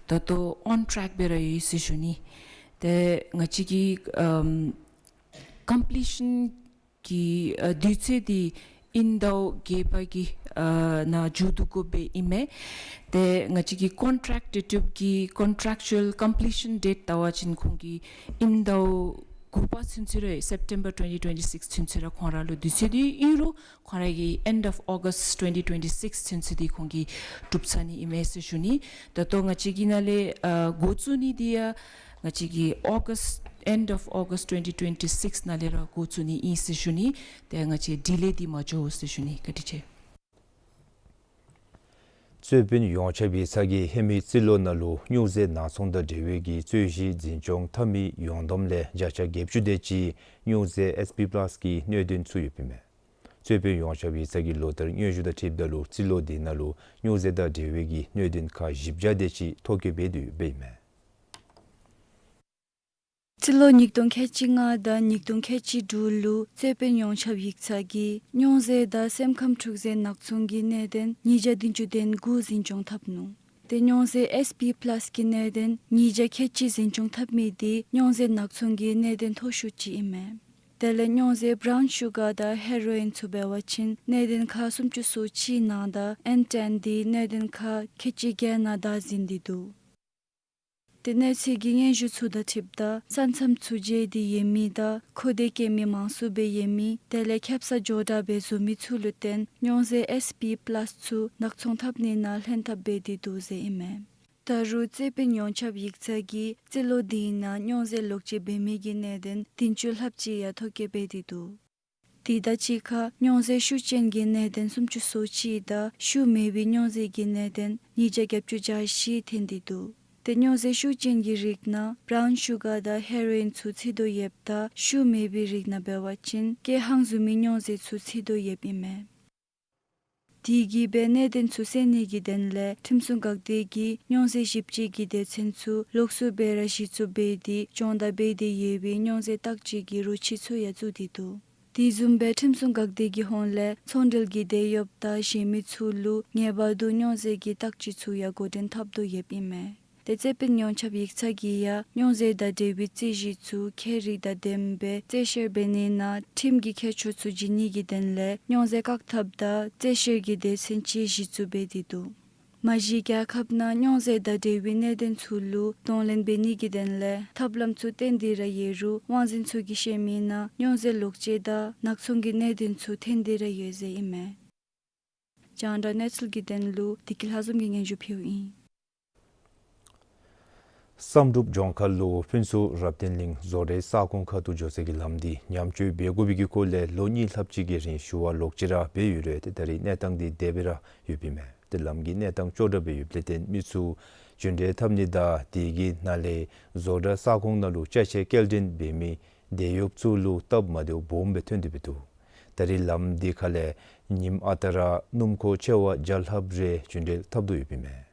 ད་ལྟོ་ཨོན་ཊེཀ་སྦེ་ར་ཡོད་ཟེར་ཞུ་ནི། ཏེ་ང་བཅས་ཀྱི་ཨམ་ཀམ་པི་ལི་ཤཱན་གྱི་ཨ་དུས་ཚོད་འདི་ཨིན་ཟླཝ་བརྒྱད་པ་གི་ཨ་ནང་མཇུག་བསྡུ་དགོཔ་སྦེ་ཨིན་མས། ཏེ་ང་བཅས་ཀྱི་ཀོན་ཊེཀཊ་འབྲི་འཐུས་ཀྱི་ཀོན་ཊེཀ་ཅུ་ཨལ་ཀམ་པི་ལི་ཤཱན་ཌེཊ་བལྟ་བ་ཅིན་ཁོང་གི་ཨིན་ཟླཝ་དགུ་པ་ཚུན་ཚོད་ར་སེབ་ཊེམ་བར་ཊུ་ཝེན་ཊི་ཊུ་ཝེན་ཊི་སིགསི་ཚུན་ཚོད་ར་ཁོང་ར་ལུ་དུས་ཚོད་འདི་ཨིན་རུང་ཁོང་ར་གི་ཨེནཌ་ཨོཕ་ཨོ་གསཊ་ཊུ་ཝེན་ཊི་ཊུ་ཝེན་ཊི་སིགསི་ཚུན་ཚོད་འདི་ཁོང་གིས་གྲུབ་ཚར་ནི་ཨིན་མས་ཟེར་ཞུ་ནི། ད་ལྟོ་ང་བཅས་ཀྱི་ནང་ལས་ཨ་འགོ་བཙུགས་ནི་འདི་ཡང་ང་བཅས་ཀྱི་ཨོ་གསཊ་ཨེནཌ་ཨོཕ་ཨོ་གསཊ་ཊུ་ཝེན་ཊི་ཊུ་ཝེན་ཊི་སིགསི་ནང་ལས་ར་འགོ་བཙུགས་ནི་ཨིན་ཟེར་ཞུ་ནི། ཏེ་ང་བཅས་ཌི་ལེ་འདི་མ་འགྱོ་ཟེར་ཞུ་ནི། བཀའ་དྲིན་ཆེ། རྩོད་དཔོན་ཡོངས་ཁྱབ་ཡིག་ཚང་གིས་ཧེ་མའི་རྩིས་ལོ་ནང་ལུ་སྨྱོ་རྫས་ནག་ཚོང་དང་འབྲེལ་བའི་གི་རྩོད་གཞི་འཛིན་སྐྱོང་འཐབ་མི་ཡོངས་བསྡོམས་ལས་བརྒྱ་ཆ་བརྒྱད་ཅུ་དེ་ཅིག་སྨྱོ་རྫས་ཨེསི་པི་པ་ལཱསི་གི་སྣོད་དོན་ཚུད་ཡོདཔ་ཨིན་མས། རྩོད་དཔོན་ཡོངས་ཁྱབ་ཡིག་ཚང་གི་ལོ་བསྟར་སྙན་ཞུ་དང་འཁྲིལཝ་ད་ལུ་རྩིས་ལོ་འདི་ནང་ལུ་སྨྱོ་རྫས་དང་འབྲེལ་བའི་གི་སྣོད་དོན་ཁག་བཞི་བརྒྱ་དེ་ཅིག་ཐོ་བཀོད་འབད་དེ་ཡོདཔ་ཨིན་མས། རྩིས་ལོ་ཉིས་སྟོང་ཁལ་གཅིག་ལྔ་དང་ཉིས་སྟོང་ཁལ་གཅིག་དྲུག་ལུ་རྩོད་དཔོན་ཡོངས་ཁྱབ་ཡིག་ཚང་གིས་སྨྱོ་རྫས་དང་སེམས་ཁམས་འཁྲུག་རྫས་ནག་ཚོང་གི་གནད་དོན་ཉིས་བརྒྱ་བདུན་ཅུ་དོན་དགུ་འཛིན་སྐྱོང་འཐབ་ནུག། ཏེ་སྨྱོ་རྫས་ཨེསི་པི་པ་ལཱསི་གི་གནད་དོན་ཉིས་བརྒྱ་ཁལ་གཅིག་འཛིན་སྐྱོང་འཐབ་མི་འདི་སྨྱོ་རྫས་ནག་ཚོང་གི་གནད་དོན་མཐོ་ཤོས་ཅིག་ཨིན་མས། དེ་ལས་སྨྱོ་རྫས་བརའུན་ཤུ་གར་དང་ཧེ་རོ་ཨིན་ཚུ་འབད་བ་ཅིན་གནད་དོན་ཁག་སུམ་ཅུ་སོ་གཅིག་ནང་དང་ཨེན་ཊེན་འདི་གནད་དོན་ཁག་ཁལ་གཅིག་བརྒྱད་ནང་བདའ་ཟུན་ཏེ་འདུག། ཏེ་གནས་ཚུལ་གྱི་སྙན་ཞུ་ཚུ་དང་འཁྲིལཝ་ད་ས་མཚམས་ཚུ་བརྗེ་སྟེ་ཡོད་མི་དང་མཁོ་འདོད་བསྐྱེད་མི་མང་སུ་སྦེ་ཡོད་མི་དེ་ལས་ཁེབ་ས་མགྱོགས་དྲགས་སྦེ་བཟོ་མི་ཚུ་ལུ་བརྟེན་སྨྱོ་རྫས་ཨེསི་པི་པ་ལཱསི་ཚུ་ནག་ཚོང་འཐབ་ནི་ནང་ལྷན་ཐབས་འབད་དེ་འདུག་ཟེར་ཨིན་མས། ད་རུང་རྩེ་དཔོན་ཡོངས་ཁྱབ་ཡིག་ཚང་གིས་རྩེ་ལོ་དེའི་ནང་རྙོག་ཟེར་ལོག་སྤྱོད་འབད་མི་གི་གནད་དོན་བདུན་ཅུ་ལྷགཔ་ཅིག་ཡང་ཐོ་བཀོད་འབད་དེ་འདུག། དེ་དང་གཅིག་ཁར་རྙོག་ཟེར་ཤུགས་ཅན་གྱི་གནད་དོན་སུམ་ཅུ་སོ་གཅིག་དང་ཤུགས་མེད་པའི་རྙོག་ཟེར་གྱི་གནད་དོན་ཉིས་བརྒྱ་བརྒྱད་ཅུ་གྱ་བཞི་ཐོན་ཏེ་འདུག། ཏེ་རྙོག་ཟེར་ཤུགས་ཅན་གྱི་རིགས་ནང་བརའུན་ཤུ་གར་དང་ཧེ་རོ་ཨིན་ཚུ་ཚུད་དོ་ཡོདཔ་ད་ཤུགས་མེད་པའི་རིགས་ནང་འབད་བ་ཅིན་ཀེ་ཧང་བཟུམ་མའི་རྙོག་ཟེར་ཚུ་ཚུད་དོ་ཡོདཔ་ཨིན་མས། དེ་གིས་འབད་གནད་དོན་ཚུ་སེལ་ནི་གི་དོན་ལས་ཁྲིམས་སྲུང་འགག་སྡེ་གིས་རྙོག་ཟེར་ཞིབ་དཔྱད་ཀྱི་སྡེ་ཚན་ཚུ་ལོགས་སུ་སྦེ་ར་གཞི་བཙུགས་འབད་དེ་སྦྱོང་བརྡར་འབད་དེ་ཡོད་པའི་རྙོག་ཟེར་བརྟག་དཔྱད་ཀྱི་རོ་ཁྱི་ཚུ་ཡང་བཙུགས་ཏེ་འདུག། དེ་བཟུམ་སྦེ་ཁྲིམས་སྲུང་འགག་སྡེ་གི་ཧོངས་ལས་ཚོང་འབྲེལ་གྱི་སྡེ་ཡོདཔ་དང་གཞན་མི་ཚུ་ལུ་ངེས་པར་དུ་རྙོག་ཟེར་གྱི་བརྟག་དཔྱད་ཚུ་ཡང་འགོ་འདྲེན་འཐབ་དོ་ཡོདཔ་ཨིན་མས། ཏེ་རྩེ་དཔོན་ཡོངས་ཁྱབ་ཡིག་ཚང་གིས་ཡང་རྙོག་ཟེར་དང་འབྲེལ་བའི་རྩོད་གཞི་ཚུ་ཁྱད་རིག་དང་ལྡནམ་སྦེ་རྩོད་བཤེར་འབད་ནི་ནང་ཁྲིམས་ཀྱི་ཁྱད་ཆོས་ཚུ་བརྗེ་ནི་གི་དོན་ལས་རྙོག་ཟེར་བཀག་ཐབས་དང་རྩོད་བཤེར་གྱི་སྡེ་ཚན་ཅིག་གཞི་བཙུགས་འབད་དེ་འདུག། མ་གཞི་རྒྱལ་ཁབ་ནང་རྙོག་ཟེར་དང་འབྲེལ་བའི་གནད་དོན་ཚུ་ལུ་གདོང་ལེན་འབད་ནི་གི་དོན་ལས་ཐབས་ལམ་ཚུ་བཏོན་ཏེ་ར་ཡོད་རུང་དབང་འཛིན་ཚུ་གིས་བཤད་མི་ནང་རྙོག་ཟེར་ལོག་སྤྱོད་དང་ནག་ཚོང་གི་གནད་དོན་ཚུ་ཐོན་ཏེ་ར་ཡོད་ཟེར་ཨིན་མས། རྒྱང་བསྒྲགས་གནས་ཚུལ་གྱི་དོན་ལུ་བདེ་སྐྱིད་ལྷ་འཛོམས་ཀྱིས་སྙན་ཞུ་ཕུལཝ་ཨིན། བསམ་གྲུབ་ལྗོངས་མཁར་ལུ་ཕུན་ཚོགས་རབ་བརྟན་གླིང་བཟོ་གྲྭའི་ས་ཁོངས་ཁ་ཐུག་འགྱོ་སའི་ལམ་འདི་ཉམས་བཅོས་འབད་དགོ་པའི་གི་སྐོར་ལས་ལོ་གཉིས་ལྷགཔ་ཅིག་གི་རིང་ཞུ་བ་ལོག་ཅི་ར་འབད་ཡོད་རུང་ཏེ་ད་རེས་གནས་སྟངས་འདི་དེ་སྦེ་ར་ཡོདཔ་ཨིན་མས། ཏེ་ལམ་གྱི་གནས་སྟངས་སྐྱོ་དྲགས་སྦེ་ཡོདཔ་ལས་བརྟེན་མི་ཚུ་རྒྱུན་འགྲུལ་འཐབ་ནི་དང་དེ་གི་ནང་ལས་བཟོ་གྲྭ་ས་ཁོངས་ནང་ལུ་ཅ་ཆས་སྐྱེལ་འདྲེན་འབད་མི་དེད་གཡོགཔ་ཚུ་ལུ་སྟབས་མ་བདེཝ་སྦོམ་སྦེ་ཐོན་ཏེ་འབད་འདུག། ད་རེས་ལམ་འདི་ཁ་ལས་ཉིམ་ཨ་རྟག་ར་སྣུམ་འཁོར་ཆེ་བ་བརྒྱ་ལྷགཔ་རེ་རྒྱུན་འགྲུལ་འཐབ་དོ་ཡོདཔ་ཨིན་མས།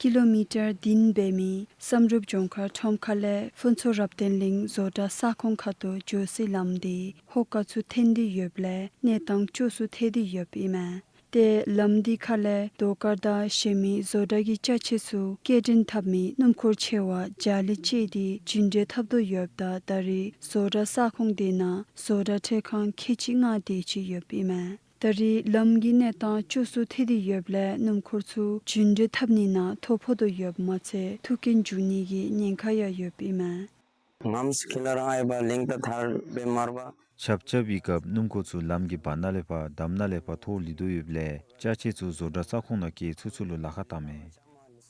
ཀི་ལོ་མི་ཊར་བདུན་འབད་མི་བསམ་གྲུབ་ལྗོངས་མཁར་ཁྲོམ་ཁ་ལས་ཕུན་ཚོགས་རབ་བརྟན་གླིང་བཟོ་གྲྭ་ས་ཁོངས་ཁ་ཐུག་འགྱོ་སའི་ལམ་འདི་ཧོ་ཀ་ཚུ་འཐེན་ཏེ་ཡོདཔ་ལས་གནས་སྟངས་སྐྱོ་སུ་ཐལ་ཏེ་ཡོདཔ་ཨིན་མས། ཏེ་ལམ་འདི་ཁ་ལས་རྡོ་དཀར་དང་གཞན་མི་བཟོ་གྲྭ་གི་ཅ་ཆས་ཚུ་སྐྱེལ་འདྲེན་འཐབ་མི་སྣུམ་འཁོར་ཆེ་བ་བརྒྱ་ལས་བཅད་དེ་རྒྱུན་འགྲུལ་འཐབ་དོ་ཡོདཔ་ད་ད་རེས་བཟོ་གྲྭ་ས་ཁོངས་དེ་ནང་བཟོ་གྲྭ་ཁྲལ་ཁང་ཁལ་གཅིག་ལྔ་དེ་ཅིག་ཡོདཔ་ཨིན་མས། ད་རེས་ལམ་གྱི་གནས་སྟངས་སྐྱོ་སུ་ཐལ་ཏེ་ཡོདཔ་ལས་སྣུམ་འཁོར་ཚུ་རྒྱུན་འགྲུལ་འཐབ་ནི་ནང་ཐོ་ཕོག་དོ་ཡོདཔ་མ་ཚད་ཐུག་རྐྱེན་འབྱུང་ནི་གི་ཉེན་ཁ་ཡང་ཡོདཔ་ཨིན་མས། ངམ་སི་ཁི་ལ་རང་ཨའི་བ་ལིང་ཏ་ཐར་བེ་མར་བ། ཆརཔ་རྐྱབ་པའི་སྐབས་སྣུམ་འཁོར་ཚུ་ལམ་གྱི་བར་ན་ལས་ཕར་འདབས་ན་ལས་ཕར་ཐོག་ལུས་དོ་ཡོདཔ་ལས་ཅ་ཆས་ཚུ་བཟོ་གྲྭ་ས་ཁོངས་ནང་སྐྱེལ་ཚུགས་ཚུགས་ལུ་ལཱ་ཁག་བཏངམ་མས།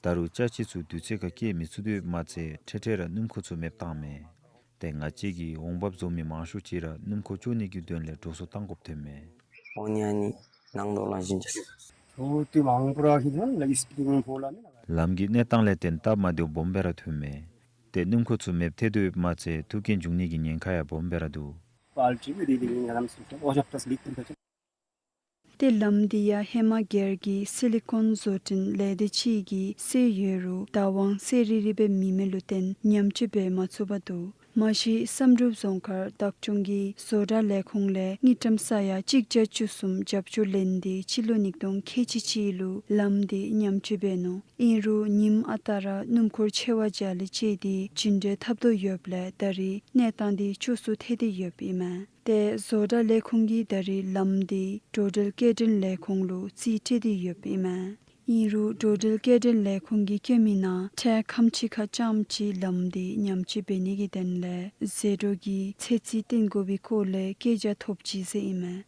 ད་རུང་ཅ་ཆས་ཚུ་དུས་ཚོད་ཁར་སྐྱེལ་མི་ཚུགས་དོ་ཡོདཔ་མ་ཚད་འཕྲལ་འཕྲལ་ར་སྣུམ་འཁོར་ཚུ་མེདཔ་བཏངམ་མས། ཏེ་ང་བཅས་ཀྱི་འོང་འབབ་བཟོ་མི་མང་ཤོས་ཅིག་ར་སྣུམ་འཁོར་སྐྱོང་ནི་གི་དོན་ལས་འགྲོ་སོང་བཏང་དགོཔ་ཐོནམ་མས། ཨོ་ནི་ཨ་ནི་ནང་དོ་ལ་བཞིན་ཅེས། ཨོ་ཏི་མང་པོ་ར་ཧི་ལན་ལ་ཨིས་པི་ཏི་ངོ་ཕོ་ལ་ནི་ལ། ལམ་གྱི་གནས་སྟངས་ལས་བརྟེན་སྟབས་མ་བདེཝ་སྦོམ་སྦེ་ར་ཐོནམ་མས། ཏེ་སྣུམ་འཁོར་ཚུ་མེདཔ་ཐལ་དོ་ཡོདཔ་མ་ཚད་ཐུག་རྐྱེན་འབྱུང་ནི་གི་ཉེན་ཁ་ཡང་སྦོམ་སྦེ་ར་འདུག། པལ་ཊི་བི་རི་ལི་ངན་ལམ་སུ་ཨོ་ཞབས་ཏ་སི་ལིག་ཏུ་ཏ་ཅ། ཏེ་ལམ་འདི་ཡང་ཧེ་མ་སྒེར་གྱི་སི་ལི་ཀོན་བཟོ་སྐྲུན་ལས་སྡེ་ཅིག་གིས་བསལ་ཡོད་རུང་བདག་དབང་གསལ་རི་རི་སྦེ་མེད་མི་ལུ་བརྟེན་ཉམས་བཅོས་འབད་མ་ཚུགས་པར་འདུག། མ་གཞི་བསམ་གྲུབ་རྫོང་མཁར་བདག་སྐྱོང་གི་བཟོ་གྲྭ་ལས་ཁུངས་ལས་དངུལ་ཀྲམ་ས་ཡ་གཅིག་བརྒྱ་བཅུ་གསུམ་རྒྱབ་སྐྱོར་ལེན་ཏེ་སྤྱི་ལོ་ཉིས་སྟོང་ཁལ་གཅིག་གཅིག་ལུ་ལམ་འདི་ཉམས་བཅོས་འབད་ནུག། ཨིན་རུང་ཉིམ་ཨ་རྟག་ར་སྣུམ་འཁོར་ཆེ་བ་བརྒྱ་ལས་བཅད་དེ་རྒྱུན་འགྲུལ་འཐབ་དོ་ཡོདཔ་ལས་ད་རེས་གནས་སྟངས་འདི་སྐྱོ་སུ་ཐལ་ཏེ་ཡོདཔ་ཨིན་མས། ཏེ་བཟོ་གྲྭ་ལས་ཁུངས་ཀྱིས་ད་རེས་ལམ་འདི་འགྲོ་འགྲུལ་སྐྱེལ་འདྲེན་ལས་ཁུངས་ལུ་རྩིས་སྤྲོད་དེ་ཡོདཔ་ཨིན་མས། ཨིན་རུང་འགྲོ་འགྲུལ་སྐྱེལ་འདྲེན་ལས་ཁུངས་ཀྱིས་བཀོད་མི་ནང་ཁྲལ་ཁམ་ཅིག་ཁར་རྐྱངམ་ཅིག་ལམ་འདི་ཉམས་བཅོས་འབད་ནི་གི་དོན་ལས་ཟད་འགྲོ་གི་ཚོད་རྩིས་བཏོན་དགོ་པའི་སྐོར་ལས་བཀོད་རྒྱ་ཐོབ་ཅི་ཟེར་ཨིན་མས།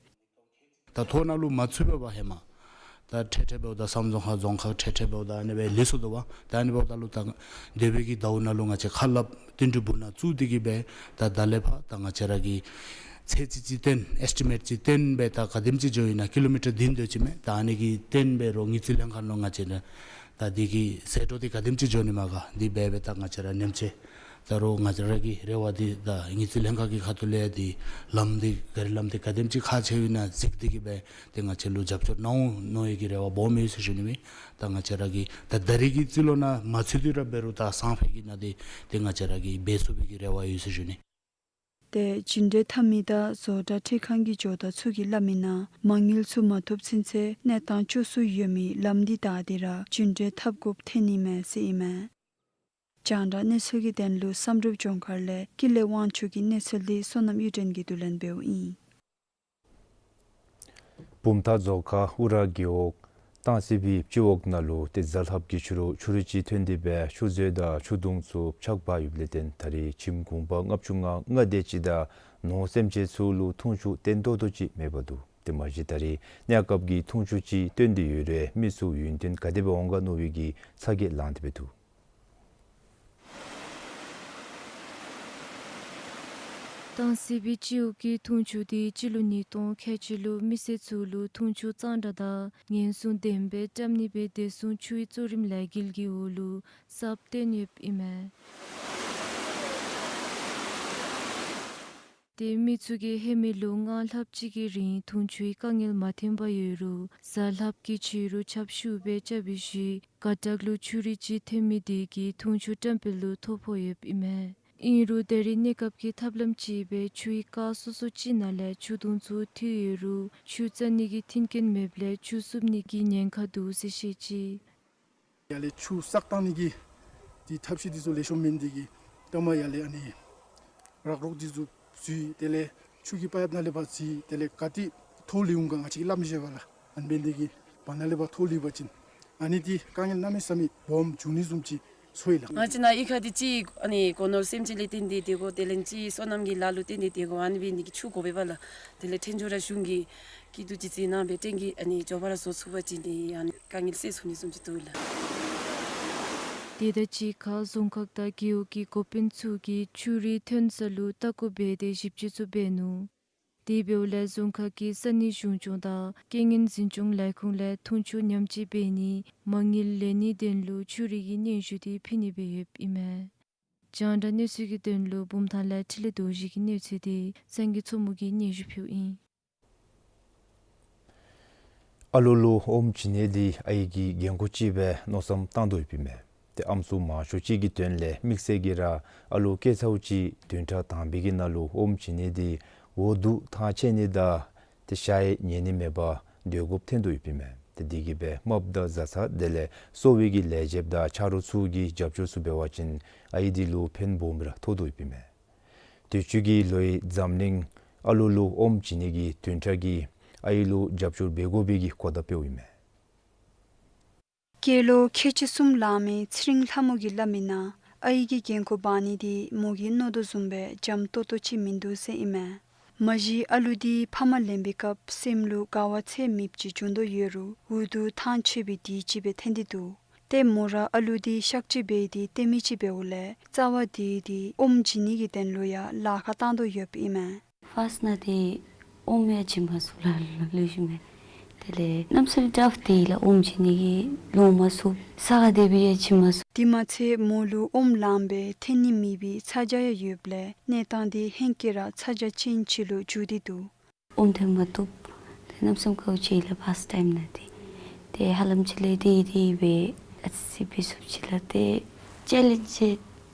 ད་ཐོག་ནང་ལུ་མ་ཚུད་པས་པ་ཧེ་མ། ད་འཕྲལ་འཕྲལ་འབདཝ་ད་བསམ་རྫོང་ཁག་རྫོང་ཁག་འཕྲལ་འཕྲལ་འབདཝ་ད་ཨ་ནི་སྦེ་ལུས་སོ་དོ་བ། ད་ཨ་ནི་འབདཝ་ད་ལུ་ད་འདས་པའི་གི་ཟླཝ་ནང་ལུ་ང་བཅས་ཁ་སླབ་བསྟུན་གྲོས་འབུལ་ནང་བཙུགས་ཏེ་གིས་སྦེ་ད་ད་ལས་ཕར་ད་ང་བཅས་ར་གི་ཚོད་རྩིས་ཅིག་བཏོན་ཨེས་ཊི་མེཊ་ཅིག་བཏོན་སྦེ་ད་ག་དེམ་ཅིག་འགྱོཝ་ཨིན་ན་ཀི་ལོ་མི་ཊར་བདུན་དེ་ཅིག་མས། ད་ཨ་ནི་གི་བཏོན་སྦེ་རོགས་དངུལ་རྩིས་ལྷན་ཁག་ནང་ང་བཅས་ནང་ད་འདི་གི་ཟད་འགྲོ་འདི་ག་དེམ་ཅིག་འགྱོ་ནི་མས་ག་འདི་འབད་སྦེ་ད་ང་བཅས་ར་ཉམས་བཅོས་ད་རོགས་ང་བཅས་ར་གི་རེ་བ་འདི་ད་དངུལ་རྩིས་ལྷན་ཁག་གི་ཁ་ཐུག་ལས་འདི་ལམ་འདི་ག་རི་ལམ་འདི་ག་དེམ་ཅིག་ཁག་ཆེཝ་ཨིན་ན་གཟིགས་ཏེ་གིས་སྦེ་ཏེ་ང་བཅས་ལུ་རྒྱབ་སྐྱོར་གནང་འོང་མནོ་བའི་གི་རེ་བ་སྦོམ་ཡོད་ཟེར་ཞུ་ནི་མས། ད་ང་བཅས་ར་གི་ད་ད་རེས་ཀྱི་རྩིས་ལོ་ནང་མ་ཚུད་དེ་ར་འབད་རུང་ད་སང་ཕོད་ཀྱི་ནང་འདི་ཏེ་ང་བཅས་ར་གིས་འབད་ཚུགས་པའི་གི་རེ་བ་ཡོད་ཟེར་ཞུ་ནི། ཏེ་རྒྱུན་འགྲུལ་འཐབ་མི་དང་བཟོ་གྲྭ་ཁྲལ་ཁང་གི་ཇོ་བདག་ཚུ་གིས་སླབ་མི་ནང་མ་དངུལ་ཚུ་མ་ཐོབ་ཚུན་ཚོད་གནས་སྟངས་སྐྱོ་སུ་ཡོད་མི་ལམ་འདི་བདའ་སྟེ་ར་རྒྱུན་འགྲུལ་འཐབ་དགོཔ་ཐོན་ནི་མས་ཟེར་ཨིན་མས། རྒྱང་བསྒྲགས་གནས་ཚུལ་གྱི་དོན་ལུ་བསམ་གྲུབ་ལྗོངས་མཁར་ལས་ཀུན་ལེགས་དབང་ཕྱུག་གི་གནས་ཚུལ་འདི་བསོད་ནམས་གཡུ་སྒྲོན་གྱིས་བསྡུ་ལེན་འབདཝ་ཨིན། བུམ་ཐང་རྫོང་ཁག་ཨུ་ར་རྒེད་འོག་སྟང་སི་པའི་སྤྱི་འོག་ནང་ལུ་ཏེ་གཟའ་ལྷགཔ་གི་ཕྱི་རུ་ཆུ་རུད་ཅིག་ཐོན་ཏེ་སྦེ་ཆུ་མཛོད་དང་ཆུ་དུང་ཚུ་ཕྱགས་འབག་ཡོདཔ་ལས་བརྟེན་ད་རེས་ཁྱིམ་གུང་པ་ལྔ་བཅུ་ང་ལྔ་དེ་ཅིག་དང་ནོར་སེམས་ཅན་ཚུ་ལུ་འཐུང་ཆུ་བརྟན་ཏོག་ཏོ་ཅིག་མེད་པར་འདུག། དེ་མ་གཞི་ད་རེས་གནས་སྐབས་ཀྱི་འཐུང་ཆུ་ཅིག་བཏོན་ཏེ་ཡོད་རུང་མི་ཚུ་ཡུན་བརྟན་ག་དེ་སྦེ་འོང་ག་མནོ་བའི་གི་ཚ་གྱང་ལངས་ཏེ་སྦེ་འདུག། ཏང་སྲིད་པའི་སྤྱི་འོག་གི་འཐུང་ཆུ་དེ་སྤྱི་ལོ་ཉིས་སྟོང་ཁལ་གཅིག་ལུ་མི་སེར་ཚུ་ལུ་འཐུང་ཆུ་གཙང་སྦྲ་དང་ཉེན་སྲུང་ལྡན་པའི་བཀྲམ་ནི་སྦེ་བདེ་སྲུང་ཆུའི་གཙོ་རིམ་ལས་འགུལ་གྱི་འོག་ལུ་གསརཔ་བཏོན་ཡོདཔ་ཨིན་མས། ཏེ་མི་ཚུ་གིས་ཧེ་མའི་ལོ་ལྔ་ལྷགཔ་ཅིག་གི་རིང་འཐུང་ཆུའི་དཀའ་ངལ་མ་ཐོན་པར་ཡོད་རུང་གཟའ་ལྷགཔ་གི་ཕྱི་རུ་ཆབ་ཞུ་སྦེ་རྐྱབ་པའི་ཤུལ་དགའ་དྲགས་ལུ་ཆུ་རུད་ཅིག་ཐོན་མི་དེ་གིས་འཐུང་ཆུ་བཀྲམ་སྤེལ་ལུ་ཐོ་ཕོག་ཡོདཔ་ཨིན་མས། ཨིན་རུང་ད་རེས་གནས་སྐབས་ཀྱི་ཐབས་ལམ་ཅིག་སྦེ་ཆུའི་རྐ་སོ་སོ་ཅིག་ནང་ལས་ཆུ་དུང་ཚུ་འཐུ་ཡོད་རུང་ཆུ་བཙག་ནི་གི་མཐུན་རྐྱེན་མེདཔ་ལས་ཆུ་བསུབ་ནི་གི་ཉེན་ཁ་འདུག་ཟེར་བཤད་ཅི། ཡར་ལས་ཆུ་བསག་བཏང་ནི་གི་དེ་ཐབས་ཤེས་དེ་ཚུ་ལེགས་ཤོམ་མེན་དེ་གིས་ལྟ་མ་ཡར་ལས་ཨ་ནི་རག་རོག་དེ་ཚུ་འཛུལ། དེ་ལས་ཆུ་གི་པའིཔ་ནང་ལས་ཕར་འཛུལ། དེ་ལས་ག་ཏེ་ཐོག་ལུས་འོང་ག་ང་བཅས་ཀྱིས་སླབ་མི་ཤེས་པས་ལགས། ཨ་ནི་འབད་ནི་དེ་གིས་བར་ན་ལས་ཕར་ཐོག་ལུས་པ་ཅིན་ཨ་ནི་དེ་དཀའ་ངལ་གནམ་མེད་ས་མེད་སྦོམ་འབྱུང་ནི་བཟུམ་ཅིག་ཚོར་ཡི་ལགས། ང་བཅས་ནཱ་གཡུས་ཁ་དེ་ཅིག་ཨ་ནི་སྒོ་ནོར་སེམས་ཅན་ལས་བརྟེན་ཏེ་སྡོད་དགོ། དེ་ལས་ཅིག་སོ་ནམ་གྱི་ལཱ་ལུ་བརྟེན་ཏེ་སྡོད་དགོ། ཨ་ནི་འབད་ནི་དེ་གིས་ཆུ་དགོ་པས་ལགས། དེ་ལས་ཐོན་ཆུ་ར་གཞུང་གིས་སྐྱིད་སྡུག་ཅིག་བརྩི་གནང་སྦེ་ཏན་གྱི་ཨ་ནི་མགྱོགས་པ་ར་བཟོ་ཚུགས་པ་ཅིན་དེ་ཨ་ནི་དཀའ་ངལ་སེལ་ཚུགས་ནི་བཟུམ་ཅིག་འདུག་ལགས། དེ་དང་གཅིག་ཁར་རྫོང་ཁག་དང་རྒེད་འོག་གི་འགོ་དཔོན་ཚུ་གིས་ཆུ་རུད་ཐོན་ས་ལུ་ལྟ་སྐོར་འབད་དེ་ཞིབ་དཔྱད་ཚུ་འབད་ནུག། དེ་འབདཝ་ལས་རྫོང་ཁག་གི་ས་གནས་གཞུང་སྐྱོང་དང་རྐྱེན་ངན་འཛིན་སྐྱོང་ལས་ཁུངས་ལས་འཐུང་ཆུ་ཉམས་བཅོས་འབད་ནི་མ་དངུལ་ལེན་ནིའི་དོན་ལུ་ཆུ་རུད་ཀྱི་སྙན་ཞུ་དེ་ཕུལ་ནི་སྦེ་ཡོདཔ་ཨིན་མས། རྒྱང་བསྒྲགས་གནས་ཚུལ་གྱི་དོན་ལུ་བུམ་ཐང་ལས་འཕྲིན་ལས་རྡོ་རྗེ་གི་གནས་ཚུལ་དེ་སངས་རྒྱས་མཚོ་མོ་གིས་སྙན་ཞུ་ཕུལཝ་ཨིན། ཨ་ལུ་ལུ་ཨོམ་བྱིན་ནི་དེ་ཨའི་གི་འགན་ཁུར་ཅིག་སྦེ་མནོ་བསམ་བཏང་དོ་ཡོདཔ་ཨིན་མས། ཏེ་ཨམ་སྲུ་མང་ཤོས་ཅིག་གི་དོན་ལས་དམིགས་བསལ་གྱིས་ར་ཨ་ལུ་སྐྱེས་ཚརཝ་ཅིག་བདུན་ཕྲག་དང་པའི་གི་ནང་ལུ་ཨོམ་བྱིན་ནི་དེ་འུ་སྡུག་ཐང་ཆད་ནི་དང་ཏེ་ཤ་ཡང་ཉལ་ནི་མེད་པར་སྡོད་དགོཔ་ཐོན་དོ་ཡོདཔ་ཨིན་མས། ཏེ་དེ་གིས་སྦེ་རྨགཔ་དང་བཟའ་ཚང་དེ་ལས་གསོ་བའི་གི་ལས་བྱེདཔ་དང་ཆ་རོགས་ཚུ་གིས་རྒྱབ་སྐྱོར་ཚུ་འབད་བ་ཅིན་ཨའི་དེ་ལུ་ཕན་སྦོམ་ར་ཐོགས་དོ་ཡོདཔ་ཨིན་མས། དུས་ཅི་གི་ལོའི་འཛམ་གླིང་ཨ་ལུ་ལུ་ཨོམ་བྱིན་ནི་གི་བདུན་ཕྲག་གིས་ཨའི་ལུ་རྒྱབ་སྐྱོར་འབད་དགོ་པའི་གི་གོ་བརྡ་སྤེལཝ་ཨིན་མས། སྐྱེས་ལོ་ཁལ་གཅིག་གསུམ་ལང་མི་ཚེ་རིང་ལྷ་མོ་གིས་སླབ་མི་ནང་ཨའི་གི་འགན་ཁུར་འབག་ནི་དེ་མོ་གིས་མནོ་དོ་བཟུམ་སྦེ་འཇམ་ཏོང་ཏོ་ཅིག་མིན་འདུག་ཟེར་ཨིན་མས། མ་གཞི་ཨ་ལུ་དེ་ཕ་མ་ལེན་པའི་སྐབས་སེམས་ལུ་དགའ་བ་ཚད་མེདཔ་ཅིག་འབྱུང་དོ་ཡོད་རུང་འུ་སྡུག་ཐང་ཆད་པའི་དུས་ཅིག་སྦེ་ཐོན་ཏེ་འདུག། ཏེ་མོ་ར་ཨ་ལུ་དེ་གཤག་བཅོས་འབད་དེ་སྟོན་མི་ཅིག་འབདཝ་ལས་རྩ་བ་དེ་དེ་ཨོམ་བྱིན་ནི་གི་དོན་ལུ་ཡང་ལཱ་ཁག་བཏང་དོ་ཡོདཔ་ཨིན་མས། ཕཱསཊ་ནང་དེ་ཨོམ་ཡང་བྱིན་མ་ཚུགས་ལགས། ལུས་ཤུལ་མས། དེ་ལས་གནམ་མེད་ས་མེད་ཊཕ་དེ་ལགས། ཨོམ་བྱིན་ནི་གི་ལོང་མ་ཚུགས། ས་ག་དེ་སྦེ་ཡང་བྱིན་མ་ཚུགས། དེ་མ་ཚད་མོ་ལུ་ཨོམ་ལངམ་སྦེ་ཐོན་ནི་མེད་པའི་ཚ་གྱང་ཡང་ཡོདཔ་ལས་གནས་སྟངས་དེ་ཧེང་སྐལ་ར་ཚ་གྱང་ཅན་ཅིག་ལུ་འགྱུར་ཏེ་འདུག། ཨོམ་ཐོན་མ་བཏུབ། ཏེ་གནམ་མེད་ས་མེད་དཀའཝ་སྤྱད་ཡི་ལགས་ཕཱསཊ་ཊའིམ་ནང་དེ། ཏེ་ཧ་ལམ་ཅིག་ལས་དེ་དེ་སྦེ་ཨ་ཙི་ཅིག་འབད་ཚུགསཔ་ཅིག་ལགས། ཏེ་ཅེ་ལེནཇ་ཅིག་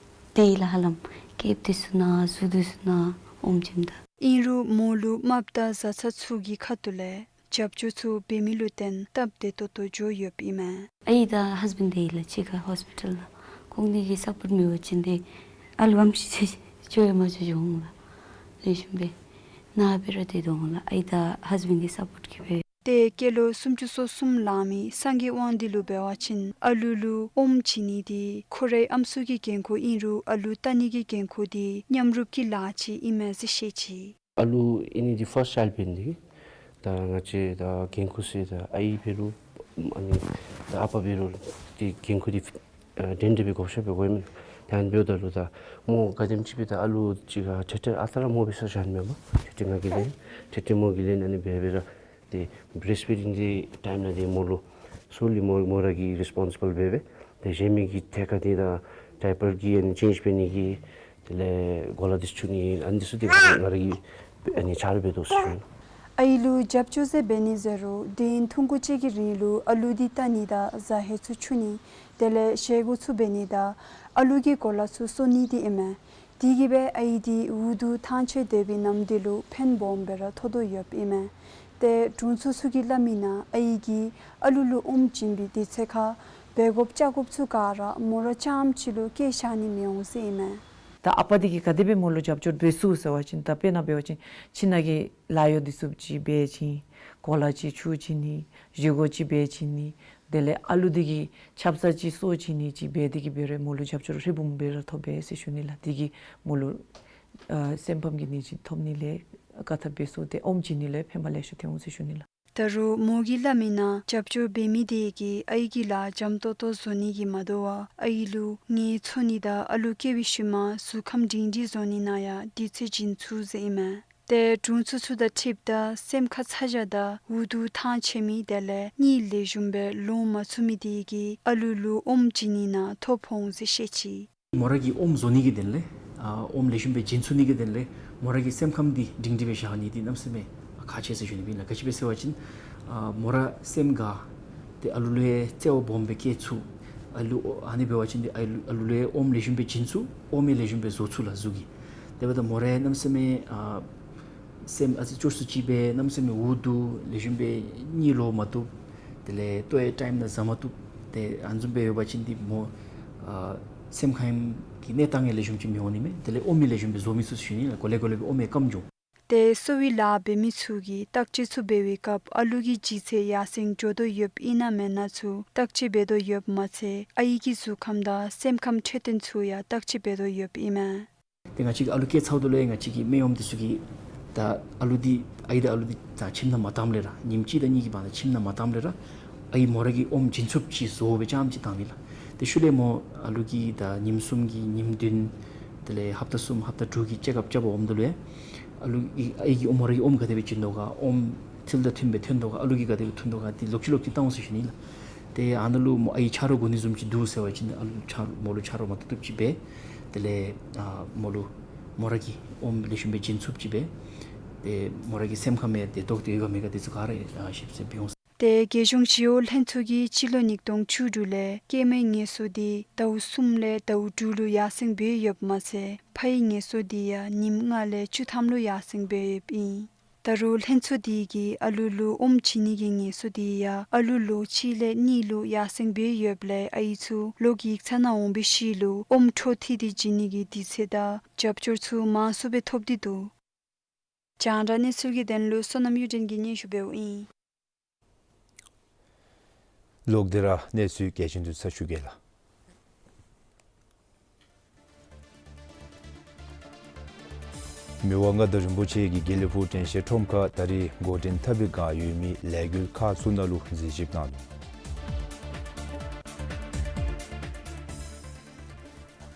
དེ་ལགས། ཧ་ལམ་སྐེདཔ་དེ་ཚུ་ནང་གཟུགས་དེ་ཚུ་ནང་ཨོམ་བྱིནམ་ད། ཨིན་རུང་མོ་ལུ་རྨགཔ་དང་བཟའ་ཚང་ཚུ་གི་ཁ་ཐུག་ལས་རྒྱབ་སྐྱོར་ཚུ་འབད་མི་ལུ་བརྟེན་སྟབས་བདེ་ཏོག་ཏོ་འགྱོ་ཡོདཔ་ཨིན་མས། ཨའི་དང་ཧཱས་བེནཌ་དེ་ལགས་གཅིག་ཁར་ཧོསི་པི་ཊལ་ལུ། ཁོང་གཉིས་ཀྱི་སཔོཊ་མེད་པ་ཅིན་ཏེ་ཨ་ལུ་ཨམ་ཅིག་ཅིག་འགྱོ་ཡང་མ་འགྱོ་འགྱོ་འོང་ལགས། ལེགས་ཤོམ་སྦེ་ནཱ་སྦེ་ར་སྡོད་དོ་འོང་ལགས། ཨའི་དང་ཧཱས་བེནཌ་གི་སཔོཊ་གིས་སྦེ། ཏེ་སྐྱེས་ལོ་སུམ་ཅུ་སོ་གསུམ་ལང་མི་སངས་རྒྱས་དབང་འདུས་ལུ་འབད་བ་ཅིན་ཨ་ལུ་ལུ་ཨོམ་བྱིན་ནི་དེ་ཁོ་རའི་ཨམ་སྲུ་གི་འགན་ཁུར་ཨིན་རུང་ཨ་ལུ་བལྟ་ནི་གི་འགན་ཁུར་དེ་མཉམ་རུབ་ཀྱི་ལཱ་ཅིག་ཨིན་མས་ཟེར་བཤད་ཅི། ཨ་ལུ་ཨ་ནི་འདི་ཕཱསཊ་ཅཱའིལཌ་འབད་ནི་དེ་གིས་ད་ང་བཅས་ད་འགན་ཁུར་ཟེར་ད་ཨའི་འབད་རུང་ཨ་ནི་ད་ཨ་པ་འབད་རུང་དེ་འགན་ཁུར་འདི་ཨ་འདྲན་འདྲ་སྦེ་བགོ་བཤའ་འབད་དགོ་མི་ད་ཨ་ནི་འབདཝ་ད་ལུ་ད་མོ་ག་དེམ་ཅིག་སྦེ་ད་ཨ་ལུ་ཅིག་ཁར་ཏེ་ཏེ་ཨ་རྟག་ར་མོ་འབད་ས་བཞག་ནི་མེན་པར་ཏེ་ཏེ་ང་གིས་ལེན་ཏེ་ཏེ་མོ་གིས་ལེན་ཨ་ནི་འབད་འབད་ར་ཏེ་བི་རེསཊ་ཕིཌ་ཨིང་གི་ཊའིམ་ནང་དེ་མོ་ལུ་སོ་ལི་མོ་མོ་ར་གིས་རི་སི་པོན་སི་བཱལ་འབད་འབད་ཏེ་གཞན་མི་གི་ཐད་ཁར་དེ་ད་ཌའི་པར་གི་ཨ་ནི་ཅེནཇ་འབད་ནི་གི་དེ་ལས་གོ་ལ་འདི་ཚུ་འཁྱུ་ནི་ཨ་ནི་འདི་ཚུ་དེ་ང་ར་གིས་ཨ་ནི་ཆ་རོགས་འབད་དོ་ཟེར་ཞུ་ནི། ཨའི་ལུ་རྒྱབ་སྐྱོར་ཟེར་འབད་ནི་ཟེར་རུང་དུས་ཡུན་ཐུང་ཀུ་ཅིག་གི་རིང་ལུ་ཨ་ལུ་འདི་བལྟ་ནི་དང་བཟའ་ཧེ་ཚུ་འཁྱུ་ནི་དེ་ལས་བཞེས་སྒོ་ཚུ་འབད་ནི་དང་ཨ་ལུ་གི་གོ་ལ་ཚུ་གསོ་ནི་དེ་ཨིན་མས། དེ་གིས་སྦེ་ཨའི་དེ་འུ་སྡུག་ཐང་ཆད་སྡོད་པའི་ནམ་དུས་ལུ་ཕན་སྦོམ་སྦེ་ར་ཐོགས་དོ་ཡོདཔ་ཨིན་མས། ཏེ་དྲུང་འཚོ་ཚུ་གིས་སླབ་མི་ནང་ཨའི་གིས་ཨ་ལུ་ལུ་ཨོམ་བྱིན་པའི་དུས་ཚོད་ཁར་འབད་དགོཔ་བཅའ་དགོཔ་ཚུ་ག་ར་མོ་ར་རྐྱངམ་ཅིག་ལུ་བཀལ་བཞག་ནི་མི་འོང་ཟེར་ཨིན་མས། ད་ཨ་པ་དེ་གིས་ག་དེ་སྦེ་མོ་ལུ་རྒྱབ་སྐྱོར་འབད་ཚུགས་ཟེར་བ་ཅིན་ད་དཔེར་ན་འབད་བ་ཅིན་ཁྱིམ་ནང་གི་ལཱ་གཡོག་འདི་ཚུ་ཅིག་འབད་བྱིན། གོ་ལ་ཅིག་འཁྱུ་བྱིན་ནི། བཞེས་སྒོ་ཅིག་འབད་བྱིན་ནི། དེ་ལས་ཨ་ལུ་འདི་གི་ཆབ་གསང་ཅིག་གསོ་བྱིན་ནི་ཅིག་འབད་དེ་གིས་འབད་རུང་མོ་ལུ་རྒྱབ་སྐྱོར་ཧྲིལ་བུམ་སྦེ་ར་ཐོབ་པས་ཟེར་ཞུ་ནི་ལགས། དེ་གིས་མོ་ལུ་ཨ་སེམས་ཕམ་གྱི་ནད་ཅིག་ཐོབ་ནི་ལས་ བཀའ་ཐབས་འབད་ཚུགས་ཏེ་ཨོམ་བྱིན་ནི་ལུ་ཕན་པ་ལེ་ཤ་ཐོན་འོང་ཟེར་ཞུ་ནི་ལགས། ད་རུང་མོ་གིས་སླབ་མི་ནང་རྒྱབ་སྐྱོར་འབད་མི་དེ་གིས་ཨའི་གི་ལཱ་འཇམ་ཏོང་ཏོ་བཟོ་ནི་གི་མ་དོ་བར་ཨའི་ལུ་ངལ་འཚོ་ནི་དང་ཨ་ལུ་སྐྱེ་བའི་ཤུལ་མ་གཟུགས་ཁམས་སྒྲིང་སྒྲིང་བཟོ་ནི་ནང་ཡང་དུས་ཚོད་བྱིན་ཚུགས་ཟེར་ཨིན་མས། ཏེ་དྲུང་འཚོ་ཚུ་དང་འཁྲིལཝ་ད་སེམས་ཁར་ཚ་གྱང་དང་འུ་སྡུག་ཐང་ཆད་མི་དེ་ལས་གཉིད་ལེགས་ཤོམ་སྦེ་ལོང་མ་ཚུགས་མི་དེ་གིས་ཨ་ལུ་ལུ་ཨོམ་བྱིན་ནི་ནང་ཐོ་ཕོག་འོང་ཟེར་བཤད་ཅི། མོ་ར་གིས་ཨོམ་བཟོ་ནི་གི་དོན་ལས་ཨ་ཨོམ་ལེགས་ཤོམ་སྦེ་བྱིན་ཚུགས་ནི་གི་དོན་ལས་མོ་ར་གི་སེམས་ཁམས་འདི་སྒྲིང་སྒྲིང་སྦེ་བཞག་ནི་འདི་གནམ་མེད་ས་མེད་ཁག་ཆེ་ཟེར་ཞུ་ནི་ཨིན་ལགས། ག་ཅི་སྦེ་ཟེར་བ་ཅིན་ཨ་མོ་ར་སེམས་དགའ་ཏེ་ཨ་ལུ་ལུ་ཡང་བརྩེ་བ་སྦོམ་སྦེ་བསྐྱེད་ཚུགས། ཨ་ལུ་ཨ་ནི་འབད་བ་ཅིན་འདི་ཨ་ལུ་ཨ་ལུ་ལུ་ཡང་ཨོམ་ལེགས་ཤོམ་སྦེ་བྱིན་ཚུགས། ཨོམ་ཡང་ལེགས་ཤོམ་སྦེ་བཟོ་ཚུགས་ལགས་གཟུགས་ཀྱིས། དེ་འབདཝ་ད་མོ་ར་ཡང་གནམ་མེད་ས་མེད་ཨ་སེམས་ཨ་ཙི་སྐྱོ་སུ་ཅིག་སྦེ་གནམ་མེད་ས་མེད་འུ་སྡུག་ལེགས་ཤོམ་སྦེ་གཉིད་ལོག་མ་བཏུབ། དེ་ལས་ལྟོ་ཡང་ཊའིམ་ནང་བཟའ་མ་བཏུབ། ཏེ་ཨ་ནི་བཟུམ་སྦེ་ཡོད་པ་ཅིན་འདི་མོ་ཨ་སེམས་ཁམས་ཀྱི་གནས་སྟངས་ཡང་ལེགས་ཤོམ་ཅིག་མི་འོང་ནི་མས། དེ་ལས་ཨོམ་ཡང་ལེགས་ཤོམ་སྦེ་བཟོ་མི་ཚུགས་ཟེར་ཞུ་ནི་ལགས། གོ་ལེ་གོ་ལེ་སྦེ་ཨོམ་ཡང་སྐམ་འགྱོ། ཏེ་གསོ་བའི་ལཱ་འབད་མི་ཚུ་གིས་བརྟག་དཔྱད་ཚུ་འབད་བའི་སྐབས་ཨ་ལུ་གི་ལྗིད་ཚད་ཡར་སེང་འགྱོ་དོ་ཡོདཔ་ཨིན་ན་མེན་ན་ཚུ་བརྟག་དཔྱད་འབད་དོ་ཡོདཔ་མ་ཚད་ཨའི་གི་གཟུགས་ཁམས་དང་སེམས་ཁམས་འཕྲོད་བསྟེན་ཚུ་ཡང་བརྟག་དཔྱད་འབད་དོ་ཡོདཔ་ཨིན་མས། ཏེ་ང་བཅས་ཀྱིས་ཨ་ལུ་སྐྱེ་ཚརཝ་ད་ལུ་ཡང་ང་བཅས་ཀྱི་སྨན་གཡོགམ་འདི་ཚུ་གིས་ད་ཨ་ལུ་འདི་ཨའི་དང་ཨ་ལུ་འདི་ད་ཁྱིམ་ནང་མ་བཏངམ་ལས་ར་ཉིནམ་གཅིག་དང་གཉིས་ཀྱི་བར་ན་ཁྱིམ་ནང་མ་བཏངམ་ལས་ར་ཨའི་མོ་ར་གིས་ཨོམ་བྱིན་ཚུགསཔ་ཅིག་བཟོ་སྦེ་རྐྱངམ་ཅིག་བཏང་ནི་ལགས། ཏེ་ཤུལ་ལས་མོ་ཨ་ལུ་གིས་ད་ཉིནམ་གསུམ་གྱི་ཉིནམ་བདུན་དེ་ལས་ཧབ་ཏ་གསུམ་ཧབ་ཏ་དྲུག་གི་ཅེག་ཨཔ་རྐྱབ་པར་འོངམ་ད་ལུ་ཡང་ཨ་ལུ་གིས་ཨའི་གིས་ཨོམ་མོ་ར་གིས་ཨོམ་ག་དེ་སྦེ་བྱིན་དོ་ག་ཨོམ་ཚུལ་དང་མཐུནམ་སྦེ་ཐོན་དོ་ག་ཨ་ལུ་གིས་ག་དེ་སྦེ་འཐུང་དོ་ག་འདི་ལོག་ཅི་ལོག་ཅི་བལྟ་འོང་ཟེར་ཞུ་ནི་ལགས། ཏེ་ཨ་ནཱ་ལུ་མོ་ཨའི་ཆ་རོགས་དགོ་ནི་བཟུམ་ཅིག་འདུག་ཟེར་བ་ཅིན་ཨ་ལུ་ཆ་རོགས་མོ་ལུ་ཆ་རོགས་མ་བཏུབ་བཏུབ་ཅིག་འབད། དེ་ལས་ཨ་མོ་ལུ་མོ་ར་གིས་ཨོམ་ལེགས་ཤོམ་སྦེ་བྱིན་ཚུགསཔ་ཅིག་འབད། ཏེ་མོ་ར་གི་སེམས་ཁམས་ཡང་བདེ་ཏོག་ཏོ་ཡོད་ག་མེད་ག་འདི་ཚུ་ག་ར་ཨ་ཞིབ་འཚོལ་འབད་འོང་། ཏེ་རྒྱལ་གཞུང་ཞི་གཡོག་ལྷན་ཚོགས་ཀྱིས་སྤྱི་ལོ་ཉིས་སྟོང་བཅུ་དྲུག་ལས་སྐྱེས་མའི་ངལ་གསོ་འདི་ཟླཝ་གསུམ་ལས་ཟླཝ་དྲུག་ལུ་ཡར་སེང་འབད་ཡོདཔ་མ་ཚད་ཕའི་ངལ་གསོ་འདི་ཡང་ཉིནམ་ལྔ་ལས་བཅུ་ཐམ་ལུ་ཡར་སེང་འབད་ཡོདཔ་ཨིན། ད་རུང་ལྷན་ཚོགས་འདི་གིས་ཨ་ལུ་ལུ་ཨོམ་བྱིན་ནི་གི་ངལ་གསོ་འདི་ཡང་ཨ་ལུ་ལོ་གཅིག་ལས་གཉིས་ལུ་ཡར་སེང་འབད་ཡོདཔ་ལས་ཨའི་ཚུ་ལོག་ཡིག་ཚང་ནང་འོང་བའི་ཤུལ་ལུ་ཨོམ་འཕྲོ་མཐུད་དེ་བྱིན་ནི་གི་དུས་ཚོད་དང་རྒྱབ་སྐྱོར་ཚུ་མང་སུ་སྦེ་ཐོབ་སྟེ་འདུག། རྒྱང་བསྒྲགས་གནས་ཚུལ་གྱི་དོན་ལུ་བསོད་ནམས་གཡུ་སྒྲོན་གྱིས་སྙན་ཞུ་འབདཝ་ཨིན། ལོག་སྟེ་ར་གནས་ཚུལ་གལ་ཆེན་འདི་ཚུ་ཞུ་གེ་ལགས། མི་དབང་མངའ་བདག་རིན་པོ་ཆེ་གིས་དགེ་ལེགས་ཕུག་དྲན་ཤེས་ཁྲོམ་ཁར་ད་རེས་འགོ་འདྲེན་འཐབ་པའི་བསྒང་ཡོད་མི་ལས་འགུལ་ཁག་ཚུ་ནང་ལུ་གཟིགས་ཞིབ་གནང་ནུག།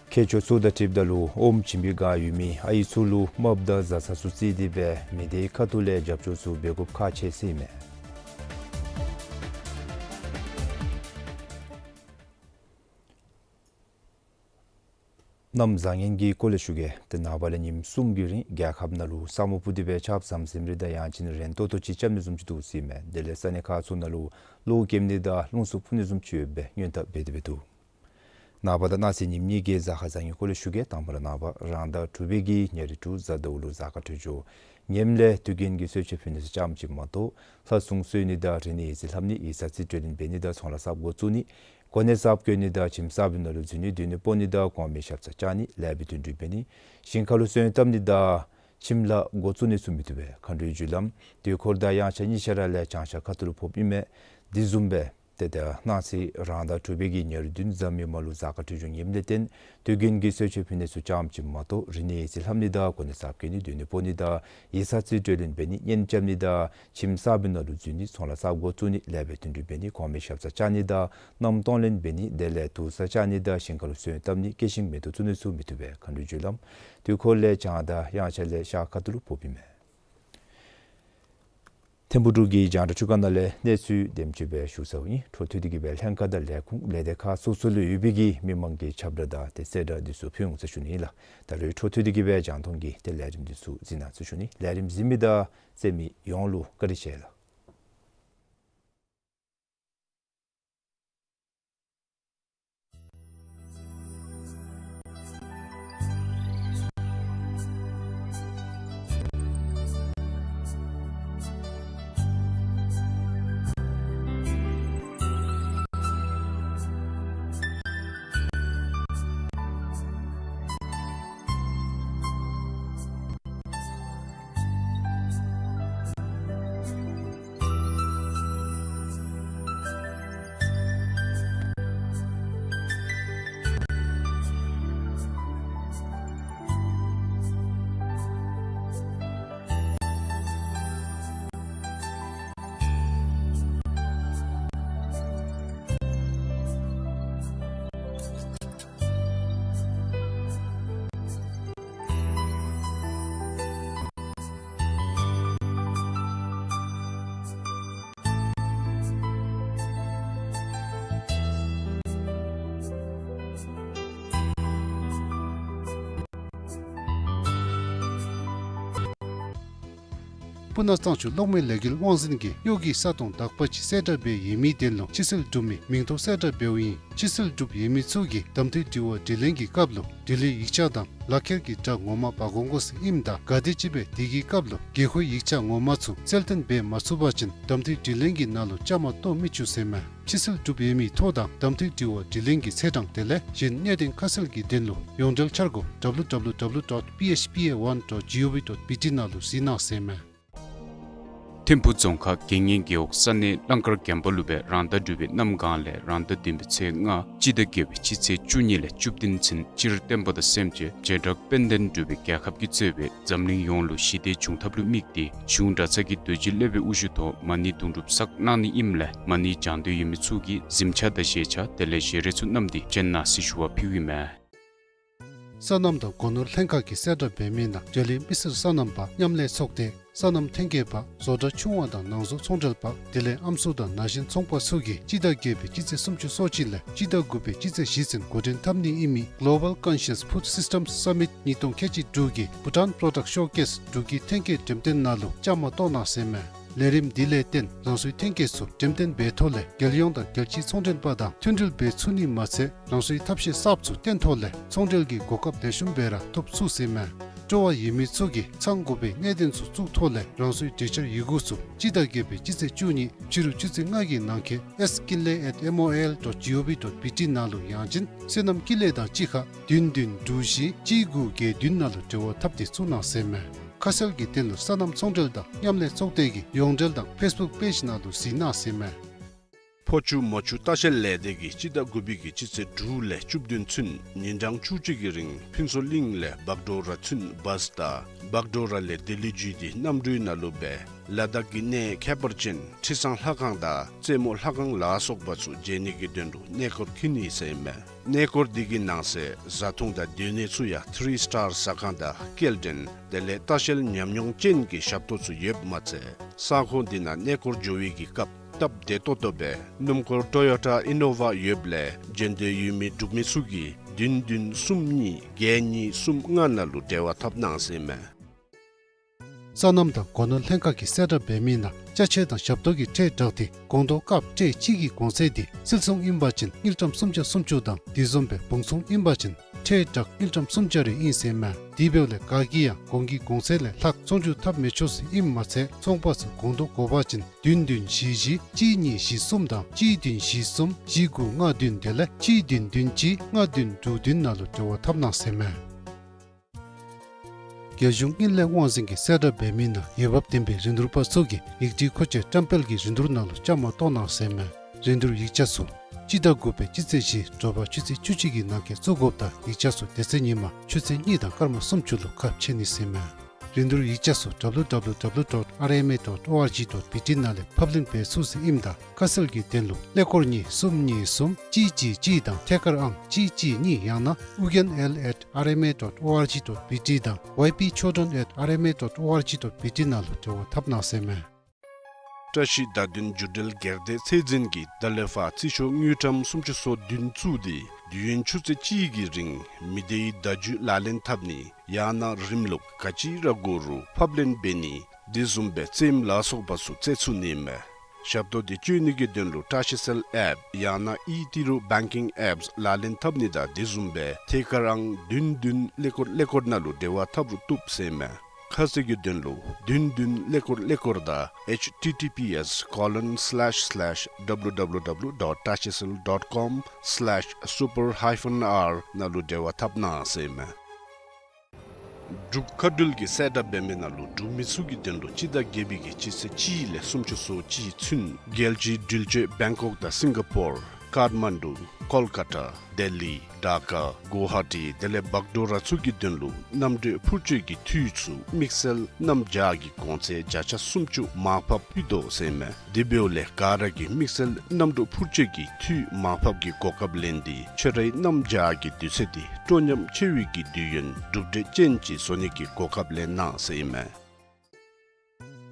མཁས་མཆོག་ཚུ་དང་འཁྲིལཝ་ད་ལུ་ཨོམ་བྱིན་པའི་བསྒང་ཡོད་མི་ཨའི་ཚུ་ལུ་རྨགཔ་དང་བཟའ་ཚང་ཚུ་བརྩིས་ཏེ་སྦེ་མི་སྡེའི་ཁ་ཐུག་ལས་རྒྱབ་སྐྱོར་ཚུ་འབད་དགོཔ་ཁག་ཆེ་ཟེར་ཨིན་མས། གནམ་བཟང་ངན་གྱི་སྐོར་ལས་ཞུ་གེ། ཏེ་ནངས་པ་ལས་ཉིནམ་གསུམ་གྱི་རིང་རྒྱལ་ཁབ་ནང་ལུ་ས་སྨུག་ཕུབ་སྟེ་སྦེ་ཆརཔ་ཟམ་ཟིམ་རེ་དང་ཡང་ཅིན་རན་ཏོག་ཏོ་ཅིག་རྐྱབ་ནི་བཟུམ་ཅིག་འདུག་ཟེར་ཨིན་མས། དེ་ལས་ས་གནས་ཁག་ཚུ་ནང་ལུ་གློག་ཀེམ་ནི་དང་རླུང་འཚུབ་འཕུ་ནི་བཟུམ་ཅིག་ཡོདཔ་སྦེ་སྔོན་དཔག་འབད་དེ་སྦེ་འདུག། ནངས་པ་དང་གནངས་ཚེ་ཉིནམ་གཉིས་ཀྱི་གཟའ་སྐར་བཟང་ངན་སྐོར་ལས་ཞུ་གེ། དང་པ་ར་ནངས་པ་རང་ཟླ་དྲུག་པའི་གི་ཉེར་དྲུག་གཟའ་ཟླཝ་ལུ་གཟའ་སྐར་འཕྲོད་སྦྱོར་ངནམ་ལས་དུས་རྒྱུན་གྱི་གསོལ་མཆོད་ཕུལ་ནི་ཚུ་རྐྱངམ་ཅིག་མ་གཏོགས་ལྷ་སྲུང་གསོལ་ནི་དང་རིག་གནས་ཡིག་རྩིས་ལྷབ་ནི་ཡིག་ཚང་རྩིས་སྤྲོད་ལེན་འབད་ནི་དང་ཚོང་ལཱ་གསརཔ་འགོ་བཙུགས་ནི་གོ་གནས་གསརཔ་བསྐོ་ནི་དང་ཁྱིམ་གསར་པའི་ནང་ལུ་འཛུལ་ནི་སྡོད་གནས་སྤོ་ནི་དང་གོང་མའི་ཞབས་སར་བཅར་ནི་ལེགས་པའི་དོན་སྒྲུབ་འབད་ནི་ཞིང་ཁ་ལུ་སོན་བཏབ་ནི་དང་ཁྱིམ་ལཱ་འགོ་བཙུགས་ནི་ཚུ་མི་བཏུབ་པས། མཁའ་འགྲོའི་རྒྱུ་ལམ་དུས་འཁོར་དང་དབྱངས་འཆར་གཉིས་ཆ་ར་ལས་བྱང་ཤར་ཁ་ཐུག་ལུ་ཕོགཔ་ཨིན་མས། དེ་བཟུམ་སྦེ་ཏེ་ད་གནངས་ཚེ་རང་ཟླ་དྲུག་པའི་གི་ཉེར་བདུན་གཟའ་མིག་དམར་ལུ་གཟའ་སྐར་འཕྲོད་སྦྱོར་ངནམ་ལས་བརྟེན་དུས་རྒྱུན་གྱི་གསོལ་མཆོད་ཕུལ་ནི་ཚུ་རྐྱངམ་ཅིག་མ་གཏོགས་རིག་གནས་ཡིག་རྩིས་ལྷབ་ནི་དང་གོ་གནས་གསརཔ་བསྐོ་ནི་སྡོད་གནས་སྤོ་ནི་དང་ཡིག་ཚང་རྩིས་སྤྲོད་ལེན་འབད་ནི་གཉེན་རྐྱབ་ནི་དང་ཁྱིམ་གསར་པའི་ནང་ལུ་འཛུལ་ནི་ཚོང་ལཱ་གསརཔ་འགོ་བཙུགས་ནི་ལེགས་པའི་དོན་སྒྲུབ་འབད་ནི་གོང་མའི་ཞབས་སར་བཅར་ནི་དང་མནའམ་གཏོང་ལེན་འབད་ནི་དེ་ལས་དུར་སར་བཅར་ནི་དང་ཞིང་ཁ་ལུ་སོན་བཏབ་ནི་སྐྱེད་ཤིང་མེ་ཏོག་བཙུགས་ནི་ཚུ་མི་བཏུབ་པས། མཁའ་འགྲོའི་རྒྱུ་ལམ་དུས་འཁོར་ལས་བྱང་དང་དབྱངས་འཆར་ལས་ཤར་ཁ་ཐུག་ལུ་ཕོགཔ་ཨིན་མས། ཐིམ་ཕུག་འབྲུག་གི་རྒྱང་བསྒྲགས་ཁྲུས་ཁང་ནང་ལས་གནས་ཚུལ་དེམ་ཅིག་སྦེ་ཞུ་ཚརཝ་ཨིན། འཕྲོ་མཐུད་དེ་གིས་སྦེ་ལྷན་ཁག་དང་ལས་ཁུངས་ལས་སྡེ་ཁག་སོ་སོ་ལུ་ཡོད་པའི་གི་མི་མང་གི་ཁྱབ་བསྒྲགས་དང་ཏེ་གསལ་བསྒྲགས་འདི་ཚུ་ཕུལ་འོང་ཟེར་ཞུ་ནི་ཨིན་ལགས། ད་རེས་འཕྲོ་མཐུད་དེ་གིས་སྦེ་རྒྱང་མཐོང་གི་ཏེ་ལས་རིམ་འདི་ཚུ་གཟིགས་གནང་ཟེར་ཞུ་ནི། ལས་རིམ་གཟིགས་མི་དང་གསན་མི་ཡོངས་ལུ་བཀའ་དྲིན་ཆེ་ལགས། སྤུ་ན་གཙང་ཆུ་གློག་མེ་ལས་འགུལ་དབང་འཛིན་གྱིས་གཡོག་གི་ས་སྟོང་དག་པ་ཅིག་གསལ་བསྒྲགས་འབད་ཡོད་མི་དོན་ལུ་ཕྱི་སེལ་གྲུབ་མི་མིང་ཐོ་གསལ་བསྒྲགས་འབདཝ་ཨིན། ཕྱི་སེལ་གྲུབ་ཡོད་མི་ཚུ་གིས་གདམ་འཐུས་དྲི་བ་དྲིས་ལན་གྱི་སྐབས་ལུ་དེ་ལས་ཡིག་ཆ་དང་ལག་ཁྱེར་གྱི་སྒྲ་ངོ་མ་འབག་འོང་དགོ་ཟེར་ཨིནམ་ད་ག་དེམ་ཅིག་སྦེ་དེ་གི་སྐབས་ལུ་དགོས་མཁོའི་ཡིག་ཆ་ངོ་མ་ཚུ་གསལ་སྟོན་འབད་མ་ཚུགས་པ་ཅིན་གདམ་འཐུས་དྲིས་ལན་གྱི་ནང་ལུ་བཅའ་མར་གཏོགས་མི་བཅུག་ཟེར་མས། ཕྱི་སེལ་གྲུབ་ཡོད་མི་ཐོ་དང་གདམ་འཐུས་དྲི་བ་དྲིས་ལན་གྱི་ཚེས་གྲངས་དེ་ལས་གཞན་གནད་དོན་ཁ་གསལ་གྱི་དོན་ལུ་ཡོངས་འབྲེལ་འཆར་སྒོ་W W W dot P H P A one dot G O V dot B T ནང་ལུ་གཟིགས་གནང་ཟེར་མས། ཐིམ་ཕུ་རྫོང་ཁག་དགེ་བསྙེན་རྒེད་འོག་ས་གནས་གླང་དཀར་རྒན་པ་ལུ་སྦེ་རང་ཟླ་དྲུག་པའི་གནམ་གང་ལས་རང་ཟླ་བདུན་པའི་ཚེས་ལྔ་སྤྱི་ཟླ་བརྒྱད་པའི་སྤྱི་ཚེས་བཅུ་གཉིས་ལས་བཅུ་བདུན་ཚུན་སྤྱིར་བསྟན་པ་དང་སེམས་ཅན་བྱེ་བྲག་དཔལ་ལྡན་འབྲུག་པའི་རྒྱལ་ཁབ་ཀྱིས་གཙོས་པའི་འཛམ་གླིང་ཡོངས་ལུ་ཞི་བདེ་བྱུང་ཐབས་ལུ་དམིགས་ཏེ་གཞུང་གྲྭ་ཚང་གི་རྡོ་རྗེ་སློབ་དཔོན་དབུ་བཞུགས་ཐོག་མ་ཎི་དུང་སྒྲུབ་བསགས་གནང་ནི་ཨིནམ་ལས་མ་ཎི་བགྱང་འདོད་ཡོད་མི་ཚུ་གིས་གཟིམ་ཆས་དང་བཞེས་ཆས་དེ་ལས་བཞེས་རས་ཚུ་བསྣམས་ཏེ་བྱོན་གནང་ཟེར་ཞུ་བ་ཕུལཝ་ཨིན་མས། སོ་ནམ་དང་སྒོ་ནོར་ལྷན་ཁག་གིས་གསལ་བསྒྲགས་འབད་མི་ནང་འབྲེལ་ཡོད་མི་སེར་སོ་ནམ་པ་མཉམ་ལས་ཚོགས་སྡེ་སོ་ནམ་ཐོན་སྐྱེད་པ་བཟོ་གྲྭ་ཆུང་བ་དང་ནང་བཟོ་ཚོང་འབྲེལ་པ་དེ་ལས་ཨམ་སྲུ་དང་ན་གཞོན་ཚོང་པ་ཚུ་གིས་སྤྱི་ཟླ་བརྒྱད་པའི་སྤྱི་ཚེས་སུམ་ཅུ་སོ་གཅིག་ལས་སྤྱི་ཟླ་དགུ་པའི་སྤྱི་ཚེས་བཞི་ཚུན་འགོ་འདྲེན་འཐབ་ནི་ཨིན་མི་Global Conscious Food Systems Summit གཉིས་སྟོང་ཁལ་གཅིག་དྲུག་གི་Bhutan Product Showcase འབྲུག་གི་ཐོན་སྐྱེད་འགྲེམས་སྟོན་ནང་ལུ་བཅའ་མར་གཏོགས་གནང་ཟེར་མས། ལས་རིམ་འདི་ལས་བརྟེན་རང་སོའི་ཐོན་སྐྱེད་ཚུ་འགྲེམས་སྟོན་འབད་ཐོག་ལས་རྒྱལ་ཡོངས་དང་རྒྱལ་སྤྱིའི་ཚོང་འབྲེལ་པ་དང་མཐུན་སྒྲིལ་འབད་ཚུགས་ནི་མ་ཚད་རང་སོའི་ཐབས་ཤེས་གསརཔ་ཚུ་བཏོན་ཐོག་ལས་ཚོང་འབྲེལ་གྱི་གོ་སྐབས་ལེགས་ཤོམ་སྦེ་ར་ཐོབ་ཚུགས་ཟེར་མས། སྤྲོ་བ་ཡོད་མི་ཚུ་གིས་ཚང་དགོ་པའི་གནད་དོན་ཚུ་བཙུགས་ཐོག་ལས་རང་སོའི་གྲོས་འཆར་ཡི་གུ་ཚུ་སྤྱི་ཟླ་བརྒྱད་པའི་སྤྱི་ཚེས་བཅུ་གཉིས་ཕྱི་རུ་ཆུ་ཚོད་ལྔ་གི་ནང་འཁོད S Kinley at M O I L dot G O V dot B T ནང་ལུ་ཡང་ཅིན་བསོད་ནམས་ཀུན་ལེགས་དང་གཅིག་ཁར་བདུན་བདུན་དྲུག་བཞི་གཅིག་དགུ་བརྒྱད་བདུན་ནང་ལུ་འབྲེལ་བ་འཐབ་སྟེ་བཙུགས་གནང་ཟེར་མས། ཁ་གསལ་གྱི་དོན་ལུ་སོ་ནམ་ཚོང་འབྲེལ་དང་མཉམ་ལས་ཚོགས་སྡེ་གི་ཡོངས་འབྲེལ་དང་Facebook page ནང་ལུ་གཟིགས་གནང་ཟེར་མས། ཕོ་ཆུ་མོ་ཆུ་ལྟ་བཤལ་ལས་སྡེ་གིས་སྤྱི་ཟླ་དགུ་པའི་གི་སྤྱི་ཚེས་དྲུག་ལས་བཅུ་བདུན་ཚུན་ཉིན་གྲངས་བཅུ་གཅིག་གི་རིང་ཕུན་ཚོགས་གླིང་ལས་བག་གྲོ་ར་ཚུན་བཱས་དང་བག་གྲོ་ར་ལས་ལྡི་ལི་བརྒྱུད་དེ་གནམ་གྲུའི་ནང་ལུ་སྦེ་ལ་དྭགས་ཀྱི་གནས་ཁྱད་པར་ཅན་ཁྲི་བཟང་ལྷ་ཁང་དང་རྩེ་མོ་ལྷ་ཁང་ལ་སོགས་པ་ཚུ་མཇལ་ནི་གི་དོན་ལུ་གནས་སྐོར་འཁྱིད་ནི་ཟེར་མས། གནས་སྐོར་འདི་གི་ནང་གསེས་བཟའ་འཐུང་དང་སྡོད་གནས་ཚུ་ཡང་ཐི་རི་སི་ཊར་ཟ་ཁང་དང་སྐྱེལ་འདྲེན་དེ་ལས་ལྟ་བཤལ་ཉམས་མྱོང་ཅན་གྱི་ཞབས་ཏོག་ཚུ་ཡོདཔ་མ་ཚད་ས་ཁོངས་འདི་ནང་གནས་སྐོར་འགྱོ་བའི་གི་སྐབས་སྟབས་བདེ་ཏོག་ཏོ་སྦེ་སྣུམ་འཁོར་ཊོ་ཡོ་ཊ་ཨི་ནོ་ཝ་ཡོདཔ་ལས་མཇལ་འདོད་ཡོད་མི་འབྲུག་མི་ཚུ་གིས་བདུན་བདུན་གསུམ་གཉིས་བརྒྱད་གཉིས་གསུམ་ལྔ་ནང་ལུ་འབྲེལ་བ་འཐབ་གནང་ཟེར་མས། སོ་ནམ་དང་སྒོ་ནོར་ལྷན་ཁག་གིས་གསལ་བསྒྲགས་འབད་མི་ནང་ཅ་ཆས་དང་ཞབས་ཏོག་གི་ཁྲལ་དྲག་འདི་སྒོང་རྡོག་དཀརཔོ་ཊེ་གཅིག་གི་གོང་ཚད་འདི་སིལ་ཚོང་ཨིན་པ་ཅིན་དངུལ་ཀྲམ་སུམ་བརྒྱ་སུམ་ཅུ་དང་དེ་བཟུམ་སྦེ་བུང་ཚོང་ཨིན་པ་ཅིན་ཁྲལ་དྲག་དངུལ་ཀྲམ་སུམ་བརྒྱ་རེ་ཨིན་ཟེར་མས། དེ་འབདཝ་ལས་ག་གིས་ཡང་གོང་གི་གོང་ཚད་ལས་ལྷག་ཚོང་འགྱུར་འཐབ་མི་ཆོག་ཟེར་ཨིནམ་མ་ཚད་ཚོང་པ་ཚུ་སྒོང་རྡོག་དགོ་པ་ཅིན་བདུན་བདུན་བཞི་བཞི་གཅིག་གཉིས་བཞི་གསུམ་དང་གཅིག་བདུན་བཞི་གསུམ་བཞི་དགུ་ལྔ་བདུན་དེ་ལས་གཅིག་བདུན་བདུན་གཅིག་ལྔ་བདུན་དྲུག་བདུན་ནང་ལུ་འབྲེལ་བ་འཐབ་གནང་ཟེར་མས། རྒྱལ་གཞུང་དངུལ་ལས་དབང་འཛིན་གྱིས་གསལ་བསྒྲགས་འབད་མི་ནང་འོས་འབབ་ལྡན་པའི་རིན་བསྡུར་པ་ཚུ་གིས་ཡིག་སྒྲིག་མཁོ་ཆས་བཀྲམ་སྤེལ་གྱི་རིན་བསྡུར་ནང་ལུ་བཅའ་མར་གཏོགས་གནང་ཟེར་མས། རིན་བསྡུར་ཡིག་ཆ་ཚུ་སྤྱི་ཟླ་དགུ་པའི་སྤྱི་ཚེས་བཞི་དྲོ་པ་ཆུ་ཚོད་བཅུ་གཅིག་གི་ནང་འཁོད་བཙུགས་དགོཔ་དང་ཡིག་ཆ་ཚུ་དེ་ཚེ་ཉིན་མ་ཆུ་ཚོད་གཉིས་དང་སྐར་མ་སུམ་ཅུ་ལུ་ཁ་ཕྱེ་ནི་ཟེར་མས། རིན་བསྡུར་ཡིག་ཆ་ཚུ་W W W dot R M A dot O R G dot B T ནང་ལས་ཕབ་ལེན་འབད་ཚུགས་ཟེར་ཨིནམ་ད་ཁ་གསལ་གྱི་དོན་ལུ་ཀླད་ཀོར་གཉིས་གསུམ་གཉིས་གསུམ་གཅིག་གཅིག་གཅིག་དང་ཐད་ཀར་ཨང་གཅིག་གཅིག་གཉིས་ཡང་ན་ཨུ་རྒྱན་L at R M A dot O R G dot B T དང་Y P Chodron at R M A dot O R G dot B T ནང་ལུ་འབྲེལ་བ་འཐབ་གནང་ཟེར་མས། བཀྲ་ཤིས་བརྡ་དོན་བརྒྱུད་འབྲེལ་སྒེར་སྡེ་ཚད་འཛིན་གྱིས་ད་ལས་ཕར་རྩིས་ཤོག་དངུལ་ཀྲམ་སུམ་ཅུ་སོ་བདུན་བཙུགས་ཏེ་དུས་ཡུན་ཆུ་ཚོད་གཅིག་གི་རིང་མི་སྡེའི་བརྡ་བརྒྱུད་ལག་ལེན་འཐབ་ནི་ཡང་ན་རིམ་ལུགས་ག་ཅི་ར་དགོ་རུང་ཕབ་ལེན་འབད་ནི་དེ་བཟུམ་སྦེ་རྩེདམོ་ལ་སོགས་པ་ཚུ་རྩེ་ཚུགས་ནི་མས། ཞབས་ཏོག་འདི་སྤྱོད་ནི་གི་དོན་ལུ་བཀྲ་ཤིས་གསལ་ཨེཔ་ཡང་ན་ཨི་ཏི་རུ་བེང་ཀིང་ཨེཔསི་ལག་ལེན་འཐབ་ནི་དང་དེ་བཟུམ་སྦེ་ཐད་ཀར་ཨང་བདུན་བདུན་ཀླད་ཀོར་ཀླད་ཀོར་ནང་ལུ་འབྲེལ་བ་འཐབ་རུང་བཏུབ་ཟེར་མས། ཁ་གསལ་གྱི་དོན་ལུ་བདུན་བདུན་ཀླད་ཀོར་ཀླད་ཀོར་དང་H T T P S colon slash slash W W W dot tashicell dot com slash super hyphen R ནང་ལུ་འབྲེལ་བ་འཐབ་གནང་ཟེར་མས། འབྲུག་མཁའ་འགྲུལ་གྱིས་གསལ་བསྒྲགས་འབད་མི་ནང་ལུ་འབྲུག་མི་ཚུ་གི་དོན་ལུ་སྤྱི་ཟླ་བརྒྱད་པའི་གི་སྤྱི་ཚེས་གཅིག་ལས་སུམ་ཅུ་སོ་གཅིག་ཚུན་རྒྱལ་སྤྱིའི་འགྲུལ་སྐྱོད་བེང་ཀོག་དང་སིང་ག་པོར་ཀཱཐ་མན་ཌུ་ཀོལ་ཀ་ཏ་ལྡི་ལི་ཌ་ཀ་གུ་ཝ་ཧ་ཊི་དེ་ལས་བག་གྲོ་ར་ཚུ་གི་དོན་ལུ་གནམ་གྲུ་འཕུར་སྐྱོད་ཀྱི་འཐུས་ཚུ་དམིགས་བསལ་གནམ་བྱཱར་གྱི་གོང་ཚད་བརྒྱ་ཆ་སུམ་ཅུ་མར་ཕབ་ཕུལ་དོ་ཟེར་མས། དེ་འབདཝ་ལས་ག་ར་གིས་དམིགས་བསལ་གནམ་གྲུ་འཕུར་སྐྱོད་ཀྱི་འཐུས་མར་ཕབ་ཀྱི་གོ་སྐབས་ལེན་ཏེ་ཁྱོད་རའི་གནམ་བྱཱར་གྱི་དུས་ཚོད་འདི་སྤྲོ་ཉམས་ཆེ་བའི་གི་དུས་ཡུན་གྲུབ་འབྲས་ཅན་ཅིག་བཟོ་ནི་གི་གོ་སྐབས་ལེན་གནང་ཟེར་ཨིན་མས།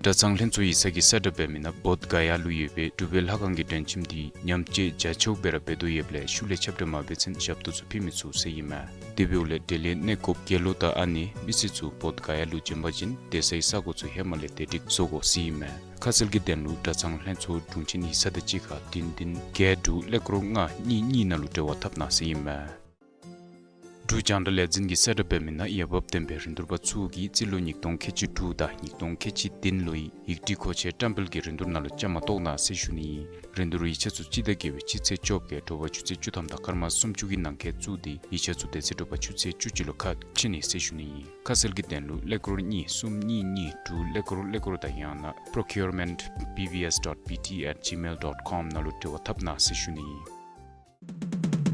གྲྭ་ཚང་ལྷན་ཚོགས་ཡིག་ཚང་གིས་གསལ་བསྒྲགས་འབད་མི་ནང་བོདྷ་ག་ཡ་ལུ་ཡོད་པའི་འབྲུག་པའི་ལྷ་ཁང་གི་མགྲོན་ཁྱིམ་འདི་ཉམས་བཅོས་རྒྱ་ཆེཝ་སྦེ་ར་འབད་དོ་ཡོདཔ་ལས་ཤུལ་ལས་ཁྱབ་བསྒྲགས་མ་འབད་ཚུན་ཞབས་ཏོག་ཚུ་ཕུལ་མི་ཚུགས་ཟེར་ཨིན་མས། དེ་འབདཝ་ལས་དེ་ལས་གནས་སྐོརཔ་དགེ་སློང་དང་ཨ་ནེ་མི་སེར་ཚུ་བོདྷ་ག་ཡ་ལུ་བྱོན་པ་ཅིན་སྡོད་སའི་ས་གོ་ཚུ་ཧེ་མ་ལས་དེ་སྒྲིག་བཟོ་དགོ་ཟེར་ཨིན་མས། ཁ་གསལ་གྱི་དོན་ལུ་གྲྭ་ཚང་ལྷན་ཚོགས་དྲུང་ཆེན་ཡིག་ཚང་དང་གཅིག་ཁར་བདུན་བདུན་བརྒྱད་དྲུག་ཀླད་ཀོར་ལྔ་གཉིས་གཉིས་ནང་ལུ་འབྲེལ་བ་འཐབ་གནང་ཟེར་ཨིན་མས། འབྲུག་རྒྱང་བསྒྲགས་ལས་འཛིན་གྱིས་གསལ་བསྒྲགས་འབད་མི་ནང་འོས་འབབ་ལྡན་པའི་རིན་བསྡུར་པ་ཚུ་གིས་རྩིས་ལོ་ཉིས་སྟོང་ཁལ་གཅིག་དྲུག་དང་ཉིས་སྟོང་ཁལ་གཅིག་བདུན་ལོའི་ཡིག་བྲིས་མཁོ་ཆས་བཀྲམ་སྤེལ་གྱི་རིན་བསྡུར་ནང་ལུ་བཅའ་མར་གཏོགས་གནང་ཟེར་ཞུ་ནི་ཨིན། རིན་བསྡུར་ཡིག་ཆ་ཚུ་སྤྱི་ཟླ་བརྒྱད་པའི་སྤྱི་ཚེས་བཅོ་བརྒྱད་དྲོ་པ་ཆུ་ཚོད་བཅུ་ཐམ་དང་སྐར་མ་སུམ་ཅུ་གི་ནང་འཁོད་བཙུགས་ཏེ་ཡིག་ཆ་ཚུ་དེ་ཚེ་དྲོ་པ་ཆུ་ཚོད་བཅུ་གཅིག་ལུ་ཁ་ཕྱེ་ནི་ཟེར་ཞུ་ནི་ཨིན། ཁ་གསལ་གྱི་དོན་ལུ་ཀླད་ཀོར་གཉིས་གསུམ་གཉིས་གཉིས་དྲུག་ཀླད་ཀོར་ཀླད་ཀོར་དང་ཡང་ན་procurement B V S dot B T at gmail dot com ནང་ལུ་འབྲེལ་བ་འཐབ་གནང་ཟེར་ཞུ་ནི་ཨིན།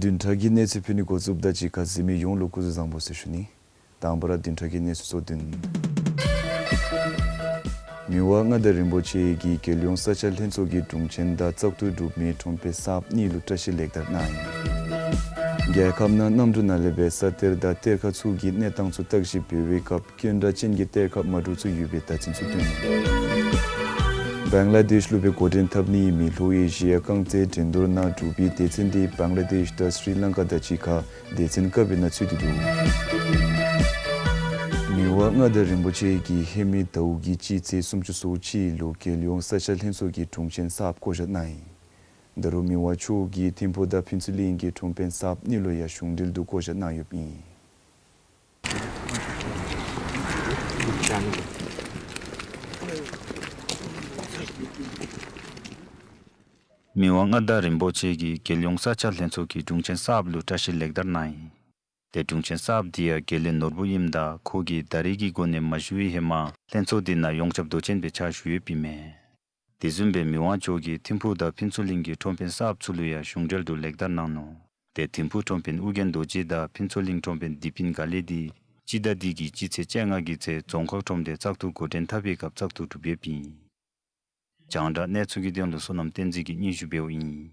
བདུན་ཕྲག་གི་གནས་ཚུལ་ཕུལ་ནི་འགོ་བཙུགསཔ་དང་གཅིག་ཁར་གཟིགས་མི་ཡོངས་ལུ་སྐུ་གཟུགས་བཟང་པོ་ཟེར་ཞུ་ནི། དང་པ་ར་བདུན་ཕྲག་གི་གནས་ཚུལ་ཚུ་བདུན། མི་དབང་མངའ་བདག་རིན་པོ་ཆེ་གིས་རྒྱལ་ཡོངས་ས་ཆ་ལྷན་ཚོགས་ཀྱི་དྲུང་ཆེན་དང་བཙག་འཐུ་གྲུབ་མིའི་ཁྲོམ་དཔོན་གསརཔ་གཉིས་ལུ་བཀྲིས་ལེགས་དར་གནང་ཡི། རྒྱལ་ཁབ་ནང་གནམ་གྲུ་ནང་ལས་སྦེ་ས་གཏེར་དང་གཏེར་ཁ་ཚུ་གི་གནས་སྟངས་ཚུ་བརྟག་ཞིབ་འབད་བའི་སྐབས་སྐྱོན་འདྲ་ཅན་གྱི་གཏེར་ཁ་མ་འདྲཝ་ཚུ་ཡོད་པའི་བརྡ་མཚོན་ཚུ་བཏོན་ནུག། བང་ལ་དེཤ་ལུ་སྦེ་འགོ་འདྲེན་འཐབ་ནི་མི་ལྷོ་ཨེ་ཤི་ཡ་རྐང་རྩེད་འགྲན་བསྡུར་ནང་འབྲུག་པའི་སྡེ་ཚན་འདི་བང་ལ་དེཤ་དང་སི་རི་ལང་ཀ་དང་གཅིག་ཁར་སྡེ་ཚན་ཀ་པའི་ནང་ཚུད་དེ་འདུག། མི་དབང་མངའ་བདག་རིན་པོ་ཆེ་གིས་ཧེ་མའི་ཟླཝ་གི་སྤྱི་ཚེས་སུམ་ཅུ་སོ་གཅིག་ལུ་རྒྱལ་ཡོངས་ས་ཆ་ལྷན་ཚོགས་ཀྱི་དྲུང་ཆེན་གསརཔ་བསྐོ་བཞག་གནང་ཡི། ད་རུང་མི་དབང་མཆོག་གིས་ཐིམ་ཕུག་དང་ཕུན་ཚོགས་གླིང་གི་ཁྲོམ་དཔོན་གསརཔ་གཉིས་ལུ་ཡང་གཞུང་འབྲེལ་དུ་བསྐོ་བཞག་གནང་ཡོདཔ་ཨིན། མི་དབང་མངའ་བདག་རིན་པོ་ཆེ་གིས་རྒྱལ་ཡོངས་ས་ཆ་ལྷན་ཚོགས་ཀྱི་དྲུང་ཆེན་གསརཔ་ལུ་བཀྲིས་ལེགས་དར་གནང་ཡི། ཏེ་དྲུང་ཆེན་གསརཔ་འདི་ཡང་རྒྱལ་ལས་ནོར་བུ་ཨིནམ་ད་ཁོ་གིས་ད་རེས་ཀྱི་སྒོ་ནས་མ་ཞུ་བའི་ཧེ་མ་ལྷན་ཚོགས་འདི་ནང་ཡོངས་ཁྱབ་མདོ་ཆེན་སྦེ་ཕྱག་ཞུ་ཡོདཔ་ཨིན་མས། དེ་བཟུམ་སྦེ་མི་དབང་མཆོག་གིས་ཐིམ་ཕུག་དང་ཕུན་ཚོགས་གླིང་གི་ཁྲོམ་དཔོན་གསརཔ་ཚུ་ལུ་ཡང་གཞུང་འབྲེལ་དུ་ལེགས་དར་གནང་ནུག། ཏེ་ཐིམ་ཕུག་ཁྲོམ་དཔོན་ཨུ་རྒྱན་རྡོ་རྗེ་དང་ཕུན་ཚོགས་གླིང་ཁྲོམ་དཔོན་བདེ་སྤུན་དགའ་ལེགས་འདི་སྤྱི་ཟླ་འདི་གི་སྤྱི་ཚེས་བཅོ་ལྔ་གི་ཚེ་རྫོང་ཁག་ཁྲོམ་སྡེ་བཙག་འཐུ་འགོ་འདྲེན་འཐབ་པའི་སྐབས་བཙག་འཐུ་གྲུབ་ཡོདཔ་ཨིན། རྒྱང་བསྒྲགས་གནས་ཚུལ་གྱི་དོན་ལུ་བསོད་ནམས་བསྟན་འཛིན་གྱིས་སྙན་ཞུ་འབདཝ་ཨིན།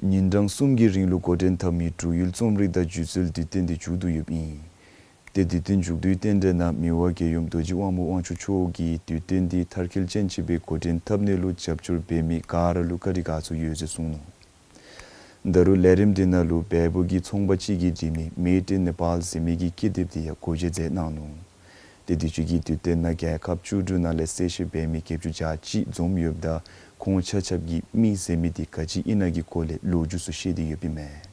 ཉིན་གྲངས་གསུམ་གྱི་རིང་ལུ་འགོ་འདྲེན་འཐབ་མི་འབྲུག་ཡུལ་རྩོམ་རིག་དང་སྒྱུ་རྩལ་དུས་སྟོན་འདི་མཇུག་བསྡུ་ཡོདཔ་ཨིན། ཏེ་དུས་སྟོན་མཇུག་བསྡུའི་རྟེན་འབྲེལ་ནང་མི་དབང་རྒྱལ་ཡུམ་རྡོ་རྗེ་དབང་མོ་དབང་ཕྱུག་མཆོག་གིས་དུས་སྟོན་འདི་མཐར་འཁྱོལ་ཅན་ཅིག་སྦེ་འགོ་འདྲེན་འཐབ་ནི་ལུ་རྒྱབ་སྐྱོར་འབད་མི་ག་ར་ལུ་བཀའ་དྲིན་དགའ་ཚོར་ཡོད་ཟེར་གསུངས་ནུག། ད་རུང་ལས་རིམ་འདི་ནང་ལུ་བལ་པོ་གི་ཚོང་པ་ཅིག་གིས་བྲིས་མི་Made in Nepal ཟེར་མི་གི་ཀི་དེབ་འདི་ཡང་སྒོ་འབྱེད་མཛད་གནང་ནུག། ཏེ་དུས་ཅི་གི་དུས་སྟོན་ནང་རྒྱལ་ཁབ་བཅུ་དྲུག་ནང་ལས་གསལ་བཤད་འབད་མི་བརྒྱད་ཅུ་གྱ་གཅིག་འཛོམས་ཡོདཔ་ད་ཁོང་ཆ་ཁྱབ་ཀྱིས་མི་ཟེར་མི་འདི་ག་ཅི་ཨིན་ན་གི་སྐོར་ལས་ལོ་རྒྱུས་ཚུ་བཤད་དེ་ཡོདཔ་ཨིན་མས།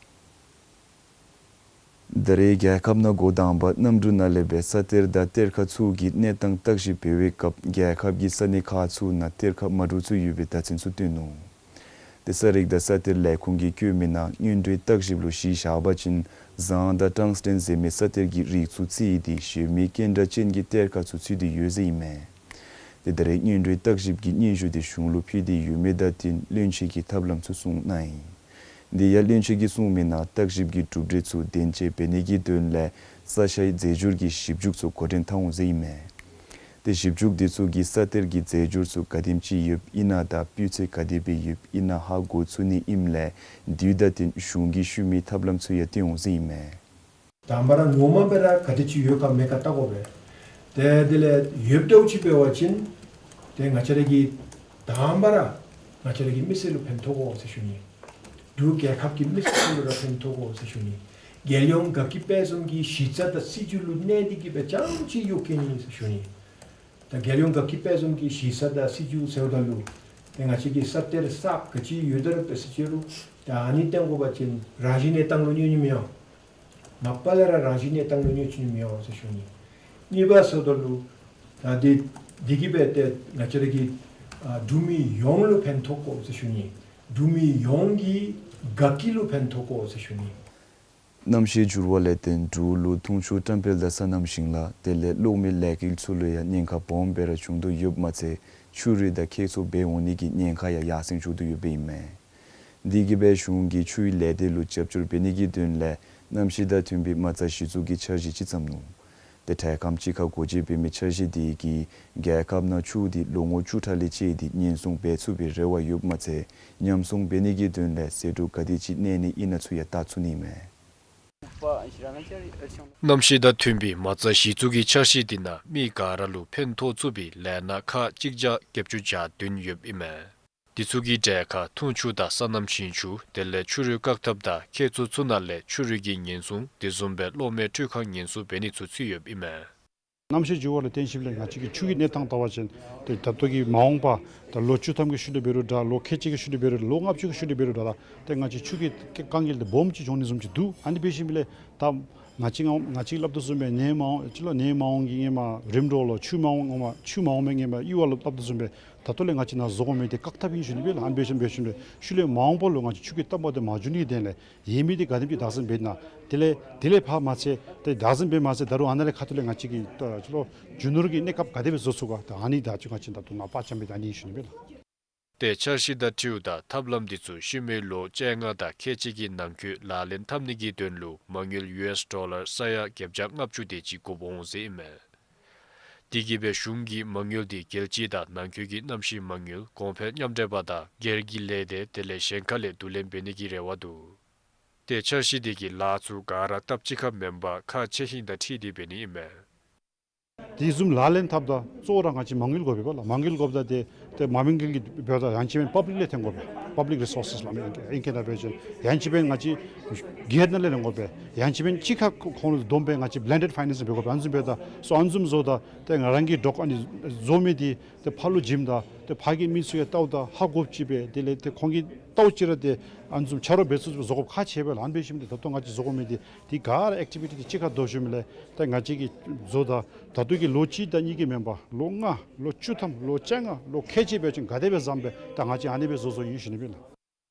ད་རེས་རྒྱལ་ཁབ་ནང་འགོ་དང་པ་གནམ་གྲུ་ནང་ལས་སྦེ་ས་གཏེར་དང་གཏེར་ཁ་ཚུ་གི་གནས་སྟངས་བརྟག་ཞིབ་འབད་བའི་སྐབས་རྒྱལ་ཁབ་ཀྱི་ས་གནས་ཁག་ཚུ་ནང་གཏེར་ཁ་མ་འདྲཝ་ཚུ་ཡོད་པའི་བརྡ་མཚོན་ཚུ་བཏོན་ནུག། ཏེ་ས་རིག་དང་ས་གཏེར་ལས་ཁུངས་ཀྱིས་བཀོད་མི་ནང་སྔོན་འགྲོའི་བརྟག་ཞིབ་ལུ་གཞི་བཞག་པ་ཅིན་ཟངས་དང་ཀྲང་སི་ཊེན་ཟེར་མི་ས་གཏེར་གྱི་རིགས་ཚུ་རྩིས་ཏེ་གཞན་མི་རྐྱེན་འདྲ་ཅན་གྱི་གཏེར་ཁ་ཚུ་ཚུད་དེ་ཡོད་ཟེར་ཨིན་མས། ཏེ་ད་རེས་སྔོན་འགྲོའི་བརྟག་ཞིབ་ཀྱི་སྙན་ཞུ་འདི་གཞུང་ལུ་ཕུལ་ཏེ་ཡོད་མི་དང་བསྟུན་བློན་ཆེན་གྱིས་ཐབས་ལམ་ཚུ་གསུངས་གནང་ཡི། འདི་ཡང་བློན་ཆེན་གྱིས་གསུངས་མི་ནང་བརྟག་ཞིབ་ཀྱི་གྲུབ་འབྲས་ཚུ་བདེན་དཔྱད་འབད་ནི་གི་དོན་ལས་ས་ཆའི་རྫས་འགྱུར་གྱི་ཞིབ་འཇུག་ཚུ་འགོ་འདྲེན་འཐབ་འོང་ཟེར་ཨིན་མས། ཏེ་ཞིབ་འཇུག་འདི་ཚུ་གིས་ས་གཏེར་གྱི་རྫས་འགྱུར་ཚུ་ག་དེམ་ཅིག་ཡོདཔ་ཨིན་ན་དང་སྤུས་ཚད་ག་དེ་སྦེ་ཡོདཔ་ཨིན་ན་ཧ་གོ་ཚུགས་ནི་ཨིནམ་ལས་དུས་དང་བསྟུན་གཞུང་གིས་ཞུ་མི་ཐབས་ལམ་ཚུ་ཡང་བཏོན་འོང་ཟེར་ཨིན་མས། དང་པ་ར་ངོ་མ་སྦེ་ར་ག་དེ་ཅིག་ཡོད་ག་མེད་ག་བལྟ་དགོ་པས། ཏེ་དེ་ལས་ཡོདཔ་འདྲཝ་ཅིག་འབད་བ་ཅིན་ཏེ་ང་བཅས་ར་གི་དང་པ་ར་ང་བཅས་ར་གི་མི་སེར་ལུ་ཕན་ཐོགས་དགོ་ཟེར་ཞུ་ནི། འབྲུག་རྒྱལ་ཁབ་ཀྱི་མི་སེར་ལུ་ར་ཕན་ཐོགས་དགོ་ཟེར་ཞུ་ནི། རྒྱལ་ཡོངས་དགའ་སྐྱིད་དཔལ་འཛོམས་ཀྱི་གཞི་རྩ་དང་སྲིད་བྱུས་ལུ་གནས་ཏེ་གི་སྦེ་རྐྱངམ་ཅིག་གཡོག་གེ་ནི་ཟེར་ཞུ་ནི། ད་རྒྱལ་ཡོངས་དགའ་སྐྱིད་དཔལ་འཛོམས་ཀྱི་གཞི་རྩ་དང་སྲིད་བྱུས་ཟེརཝ་ད་ལུ་ཏེ་ང་བཅས་ཀྱི་ས་གཏེར་གསརཔ་ག་ཅི་ཡོད་ད་རུང་འབད་ས་ཅི་རུང་ད་ཨ་ནི་བཏོན་དགོ་པ་ཅིན་རང་བཞིན་གནས་སྟངས་ལུ་གནོད་ནི་མི་འོང་། མ་པ་ལས་ར་རང་བཞིན་གནས་སྟངས་ལུ་གནོད་ནི་མི་འོང་ཟེར་ཞུ་ནི། གཉིས་པ་ཟེརཝ་ད་ལུ་ད་འདི་འདི་གིས་འབད་ཏེ་ང་བཅས་ར་གི་ ཨ་འབྲུག་མི་ཡོངས་ལུ་ཕན་ཐོགས་དགོ་ཟེར་ཞུ་ནི། འབྲུག་མི་ཡོངས་ཀྱི་དགའ་སྐྱིད་ལུ་ཕན་ཐོགས་དགོ་ཟེར་ཞུ་ནི། གནམ་གཤིས་འགྱུར་བ་ལས་བརྟེན་འབྲུག་ལུ་འཐུང་ཆུ་བཀྲམ་སྤེལ་དང་སོ་ནམ་ཞིང་ལཱ་དེ་ལས་གློག་མེ་ལས་འགུལ་ཚུ་ལུ་ཡང་ཉེན་ཁ་སྦོམ་སྦེ་ར་བྱུང་དོ་ཡོདཔ་མ་ཚད་ཆུ་རུད་དང་ཁྱད་མཚར་སྦེ་འོང་ནི་གི་ཉེན་ཁ་ཡང་ཡར་སེང་འགྱོ་དོ་ཡོདཔ་ཨིན་མས། དེ་གིས་སྦེ་གཞུང་གིས་ཆུའི་ལས་སྡེ་ལུ་རྒྱབ་སྐྱོར་འབད་ནི་གི་དོན་ལས་གནམ་གཤིས་དང་མཐུན་པའི་མ་རྩ་གཞི་བཙུགས་ཀྱི་འཆར་གཞི་ཅིག་བརྩམས་ནུག། ཏེ་དྲེལ་ཁམས་ཅིག་ཁར་སྒོ་འབྱེད་འབད་མི་འཆར་གཞི་དེ་གིས་རྒྱལ་ཁབ་ནང་ཆུ་དེ་ལོ་ངོ་བཅུ་ཕྲག་ལས་བཅད་དེ་ཉེན་སྲུང་འབད་ཚུགས་པའི་རེ་བ་ཡོདཔ་མ་ཚད་ཉམས་སྲུང་འབད་ནི་གི་དོན་ལས་ཟད་འགྲོ་ག་དེ་ཅིག་གནས་ནི་ཨིན་ན་ཚུ་ཡང་བལྟ་ཚུགས་ནི་མས། གནམ་གཤིས་དང་མཐུན་པའི་མ་རྩ་གཞི་བཙུགས་ཀྱི་འཆར་གཞི་དེ་ནང་མི་ག་ར་ལུ་ཕན་ཐོགས་ཚུགས་པའི་ལས་སྣ་ཁག་གཅིག་བརྒྱ་བརྒྱད་ཅུ་གྱ་བདུན་ཡོདཔ་ཨིན་མས། དེ་ཚུ་གི་གྲས་ཁར་འཐུང་ཆུ་དང་སོ་ནམ་ཞིང་ཆུ་དེ་ལས་ཆུ་རུད་བཀག་ཐབས་དང་ཁྱད་མཚར་ཚུ་ནང་ལས་ཆུ་རུད་ཀྱི་ཉེན་སྲུང་དེ་བཟུམ་སྦེ་གློག་མེ་འཕྲུལ་ཁང་ཉེན་སྲུང་འབད་ནི་ཚུ་ཚུད་ཡོདཔ་ཨིན་མས། གནམ་གཤིས་འགྱུར་བ་ལུ་བརྟེན་ཞིནམ་ལས་ང་བཅས་ཀྱི་ཆུ་གི་གནས་སྟངས་བལྟ་བ་ཅིན་ཏེ་ད་ལྟོ་གི་མ་འོངས་པ་ད་ལོ་བཅུ་ཐམ་གྱི་ཤུལ་ལས་འབད་རུང་འདྲ་ལོ་ཁལ་གཅིག་གི་ཤུལ་ལས་འབད་རུང་ལོ་ལྔ་བཅུ་གི་ཤུལ་ལས་འབད་རུང་འདྲ་ད་ཏེ་ང་བཅས་ཆུ་གི་དཀའ་ངལ་དེ་སྦོམ་ཅིག་འབྱུང་ནི་བཟུམ་ཅིག་འདུག། ཨ་ནི་འབད་ཞིནམ་ལས་ད་ང་བཅས་ང་ང་བཅས་སླབ་དོ་བཟུམ་སྦེ་ནེ་མ་འོངས་ཅིག་ལོ་ནེ་མ་འོངས་ཀྱི་ཧེ་མ་རིམ་གྲོ་ལུ་ཆུ་མ་འོངས་མ་ཆུ་མ་འོངས་མི་ཧེ་མ་ཡུ་བ་ལུ་སླབ་དོ་བཟུམ་སྦེ་ད་ལྟོ་ལས་ང་བཅས་ནཱ་བཟོ་དགོ་མི་དེ་བཀག་ཐབས་ཨིན་ཞུ་ནི་སྦེ་ལགས། ཨ་ནི་འབད་ཞིནམ་འབད་ཞིནམ་ལས་ཤུལ་ལས་མ་འོངས་པ་ལུ་ང་བཅས་ཆུ་གི་སྟབས་མ་བདེཝ་མ་འབྱུང་ནི་གི་དོན་ལས་ཡོད་མི་དེ་ག་དེམ་ཅིག་བདག་འཛིན་འབད་ན་དེ་ལས་དེ་ལས་ཕར་མ་ཚད་ཏེ་བདག་འཛིན་འབད་མ་ཚད་ད་རུང་ཨ་ནཱ་ལས་ཁ་ཐུག་ལས་ང་བཅས་ཀྱིས་ད་ཅི་ལོ་རྒྱུ་ནོར་གྱི་གནས་སྐབས་ག་དེ་སྦེ་བཟོ་ཚུགས་ག་ད་ཨ་ནི་ད་ཅི་ང་བཅས་ད་ལྟོ་ནཱ་དཔའ་བཅམ་པའི་ད་ཨ་ནི་ཨིན་ཞུ་ནི་སྦེ་ལགས། ཏེ་འཆར་གཞི་དང་འཁྲིལཝ་ད་ཐབས་ལམ་འདི་ཚུ་ཤུལ་མའི་ལོ་བཅོ་ལྔ་དང་ཁལ་གཅིག་གི་ནང་འཁོད་ལག་ལེན་འཐབ་ནི་གི་དོན་ལུ་མ་དངུལ་ཡུ་ཨེསི་ཌོ་ལར་ས་ཡ་བརྒྱད་བརྒྱ་ལྔ་བཅུ་དེ་ཅིག་དགོཔ་འོང་ཟེར་ཨིན་མས། དེ་གིས་སྦེ་གཞུང་གིས་མ་དངུལ་དེ་རྒྱལ་སྤྱི་དང་ནང་འཁོད་ཀྱི་གནམ་གཤིས་མ་དངུལ་གོང་འཕེལ་མཉམ་འབྲེལ་པ་དང་སྒེར་གྱི་ལས་སྡེ་དེ་ལས་གཞན་ཁ་ལས་བསྡུ་ལེན་འབད་ནི་གི་རེ་བ་འདུག། ཏེ་འཆར་གཞི་དེ་གི་ལཱ་ཚུ་ག་ར་སྟབས་གཅིག་ཁར་མེན་པར་ཁག་ཆེ་ཧིང་དང་འཁྲིལ་ཏེ་འབད་ནི་ཨིན་མས། དེ་བཟུམ་ལག་ལེན་འཐབ་ད་གཙོ་བོ་ར་ང་བཅས་མ་དངུལ་དགོ་པས་པ་ལགས། མ་དངུལ་དགོཔ་ད་ཏེ་ཏེ་མ་དངུལ་གྱི་འབདཝ་ད་ཡང་ཅིན་པབ་ལིག་ལས་འཐོན་དགོ་པས། པབ་ལིག་རི་སོར་སེས་ལགས་མེན་ཨིང་སྐད་ནང་འབད་བ་ཅིན་ཡང་ཅིན་ང་བཅས་སྒེར་ནང་ལས་ལེན་དགོ་པས། ཡང་ཅིན་གཅིག་ཁར་ཁོང་ལུ་བསྡོམས་སྦེ་ང་བཅས་བླེན་ཌེཌ་ཕའི་ནེནསིང་འབད་དགོ་པས། ཨ་ནི་བཟུམ་འབདཝ་ད་སོ་ཨ་ནི་བཟུམ་བཟོཝ་ད་ཏེ་ང་རང་གིས་འདྲོག་ཨ་ནི་བཟོ་མི་དེ་ཏེ་ཕར་ལུ་བྱིནམ་ད་ཏེ་ཕར་གྱི་མི་ཚུ་ཡང་བལྟཝ་ད་ཧ་གོ་ཅིག་སྦེ་དེ་ལས་ཏེ་ཁོང་གིས་བལྟཝ་ཅིག་ར་ཏེ་ཨ་ནི་བཟུམ་ཆ་རོགས་འབད་ཚུགས་ཚུགས་སྦེ་བཟོ་དགོཔ་ཁག་ཆེ་བས་ལགས། ཨ་ནི་འབད་ཞིནམ་ཏེ་ད་ལྟོ་ང་བཅས་བཟོ་དགོ་མི་དེ་དེ་ག་ར་ཨེག་ཊི་བི་ཊི་དེ་གཅིག་ཁར་བསྡོམས་ཞིནམ་ལས་ཏེ་ང་བཅས་ཀྱིས་བཟོཝ་ད་ད་ལྟོ་གི་ལོ་གཅིག་དང་གཉིས་ཀྱི་མེན་པར་ལོ་ལྔ་ལོ་བཅུ་ཐམ་ལོ་བཅོ་ལྔ་ལོ་ཁལ་གཅིག་འབད་བ་ཅིན་ག་དེ་སྦེ་བཟུམ་སྦེ་ད་ང་བཅས་ཨ་ནི་སྦེ་བཟོ་བཟོཝ་ཨིན་ཞུ་ནི་སྦེ་ལགས།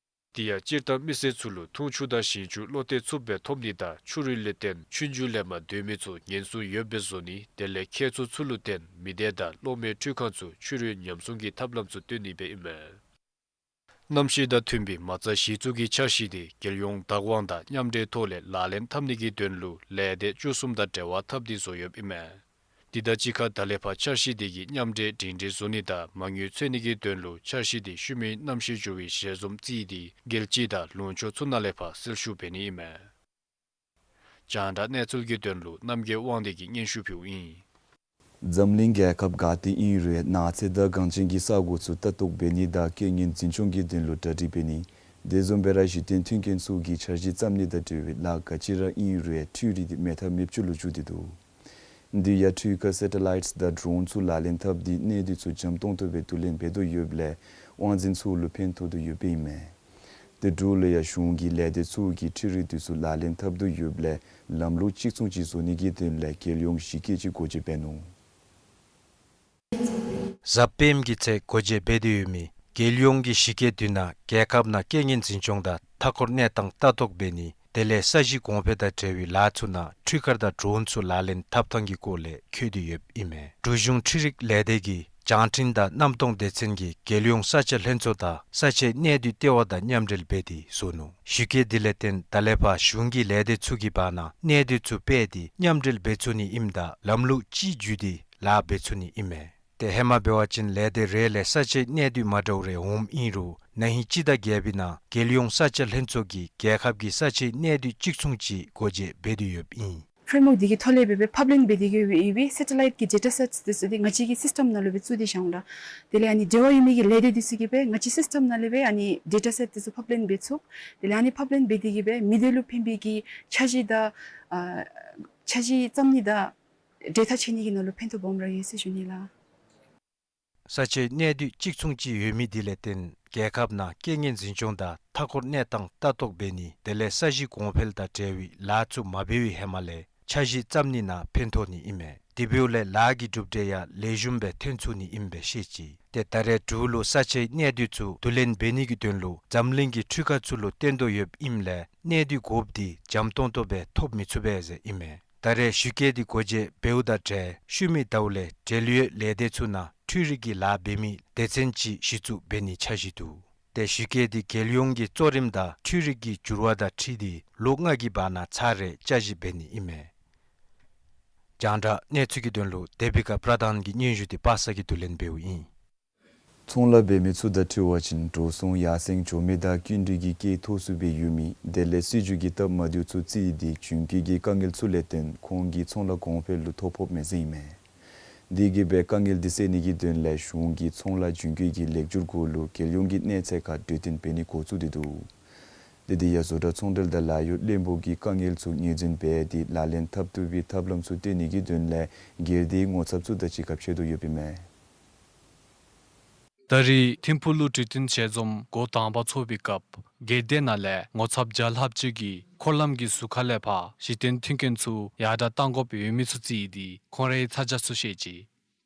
དེ་ཡང་སྤྱིར་བཏང་མི་སེར་ཚུ་ལུ་འཐུང་ཆུ་དང་ཞིང་ཆུ་བློ་གཏད་ཚུགསཔ་སྦེ་ཐོབ་ནི་དང་ཆུ་རུད་ལས་བརྟེན་ཆུང་ཆུང་ལས་མར་སྡོད་མི་ཚུ་ཉེན་སྲུང་ཡོདཔ་སྦེ་བཟོ་ནི་དེ་ལས་ཁྱད་མཚར་ཚུ་ལུ་བརྟེན་མི་སྡེ་དང་གློག་མེ་འཕྲུལ་ཁང་ཚུ་ཆུ་རུད་ཉམས་སྲུང་གི་ཐབས་ལམ་ཚུ་སྟོན་ནི་སྦེ་ཨིན་མས། གནམ་གཤིས་དང་མཐུན་པའི་མ་རྩ་གཞི་བཙུགས་ཀྱི་འཆར་གཞི་དེ་རྒྱལ་ཡོངས་བདག་དབང་དང་མཉམ་འབྲེལ་ཐོག་ལས་ལག་ལེན་འཐབ་ནི་གི་དོན་ལུ་ལས་སྡེ་བཅུ་གསུམ་དང་འབྲེལ་བ་འཐབ་སྟེ་བཟོ་ཡོདཔ་ཨིན་མས། དེ་དང་གཅིག་ཁར་ད་ལས་ཕར་འཆར་གཞི་དེ་གི་མཉམ་འབྲེལ་སྒྲིང་སྒྲིང་བཟོ་ནི་དང་མ་དངུལ་འཚོལ་ནི་གི་དོན་ལུ་འཆར་གཞི་དེ་ཤུལ་མའི་གནམ་གཤིས་འགྱུར་བའི་ཞལ་འཛོམས་རྩིས་ཏེ་རྒྱལ་སྤྱི་དང་ལུང་ཕྱོགས་ཚུ་ནང་ལས་ཕར་སེལ་ཞུ་འབད་ནི་ཨིན་མས། རྒྱང་བསྒྲགས་གནས་ཚུལ་གྱི་དོན་ལུ་རྣམ་རྒྱལ་དབང་འདུས་ཀྱིས་སྙན་ཞུ་ཕུལཝ་ཨིན། འཛམ་གླིང་རྒྱལ་ཁབ་ག་ཏེ་ཨིན་རུང་ནགས་ཚལ་དང་གངས་ཅན་གྱི་ས་གོ་ཚུ་ལྟ་རྟོག་འབད་ནི་དང་རྐྱེན་ངན་འཛིན་སྐྱོང་གི་དོན་ལུ་གྲ་སྒྲིག་འབད་ནི། དེ་བཟུམ་སྦེ་ར་གཞི་རྟེན་མཐུན་རྐྱེན་ཚུ་གི་འཆར་གཞི་བརྩམ་ནི་དང་འབྲེལ་བའི་ལཱ་ག་ཅི་ར་ཨིན་རུང་འཕྲུལ་རིག་དེ་མེད་ཐབས་མེདཔ་ཅིག་ལུ་འགྱུར་ཏེ་འདུག། དེ་ཡང་འཕྲུལ་ཁ་སེ་ཊ་ལའིཊསི་དང་ཌོརོན་ཚུ་ལག་ལེན་འཐབ་སྟེ་གནས་སྡུད་ཚུ་འཇམ་ཏོང་ཏོ་སྦེ་བསྡུ་ལེན་འབད་དོ་ཡོདཔ་ལས་དབང་འཛིན་ཚུ་ལུ་ཕན་ཐོགས་དོ་ཡོདཔ་ཨིན་མས། དེ་འབྲུག་ལུ་ཡང་གཞུང་གི་ལས་སྡེ་ཚུ་གིས་འཕྲུལ་རིག་དེ་ཚུ་ལག་ལེན་འཐབ་དོ་ཡོདཔ་ལས་ལམ་ལུགས་གཅིག་མཚུངས་ཅིག་བཟོ་ནི་གི་དོན་ལས་རྒྱལ་ཡོངས་གཞི་བཀོད་ཅིག་སྒོ་འབྱེད་འབད་ནུག། གཟའ་སྤེནམ་གྱི་ཚེ་སྒོ་འབྱེད་འབད་དེ་ཡོད་མི་རྒྱལ་ཡོངས་ཀྱི་གཞི་བཀོད་དེ་ནང་རྒྱལ་ཁབ་ནང་རྐྱེན་ངན་འཛིན་སྐྱོང་དང་མཐའ་འཁོར་གནས་སྟངས་ལྟ་རྟོག་འབད་ནི་དེ་ལས་ས་གཞི་གོང་འཕེལ་དང་འབྲེལ་བའི་ལཱ་ཚུ་ནང་འཕྲུལ་ཁ་དང་ཌོརོན་ཚུ་ལག་ལེན་འཐབ་ཐངས་ཀྱི་སྐོར་ལས་འཁོད་དེ་ཡོདཔ་ཨིན་མས། འབྲུག་གཞུང་འཕྲུལ་རིག་ལས་སྡེ་གིས་བྱང་ཁྲིན་དང་གནམ་སྟོང་སྡེ་ཚན་གྱི་རྒྱལ་ཡོངས་ས་ཆ་ལྷན་ཚོགས་དང་ས་ཆའི་གནས་སྡུད་ལྟེ་བ་དང་མཉམ་འབྲེལ་འབད་དེ་བཟོ་ནུག། གཞི་བཀོད་དེ་ལས་བརྟེན་ད་ལས་ཕར་གཞུང་གི་ལས་སྡེ་ཚུ་གི་བར་ན་གནས་སྡུད་ཚུ་སྤེལ་ཏེ་མཉམ་འབྲེལ་འབད་ཚུགས་ནི་ཨིནམ་ད་ལམ་ལུགས་གཅིག་བརྒྱུད་དེ་ལཱ་འབད་ཚུགས་ནི་ཨིན་མས། ཏེ་ཧེ་མ་འབད་བ་ཅིན་ལས་སྡེ་རེ་ལས་ས་ཆའི་གནས་སྡུད་མ་འདྲཝ་རེ་འོངམ་ཨིན་རུང་ན་ཧིང་སྤྱི་ཟླ་བརྒྱད་པའི་ནང་རྒྱལ་ཡོངས་ས་ཆ་ལྷན་ཚོགས་ཀྱིས་རྒྱལ་ཁབ་ཀྱི་ས་ཆའི་གནས་སྡུད་གཅིག་མཚུངས་ཅིག་སྒོ་འབྱེད་འབད་དེ་ཡོདཔ་ཨིན། ཕེརེམ་ཝོརཀ་དེ་གི་ཐོག་ལས་སྦེ་སྦེ་ཕབ་ལེན་འབད་དེ་གི་ཡོད་པའི་སེ་ཊ་ལའིཊ་གི་ཌེ་ཊ་སེཊསི་དེ་ཚུ་དེ་ང་བཅས་ཀྱི་སིསི་ཊེམ་ནང་ལུ་སྦེ་བཙུགས་ཏེ་བཞག་འོང་ལགས། དེ་ལས་ཨ་ནི་འབྲེལ་བ་ཡོད་མི་གི་ལས་སྡེ་དེ་ཚུ་གིས་སྦེ་ང་བཅས་སིསི་ཊེམ་ནང་ལས་སྦེ་ཨ་ནི་ཌེ་ཊ་སེཊ་དེ་ཚུ་ཕབ་ལེན་འབད་ཚུགས། དེ་ལས་ཨ་ནི་ཕབ་ལེན་འབད་དེ་གི་སྦེ་མི་སྡེ་ལུ་ཕན་པའི་གི་འཆར་གཞི་དང་ཨ་འཆར་གཞི་བརྩམ་ནི་དང་གྲོས་ཐག་བཅད་ནི་གི་ནང་ལུ་ཕན་ཐོགས་སྦོམ་ར་ཡོད་ཟེར་ཞུ་ནི་ལགས། ས་ཆའི་གནས་སྡུད་གཅིག་མཚུངས་ཅིག་ཡོད་མི་དེ་ལས་བརྟེན་རྒྱལ་ཁབ་ནང་རྐྱེན་ངན་འཛིན་སྐྱོང་དང་མཐའ་འཁོར་གནས་སྟངས་ལྟ་རྟོག་འབད་ནི་དེ་ལས་ས་གཞི་གོང་འཕེལ་དང་འབྲེལ་བའི་ལཱ་ཚུ་མ་འབད་བའི་ཧེ་མ་ལས་འཆར་གཞི་བརྩམ་ནི་ནང་ཕན་ཐོགས་ནི་ཨིན་མས། དེ་འབདཝ་ལས་ལཱ་གི་གྲུབ་འབྲས་ཡང་ལེགས་ཤོམ་སྦེ་ཐོན་ཚུགས་ནི་ཨིནམ་སྦེ་བཤད་ཅི། ཏེ་ད་རེས་འབྲུག་ལུ་ས་ཆའི་གནས་སྡུད་ཚུ་བསྡུ་ལེན་འབད་ནི་གི་དོན་ལུ་འཛམ་གླིང་གི་འཕྲུལ་ཁང་ཚུ་ལུ་བརྟེན་དོ་ཡོདཔ་ཨིནམ་ལས་གནས་སྡུད་དགོཔ་འདི་འཇམ་ཏོང་ཏོ་སྦེ་ཐོབ་མི་ཚུགས་པས་ཟེར་ཨིན་མས། ད་རེས་ཞུ་སྐལ་འདི་སྒོ་འབྱེད་འབདཝ་དང་འབྲེལ་ཤུལ་མའི་ཟླཝ་ལས་འབྲེལ་ཡོད་ལས་སྡེ་ཚུ་ནང་འཕྲུལ་རིག་གི་ལཱ་འབད་མི་སྡེ་ཚན་ཅིག་གཞི་བཙུགས་འབད་ནིའི་འཆར་གཞི་འདུག། ཏེ་ཞུ་སྐལ་འདི་རྒྱལ་ཡོངས་ཀྱི་གཙོ་རིམ་དང་འཕྲུལ་རིག་གི་འགྱུར་བ་དང་འཁྲིལ་ཏེ་ལོ་ལྔ་གི་བར་ན་ཚར་རེ་བསྐྱར་ཞིབ་འབད་ནི་ཨིན་མས། རྒྱང་བསྒྲགས་གནས་ཚུལ་གྱི་དོན་ལུ་དེ་བི་ཀ་པྲ་དཱན་གྱི་སྙན་ཞུ་འདི་པ་སངས་གིས་བསྡུ་ལེན་འབདཝ་ཨིན། ཚོང་ལཱ་འབད་མི་ཚུ་དང་འཁྲིལ་བ་ཅིན་འགྲོ་སོང་ཡར་སེང་འགྱོ་མི་དང་སྐྱིན་འགྲུལ་གྱི་སྐྱེད་ཐོགས་སུ་སྦེ་ཡོད་མི་དེ་ལས་སྲིད་བྱུས་ཀྱི་སྟབས་མ་བདེཝ་ཚུ་བརྩིས་ཏེ་གཞུང་སྐྱོང་གི་དཀའ་ངལ་ཚུ་ལས་བརྟེན་ཁོང་གིས་ཚོང་ལཱ་གོང་འཕེལ་ལུ་ཐོ་ཕོགཔ་མས་ཟེར་ཨིན་མས། དེ་གིས་སྦེ་དཀའ་ངལ་འདི་སེལ་ནི་གི་དོན་ལས་གཞུང་གིས་ཚོང་ལཱ་རྒྱུན་སྐྱོང་གི་ལེགས་བསྒྱུར་སྐོར་ལུ་རྒྱལ་ཡོངས་ཀྱི་གནས་ཚད་ཁར་གྲོས་བསྟུན་འབད་ནི་འགོ་བཙུགས་ཏེ་འདུག། དེ་འདི་ཡང་བཟོ་གྲྭ་ཚོང་འབྲེལ་དང་ལཱ་གཡོག་བློན་པོ་གིས་དཀའ་ངལ་ཚུ་ངོས་འཛིན་འབད་དེ་ལག་ལེན་འཐབ་བཏུབ་པའི་ཐབས་ལམ་ཚུ་བཏོན་ནི་གི་དོན་ལས་སྒེར་སྡེའི་ངོ་ཚབ་ཚུ་དང་གཅིག་ཁར་ཕྱད་དོ་ཡོདཔ་ཨིན་མས། ད་རེས་ཐིམ་ཕུག་ལུ་གྲོས་བསྟུན་ཞལ་འཛོམས་འགོ་དང་པ་ཚོགས་པའི་སྐབས་སྒེར་སྡེ་ནང་ལས་ངོ་ཚབ་བརྒྱ་ལྷགཔ་ཅིག་གིས་འཁོར་ལམ་གྱི་ཟུར་ཁ་ལས་ཕར་གཞི་རྟེན་མཐུན་རྐྱེན་ཚུ་ཡར་དྲག་གཏང་དགོཔ་ཡོད་མི་ཚུ་བརྩིས་ཏེ་ཁོང་རའི་ཚ་གྱང་ཚུ་བཤད་ཅི།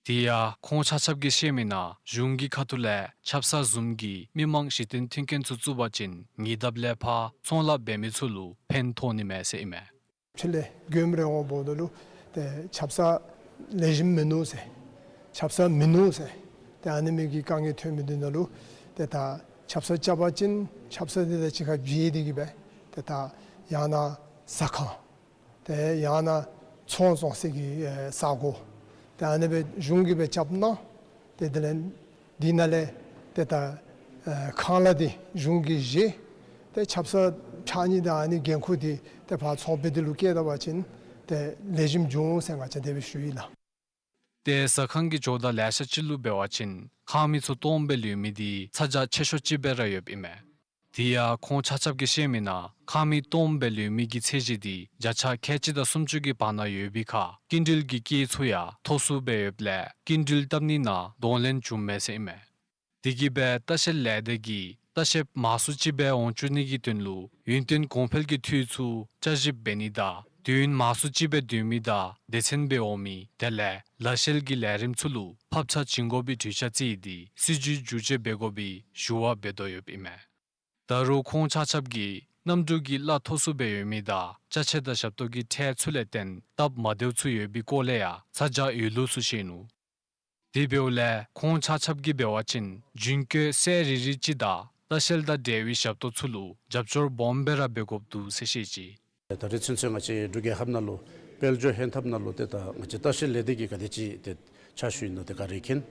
དེ་ཡང་ཁོང་ཆ་ཁྱབ་ཀྱིས་བཤད་མི་ནང་གཞུང་གི་ཁ་ཐུག་ལས་ཆབ་གསང་བཟུམ་གྱི་མི་མང་གཞི་རྟེན་མཐུན་རྐྱེན་ཚུ་བཙུགས་པ་ཅིན་ཉེ་འདབས་ལས་ཕར་ཚོང་ལཱ་འབད་མི་ཚུ་ལུ་ཕན་ཐོགས་ནི་མས་ཟེར་ཨིན་མས། ཕྱི་ལས་མགྱོནམ་རེ་འོང་འབདཝ་ད་ལུ་ཏེ་ཆབ་གསང་ལེགས་ཤོམ་མིན་ནུག་ཟེར། ཆབ་གསང་མིན་ནུག་ཟེར། ཏེ་ཨ་ནི་མི་གི་དཀའ་ངལ་ཐོན་མི་འདི་ནང་ལུ་ཏེ་ད་ཆབ་གསང་རྐྱབ་པ་ཅིན་ཆབ་གསང་འདི་དང་གཅིག་ཁར་འབྲེལ་ཏེ་གིས་སྦེ་ཏེ་ད་ཡང་ན་ཟ་ཁང་ཏེ་ཡང་ན་ཚོང་བཙོང་སའི་གི་ཨེ་ས་སྒོ་ཏེ་ཨ་ནི་སྦེ་གཞུང་གིས་སྦེ་རྐྱབ་གནང་། ཏེ་དེ་ལས་འདི་ནང་ལས་ཏེ་ད་ཨེ་ཁང་གླ་འདི་གཞུང་གིས་བཞེས། ཏེ་ཆབ་གསང་ཕྱགས་སྙིགས་དང་ཨ་ནི་འགན་ཁུར་འདི་ཏེ་ཕར་ཚོང་པའི་འདི་ལུ་བཀལ་ད་པ་ཅིན་ཏེ་ལེགས་ཤོམ་འགྱོ་འོང་ཟེར་ང་བཅས་དེ་སྦེ་ཞུ་ཡི་ལགས། ཏེ་ཟ་ཁང་གི་ཇོ་བདག་ལེ་ཤ་ཅིག་ལུ་འབད་བ་ཅིན་ཁང་མིག་ཚུ་སྟོངམ་སྦེ་ལུས་མི་འདི་ཚ་གྱང་ཆེ་ཤོས་ཅིག་སྦེ་ར་ཡོདཔ་ཨིན་མས། དེ་ཡང་ཁོང་ཆ་ཁྱབ་ཀྱིས་བཤད་མི་ནང་ཁང་མིག་སྟོངམ་སྦེ་ལུས་མི་གི་ཚད་གཞི་འདི་བརྒྱ་ཆ་ཁལ་གཅིག་དང་སུམ་ཅུ་གི་བར་ན་ཡོད་པའི་ཁར་སྐྱིན་འགྲུལ་གྱི་སྐྱེད་ཚུ་ཡང་ཐོགས་སུ་སྦེ་ཡོདཔ་ལས་སྐྱིན་འགྲུལ་བཏབ་ནི་ནང་གདོང་ལེན་བྱུངམ་མས་ཟེར་ཨིན་མས། དེ་གིས་སྦེ་ལྟ་བཤལ་ལས་སྡེ་གིས་ལྟ་བཤལཔ་མང་སུ་ཅིག་སྦེ་འོང་བཅུག་ནི་གི་དོན་ལུ་ཡུན་བརྟན་གོང་འཕེལ་གྱི་འཐུས་ཚུ་བསྐྱར་ཞིབ་འབད་ནི་དང་དུས་ཡུན་མང་སུ་ཅིག་སྦེ་སྡོད་མི་དང་སྡེ་ཚན་སྦེ་འོང་མི་དེ་ལས་ལྟ་བཤལ་གྱི་ལས་རིམ་ཚུ་ལུ་ཕབ་ཆ་བྱིན་དགོ་པའི་གྲོས་འཆར་བརྩིས་ཏེ་སྲིད་བྱུས་བསྒྱུར་བཅོས་འབད་དགོ་པའི་ཞུ་བ་འབད་དོ་ཡོདཔ་ཨིན་མས། ད་རུང་ཁོང་ཆ་ཁྱབ་ཀྱིས་གནམ་གྲུ་གི་གླ་ཐོགས་སུ་སྦེ་ཡོད་མི་དང་ཅ་ཆས་དང་ཞབས་ཏོག་གི་ཁྲལ་ཚུ་ལས་བརྟེན་སྟབས་མ་བདེཝ་ཚུ་ཡོད་པའི་སྐོར་ལས་ཡང་ཚ་གྱང་ཡོད་ལུགས་ཚུ་བཤད་ནུག། དེ་འབདཝ་ལས་ཁོང་ཆ་ཁྱབ་ཀྱིས་འབད་བ་ཅིན་འཇུན་སྐྱོད་སེལ་རི་རི་ཅིག་དང་ལྟ་བཤལ་དང་འབྲེལ་བའི་ཞབས་ཏོག་ཚུ་ལུ་རྒྱབ་སྐྱོར་སྦོམ་སྦེ་ར་འབད་དགོཔ་འདུག་ཟེར་བཤད་ཅི། ད་རེས་ཚུན་ཚོད་ང་བཅས་འབྲུག་རྒྱལ་ཁབ་ནང་ལུ་དཔལ་འབྱོར་ཧན་ཐབས་ནང་ལུ་ཏེ་ད་ང་བཅས་ལྟ་བཤལ་ལས་སྡེ་གིས་ག་དེ་ཅིག་ཏེ་ཕྱག་ཞུ་ཡི་ན་ཏེ་ག་ར་མཁྱེན།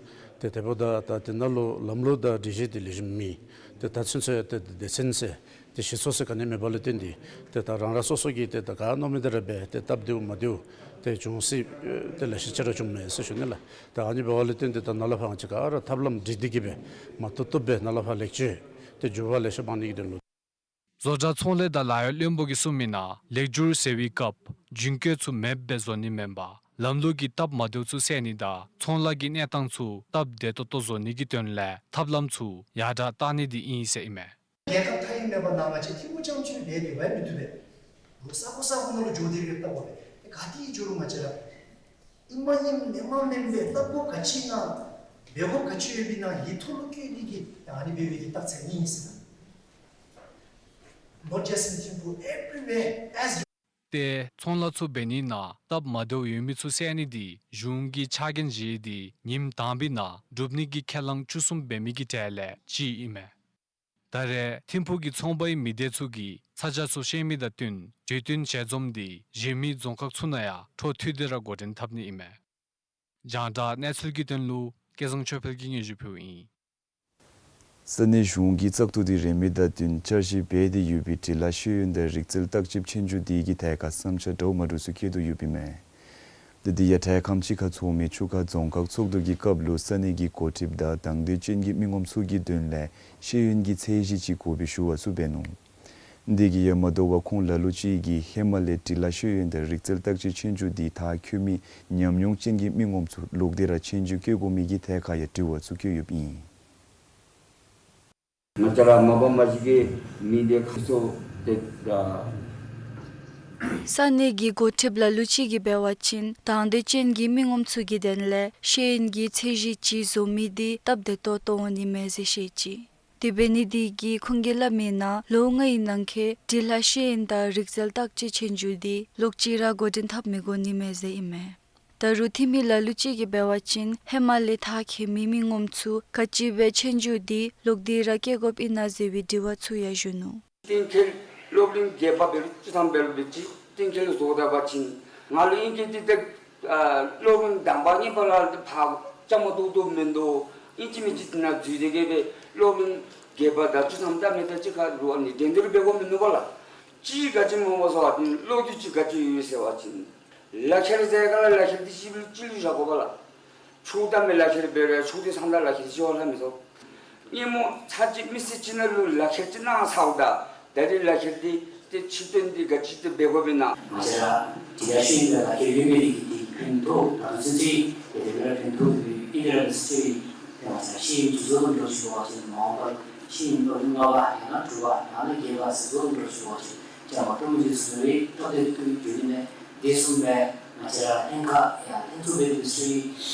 ཏེ་དེ་འབདཝ་ད་ད་དེ་ནང་ལུ་ལམ་ལུགས་དང་སྒྲིག་གཞི་དེ་ལེགས་ཤོམ་མེད། ཏེ་ད་ཚུན་ཚོད་ཏེ་སྡེ་ཚན་ཟེར་ཏེ་གཞི་ཚོགས་ཟེར་ག་ནི་མེད་པ་ལུ་བརྟེན་ཏེ་ཏེ་ད་རང་རང་སོ་སོ་གིས་ཏེ་ད་ག་མནོ་མི་དེ་ར་འབད་དེ་སྟབས་བདེཝ་མ་བདེཝ་ཏེ་འབྱུང་སྲིད། ཏེ་ལེ་ཤ་ཅིག་ར་བྱུངམ་མས་ཟེར་ཞུ་ནི་ལགས། ད་ཨ་ནི་འབདཝ་ལུ་བརྟེན་ཏེ་ད་ནཱ་ལས་ཕར་ང་བཅས་ག་ར་ཐབས་ལམ་སྒྲིག་སྟེ་གིས་སྦེ་མ་བཏུབ་བཏུབ་སྦེ་ནཱ་ལས་ཕར་ལེགས་བཅོས་ཏེ་འགྱུར་བ་ལེ་ཤ་འབག་ནི་གི་དོན་ལུ། བཟོ་གྲྭ་ཚོང་ལས་དང་ལཱ་གཡོག་བློན་པོ་གིས་གསུངས་མི་ནང་ལེགས་བསྒྱུར་ཟེར་བའི་སྐབས་འཇུན་སྐྱོད་ཚུ་མེདཔ་སྦེ་བཟོ་ནི་མེན་པར་ལམ་ལུགས་ཀྱི་སྟབས་མ་བདེཝ་ཚུ་སེལ་ནི་དང་ཚོང་ལཱ་གི་གནས་སྟངས་ཚུ་སྟབས་བདེ་ཏོག་ཏོ་བཟོ་ནི་གི་དོན་ལས་ཐབས་ལམ་ཚུ་ཡར་དྲག་གཏང་ནི་འདི་ཨིན་ཟེར་ཨིན་མས། རྒྱལ་ཁབ་མཐའ་དབུས་མེད་པ་ནང་ང་བཅས་ཐིམ་ཕུག་རྐྱངམ་ཅིག་སྦེ་སྡོད་པ་མི་བཏུབ་པས། ལོ་ས་གོ་ས་གོ་ནང་ལུ་འགྱོ་སྟེ་ར་བལྟ་དགོ་པས། ག་ཏེ་འགྱོ་རུང་ང་བཅས་ར་ཨིན་མ་ཨིནམ་མེན་མ་མེནམ་སྦེ་བལྟ་དགོཔ་ག་ཅི་ཨིན་ན་འབད་དགོཔ་ག་ཅི་ཡོད་པའི་ནང་ཡིད་ཐོག་ལུ་བཀོད་དེ་གིས་ཨ་ནི་འབད་བའི་གི་རྟགས་མཚན་ཨིན་ཟེར་ན། Not just in Thimphu, everywhere, as ཏེ་ཚོང་ལཱ་ཚུ་འབད་ནི་ནང་སྟབས་མ་བདེཝ་ཡོད་མི་ཚུ་སེལ་ནི་འདི་གཞུང་གིས་ཕྱག་འགན་བཞེས་ཏེ་ཉིནམ་དང་པའི་ནང་སྒྲུབ་ནི་གི་ཁས་བླངས་བཅུ་གསུམ་འབད་མི་གི་གྲས་ལས་གཅིག་ཨིན་མས། ད་རེས་ཐིམ་ཕུག་གི་ཚོང་པའི་མི་སྡེ་ཚུ་གིས་ཚ་གྱང་ཚུ་བཤད་མི་དང་བསྟུན་གྲོས་བསྟུན་ཞལ་འཛོམས་འདི་གཞན་མི་རྫོང་ཁག་ཚུ་ནང་ཡང་འཕྲོ་མཐུད་དེ་ར་འགོ་འདྲེན་འཐབ་ནི་ཨིན་མས། རྒྱང་བསྒྲགས་གནས་ཚུལ་གྱི་དོན་ལུ་སྐལ་བཟང་ཆོས་འཕེལ་གྱིས་སྙན་ཞུ་ཕུལཝ་ཨིན། ས་གནས་གཞུང་གི་བཙག་འཐུ་འདི་རན་མི་དང་བསྟུན་བསྐྱར་ཞིབ་འབད་དེ་ཡོད་པའི་འབྲི་ལྷག་ཤེས་ཡོན་དང་རིག་རྩལ་བརྟག་དཔྱད་ཆོས་རྒྱུགས་འདི་གི་ཐད་ཁར་བསམ་འཆར་འདྲཝ་མ་འདྲཝ་ཚུ་བཀོད་དོ་ཡོདཔ་ཨིན་མས། ཏེ་འདི་ཡང་དྲེལ་ཁམས་ཅིག་ཁར་ཚོགས་མི་ཆུ་ཁ་རྫོང་ཁག་ཚོགས་འདུ་གི་སྐབས་ལུ་ས་གནས་ཀྱི་འགོ་ཁྲིདཔ་དང་དང་འདོད་ཅན་གྱི་མི་ངོམ་ཚུ་གི་དོན་ལས་ཤེས་ཡོན་གྱི་ཚད་གཞི་ཅིག་དགོ་པའི་ཞུ་བ་ཚུ་འབད་ནུག། འདི་གིས་ཡང་མ་དོ་བར་ཁོང་ལ་ལུ་ཅིག་གིས་ཧེ་མ་ལས་འབྲི་ལྷག་ཤེས་ཡོན་དང་རིག་རྩལ་བརྟག་དཔྱད་ཆོས་རྒྱུགས་འདི་མཐར་འཁྱོལ་མི་ཉམས་མྱོང་ཅན་གྱི་མི་ངོམ་ཚུ་ལོག་སྟེ་ར་ཆོས་རྒྱུགས་བཀོད་དགོ་མི་གི་ཐད་ཁར་ཡང་དྲི་བ་ཚུ་བཀོད་ཡོདཔ་ཨིན། ང་བཅས་ར་མ་པ་མ་གཞི་གི་མི་སྡེ་ཁག་ཚུ་ཏེ་ད་ ས་གནས་ཀྱི་འགོ་ཁྲིདཔ་ལ་ལུ་ཅིག་གིས་འབད་བ་ཅིན་དང་འདོད་ཅན་གྱི་མི་ངོམ་ཚུ་གི་དོན་ལས་ཤེས་ཡོན་གྱི་ཚད་གཞི་ཅིག་བཟོ་མི་འདི་སྟབས་བདེ་ཏོག་ཏོ་འོང་ནི་མས་ཟེར་བཤད་ཅི། དེ་འབད་ནི་འདི་གིས་ཁོང་གིས་སླབ་མིའི་ནང་ལོ་ལྔའི་ནང་འཁོད་འབྲི་ལྷག་ཤེས་ཡོན་དང་རིག་རྩལ་བརྟག་དཔྱད་ཆོས་རྒྱུགས་འདི་ལོག་ཅི་ར་འགོ་འདྲེན་འཐབ་མི་དགོ་ནི་མས་ཟེར་ཨིན་མས། ད་རུང་འཐུས་མི་ལ་ལུ་ཅིག་གིས་འབད་བ་ཅིན་ཧེ་མ་ལས་མཐར་འཁྱོལ་མི་མི་ངོམ་ཚུ་ག་ཅི་སྦེ་ཆོས་རྒྱུགས་འདི་ལོག་སྟེ་ར་བཀལ་དགོཔ་ཨིན་ན་ཟེར་བའི་དྲི་བ་ཚུ་ཡང་ཞུ་ནུག། གཏན་འཁེལ་སློབ་རིམ་བརྒྱད་པ་འབད་རུང་བཅུ་ཐམ་འབད་རུང་འབད་ཅི་གཏན་འཁེལ་བཟོ་ད་པ་ཅིན་ང་ལུ་ཨིན་གྱི་འདི་ཏེ་ཨ་སློབ་རིམ་དང་པ་གཉིས་པ་ལས་ཕར་བཅའ་མར་གཏོགས་གཏོགསཔ་མིན་འདུག། ཨིན་ཅི་མིན་ཅི་འདི་ནང་འཛུལ་ཏེ་གི་སྦེ་སློབ་རིམ་བརྒྱད་པ་དང་བཅུ་ཐམ་ད་མེད་ད་ཅིག་ཁར་ལུ་ཨ་ནི་འགྲན་བསྡུར་འབད་དགོཔ་མིན་འདུག་པ་ལགས། ཅིག་ག་ཅི་སྨོ་ཟེར་བ་ཅིན་བློ་འགྱོད་ཅིག་ག་ཅི་ཡོད་ཟེར་བ་ཅིན་ལག་ཁྱེར་ཟེར་ག་ལགས། ལག་ཁྱེར་འདི་ཅིག་ལུ་ཅིག་ལུ་བཞག་དགོ་པ་ལགས། ཆོས་དང་མི་ལག་ཁྱེར་འབད་རུང་ཆོས་དེ་ཚང་ད་ལག་ཁྱེར་ཅིག་ཡོད་ལྷག་མི་ཚུགས། སྔོན་མ་ཚར་གཅིག་མི་སེར་ཅིག་ནང་ལུ་ལག་ཁྱེར་ཅིག་གནང་ཚརཝ་ད་ད་རེས་ལག་ཁྱེར་འདི་ཏེ་ཕྱིར་བཏོན་འདི་ག་ཅི་ཏེ་འབད་དགོཔ་ཨིན་ན། ང་བཅས་ར་འདི་ལག་ཤེས་ཡོན་ལག་ཁྱེར་ཡོད་མི་འདི་གིས་འདི་ཕན་ཐོགས་ད་ལྟོ་ཚུན་ཚོད་ཏེ་དེ་སྦེ་ར་ཕན་ཐོགས་ཏེ་ཨིན་ར་མི་ཚུགས་པས། ཏེ་ང་བཅས་ར་ཤེས་ཡོན་ཅིག་བཟོ་དགོཔ་འདྲཝ་ཅིག་འབད་བ་ཅིན་མ་འོངས་པར་ཤེས་ཡོན་ལོ་ལྔ་པ་ཡང་ན་དྲུག་པ་ཡང་ན་བརྒྱད་པ་ཟེར་བཟོ་དགོཔ་འདྲཝ་ཅིག་འབད་བ་ཅིན་བཅའ་མར་གཏོགས་མི་ཚུ་ཚུ་རེ་སྟབས་བདེ་ཏོག་ཏོ་འགྱོ་ནི་མས། དེ་བཟུམ་སྦེ་ང་བཅས་ར་ལྷན་ཁག་ཡང་ལྷན་ཚོགས་འབད་མི་ཚུ་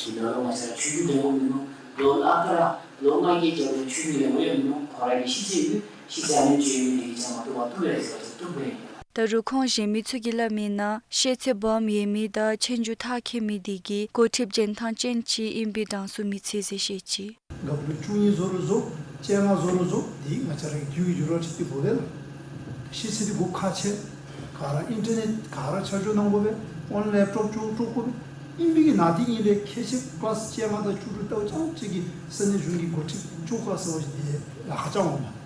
གི་ནང་ལུ་ང་བཅས་ར་ཆོས་རྒྱུགས་འགྲན་བསྡུར་མིན་ནུག། ལོ་ལྷག་ར་ལོ་ལྔ་གི་རྒྱབ་ལས་ཆོས་རྒྱུགས་འགྲན་བསྡུར་ཡང་མིན་ནུག། ཁོ་ར་གི་ཤེས་ཚད་ཡོད། ཤེས་ཚད་ཨ་ནི་ཅིག་ཡོད་མི་འདི་གིས་བཅའ་མར་གཏོགས་པ་བཏུབ་པས་ཟེར་བ་ཅིན་བཏུབ་པས། ད་རུང་ཁོང་གཞན་མི་ཚུ་གིས་སླབ་མིའི་ནང་ཤེས་ཚད་སྦོམ་ཡོད་མི་དང་ཆོས་རྒྱུགས་མཐར་འཁྱོལ་མི་འདི་གིས་འགོ་ཁྲིདཔ་འཇོན་ཐངས་ཅན་ཅིག་ཨིན་པའི་གྲངས་སུ་མི་ཚུད་ཟེར་བཤད་ཅི། རྒཔོ་ལོ་བཅུ་གཉིས་བཟོ་རུང་བཟོ། བཅོ་ལྔ་བཟོ་རུང་བཟོ། འདི་ང་བཅས་ར་གི་དུས་ཀྱི་འགྱུར་བ་ཁྲིད་དེ་འབདཝ་ལས་ཤེས་ཚད་འདི་དགོཔ་ཁག་ཆེ། ག་ར་ཨིན་ཊར་ནེཊ་ག་ར་ཆ་འཇོག་གནང་དགོ་པས། ཨོན་ལེབ་ཊོབ་ཅོག་ཅོག་དགོ་པས། ཨིན་པའི་གི་ནང་འདི་ཨིན་ལས་ཁལ་གཅིག་ཀི་ལཱསི་བཅོ་ལྔ་དང་བཅུ་དྲུག་ལྟཝ་ཙམ་ཅིག་གིས་ས་གནས་གཞུང་གི་འགོ་ཁྲིདཔ་བཅུག་ག་ཟེར་བ་ཅིན་འདི་ལཱ་ཁག་ཅིག་འོང་།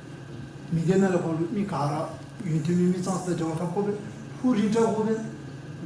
མི་སྡེ་ནང་ལས་ཕར་ལུ་མི་ག་ར་ཡོན་ཏན་མེད་མི་ཙང་ཙ་དང་འབྲེལ་བ་འཐབ་དགོ་པས། ཧུར་རིང་དྲགས་དགོ་པས།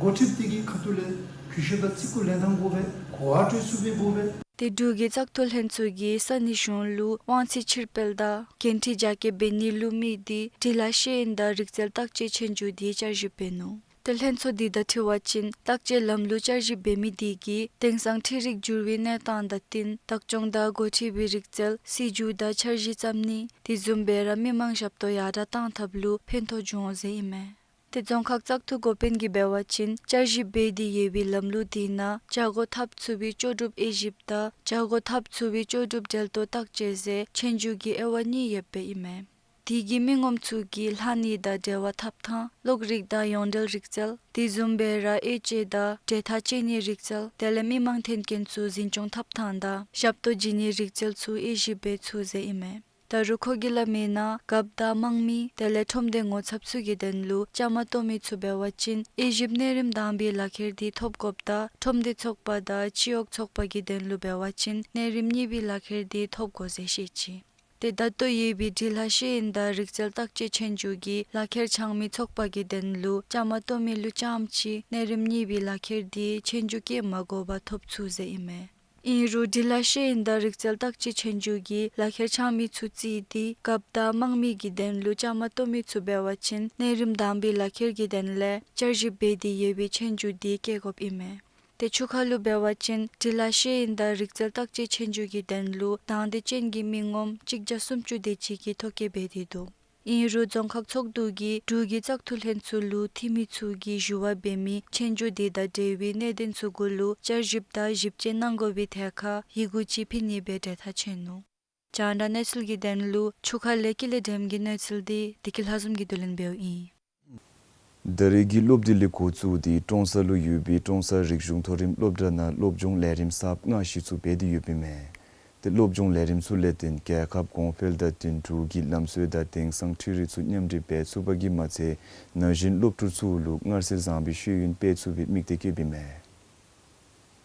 འགོ་ཁྲིདཔ་འདི་གི་ཁ་ཐུག་ལས་གུས་ཞབས་དང་བརྩི་བཀུར་ལེན་ཐངས་དགོ་པས། གོ་བ་སྤྲོད་ཚུགས་པའི་དགོ་པས། ཏེ་འབྲུག་གི་བཙག་འཐུ་ལྷན་ཚོགས་ཀྱིས་ས་གནས་གཞུང་ལུ་དབང་ཚད་ཕྱིར་སྤེལ་དང་འགན་འཁྲི་རྒྱ་སྐྱེད་འབད་ནི་ལུ་དམིགས་ཏེ་འབྲི་ལྷག་ཤེས་ཡོན་དང་རིག་རྩལ་བརྟག་དཔྱད་ཆོས་རྒྱུགས་འདི་བསྐྱར་ཞིབ་འབད་ནུག། ཏེ་ལྷན་ཚོགས་འདི་དང་འཁྲིལ་བ་ཅིན་བརྟག་དཔྱད་ལམ་ལུགས་བསྐྱར་ཞིབ་འབད་མི་འདི་གིས་དེང་སང་འཕྲུལ་རིག་འགྱུར་བའི་གནས་སྟངས་དང་བསྟུན་བདག་སྐྱོང་དང་འགོ་ཁྲིད་པའི་རིག་རྩལ་སྲིད་བྱུས་དང་འཆར་གཞི་བརྩམ་ནི་དེ་བཟུམ་སྦེ་ར་མི་མང་ཞབས་ཏོག་ཡར་དྲག་གཏང་ཐབས་ལུ་ཕན་ཐོགས་འབྱུང་འོང་ཟེར་ཨིན་མས། ཏེ་རྫོང་ཁག་བཙག་འཐུ་འགོ་དཔོན་གྱིས་འབད་བ་ཅིན་བསྐྱར་ཞིབ་འབད་དེ་ཡོད་པའི་ལམ་ལུགས་དེ་ནང་བྱ་སྒོ་འཐབ་ཚུགས་པའི་ལྕོགས་གྲུབ་དབྱེ་ཞིབ་དང་བྱ་སྒོ་འཐབ་ཚུགས་པའི་ལྕོགས་གྲུབ་འབྲེལ་གཏོགས་བརྟག་དཔྱད་ཟེར་ཆོས་རྒྱུགས་ཀྱི་དབྱེ་བ་གཉིས་ཡོདཔ་ཨིན་མས། དེ་གིས་མི་ངོམ་ཚུ་གིས་ལྷག་ཉེས་དང་འབྲེལ་བ་འཐབ་ཐངས་གློག་རིག་དང་ཡོངས་འབྲེལ་རིག་རྩལ་དེ་བཟུམ་སྦེ་ར་དབྱེ་དཔྱད་དང་འབྲེལ་ཐག་བཅད་ནིའི་རིག་རྩལ་དེ་ལས་མི་མང་མཐུན་རྐྱེན་ཚུ་འཛིན་སྐྱོང་འཐབ་ཐངས་དང་ཞབས་ཏོག་བྱིན་ནིའི་རིག་རྩལ་ཚུ་དབྱེ་ཞིབ་འབད་ཚུགས་ཟེར་ཨིན་མས། ད་རུང་ཁོ་གིས་སླབ་མིའི་ནང་རྒཔོ་དང་དམངས་མི་དེ་ལས་ཁྲོམ་སྡེ་ངོ་ཚབ་ཚུ་གི་དོན་ལུ་བཅའ་མར་གཏོགས་མི་ཚུ་འབད་བ་ཅིན་དབྱེ་ཞིབ་གནས་རིམ་དང་པའི་ལག་ཁྱེར་འདི་ཐོབ་དགོཔ་དང་ཁྲོམ་སྡེ་ཚོགས་པ་དང་སྤྱི་འོག་ཚོགས་པ་གི་དོན་ལུ་འབད་བ་ཅིན་གནས་རིམ་གཉིས་པའི་ལག་ཁྱེར་འདི་ཐོབ་དགོ་ཟེར་བཤད་ཅི། ཏེ་ད་ལྟོ་ཡོད་པའི་འབྲི་ལྷག་ཤེས་ཡོན་དང་རིག་རྩལ་བརྟག་དཔྱད་ཆོས་རྒྱུགས་ཀྱི་ལག་ཁྱེར་འཆང་མི་ཚོགས་པ་གི་དོན་ལུ་བཅའ་མར་གཏོགས་མི་ལུ་རྐྱངམ་ཅིག་གནས་རིམ་གཉིས་པའི་ལག་ཁྱེར་འདི་ཆོས་རྒྱུགས་བཀལ་མ་དགོ་པར་ཐོབ་ཚུགས་ཟེར་ཨིན་མས། ཨིན་རུང་འབྲི་ལྷག་ཤེས་ཡོན་དང་རིག་རྩལ་བརྟག་དཔྱད་ཆོས་རྒྱུགས་ཀྱི་ལག་ཁྱེར་འཆང་མི་ཚུ་རྩིས་ཏེ་རྒཔོ་དང་དམངས་མི་གི་དོན་ལུ་བཅའ་མར་གཏོགས་མི་ཚུ་འབད་བ་ཅིན་གནས་རིམ་དང་པའི་ལག་ཁྱེར་གྱི་དོན་ལས་བསྐྱར་ཞིབ་འབད་དེ་ཡོད་པའི་ཆོས་རྒྱུགས་འདི་བཀལ་དགོཔ་ཨིན་མས། ཏེ་ཆུ་ཁ་ལུ་འབད་བ་ཅིན་འབྲི་ལྷག་ཤེས་ཡོན་དང་རིག་རྩལ་བརྟག་དཔྱད་ཆོས་རྒྱུགས་ཀྱི་དོན་ལུ་དང་འདོད་ཅན་གྱི་མི་ངོམ་གཅིག་བརྒྱ་སུམ་ཅུ་དེ་ཅིག་གིས་ཐོ་བཀོད་འབད་དེ་འདུག། ཨིན་རུང་རྫོང་ཁག་ཚོགས་འདུ་གིས་འབྲུག་གི་བཙག་འཐུ་ལྷན་ཚོགས་ལུ་འཐུས་མི་ཚུ་གིས་ཞུ་བ་འབད་མི་ཆོས་རྒྱུགས་དེ་དང་འབྲེལ་བའི་གནད་དོན་ཚུ་གུ་ལུ་བསྐྱར་ཞིབ་དང་ཞིབ་དཔྱད་གནང་དགོ་པའི་ཐད་ཁར་ཡི་གུ་ཅིག་ཕུལ་ནི་སྦེ་གྲོས་ཐག་བཅད་ནུག། རྒྱང་བསྒྲགས་གནས་ཚུལ་གྱི་དོན་ལུ་ཆུ་ཁ་ལས་ཀུན་ལེགས་སྒྲོལམ་གྱི་གནས་ཚུལ་འདི་བདེ་སྐྱིད་ལྷ་འཛོམས་ཀྱིས་བསྡུ་ལེན་འབདཝ་ཨིན། ད་རེས་ཀྱི་སློབ་དུས་ལས་འགོ་བཙུགས་ཏེ་ཀྲོང་གསར་ལུ་ཡོད་པའི་ཀྲོང་གསར་རིག་གཞུང་མཐོ་རིམ་སློབ་གྲྭ་ནང་སློབ་སྦྱོང་ལས་རིམ་གསརཔ་ལྔ་གཞི་བཙུགས་འབད་དེ་ཡོདཔ་ཨིན་མས། ཏེ་སློབ་སྦྱོང་ལས་རིམ་ཚུ་ལས་བརྟེན་རྒྱལ་ཁབ་གོང་འཕེལ་དང་བསྟུན་འབྲུག་གི་ལམ་སྲོལ་དང་དེང་སང་འཕྲུལ་རིག་ཚུ་མཉམ་འདྲེས་འབད་ཚུགས་པ་གིས་མ་ཚད་ན་གཞོན་སློབ་ཕྲུག་ཚུ་ལུ་སྔར་སྲོལ་བཟང་པའི་ཤེས་ཡོན་སྤེལ་ཚུགས་པའི་དམིགས་གཏད་བསྐྱེདཔ་ཨིན་མས།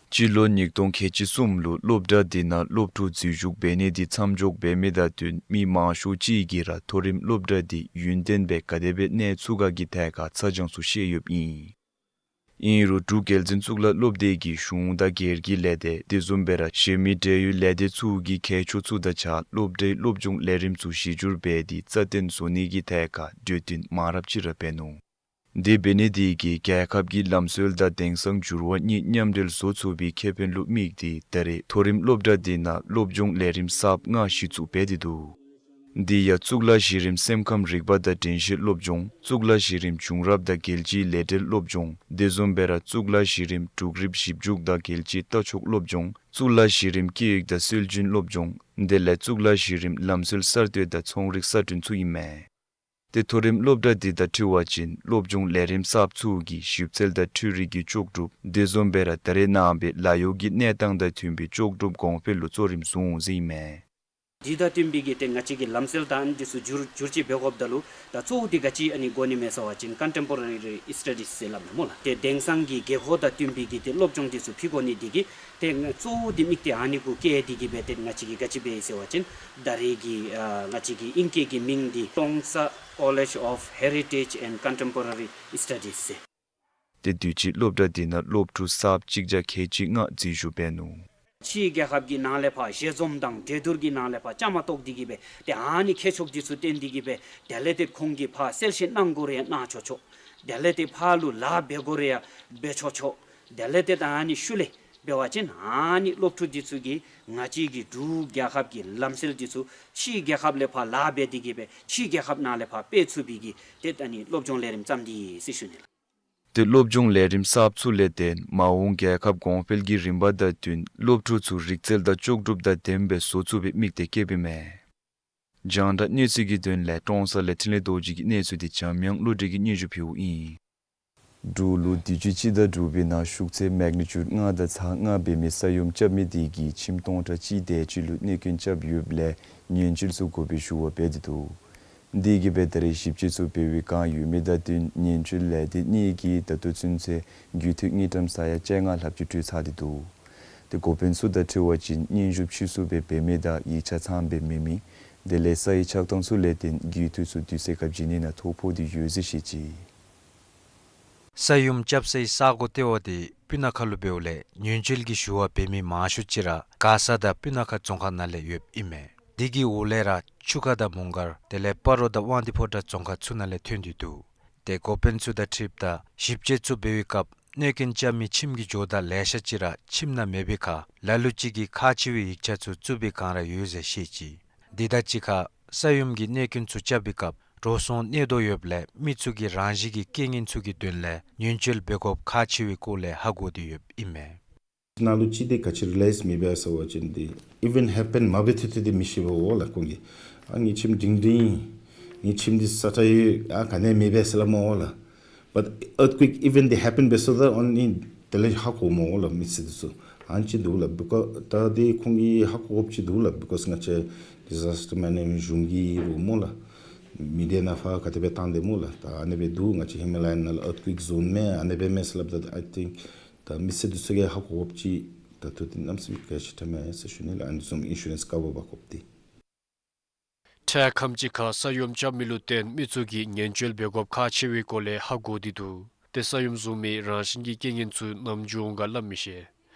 སྤྱི་ལོ་ཉིས་སྟོང་ཁལ་གཅིག་གསུམ་ལུ་སློབ་གྲྭ་འདི་ནང་སློབ་ཕྲུག་འཛུལ་ཞུགས་འབད་ནི་འདི་མཚམས་འཇོག་འབད་མི་དང་བསྟུན་མི་མང་ཤོས་ཅིག་གིས་ར་མཐོ་རིམ་སློབ་གྲྭ་འདི་ཡུན་བརྟན་སྦེ་ག་དེ་སྦེ་གནས་ཚུགས་ག་གི་ཐད་ཁར་ཚ་གྱང་ཚུ་བཤད་ཡོདཔ་ཨིན། ཨིན་རུང་འབྲུག་རྒྱལ་འཛིན་གཙུག་ལག་སློབ་སྡེ་གི་གཞུང་དང་སྒེར་གྱི་ལས་སྡེ་དེ་བཟུམ་སྦེ་ར་གཞན་མི་འབྲེལ་ཡོད་ལས་སྡེ་ཚུ་གིས་མཁས་མཆོག་ཚུ་དང་གཅིག་ཁར་སློབ་གྲྭའི་སློབ་སྦྱོང་ལས་རིམ་ཚུ་གཞི་བསྒྱུར་འབད་དེ་རྩ་བརྟན་བཟོ་ནི་གི་ཐད་ཁར་གྲོས་བསྟུན་མང་རབས་ཅིག་ར་འབད་ནུག། དེ་འབད་ནི་དེ་གིས་རྒྱལ་ཁབ་ཀྱི་ལམ་སྲོལ་དང་དེང་སང་འགྱུར་བ་གཉིས་མཉམ་འབྲེལ་བཟོ་ཚུགས་པའི་ཁེ་ཕན་ལུ་དམིགས་ཏེ་ད་རེས་མཐོ་རིམ་སློབ་གྲྭ་འདི་ནང་སློབ་སྦྱོང་ལས་རིམ་གསརཔ་ལྔ་གཞི་བཙུགས་འབད་དེ་འདུག། འདི་ཡང་གཙུག་ལག་གཞི་རིམ་སེམས་ཁམས་རིག་པ་དང་དྲན་ཤེས་སློབ་སྦྱོང་། གཙུག་ལག་གཞི་རིམ་བྱུང་རབས་དང་རྒྱལ་སྤྱིའི་ལས་འབྲེལ་སློབ་སྦྱོང་། དེ་བཟུམ་སྦེ་ར་གཙུག་ལག་གཞི་རིམ་འབྲུག་རིགཔ་ཞིབ་འཇུག་དང་རྒྱལ་སྤྱིའི་ལྟ་ཕྱོགས་སློབ་སྦྱོང་། གཙུག་ལག་གཞི་རིམ་སྐད་ཡིག་དང་སྲོལ་རྒྱུན་སློབ་སྦྱོང་། དེ་ལས་གཙུག་ལག་གཞི་རིམ་ལམ་སྲོལ་གསར་གཏོད་དང་ཚོང་རིག་གསར་སྐྲུན་ཚུ་ཨིན་མས། ཏེ་མཐོ་རིམ་སློབ་གྲྭ་འདི་དང་འཁྲིལ་བ་ཅིན་སློབ་སྦྱོང་ལས་རིམ་གསརཔ་ཚུ་གི་ཞིབ་འཚོལ་དང་འཕྲུལ་རིག་གི་ལྕོགས་གྲུབ། དེ་བཟུམ་སྦེ་ར་ད་རེས་ནངས་པའི་ལཱ་གཡོག་གི་གནས་སྟངས་དང་མཐུན་པའི་ལྕོགས་གྲུབ་གོང་འཕེལ་ལུ་གཙོ་རིམ་བཟུང་ཟེར་ཨིན་མས། འདི་དང་བསྟུན་པའི་གི་ཏེ་ང་བཅས་ཀྱི་ལམ་སྲོལ་དང་འདི་ཚུ་བསྒྱུར་བསྒྱུར་བཅོས་འབད་དགོཔ་ད་ལུ་ད་གཙོ་བོ་འདི་ག་ཅི་ཨ་ནི་དགོ་ནི་མས་ཟེར་བ་ཅིན་ཀོན་ཊེམ་པོ་ར་རི་སི་ཊ་ཌིས་ཟེར་སླབ་མས་སྨོ་ལགས། ཏེ་དེང་སང་གི་དགོས་མཁོ་དང་བསྟུན་པའི་གི་ཏེ་སློབ་སྦྱོང་འདི་ཚུ་ཕུལ་དགོ་ནི་འདི་གིས་ཏེ་ང་གཙོ་བོ་འདི་དམིགས་ཏེ་ཨ་ནི་གུ་བསྐྱེད་དེ་གིས་སྦེ་ཏེ་ང་བཅས་ཀྱིས་ག་ཅི་འབད་ཡི་ཟེར་བ་ཅིན་ད་རེས་ཀྱི་ཨ་ང་བཅས་ཀྱི་ཨིང་སྐད་ཀྱི་མིང་འདི་Tongsar College of Heritage and Contemporary Studies ཟེར། ཏེ་དུས་ཅི་སློབ་གྲྭ་འདི་ནང་སློབ་ཕྲུག་གསརཔ་གཅིག་བརྒྱ་ཁལ་གཅིག་ལྔ་འཛུལ་ཞུགས་འབད་ནུག། ཕྱིའི་རྒྱལ་ཁབ་ཀྱི་ནང་ལས་ཕར་ཞལ་འཛོམས་དང་གྲོས་བསྡུར་གྱི་ནང་ལས་ཕར་བཅའ་མར་གཏོགས་ཏེ་གིས་སྦེ་ཏེ་ཨ་ནི་ཁྱད་ཆོས་འདི་ཚུ་བསྟན་ཏེ་གིས་སྦེ་དེ་ལས་ཏེ་ཁོང་གིས་ཕར་གསལ་བཤད་གནང་དགོ་རུང་ཡང་གནང་ཆོག་ཆོག། དེ་ལས་ཏེ་ཕར་ལུ་ལཱ་འབད་དགོ་རུང་ཡང་འབད་ཆོག་ཆོག། དེ་ལས་ཏེ་ད་ཨ་ནི་ཤུལ་ལས་འབད་བ་ཅིན་ཨ་ནི་སློབ་ཕྲུག་འདི་ཚུ་གིས་ང་བཅས་ཀྱི་འབྲུག་རྒྱལ་ཁབ་ཀྱི་ལམ་སྲོལ་འདི་ཚུ་ཕྱིའི་རྒྱལ་ཁབ་ལས་ཕར་ལཱ་འབད་དེ་གིས་སྦེ་ཕྱིའི་རྒྱལ་ཁབ་ནང་ལས་ཕར་སྤེལ་ཚུགས་པའི་གི་ཏེ་ཨ་ནི་སློབ་སྦྱོང་ལས་རིམ་བརྩམས་ཏེ་ཟེར་ཞུ་ནི་ལགས། ཏེ་སློབ་སྦྱོང་ལས་རིམ་གསརཔ་ཚུ་ལས་ཏེ་མ་འོངས་རྒྱལ་ཁབ་གོང་འཕེལ་གྱི་རིམ་པ་དང་བསྟུན་སློབ་ཕྲུག་ཚུ་རིག་རྩལ་དང་ལྕོགས་གྲུབ་དང་ལྡནམ་སྦེ་བཟོ་ཚུགས་པའི་དམིགས་གཏད་བསྐྱེདཔ་ཨིན་མས། རྒྱང་བསྒྲགས་གནས་ཚུལ་གྱི་དོན་ལས་ཀྲོང་གསར་ལས་འཕྲིན་ལས་རྡོ་རྗེ་གི་གནས་ཚུལ་འདི་འཇམ་དབྱངས་བློ་གྲོས་ཀྱིས་སྙན་ཞུ་ཕུལཝ་ཨིན། འབྲུག་ལུ་དུས་ཅི་སྤྱི་ཟླ་དྲུག་པའི་ནང་ཤུགས་ཚད་མེག་ནི་ཅུཌ་ལྔ་དང་ཚག་ལྔ་འབད་མི་ས་ཡོམ་རྐྱབ་མི་དེ་གིས་ཁྱིམ་སྟོང་ཕྲག་གཅིག་དེ་ཅིག་ལུ་གནོད་སྐྱོན་རྐྱབ་ཡོདཔ་ལས་ཉེན་བཅོལ་ཚུ་དགོ་པའི་ཞུ་བ་འབད་དེ་འདུག། དེ་གིས་སྦེ་ད་རེས་ཞིབ་དཔྱད་ཚུ་འབད་བའི་བསྒང་ཡོད་མི་དང་བསྟུན་ཉེན་བཅོལ་ལས་སྡེ་གཉིས་ཀྱིས་ད་ལྟོ་ཚུན་ཚོད་རྒུད་འཐུས་དངུལ་ཀྲམ་ས་ཡ་བཅོ་ལྔ་ལྷགཔ་ཅིག་སྤྲོད་ཚར་ཏེ་འདུག། ཏེ་འགོ་དཔོན་ཚུ་དང་འཁྲིལ་བ་ཅིན་སྙན་ཞུ་ཕྱིས་སུ་སྦེ་འབད་མི་དང་ཡིག་ཆ་ཚངམ་སྦེ་མེད་མི་དེ་ལས་ས་ཡི་ཆགས་སྡང་ཚུ་ལས་བརྟེན་རྒུད་འཐུས་ཚུ་དུས་ཚོད་སྐབས་བྱིན་ནི་ནང་ཐོ་ཕོག་སྟེ་ཡོད་ཟེར་བཤད་ཅི། ས་ཡོམ་རྐྱབ་སའི་ས་གོ་ལྟེ་བ་དེ་སྤུ་ན་ཁ་ལུ་འབདཝ་ལས་ཉེན་བཅོལ་གྱི་ཞུ་བ་འབད་མི་མང་ཤོས་ཅིག་ར་མགར་ས་དང་སྤུ་ན་ཁ་རྫོང་ཁག་ནང་ལས་ཡོདཔ་ཨིན་མས། དེ་གི་འོག་ལས་ར་ཆུ་ཁ་དང་མོང་སྒར་དེ་ལས་སྤ་རོ་དང་དབང་འདུས་ཕོ་བྲང་རྫོང་ཁག་ཚུ་ནང་ལས་ཐོན་ཏེ་འདུག། ཏེ་འགོ་དཔོན་ཚུ་དང་འཁྲིལཝ་ད་ཞིབ་དཔྱད་ཚུ་འབད་བའི་སྐབས་གནོད་སྐྱོན་རྐྱབ་མི་ཁྱིམ་གྱི་ཇོ་བདག་ལེ་ཤ་ཅིག་ར་ཁྱིམ་ནང་མེད་པའི་ཁར་ལ་ལུ་ཅིག་གིས་ཁག་ཆེ་བའི་ཡིག་ཆ་ཚུ་བཙུགས་པའི་བསྒང་ར་ཡོད་ཟེར་བཤད་ཅི། དེ་དང་གཅིག་ཁར་ས་ཡོམ་གྱི་གནོད་སྐྱོན་ཚུ་རྐྱབ་པའི་སྐབས་འགྲོ་སོང་གནོད་དོ་ཡོདཔ་ལས་མི་ཚུ་གིས་རང་བཞིན་གྱི་རྐྱེན་ངན་ཚུ་གི་དོན་ལས་ཉེན་བཅོལ་འབད་དགོཔ་ཁག་ཆེ་བའི་སྐོར་ལས་ཧ་གོ་སྟེ་ཡོདཔ་ཨིན་མས། ནང་ལུ་ཅིག་དེ་ག་ཅི་རི་ལའིཛ་མི་འབད་ཟེར་བ་ཅིན་དེ་ཨི་ཝེནཊ་ཧེ་པེན་མ་འབད་ཐོག་ཏུ་དེ་མི་ཤེས་པས་འོང་ལགས་ཁོང་གིས། ཨ་ངེའི་ཁྱིམ་སྒྲིང་སྒྲིང་ངེའི་ཁྱིམ་འདི་ས་ཁྲ་ཡོད་ཨ་ག་ནི་མེད་པས་ཟེར་སླབ་མས་འོང་ལགས། But earthquake event དེ་ཧེ་པེན་འབད་སོ་ད་ཨ་ནི་དེ་ལས་ཧ་གོཝ་མས་འོང་ལགས་མི་སེར་འདི་ཚུ། ཨ་ནི་ཅིག་འདུག་ལགས། བི་ཀོ་ད་དེ་ཁོང་གིས་ཧ་གོ་དགོཔ་ཅིག་འདུག་ལགས། བི་ཀོས་ང་བཅས་ཌི་ཟཱས་ཊར་མེ་ནེཇ་མེནཊ་གཞུང་གིས་རུང་སྨོ་ལགས། མི་སྡེ་ནང་ཕར་ག་དེ་སྦེ་བཏང་དེ་སྨོ་ལགས། ད་ཨ་ནི་སྦེ་འདུག། ང་བཅས་ཧི་མ་ལ་ཡ་ནང་ལུ་ཨརཐ་ཀུའིཀ་ཛོན་མས་ཨ་ནི་སྦེ་མས་ཟེར་སླབ་ད་I think ད་མི་སེར་འདི་ཚུ་གིས་ཧ་གོ་དགོཔ་ཅིག་ད་ལྟོ་འདི་གནམ་མེད་ས་མེད་གལ་ཆེ་དྲགས་མས་ཟེར་ཞུ་ནི་ལགས། ཨ་ནི་བཟུམ་ཨིན་ཤུ་རེནསི་ཀ་བར་འབག་དགོཔ་འདི། འཕྲལ་ཁམས་ཅིག་ཁར་ས་ཡོམ་རྐྱབ་མི་ལུ་བརྟེན་མི་ཚུ་གིས་ཉེན་བཅོལ་འབད་དགོཔ་ཁག་ཆེ་བའི་སྐོར་ལས་ཧ་གོ་སྟེ་འདུག། ཏེ་ས་ཡོམ་བཟུམ་མའི་རང་བཞིན་གྱི་རྐྱེན་ངན་ཚུ་ནམ་འབྱུང་འོང་ག་སླབ་མི་ཤེས།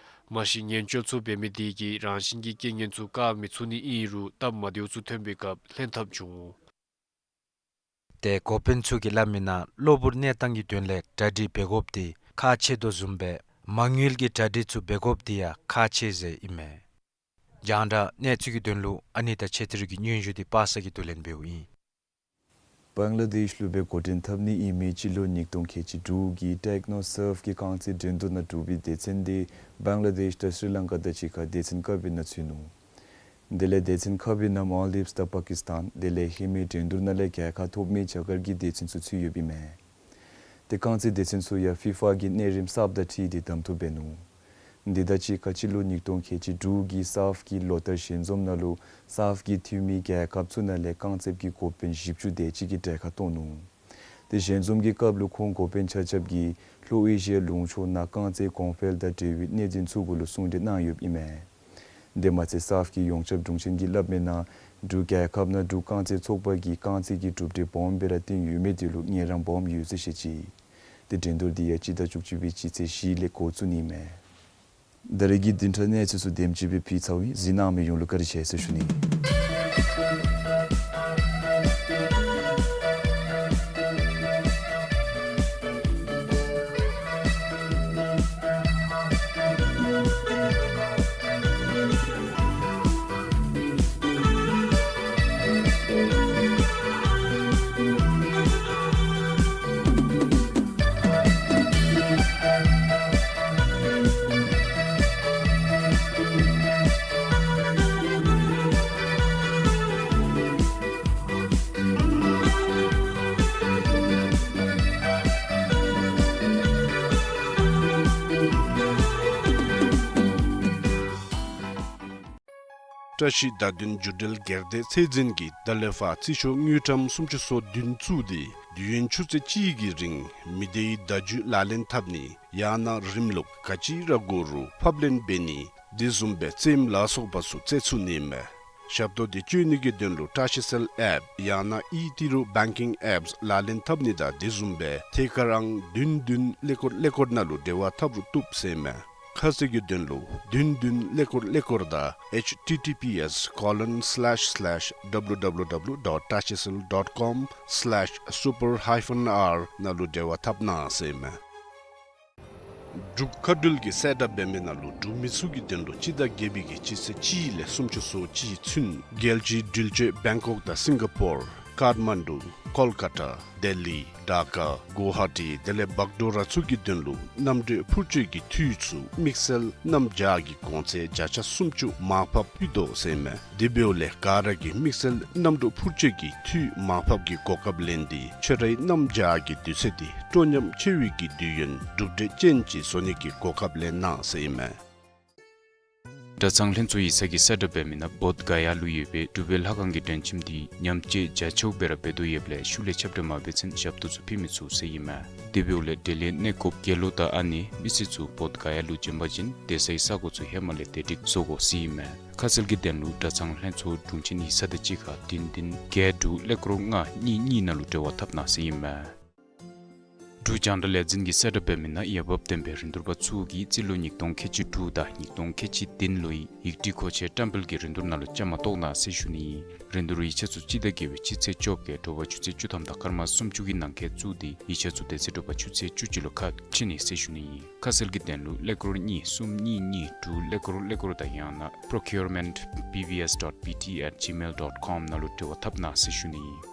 མ་གཞི་ཉེན་བཅོལ་ཚུ་འབད་མི་དེ་གིས་རང་བཞིན་གྱི་རྐྱེན་ངན་ཚུ་བཀག་མི་ཚུགས་ནི་ཨིན་རུང་སྟབས་མ་བདེཝ་ཚུ་ཐོན་པའི་སྐབས་ལྷན་ཐབས་འབྱུང་འོང་། ཏེ་འགོ་དཔོན་ཚུ་གིས་སླབ་མིའི་ནང་གློ་བུར་གནས་སྟངས་ཀྱི་དོན་ལས་གྲ་སྒྲིག་འབད་དགོཔ་དེ་ཁག་ཆེ་དོ་བཟུམ་སྦེ་མ་དངུལ་གྱི་གྲ་སྒྲིག་ཚུ་འབད་དགོཔ་དེ་ཡང་ཁག་ཆེ་ཟེར་ཨིན་མས། རྒྱང་བསྒྲགས་གནས་ཚུལ་གྱི་དོན་ལུ་ཨ་ནི་ཏ་ཆེ་ཏི་རུ་གི་སྙན་ཞུ་དེ་པ་སངས་ཀྱིས་བསྡུ་ལེན་འབདཝ་ཨིན། བང་ལ་དེཤ་ལུ་སྦེ་འགོ་འདྲེན་འཐབ་ནི་ཨིན་མི་སྤྱི་ལོ་ཉིས་སྟོང་ཁལ་གཅིག་དྲུག་གི་ཊེཀ་ནོ་སརབ་ཀྱི་རྐང་རྩེད་འགྲན་བསྡུར་ནང་གྲུབ་པའི་སྡེ་ཚན་དེ་བང་ལ་དེཤ་དང་སྲི་ལང་ཀ་དང་གཅིག་ཁར་སྡེ་ཚན་ཀ་པའི་ནང་ཚུད་ནུག། དེ་ལས་སྡེ་ཚན་ཁ་པའི་ནང་མཱལ་དིབས་དང་པ་ཀིས་ཏཱན་དེ་ལས་ཧེ་མའི་འགྲན་བསྡུར་ནང་ལས་རྒྱལ་ཁ་ཐོབ་མི་རྒྱ་གར་གྱི་སྡེ་ཚན་ཚུ་ཚུད་ཡོདཔ་ཨིན་མས། ཏེ་རྐང་རྩེད་སྡེ་ཚན་ཚུ་ཡང་ཕི་ཕ་གི་གནས་རིམ་གསརཔ་དང་འཁྲིལ་ཏེ་གདམ་འཐུ་འབད་ནུག། དེ་དང་གཅིག་ཁར་སྤྱི་ལོ་ཉིས་སྟོང་ཁལ་གཅིག་དྲུག་གི་སརབ་ཀྱི་ལོ་བསྟར་ཞལ་འཛོམས་ནང་ལུ་སརབ་ཀྱི་འཐུས་མི་རྒྱལ་ཁབ་ཚུ་ནང་ལས་རྐང་རྩེད་ཀྱི་འགོ་དཔོན་བཞི་བཅུ་དེ་ཅིག་གིས་གྲལ་ཁར་གཏོགས་ནུག། ཏེ་ཞལ་འཛོམས་ཀྱི་སྐབས་ལུ་ཁོང་འགོ་དཔོན་ཆ་ཁྱབ་ཀྱིས་ལྷོ་ཨེ་ཤི་ཡ་ལུང་ཕྱོགས་ནང་རྐང་རྩེད་གོང་འཕེལ་དང་འབྲེལ་བའི་གནད་དོན་ཚུ་གུ་ལུ་གསུང་གྲོས་གནང་ཡོདཔ་ཨིན་མས། དེ་མ་ཚད་སརབ་ཀྱི་ཡོངས་ཁྱབ་དྲུང་ཆེན་གྱིས་སླབ་མིའི་ནང་འབྲུག་རྒྱལ་ཁབ་ནང་འབྲུག་རྐང་རྩེད་ཚོགས་པ་གིས་རྐང་རྩེད་ཀྱི་གྲུབ་འབྲས་སྦོམ་སྦེ་ར་བཏོན་ཡོད་མི་དེ་ལུ་ངལ་རངས་སྦོམ་ཡོད་ཟེར་བཤད་ཅི། ཏེ་འགྲན་བསྡུར་དེ་ཡང་སྤྱི་ཟླ་བཅུ་གཅིག་པའི་སྤྱི་ཚེས་བཞི་ལས་འགོ་བཙུགས་ནི་ཨིན་མས། ད་རེས་ཀྱི་བདུན་ཕྲག་གནས་ཚུལ་ཚུ་དེམ་ཅིག་སྦེ་ཕུལ་ཚརཝ་ཨིན། གཟིགས་གནང་མི་ཡོངས་ལུ་བཀའ་དྲིན་ཆེ་ཟེར་ཞུ་ནི། བཀྲ་ཤིས་བརྡ་དོན་བརྒྱུད་འབྲེལ་སྒེར་སྡེ་ཚད་འཛིན་གྱིས་ད་ལས་ཕར་རྩིས་ཤོག་དངུལ་ཀྲམ་སུམ་ཅུ་སོ་བདུན་བཙུགས་ཏེ་དུས་ཡུན་ཆུ་ཚོད་གཅིག་གི་རིང་མི་སྡེའི་བརྡ་བརྒྱུད་ལག་ལེན་འཐབ་ནི་ཡང་ན་རིམ་ལུགས་ག་ཅི་ར་དགོ་རུང་ཕབ་ལེན་འབད་ནི་དེ་བཟུམ་སྦེ་རྩེདམོ་ལ་སོགས་པ་ཚུ་རྩེ་ཚུགས་ནི་མས། ཞབས་ཏོག་འདི་སྤྱོད་ནི་གི་དོན་ལུ་བཀྲ་ཤིས་སེལ་ཨེཔ་ཡང་ན་ཨི་ཏི་རུ་བེང་ཀིང་ཨེཔསི་ལག་ལེན་འཐབ་ནི་དང་དེ་བཟུམ་སྦེ་ཐད་ཀར་ཨང་བདུན་བདུན་ཀླད་ཀོར་ཀླད་ཀོར་ནང་ལུ་འབྲེལ་བ་འཐབ་རུང་བཏུབ་ཟེར་མས། ཁ་གསལ་གྱི་དོན་ལུ་བདུན་བདུན་ཀླད་ཀོར་ཀླད་ཀོར་དང་ཨེཆ་ཊི་ཊི་པི་ཨེསི་ཀོ་ལོན་སི་ལེཤ་སི་ལེཤ་ཌབ་ལུ་ཌབ་ལུ་ཌབ་ལུ་ཌོཊ་ཊ་ཨེཆ་ཨེསི་ཨེལ་ཌོཊ་ཀོམ་སི་ལེཤ་སུ་པར་ཧའི་ཕན་ཨར་ནང་ལུ་འབྲེལ་བ་འཐབ་གནང་ཟེར་མས། འབྲུག་མཁའ་འགྲུལ་གྱི་གསལ་བསྒྲགས་འབད་མི་ནང་ལུ་འབྲུག་མི་ཚུ་གི་དོན་ལུ་སྤྱི་ཟླ་བརྒྱད་པའི་གི་སྤྱི་ཚེས་གཅིག་ལས་སུམ་ཅུ་སོ་གཅིག་ཚུན་རྒྱལ་སྤྱིའི་འགྲུལ་སྐྱོད་བེང་ཀོག་དང་སིང་ག་པོར་ཀཱཐ་མན་ཌུ་ཀོལ་ཀ་ཊ་ལྡི་ལི་ཌ་ཀ་གུ་ཝ་ཧ་ཊི་དེ་ལས་བག་ཌོ་ར་ཚུ་གི་དོན་ལུ་གནམ་གྲུ་འཕུར་སྐྱོད་ཀྱི་འཐུས་ཚུ་དམིགས་བསལ་གནམ་བྱཱར་གྱི་གོང་ཚད་བརྒྱ་ཆ་སུམ་ཅུ་མར་ཕབ་ཕུལ་དོ་ཟེར་མས། དེ་འབདཝ་ལས་ག་ར་གིས་དམིགས་བསལ་གནམ་གྲུ་འཕུར་སྐྱོད་ཀྱི་འཐུས་མར་ཕབ་ཀྱི་གོ་སྐབས་ལེན་ཏེ་ཁྱོད་རའི་གནམ་བྱཱར་གྱི་དུས་ཚོད་འདི་སྤྲོ་ཉམས་ཆེ་བའི་གི་དུས་ཡུན་གྲུབ་འབྲས་ཅན་ཅིག་བཟོ་ནི་གི་གོ་སྐབས་ལེན་གནང་ཟེར་ཨིན་མས། གྲྭ་ཚང་ལྷན་ཚོགས་ཡིག་ཚང་གི་གསལ་བསྒྲགས་འབད་མི་ནང་བོདྷ་ག་ཡ་ལུ་ཡོད་པའི་གྲུབ་པའི་ལྷ་ཁང་གི་མགྲོན་ཁྱིམ་འདི་ཉམས་བཅོས་རྒྱ་ཆེཝ་སྦེ་ར་འབད་དོ་ཡོདཔ་ལས་ཤུལ་ལས་ཁྱབ་བསྒྲགས་མ་འབད་ཚུན་ཞབས་ཏོག་ཚུ་ཕུལ་མི་ཚུགས་ཟེར་ཨིན་མས། དེ་འབདཝ་ལས་འབྲེལ་ཡོད་གནས་སྐོརཔ་དགེ་སློང་དང་ཨ་ནེ་མི་སེར་ཚུ་བོདྷ་ག་ཡ་ལུ་བྱོན་པ་ཅིན་སྡོད་སའི་ས་གོ་ཚུ་ཧེ་མ་ལས་དེ་སྒྲིག་བཟོ་དགོ་ཟེར་ཨིན་མས། ཁ་གསལ་གྱི་དོན་ལུ་གྲྭ་ཚང་ལྷན་ཚོགས་དྲུང་ཆེན་ཡིག་ཚང་དང་གཅིག་ཁར་བདུན་བདུན་བརྒྱད་དྲུག་ཀླད་ཀོར་ལྔ་གཉིས་གཉིས་ནང་ལུ་འབྲེལ་བ་འཐབ་གནང་ཟེར་ཨིན་མས། འབྲུག་རྒྱང་བསྒྲགས་ལས་འཛིན་གྱི་གསལ་བསྒྲགས་འབད་མི་ནང་འོས་འབབ་ལྡན་པའི་རིན་བསྡུར་པ་ཚུ་གིས་རྩིས་ལོ་ཉིས་སྟོང་ཁལ་གཅིག་དྲུག་དང་ཉིས་སྟོང་ཁལ་གཅིག་བདུན་ལོའི་ཡིག་བྲིས་མཁོ་ཆས་བཀྲམ་སྤེལ་གྱི་རིན་བསྡུར་ནང་ལུ་བཅའ་མར་གཏོགས་གནང་ཟེར་ཞུ་ནི་ཨིན། རིན་བསྡུར་ཡིག་ཆ་ཚུ་སྤྱི་ཟླ་བརྒྱད་པའི་སྤྱི་ཚེས་བཅོ་བརྒྱད་དྲོ་པ་ཆུ་ཚོད་བཅུ་ཐམ་དང་སྐར་མ་སུམ་ཅུ་གི་ནང་འཁོད་བཙུགས་ཏེ་ཡིག་ཆ་ཚུ་དེ་ཚེ་དྲོ་པ་ཆུ་ཚོད་བཅུ་གཅིག་ལུ་ཁ་ཕྱེ་ནི་ཟེར་ཞུ་ནི་ཨིན། ཁ་གསལ་གྱི་དོན་ལུ་ཀླད་ཀོར་གཉིས་གསུམ་གཉིས་གཉིས་དྲུག་ཀླད་ཀོར་ཀླད་ཀོར་དང་ཡང་ན་procurement B V S dot B T at gmail dot com ནང་ལུ་འབྲེལ་བ་འཐབ་གནང་ཟེར་ཞུ་ནི་ཨིན།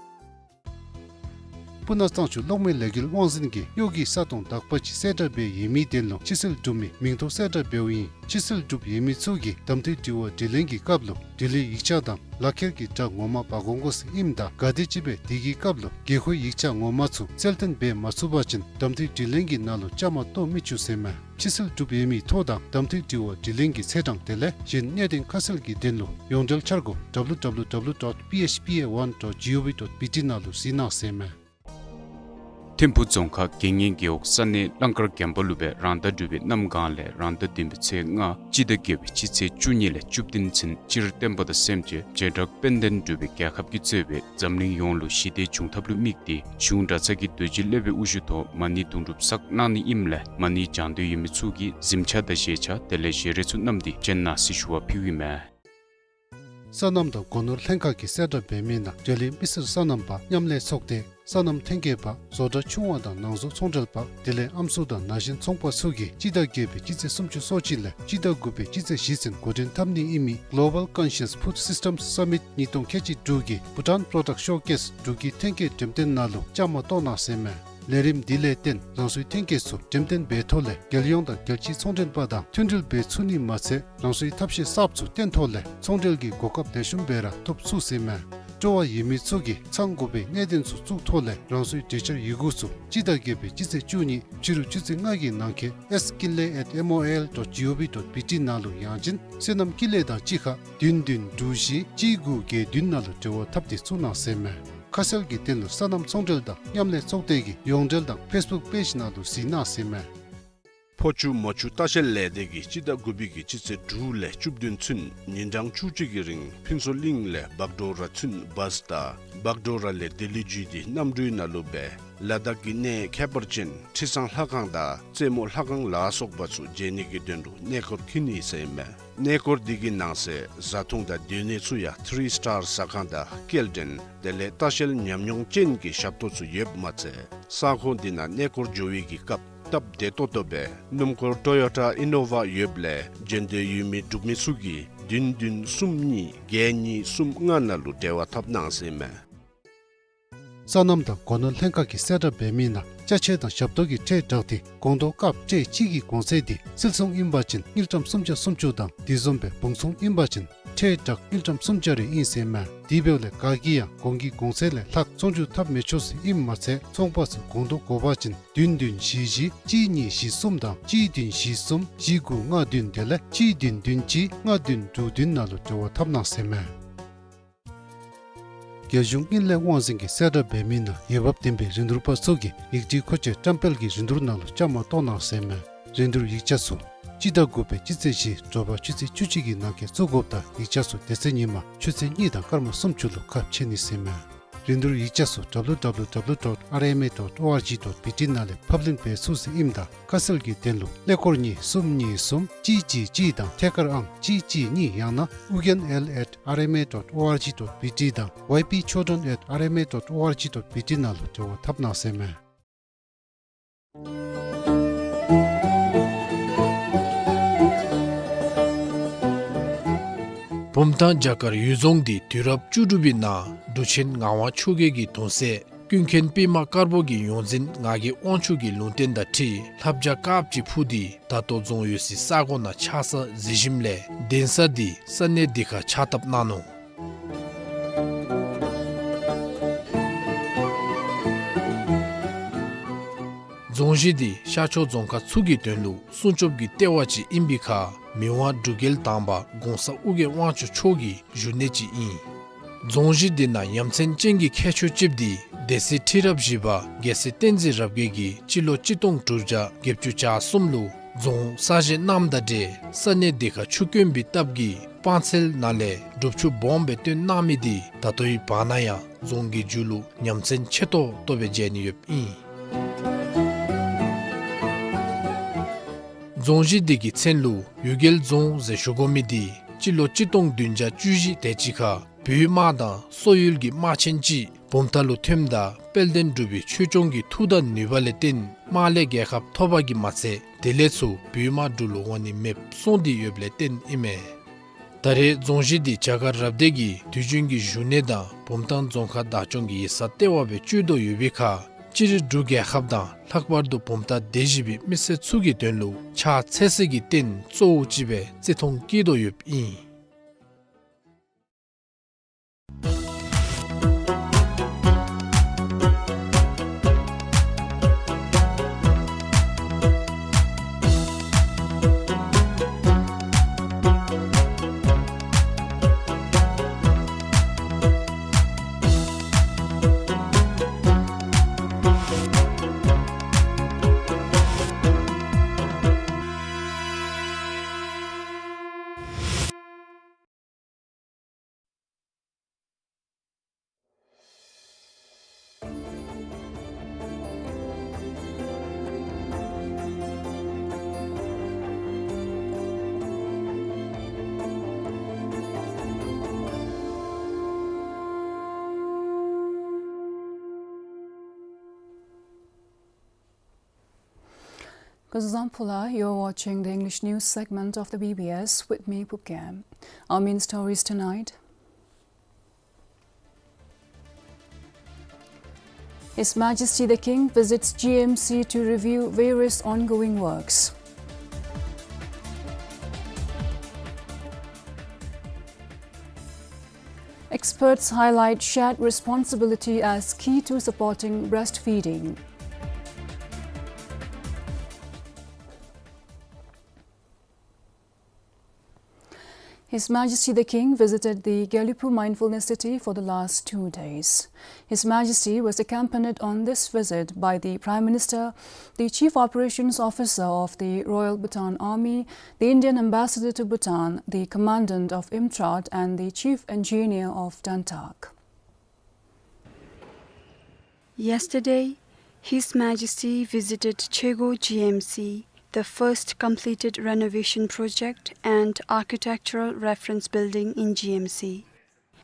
སྤུ་ན་གཙང་ཆུ་གློག་མེ་ལས་འགུལ་དབང་འཛིན་གྱིས་གཡོག་གི་ས་སྟོང་དག་པ་ཅིག་གསལ་བསྒྲགས་འབད་ཡོད་མི་དོན་ལུ་ཕྱིར་སེལ་གྲུབ་མི་མིང་ཐོ་གསལ་བསྒྲགས་འབདཝ་ཨིན། ཕྱིར་སེལ་གྲུབ་ཡོད་མི་ཚུ་གིས་དམ་འཐུས་དྲི་བ་དྲིས་ལན་གྱི་སྐབས་ལུ་དྲི་ལན་ཡིག་ཆ་དང་ལག་ཁྱེར་གྱི་འདྲ་ངོ་མ་འབག་འོང་དགོ་ཟེར་ཨིནམ་ད་ག་དེམ་ཅིག་སྦེ་དེ་གི་སྐབས་ལུ་དགོས་མཁོའི་ཡིག་ཆ་ངོ་མ་ཚུ་གསལ་སྟོན་འབད་མ་ཚུགས་པ་ཅིན་དམ་འཐུས་དྲིས་ལན་གྱི་ནང་ལུ་བཅའ་མར་གཏོགས་མི་ཚུགས་ཟེར་མས། ཕྱིར་སེལ་གྲུབ་ཡོད་མི་ཐོ་དང་དམ་འཐུས་དྲི་བ་དྲིས་ལན་གྱི་ཚེས་གྲངས་དེ་ལས་གཞན་གནད་དོན་ཁ་གསལ་གྱི་དོན་ལུ་ཡོངས་འབྲེལ་འཆར་སྒོ་W W W dot P H P A one dot gov dot B T ནང་ལུ་གཟིགས་གནང་ཟེར་མས། ཐིམ་ཕུག་རྫོང་ཁག་དགེ་བསྙེན་རྒེད་འོག་ས་གནས་གླང་དཀར་དགོན་པ་ལུ་སྦེ་རང་ཟླ་དྲུག་པའི་གནམ་གང་ལས་རང་ཟླ་བདུན་པའི་ཚེས་ལྔ་སྤྱི་ཟླ་བརྒྱད་པའི་སྤྱི་ཚེས་བཅུ་གཉིས་ལས་བཅུ་བདུན་ཚུན་སྤྱིར་བསྟན་པ་དང་སེམས་ཅན་བྱེ་བྲག་དཔལ་ལྡན་འབྲུག་པའི་རྒྱལ་ཁབ་ཀྱིས་གཙོས་པའི་འཛམ་གླིང་ཡོངས་ལུ་ཞི་བདེ་འབྱུང་ཐབས་ལུ་དམིགས་ཏེ་གཞུང་གྲྭ་ཚང་གི་རྡོ་རྗེ་སློབ་དཔོན་དབུ་བཞུགས་ཐོག་མ་ཎི་དུང་སྒྲུབ་བསགས་གནང་ནི་ཨིནམ་ལས་མ་ཎི་བགྱང་འདོད་ཡོད་མི་ཚུ་གིས་གཟིམ་ཆས་དང་བཞེས་ཆས་དེ་ལས་བཞེས་རས་ཚུ་བསྣམས་ཏེ་བྱོན་གནང་ཟེར་ཞུ་བ་ཕུལཝ་ཨིན་མས། སོ་ནམ་དང་སྒོ་ནོར་ལྷན་ཁག་གིས་གསལ་བསྒྲགས་འབད་མི་ནང་འབྲེལ་ཡོད་མི་སེར་སོ་ནམ་པ་མཉམ་ལས་ཚོགས་སྡེ་སོ་ནམ་ཐོན་སྐྱེད་པ་བཟོ་གྲྭ་ཆུང་བ་དང་ནང་བཟོ་ཚོང་འབྲེལ་པ་དེ་ལས་ཨམ་སྲུ་དང་ན་གཞོན་ཚོང་པ་ཚུ་གིས་སྤྱི་ཟླ་བརྒྱད་པའི་སྤྱི་ཚེས་སུམ་ཅུ་སོ་གཅིག་ལས་སྤྱི་ཟླ་དགུ་པའི་སྤྱི་ཚེས་བཞི་ཚུན་འགོ་འདྲེན་འཐབ་ནི་ཨིན་མི་Global Conscious Food Systems Summit ཉིས་སྟོང་ཁལ་གཅིག་དྲུག་གི་Bhutan Product Showcase འབྲུག་གི་ཐོན་སྐྱེད་འགྲེམས་སྟོན་ནང་ལུ་བཅའ་མར་གཏོགས་གནང་ཟེར་མས། ལས་རིམ་འདི་ལས་བརྟེན་རང་སོའི་ཐོན་སྐྱེད་ཚུ་འགྲེམས་སྟོན་འབད་ཐོག་ལས་རྒྱལ་ཡོངས་དང་རྒྱལ་སྤྱིའི་ཚོང་འབྲེལ་པ་དང་མཐུན་སྒྲིལ་འབད་ཚུགས་ནི་མ་ཚད་རང་སོའི་ཐབས་ཤེས་གསརཔ་ཚུ་སྟོན་ཐོག་ལས་ཚོང་འབྲེལ་གྱི་གོ་སྐབས་ལེགས་ཤོམ་སྦེ་ར་ཐོབ་ཚུགས་ཟེར་མས། སྤྲོ་བ་ཡོད་མི་ཚུ་གིས་ཚང་དགོ་པའི་གནད་དོན་ཚུ་བཙུགས་ཐོག་ལས་རང་སོའི་གྲོས་འཆར་ཡི་གུ་ཚུ་སྤྱི་ཟླ་བརྒྱད་པའི་སྤྱི་ཚེས་བཅུ་གཉིས་ཕྱི་རུ་ཆུ་ཚོད་ལྔ་གི་ནང་འཁོད་S Kinley at M O I L dot gov dot B T ནང་ལུ་ཡང་ཅིན་སོ་ནམ་ཀུན་ལེགས་དང་གཅིག་ཁར་བདུན་བདུན་དྲུག་བཞི་གཅིག་དགུ་བརྒྱད་བདུན་ནང་ལུ་འབྲེལ་བ་འཐབ་སྟེ་བཙུགས་གནང་ཟེར་མས། ཁ་གསལ་གྱི་དོན་ལུ་སོ་ནམ་ཚོང་འབྲེལ་དང་མཉམ་ལས་ཚོགས་སྡེ་གི་ཡོངས་འབྲེལ་དང་Facebook page ནང་ལུ་གཟིགས་གནང་ཟེར་མས། ཕོ་ཆུ་མོ་ཆུ་ལྟ་བཤལ་ལས་སྡེ་གིས་སྤྱི་ཟླ་དགུ་པའི་གི་སྤྱི་ཚེས་དྲུག་ལས་བཅུ་བདུན་ཚུན་ཉིན་གྲངས་བཅུ་གཅིག་གི་རིང་ཕུན་ཚོགས་གླིང་ལས་བག་གྲོ་ར་ཚུན་བཱས་དང་བག་གྲོ་ར་ལས་ལྡི་ལི་བརྒྱུད་དེ་གནམ་གྲུའི་ནང་ལུ་སྦེ་ལ་དྭགས་ཀྱི་གནས་ཁྱད་པར་ཅན་ཁྲི་བཟང་ལྷ་ཁང་དང་རྩེ་མོ་ལྷ་ཁང་ལ་སོགས་པ་ཚུ་མཇལ་ནི་གི་དོན་ལུ་གནས་སྐོར་ཁྱིད་ནི་ཟེར་མས། གནས་སྐོར་འདི་གི་ནང་གསེས་བཟའ་འཐུང་དང་སྡོད་གནས་ཚུ་ཡང་ཐི་རི་སི་ཊར་ཟ་ཁང་དང་སྐྱེལ་འདྲེན་དེ་ལས་ལྟ་བཤལ་ཉམས་མྱོང་ཅན་གྱི་ཞབས་ཏོག་ཚུ་ཡོདཔ་མ་ཚད་ས་ཁོངས་འདི་ནང་གནས་སྐོར་འགྱོ་བའི་གི་སྐབས་སྟབས་བདེ་ཏོག་ཏོ་སྦེ་སྣུམ་འཁོར་ཊོ་ཡོ་ཊ་ཨི་ནོ་ཝ་ཡོདཔ་ལས་མཇལ་འདོད་ཡོད་མི་འབྲུག་མི་ཚུ་གིས་བདུན་བདུན་གསུམ་གཉིས་བརྒྱད་གཉིས་གསུམ་ལྔ་ནང་ལུ་འབྲེལ་བ་འཐབ་གནང་ཟེར་མས། སོ་ནམ་དང་སྒོ་ནོར་ལྷན་ཁག་གིས་གསལ་བསྒྲགས་འབད་མི་ནང་ཅ་ཆས་དང་ཞབས་ཏོག་གི་ཁྲལ་བསྒྲགས་ཏེ་སྒོང་རྡོག་ཀབ་ཊེ་གཅིག་གི་གོང་ཚད་འདི་བསིལ་ཚོང་ཨིན་པ་ཅིན་དངུལ་ཀྲམ་སུམ་བརྒྱ་སུམ་ཅུ་དང་དེ་བཟུམ་སྦེ་བུང་ཚོང་ཨིན་པ་ཅིན་ ཁྲལ་ཊཱཀ་དངུལ་ཀྲམ་སུམ་བརྒྱ་རེ་ཨིན་ཟེར་མས། དེ་འབདཝ་ལས་ག་གིས་ཡང་གོང་གི་གོང་ཚད་ལས་ལྷག་ཚོང་སྒྱུར་འཐབ་མི་ཆོག་ཟེར་ཨིནམ་མ་ཚད་ཚོང་པ་ཚུ་གོང་དུ་དགོ་པ་ཅིན་བདུན་བདུན་བཞི་བཞི་གཅིག་གཉིས་བཞི་གསུམ་དང་གཅིག་བདུན་བཞི་གསུམ་བཞི་དགུ་ལྔ་བདུན་དེ་ལས་གཅིག་བདུན་བདུན་གཅིག་ལྔ་བདུན་དྲུག་བདུན་ནང་ལུ་འབྲེལ་བ་འཐབ་གནང་ཟེར་མས། རྒྱལ་གཞུང་དངུལ་ལས་དབང་འཛིན་གྱིས་གསལ་བསྒྲགས་འབད་མི་ནང་འོས་འབབ་ལྡན་པའི་རིན་བསྡུར་པ་ཚུ་གིས་ཡིག་བྲིས་མཁོ་ཆས་བཀྲམ་སྤེལ་གྱི་རིན་བསྡུར་ནང་ལུ་བཅའ་མར་གཏོགས་གནང་ཟེར་མས། རིན་བསྡུར་ཡིག་ཆ་ཚུ་སྤྱི་ཟླ་དགུ་པའི་སྤྱི་ཚེས་བཞི་དྲོ་པ་ཆུ་ཚོད་བཅུ་གཅིག་གི་ནང་འཁོད་བཙུགས་དགོཔ་དང་ཡིག་ཆ་ཚུ་དེ་ཚེ་ཉིན་མ་ཆུ་ཚོད་གཉིས་དང་སྐར་མ་སུམ་ཅུ་ལུ་ཁ་ཕྱེ་ནི་ཟེར་མས། རིན་བསྡུར་ཡིག་ཆ་ཚུ་W W W dot R M A dot O R G dot B T ནང་ལས་ཕབ་ལེན་འབད་ཚུགས་ཟེར་ཨིནམ་ད་ཁ་གསལ་གྱི་དོན་ལུ་ཀླད་ཀོར་གཉིས་གསུམ་གཉིས་གསུམ་གཅིག་གཅིག་གཅིག་དང་ཐད་ཀར་ཨང་གཅིག་གཅིག་གཉིས་ཡང་ན་ཨུ་རྒྱན་L at R M A dot O R G dot B T དང་Y P Chodron at R M A dot O R G dot B T ནང་ལུ་འབྲེལ་བ་འཐབ་གནང་ཟེར་མས། བུམ་ཐང་བྱ་དཀར་གཡུལ་རྫོང་འདི་དུས་རབས་བཅུ་དྲུག་པའི་ནང་འབྲུག་ཆེན་ངག་དབང་ཆོས་རྒྱལ་གྱི་གདུང་སྲས་ཀུན་མཁྱེན་པདྨ་དཀར་པོ་གི་ཡོངས་འཛིན་ངག་གི་དབང་ཕྱུག་གི་ལུང་བསྟན་དང་འཁྲིལ་ལྷ་བྱ་དཀརཔོ་ཅིག་འཕུར་ཏེ་ད་ལྟོ་རྫོང་ཡོད་སའི་ས་གོ་ནང་ཆགས་ས་གཟིགས་ཞིནམ་ལས་གདན་ས་འདི་ས་གནས་འདི་ཁར་ཕྱག་བཏབ་གནང་ནུག། རྫོང་གཞི་འདི་ཤར་ཕྱོགས་རྫོང་ཁག་ཚུ་གི་དོན་ལུ་སྲུང་སྐྱོབ་ཀྱི་ལྟེ་བ་ཅིག་ཨིན་པའི་ཁར་མི་དབང་འབྲུག་རྒྱལ་དང་པ་གོང་ས་ཨོ་རྒྱན་དབང་ཕྱུག་མཆོག་གི་བཞུགས་གནས་ཅིག་ཨིན། རྫོང་གཞི་འདི་ནང་ཡ་མཚན་ཅན་གྱི་ཁྱད་ཆོས་ཅིག་འདི་སྡེ་སྲིད་ཁྲི་རབས་བཞི་པ་རྒྱལ་སྲས་བསྟན་འཛིན་རབ་རྒྱས་ཀྱིས་སྤྱི་ལོ་གཅིག་སྟོང་དྲུག་བརྒྱ་བརྒྱད་ཅུ་གྱ་གསུམ་ལུ་རྫོང་གསར་བཞེངས་གནངམ་དང་འབྲེལ་ས་གནས་འདི་ཁར་ཆུ་དཀོན་པའི་སྟབས་ཀྱིས་སྤང་ཚལ་ནང་ལས་སྒྲུབ་ཆུ་སྦོམ་སྦེ་བཏོན་གནང་མི་འདི་ད་ལྟོའི་བར་ན་ཡང་རྫོང་གི་མཇུག་ལུ་ཡ་མཚན་ཆེ་ཏོག་ཏོ་སྦེ་མཇལ་ནི་ཡོདཔ་ཨིན། རྫོང་གཞི་འདི་གི་མཚན་ལུ་གཡུལ་རྒྱལ་རྫོང་ཟེར་ཞུ་དགོ་མི་འདི་སྤྱི་ལོ་གཅིག་སྟོང་བདུན་བརྒྱ་བཅུ་བཞི་དེ་ཅིག་ཁར་བོད་དམག་དང་སོག་ཡུལ་གྱི་དམག་ཆེན་ཅིག་བུམ་ཐང་ལུ་ཐོནམ་ད་དཔལ་ལྡན་འབྲུག་པའི་ཆོས་སྐྱོང་གི་མཐུ་དང་ནུས་པ་ལས་བརྟེན་དམག་ལས་རྒྱལ་ཁ་ཐོབ་པ་གིས་མ་ཚད་དེ་ལས་ཚུར་བོད་དམག་འབྲུག་ལུ་འོང་ནི་མེདཔ་སོང་སྟེ་ཡོདཔ་ལས་བརྟེན་ཨིན་མས། ད་རེས་རྫོང་གཞི་འདི་བྱ་དཀར་རབ་སྡེ་གི་དུས་རྒྱུན་གྱི་བཞུགས་གནས་དང་བུམ་ཐང་རྫོང་ཁག་བདག་སྐྱོང་གི་ཡིག་ཚང་ལྟེ་བ་སྦེ་སྤྱོད་དོ་ཡོད་པའི་ཁར་སྤྱིར་འབྲུག་རྒྱལ་ཁབ་དང་ལྷག་པར་དུ་བུམ་ཐང་སྡེ་བཞི་པའི་མི་སེར་ཚུ་གི་དོན་ལུ་ཕྱག་འཚལ་སའི་རྟེན་གཙོ་བོ་ཅིག་སྦེ་བརྩི་མཐོང་བསྐྱེད་དོ་ཡོདཔ་ཨིན། Kuzuzangpo la, you're watching the English news segment of the B B S with me, Phuket. Our main stories tonight. His Majesty the King visits G M C to review various ongoing works. Experts highlight shared responsibility as key to supporting breastfeeding. His Majesty the King visited the Gelephu Mindfulness City for the last two days. His Majesty was accompanied on this visit by the Prime Minister, the Chief Operations Officer of the Royal Bhutan Army, the Indian Ambassador to Bhutan, the Commandant of IMTRAD, and the Chief Engineer of DANTAC. Yesterday, His Majesty visited Chego G M C, the first completed renovation project and architectural reference building in G M C.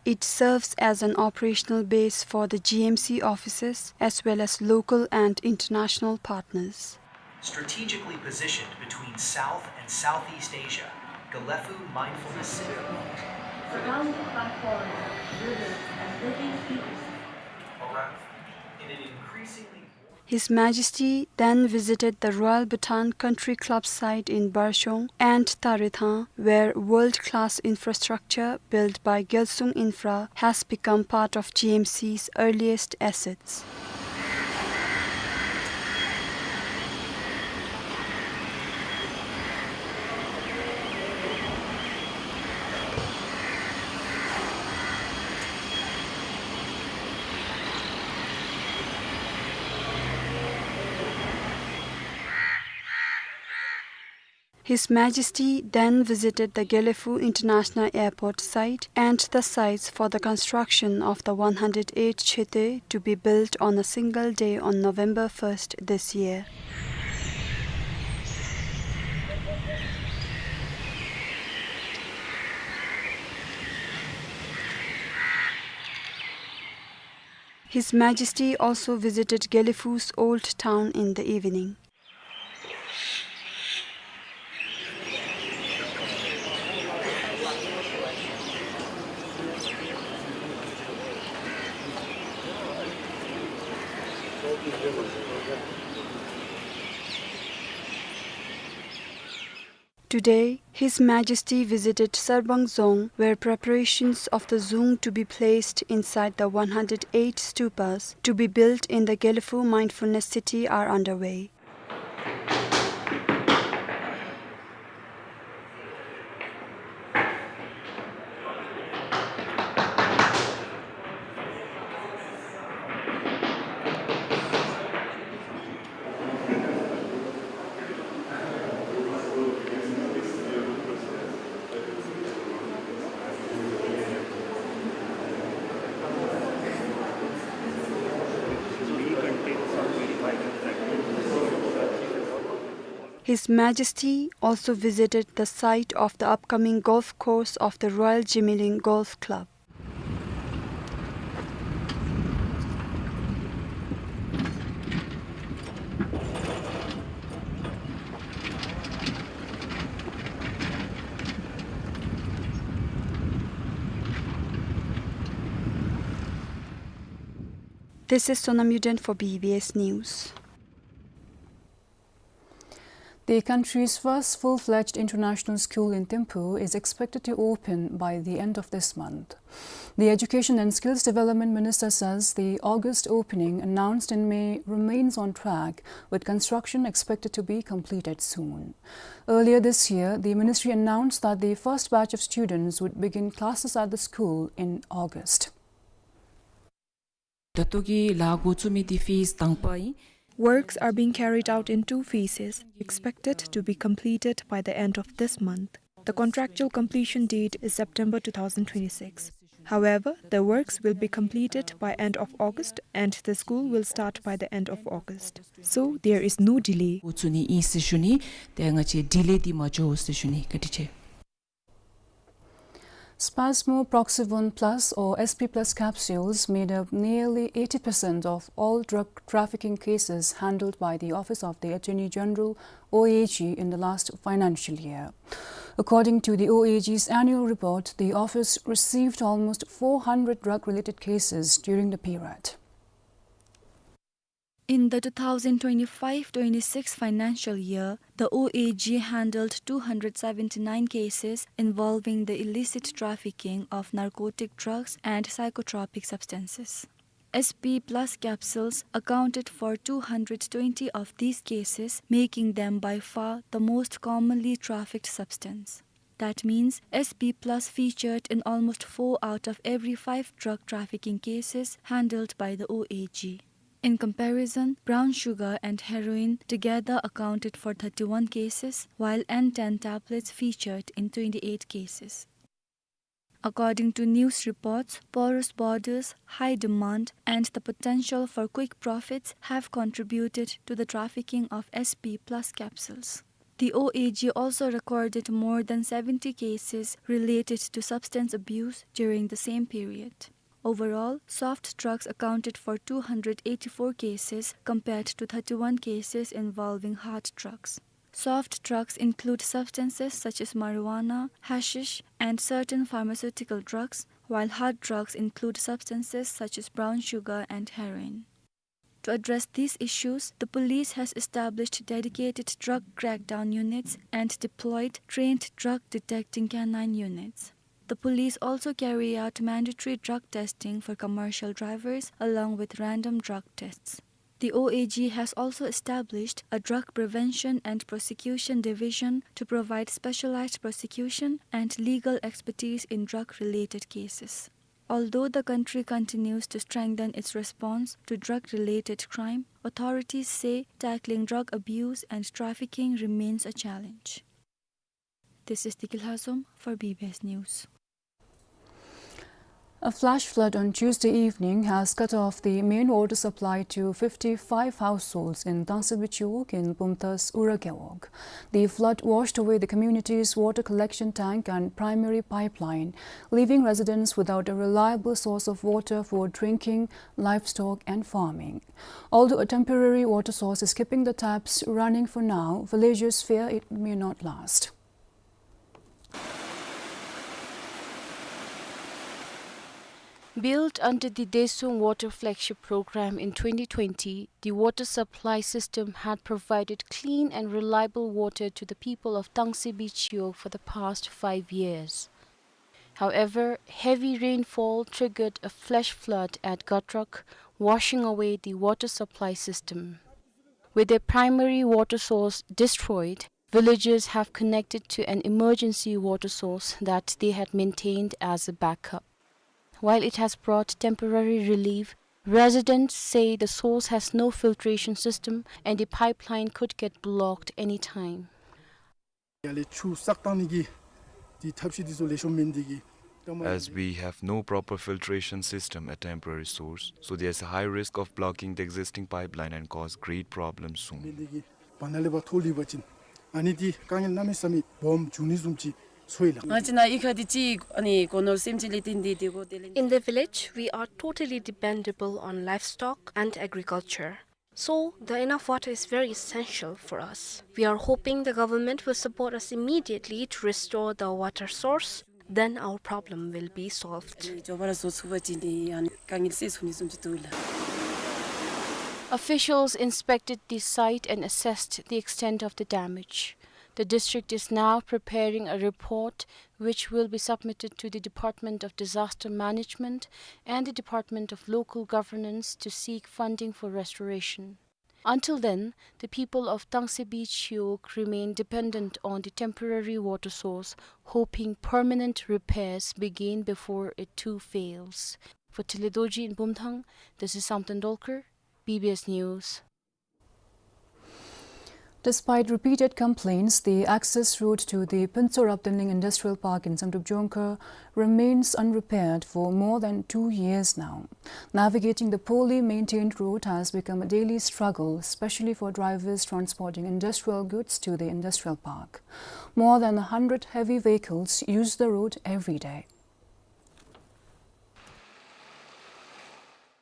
It serves as an operational base for the G M C offices as well as local and international partners. Strategically positioned between South and Southeast Asia, Gelephu Mindfulness City. Surrounded by forests, rivers, and living creatures. Around in an increasingly His Majesty then visited the Royal Bhutan Country Club site in Barshong and Tarethang, where world-class infrastructure built by Gyalsung Infra has become part of G M C's earliest assets. His Majesty then visited the Gelephu International Airport site and the sites for the construction of the one hundred eight Chhaetö to be built on a single day on November first this year. His Majesty also visited Gelephu's old town in the evening. Today, His Majesty visited Sarbang Dzong, where preparations of the dzung to be placed inside the one hundred eight stupas to be built in the Gelephu Mindfulness City are underway. His Majesty also visited the site of the upcoming golf course of the Royal Jimilin Golf Club. This is Sonam Yuden for B B S News. The country's first full-fledged international school in Thimphu is expected to open by the end of this month. The Education and Skills Development Minister says the August opening announced in May remains on track, with construction expected to be completed soon. Earlier this year, the ministry announced that the first batch of students would begin classes at the school in August. ད་ལྟོ་གི་ལཱ་འགོ་བཙུགས་མི་འདི་ཕེསི་དང་པ་ཨིན། Works are being carried out in two phases, expected to be completed by the end of this month. The contractual completion date is September two thousand twenty-six. However, the works will be completed by end of August and the school will start by the end of August. So, there is no delay. འགོ་བཙུགས་ནི་ཨིན་ཟེར་ཞུ་ནི། ཏེ་ང་བཅས་ཌི་ལེ་འདི་མ་འགྱོ་ཟེར་ཞུ་ནི། བཀའ་དྲིན་ཆེ། Spasmo Proxivon Plus or S P Plus capsules made up nearly eighty percent of all drug trafficking cases handled by the Office of the Attorney General, O A G, in the last financial year. According to the O A G's annual report, the office received almost four hundred drug-related cases during the period. In the two thousand twenty-five twenty-six financial year, the O A G handled two hundred seventy-nine cases involving the illicit trafficking of narcotic drugs and psychotropic substances. S P Plus capsules accounted for two hundred twenty of these cases, making them by far the most commonly trafficked substance. That means S P Plus featured in almost four out of every five drug trafficking cases handled by the O A G. In comparison, brown sugar and heroin together accounted for thirty-one cases, while N ten tablets featured in twenty-eight cases. According to news reports, porous borders, high demand, and the potential for quick profits have contributed to the trafficking of S P Plus capsules. The O A G also recorded more than seventy cases related to substance abuse during the same period. Overall, soft drugs accounted for two hundred eighty-four cases compared to thirty-one cases involving hard drugs. Soft drugs include substances such as marijuana, hashish, and certain pharmaceutical drugs, while hard drugs include substances such as brown sugar and heroin. To address these issues, the police has established dedicated drug crackdown units and deployed trained drug detecting canine units. The police also carry out mandatory drug testing for commercial drivers along with random drug tests. The O A G has also established a drug prevention and prosecution division to provide specialized prosecution and legal expertise in drug-related cases. Although the country continues to strengthen its response to drug-related crime, authorities say tackling drug abuse and trafficking remains a challenge. This is Dikil Hazom for B B S News. A flash flood on Tuesday evening has cut off the main water supply to fifty-five households in Tangsebi Chiwog in Bumthang's Ura Gewog. The flood washed away the community's water collection tank and primary pipeline, leaving residents without a reliable source of water for drinking, livestock, and farming. Although a temporary water source is keeping the taps running for now, villagers fear it may not last. Built under the Daesung Water Flagship Program in twenty twenty, the water supply system had provided clean and reliable water to the people of Tangsebi Chiwog for the past five years. However, heavy rainfall triggered a flash flood at Gatrok, washing away the water supply system. With their primary water source destroyed, villagers have connected to an emergency water source that they had maintained as a backup. While it has brought temporary relief, residents say the source has no filtration system and the pipeline could get blocked anytime. ཡར་ལས་ཆུ་བསགས་བཏང་ནི་གི་དེ་ཐབས་ཤེས་དེ་ཚུ་ལེགས་ཤོམ་མེན་དེ་གིས། As we have no proper filtration system at temporary source, so there's a high risk of blocking the existing pipeline and cause great problems soon. མེན་དེ་གིས་བར་ན་ལས་ཕར་ཐོག་ལུས་པ་ཅིན་ཨ་ནི་དེ་དཀའ་ངལ་གནམ་མེད་ས་མེད་སྦོམ་འབྱུང་ནི་བཟུམ་ཅིག་ཚོར་ཡི་ལགས། ང་བཅས་ནཱ་གཡུས་ཁ་འདི་ཅིག་ཨ་ནི་སྒོ་ནོར་སེམས་ཅན་ལས་བརྟེན་ཏེ་སྡོད་དགོ། དེ་ལས། In the village, we are totally dependable on livestock and agriculture. So, the enough water is very essential for us. We are hoping the government will support us immediately to restore the water source, then our problem will be solved. མགྱོགས་པ་ར་བཟོ་ཚུགས་པ་ཅིན་དེ་ཡང་དཀའ་ངལ་སེལ་ཚུགས་ནི་བཟུམ་ཅིག་འདུག་ལགས། Officials inspected the site and assessed the extent of the damage. The district is now preparing a report which will be submitted to the Department of Disaster Management and the Department of Local Governance to seek funding for restoration. Until then, the people of Tangsebi Chiwog remain dependent on the temporary water source, hoping permanent repairs begin before it too fails. For Tele Dorji in Bumthang, this is Samten Dolkar, B B S News. Despite repeated complaints, the access road to the Phuntsho Raptinleng Industrial Park in Samdrup Jongkhar remains unrepaired for more than two years now. Navigating the poorly maintained road has become a daily struggle, especially for drivers transporting industrial goods to the industrial park. More than a hundred heavy vehicles use the road every day.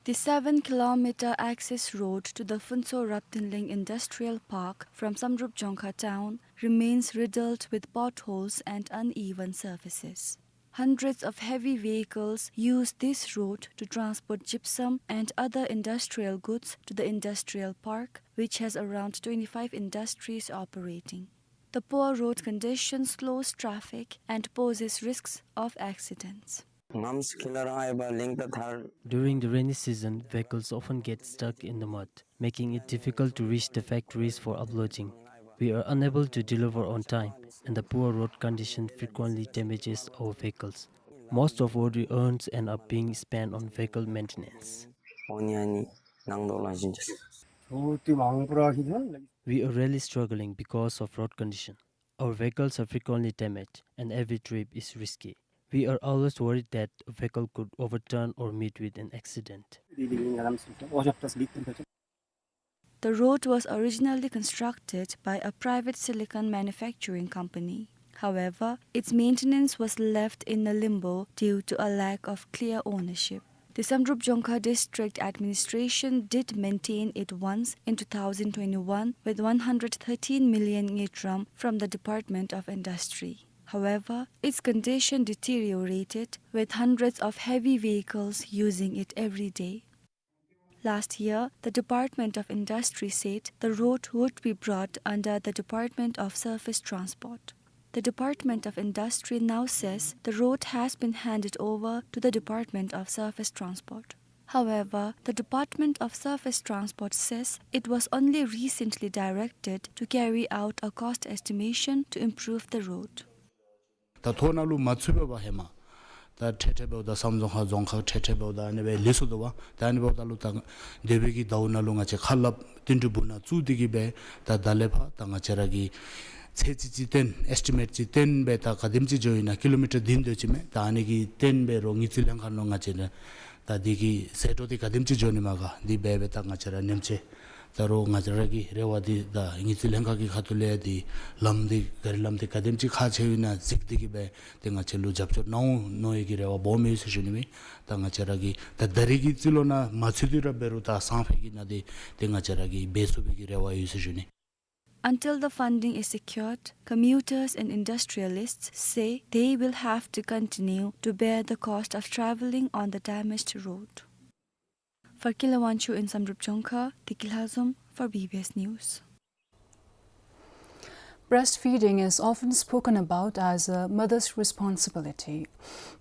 The seven-kilometer access road to the Phuntsho Raptinleng Industrial Park from Samdrup Jongkhar town remains riddled with potholes and uneven surfaces. Hundreds of heavy vehicles use this road to transport gypsum and other industrial goods to the industrial park, which has around twenty-five industries operating. The poor road condition slows traffic and poses risks of accidents. During the rainy season, vehicles often get stuck in the mud, making it difficult to reach the factories for uploading. We are unable to deliver on time, and the poor road condition frequently damages our vehicles. Most of what we earn end up being spent on vehicle maintenance. We are really struggling because of road condition. Our vehicles are frequently damaged, and every trip is risky. We are always worried that a vehicle could overturn or meet with an accident. The road was originally constructed by a private silicon manufacturing company. However, its maintenance was left in a limbo due to a lack of clear ownership. The Samdrup Jongkhar District Administration did maintain it once in two thousand twenty-one with one hundred thirteen million ngultrum from the Department of Industry. However, its condition deteriorated, with hundreds of heavy vehicles using it every day. Last year, the Department of Industry said the road would be brought under the Department of Surface Transport. The Department of Industry now says the road has been handed over to the Department of Surface Transport. However, the Department of Surface Transport says it was only recently directed to carry out a cost estimation to improve the road. ད་ཐོག་ནང་ལུ་མ་ཚུད་པའི་བར་ཧེ་མ་ད་ཁྲལ་ཁྲལ་འབདཝ་ད་བསམ་རྫོང་ཁག་རྫོང་ཁག་ཁྲལ་ཁྲལ་འབདཝ་ད་ཨ་ནི་སྦེ་ལེགས་སུ་འདུག་པ། ད་ཨ་ནི་འབདཝ་ད་ལུ་ད་འདས་པའི་གི་ཟླཝ་ནང་ལུ་ང་བཅས་ཁ་སླབ་བསྟུན་གྲོས་འབུལ་ནང་བཙུགས་ཏེ་གི་སྦེ་ད་ད་ལས་ཕར་ད་ང་བཅས་ར་གི་ཚད་ཅིག་ཅིག་བཏོན་ཨེས་ཊི་མེཊ་ཅིག་བཏོན་སྦེ་ད་ག་དེམ་ཅིག་འགྱོཝ་ཨིན་ན་ཀི་ལོ་མི་ཊར་བདུན་དེ་ཅིག་མས། ད་ཨ་ནི་གི་བཏོན་སྦེ་རོགས་དངུལ་རྩིས་ལྷན་ཁག་ནང་ང་བཅས་ནང་ད་འདི་གི་ཟད་འགྲོ་འདི་ག་དེམ་ཅིག་འགྱོ་ནི་མས་ག་འདི་འབད་སྦེ་ད་ང་བཅས་ར་ཉེན་བཅོལ་ད་རོགས་ང་བཅས་ར་གི་རེ་བ་འདི་ད་དངུལ་རྩིས་ལྷན་ཁག་གི་ཁ་ཐུག་ལས་འདི་ལམ་འདི་ག་རི་ལམ་འདི་ག་དེམ་ཅིག་ཁག་ཆེཝ་ཨིན་ན་གཟིགས་ཏེ་གི་སྦེ་ཏེ་ང་བཅས་ལུ་རྒྱབ་སྐྱོར་གནང་འོང་མནོ་བའི་གི་རེ་བ་སྦོམ་ཡོད་ཟེར་ཞུ་ནི་མས། ད་ང་བཅས་ར་གི་ད་ད་རེས་ཀྱི་རྩིས་ལོ་ནང་མ་ཚུད་དེ་ར་འབད་རུང་ད་སང་ཕོད་ཀྱི་ནང་འདི་ཏེ་ང་བཅས་ར་གིས་འབད་ཚུགས་པའི་གི་རེ་བ་ཡོད་ཟེར་ཞུ་ནི། Until the funding is secured, commuters and industrialists say they will have to continue to bear the cost of travelling on the damaged road. For Kila Wangchuk in Samdrup Jongkha, Tiki Lhazom for B B S News. Breastfeeding is often spoken about as a mother's responsibility.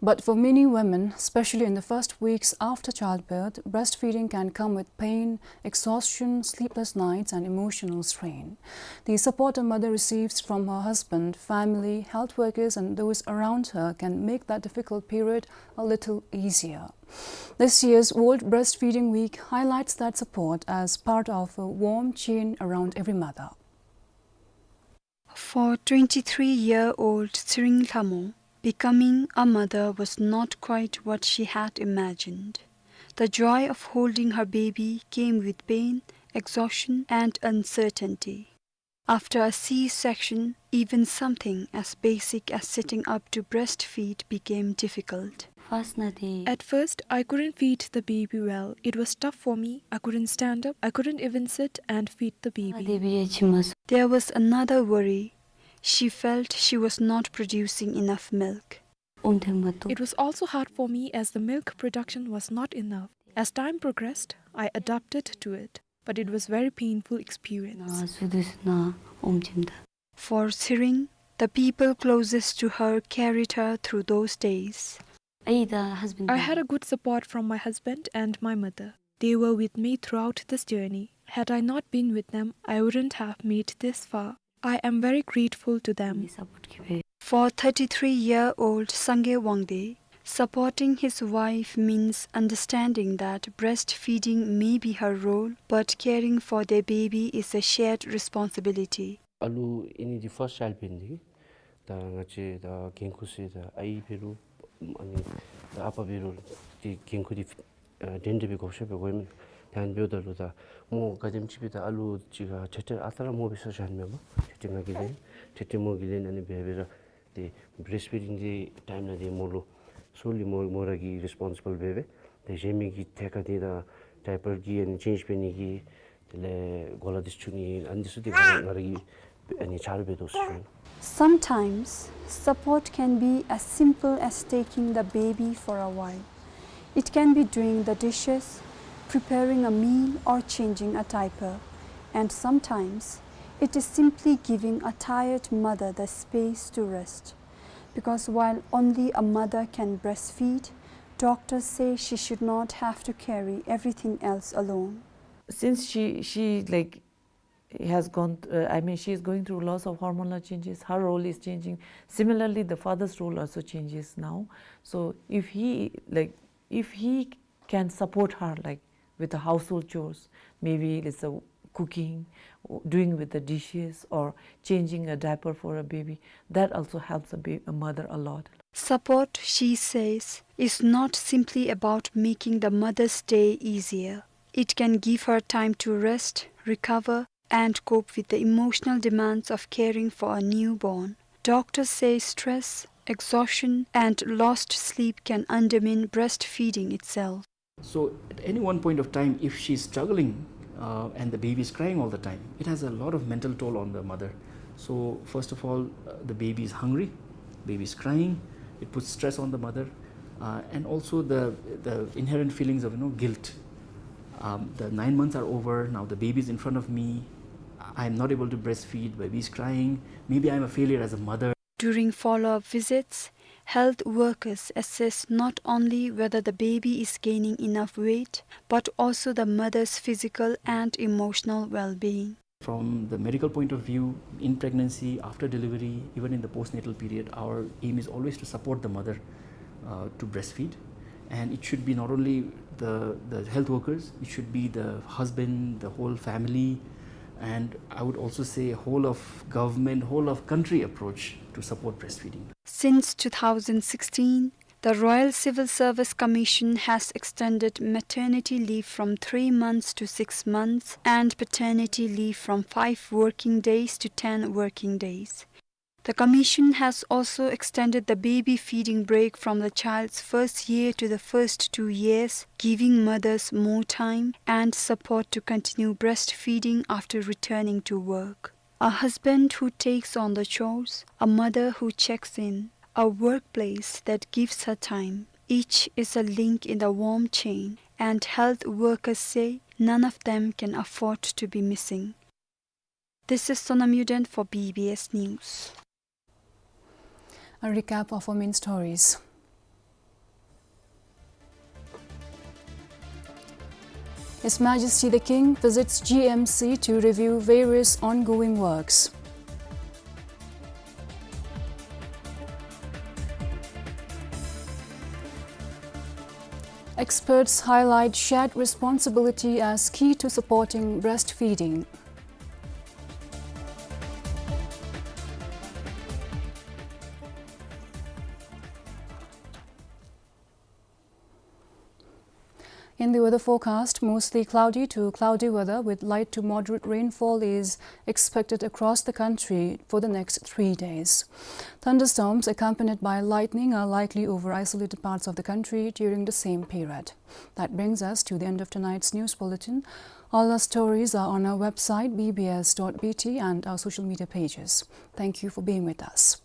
But for many women, especially in the first weeks after childbirth, breastfeeding can come with pain, exhaustion, sleepless nights, and emotional strain. The support a mother receives from her husband, family, health workers, and those around her can make that difficult period a little easier. This year's World Breastfeeding Week highlights that support as part of a warm chain around every mother. For twenty-three-year-old Tsiring Lhamo, becoming a mother was not quite what she had imagined. The joy of holding her baby came with pain, exhaustion, and uncertainty. After a C-section, even something as basic as sitting up to breastfeed became difficult. At first, I couldn't feed the baby well. It was tough for me. I couldn't stand up. I couldn't even sit and feed the baby. There was another worry. She felt she was not producing enough milk. It was also hard for me as the milk production was not enough. As time progressed, I adapted to it, but it was very painful experience. For Tsiring, the people closest to her carried her through those days. I had a good support from my husband and my mother. They were with me throughout this journey. Had I not been with them, I wouldn't have made this far. I am very grateful to them. For thirty-three-year-old Sangay Wangde, supporting his wife means understanding that breastfeeding may be her role, but caring for their baby is a shared responsibility. ཨ་ལུ་ཨ་ནི་འདི་first child འབད་ནི་འདི་གིས་ད་ང་བཅས་ད་འགན་ཁུར་ཟེར་ད་ཨའི་འབད་རུང་ཨ་ནི་ད་ཨ་པ་འབད་རུང་འདི་འགན་ཁུར་འདི་ཨ་འདྲན་འདྲ་སྦེ་བགོ་བཤའ་འབད་དགོ་མས། ད་ཨ་ནི་འབདཝ་ད་ལུ་ད་མོ་ག་དེམ་ཅིག་སྦེ་ད་ཨ་ལུ་ཅིག་ཁ་ཁྲེ་ཁྲེ་ཨ་རྟག་ར་མོ་སྦེ་ས་བཞག་ནི་མེན་པ། ཁྲེ་ཁྲེ་ང་གིས་ལེན་ཁྲེ་ཁྲེ་མོ་གིས་ལེན་ཨ་ནི་འབད་འབད་ར་ཏེ་breastfeeding འདི་time ནང་འདི་མོ་ལུ་solely མོ་མོ་ར་གིས་responsible འབད་འབད། ཏེ་གཞན་མི་གི་ཐད་ཁར་འདི་ད་diaper གི་ཨ་ནི་change འབད་ནི་གི་དེ་ལས་གོ་ལ་འདི་བཙུགས་ནི་ཨ་ནི་འདི་ཚུ་འདི་ང་ར་གིས་ཨ་ནི་ཆ་རོགས་འབད་དོ་ཟེར་ཞུ་ནི། Sometimes, support can be as simple as taking the baby for a while. It can be doing the dishes, preparing a meal, or changing a diaper. And sometimes, it is simply giving a tired mother the space to rest. Because while only a mother can breastfeed, doctors say she should not have to carry everything else alone. Since she, she, like, has gone, uh, I mean, she is going through lots of hormonal changes. Her role is changing. Similarly, the father's role also changes now. So if he, like, if he can support her, like, with the household chores, maybe it's a cooking, doing with the dishes, or changing a diaper for a baby, that also helps a ba-, a mother a lot. Support, she says, is not simply about making the mother's day easier. It can give her time to rest, recover, and cope with the emotional demands of caring for a newborn. Doctors say stress, exhaustion, and lost sleep can undermine breastfeeding itself. So at any one point of time, if she's struggling, uh, and the baby is crying all the time, it has a lot of mental toll on the mother. So first of all, uh, the baby is hungry, baby is crying, it puts stress on the mother, uh, and also the, the inherent feelings of, you know, guilt. Um, the nine months are over, now the baby is in front of me. I'm not able to breastfeed, baby is crying. Maybe I'm a failure as a mother. During follow-up visits, health workers assess not only whether the baby is gaining enough weight, but also the mother's physical and emotional well-being. From the medical point of view, in pregnancy, after delivery, even in the postnatal period, our aim is always to support the mother, uh, to breastfeed. And it should be not only the, the health workers, it should be the husband, the whole family, and I would also say whole of government, whole of country approach to support breastfeeding. Since two thousand sixteen, the Royal Civil Service Commission has extended maternity leave from three months to six months and paternity leave from five working days to ten working days. The Commission has also extended the baby feeding break from the child's first year to the first two years, giving mothers more time and support to continue breastfeeding after returning to work. A husband who takes on the chores, a mother who checks in, a workplace that gives her time, each is a link in the warm chain, and health workers say none of them can afford to be missing. This is Sonam Yuden for B B S News. A recap of our main stories. His Majesty the King visits G M C to review various ongoing works. Experts highlight shared responsibility as key to supporting breastfeeding. In the weather forecast, mostly cloudy to cloudy weather with light to moderate rainfall is expected across the country for the next three days. Thunderstorms accompanied by lightning are likely over isolated parts of the country during the same period. That brings us to the end of tonight's news bulletin. All our stories are on our website, B B S dot B T, and our social media pages. Thank you for being with us.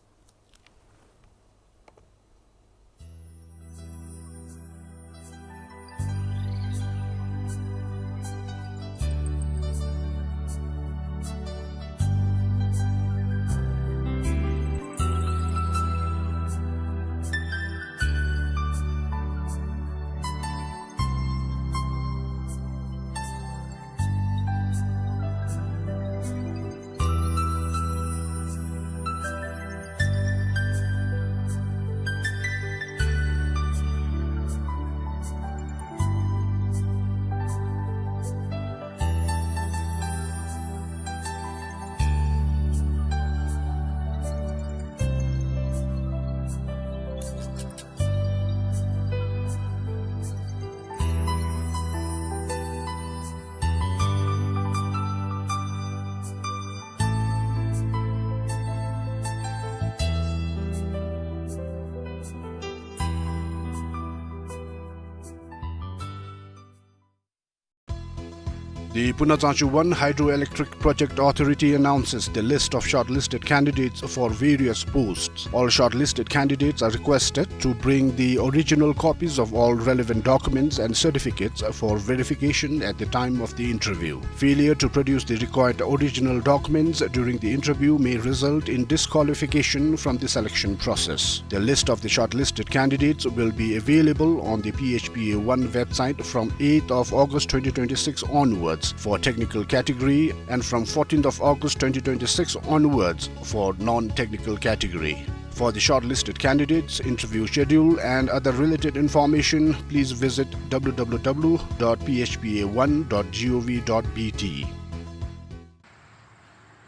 The Puna Tsangchu One Hydroelectric Project Authority announces the list of shortlisted candidates for various posts. All shortlisted candidates are requested to bring the original copies of all relevant documents and certificates for verification at the time of the interview. Failure to produce the required original documents during the interview may result in disqualification from the selection process. The list of the shortlisted candidates will be available on the P H P A One website from eighth of August twenty twenty-six onwards for technical category and from fourteenth of August twenty twenty-six onwards for non-technical category. For the shortlisted candidates, interview schedule and other related information, please visit W W W dot P H P A one dot G O V dot B T.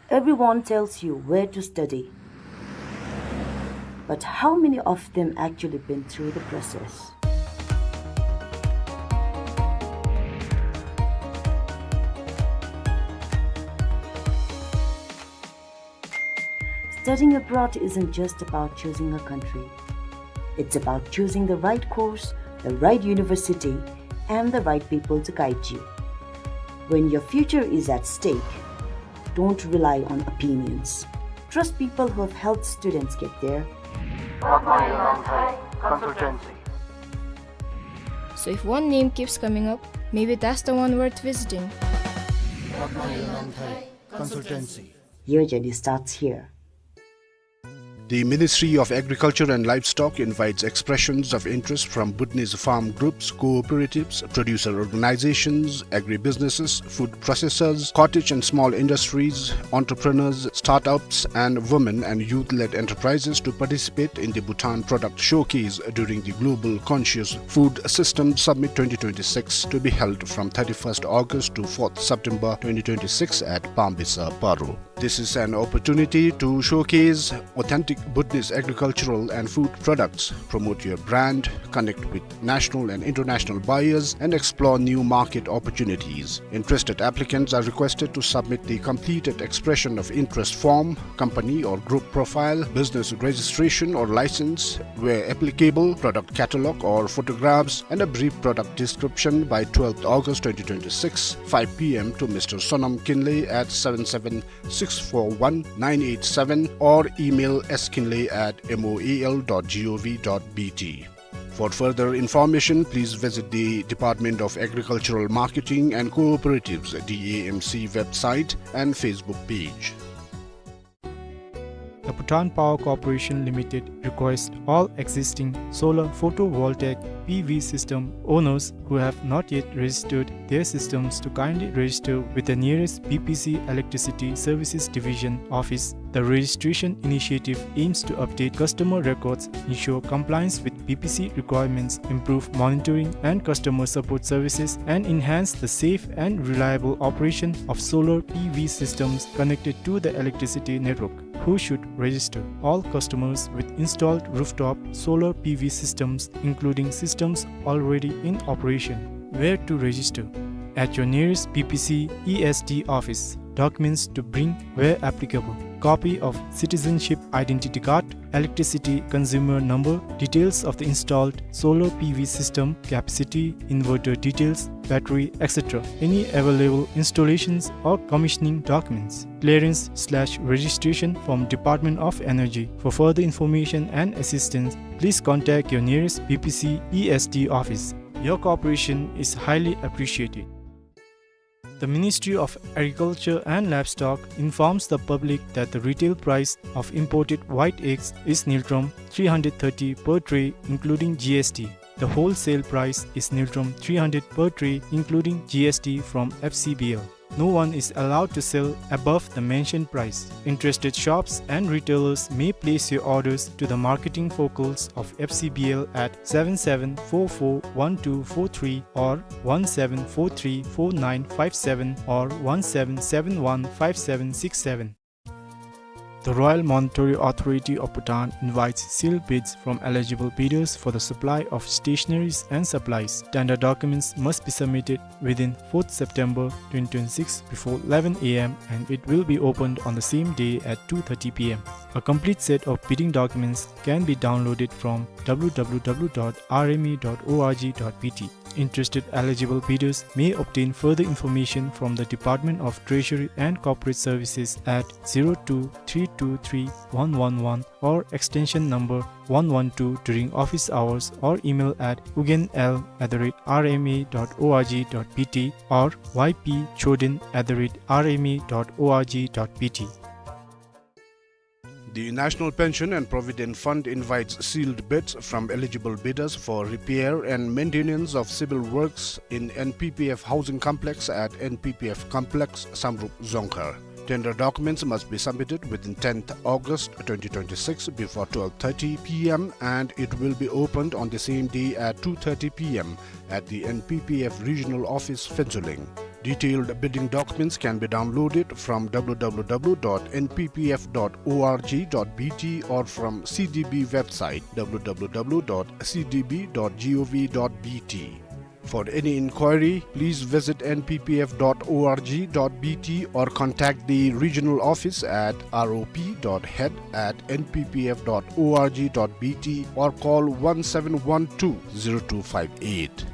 Everyone tells you where to study, but how many of them actually been through the process? Studying abroad isn't just about choosing a country. It's about choosing the right course, the right university, and the right people to guide you. When your future is at stake, don't rely on opinions. Trust people who have helped students get there. Consultancy. So if one name keeps coming up, Maybe that's the one worth visiting. Consultancy. Your journey starts here. The Ministry of Agriculture and Livestock invites expressions of interest from Bhutanese farm groups, cooperatives, producer organizations, agribusinesses, food processors, cottage and small industries, entrepreneurs, startups, and women and youth-led enterprises to participate in the Bhutan Product Showcase during the Global Conscious Food System Summit twenty twenty-six, to be held from thirty-first August to fourth September twenty twenty-six at Pambisa, Paro. This is an opportunity to showcase authentic Bhutanese agricultural and food products, promote your brand, connect with national and international buyers, and explore new market opportunities. Interested applicants are requested to submit the completed expression of interest form, company or group profile, business registration or license, where applicable, product catalog or photographs, and a brief product description by twelfth August twenty twenty-six, five P M, to Mister Sonam Kinley at seven seven six four one nine eight seven or email S kinley at M O A L dot G O V dot B T. For further information, please visit the Department of Agricultural Marketing and Cooperatives, D A M C, website and Facebook page. The Bhutan Power Corporation Limited requests all existing solar photovoltaic P V system owners who have not yet registered their systems to kindly register with the nearest B P C Electricity Services Division office. The registration initiative aims to update customer records, ensure compliance with B P C requirements, improve monitoring and customer support services, and enhance the safe and reliable operation of solar P V systems connected to the electricity network. Who should register? All customers with installed rooftop solar P V systems, including systems already in operation. Where to register? At your nearest B P C E S D office. Documents to bring where applicable: copy of citizenship identity card, electricity consumer number, details of the installed solar P V system, capacity, inverter details, battery, et cetera. Any available installations or commissioning documents. Clearance slash registration from Department of Energy. For further information and assistance, please contact your nearest B P C E S D office. Your cooperation is highly appreciated. The Ministry of Agriculture and Livestock informs the public that the retail price of imported white eggs is ngultrum three hundred thirty per tray, including G S T. The wholesale price is ngultrum three hundred per tray, including G S T, from F C B L. No one is allowed to sell above the mentioned price. Interested shops and retailers may place your orders to the marketing focals of F C B L at seven seven four four one two four three or one seven four three four nine five seven or one seven seven one five seven six seven. The Royal Monetary Authority of Bhutan invites sealed bids from eligible bidders for the supply of stationaries and supplies. Tender documents must be submitted within fourth September twenty twenty-six before eleven A M, and it will be opened on the same day at two thirty P M. A complete set of bidding documents can be downloaded from W W W dot R M A dot O R G dot B T. Interested eligible bidders may obtain further information from the Department of Treasury and Corporate Services at zero two three two three one one one or extension number one one two during office hours, or email at ugyen L at the rate R M A dot O R G dot B T or Y P Choden at the rate R M A dot O R G dot B T. The National Pension and Provident Fund invites sealed bids from eligible bidders for repair and maintenance of civil works in N P P F housing complex at N P P F complex, Samrup, Dzongkhar. Tender documents must be submitted within tenth August twenty twenty-six before twelve thirty P M, and it will be opened on the same day at two thirty P M at the N P P F regional office, Phuentsholing. Detailed bidding documents can be downloaded from W W W dot N P P F dot O R G dot B T or from C D B website, W W W dot C D B dot G O V dot B T. For any inquiry, please visit N P P F dot O R G dot B T or contact the regional office at R O P dot head at N P P F dot O R G dot B T or call one seven one two zero two five eight.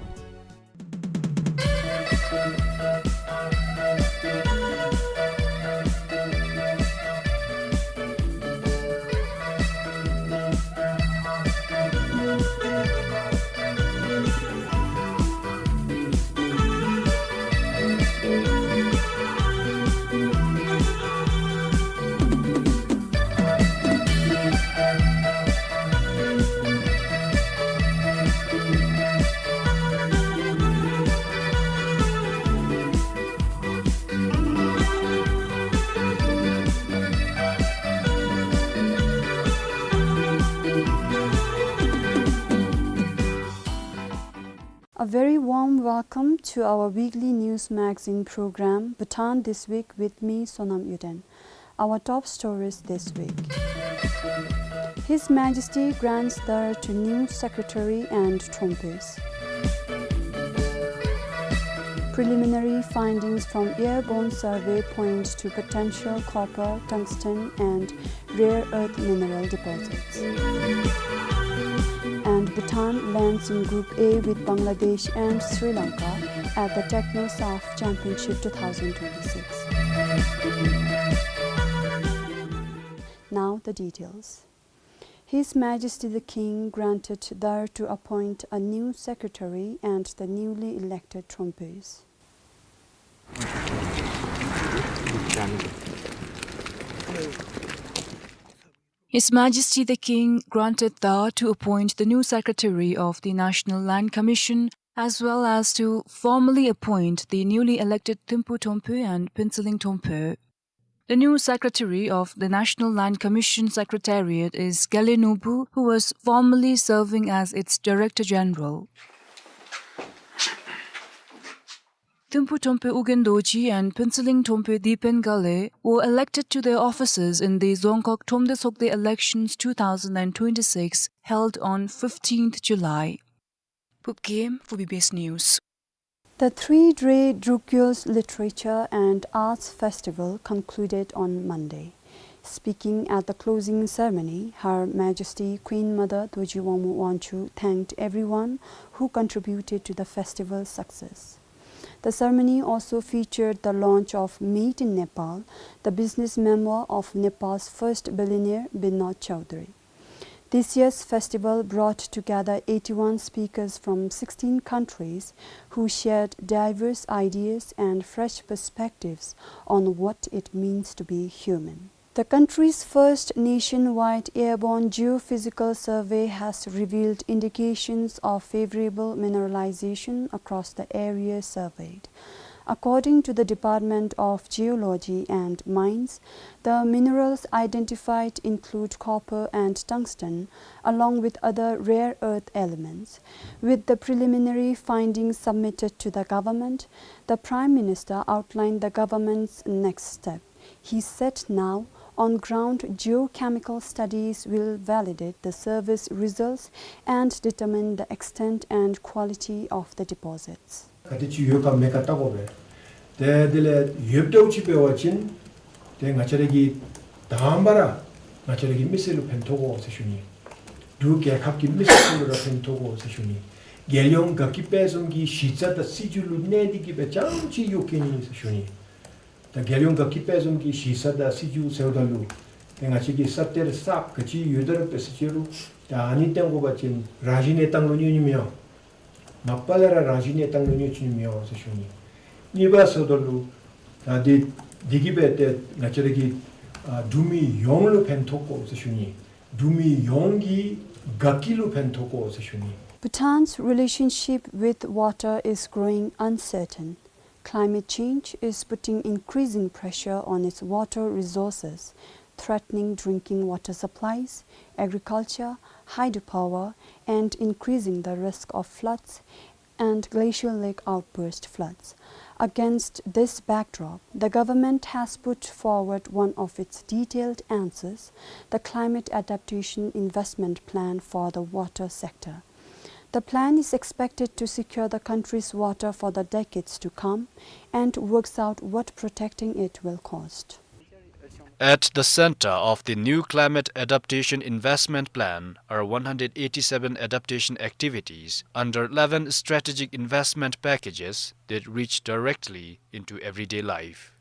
Very warm welcome to our weekly news magazine program, Bhutan This Week, with me, Sonam Yuden. Our top stories this week. His Majesty grants dhar to new secretary and Trompe's. Preliminary findings from airborne survey point to potential copper, tungsten, and rare earth mineral deposits. And Bhutan lands in Group A with Bangladesh and Sri Lanka at the TechnoSAF Championship two thousand twenty-six. Now the details. His Majesty the King granted dhar to appoint a new secretary and the newly elected Trompe's. His Majesty the King granted dhar to appoint the new secretary of the National Land Commission, as well as to formally appoint the newly elected Thumpu Thompu and Phuentsholing Thompu. The new secretary of the National Land Commission Secretariat is Gelye Nobbu, who was formerly serving as its Director General. Thumpu Thompu Ugyen Dorji and Phuentsholing Thompu Dipen Gelye were elected to their offices in the Dzongkhag Thromde Sokde elections two thousand and twenty-six, held on fifteenth July. Phubkem for B B S News. The three-day Drukyul's Literature and Arts Festival concluded on Monday. Speaking at the closing ceremony, Her Majesty Queen Mother Dorji Wangmo Wangchuck thanked everyone who contributed to the festival's success. The ceremony also featured the launch of Made in Nepal, the business memoir of Nepal's first billionaire Binod Chaudhary. This year's festival brought together eighty-one speakers from sixteen countries who shared diverse ideas and fresh perspectives on what it means to be human. The country's first nationwide airborne geophysical survey has revealed indications of favorable mineralization across the area surveyed. According to the Department of Geology and Mines, the minerals identified include copper and tungsten, along with other rare earth elements. With the preliminary findings submitted to the government, the Prime Minister outlined the government's next step. He said now, on-ground geochemical studies will validate the survey's results and determine the extent and quality of the deposits. ག་དེ་ཅིག་ཡོད་ག་མེད་ག་བལྟ་དགོ་པས། ཏེ་དེ་ལས་ཡོདཔ་འདྲཝ་ཅིག་འབད་བ་ཅིན་ཏེ་ང་བཅས་ར་གི་དང་པ་ར་ང་བཅས་ར་གི་མི་སེར་ལུ་ཕན་ཐོགས་དགོ་ཟེར་ཞུ་ནི། འབྲུག་རྒྱལ་ཁབ་ཀྱི་མི་སེར་ཚུ་ལུ་ར་ཕན་ཐོགས་དགོ་ཟེར་ཞུ་ནི། རྒྱལ་ཡོངས་དགའ་སྐྱིད་དཔལ་འཛོམས་ཀྱི་གཞི་རྩ་དང་སྲིད་བྱུས་ལུ་གནས་ཏེ་གི་སྦེ་རྐྱངམ་ཅིག་ཡོད་ཀྱི་ནི་ཟེར་ཞུ་ནི། ད་རྒྱལ་ཡོངས་དགའ་སྐྱིད་དཔལ་འཛོམས་ཀྱི་གཞི་རྩ་དང་སྲིད་བྱུས་ཟེརཝ་ད་ལུ་ཏེ་ང་བཅས་ཀྱི་ས་གཏེར་གསརཔ་ག་ཅི་ཡོད་ད་རུང་འབད་ཟེར་ཅི་རུང་ད་ཨ་ནི་བཏོན་དགོ་པ་ཅིན་རང་བཞིན་གནས་སྟངས་ལུ་གནོད་ནི་མི་འོང་། མ་པ་ལས་ར་རང་བཞིན་གནས་སྟངས་ལུ་གནོད་ནི་མི་འོང་ཟེར་ཞུ་ནི། གཉིས་པ་ཟེརཝ་ད་ལུ་ད་འདི་འདི་གིས་འབད་ཏེ་ང་བཅས་ར་གི་ཨ་འབྲུག་མི་ཡོངས་ལུ་ཕན་ཐོགས་དགོ་ཟེར་ཞུ་ནི། འབྲུག་མི་ཡོངས་ཀྱི་དགའ་སྐྱིད་ལུ་ཕན་ཐོགས་དགོ་ཟེར་ཞུ་ནི། Bhutan's relationship with water is growing uncertain. Climate change is putting increasing pressure on its water resources, threatening drinking water supplies, agriculture, hydropower, and increasing the risk of floods and glacial lake outburst floods. Against this backdrop, the government has put forward one of its detailed answers, the Climate Adaptation Investment Plan for the water sector. The plan is expected to secure the country's water for the decades to come and works out what protecting it will cost. At the center of the new Climate Adaptation Investment Plan are one hundred eighty-seven adaptation activities under eleven strategic investment packages that reach directly into everyday life.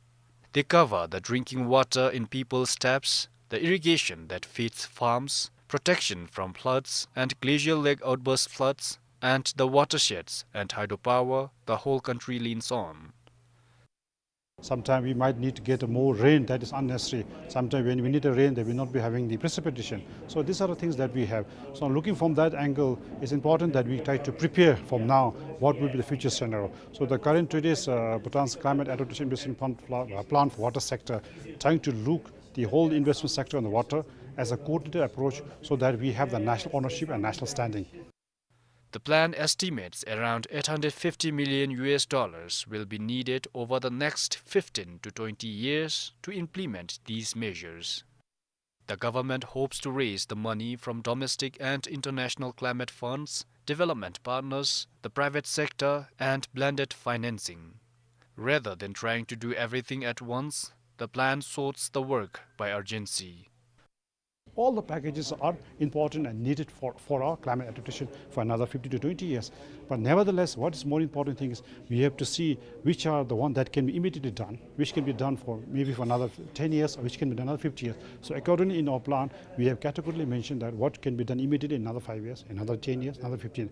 They cover the drinking water in people's taps, the irrigation that feeds farms, protection from floods and glacial lake outburst floods, and the watersheds and hydropower the whole country leans on. Sometimes we might need to get more rain that is unnecessary. Sometimes when we need a rain, they will not be having the precipitation. So these are the things that we have. So looking from that angle, it's important that we try to prepare from now what will be the future scenario. So the current today's, uh, Bhutan's Climate Adaptation Investment Fund pla-, uh, Plan for water sector, trying to look the whole investment sector in the water as a coordinated approach so that we have the national ownership and national standing. The plan estimates around eight hundred fifty million U S dollars will be needed over the next fifteen to twenty years to implement these measures. The government hopes to raise the money from domestic and international climate funds, development partners, the private sector, and blended financing. Rather than trying to do everything at once, the plan sorts the work by urgency. All the packages are important and needed for, for our climate adaptation for another fifteen to twenty years. But nevertheless, what is more important thing is we have to see which are the one that can be immediately done, which can be done for maybe for another ten years, or which can be done another fifty years. So accordingly, in our plan, we have categorically mentioned that what can be done immediately in another five years, another ten years, another fifteen.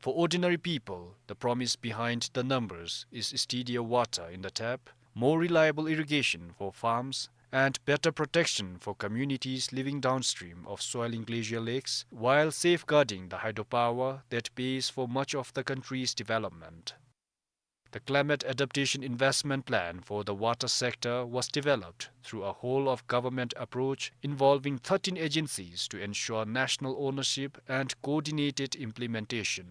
For ordinary people, the promise behind the numbers is steadier water in the tap, more reliable irrigation for farms, and better protection for communities living downstream of swelling glacial lakes, while safeguarding the hydropower that pays for much of the country's development. The Climate Adaptation Investment Plan for the water sector was developed through a whole-of-government approach involving thirteen agencies to ensure national ownership and coordinated implementation.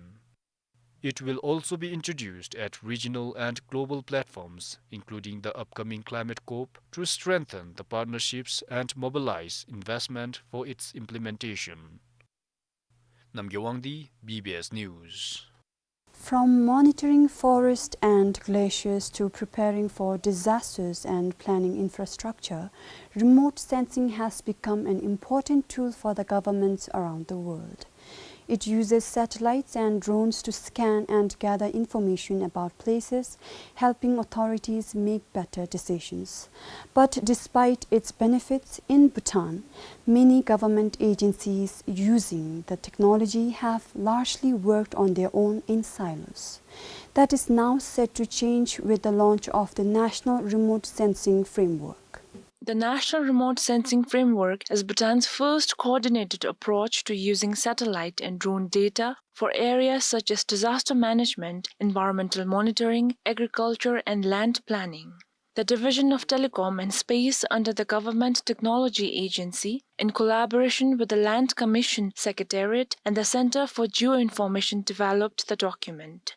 It will also be introduced at regional and global platforms, including the upcoming Climate COP, to strengthen the partnerships and mobilize investment for its implementation. Namgay Wangdi, B B S News. From monitoring forest and glaciers to preparing for disasters and planning infrastructure, remote sensing has become an important tool for the governments around the world. It uses satellites and drones to scan and gather information about places, helping authorities make better decisions. But despite its benefits in Bhutan, many government agencies using the technology have largely worked on their own in silos. That is now set to change with the launch of the National Remote Sensing Framework. The National Remote Sensing Framework is Bhutan's first coordinated approach to using satellite and drone data for areas such as disaster management, environmental monitoring, agriculture, and land planning. The Division of Telecom and Space under the Government Technology Agency, in collaboration with the Land Commission Secretariat and the Center for Geoinformation, developed the document.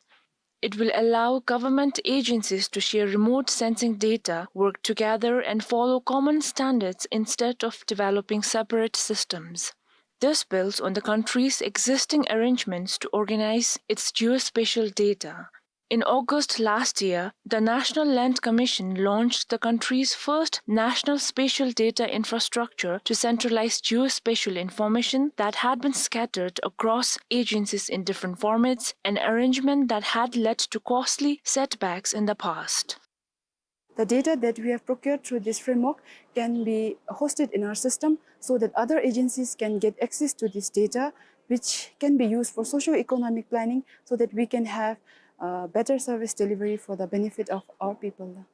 It will allow government agencies to share remote sensing data, work together, and follow common standards instead of developing separate systems. This builds on the country's existing arrangements to organize its geospatial data. In August last year, the National Land Commission launched the country's first national spatial data infrastructure to centralize geospatial information that had been scattered across agencies in different formats, an arrangement that had led to costly setbacks in the past. The data that we have procured through this framework can be hosted in our system so that other agencies can get access to this data, which can be used for socio-economic planning so that we can have, uh, better service delivery for the benefit of our people.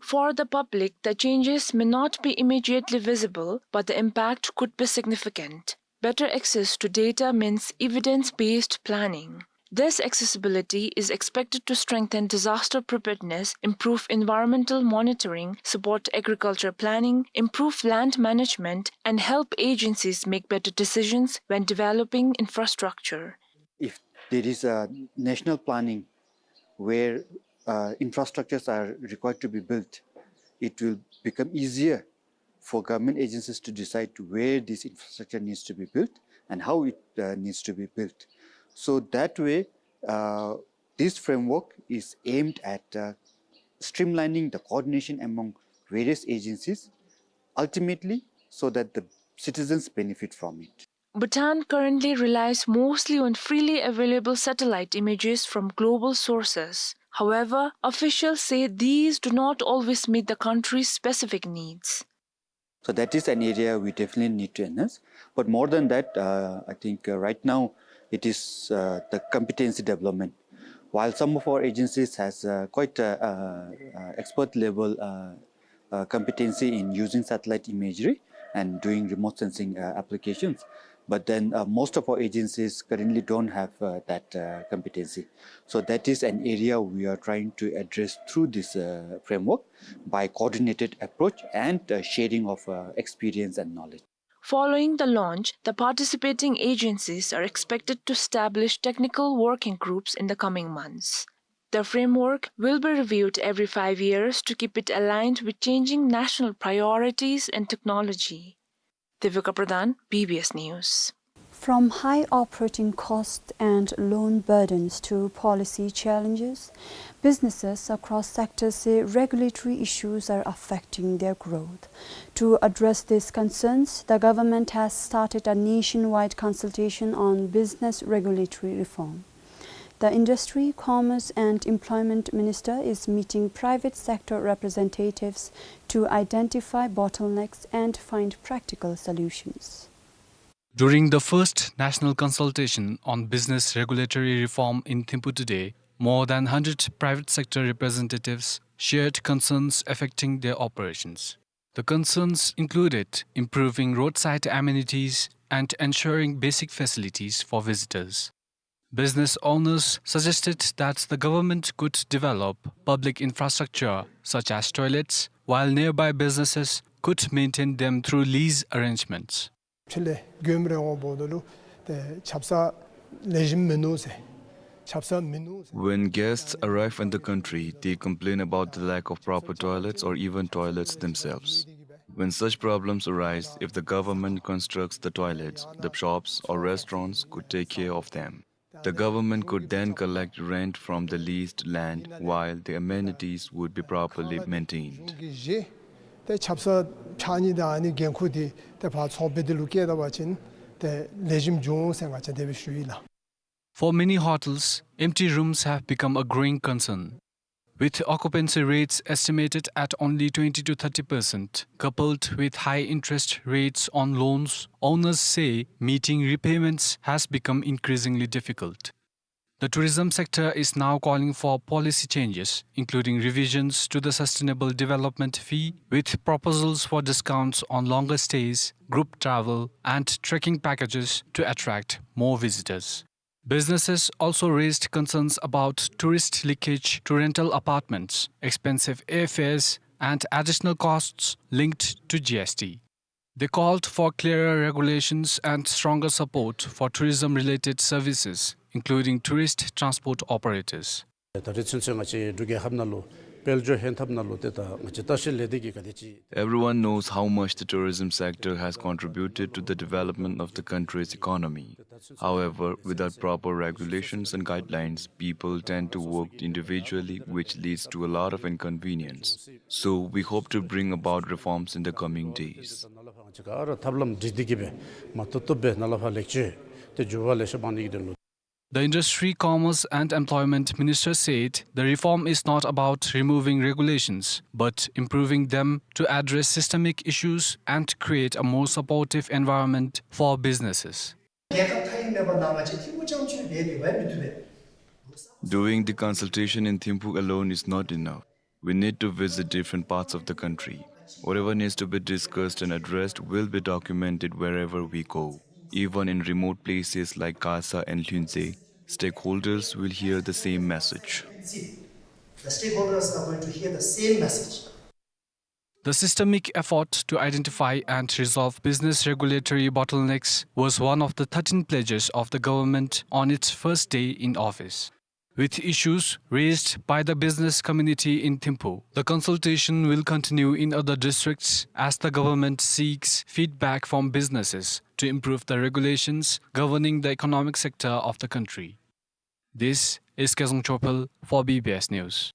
For the public, the changes may not be immediately visible, but the impact could be significant. Better access to data means evidence-based planning. This accessibility is expected to strengthen disaster preparedness, improve environmental monitoring, support agriculture planning, improve land management, and help agencies make better decisions when developing infrastructure. If there is a national planning where, uh, infrastructures are required to be built, it will become easier for government agencies to decide to where this infrastructure needs to be built and how it, uh, needs to be built. So that way, uh, this framework is aimed at, uh, streamlining the coordination among various agencies, ultimately so that the citizens benefit from it. Bhutan currently relies mostly on freely available satellite images from global sources. However, officials say these do not always meet the country's specific needs. So that is an area we definitely need to enhance. But more than that, uh, I think, uh, right now it is, uh, the competency development. While some of our agencies has, uh, quite, uh, uh, uh, expert level, uh, uh, competency in using satellite imagery and doing remote sensing, uh, applications. But then, uh, most of our agencies currently don't have, uh, that, uh, competency. So that is an area we are trying to address through this, uh, framework by coordinated approach and, uh, sharing of, uh, experience and knowledge. Following the launch, the participating agencies are expected to establish technical working groups in the coming months. The framework will be reviewed every five years to keep it aligned with changing national priorities and technology. Devika Pradhan, B B S News. From high operating costs and loan burdens to policy challenges, businesses across sectors say regulatory issues are affecting their growth. To address these concerns, the government has started a nationwide consultation on business regulatory reform. The Industry, Commerce and Employment Minister is meeting private sector representatives to identify bottlenecks and find practical solutions. During the first national consultation on business regulatory reform in Thimphu today, more than hundred private sector representatives shared concerns affecting their operations. The concerns included improving roadside amenities and ensuring basic facilities for visitors. Business owners suggested that the government could develop public infrastructure such as toilets, while nearby businesses could maintain them through lease arrangements. ཕྱི་ལས་མགྱོནམ་རེ་འོངམ་ད་ལུ་ཏེ་ཆབ་གསང་ལེགས་ཤོམ་མིན་ནུག་ཟེར། ཆབ་གསང་མིན་ནུག་ཟེར། When guests arrive in the country, they complain about the lack of proper toilets or even toilets themselves. When such problems arise, if the government constructs the toilets, the shops or restaurants could take care of them. The government could then collect rent from the leased land while the amenities would be properly maintained. ཏེ་ཆབ་གསང་ཕྱགས་སྙིགས་དང་ཨ་ནི་འགན་ཁུར་འདི་ཏེ་ཕར་ཚོང་དཔོན་འདི་ལུ་བཀལ་ད་པ་ཅིན་ཏེ་ལེགས་ཤོམ་འབྱུང་ཟེར་ང་བཅས་དེ་སྦེ་ཞུ་ཡི་ལགས། For many hotels, empty rooms have become a growing concern. With occupancy rates estimated at only twenty to thirty percent, coupled with high interest rates on loans, owners say meeting repayments has become increasingly difficult. The tourism sector is now calling for policy changes, including revisions to the Sustainable Development Fee, with proposals for discounts on longer stays, group travel, and trekking packages to attract more visitors. Businesses also raised concerns about tourist leakage to rental apartments, expensive airfares, and additional costs linked to G S T. They called for clearer regulations and stronger support for tourism-related services, including tourist transport operators. ད་རེས་ཚུན་ཚོད་ང་བཅས་འབྲུག་རྒྱལ་ཁབ་ནང་ལུ་དཔལ་འབྱོར་ཧན་ཐབས་ནང་ལུ་ཏེ་ད་ང་བཅས་ལྟ་བཤལ་ལས་སྡེ་གིས་ག་དེ་ཅིག Everyone knows how much the tourism sector has contributed to the development of the country's economy. However, without proper regulations and guidelines, people tend to work individually, which leads to a lot of inconvenience. So, we hope to bring about reforms in the coming days. ནཱ་ལས་ཕར་ང་བཅས་ག་ར་ཐབས་ལམ་སྒྲིག་སྟེ་གིས་སྦེ་མ་བཏུབ་བཏུབ་སྦེ་ནཱ་ལས་ཕར་ལེགས་བཅོས་ཏེ་འགྱུར་བ་ལེ་ཤ་འབག་ནི་གི་དོན་ལུ། The Industry, Commerce and Employment Minister said the reform is not about removing regulations, but improving them to address systemic issues and create a more supportive environment for businesses. རྒྱལ་ཁབ་མཐའ་དབུས་མེད་པ་ནང་ང་བཅས་ཐིམ་ཕུག་རྐྱངམ་ཅིག་འབད་དེ་འབད་མི་བཏུབ་པས། Doing the consultation in Thimphu alone is not enough. We need to visit different parts of the country. Whatever needs to be discussed and addressed will be documented wherever we go. Even in remote places like Kasa and Lhunzhe, stakeholders will hear the same message. The stakeholders are going to hear the same message. The systemic effort to identify and resolve business regulatory bottlenecks was one of the thirteen pledges of the government on its first day in office. With issues raised by the business community in Thimphu, the consultation will continue in other districts as the government seeks feedback from businesses to improve the regulations governing the economic sector of the country. This is Kezang Chophel for B B S News.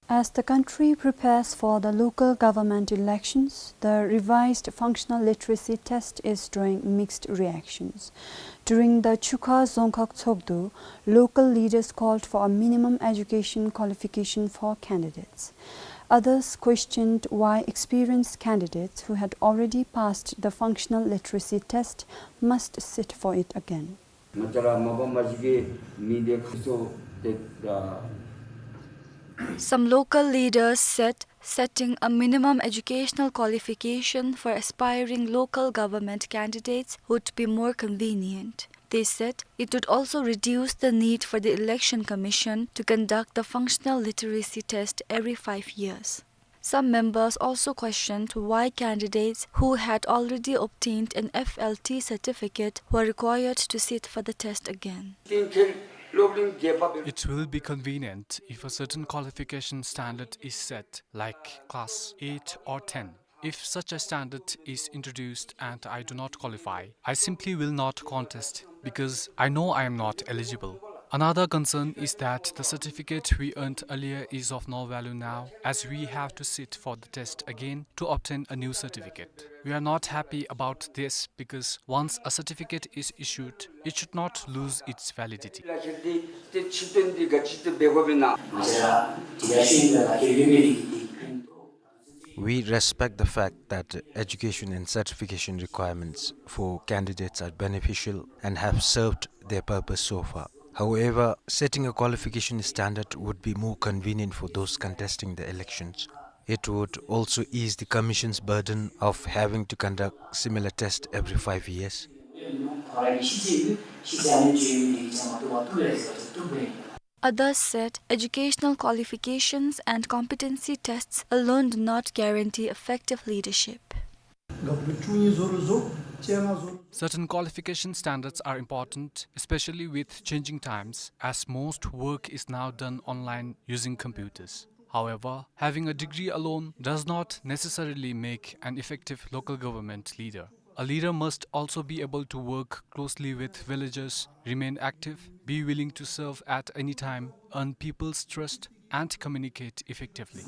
As the country prepares for the local government elections, the revised functional literacy test is drawing mixed reactions. During the Chukha Dzongkhag Tshogdu, local leaders called for a minimum education qualification for candidates. Others questioned why experienced candidates who had already passed the functional literacy test must sit for it again. Some local leaders said setting a minimum educational qualification for aspiring local government candidates would be more convenient. They said it would also reduce the need for the Election Commission to conduct the functional literacy test every five years. Some members also questioned why candidates who had already obtained an F L T certificate were required to sit for the test again. It will be convenient if a certain qualification standard is set, like class eight or ten. If such a standard is introduced and I do not qualify, I simply will not contest because I know I am not eligible. Another concern is that the certificate we earned earlier is of no value now, as we have to sit for the test again to obtain a new certificate. We are not happy about this because once a certificate is issued, it should not lose its validity. We respect the fact that education and certification requirements for candidates are beneficial and have served their purpose so far. However, setting a qualification standard would be more convenient for those contesting the elections. It would also ease the commission's burden of having to conduct similar tests every five years. Others said educational qualifications and competency tests alone do not guarantee effective leadership. Certain qualification standards are important, especially with changing times, as most work is now done online using computers. However, having a degree alone does not necessarily make an effective local government leader. A leader must also be able to work closely with villagers, remain active, be willing to serve at any time, earn people's trust, and communicate effectively.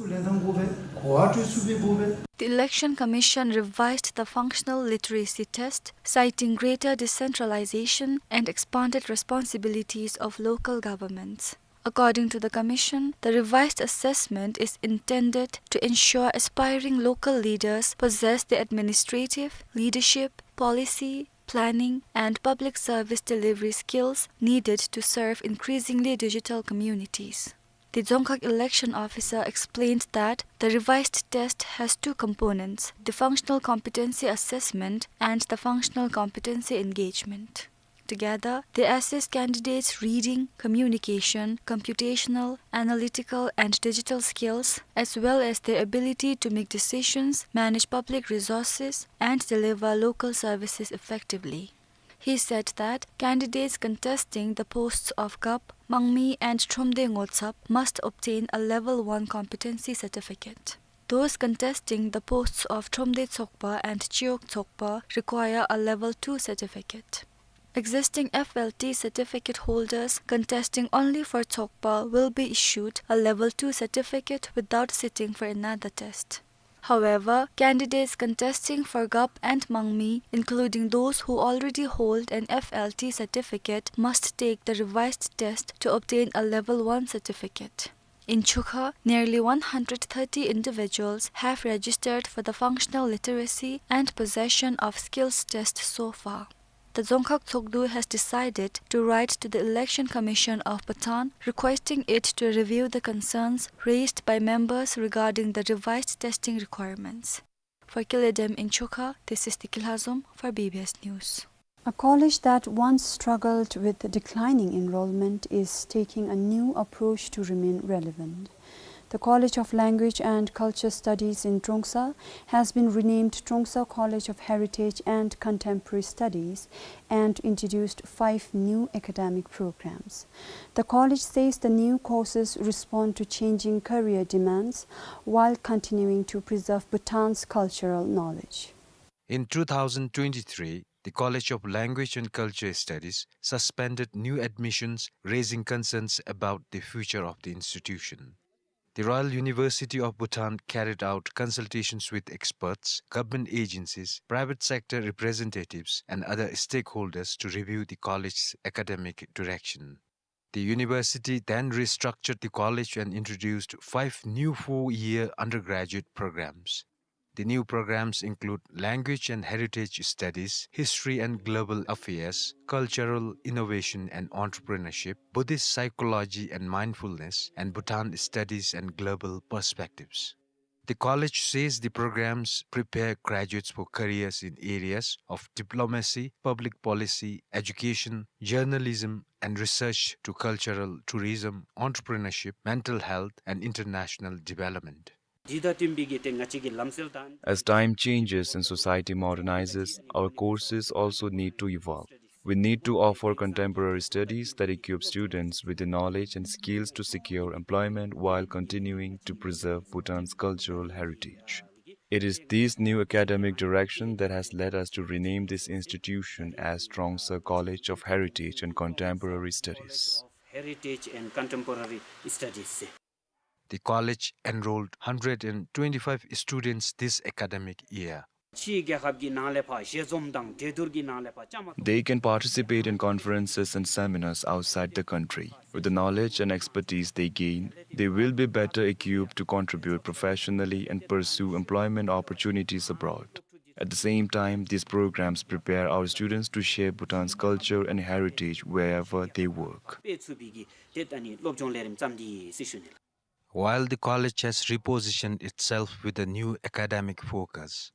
The Election Commission revised the functional literacy test, citing greater decentralization and expanded responsibilities of local governments. According to the Commission, the revised assessment is intended to ensure aspiring local leaders possess the administrative, leadership, policy, planning, and public service delivery skills needed to serve increasingly digital communities. The Dzongkhag election officer explained that the revised test has two components, the functional competency assessment and the functional competency engagement. Together, they assess candidates' reading, communication, computational, analytical, and digital skills, as well as their ability to make decisions, manage public resources, and deliver local services effectively. He said that candidates contesting the posts of Gap, Mangmi, and Thromde Ngotsap must obtain a Level one competency certificate. Those contesting the posts of Thromde Tsokpa and Chiok Tsokpa require a Level two certificate. Existing F L T certificate holders contesting only for Tsokpa will be issued a Level two certificate without sitting for another test. However, candidates contesting for Gap and Mangmi, including those who already hold an F L T certificate, must take the revised test to obtain a Level one certificate. In Chukha, nearly one hundred thirty individuals have registered for the functional literacy and possession of skills test so far. The Dzongkhag Tshogdu has decided to write to the Election Commission of Bhutan requesting it to review the concerns raised by members regarding the revised testing requirements. For Kiledem in Chukha, this is Diki Lhazom for B B S News. A college that once struggled with declining enrollment is taking a new approach to remain relevant. The College of Language and Culture Studies in Trongsa has been renamed Trongsa College of Heritage and Contemporary Studies and introduced five new academic programs. The college says the new courses respond to changing career demands while continuing to preserve Bhutan's cultural knowledge. In two thousand twenty-three, the College of Language and Culture Studies suspended new admissions, raising concerns about the future of the institution. The Royal University of Bhutan carried out consultations with experts, government agencies, private sector representatives, and other stakeholders to review the college's academic direction. The university then restructured the college and introduced five new four-year undergraduate programs. The new programs include Language and Heritage Studies, History and Global Affairs, Cultural Innovation and Entrepreneurship, Buddhist Psychology and Mindfulness, and Bhutan Studies and Global Perspectives. The college says the programs prepare graduates for careers in areas of diplomacy, public policy, education, journalism, and research to cultural tourism, entrepreneurship, mental health, and international development. འདི་དང་བསྟུན་པའི་གི་ཏེ་ང་བཅས་ཀྱི་ལམ་སྲོལ་དང་། As time changes and society modernizes, our courses also need to evolve. We need to offer contemporary studies that equip students with the knowledge and skills to secure employment while continuing to preserve Bhutan's cultural heritage. It is this new academic direction that has led us to rename this institution as Trongsa College of Heritage and Contemporary Studies. Heritage and Contemporary Studies. The college enrolled hundred and twenty-five students this academic year. ཕྱིའི་རྒྱལ་ཁབ་ཀྱི་ནང་ལས་ཕར་ཞལ་འཛོམས་དང་གྲོས་བསྡུར་གྱི་ནང་ལས་ཕར་བཅའ་མར་གཏོགས། They can participate in conferences and seminars outside the country. With the knowledge and expertise they gain, they will be better equipped to contribute professionally and pursue employment opportunities abroad. At the same time, these programs prepare our students to share Bhutan's culture and heritage wherever they work. སྤེལ་ཚུགས་པའི་གི་ཏེ་ད་ནི་སློབ་སྦྱོང་ལས་རིམ་བརྩམས་ཏེ་ཡོད་ཟེར་ཞུ་ནི་ལགས། While the college has repositioned itself with a new academic focus,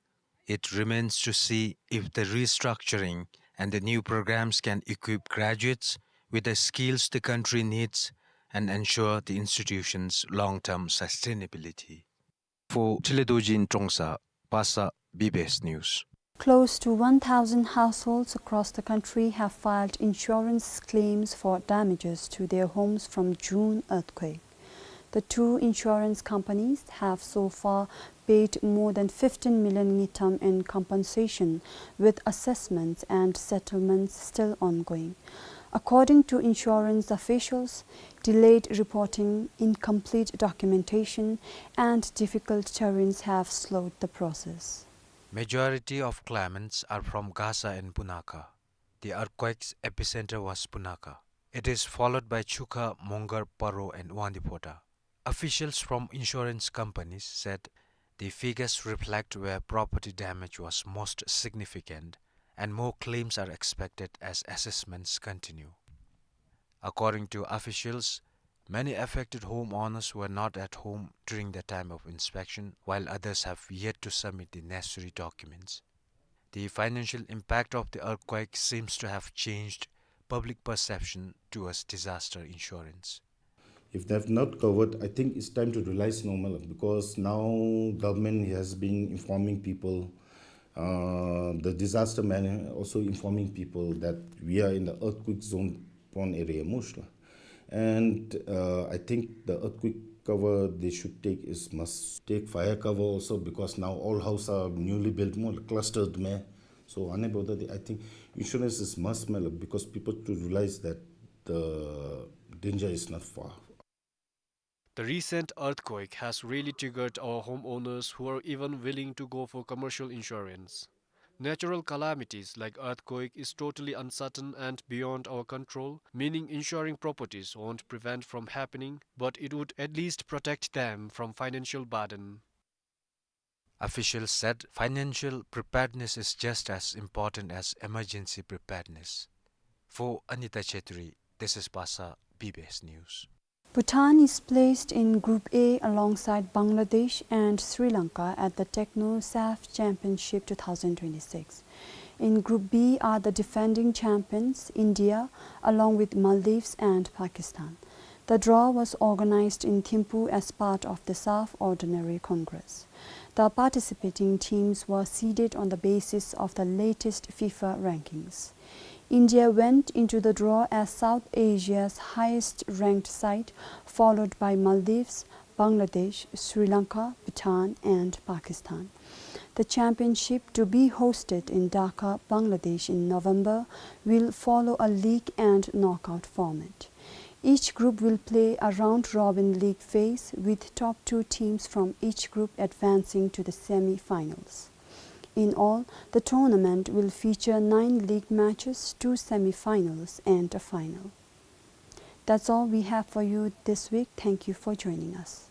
it remains to see if the restructuring and the new programs can equip graduates with the skills the country needs and ensure the institution's long-term sustainability. For Tshilidorji in Trongsa, Pasa, B B S News. Close to one thousand households across the country have filed insurance claims for damages to their homes from June earthquake. The two insurance companies have so far paid more than fifteen million ngultrum in compensation, with assessments and settlements still ongoing. According to insurance officials, delayed reporting, incomplete documentation, and difficult terrains have slowed the process. Majority of claimants are from Gasa and Punakha. The earthquake's epicenter was Punakha. It is followed by Chukha, Mongar, Paro, and Wangdue Phodrang. Officials from insurance companies said the figures reflect where property damage was most significant, and more claims are expected as assessments continue. According to officials, many affected homeowners were not at home during the time of inspection, while others have yet to submit the necessary documents. The financial impact of the earthquake seems to have changed public perception towards disaster insurance. If they have not covered, I think it's time to realize normal, because now government has been informing people, uh, the disaster man also informing people that we are in the earthquake zone prone area mostly. And, uh, I think the earthquake cover they should take is must take fire cover also, because now all house are newly built, more clustered में. So, आने वाला, I think insurance is must, मतलब, because people to realize that the danger is not far. The recent earthquake has really triggered our homeowners, who are even willing to go for commercial insurance. Natural calamities like earthquake is totally uncertain and beyond our control, meaning insuring properties won't prevent from happening, but it would at least protect them from financial burden. Officials said financial preparedness is just as important as emergency preparedness. For Anita Chhetri, this is Pasa, B B S News. Bhutan is placed in Group A alongside Bangladesh and Sri Lanka at the Techno SAFF Championship two thousand twenty-six. In Group B are the defending champions, India, along with Maldives and Pakistan. The draw was organized in Thimphu as part of the SAFF Ordinary Congress. The participating teams were seeded on the basis of the latest FIFA rankings. India went into the draw as South Asia's highest-ranked side, followed by Maldives, Bangladesh, Sri Lanka, Bhutan, and Pakistan. The championship, to be hosted in Dhaka, Bangladesh in November, will follow a league and knockout format. Each group will play a round-robin league phase, with top two teams from each group advancing to the semi-finals. In all, the tournament will feature nine league matches, two semi-finals, and a final. That's all we have for you this week. Thank you for joining us.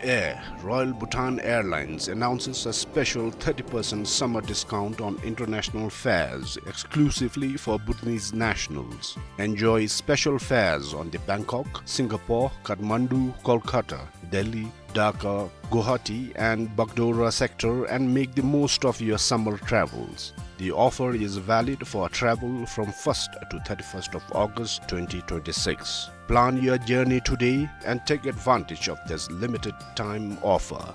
Air, Royal Bhutan Airlines announces a special thirty percent summer discount on international fares exclusively for Bhutanese nationals. Enjoy special fares on the Bangkok, Singapore, Kathmandu, Kolkata, Delhi, Dhaka, Guwahati and Bagdogra sector and make the most of your summer travels. The offer is valid for travel from first to thirty-first of August twenty twenty-six. Plan your journey today and take advantage of this limited time offer.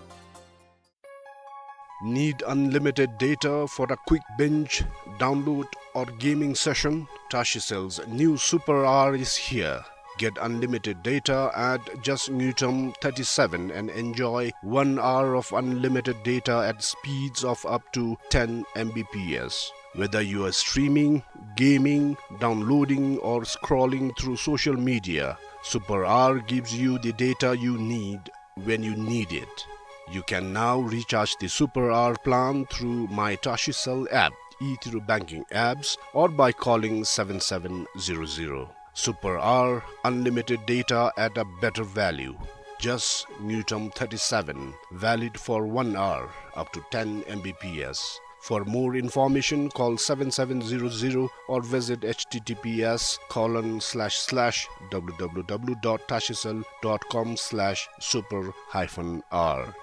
Need unlimited data for a quick binge, download, or gaming session? Tashicell's new Super R is here. Get unlimited data at just Ngultrum thirty-seven and enjoy one hour of unlimited data at speeds of up to ten M B P S. Whether you are streaming, gaming, downloading, or scrolling through social media, Super R gives you the data you need when you need it. You can now recharge the Super R plan through My Tashicell app, e-through banking apps, or by calling seven seven zero zero. Super R, unlimited data at a better value. Just Ngultrum thirty-seven, valid for one hour, up to ten M B P S. For more information, call seven seven zero zero or visit H T T P S colon slash slash W W W dot tashicell dot com slash super hyphen R.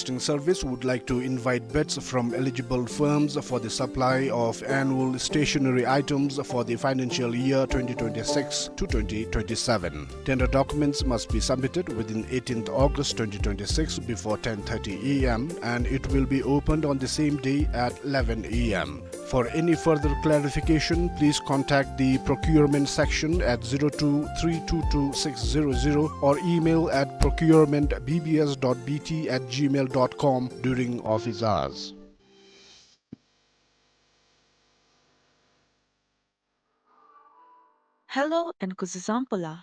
Broadcasting Service would like to invite bids from eligible firms for the supply of annual stationery items for the financial year twenty twenty-six to twenty twenty-seven. Tender documents must be submitted within eighteenth August twenty twenty-six before ten thirty A M, and it will be opened on the same day at eleven A M. For any further clarification, please contact the procurement section at zero two three two two six zero zero or email at procurement B B S dot B T at gmail dot com during office hours. Hello and kuzuzangpo la.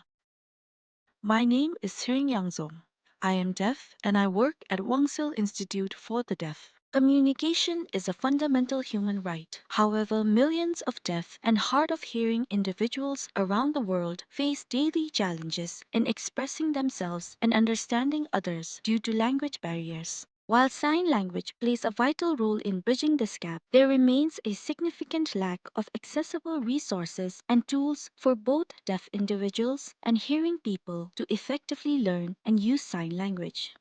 My name is Tsering Yangzom. I am deaf and I work at Wangsil Institute for the Deaf. Communication is a fundamental human right. However, millions of deaf and hard of hearing individuals around the world face daily challenges in expressing themselves and understanding others due to language barriers. While sign language plays a vital role in bridging this gap, there remains a significant lack of accessible resources and tools for both deaf individuals and hearing people to effectively learn and use sign language.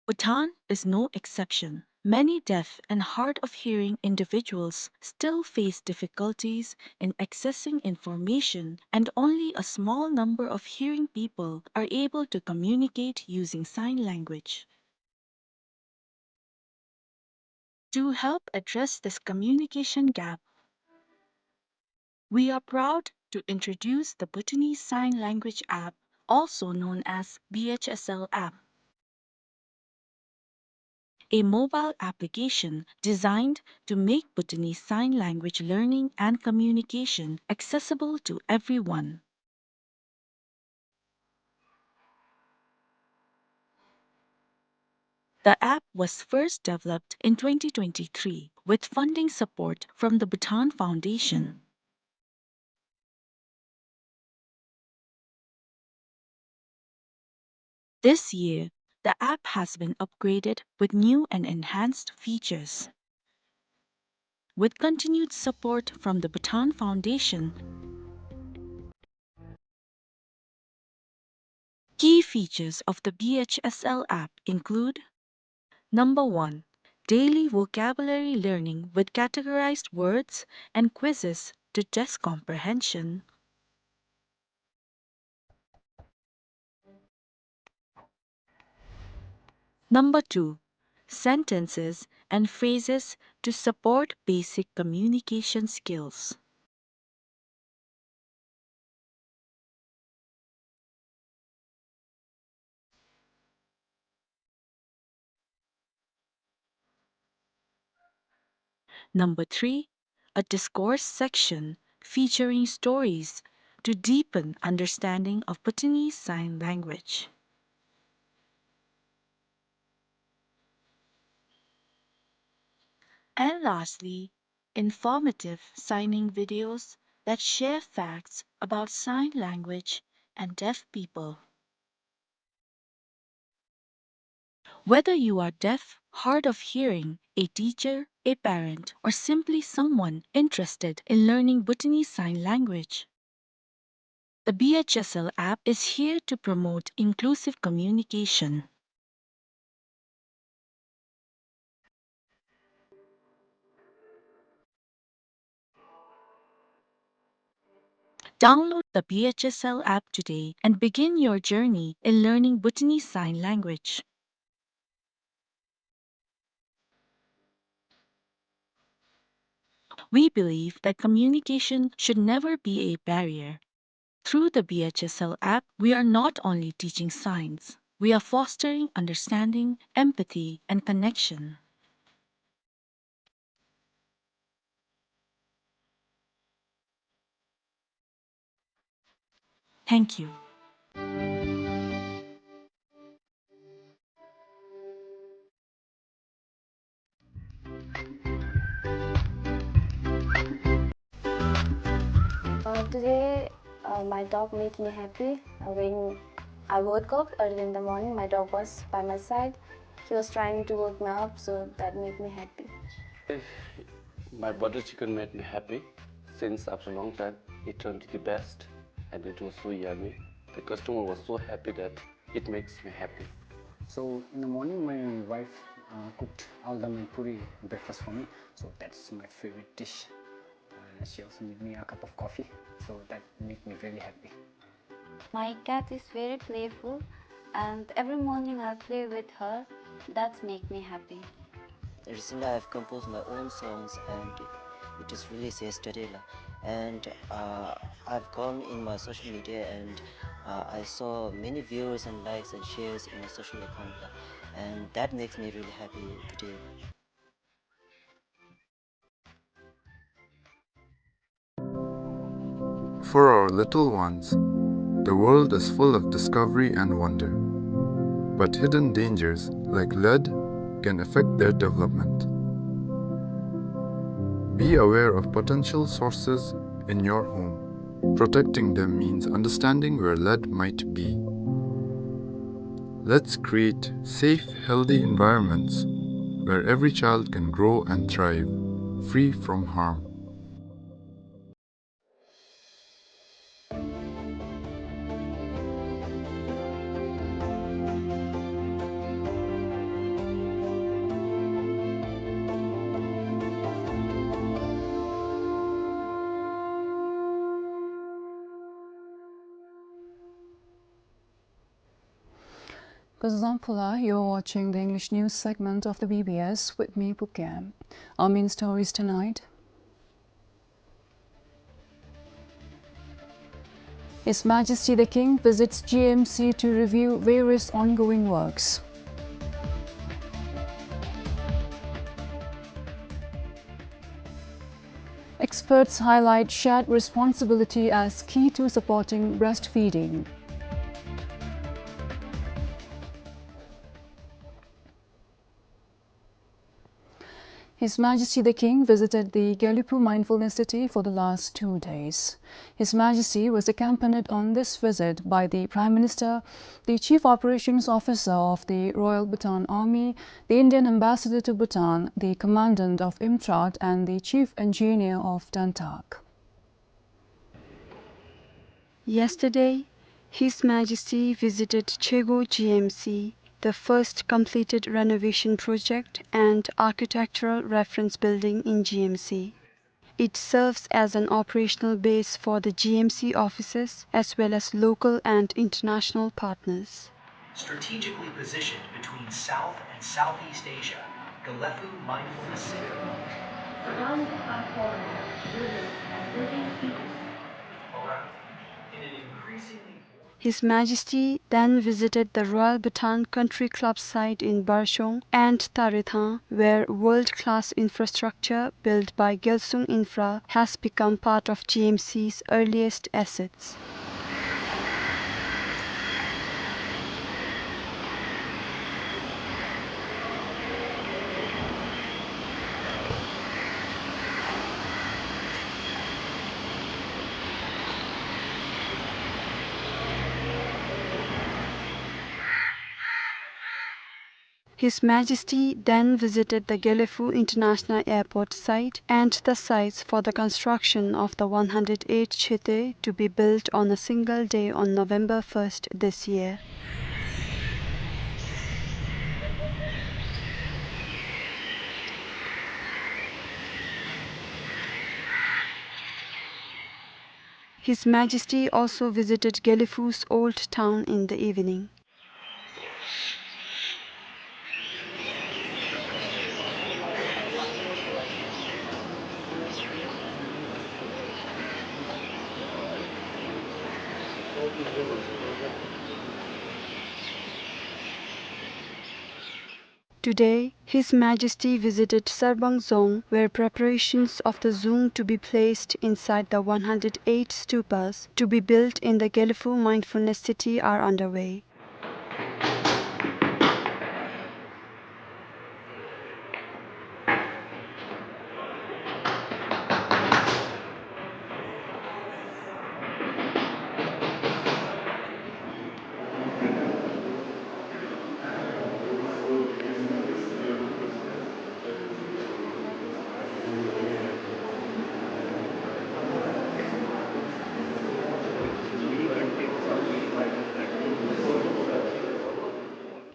Bhutan is no exception. Many deaf and hard of hearing individuals still face difficulties in accessing information, and only a small number of hearing people are able to communicate using sign language. To help address this communication gap, we are proud to introduce the Bhutanese Sign Language app, also known as B H S L app, a mobile application designed to make Bhutanese Sign Language learning and communication accessible to everyone. The app was first developed in twenty twenty-three with funding support from the Bhutan Foundation. This year, the app has been upgraded with new and enhanced features. With continued support from the Bhutan Foundation, key features of the B H S L app include: number one, daily vocabulary learning with categorized words and quizzes to test comprehension. Number two, sentences and phrases to support basic communication skills. Number three, a discourse section featuring stories to deepen understanding of Bhutanese Sign Language. And lastly, informative signing videos that share facts about sign language and deaf people. Whether you are deaf, hard of hearing, a teacher, a parent, or simply someone interested in learning Bhutanese Sign Language, the B H S L app is here to promote inclusive communication. Download the B H S L app today and begin your journey in learning Bhutanese Sign Language. We believe that communication should never be a barrier. Through the B H S L app, we are not only teaching signs, we are fostering understanding, empathy, and connection. Thank you. Uh, today, uh, my dog made me happy. Uh, when I woke up early in the morning, my dog was by my side. He was trying to wake me up, so that made me happy. My butter chicken made me happy since after a long time. It turned to the best, and it was so yummy. The customer was so happy that it makes me happy. So in the morning, my wife, uh, cooked aldam and puri breakfast for me. So that's my favorite dish. Uh, she also made me a cup of coffee. So that made me very happy. My cat is very playful, and every morning I play with her. That's make me happy. Recently, I've composed my own songs, and it was released yesterday, la. And, uh, I've gone in my social media, and, uh, I saw many viewers and likes and shares in my social account, la. And that makes me really happy today. For our little ones, the world is full of discovery and wonder. But hidden dangers like lead can affect their development. Be aware of potential sources in your home. Protecting them means understanding where lead might be. Let's create safe, healthy environments where every child can grow and thrive, free from harm. Kuzuzangpo la, you're watching the English news segment of the B B S with me, Pukem. Our main stories tonight. His Majesty the King visits G M C to review various ongoing works. Experts highlight shared responsibility as key to supporting breastfeeding. His Majesty the King visited the Gelephu Mindfulness City for the last two days. His Majesty was accompanied on this visit by the Prime Minister, the Chief Operations Officer of the Royal Bhutan Army, the Indian Ambassador to Bhutan, the Commandant of IMTRAT, and the Chief Engineer of DENTAC. Yesterday, His Majesty visited Chego G M C, the first completed renovation project and architectural reference building in G M C. It serves as an operational base for the G M C offices as well as local and international partners. Strategically positioned between South and Southeast Asia, Gelephu Mindfulness Center. His Majesty then visited the Royal Bhutan Country Club site in Barshong and Tarethang, where world-class infrastructure built by Gyalsung Infra has become part of G M C's earliest assets. His Majesty then visited the Gelephu International Airport site and the sites for the construction of the one hundred eight chhete to be built on a single day on November first this year. His Majesty also visited Gelephu's old town in the evening. Today, His Majesty visited Sarbang Dzong, where preparations of the dzong to be placed inside the one hundred eight stupas to be built in the Gelephu Mindfulness City are underway.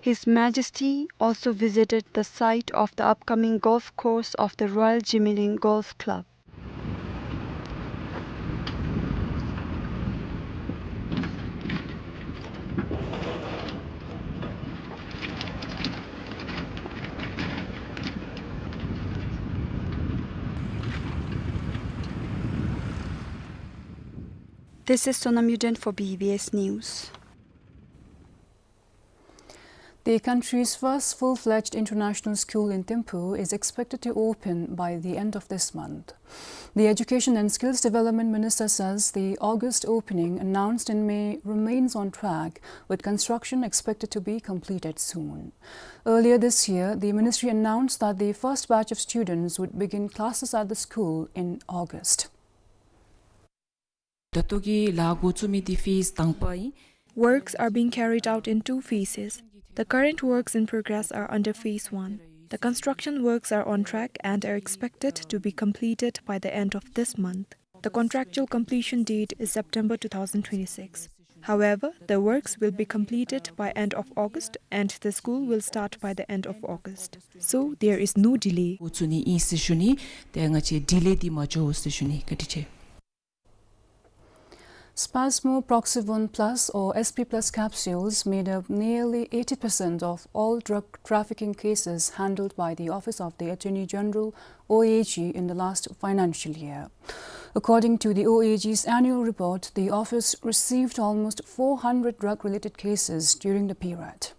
His Majesty also visited the site of the upcoming golf course of the Royal Jimilin Golf Club. This is Sonam Yuden for B B S News. The country's first full-fledged international school in Thimphu is expected to open by the end of this month. The Education and Skills Development Minister says the August opening announced in May remains on track, with construction expected to be completed soon. Earlier this year, the ministry announced that the first batch of students would begin classes at the school in August. ད་ལྟོ་གི་ལཱ་འགོ་བཙུགས་མི་འདི་ཕེསི་དང་པ་ཨིན། Works are being carried out in two phases. The current works in progress are under phase one. The construction works are on track and are expected to be completed by the end of this month. The contractual completion date is September two thousand twenty-six. However, the works will be completed by end of August and the school will start by the end of August. So, there is no delay. འགོ་བཙུགས་ནི་ཨིན་ཟེར་ཞུ་ནི། ཏེ་ང་བཅས་ཌི་ལེ་འདི་མ་འགྱོ་ཟེར་ཞུ་ནི། བཀའ་དྲིན་ཆེ། Spasmo Proxivon Plus or S P Plus capsules made up nearly eighty percent of all drug trafficking cases handled by the Office of the Attorney General, O A G, in the last financial year. According to the O A G's annual report, the office received almost four hundred drug-related cases during the period.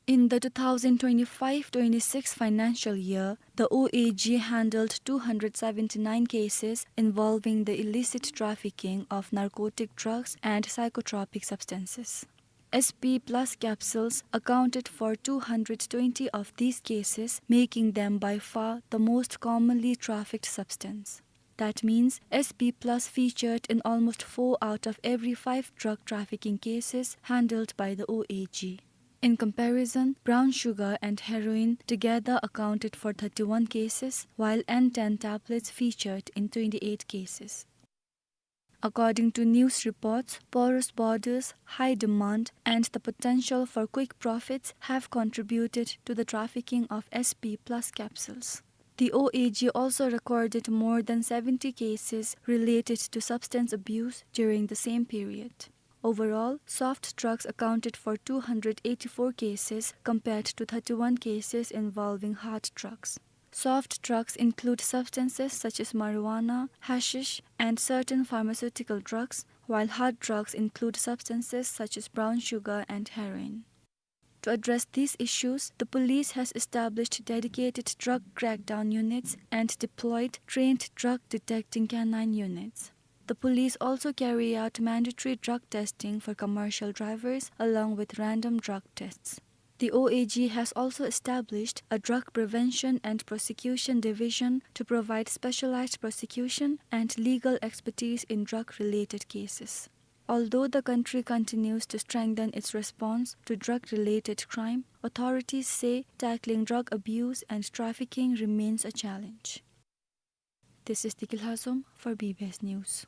In the two thousand twenty-five twenty-six financial year, the O A G handled two hundred seventy-nine cases involving the illicit trafficking of narcotic drugs and psychotropic substances. S P Plus capsules accounted for two hundred twenty of these cases, making them by far the most commonly trafficked substance. That means S P Plus featured in almost four out of every five drug trafficking cases handled by the O A G. In comparison, brown sugar and heroin together accounted for thirty-one cases, while N ten tablets featured in twenty-eight cases. According to news reports, porous borders, high demand, and the potential for quick profits have contributed to the trafficking of S P Plus capsules. The O A G also recorded more than seventy cases related to substance abuse during the same period. Overall, soft drugs accounted for two hundred eighty-four cases compared to thirty-one cases involving hard drugs. Soft drugs include substances such as marijuana, hashish, and certain pharmaceutical drugs, while hard drugs include substances such as brown sugar and heroin. To address these issues, the police has established dedicated drug crackdown units and deployed trained drug detecting canine units. The police also carry out mandatory drug testing for commercial drivers along with random drug tests. The O A G has also established a drug prevention and prosecution division to provide specialized prosecution and legal expertise in drug-related cases. Although the country continues to strengthen its response to drug-related crime, authorities say tackling drug abuse and trafficking remains a challenge. This is Diki Lhazom for B B S News.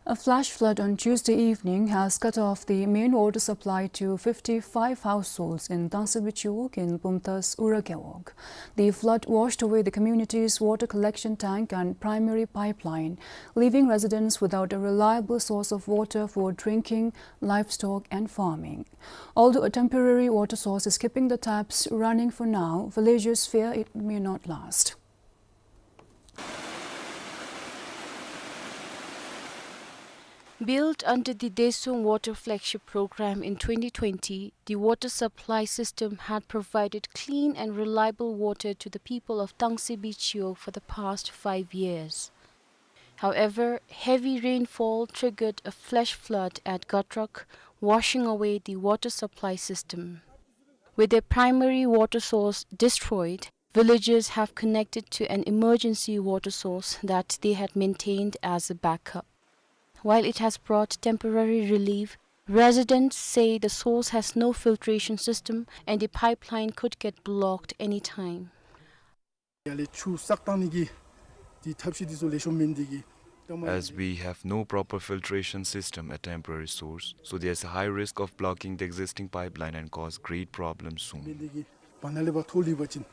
A flash flood on Tuesday evening has cut off the main water supply to fifty-five households in Tangsebi Chiwog in Bumthas Ura Gewog. The flood washed away the community's water collection tank and primary pipeline, leaving residents without a reliable source of water for drinking, livestock, and farming. Although a temporary water source is keeping the taps running for now, villagers fear it may not last. Built under the Desung Water Flagship Program in twenty twenty, the water supply system had provided clean and reliable water to the people of Tangsebi Chiwog for the past five years. However, heavy rainfall triggered a flash flood at Gatrok, washing away the water supply system. With their primary water source destroyed, villagers have connected to an emergency water source that they had maintained as a backup. While it has brought temporary relief, residents say the source has no filtration system and the pipeline could get blocked anytime. ཡར་ལས་ཆུ་བསགས་བཏང་ནི་གི་དེ་ཐབས་ཤེས་དེ་ཚུ་ལེགས་ཤོམ་མེན་ནི་དེ་གིས། As we have no proper filtration system at temporary source, so there's a high risk of blocking the existing pipeline and cause great problems soon. མེན་ནི་དེ་གིས་བར་ན་ལས་ཕར་ཐོག་ལུས་པ་ཅིན་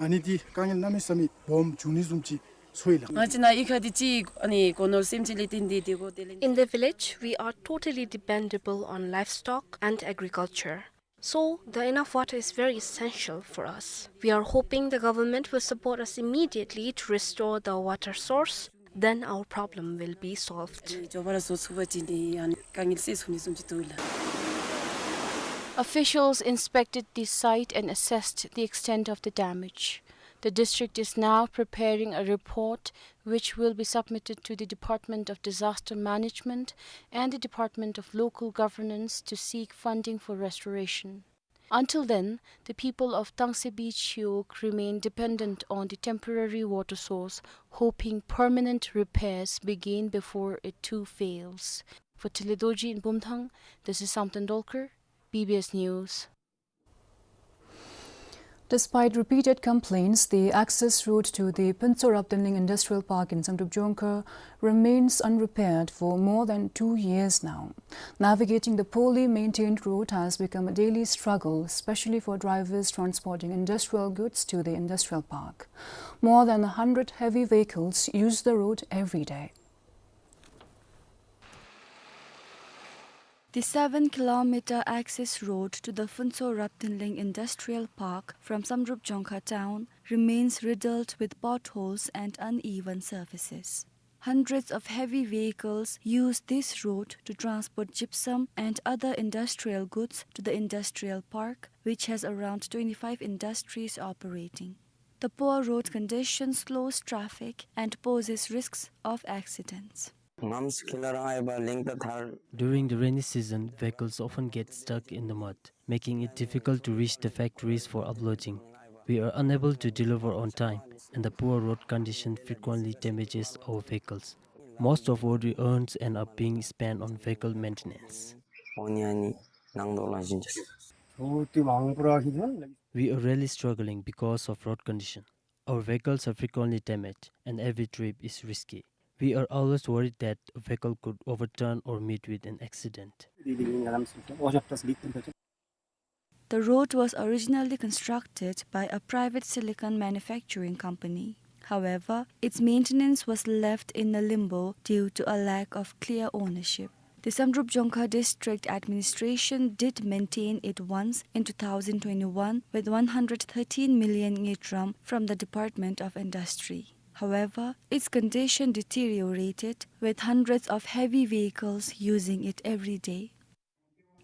ཨ་ནི་དེ་དཀའ་ངལ་གནམ་མེད་ས་མེད་སྦོམ་འབྱུང་ནི་བཟུམ་ཅིག་ཚོར་ཡི་ལགས། ང་བཅས་ནཱ་གཡུས་ཁ་འདི་ཅིག་ཨ་ནི་སྒོ་ནོར་སེམས་ཅན་ལས་བརྟེན་ཏེ་དེ་གོ་དེ་ལས། In the village, we are totally dependable on livestock and agriculture. So, the enough water is very essential for us. We are hoping the government will support us immediately to restore the water source, then our problem will be solved. ཨ་ནི་མགྱོགས་པ་ར་བཟོ་ཚུགས་པ་ཅིན་དེ་ཨ་ནི་དཀའ་ངལ་སེལ་ཚུགས་ནི་བཟུམ་ཅིག་འདུག་ལགས། Officials inspected the site and assessed the extent of the damage. The district is now preparing a report which will be submitted to the Department of Disaster Management and the Department of Local Governance to seek funding for restoration. Until then, the people of Tangsebi Chiwog remain dependent on the temporary water source, hoping permanent repairs begin before it too fails. For Tile Dorji in Bumthang, this is Samten Dolkar, B B S News. Despite repeated complaints, the access road to the Phuntsho Raptinling Industrial Park in Samdrup Jongkhar remains unrepaired for more than two years now. Navigating the poorly maintained road has become a daily struggle, especially for drivers transporting industrial goods to the industrial park. More than a hundred heavy vehicles use the road every day. The seven kilometer access road to the Phuntsho Raptinling Industrial Park from Samdrup Jongkhar town remains riddled with potholes and uneven surfaces. Hundreds of heavy vehicles use this road to transport gypsum and other industrial goods to the industrial park, which has around twenty-five industries operating. The poor road condition slows traffic and poses risks of accidents. During the rainy season, vehicles often get stuck in the mud, making it difficult to reach the factories for uploading. We are unable to deliver on time, and the poor road condition frequently damages our vehicles. Most of what we earn end up being spent on vehicle maintenance. We are really struggling because of road condition. Our vehicles are frequently damaged, and every trip is risky. We are always worried that a vehicle could overturn or meet with an accident. The road was originally constructed by a private silicon manufacturing company. However, its maintenance was left in a limbo due to a lack of clear ownership. The Samdrup Jongkhar District Administration did maintain it once in two thousand twenty-one with one hundred thirteen million ngultrum from the Department of Industry. However, its condition deteriorated, with hundreds of heavy vehicles using it every day.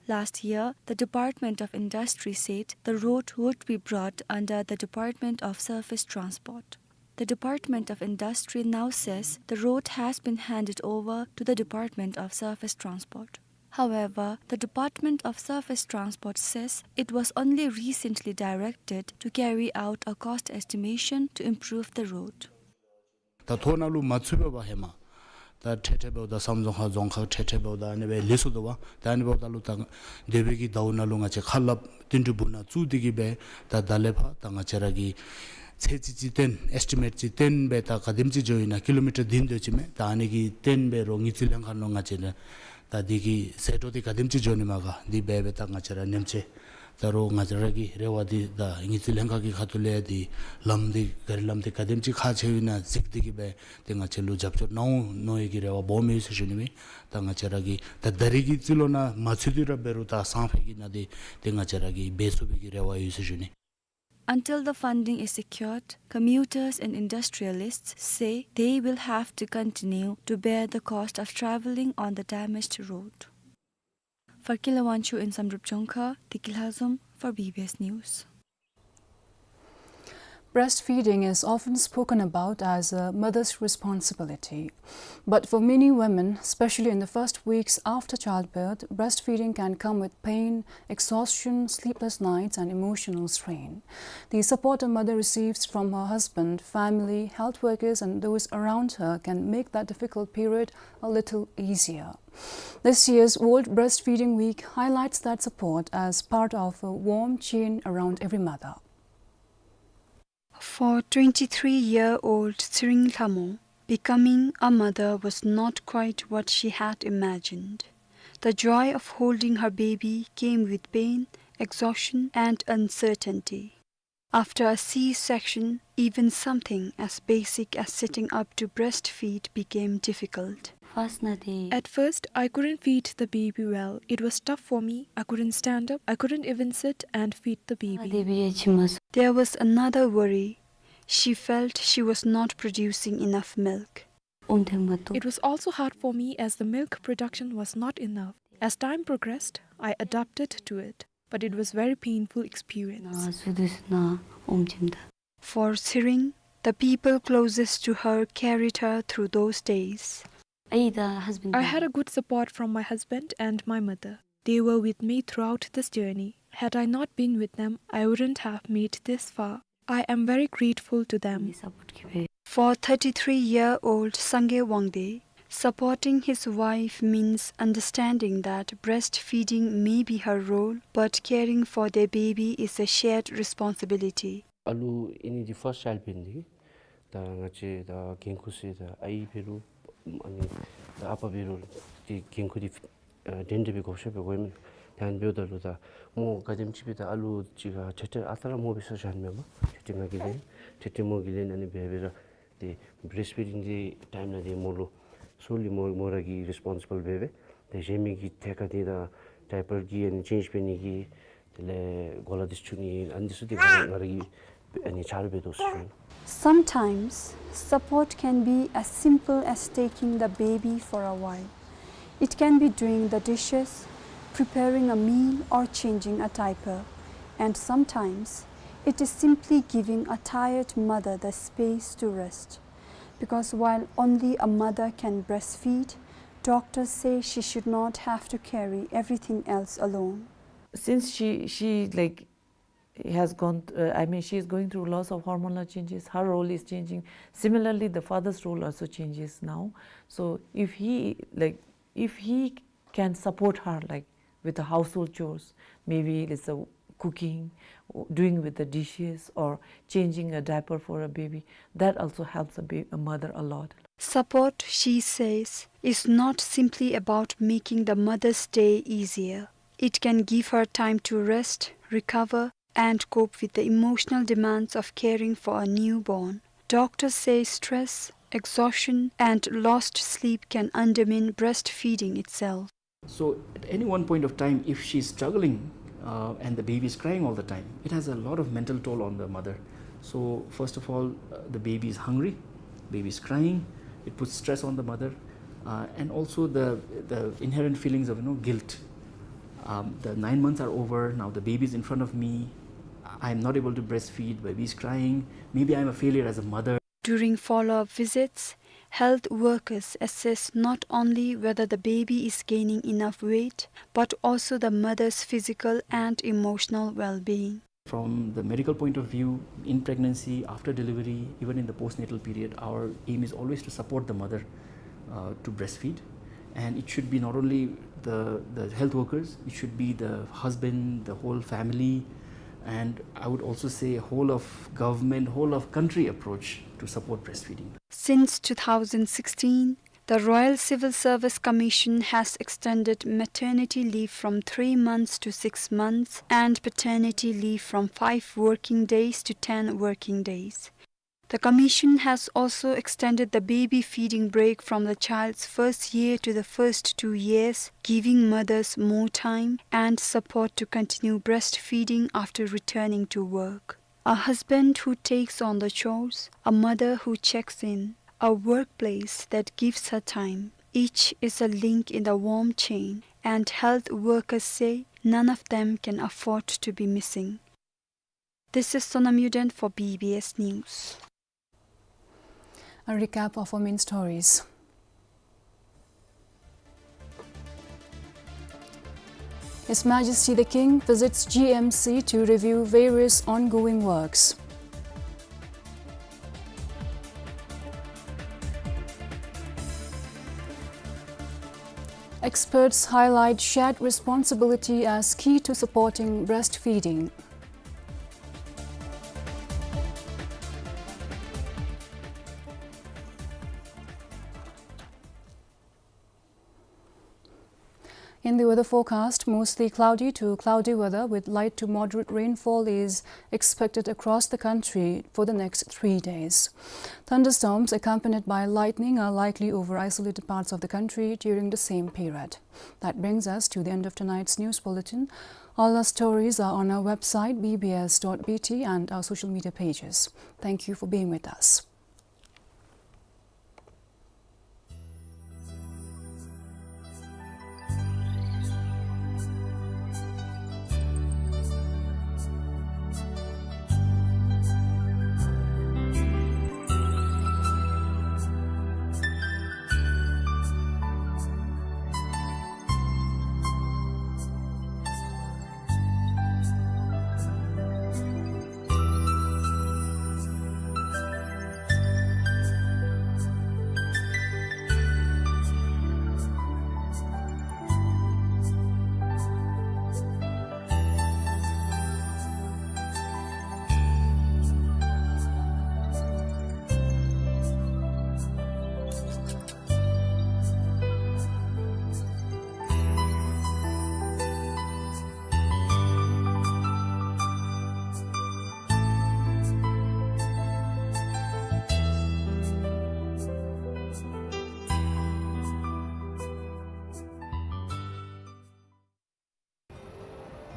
Last year, the Department of Industry said the road would be brought under the Department of Surface Transport. The Department of Industry now says the road has been handed over to the Department of Surface Transport. However, the Department of Surface Transport says it was only recently directed to carry out a cost estimation to improve the road. ད་ཐོག་ནང་ལུ་མ་ཚུད་པའི་བར་ཧེ་མ། ད་འཕྲལ་འཕྲལ་འབདཝ་ད་བསམ་བཟོ་ཁ་རྫོང་ཁག་འཕྲལ་འཕྲལ་འབདཝ་ད་ཨ་ནི་སྦེ་ལེགས་སུ་འདུག་པ། ད་ཨ་ནི་འབདཝ་ད་ལུ་ད་འདས་པའི་གི་ཟླཝ་ནང་ལུ་ང་བཅས་ཁ་སླབ་བསྟུན་གྲོས་འབུལ་ནང་བཙུགས་ཏེ་གི་སྦེ་ད་ད་ལས་ཕར་ད་ང་བཅས་ར་གིས་ཚད་རྩིས་ཅིག་བཏོན་ཨེས་ཊི་མེཊ་ཅིག་བཏོན་སྦེ་ད་ག་དེམ་ཅིག་འགྱོཝ་ཨིན་ན་ཀི་ལོ་མི་ཊར་བདུན་དེ་ཅིག་མས། ད་ཨ་ནི་གི་བཏོན་འབད་རུང་དངུལ་རྩིས་ལྷན་ཁག་ནང་ང་བཅས་ར་ད་འདི་གི་ཟད་འགྲོ་འདི་ག་དེམ་ཅིག་འགྱོ་ནི་མས་ག། འདི་འབད་སྦེ་ད་ང་བཅས་ར་ཉེན་བཅོལ་ད་རུང་ང་བཅས་ར་གི་རེ་བ་འདི་ད་དངུལ་རྩིས་ལྷན་ཁག་གི་ཁ་ཐུག་ལས་འདི་ལམ་འདི་ག་རི་ལམ་འདི་ག་དེམ་ཅིག་ཁག་ཆེཝ་ཨིན་ན་གཟིགས་ཏེ་གི་སྦེ་ཏེ་ང་བཅས་ལུ་རྒྱབ་སྐྱོར་གནང་འོང་མནོ་བའི་གི་རེ་བ་སྦོམ་ཡོད་ཟེར་ཞུ་ནི་མས། ད་ང་བཅས་ར་གིས་ད་ད་རིས་ཀྱི་རྩིས་ལོ་ནང་མ་ཚུད་དེ་ར་འབད་རུང་ད་སང་ཕོད་ཀྱི་ནང་འདི་ཏེ་ང་བཅས་ར་གིས་འབད་ཚུགས་པའི་གི་རེ་བ་ཡོད་ཟེར་ཞུ་ནི། Until the funding is secured, commuters and industrialists say they will have to continue to bear the cost of travelling on the damaged road. For Kila Wangchuk in Samdrup Jongkha, Tiki Lhazom for B B S News. Breastfeeding is often spoken about as a mother's responsibility. But for many women, especially in the first weeks after childbirth, breastfeeding can come with pain, exhaustion, sleepless nights, and emotional strain. The support a mother receives from her husband, family, health workers, and those around her can make that difficult period a little easier. This year's World Breastfeeding Week highlights that support as part of a warm chain around every mother. For twenty-three-year-old Tsiring Lhamo, becoming a mother was not quite what she had imagined. The joy of holding her baby came with pain, exhaustion, and uncertainty. After a C-section, even something as basic as sitting up to breastfeed became difficult. First na de. At first, I couldn't feed the baby well. It was tough for me. I couldn't stand up. I couldn't even sit and feed the baby. Debi ya chimas. There was another worry. She felt she was not producing enough milk. Umthem matu. It was also hard for me as the milk production was not enough. As time progressed, I adapted to it, but it was very painful experience. Na sudus na umchim da. For Tsiring, the people closest to her carried her through those days. Ai da husband. I had a good support from my husband and my mother. They were with me throughout this journey. Had I not been with them, I wouldn't have made this far. I am very grateful to them. Ni support ki be. For thirty-three-year-old Sangay Wangde, supporting his wife means understanding that breastfeeding may be her role, but caring for their baby is a shared responsibility. ཨ་ལུ་ཨ་ནི་འདི་first child འབད་ནི་འདི་གིས་ད་ང་བཅས་ད་འགན་ཁུར་ཟེར་ད་ཨའི་འབད་རུང་ཨ་ནི་ད་ཨ་པ་འབད་རུང་འདི་འགན་ཁུར་འདི་ཨ་འདྲན་འདྲ་སྦེ་བགོ་བཤའ་འབད་དགོ་མས། ད་ཨ་ནི་འབདཝ་ད་ལུ་ད་མོ་ག་དེམ་ཅིག་སྦེ་ད་ཨ་ལུ་ཅིག་ཁ་འཕྲལ་འཕྲལ་ཨ་རྟག་ར་མོ་སྦེ་བཟའ་བཞག་ནི་མས་པ། འཕྲལ་འཕྲལ་ང་གིས་ལེན་འཕྲལ་འཕྲལ་མོ་གིས་ལེན་ཨ་ནི་འབད་འབད་ར་ཏེ་breastfeeding འདི་time ནང་འདི་མོ་ལུ་solely མོ་མོ་ར་གིས་responsible འབད་འབད། ཏེ་གཞན་མི་གི་ཐད་ཁར་འདི་ད་diaper གི་ཨ་ནི་change འབད་ནི་གི་དེ་ལས་གོ་ལ་འདི་བཙུགས་ནི་ཨ་ནི་འདི་ཚུ་འདི་ང་ར་ང་ར་གིས་ཨ་ནི་ཆ་རོགས་འབད་དོ་ཟེར་ཞུ་ནི། Sometimes, support can be as simple as taking the baby for a while. It can be doing the dishes, preparing a meal, or changing a diaper. And sometimes, it is simply giving a tired mother the space to rest. Because while only a mother can breastfeed, doctors say she should not have to carry everything else alone. Since she, she, like, has gone, uh, I mean, she is going through lots of hormonal changes. Her role is changing. Similarly, the father's role also changes now. So if he, like, if he can support her, like, with the household chores, maybe it's a cooking, doing with the dishes, or changing a diaper for a baby, that also helps a, ba- a mother a lot. Support, she says, is not simply about making the mother's day easier. It can give her time to rest, recover, and cope with the emotional demands of caring for a newborn. Doctors say stress, exhaustion, and lost sleep can undermine breastfeeding itself. So, at any one point of time, if she's struggling, uh, and the baby is crying all the time, it has a lot of mental toll on the mother. So, first of all, uh, the baby is hungry, baby is crying, it puts stress on the mother, uh, and also the, the inherent feelings of, you know, guilt. Um, the nine months are over, now the baby is in front of me, I'm not able to breastfeed, baby is crying, maybe I'm a failure as a mother. During follow-up visits, health workers assess not only whether the baby is gaining enough weight, but also the mother's physical and emotional well-being. From the medical point of view, in pregnancy, after delivery, even in the postnatal period, our aim is always to support the mother. uh, to breastfeed. And it should be not only the, the health workers, it should be the husband, the whole family, and I would also say whole of government, whole of country approach to support breastfeeding. Since two thousand sixteen, the Royal Civil Service Commission has extended maternity leave from three months to six months and paternity leave from five working days to ten working days. The Commission has also extended the baby feeding break from the child's first year to the first two years, giving mothers more time and support to continue breastfeeding after returning to work. A husband who takes on the chores, a mother who checks in, a workplace that gives her time, each is a link in the warm chain, and health workers say none of them can afford to be missing. This is Sonam Yuden for B B S News. A recap of our main stories. His Majesty the King visits G M C to review various ongoing works. Experts highlight shared responsibility as key to supporting breastfeeding. In the weather forecast, mostly cloudy to cloudy weather with light to moderate rainfall is expected across the country for the next three days. Thunderstorms accompanied by lightning are likely over isolated parts of the country during the same period. That brings us to the end of tonight's news bulletin. All our stories are on our website, B B S dot B T, and our social media pages. Thank you for being with us.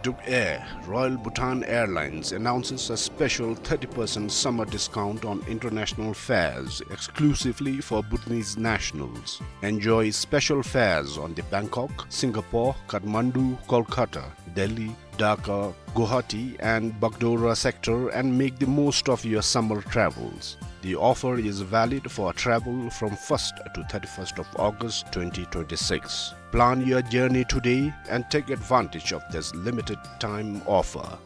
Duk Air, Royal Bhutan Airlines, announces a special thirty percent summer discount on international fares exclusively for Bhutanese nationals. Enjoy special fares on the Bangkok, Singapore, Kathmandu, Kolkata, Delhi, Dhaka, Guwahati and Bagdogra sector and make the most of your summer travels. The offer is valid for travel from first to thirty-first of August twenty twenty-six. Plan your journey today and take advantage of this limited time offer.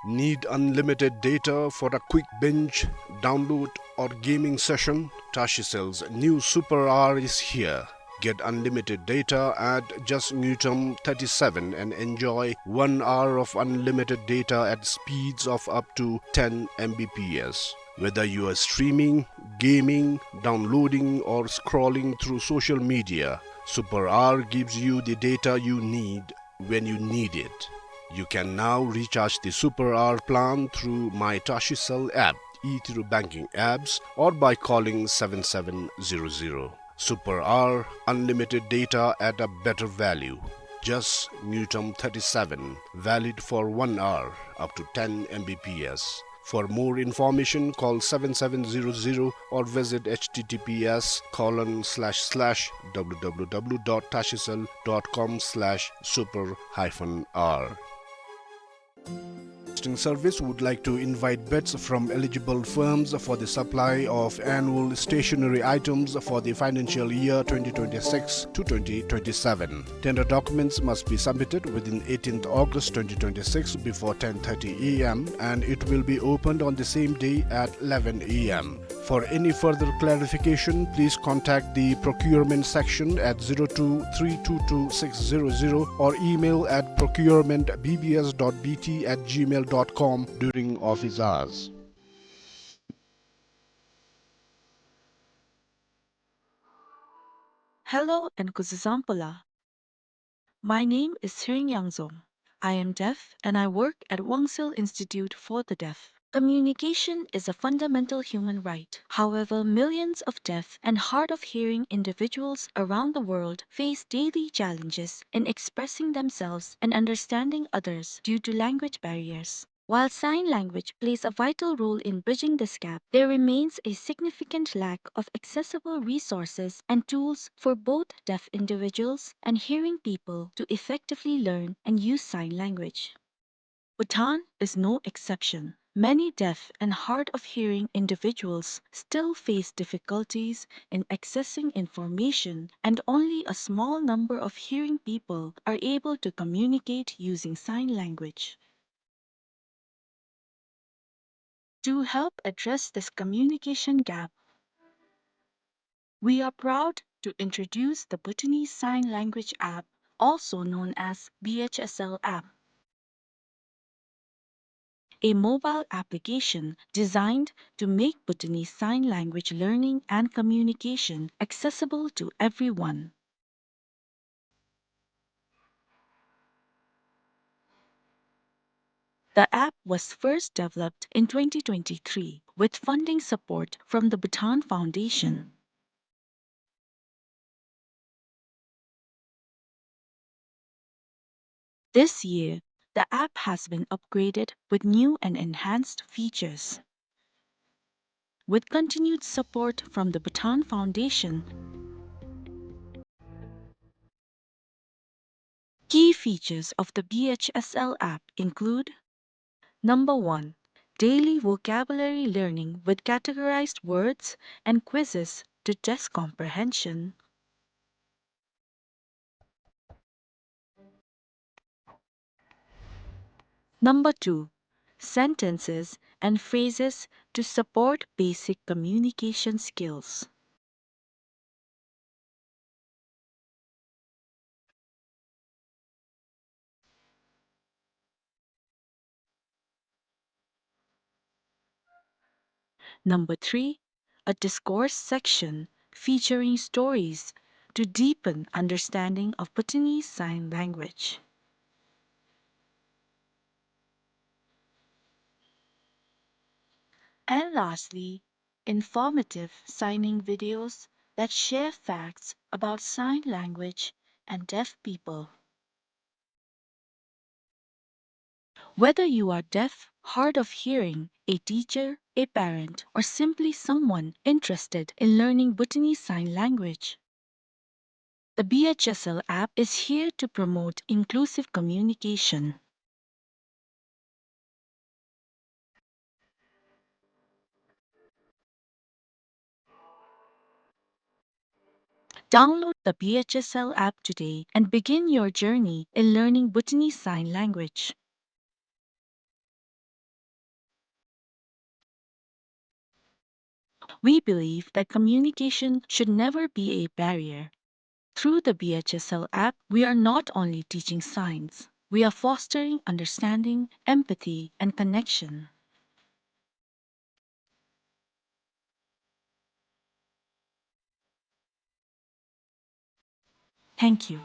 Need unlimited data for a quick binge, download or gaming session? Tashicell's new Super Hour is here. Get unlimited data at just Ngultrum thirty-seven and enjoy one hour of unlimited data at speeds of up to ten M B P S. Whether you are streaming, gaming, downloading, or scrolling through social media, Super Hour gives you the data you need when you need it. You can now recharge the Super Hour plan through My Tashicell app, e-Tiruk banking apps, or by calling seven seven zero zero. Super Hour, unlimited data at a better value. Just Ngultrum thirty-seven, valid for one hour, up to ten M B P S. For more information, call seven seven zero zero or visit H T T P S colon slash slash W W W dot tashicell dot com slash super hyphen R. Broadcasting Service would like to invite bids from eligible firms for the supply of annual stationery items for the financial year twenty twenty-six to twenty twenty-seven. Tender documents must be submitted within eighteenth August twenty twenty-six before ten thirty A M, and it will be opened on the same day at eleven A M. For any further clarification, please contact the procurement section at zero two three two two six zero zero or email at procurement B B S dot B T at gmail dot com during office hours. Hello and kuzuzangpo la. My name is Tsering Yangzom. I am deaf and I work at Wangsil Institute for the Deaf. Communication is a fundamental human right. However, millions of deaf and hard of hearing individuals around the world face daily challenges in expressing themselves and understanding others due to language barriers. While sign language plays a vital role in bridging this gap, there remains a significant lack of accessible resources and tools for both deaf individuals and hearing people to effectively learn and use sign language. Bhutan is no exception. Many deaf and hard of hearing individuals still face difficulties in accessing information, and only a small number of hearing people are able to communicate using sign language. To help address this communication gap, we are proud to introduce the Bhutanese Sign Language app, also known as B H S L app, a mobile application designed to make Bhutanese Sign Language learning and communication accessible to everyone. The app was first developed in twenty twenty-three with funding support from the Bhutan Foundation. This year, the app has been upgraded with new and enhanced features. With continued support from the Bhutan Foundation, key features of the B H S L app include: number one, daily vocabulary learning with categorized words and quizzes to test comprehension. Number two, sentences and phrases to support basic communication skills. Number three, a discourse section featuring stories to deepen understanding of Bhutanese Sign Language. And lastly, informative signing videos that share facts about sign language and deaf people. Whether you are deaf, hard of hearing, a teacher, a parent, or simply someone interested in learning Bhutanese Sign Language, the B H S L app is here to promote inclusive communication. Download the B H S L app today and begin your journey in learning Bhutanese Sign Language. We believe that communication should never be a barrier. Through the B H S L app, we are not only teaching signs, we are fostering understanding, empathy, and connection. Thank you.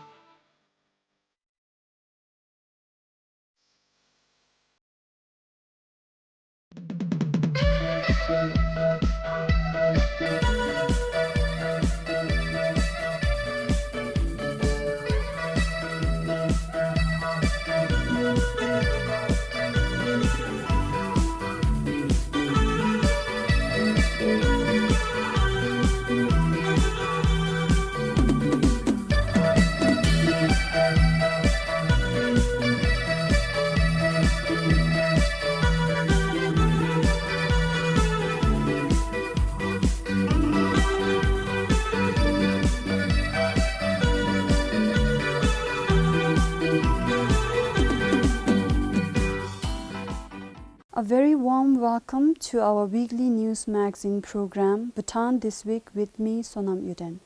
A very warm welcome to our weekly news magazine program, Bhutan This Week, with me, Sonam Yuden.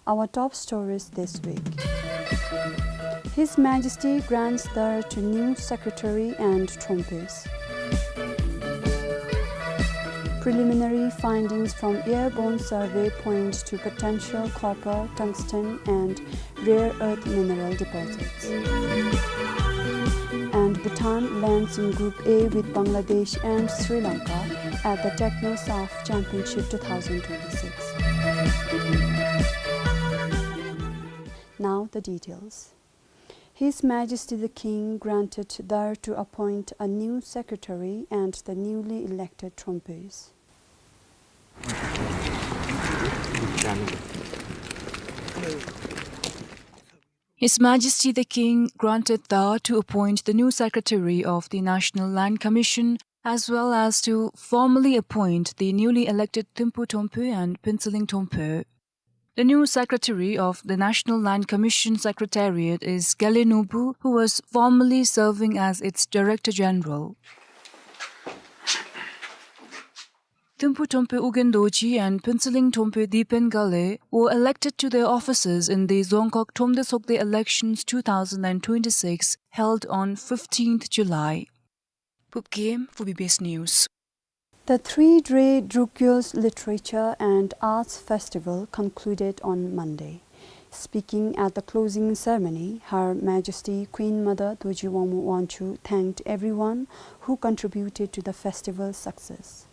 Our top stories this week. His Majesty grants dhar to new secretary and Trompe's. Preliminary findings from airborne survey point to potential copper, tungsten, and rare earth mineral deposits. And Bhutan lands in Group A with Bangladesh and Sri Lanka at the TechnoSAF Championship two thousand twenty-six. Now the details. His Majesty the King granted dhar to appoint a new secretary and the newly elected Trompe's. His Majesty the King granted dhar to appoint the new secretary of the National Land Commission, as well as to formally appoint the newly elected Thumpu Thompu and Phuentsholing Thompu. The new secretary of the National Land Commission Secretariat is Gelye Nungpu, who was formerly serving as its Director General. Thumpu Thompu Ugyen Dorji and Phuentsholing Thompu Dipen Gelye were elected to their offices in the Dzongkhag Thromde Sokde elections two thousand and twenty-six, held on fifteenth July. Phubgim for B B S News. The three-day Drukyul's Literature and Arts Festival concluded on Monday. Speaking at the closing ceremony, Her Majesty Queen Mother Dorji Wangmo Wangchuck thanked everyone who contributed to the festival's success.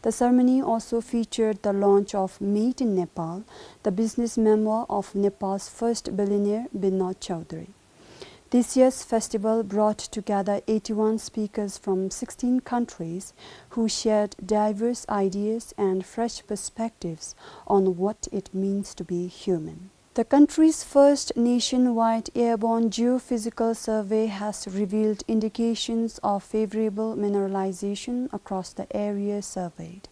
The ceremony also featured the launch of Made in Nepal, the business memoir of Nepal's first billionaire Binod Chaudhary. This year's festival brought together eighty-one speakers from sixteen countries who shared diverse ideas and fresh perspectives on what it means to be human. The country's first nationwide airborne geophysical survey has revealed indications of favorable mineralization across the area surveyed.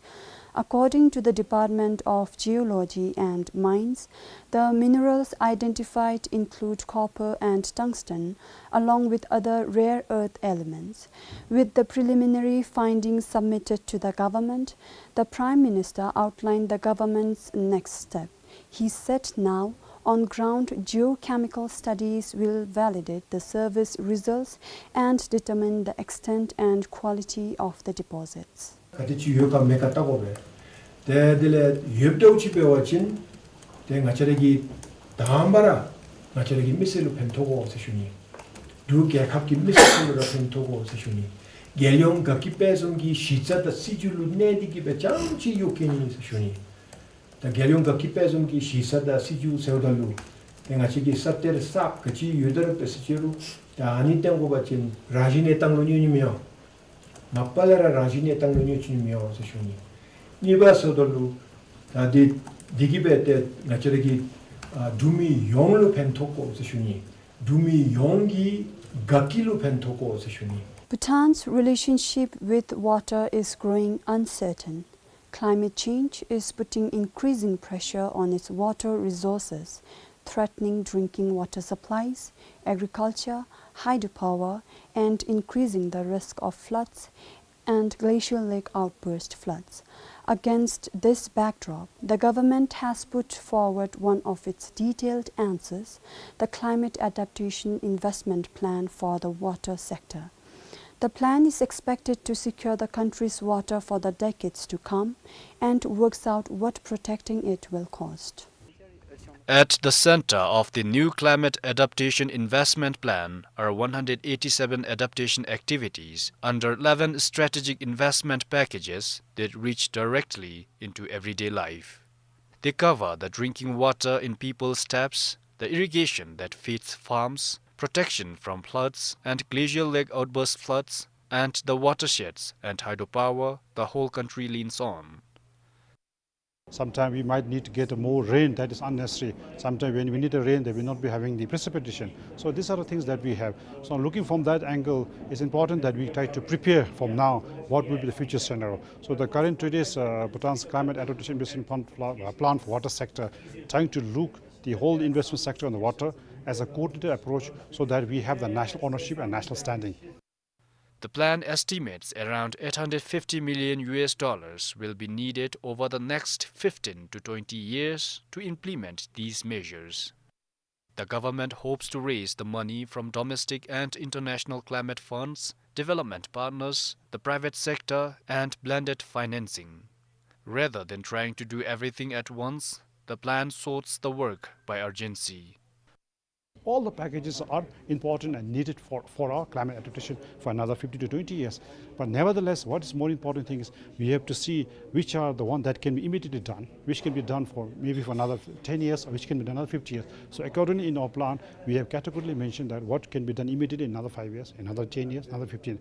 According to the Department of Geology and Mines, the minerals identified include copper and tungsten, along with other rare earth elements. With the preliminary findings submitted to the government, the Prime Minister outlined the government's next step. He said now on-ground geochemical studies will validate the survey's results and determine the extent and quality of the deposits. ག་དེ་ཅིག་ཡོད་ག་མེད་ག་བལྟ་དགོ་པས། དེ་དེ་ལས་ཡོདཔ་འདྲཝ་ཅིག་འབད་བ་ཅིན་དེ་ང་བཅས་ར་གི་དང་པ་ར་ང་བཅས་ར་གི་མི་སེར་ལུ་ཕན་ཐོགས་དགོ་ཟེར་ཞུ་ནི། འབྲུག་རྒྱལ་ཁབ་ཀྱི་མི་སེར་ཚུ་ལུ་ར་ཕན་ཐོགས་དགོ་ཟེར་ཞུ་ནི། རྒྱལ་ཡོངས་དགའ་སྐྱིད་དཔལ་འཛོམས་ཀྱི་གཞི་རྩ་དང་སྲིད་བྱུས་ལུ་གནས་ཏེ་གི་སྦེ་རྐྱངམ་ཅིག་གཡོག་གེ་ནི་ཟེར་ཞུ་ནི། ད་རྒྱལ་ཡོངས་དགའ་སྐྱིད་དཔལ་འཛོམས་ཀྱི་གཞི་རྩ་དང་སྲིད་བྱུས་ཟེརཝ་ད་ལུ་དེ་ང་བཅས་ཀྱི་ས་གཏེར་གསརཔ་ག་ཅི་ཡོད་ད་ར་འབད་ཟེར་ཅི་རུང་ད་ཨ་ནི་བཏོན་དགོ་པ་ཅིན་རང་བཞིན་གནས་སྟངས་ལུ་གནོད་ནི་མི་འོང་། མ་པ་ལས་ར་རང་བཞིན་གནས་སྟངས་ལུ་གནོད་ནི་མི་འོང་ཟེར་ཞུ་ནི། གཉིས་པ་ཟེརཝ་ད་ལུ་ད་དེ་འདི་གིས་འབད་དེ་ང་བཅས་ར་གི་ཨ་འབྲུག་མི་ཡོངས་ལུ་ཕན་ཐོགས་དགོ་ཟེར་ཞུ་ནི། འབྲུག་མི་ཡོངས་ཀྱི་དགའ་སྐྱིད་ལུ་ཕན་ཐོགས་དགོ་ཟེར་ཞུ་ནི། Bhutan's relationship with water is growing uncertain. Climate change is putting increasing pressure on its water resources, threatening drinking water supplies, agriculture, hydropower, and increasing the risk of floods and glacial lake outburst floods. Against this backdrop, the government has put forward one of its detailed answers, the Climate Adaptation Investment Plan for the water sector. The plan is expected to secure the country's water for the decades to come and works out what protecting it will cost. At the center of the new Climate Adaptation Investment Plan are one hundred eighty-seven adaptation activities under eleven strategic investment packages that reach directly into everyday life. They cover the drinking water in people's taps, the irrigation that feeds farms, protection from floods and glacial lake outburst floods, and the watersheds and hydropower the whole country leans on. Sometimes we might need to get more rain that is unnecessary. Sometimes when we need a rain, they will not be having the precipitation. So these are the things that we have. So looking from that angle, it's important that we try to prepare from now what will be the future scenario. So the current today's, uh, Bhutan's Climate Adaptation Investment Plan, uh, Plan for water sector, trying to look the whole investment sector on the water as a coordinated approach so that we have the national ownership and national standing. The plan estimates around eight hundred fifty million U S dollars will be needed over the next fifteen to twenty years to implement these measures. The government hopes to raise the money from domestic and international climate funds, development partners, the private sector, and blended financing. Rather than trying to do everything at once, the plan sorts the work by urgency. All the packages are important and needed for, for our climate adaptation for another fifty to twenty years. But nevertheless, what is more important thing is we have to see which are the one that can be immediately done, which can be done for maybe for another ten years, or which can be done another fifty years. So accordingly, in our plan, we have categorically mentioned that what can be done immediately in another five years, another ten years, another fifteen.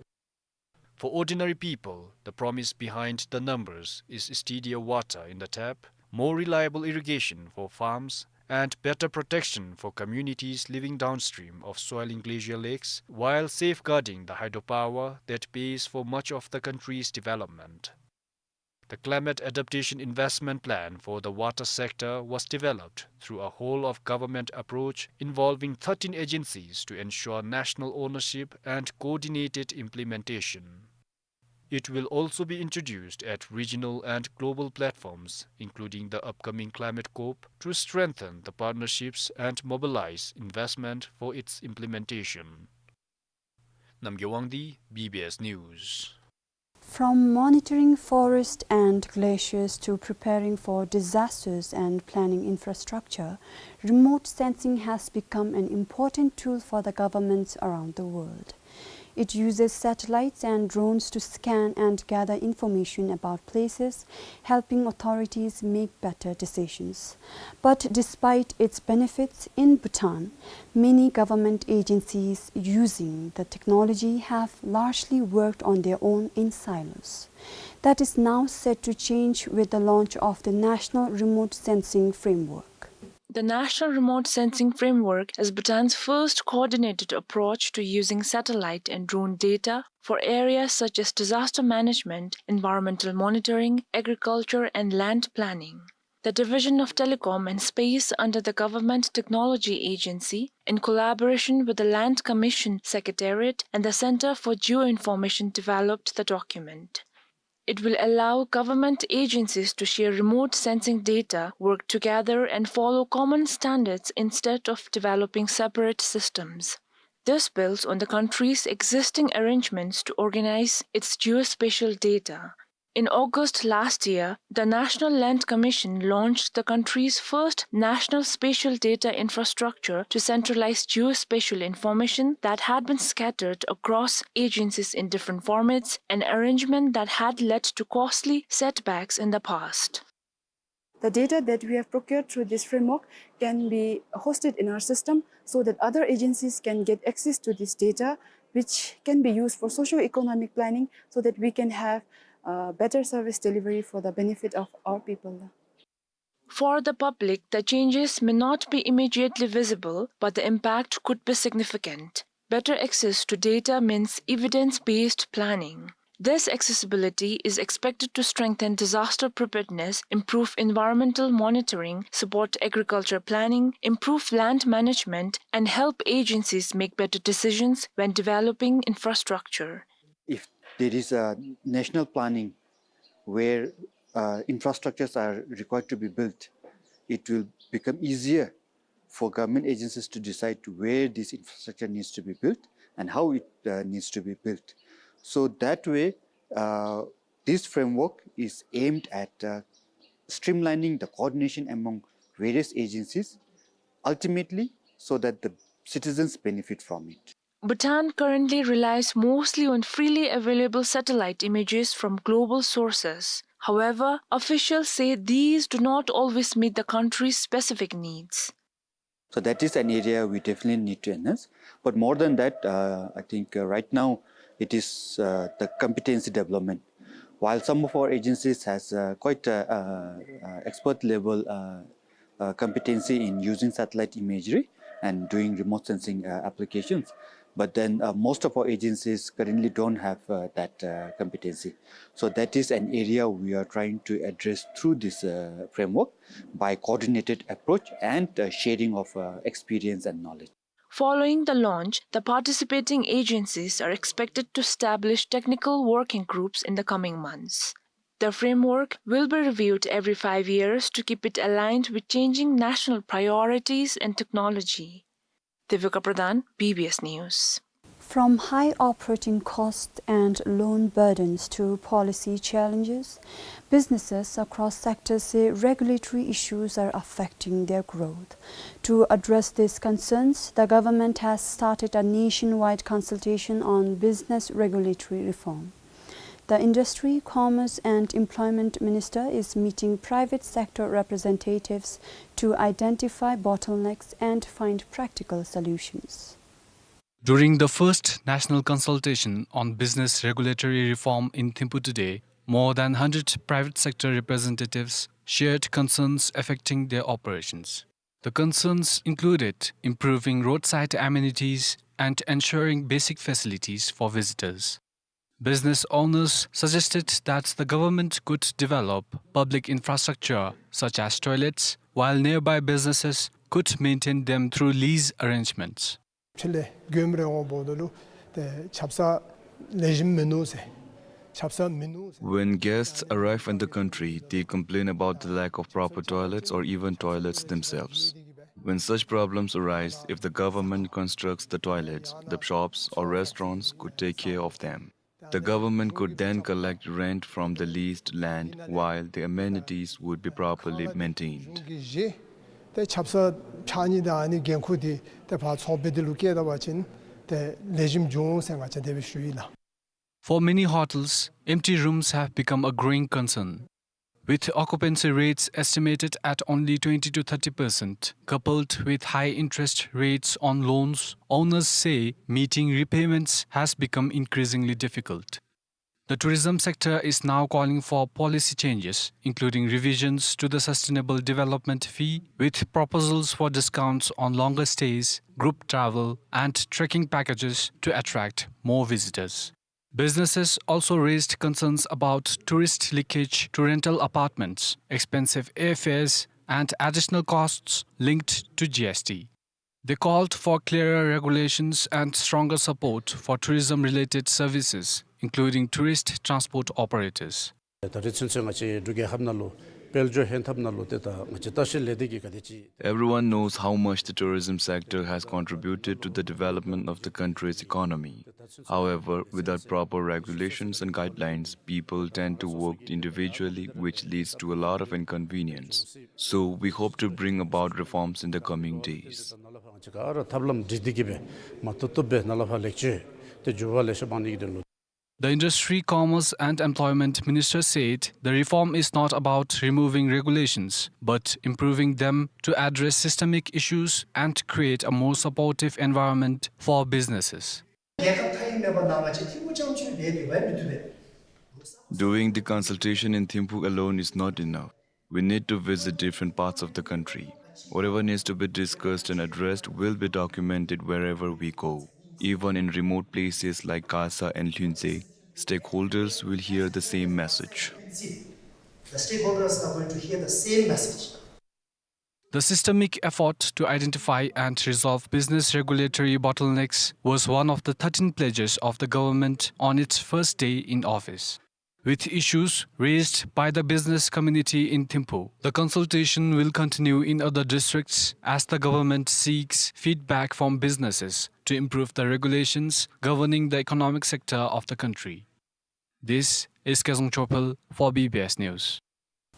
For ordinary people, the promise behind the numbers is steadier water in the tap, more reliable irrigation for farms, and better protection for communities living downstream of swelling glacial lakes, while safeguarding the hydropower that pays for much of the country's development. The Climate Adaptation Investment Plan for the water sector was developed through a whole-of-government approach involving thirteen agencies to ensure national ownership and coordinated implementation. It will also be introduced at regional and global platforms, including the upcoming Climate COP, to strengthen the partnerships and mobilize investment for its implementation. Namgay Wangdi, B B S News. From monitoring forest and glaciers to preparing for disasters and planning infrastructure, remote sensing has become an important tool for the governments around the world. It uses satellites and drones to scan and gather information about places, helping authorities make better decisions. But despite its benefits in Bhutan, many government agencies using the technology have largely worked on their own in silos. That is now set to change with the launch of the National Remote Sensing Framework. The National Remote Sensing Framework is Bhutan's first coordinated approach to using satellite and drone data for areas such as disaster management, environmental monitoring, agriculture, and land planning. The Division of Telecom and Space under the Government Technology Agency, in collaboration with the Land Commission Secretariat and the Center for Geoinformation, developed the document. It will allow government agencies to share remote sensing data, work together, and follow common standards instead of developing separate systems. This builds on the country's existing arrangements to organize its geospatial data. In August last year, the National Land Commission launched the country's first national spatial data infrastructure to centralize geospatial information that had been scattered across agencies in different formats, an arrangement that had led to costly setbacks in the past. The data that we have procured through this framework can be hosted in our system so that other agencies can get access to this data, which can be used for socio-economic planning so that we can have, uh, better service delivery for the benefit of our people. For the public, the changes may not be immediately visible, but the impact could be significant. Better access to data means evidence-based planning. This accessibility is expected to strengthen disaster preparedness, improve environmental monitoring, support agriculture planning, improve land management, and help agencies make better decisions when developing infrastructure. If there is a national planning where, uh, infrastructures are required to be built, it will become easier for government agencies to decide to where this infrastructure needs to be built and how it, uh, needs to be built. So that way, uh, this framework is aimed at, uh, streamlining the coordination among various agencies, ultimately so that the citizens benefit from it. Bhutan currently relies mostly on freely available satellite images from global sources. However, officials say these do not always meet the country's specific needs. So that is an area we definitely need to enhance. But more than that, uh, I think, uh, right now it is, uh, the competency development. While some of our agencies has, uh, quite a, uh, uh, expert level, uh, uh, competency in using satellite imagery and doing remote sensing, uh, applications. But then, uh, most of our agencies currently don't have, uh, that, uh, competency. So that is an area we are trying to address through this, uh, framework by coordinated approach and, uh, sharing of, uh, experience and knowledge. Following the launch, the participating agencies are expected to establish technical working groups in the coming months. The framework will be reviewed every five years to keep it aligned with changing national priorities and technology. Devika Pradhan, B B S News. From high operating costs and loan burdens to policy challenges, businesses across sectors say regulatory issues are affecting their growth. To address these concerns, the government has started a nationwide consultation on business regulatory reform. The Industry, Commerce and Employment Minister is meeting private sector representatives to identify bottlenecks and find practical solutions. During the first national consultation on business regulatory reform in Thimphu today, more than hundred private sector representatives shared concerns affecting their operations. The concerns included improving roadside amenities and ensuring basic facilities for visitors. Business owners suggested that the government could develop public infrastructure such as toilets, while nearby businesses could maintain them through lease arrangements. ཕྱི་ལས་མགྱོནམ་རེ་འོངམ་ད་ལུ་ཏེ་ཆབ་གསང་ལེགས་ཤོམ་མིན་ནུག་ཟེར། ཆབ་གསང་མིན་ནུག་ཟེར། When guests arrive in the country, they complain about the lack of proper toilets or even toilets themselves. When such problems arise, if the government constructs the toilets, the shops or restaurants could take care of them. The government could then collect rent from the leased land while the amenities would be properly maintained. ཏེ་ཆབ་གསང་ཕྱགས་སྙིགས་དང་ཨ་ནི་འགན་ཁུར་འདི་ཏེ་ཕར་ཚོགས་སྦེ་འདི་ལུ་བཀལ་ད་པ་ཅིན་ཏེ་ལེགས་ཤོམ་འབྱུང་ཟེར་ང་བཅས་དེ་སྦེ་ཞུ་ཡི་ལགས། For many hotels, empty rooms have become a growing concern. With occupancy rates estimated at only twenty to thirty percent, coupled with high interest rates on loans, owners say meeting repayments has become increasingly difficult. The tourism sector is now calling for policy changes, including revisions to the sustainable development fee, with proposals for discounts on longer stays, group travel, and trekking packages to attract more visitors. Businesses also raised concerns about tourist leakage to rental apartments, expensive airfares, and additional costs linked to G S T. They called for clearer regulations and stronger support for tourism-related services, including tourist transport operators. ད་རེས་ཚུན་ཚོད་ང་བཅས་འབྲུག་རྒྱལ་ཁབ་ནང་ལུ་དཔལ་འབྱོར་ཧན་ཐབས་ནང་ལུ་ཏེ་ད་ང་བཅས་ལྟ་བཤལ་ལས་སྡེ་གིས་ག་དེ་ཅིག Everyone knows how much the tourism sector has contributed to the development of the country's economy. However, without proper regulations and guidelines, people tend to work individually, which leads to a lot of inconvenience. So, we hope to bring about reforms in the coming days. ད་ནཱ་ལས་ཕར་ང་བཅས་ག་ར་ཐབས་ལམ་སྒྲིག་སྟེ་གི་སྦེ་མ་བཏུབ་བཏུབ་སྦེ་ནཱ་ལས་ཕར་ལེགས་བཅོས་ཏེ་འགྱུར་བ་ལེ་ཤ་འབག་ནི་གི་དོན་ལུ། The Industry, Commerce and Employment Minister said the reform is not about removing regulations, but improving them to address systemic issues and create a more supportive environment for businesses. རྒྱལ་ཁབ་མཐའ་དབུས་མེད་པ་ནང་ང་བཅས་ཐིམ་ཕུ་རྐྱངམ་ཅིག་སྦེ་དེ་བ་མི་བཏུབ་པས། Doing the consultation in Thimphu alone is not enough. We need to visit different parts of the country. Whatever needs to be discussed and addressed will be documented wherever we go. Even in remote places like Kasa and Lhuentse, stakeholders will hear the same message. The stakeholders are going to hear the same message. The systemic effort to identify and resolve business regulatory bottlenecks was one of the thirteen pledges of the government on its first day in office. With issues raised by the business community in Thimphu, the consultation will continue in other districts as the government seeks feedback from businesses to improve the regulations governing the economic sector of the country. This is Kezang Chopal for B B S News.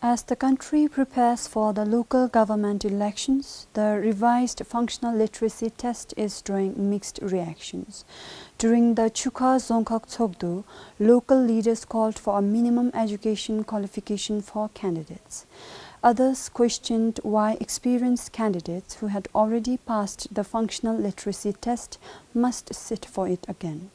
As the country prepares for the local government elections, the revised functional literacy test is drawing mixed reactions. During the Chukha Dzongkhag Tshogdu, local leaders called for a minimum education qualification for candidates. Others questioned why experienced candidates who had already passed the functional literacy test must sit for it again.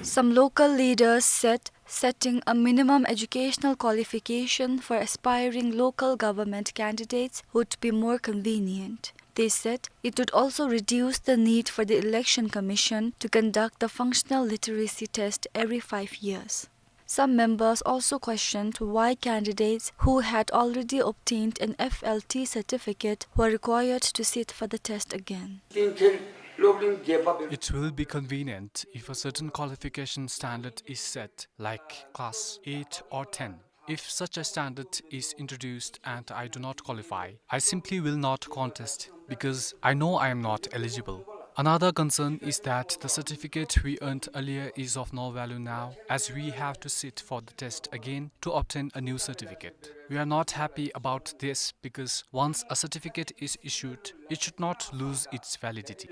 Some local leaders said setting a minimum educational qualification for aspiring local government candidates would be more convenient. They said it would also reduce the need for the Election Commission to conduct the functional literacy test every five years. Some members also questioned why candidates who had already obtained an F L T certificate were required to sit for the test again. It will be convenient if a certain qualification standard is set, like class eight or ten. If such a standard is introduced and I do not qualify, I simply will not contest because I know I am not eligible. Another concern is that the certificate we earned earlier is of no value now, as we have to sit for the test again to obtain a new certificate. We are not happy about this because once a certificate is issued, it should not lose its validity.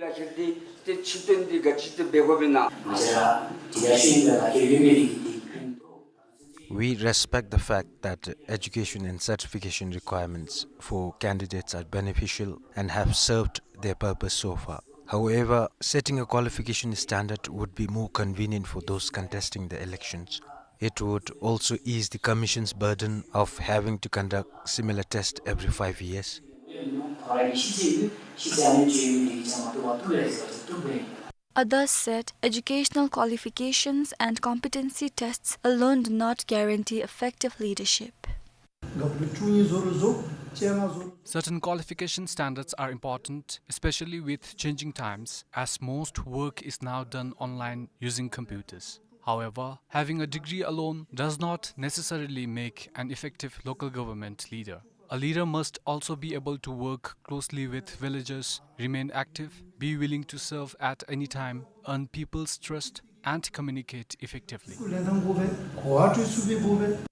We respect the fact that education and certification requirements for candidates are beneficial and have served their purpose so far. However, setting a qualification standard would be more convenient for those contesting the elections. It would also ease the Commission's burden of having to conduct similar tests every five years. Others said educational qualifications and competency tests alone do not guarantee effective leadership. Certain qualification standards are important, especially with changing times, as most work is now done online using computers. However, having a degree alone does not necessarily make an effective local government leader. A leader must also be able to work closely with villagers, remain active, be willing to serve at any time, earn people's trust, and communicate effectively.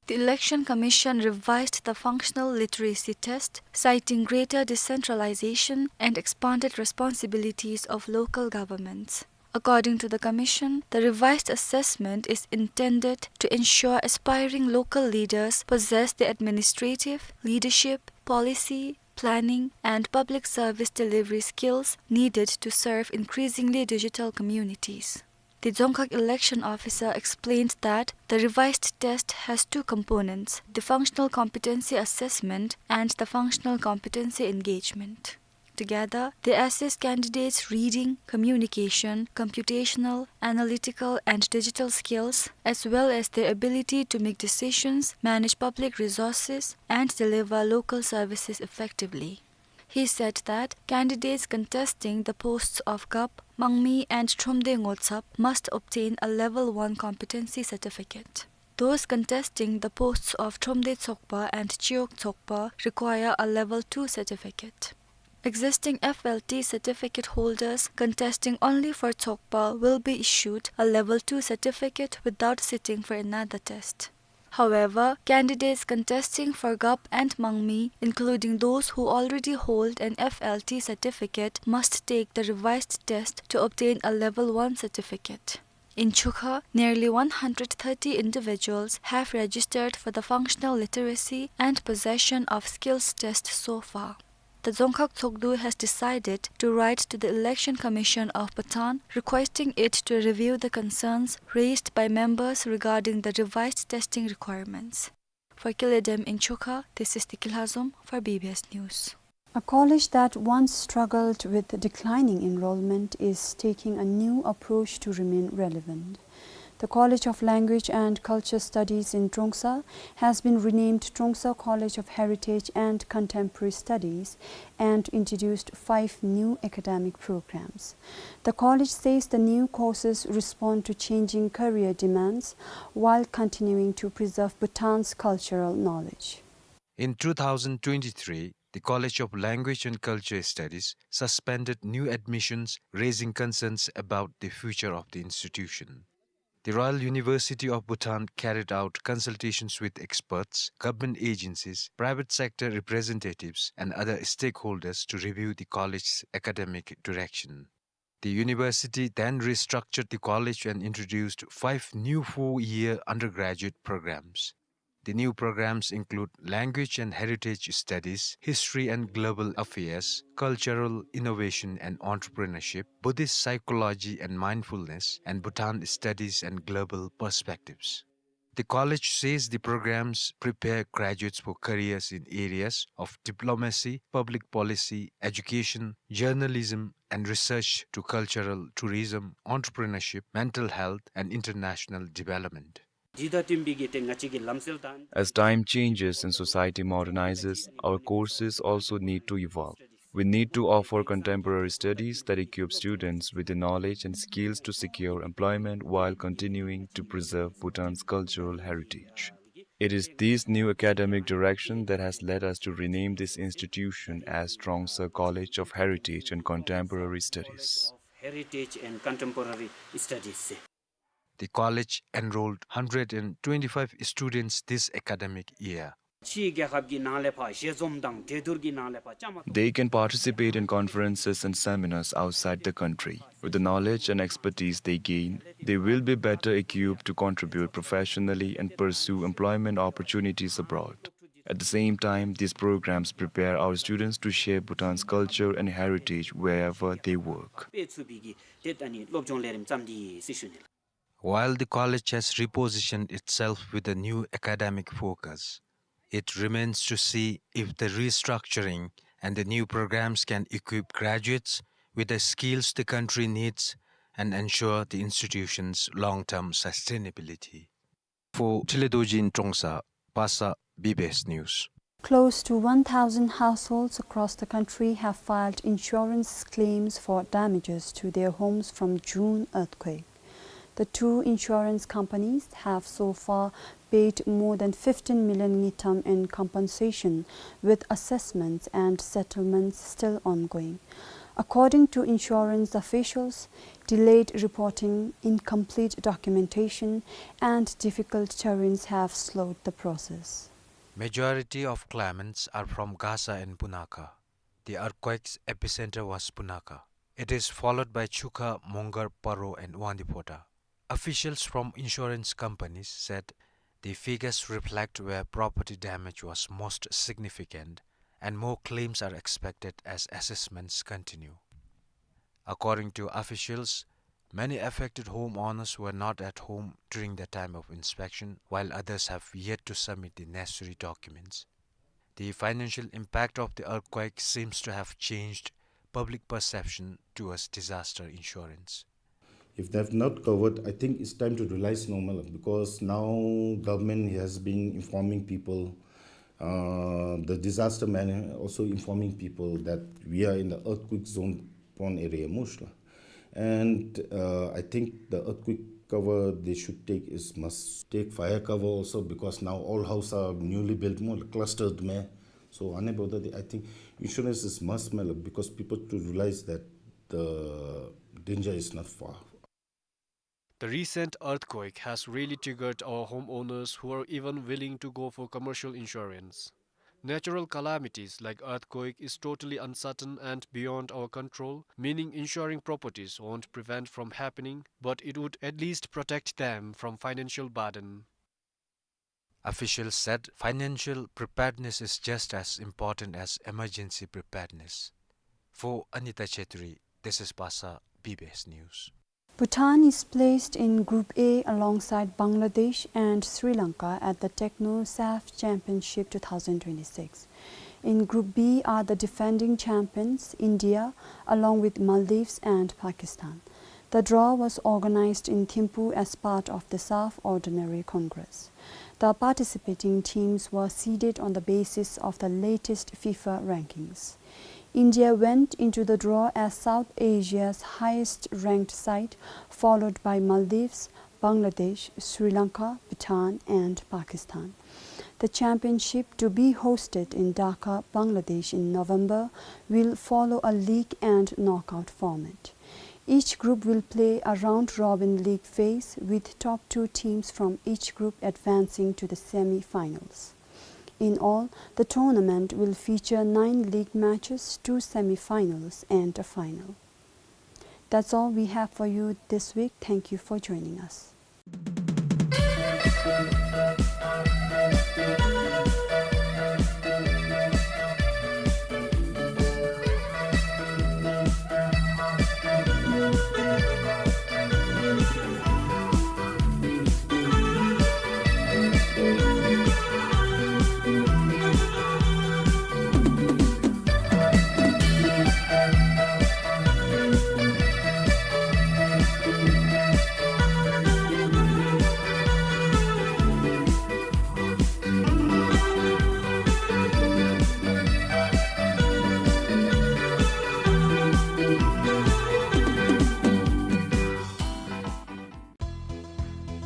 The Election Commission revised the functional literacy test, citing greater decentralization and expanded responsibilities of local governments. According to the Commission, the revised assessment is intended to ensure aspiring local leaders possess the administrative, leadership, policy, planning, and public service delivery skills needed to serve increasingly digital communities. The Dzongkhag election officer explained that the revised test has two components, the functional competency assessment and the functional competency engagement. Together, they assess candidates' reading, communication, computational, analytical, and digital skills, as well as their ability to make decisions, manage public resources, and deliver local services effectively. He said that candidates contesting the posts of Gap, Mangmi, and Thromde Ngotsap must obtain a Level one competency certificate. Those contesting the posts of Thromde Tsokpa and Chiok Tsokpa require a Level two certificate. Existing F L T certificate holders contesting only for Tsokpa will be issued a Level two certificate without sitting for another test. However, candidates contesting for Gap and Mangmi, including those who already hold an F L T certificate, must take the revised test to obtain a Level one certificate. In Chukha, nearly one hundred thirty individuals have registered for the functional literacy and possession of skills test so far. The Dzongkhag Tshogdu has decided to write to the Election Commission of Bhutan requesting it to review the concerns raised by members regarding the revised testing requirements. For Kile Dem in Chukha, this is Tiki Lhazom for B B S News. A college that once struggled with declining enrollment is taking a new approach to remain relevant. The College of Language and Culture Studies in Trongsa has been renamed Trongsa College of Heritage and Contemporary Studies and introduced five new academic programs. The college says the new courses respond to changing career demands while continuing to preserve Bhutan's cultural knowledge. In two thousand twenty-three, the College of Language and Culture Studies suspended new admissions, raising concerns about the future of the institution. The Royal University of Bhutan carried out consultations with experts, government agencies, private sector representatives, and other stakeholders to review the college's academic direction. The university then restructured the college and introduced five new four-year undergraduate programs. The new programs include Language and Heritage Studies, History and Global Affairs, Cultural Innovation and Entrepreneurship, Buddhist Psychology and Mindfulness, and Bhutan Studies and Global Perspectives. The college says the programs prepare graduates for careers in areas of diplomacy, public policy, education, journalism, and research to cultural tourism, entrepreneurship, mental health, and international development. འདི་དང་བསྟུན་པའི་གི་ཏེ་ང་བཅས་ཀྱི་ལམ་སྲོལ་དང་། As time changes and society modernizes, our courses also need to evolve. We need to offer contemporary studies that equip students with the knowledge and skills to secure employment while continuing to preserve Bhutan's cultural heritage. It is this new academic direction that has led us to rename this institution as Trongsa College of Heritage and Contemporary Studies. Heritage and Contemporary Studies. The college enrolled hundred and twenty-five students this academic year. ཕྱིའི་རྒྱལ་ཁབ་ཀྱི་ནང་ལས་ཕར་ཞལ་འཛོམས་དང་གྲོས་བསྡུར་གྱི་ནང་ལས་ཕར་བཅའ་མར་གཏོགས། They can participate in conferences and seminars outside the country. With the knowledge and expertise they gain, they will be better equipped to contribute professionally and pursue employment opportunities abroad. At the same time, these programs prepare our students to share Bhutan's culture and heritage wherever they work. སྤེལ་ཚུགས་པའི་གི་ཏེ་ད་ནི་སློབ་སྦྱོང་ལས་རིམ་བརྩམས་ཏེ་ཡོད་ཟེར་ཞུ་ནི་ལགས། While the college has repositioned itself with a new academic focus, it remains to see if the restructuring and the new programs can equip graduates with the skills the country needs and ensure the institution's long-term sustainability. For Thinley Dorji in Trongsa, Pasa, B B S News. Close to one thousand households across the country have filed insurance claims for damages to their homes from June earthquake. The two insurance companies have so far paid more than fifteen million ngultrum in compensation, with assessments and settlements still ongoing. According to insurance officials, delayed reporting, incomplete documentation, and difficult terrains have slowed the process. Majority of claimants are from Gasa and Punakha. The earthquake's epicenter was Punakha. It is followed by Chukha, Mongar, Paro, and Wangdue Phodrang. Officials from insurance companies said the figures reflect where property damage was most significant, and more claims are expected as assessments continue. According to officials, many affected homeowners were not at home during the time of inspection, while others have yet to submit the necessary documents. The financial impact of the earthquake seems to have changed public perception towards disaster insurance. If they have not covered, I think it's time to realize normal, because now government has been informing people, uh, the disaster man also informing people that we are in the earthquake zone prone area most la. And, uh, I think the earthquake cover they should take is must take fire cover also, because now all house are newly built, more clustered में. So आने वाला दिन, I think insurance is must में, because people to realize that the danger is not far. The recent earthquake has really triggered our homeowners who are even willing to go for commercial insurance. Natural calamities like earthquake is totally uncertain and beyond our control, meaning insuring properties won't prevent from happening, but it would at least protect them from financial burden. Officials said financial preparedness is just as important as emergency preparedness. For Anita Chhetri, this is Pasa, B B S News. Bhutan is placed in Group A alongside Bangladesh and Sri Lanka at the Techno SAFF Championship two thousand twenty-six. In Group B are the defending champions, India, along with Maldives and Pakistan. The draw was organized in Thimphu as part of the SAFF Ordinary Congress. The participating teams were seeded on the basis of the latest FIFA rankings. India went into the draw as South Asia's highest-ranked side, followed by Maldives, Bangladesh, Sri Lanka, Bhutan, and Pakistan. The championship, to be hosted in Dhaka, Bangladesh in November, will follow a league and knockout format. Each group will play a round-robin league phase, with top two teams from each group advancing to the semi-finals. In all, the tournament will feature nine league matches, two semi-finals, and a final. That's all we have for you this week. Thank you for joining us.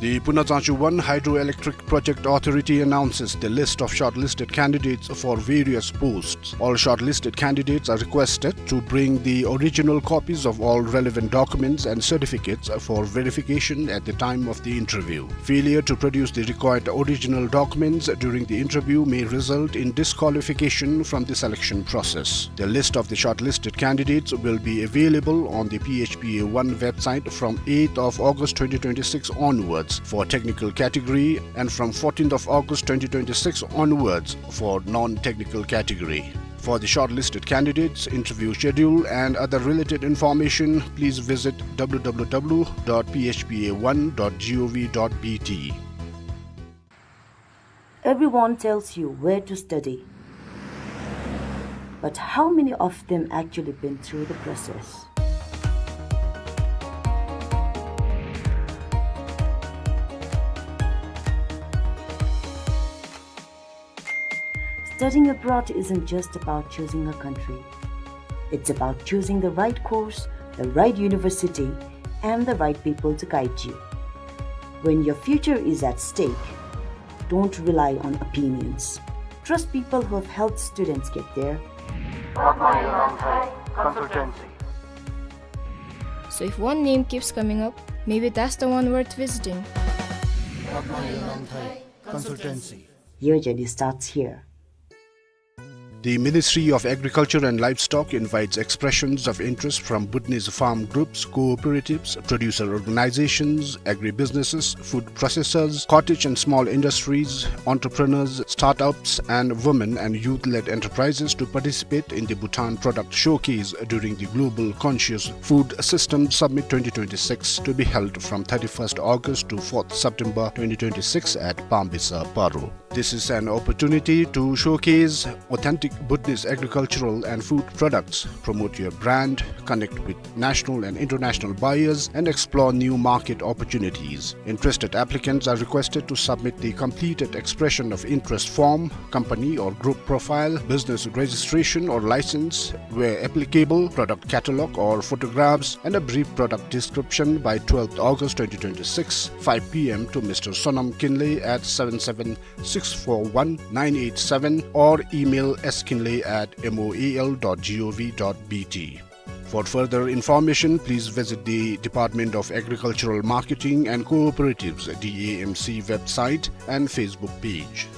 The Punna Tsangchu one Hydroelectric Project Authority announces the list of shortlisted candidates for various posts. All shortlisted candidates are requested to bring the original copies of all relevant documents and certificates for verification at the time of the interview. Failure to produce the required original documents during the interview may result in disqualification from the selection process. The list of the shortlisted candidates will be available on the P H P A one website from eighth of August twenty twenty-six onwards for technical category and from fourteenth of August twenty twenty-six onwards for non-technical category. For the shortlisted candidates, interview schedule and other related information, please visit W W W dot P H P A one dot G O V dot B T. Everyone tells you where to study, but how many of them actually been through the process? Studying abroad isn't just about choosing a country. It's about choosing the right course, the right university, and the right people to guide you. When your future is at stake, don't rely on opinions. Trust people who have helped students get there. Consultancy. So if one name keeps coming up, maybe that's the one worth visiting. Consultancy. Your journey starts here. The Ministry of Agriculture and Livestock invites expressions of interest from Bhutanese farm groups, cooperatives, producer organizations, agribusinesses, food processors, cottage and small industries, entrepreneurs, startups, and women and youth-led enterprises to participate in the Bhutan Product Showcase during the Global Conscious Food System Summit twenty twenty-six, to be held from thirty-first August to fourth September twenty twenty-six at Pambisa, Paro. This is an opportunity to showcase authentic Bhutanese agricultural and food products, promote your brand, connect with national and international buyers, and explore new market opportunities. Interested applicants are requested to submit the completed expression of interest form, company or group profile, business registration or license, where applicable, product catalog or photographs, and a brief product description by twelfth August twenty twenty-six, five P M, to Mister Sonam Kinley at seven seven six four one nine eight seven or email skinley at moal dot gov dot bt. For further information, please visit the Department of Agricultural Marketing and Cooperatives, D A M C, website and Facebook page.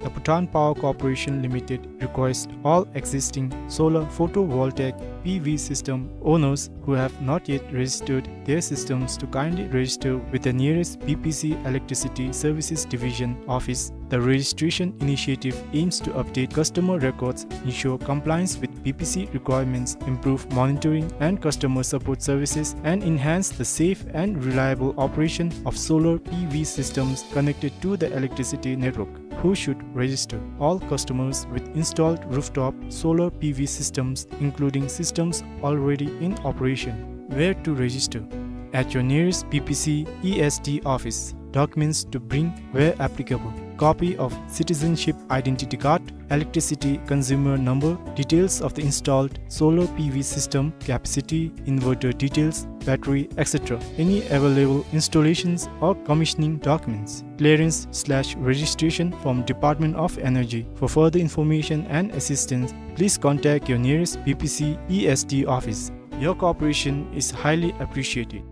The Bhutan Power Corporation Limited requests all existing solar photovoltaic P V system owners who have not yet registered their systems to kindly register with the nearest B P C Electricity Services Division office. The registration initiative aims to update customer records, ensure compliance with B P C requirements, improve monitoring and customer support services, and enhance the safe and reliable operation of solar P V systems connected to the electricity network. Who should register? All customers with installed rooftop solar P V systems, including systems already in operation. Where to register? At your nearest B P C E S D office. Documents to bring where applicable: copy of citizenship identity card, electricity consumer number, details of the installed solar P V system, capacity, inverter details, battery, et cetera. Any available installations or commissioning documents. Clearance slash registration from Department of Energy. For further information and assistance, please contact your nearest B P C E S D office. Your cooperation is highly appreciated.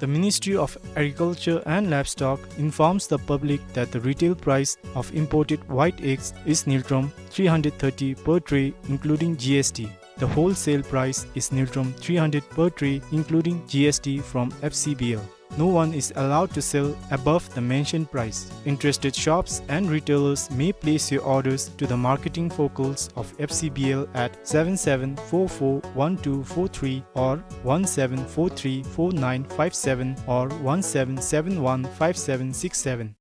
The Ministry of Agriculture and Livestock informs the public that the retail price of imported white eggs is ngultrum three hundred thirty per tray, including G S T. The wholesale price is ngultrum three hundred per tray, including G S T from F C B L. No one is allowed to sell above the mentioned price. Interested shops and retailers may place your orders to the marketing focals of F C B L at seven seven four four one two four three or one seven four three four nine five seven or one seven seven one five seven six seven.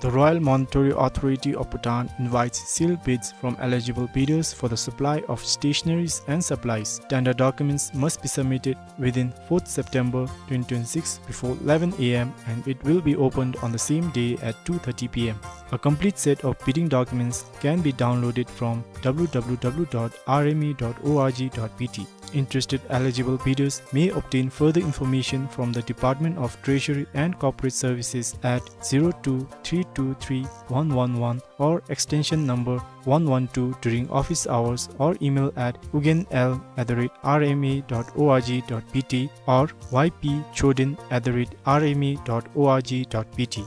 The Royal Monetary Authority of Bhutan invites sealed bids from eligible bidders for the supply of stationaries and supplies. Tender documents must be submitted within fourth September twenty twenty-six before eleven A M and it will be opened on the same day at two thirty P M. A complete set of bidding documents can be downloaded from W W W dot R M A dot org dot B T. Interested eligible bidders may obtain further information from the Department of Treasury and Corporate Services at zero two three two three one one one or extension number one one two during office hours, or email at ugenl at the rate R M A dot org dot B T or Y P Choden at the rate R M A dot org dot B T.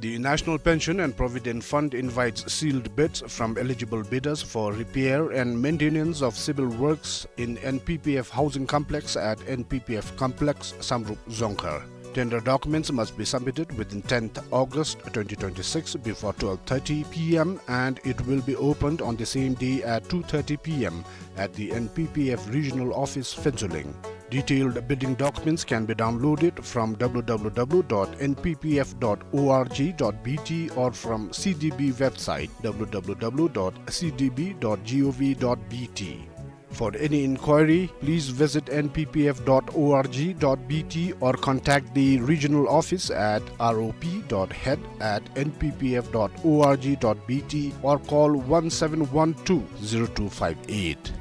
The National Pension and Provident Fund invites sealed bids from eligible bidders for repair and maintenance of civil works in N P P F housing complex at N P P F complex, Samrup, Dzongkhar. Tender documents must be submitted within tenth August twenty twenty-six before twelve thirty P M, and it will be opened on the same day at two thirty P M at the N P P F regional office, Phuentsholing. Detailed bidding documents can be downloaded from W W W dot N P P F dot org dot B T or from C D B website, W W W dot C D B dot gov dot B T. For any inquiry, please visit N P P F dot org dot B T or contact the regional office at R O P dot head at N P P F dot org dot B T or call one seven one two zero two five eight.